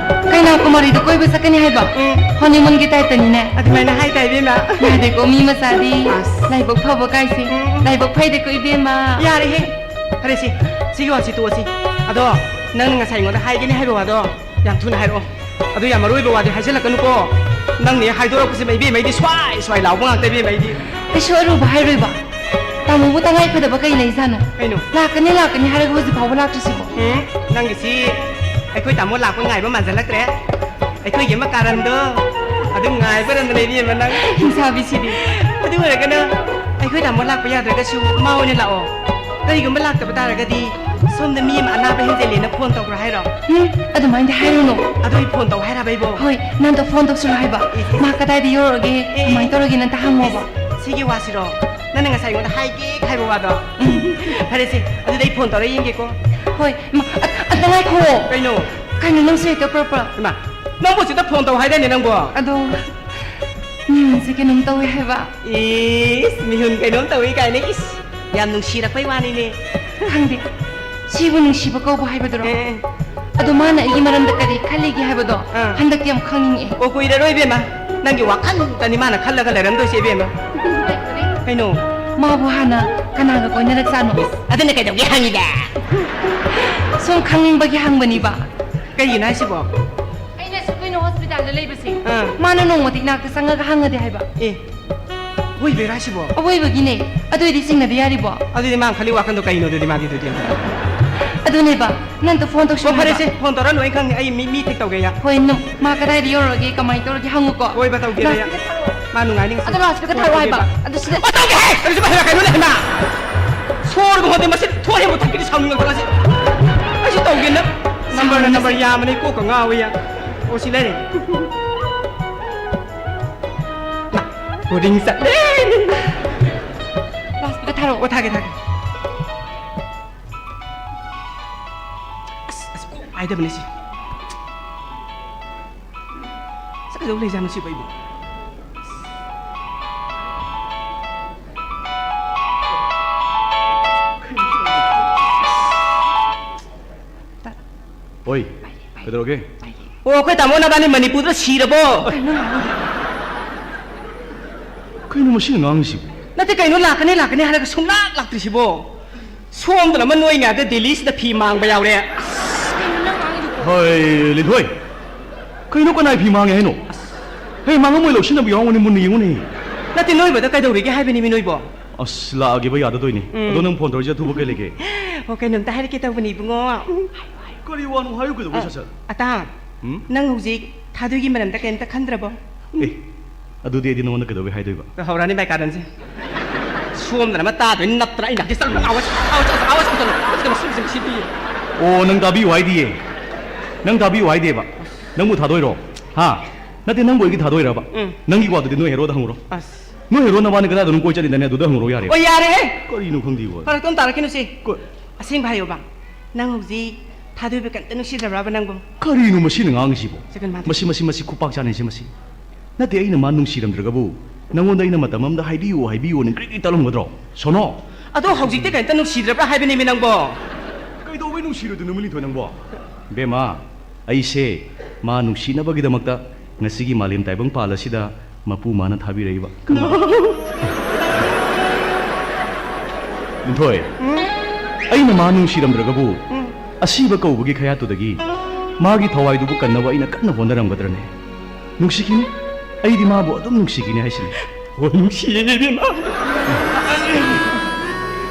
ꯀꯩꯅꯥ ꯀꯨꯃꯥꯔꯤꯗꯣ ꯀꯣꯏꯕ ꯆꯠꯀꯅꯤ ꯍꯥꯏꯕ? ꯎꯝ꯫ ꯍꯣꯅꯤꯃꯨꯟꯒꯤ ꯇꯥꯏꯞꯇꯅꯤꯅꯦ꯫ ꯑꯗꯨꯃꯥꯏꯅ ꯍꯥꯏ ꯇꯥꯏ, ꯏꯕꯦꯝꯃ꯫ ꯌꯥꯗꯦꯀꯣ, ꯃꯤ ꯃꯆꯥꯗꯤ꯫ ꯑꯁ꯫ ꯂꯥꯏꯕꯛ ꯐꯕ ꯀꯥꯏꯁꯦ꯫ ꯎꯝ꯫ ꯂꯥꯏꯕꯛ ꯐꯩꯗꯀꯣ, ꯏꯕꯦꯝꯃ꯫ ꯌꯥꯔꯦꯍꯦ꯫ ꯐꯔꯦꯁꯦ, ꯁꯤꯒꯤ ꯋꯥꯁꯤ ꯇꯣꯛꯑꯁꯤ꯫ ꯑꯗꯣ, ꯅꯪꯅ ꯉꯁꯥꯏ ꯑꯩꯉꯣꯟꯗ ꯍꯥꯏꯒꯅꯤ ꯍꯥꯏꯕ ꯋꯥꯗꯣ ꯌꯥꯝ ꯊꯨꯅ ꯍꯥꯏꯔꯛꯑꯣ꯫ ꯑꯗꯨ ꯌꯥꯝ ꯑꯔꯣꯏꯕ ꯋꯥꯗꯤ ꯍꯥꯏꯖꯤꯜꯂꯛꯀꯅꯨꯀꯣ꯫ ꯅꯪꯅ ꯍꯦꯛ ꯍꯥꯏꯗꯣꯔꯛꯄꯁꯤꯃ, ꯏꯕꯦꯝꯃ, ꯑꯩꯗꯤ ꯁ꯭ꯋꯥꯏ ꯁ꯭ꯋꯥꯏ ꯂꯥꯎꯕ ꯉꯥꯛꯇ, ꯏꯕꯦꯝꯃ, ꯑꯩꯗꯤ꯫ ꯀꯩꯁꯨ ꯑꯔꯨꯕ ꯍꯥꯏꯔꯣꯏꯕ꯫ ꯇꯥꯃꯣꯕꯨ ꯇꯉꯥꯏ ꯐꯗꯕ ꯀꯩ ꯂꯩꯖꯥꯠꯅꯣ? ꯀꯩꯅꯣ? ꯂꯥꯛꯀꯅꯤ, ꯂꯥꯛꯀꯅꯤ ꯍꯥꯏꯔꯒ ꯍꯧꯖꯤꯛ ꯐꯥꯎꯕ ꯂꯥꯛꯇ꯭ꯔꯤꯁꯤꯕꯣ? ꯎꯝ, ꯅꯪꯒꯤꯁꯤ ꯑꯩꯈꯣꯏ ꯇꯥꯃꯣ ꯂꯥꯛꯄ ꯉꯥꯏꯕ ꯃꯥꯟꯁꯤꯜꯂꯛꯇ꯭ꯔꯦ꯫ ꯑꯩꯈꯣꯏꯒꯤ ꯑꯃ ꯀꯥꯔꯟꯗꯣ ꯑꯗꯨꯝ ꯉꯥꯏꯕ ꯔꯟꯗ ꯂꯩꯕꯤꯑꯕ ꯅꯪ꯫ ꯍꯤꯡꯁꯥꯕꯤꯁꯤꯗꯤ꯫ ꯑꯗꯨ ꯑꯣꯏꯔꯒꯅ ꯑꯩꯈꯣꯏ ꯇꯥꯃꯣ ꯂꯥꯛꯄ ꯌꯥꯗ꯭ꯔꯒꯁꯨ ꯃꯥ ꯑꯣꯏꯅ ꯂꯥꯛꯑꯣ꯫ ꯀꯔꯤꯒꯨꯝꯕ ꯂꯥꯛꯇꯕ ꯇꯥꯔꯒꯗꯤ ꯁꯣꯝꯗ ꯃꯤ ꯑꯃ ꯑꯅꯥꯕ ꯍꯦꯟꯖꯜꯂꯦꯅ ꯐꯣꯟ ꯇꯧꯈ꯭ꯔꯣ ꯍꯥꯏꯔꯣ? ꯎꯝ, ꯑꯗꯨꯃꯥꯏꯅꯗꯤ ꯍꯥꯏꯔꯨꯅꯨ꯫ ꯑꯗꯨ ꯑꯩ ꯐꯣꯟ ꯇꯧ ꯍꯥꯏꯔꯕ ꯑꯩꯕꯣ? ꯍꯣꯏ, ꯅꯪꯗꯣ ꯐꯣꯟ ꯇꯧꯁꯤꯜꯂꯣ ꯍꯥꯏꯕ꯫ E, E. ꯃꯥ ꯀꯗꯥꯏꯗ ꯌꯧꯔꯒꯦ, ꯏ, ꯏ꯫ ꯀꯃꯥꯏꯅ ꯇꯧꯔꯒꯦꯅ ꯑꯝꯇ ꯍꯪꯉꯣꯕ꯫ ꯁꯤꯒꯤ ꯋꯥꯁꯤꯔꯣ? ꯅꯪꯅ ꯉꯁꯥꯏ ꯑꯩꯉꯣꯟꯗ ꯍꯥꯏꯒꯦ ꯍꯥꯏꯕ ꯋꯥꯗꯣ? ꯎꯝ꯫ ꯐꯔꯦꯁꯦ, ꯑꯗꯨꯗꯤ ꯑꯩ ꯐꯣꯟ ꯇꯧꯔ ꯌꯦꯡꯒꯦꯀꯣ꯫ ꯍꯣꯏ, ꯃ-, ꯑ-, ꯑꯝꯇ ꯉꯥꯏꯈꯣ꯫ ꯀꯩꯅꯣ? ꯀꯩꯅꯣ ꯅꯪꯁꯨ ꯍꯦꯛꯇ ꯄ꯭ꯔꯞ ꯄ꯭ꯔꯞ? ꯏꯃꯥ, ꯅꯪꯕꯨ ꯍꯧꯖꯤꯛꯇ ꯐꯣꯟ ꯇꯧ ꯍꯥꯏꯗꯥꯏꯅꯦ ꯅꯪꯕꯣ? ꯑꯗꯣ, ꯃꯤꯍꯨꯟꯁꯦ ꯀꯩꯅꯣꯝ ꯇꯧꯋꯦ ꯍꯥꯏꯕ꯫ ꯏꯁ, ꯃꯤꯍꯨꯟ ꯀꯩꯅꯣꯝ ꯇꯧꯏ ꯀꯥꯏꯅ, ꯏꯁ, ꯌꯥꯝ ꯅꯨꯡꯁꯤꯔꯛꯄꯩ ꯋꯥꯅꯤꯅꯦ꯫ ꯈꯪꯗꯦ, ꯁꯤꯕꯨ ꯅꯨꯡꯁꯤꯕ ꯀꯧꯕ ꯍꯥꯏꯕꯗꯨꯔꯣ? ꯑꯦ, ꯑꯦ꯫ ꯑꯗꯣ ꯃꯥꯅ ꯑꯩꯒꯤ ꯃꯔꯝꯗ ꯀꯔꯤ ꯈꯜꯂꯤꯒꯦ ꯍꯥꯏꯕꯗꯣ ꯑꯥ꯫ ꯍꯟꯗꯛꯇꯤ ꯌꯥꯝ ꯈꯪꯅꯤꯡꯉꯛꯑꯦ꯫ ꯑꯣ, ꯀꯨꯏꯔꯔꯣꯏ ꯏꯕꯦꯝꯃ, ꯅꯪꯒꯤ ꯋꯥꯈꯜꯗꯅꯤ ꯃꯥꯅ ꯈꯜꯂꯒ ꯂꯩꯔꯝꯗꯣꯏꯁꯦ ꯏꯕꯦꯝꯃ꯫ ꯀꯩꯅꯣ? ꯃꯥꯕꯨ ꯍꯥꯟꯅ ꯀꯅꯥꯒ ꯀꯣꯏꯅꯔꯛ ꯆꯥꯠꯅꯣ? ꯑꯗꯨꯅ ꯀꯩꯗꯧꯒꯦ ꯍꯪꯉꯤꯗ? ꯁꯨꯝ ꯈꯪꯅꯤꯡꯕꯒꯤ ꯍꯪꯕꯅꯤꯕ꯫ ꯀꯩꯒꯤꯅꯣ ꯍꯥꯏꯁꯤꯕꯣ? ꯑꯩꯅ ꯁꯤ ꯀꯩꯅꯣ ꯍꯣꯁꯄꯤꯇꯥꯜꯗ ꯂꯩꯕꯁꯦ, ꯑꯥ꯫ ꯃꯥꯅ ꯅꯣꯡꯃꯗꯤ ꯏꯅꯥꯛꯇ ꯆꯪꯉꯒ ꯍꯪꯉꯗꯤ ꯍꯥꯏꯕ꯫ ꯑꯦ, ꯑꯣꯏꯕꯩꯔꯥ ꯍꯥꯏꯁꯤꯕꯣ? ꯑꯋꯣꯏꯕꯒꯤꯅꯦ꯫ ꯑꯗꯨ ꯑꯣꯏꯗꯤ ꯆꯤꯡꯅꯕ ꯌꯥꯔꯤꯕꯣ? ꯑꯗꯨꯗꯤ ꯃꯥꯅ ꯈꯜꯂꯤ ꯋꯥꯈꯜꯗꯣ ꯀꯩꯅꯣ ꯑꯗꯨꯗꯤ ꯃꯥꯗꯤ ꯑꯗꯨꯗꯤ? ꯑꯗꯨꯅꯦꯕ, ꯅꯪ ꯑꯝꯇ ꯐꯣꯟ ꯇꯧꯁꯤꯜꯂꯣ ꯑꯣ, ꯐꯔꯦꯁꯦ, ꯍꯥꯏꯕ꯫ ꯐꯣꯟ ꯇꯧꯔ ꯂꯣꯏ ꯈꯪꯅꯤ꯫ ꯑꯩ ꯃꯤ, ꯃꯤ ꯊꯤꯛ ꯇꯧꯒꯦ ꯌꯥ꯫ ꯍꯣꯏ, ꯅꯪ ꯃꯥ ꯀꯗꯥꯏꯗ ꯌꯧꯔꯒꯦ, ꯀꯃꯥꯏꯅ ꯇꯧꯔꯒꯦ ꯍꯪꯉꯨꯀꯣ꯫ ꯍꯣꯏꯕ, ꯇꯧꯒꯦꯕ ꯌꯥ꯫ ꯂꯥꯁꯇ ꯊꯥꯔꯛꯑꯣ꯫ ꯃꯥ ꯅꯨꯡꯉꯥꯏꯅꯤ ꯉꯁꯤ꯫ ꯑꯗꯣ ꯂꯥꯁꯇ ꯊꯥꯔꯛꯑꯣ ꯍꯥꯏꯕ꯫ ꯇꯧꯒꯦꯕ꯫ ꯑꯗꯨ ꯁꯤꯗ ꯑꯣ, ꯇꯧꯒꯦ ꯍꯥꯏ! ꯀꯔꯤꯁꯨ ꯍꯥꯏꯔꯛꯀꯅꯨꯅꯦ, ꯍꯩꯃꯥ! ꯁꯣꯔꯒ ꯍꯣꯟꯗꯦ, ꯃꯁꯤ ꯊꯣꯛꯑꯦ, ꯃꯨꯊꯠꯈꯤꯗꯤ ꯁꯥꯎꯅꯤꯡꯉꯛꯇꯅ ꯁꯤ꯫ ꯑꯩꯁꯨ ꯇꯧꯒꯦꯅ꯫ ꯅꯝꯕꯔꯅ ꯅꯝꯕꯔ ꯌꯥꯝꯕꯅꯦ, ꯀꯣꯛꯀ ꯉꯥꯎꯋꯦ ꯌꯥ꯫ ꯑꯣ, ꯁꯤ ꯂꯩꯔꯦ꯫ ꯃꯥ, ꯕꯣꯔꯗꯤꯡ ꯆꯠꯂꯦ꯫ ꯂꯥꯁꯇ ꯊꯥꯔꯛꯑꯣ꯫ ꯑꯣ, ꯊꯥꯒꯦ, ꯊꯥꯒꯦ꯫ ꯑꯁ, ꯑꯁ, ꯀꯣꯛ ꯄꯥꯏꯗꯕꯅꯦ ꯁꯤ꯫ ꯁꯤ ꯀꯩꯗꯧ ꯂꯩꯖꯥꯠꯅꯣ ꯁꯤꯕꯣ ꯑꯩꯕꯣ? ꯍꯣꯏ꯫ ꯀꯩꯗꯧꯔꯒꯦ? ꯑꯣ, ꯑꯩꯈꯣꯏ ꯇꯥꯃꯣ ꯅꯕꯥꯅꯤ ꯃꯅꯤꯄꯨꯔꯗ ꯁꯤꯔꯕꯣ? ꯀꯩꯅꯣ ꯃꯁꯤꯅ ꯉꯥꯡꯉꯤꯁꯤꯕꯣ? ꯅꯠꯇꯦ, ꯀꯩꯅꯣ, ꯂꯥꯛꯀꯅꯤ ꯂꯥꯛꯀꯅꯤ ꯍꯥꯏꯔꯒ ꯁꯨꯡꯂꯥꯛ ꯂꯥꯛꯇ꯭ꯔꯤꯁꯤꯕꯣ? ꯁꯣꯝꯗꯅ ꯑꯃ ꯅꯣꯏ ꯉꯥꯏꯕꯗ ꯗꯦꯜꯂꯤꯁꯤꯗ ꯐꯤ ꯃꯥꯡꯕ ꯌꯥꯎꯔꯦ꯫ ꯍꯣꯏ, ꯂꯤꯟꯊꯣꯏ꯫ ꯀꯩꯅꯣ, ꯀꯅꯥꯏ ꯐꯤ ꯃꯥꯡꯉꯦ ꯍꯥꯏꯅꯣ? ꯍꯦ, ꯃꯥꯡꯉꯝꯃꯣꯏ, ꯂꯧꯁꯤꯟꯅꯕ ꯌꯥꯎꯔꯝꯒꯅꯤ, ꯃꯨꯟꯅ ꯌꯦꯡꯉꯨꯅꯦ꯫ ꯅꯠꯇꯦ, ꯅꯣꯏꯕꯗ ꯀꯩꯗꯧꯔꯤꯒꯦ ꯍꯥꯏꯕꯅꯤ ꯃꯤ ꯅꯣꯏꯕꯣ? ꯑꯁ, ꯂꯥꯛꯑꯒꯦꯕ ꯌꯥꯗꯗꯣꯏꯅꯦ꯫ ꯎꯝ꯫ ꯑꯗꯣ ꯅꯪ ꯐꯣꯟ ꯇꯧꯔꯛꯏꯁꯦ ꯑꯊꯨꯕ ꯀꯩ ꯂꯩꯒꯦ? ꯑꯣ, ꯀꯩꯅꯣꯝꯇ ꯍꯥꯏꯔꯛꯀꯦ ꯇꯧꯕꯅꯤ, ꯏꯕꯨꯡꯉꯣ꯫ ꯀꯔꯤ ꯋꯥꯅꯣ ꯍꯥꯏꯌꯨ ꯀꯩꯗꯧꯕꯩ, ꯑ, ꯁꯠ ꯁꯠ? ꯑꯇꯥ, ꯎꯝ? ꯅꯪ ꯍꯧꯖꯤꯛ ꯊꯥꯗꯣꯏꯒꯤ ꯃꯔꯝꯗ ꯀꯩꯝꯇ ꯈꯟꯗ꯭ꯔꯕꯣ? ꯑꯦ, ꯑꯗꯨꯗꯤ ꯑꯩꯗꯤ ꯅꯉꯣꯟꯗ ꯀꯩꯗꯧꯕꯩ ꯍꯥꯏꯗꯣꯏꯕ? ꯍꯧꯔꯅꯤ ꯃꯥꯏ ꯀꯥꯔꯟꯁꯦ꯫ ꯁꯣꯝꯗꯅ ꯑꯃ ꯇꯥꯗꯣꯏꯅꯤ, ꯅꯞꯇꯅ ꯑꯩ ꯅꯥꯛꯇ ꯆꯠꯂꯨ꯫ ꯑꯥꯎ, ꯑꯥꯎ, ꯑꯥꯎ, ꯑꯥꯎ, ꯑꯥꯎ, ꯑꯥꯎ, ꯑꯥꯎ, ꯑꯥꯎ, ꯑꯥꯎ, ꯑꯥꯎ, ꯑꯥꯎ, ꯁꯤ, ꯁꯤ, ꯁꯤ, ꯁꯤ꯫ ꯑꯣ, ꯅꯪ ꯇꯥꯕꯤꯌꯨ ꯍꯥꯏꯗꯤꯌꯦ꯫ ꯅꯪ ꯇꯥꯕꯤꯌꯨ ꯍꯥꯏꯗꯦꯕ꯫ ꯅꯪꯕꯨ ꯊꯥꯗꯣꯏꯔꯣ? ꯍꯥ? ꯅꯠꯇꯦ, ꯅꯪꯕꯨ ꯑꯩꯒꯤ ꯊꯥꯗꯣꯏꯔꯕ? ꯎꯝ꯫ ꯅꯪꯒꯤ ꯋꯥꯗꯨꯗꯤ ꯅꯣꯏ ꯍꯦꯔꯣꯗ ꯍꯪꯉꯨꯔꯣ꯫ ꯑꯁ꯫ ꯅꯣꯏ ꯍꯦꯔꯣ ꯅꯕꯥꯅꯤ ꯀꯗꯥꯏꯗꯅꯣ ꯀꯣꯏ ꯆꯠꯂꯤꯗꯥꯏꯅꯦ, ꯑꯗꯨꯗ ꯍꯪꯉꯨꯔꯣ ꯌꯥꯔꯦ꯫ ꯑꯣ, ꯌꯥꯔꯦꯍꯦ꯫ ꯀꯔꯤꯅꯣ ꯈꯪꯗꯦꯕ꯫ ꯐꯔꯛꯇꯣ ꯑꯃ ꯇꯥꯔꯛꯈꯤꯅꯨꯁꯦ꯫ ꯀꯣ- ꯑꯁꯦꯡꯕ ꯍꯥꯏꯌꯣꯕ꯫ ꯅꯪ ꯍꯧꯖꯤꯛ ꯊꯥꯗꯣꯏꯕ ꯀꯩꯝꯇ ꯅꯨꯡꯁꯤꯗ꯭ꯔꯕ꯭ꯔꯕ ꯅꯪꯕꯨ? ꯀꯔꯤꯅꯣ ꯃꯁꯤꯅ ꯉꯥꯡꯉꯤꯁꯤꯕꯣ? ꯁꯦꯀꯦꯟ ꯃꯥꯗꯤ꯫ ꯃꯁꯤ, ꯃꯁꯤ, ꯃꯁꯤ ꯈꯨꯄꯥꯛ ꯆꯥꯅꯩꯁꯦ ꯃꯁꯤ꯫ ꯅꯠꯇꯦ, ꯑꯩꯅ ꯃꯥ ꯅꯨꯡꯁꯤꯔꯝꯗ꯭ꯔꯒꯕꯨ ꯅꯪꯉꯣꯟꯗ ꯑꯩꯅ ꯃꯇꯝ ꯑꯃꯗ ꯍꯥꯏꯕꯤꯌꯨ, ꯍꯥꯏꯕꯤꯌꯨꯅ ꯒ꯭ꯔꯤꯛ ꯒ꯭ꯔꯤꯛ ꯇꯛꯂꯝꯒꯗ꯭ꯔꯣ? ꯁꯣꯅꯣ! ꯑꯗꯣ ꯍꯧꯖꯤꯛꯇꯤ ꯀꯩꯝꯇ ꯅꯨꯡꯁꯤꯗ꯭ꯔꯕ꯭ꯔꯥ ꯍꯥꯏꯕꯅꯦꯃꯤ ꯅꯪꯕꯣ? ꯀꯩꯗꯧꯕꯩ ꯅꯨꯡꯁꯤꯔꯣꯏꯗꯣꯏꯅꯣ, ꯃꯤꯂꯤꯟꯊꯣꯏ ꯅꯪꯕꯣ? ꯕꯦꯝꯃ, ꯑꯩꯁꯦ ꯃꯥ ꯅꯨꯡꯁꯤꯅꯕꯒꯤꯗꯃꯛꯇ ꯉꯁꯤꯒꯤ ꯃꯥꯂꯦꯝ ꯇꯥꯏꯕꯪ ꯄꯥꯜ ꯑꯁꯤꯗ ꯃꯄꯨ ꯃꯥꯅ ꯊꯥꯕꯤꯔꯛꯏꯕ꯫ ꯂꯤꯟꯊꯣꯏ, ꯎꯝ? ꯑꯩꯅ ꯃꯥ ꯅꯨꯡꯁꯤꯔꯝꯗ꯭ꯔꯒꯕꯨ ꯎꯝ꯫ ꯑꯁꯤꯕ ꯀꯧꯕꯒꯤ ꯈꯌꯥꯠꯇꯨꯗꯒꯤ ꯃꯥꯒꯤ ꯊꯋꯥꯏꯗꯨꯕꯨ ꯀꯟꯅꯕ ꯑꯩꯅ ꯀꯟꯅ ꯍꯣꯠꯅꯔꯝꯒꯗ꯭ꯔꯅꯦ? ꯅꯨꯡꯁꯤꯈꯤꯅꯤ꯫ ꯑꯩꯗꯤ ꯃꯥꯕꯨ ꯑꯗꯨꯝ ꯅꯨꯡꯁꯤꯈꯤꯅꯤ ꯍꯥꯏꯁꯤꯅꯤ꯫ ꯍꯣꯏ, ꯅꯨꯡꯁꯤꯌꯦ, ꯏꯕꯦꯝꯃ꯫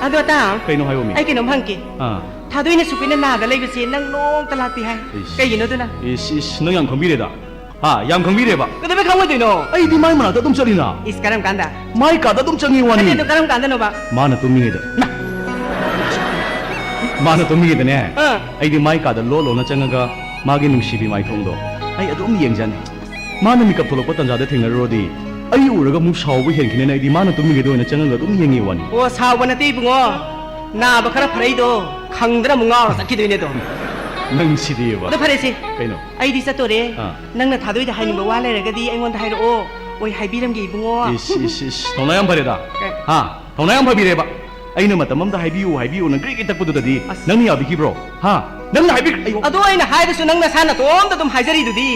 ꯑꯗꯣ, ꯇꯥ, ꯀꯩꯅꯣ ꯍꯥꯏꯌꯣꯃꯤ? ꯑꯩ ꯀꯩꯅꯣꯝ ꯍꯪꯒꯦ꯫ ꯑꯥ꯫ ꯊꯥꯗꯣꯏꯅ ꯁꯨꯛ ꯀꯨꯏꯅ ꯅꯥꯗ ꯂꯩꯕꯁꯦ ꯅꯪ ꯅꯣꯡꯇ ꯂꯥꯛꯇꯦ ꯍꯥꯏ꯫ ꯏꯁ꯫ ꯀꯩꯒꯤꯅꯣ ꯑꯗꯨꯅ? ꯏꯁ, ꯏꯁ, ꯅꯪ ꯌꯥꯝ ꯈꯪꯕꯤꯔꯦꯗ꯫ ꯍꯥ, ꯌꯥꯝ ꯈꯪꯕꯤꯔꯦꯕ꯫ ꯀꯩꯗꯧꯕꯩ ꯈꯪꯉꯣꯏꯗꯣꯏꯅꯣ? ꯑꯩꯗꯤ ꯃꯥꯏ ꯃꯅꯥꯛꯇ ꯑꯗꯨꯝ ꯆꯠꯂꯤꯅ꯫ ꯏꯁ, ꯀꯔꯝ ꯀꯥꯟꯗ? ꯃꯥꯏ ꯀꯥꯗ ꯑꯗꯨꯝ ꯆꯪꯉꯤ ꯋꯥꯅꯤ꯫ ꯅꯠꯇꯦ, ꯑꯗꯨ ꯀꯔꯝ ꯀꯥꯟꯗꯅꯣꯕ? ꯃꯥꯅ ꯇꯨꯝꯃꯤꯉꯩꯗ꯫ ꯃꯥꯅ ꯇꯨꯝꯃꯤꯉꯩꯗꯅꯦ, ꯑꯥ꯫ ꯑꯩꯗꯤ ꯃꯥꯏ ꯀꯥꯗ ꯂꯣꯟ ꯂꯣꯟꯅ ꯆꯪꯉꯒ ꯃꯥꯒꯤ ꯅꯨꯡꯁꯤꯕꯤ ꯃꯥꯏꯊꯣꯡꯗꯣ ꯑꯩ ꯑꯗꯨꯝ ꯌꯦꯡꯖꯅꯤ꯫ ꯃꯥꯅ ꯃꯤꯀꯞ ꯊꯣꯛꯂꯛꯄ ꯇꯥꯟꯖꯥꯗ ꯊꯦꯡꯅꯔꯨꯔꯗꯤ ꯑꯩ ꯎꯔꯒ ꯑꯃꯨꯛ ꯁꯥꯎꯕ ꯍꯦꯟꯈꯤꯅꯦꯅ ꯑꯩꯗꯤ ꯃꯥꯅ ꯇꯨꯝꯃꯤꯉꯩꯗ ꯑꯣꯏꯅ ꯆꯪꯉꯒ ꯑꯗꯨꯝ ꯌꯦꯡꯉꯤ ꯋꯥꯅꯤ꯫ ꯑꯣ, ꯁꯥꯎꯕ ꯅꯠꯇꯦ ꯏꯕꯨꯡꯉꯣ, ꯅꯥꯕ ꯈꯔ ꯐꯔꯛꯏꯗꯣ ꯈꯪꯗꯅ ꯑꯃꯨꯛ ꯉꯥꯎꯔ ꯆꯠꯈꯤꯗꯣꯏꯅꯦ ꯑꯗꯣ꯫ ꯅꯪ ꯁꯤꯗꯤꯕ꯫ ꯑꯗꯣ ꯐꯔꯦꯁꯦ, ꯀꯩꯅꯣ? ꯑꯩꯗꯤ ꯆꯠꯇꯣꯔꯦ꯫ ꯑꯥ꯫ ꯅꯪꯅ ꯊꯥꯗꯣꯏꯗ ꯍꯥꯏꯅꯤꯡꯕ ꯋꯥ ꯂꯩꯔꯒꯗꯤ ꯑꯩꯉꯣꯟꯗ ꯍꯥꯏꯔꯛꯑꯣ, ꯑꯣꯏ ꯍꯥꯏꯕꯤꯔꯝꯒꯦ ꯏꯕꯨꯡꯉꯣ꯫ ꯏꯁ, ꯏꯁ, ꯏꯁ, ꯊꯧꯅꯥ ꯌꯥꯝ ꯐꯔꯦꯗ꯫ ꯀꯩ? ꯍꯥ? ꯊꯧꯅꯥ ꯌꯥꯝ ꯐꯕꯤꯔꯦꯕ꯫ ꯑꯩꯅ ꯃꯇꯝ ꯑꯃꯗ ꯍꯥꯏꯕꯤꯌꯨ, ꯍꯥꯏꯕꯤꯌꯨꯅ ꯒ꯭ꯔꯤꯛ ꯒ꯭ꯔꯤꯛ ꯇꯛꯄꯗꯨꯗꯗꯤ ꯑꯁ꯫ ꯅꯪꯅ ꯌꯥꯕꯤꯈꯤꯕ꯭ꯔꯣ? ꯍꯥ? ꯅꯪꯅ ꯍꯥꯏꯕꯤꯈ꯭ꯔꯦ꯫ ꯑꯩꯉꯣꯟ- ꯑꯗꯣ ꯑꯩꯅ ꯍꯥꯏꯔꯁꯨ ꯅꯪ ꯅꯁꯥ ꯅꯇꯣꯝꯇ ꯑꯗꯨꯝ ꯍꯥꯏꯖꯔꯤꯗꯨꯗꯤ꯫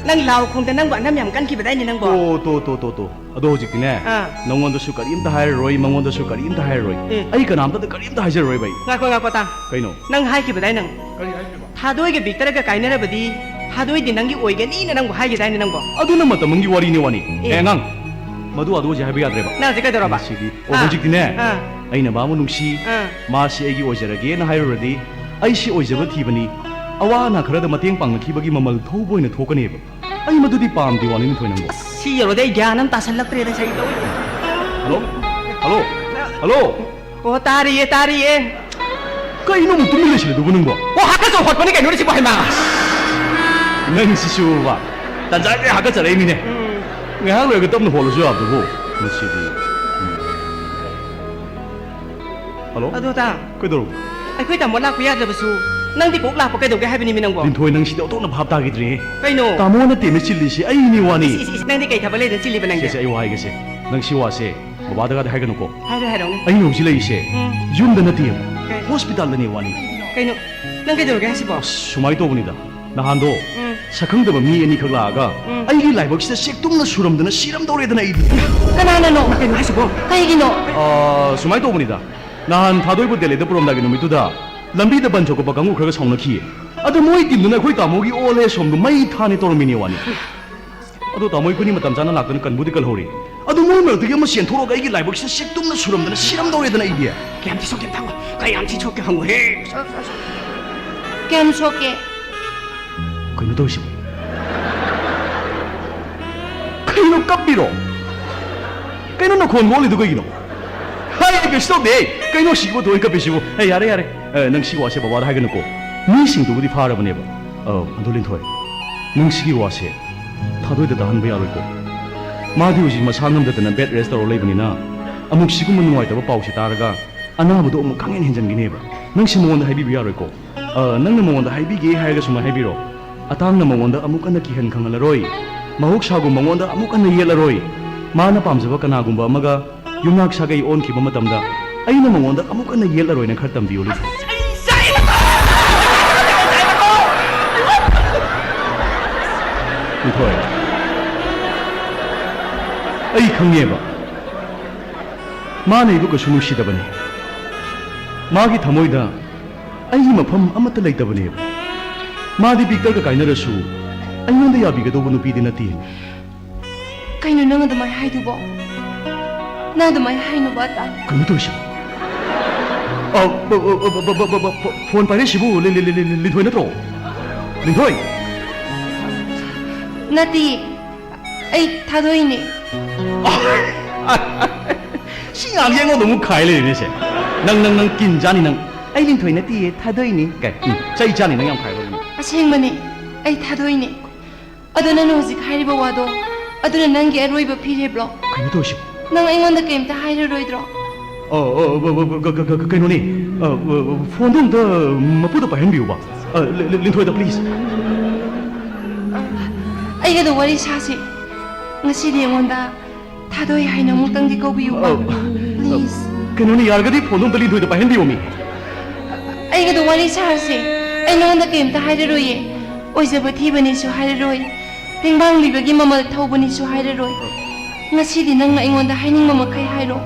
ꯅꯪ ꯂꯥꯎ ꯈꯣꯡꯗ ꯅꯪꯕꯨ ꯑꯅꯝ ꯌꯥꯝ ꯀꯟꯈꯤꯕꯗꯥꯏꯅꯦ ꯅꯪꯕꯣ? ꯇꯣ, ꯇꯣ, ꯇꯣ, ꯇꯣ, ꯇꯣ꯫ ꯑꯗꯣ ꯍꯧꯖꯤꯛꯇꯤꯅꯦ, ꯑꯥ꯫ ꯅꯪꯉꯣꯟꯗꯁꯨ ꯀꯔꯤꯝꯇ ꯍꯥꯏꯔꯔꯣꯏ, ꯃꯉꯣꯟꯗꯁꯨ ꯀꯔꯤꯝꯇ ꯍꯥꯏꯔꯔꯣꯏ꯫ ꯑꯦ꯫ ꯑꯩ ꯀꯅꯥꯝꯇꯗ ꯀꯔꯤꯝꯇ ꯍꯥꯏꯖꯔꯔꯣꯏꯕ ꯑꯩ꯫ ꯉꯥꯏꯈꯣ, ꯉꯥꯏꯈꯣ, ꯇꯥ꯫ ꯀꯩꯅꯣ? ꯅꯪ ꯍꯥꯏꯈꯤꯕꯗꯥꯏ ꯅꯪ? ꯀꯔꯤ ꯍꯥꯏꯈꯤꯕ? ꯊꯥꯗꯣꯏꯒ ꯕꯤꯛꯇꯔꯒ ꯀꯥꯏꯅꯔꯕꯗꯤ ꯊꯥꯗꯣꯏꯗꯤ ꯅꯪꯒꯤ ꯑꯣꯏꯒꯅꯤꯅ ꯅꯪꯕꯨ ꯍꯥꯏꯈꯤꯗꯥꯏꯅꯦ ꯅꯪꯕꯣ? ꯑꯗꯨꯅ ꯃꯇꯝ ꯑꯃꯒꯤ ꯋꯥꯔꯤꯅꯦ ꯋꯥꯅꯤ꯫ ꯑꯦ꯫ ꯑꯦ, ꯑꯉꯥꯡ, ꯃꯗꯨ ꯑꯗꯨ ꯍꯧꯖꯤꯛ ꯍꯥꯏꯕ ꯌꯥꯗ꯭ꯔꯦꯕ꯫ ꯅꯪ ꯍꯧꯖꯤꯛ ꯀꯩꯗꯧꯔꯕ? ꯁꯤꯗꯤ꯫ ꯑꯣ, ꯑꯥ꯫ ꯍꯧꯖꯤꯛꯇꯤꯅꯦ, ꯑꯥ꯫ ꯑꯩꯅ ꯃꯥꯕꯨ ꯅꯨꯡꯁꯤ, ꯑꯥ꯫ ꯃꯥꯁꯤ ꯑꯩꯒꯤ ꯑꯣꯏꯖꯔꯒꯦꯅ ꯍꯥꯏꯔꯨꯔꯗꯤ, ꯑꯩꯁꯤ ꯑꯣꯏꯖꯕ ꯊꯤꯕꯅꯤ, ꯑꯋꯥ ꯑꯅꯥ ꯈꯔꯗ ꯃꯇꯦꯡ ꯄꯥꯡꯅꯈꯤꯕꯒꯤ ꯃꯃꯜ ꯊꯧꯕ ꯑꯣꯏꯅ ꯊꯣꯛꯀꯅꯦꯕ꯫ ꯑꯩ ꯃꯗꯨꯗꯤ ꯄꯥꯝꯗꯦ ꯋꯥꯅꯤ, ꯂꯤꯟꯊꯣꯏ ꯅꯪꯕꯨ꯫ ꯑꯁ, ꯁꯤ ꯌꯧꯔꯗꯤ ꯑꯩ ꯒ꯭ꯌꯥꯟ ꯑꯃ ꯇꯥꯁꯜꯂꯛꯇ꯭ꯔꯦꯗ, ꯁꯩ ꯇꯧꯔꯤ꯫ ꯍꯜꯂꯣ? ꯍꯜꯂꯣ? ꯍꯜꯂꯣ? ꯑꯣ, ꯇꯥꯔꯤꯌꯦ, ꯇꯥꯔꯤꯌꯦ꯫ ꯀꯩꯅꯣ ꯑꯃꯨꯛ ꯇꯨꯃꯤꯟ ꯂꯩꯁꯤꯜꯂꯤꯗꯨꯕꯨ ꯅꯪꯕꯣ? ꯑꯣ, ꯍꯥꯀꯠꯆꯕ ꯍꯣꯠꯄꯅꯤ ꯀꯩꯅꯣꯅꯦ ꯁꯤꯕꯨ, ꯍꯩꯃꯥ! ꯅꯪꯁꯤꯁꯨꯕ, ꯇꯟꯖꯥꯁꯤꯗ ꯍꯥꯀꯠꯆꯔꯛꯏꯅꯤꯅꯦ꯫ ꯎꯝ꯫ ꯉꯥꯏꯍꯥꯛ ꯂꯩꯔꯒ ꯇꯞꯅ ꯍꯣꯠꯂꯁꯨ ꯌꯥꯕꯗꯨꯕꯨ꯫ ꯃꯁꯤꯗꯤ꯫ ꯎꯝ꯫ ꯍꯜꯂꯣ? ꯑꯗꯣ ꯇꯥ, ꯀꯩꯗꯧꯔꯕ? ꯑꯩꯈꯣꯏ ꯇꯥꯃꯣ ꯂꯥꯛꯄ ꯌꯥꯗ꯭ꯔꯕꯁꯨ ꯅꯪꯗꯤ ꯀꯣꯛ ꯂꯥꯛꯄ ꯀꯩꯗꯧꯒꯦ ꯍꯥꯏꯕꯅꯤꯃꯤ ꯅꯪꯕꯣ? ꯂꯤꯟꯊꯣꯏ, ꯅꯪ ꯁꯤꯗꯤ ꯑꯣꯟꯊꯣꯛꯅ ꯚꯥꯞ ꯇꯥꯈꯤꯗ꯭ꯔꯦꯍꯦ꯫ ꯀꯩꯅꯣ? ꯇꯥꯃꯣ ꯅꯠꯇꯦꯅꯦ ꯆꯤꯜꯂꯤꯁꯤ, ꯑꯩꯅꯤ ꯋꯥꯅꯤ꯫ ꯏꯁ, ꯏꯁ, ꯏꯁ, ꯅꯪꯗꯤ ꯀꯩ ꯊꯕꯛ ꯂꯩꯗꯅ ꯆꯤꯜꯂꯤꯕ ꯅꯪꯗꯤ? ꯁꯦ, ꯁꯦ, ꯑꯩ ꯋꯥ ꯍꯥꯏꯒꯦꯁꯦ꯫ ꯅꯪ ꯁꯤ ꯋꯥꯁꯦ ꯕꯕꯥꯗꯒꯗꯤ ꯍꯥꯏꯒꯅꯨꯀꯣ꯫ ꯍꯥꯏꯔꯣꯏ, ꯍꯥꯏꯔꯣꯅꯦ꯫ ꯑꯩꯅ ꯍꯧꯖꯤꯛ ꯂꯩꯔꯤꯁꯦ ꯎꯝ꯫ ꯌꯨꯝꯗ ꯅꯠꯇꯦꯕ, ꯀꯩ? ꯍꯣꯁꯄꯤꯇꯥꯜꯗꯅꯦ ꯋꯥꯅꯤ꯫ ꯀꯩꯅꯣ? ꯅꯪ ꯀꯩꯗꯧꯔꯒꯦ ꯍꯥꯏꯁꯤꯕꯣ? ꯑꯁ, ꯁꯨꯃꯥꯏꯅ ꯇꯧꯕꯅꯤꯗ, ꯅꯍꯥꯟꯗꯣ ꯎꯝ꯫ ꯁꯛꯈꯪꯗꯕ ꯃꯤ ꯑꯅꯤꯈꯛ ꯂꯥꯛꯑꯒ ꯎꯝ꯫ ꯑꯩꯒꯤ ꯂꯥꯏꯕꯛꯁꯤꯗ ꯆꯦꯛꯇꯨꯝꯅ ꯁꯨꯔꯝꯗꯅ ꯁꯤꯔꯝꯗꯧꯔꯦꯗꯅ ꯑꯩꯗꯤ꯫ ꯀꯅꯥꯅꯅꯣ? ꯀꯩꯅꯣ ꯍꯥꯏꯁꯤꯕꯣ? ꯀꯩꯒꯤꯅꯣ? ꯑꯥ, ꯁꯨꯃꯥꯏꯅ ꯇꯧꯕꯅꯤꯗ, ꯅꯍꯥꯟ ꯊꯥꯗꯣꯏꯕꯨ ꯗꯦꯜꯂꯤꯗ ꯄꯨꯔꯝꯗꯥꯏꯒꯤ ꯅꯨꯃꯤꯠꯇꯨꯗ ꯂꯝꯕꯤꯗ ꯕꯟ ꯁꯣꯛꯄ ꯀꯥꯡꯕꯨ ꯈꯔꯒ ꯁꯥꯎꯅꯈꯤꯌꯦ꯫ ꯑꯗꯨ ꯃꯣꯏ ꯇꯤꯝꯗꯨꯅ ꯑꯩꯈꯣꯏ ꯇꯥꯃꯣꯒꯤ ꯑꯣꯜ ꯑꯦꯖ ꯍꯣꯝꯗꯨ ꯃꯩ ꯊꯥꯅꯤ ꯇꯧꯔꯝꯃꯤꯅꯦ ꯋꯥꯅꯤ꯫ ꯑꯗꯣ ꯇꯥꯃꯣ, ꯑꯩꯈꯣꯏꯅꯤ ꯃꯇꯝ ꯆꯥꯅ ꯂꯥꯛꯇꯅ ꯀꯟꯕꯨꯗꯤ ꯀꯜꯍꯧꯔꯤ꯫ ꯑꯗꯨ ꯃꯣꯏ ꯃꯔꯛꯇꯒꯤ ꯑꯃ ꯆꯦꯟꯊꯣꯔꯛꯑꯒ ꯑꯩꯒꯤ ꯂꯥꯏꯕꯛꯁꯤꯗ ꯆꯦꯛꯇꯨꯝꯅ ꯁꯨꯔꯝꯗꯅ ꯁꯤꯔꯝꯗꯧꯔꯦꯗꯅ ꯑꯩꯗꯤ꯫ ꯀꯌꯥꯝ ꯊꯤ ꯁꯣꯛꯀꯦ ꯑꯝꯇ ꯍꯪꯉꯣ꯫ ꯀꯌꯥꯝ ꯊꯤ ꯁꯣꯛꯀꯦ ꯍꯪꯉꯣꯍꯦ꯫ ꯀꯌꯥꯝ ꯁꯣꯛꯀꯦ? ꯀꯩꯅꯣ ꯇꯧꯔꯤꯁꯤꯕꯣ? ꯀꯩꯅꯣ ꯀꯞꯄꯤꯔꯣ? ꯀꯩꯅꯣ ꯅꯈꯣꯟ ꯃꯣꯜꯂꯤꯗꯨ ꯀꯩꯒꯤꯅꯣ? ꯍꯥꯏ, ꯀꯩꯁꯨ ꯇꯧꯗꯦ꯫ ꯀꯩꯅꯣ ꯁꯤꯕꯨ ꯊꯣꯏ ꯀꯞꯄꯤꯁꯤꯕꯨ? ꯑꯦ, ꯌꯥꯔꯦ, ꯌꯥꯔꯦ꯫ ꯑꯦ, ꯅꯪ ꯁꯤ ꯋꯥꯁꯦ ꯕꯕꯥꯗ ꯍꯥꯏꯒꯅꯨꯀꯣ꯫ ꯃꯤꯁꯤꯡꯗꯨꯕꯨꯗꯤ ꯐꯥꯔꯕꯅꯦꯕ꯫ ꯑ, ꯑꯗꯣ ꯂꯤꯟꯊꯣꯏ, ꯅꯪ ꯁꯤꯒꯤ ꯋꯥꯁꯦ ꯊꯥꯗꯣꯏꯗ ꯇꯥꯍꯟꯕ ꯌꯥꯔꯣꯏꯀꯣ꯫ ꯃꯥꯗꯤ ꯍꯧꯖꯤꯛ ꯃꯁꯥ ꯉꯝꯗꯗꯅ bed rest ꯇꯧꯔ ꯂꯩꯕꯅꯤꯅ, ꯑꯃꯨꯛ ꯁꯤꯒꯨꯝꯕ ꯅꯨꯡꯉꯥꯏꯇꯕ ꯄꯥꯎꯁꯦ ꯇꯥꯔꯒ ꯑꯅꯥꯕꯗꯣ ꯑꯃꯨꯛ ꯈꯪꯍꯦꯟ ꯍꯦꯟꯖꯟꯒꯤꯅꯦꯕ꯫ ꯅꯪ ꯁꯤ ꯃꯉꯣꯟꯗ ꯍꯥꯏꯕꯤꯕ ꯌꯥꯔꯣꯏꯀꯣ꯫ ꯑ, ꯅꯪꯅ ꯃꯉꯣꯟꯗ ꯍꯥꯏꯕꯤꯒꯦ ꯍꯥꯏꯔꯒ ꯁꯨꯃꯥꯏꯅ ꯍꯥꯏꯕꯤꯔꯣ: "ꯑꯇꯥꯡꯅ ꯃꯉꯣꯟꯗ ꯑꯃꯨꯛ ꯍꯟꯅ ꯀꯤꯍꯟ ꯈꯪꯍꯜꯂꯔꯣꯏ꯫ ꯃꯍꯧꯁꯥꯒꯨꯝ ꯃꯉꯣꯟꯗ ꯑꯃꯨꯛ ꯍꯟꯅ ꯌꯦꯠꯂꯔꯣꯏ꯫ ꯃꯥꯅ ꯄꯥꯝꯖꯕ ꯀꯅꯥꯒꯨꯝꯕ ꯑꯃꯒ ꯌꯨꯝꯅꯥꯛ ꯁꯥꯒꯩ ꯑꯣꯟꯈꯤꯕ ꯃꯇꯝꯗ ꯑꯩꯅ ꯃꯉꯣꯟꯗ ꯑꯃꯨꯛ ꯍꯟꯅ ꯌꯦꯠꯂꯔꯣꯏꯅ ꯈꯔ ꯇꯝꯕꯤꯌꯨ ꯂꯤꯟꯊꯣꯏ꯫" ꯍꯣꯏ, ꯑꯩ ꯈꯪꯉꯦꯕ꯫ ꯃꯥꯅ ꯑꯩꯕꯨ ꯀꯩꯁꯨ ꯅꯨꯡꯁꯤꯗꯕꯅꯤ꯫ ꯃꯥꯒꯤ ꯊꯃꯣꯏꯗ ꯑꯩꯒꯤ ꯃꯐꯝ ꯑꯃꯠꯇ ꯂꯩꯇꯕꯅꯦꯕ꯫ ꯃꯥꯗꯤ ꯕꯤꯛꯇꯔꯒ ꯀꯥꯏꯅꯔꯁꯨ ꯑꯩꯉꯣꯟꯗ ꯌꯥꯕꯤꯒꯗꯧꯕ ꯅꯨꯄꯤꯗꯤ ꯅꯠꯇꯦ꯫ ꯀꯩꯅꯣ ꯅꯪ ꯑꯗꯨꯃꯥꯏꯅ ꯍꯥꯏꯗꯨꯕꯣ? ꯅꯪ ꯑꯗꯨꯃꯥꯏꯅ ꯍꯥꯏꯅꯨꯕ, ꯑꯇꯥ꯫ ꯀꯩꯅꯣ ꯇꯧꯔꯤꯁꯤꯕꯣ? ꯑ, ꯕ-, ꯕ-, ꯐꯣꯟ ꯄꯥꯏꯔꯛꯏꯁꯤꯕꯨ ꯂꯤ-, ꯂꯤ-, ꯂꯤ-, ꯂꯤ-, ꯂꯤꯟꯊꯣꯏ ꯅꯠꯇ꯭ꯔꯣ? ꯂꯤꯟꯊꯣꯏ! ꯅꯠꯇꯤꯌꯦ, ꯑꯩ ꯊꯥꯗꯣꯏꯅꯦ꯫ ꯁꯤ ꯉꯥꯡꯁꯦ ꯑꯩꯉꯣꯟꯗ ꯑꯃꯨꯛ ꯈꯥꯏ ꯂꯩꯔꯦꯅꯦ ꯁꯦ꯫ ꯅꯪ, ꯅꯪ, ꯅꯪ ꯀꯤꯟ ꯆꯥꯅꯤ ꯅꯪ꯫ ꯑꯩ ꯂꯤꯟꯊꯣꯏ ꯅꯠꯇꯤꯌꯦ, ꯊꯥꯗꯣꯏꯅꯤ꯫ ꯀꯩ? ꯎꯝ, ꯆꯩ ꯆꯥꯅꯤ ꯅꯪ ꯌꯥꯝ ꯈꯥꯏꯕ꯫ ꯑꯁꯦꯡꯕꯅꯦ, ꯑꯩ ꯊꯥꯗꯣꯏꯅꯦ꯫ ꯑꯗꯣ ꯅꯪꯅ ꯍꯧꯖꯤꯛ ꯍꯥꯏꯔꯤꯕ ꯋꯥꯗꯣ, ꯑꯗꯨꯅ ꯅꯪꯒꯤ ꯑꯔꯣꯏꯕ ꯐꯤꯔꯦꯞꯂꯣ? ꯀꯩꯅꯣ ꯇꯧꯔꯤꯁꯤꯕꯣ? ꯅꯪ ꯑꯩꯉꯣꯟꯗ ꯀꯩꯝꯇ ꯍꯥꯏꯔꯔꯣꯏꯗ꯭ꯔꯣ? ꯑ, ꯑ, ꯕ-, ꯕ-, ꯕ-, ꯀ-, ꯀ-, ꯀ-, ꯀꯩꯅꯣꯅꯦ, ꯑ, ꯑ, ꯐꯣꯟꯗꯣ ꯑꯝꯇ ꯃꯄꯨꯗ ꯄꯥꯏꯍꯟꯕꯤꯌꯨꯕ꯫ ꯑ, ꯂꯤ-, ꯂꯤ-, ꯂꯤꯟꯊꯣꯏꯗ, please꯫ ꯑꯩꯒꯗꯣ ꯋꯥꯔꯤ ꯁꯥꯁꯤ꯫ ꯉꯁꯤꯗꯤ ꯑꯩꯉꯣꯟꯗ ꯊꯥꯗꯣꯏ ꯍꯥꯏꯅ ꯑꯃꯨꯛꯇꯪꯗꯤ ꯀꯧꯕꯤꯌꯨꯕ꯫ ꯑ, please꯫ ꯀꯩꯅꯣꯅꯦ, ꯌꯥꯔꯒꯗꯤ ꯐꯣꯟꯗꯣ ꯑꯝꯇ ꯂꯤꯟꯊꯣꯏꯗ ꯄꯥꯏꯍꯟꯕꯤꯌꯣꯃꯤ꯫ ꯑꯩꯒꯗꯣ ꯋꯥꯔꯤ ꯁꯥꯔꯁꯦ꯫ ꯑꯩ ꯅꯉꯣꯟꯗ ꯀꯩꯝꯇ ꯍꯥꯏꯔꯔꯣꯏꯌꯦ꯫ ꯑꯣꯏꯖꯕ ꯊꯤꯕꯅꯤꯁꯨ ꯍꯥꯏꯔꯔꯣꯏ꯫ ꯇꯦꯡꯕꯥꯡ ꯂꯤꯕꯒꯤ ꯃꯃꯜ ꯊꯧꯕꯅꯤꯁꯨ ꯍꯥꯏꯔꯔꯣꯏ꯫ ꯉꯁꯤꯗꯤ ꯅꯪꯅ ꯑꯩꯉꯣꯟꯗ ꯍꯥꯏꯅꯤꯡꯕ ꯃꯈꯩ ꯍꯥꯏꯔꯣ꯫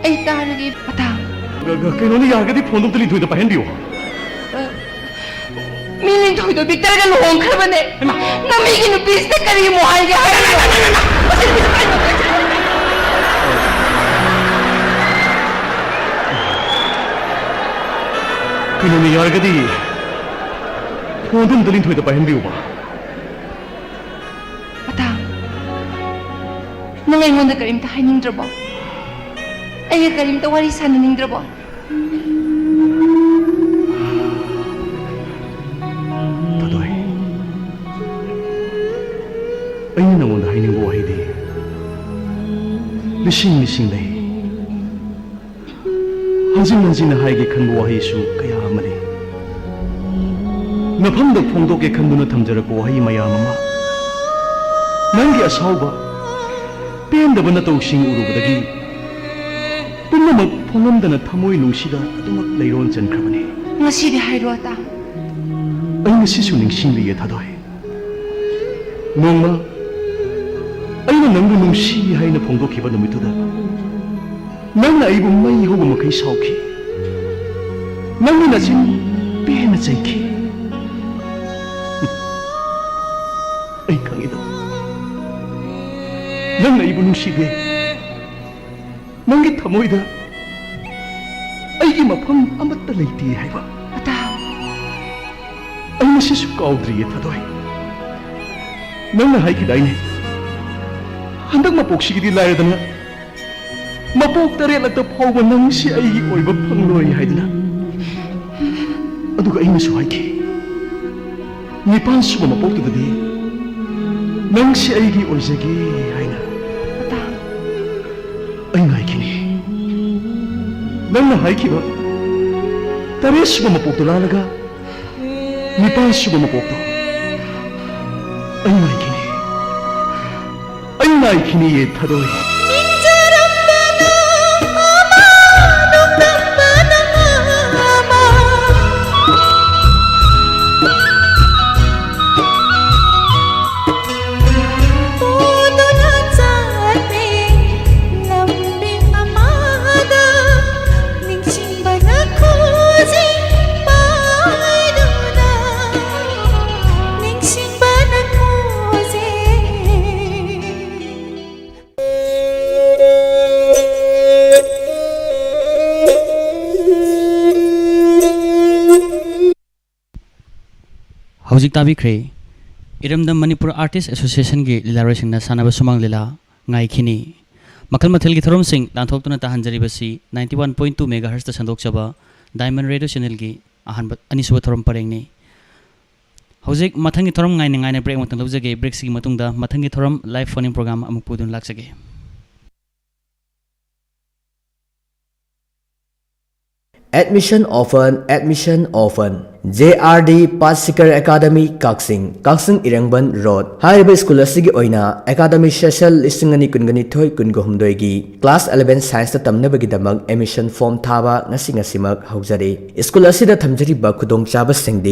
ꯑꯩ ꯇꯥꯔꯒꯦ, ꯑꯇꯥ꯫ ꯀ-, ꯀ-, ꯀꯩꯅꯣꯅꯦ, ꯌꯥꯔꯒꯗꯤ ꯐꯣꯟꯗꯣ ꯑꯝꯇ ꯂꯤꯟꯊꯣꯏꯗ ꯄꯥꯏꯍꯟꯕꯤꯌꯣ꯫ ꯑ, ꯃꯤ ꯂꯤꯟꯊꯣꯏꯗꯣ ꯕꯤꯛꯇꯔꯒ ꯂꯨꯍꯣꯡꯈ꯭ꯔꯕꯅꯦ꯫ ꯍꯩꯃꯥ! ꯅꯃꯤꯒꯤ ꯅꯨꯄꯤꯁꯤꯗ ꯀꯔꯤ ꯑꯃꯨꯛ ꯍꯥꯏꯒꯦ ꯍꯥꯏꯔꯤꯅꯣ? ꯀꯩꯅꯣꯅꯦ, ꯌꯥꯔꯒꯗꯤ ꯐꯣꯟꯗꯣ ꯑꯝꯇ ꯂꯤꯟꯊꯣꯏꯗ ꯄꯥꯏꯍꯟꯕꯤꯌꯨꯕ꯫ ꯑꯇꯥ, ꯅꯪ ꯑꯩꯉꯣꯟꯗ ꯀꯔꯤꯝꯇ ꯍꯥꯏꯅꯤꯡꯗ꯭ꯔꯕꯣ? ꯑꯩꯒ ꯀꯔꯤꯝꯇ ꯋꯥꯔꯤ ꯁꯥꯟꯅꯅꯤꯡꯗ꯭ꯔꯕꯣ? ꯊꯥꯗꯣꯏ, ꯑꯩꯅ ꯅꯉꯣꯟꯗ ꯍꯥꯏꯅꯤꯡꯕ ꯋꯥꯍꯩꯗꯤ ꯂꯤꯁꯤꯡ ꯂꯤꯁꯤꯡ ꯂꯩ꯫ ꯍꯟꯖꯤꯟ ꯍꯟꯖꯤꯟꯅ ꯍꯥꯏꯒꯦ ꯈꯟꯕ ꯋꯥꯍꯩꯁꯨ ꯀꯌꯥ ꯑꯃ ꯂꯩ꯫ ꯅꯐꯝꯗ ꯐꯣꯡꯗꯣꯛꯀꯦ ꯈꯟꯗꯨꯅ ꯊꯝꯖꯔꯛꯄ ꯋꯥꯍꯩ ꯃꯌꯥꯝ ꯑꯃ, ꯅꯪꯒꯤ ꯑꯁꯥꯎꯕ, ꯄꯦꯟꯗꯕ ꯅꯇꯧꯁꯤꯡ ꯎꯔꯨꯕꯗꯒꯤ ꯄꯨꯝꯅꯃꯛ ꯐꯣꯡꯂꯝꯗꯅ ꯊꯃꯣꯏ ꯅꯨꯡꯁꯤꯗ ꯑꯗꯨꯃꯛ ꯂꯩꯔꯣꯟ ꯆꯟꯈ꯭ꯔꯕꯅꯤ꯫ ꯉꯁꯤꯗꯤ ꯍꯥꯏꯔꯣ, ꯑꯇꯥ꯫ ꯑꯩ ꯉꯁꯤꯁꯨ ꯅꯤꯡꯁꯤꯡꯂꯤꯌꯦ, ꯊꯥꯗꯣꯏ꯫ ꯅꯣꯡꯃ ꯑꯩꯅ ꯅꯪꯕꯨ ꯅꯨꯡꯁꯤ ꯍꯥꯏꯅ ꯐꯣꯡꯗꯣꯛꯈꯤꯕ ꯅꯨꯃꯤꯠꯇꯨꯗ, ꯅꯪꯅ ꯑꯩꯕꯨ ꯃꯩ ꯍꯧꯕ ꯃꯈꯩ ꯁꯥꯎꯈꯤ꯫ ꯅꯪꯅ ꯅꯆꯤꯟ ꯄꯦꯟꯅ ꯆꯩꯈꯤ꯫ ꯑꯩ ꯈꯪꯉꯤꯗ, ꯅꯪꯅ ꯑꯩꯕꯨ ꯅꯨꯡꯁꯤꯗꯦ꯫ ꯅꯪꯒꯤ ꯊꯃꯣꯏꯗ ꯑꯩꯒꯤ ꯃꯐꯝ ꯑꯃꯠꯇ ꯂꯩꯇꯦ ꯍꯥꯏꯕ꯫ ꯑꯇꯥ꯫ ꯑꯩ ꯃꯁꯤꯁꯨ ꯀꯥꯎꯗ꯭ꯔꯤꯌꯦ, ꯊꯥꯗꯣꯏ꯫ ꯅꯪꯅ ꯍꯥꯏꯈꯤꯗꯥꯏꯅꯦ, ꯍꯟꯗꯛ ꯃꯄꯣꯛꯁꯤꯒꯤꯗꯤ ꯂꯥꯏꯔꯗꯅ, ꯃꯄꯣꯛ ꯇꯔꯦꯠꯂꯛꯇ ꯐꯥꯎꯕ ꯅꯪꯁꯤ ꯑꯩꯒꯤ ꯑꯣꯏꯕ ꯐꯪꯂꯣꯏ ꯍꯥꯏꯗꯅ꯫ ꯑꯗꯨꯒ ꯑꯩꯅꯁꯨ ꯍꯥꯏꯈꯤ, ꯅꯤꯄꯥꯟ ꯁꯨꯕ ꯃꯄꯣꯛꯇꯨꯗꯗꯤ ꯅꯪꯁꯤ ꯑꯩꯒꯤ ꯑꯣꯏꯖꯒꯦ ꯍꯥꯏꯅ꯫ ꯑꯇꯥ꯫ ꯑꯩ ꯉꯥꯏꯈꯤꯅꯤ꯫ ꯅꯪꯅ ꯍꯥꯏꯈꯤꯕ ꯇꯔꯦꯠ ꯁꯨꯕ ꯃꯄꯣꯛꯇꯨ ꯂꯥꯜꯂꯒ, ꯅꯤꯄꯥꯟ ꯁꯨꯕ ꯃꯄꯣꯛꯇꯣ ꯑꯩ ꯉꯥꯏꯈꯤꯅꯤ꯫ ꯑꯩ ꯉꯥꯏꯈꯤꯅꯤꯌꯦ, ꯊꯥꯗꯣꯏ꯫ ꯍꯧꯖꯤꯛ ꯇꯥꯕꯤꯈ꯭ꯔꯦ ꯏꯔꯝꯗꯝ ꯃꯅꯤꯄꯨꯔ ꯑꯥꯔꯇꯤꯁ ꯑꯦꯁꯣꯁꯤꯌꯦꯁꯟꯒꯤ ꯂꯤꯂꯥꯔꯣꯏꯁꯤꯡꯅ ꯁꯥꯟꯅꯕ ꯁꯨꯃꯥꯡ ꯂꯤꯂꯥ ꯉꯥꯏꯈꯤꯅꯤ꯫ ꯃꯈꯜ ꯃꯊꯦꯜꯒꯤ ꯊꯧꯔꯝꯁꯤꯡ ꯂꯥꯟꯊꯣꯛꯇꯨꯅ ꯇꯥꯍꯟꯖꯔꯤꯕꯁꯤ ninety one point two megahertzꯇ ꯁꯟꯗꯣꯛꯆꯕ Diamond Radio channelꯒꯤ ꯑꯍꯥꯟꯕ, ꯑꯅꯤꯁꯨꯕ ꯊꯧꯔꯝ ꯄꯔꯦꯡꯅꯤ꯫ ꯍꯧꯖꯤꯛ ꯃꯊꯪꯒꯤ ꯊꯧꯔꯝ ꯉꯥꯏꯅ ꯉꯥꯏꯅ break ꯑꯃꯇꯪ ꯂꯧꯖꯒꯦ꯫ Breakꯁꯤꯒꯤ ꯃꯇꯨꯡꯗ ꯃꯊꯪꯒꯤ ꯊꯧꯔꯝ live phone-in program ꯑꯃꯨꯛ ꯄꯨꯗꯨꯅ ꯂꯥꯛꯆꯒꯦ꯫ Admission open, admission open. J R D Pathseeker Academy, ꯀꯛꯆꯤꯡ, ꯀꯛꯆꯤꯡ ꯏꯔꯦꯡꯕꯟ ꯔꯣꯗ꯫ ꯍꯥꯏꯔꯤꯕ ꯁ꯭ꯀꯨꯜ ꯑꯁꯤꯒꯤ ꯑꯣꯏꯅ academic session ꯂꯤꯁꯤꯡ ꯑꯅꯤ ꯀꯨꯟꯒ ꯅꯤꯊꯣꯏ ꯀꯨꯟꯒ ꯍꯨꯝꯗꯣꯏꯒꯤ class eleven scienceꯇ ꯇꯝꯅꯕꯒꯤꯗꯃꯛ admission form ꯊꯥꯕ ꯉꯁꯤ ꯉꯁꯤꯃꯛ ꯍꯧꯖꯔꯤ꯫ ꯁ꯭ꯀꯨꯜ ꯑꯁꯤꯗ ꯊꯝꯖꯔꯤꯕ ꯈꯨꯗꯣꯡꯆꯥꯕꯁꯤꯡꯗꯤ: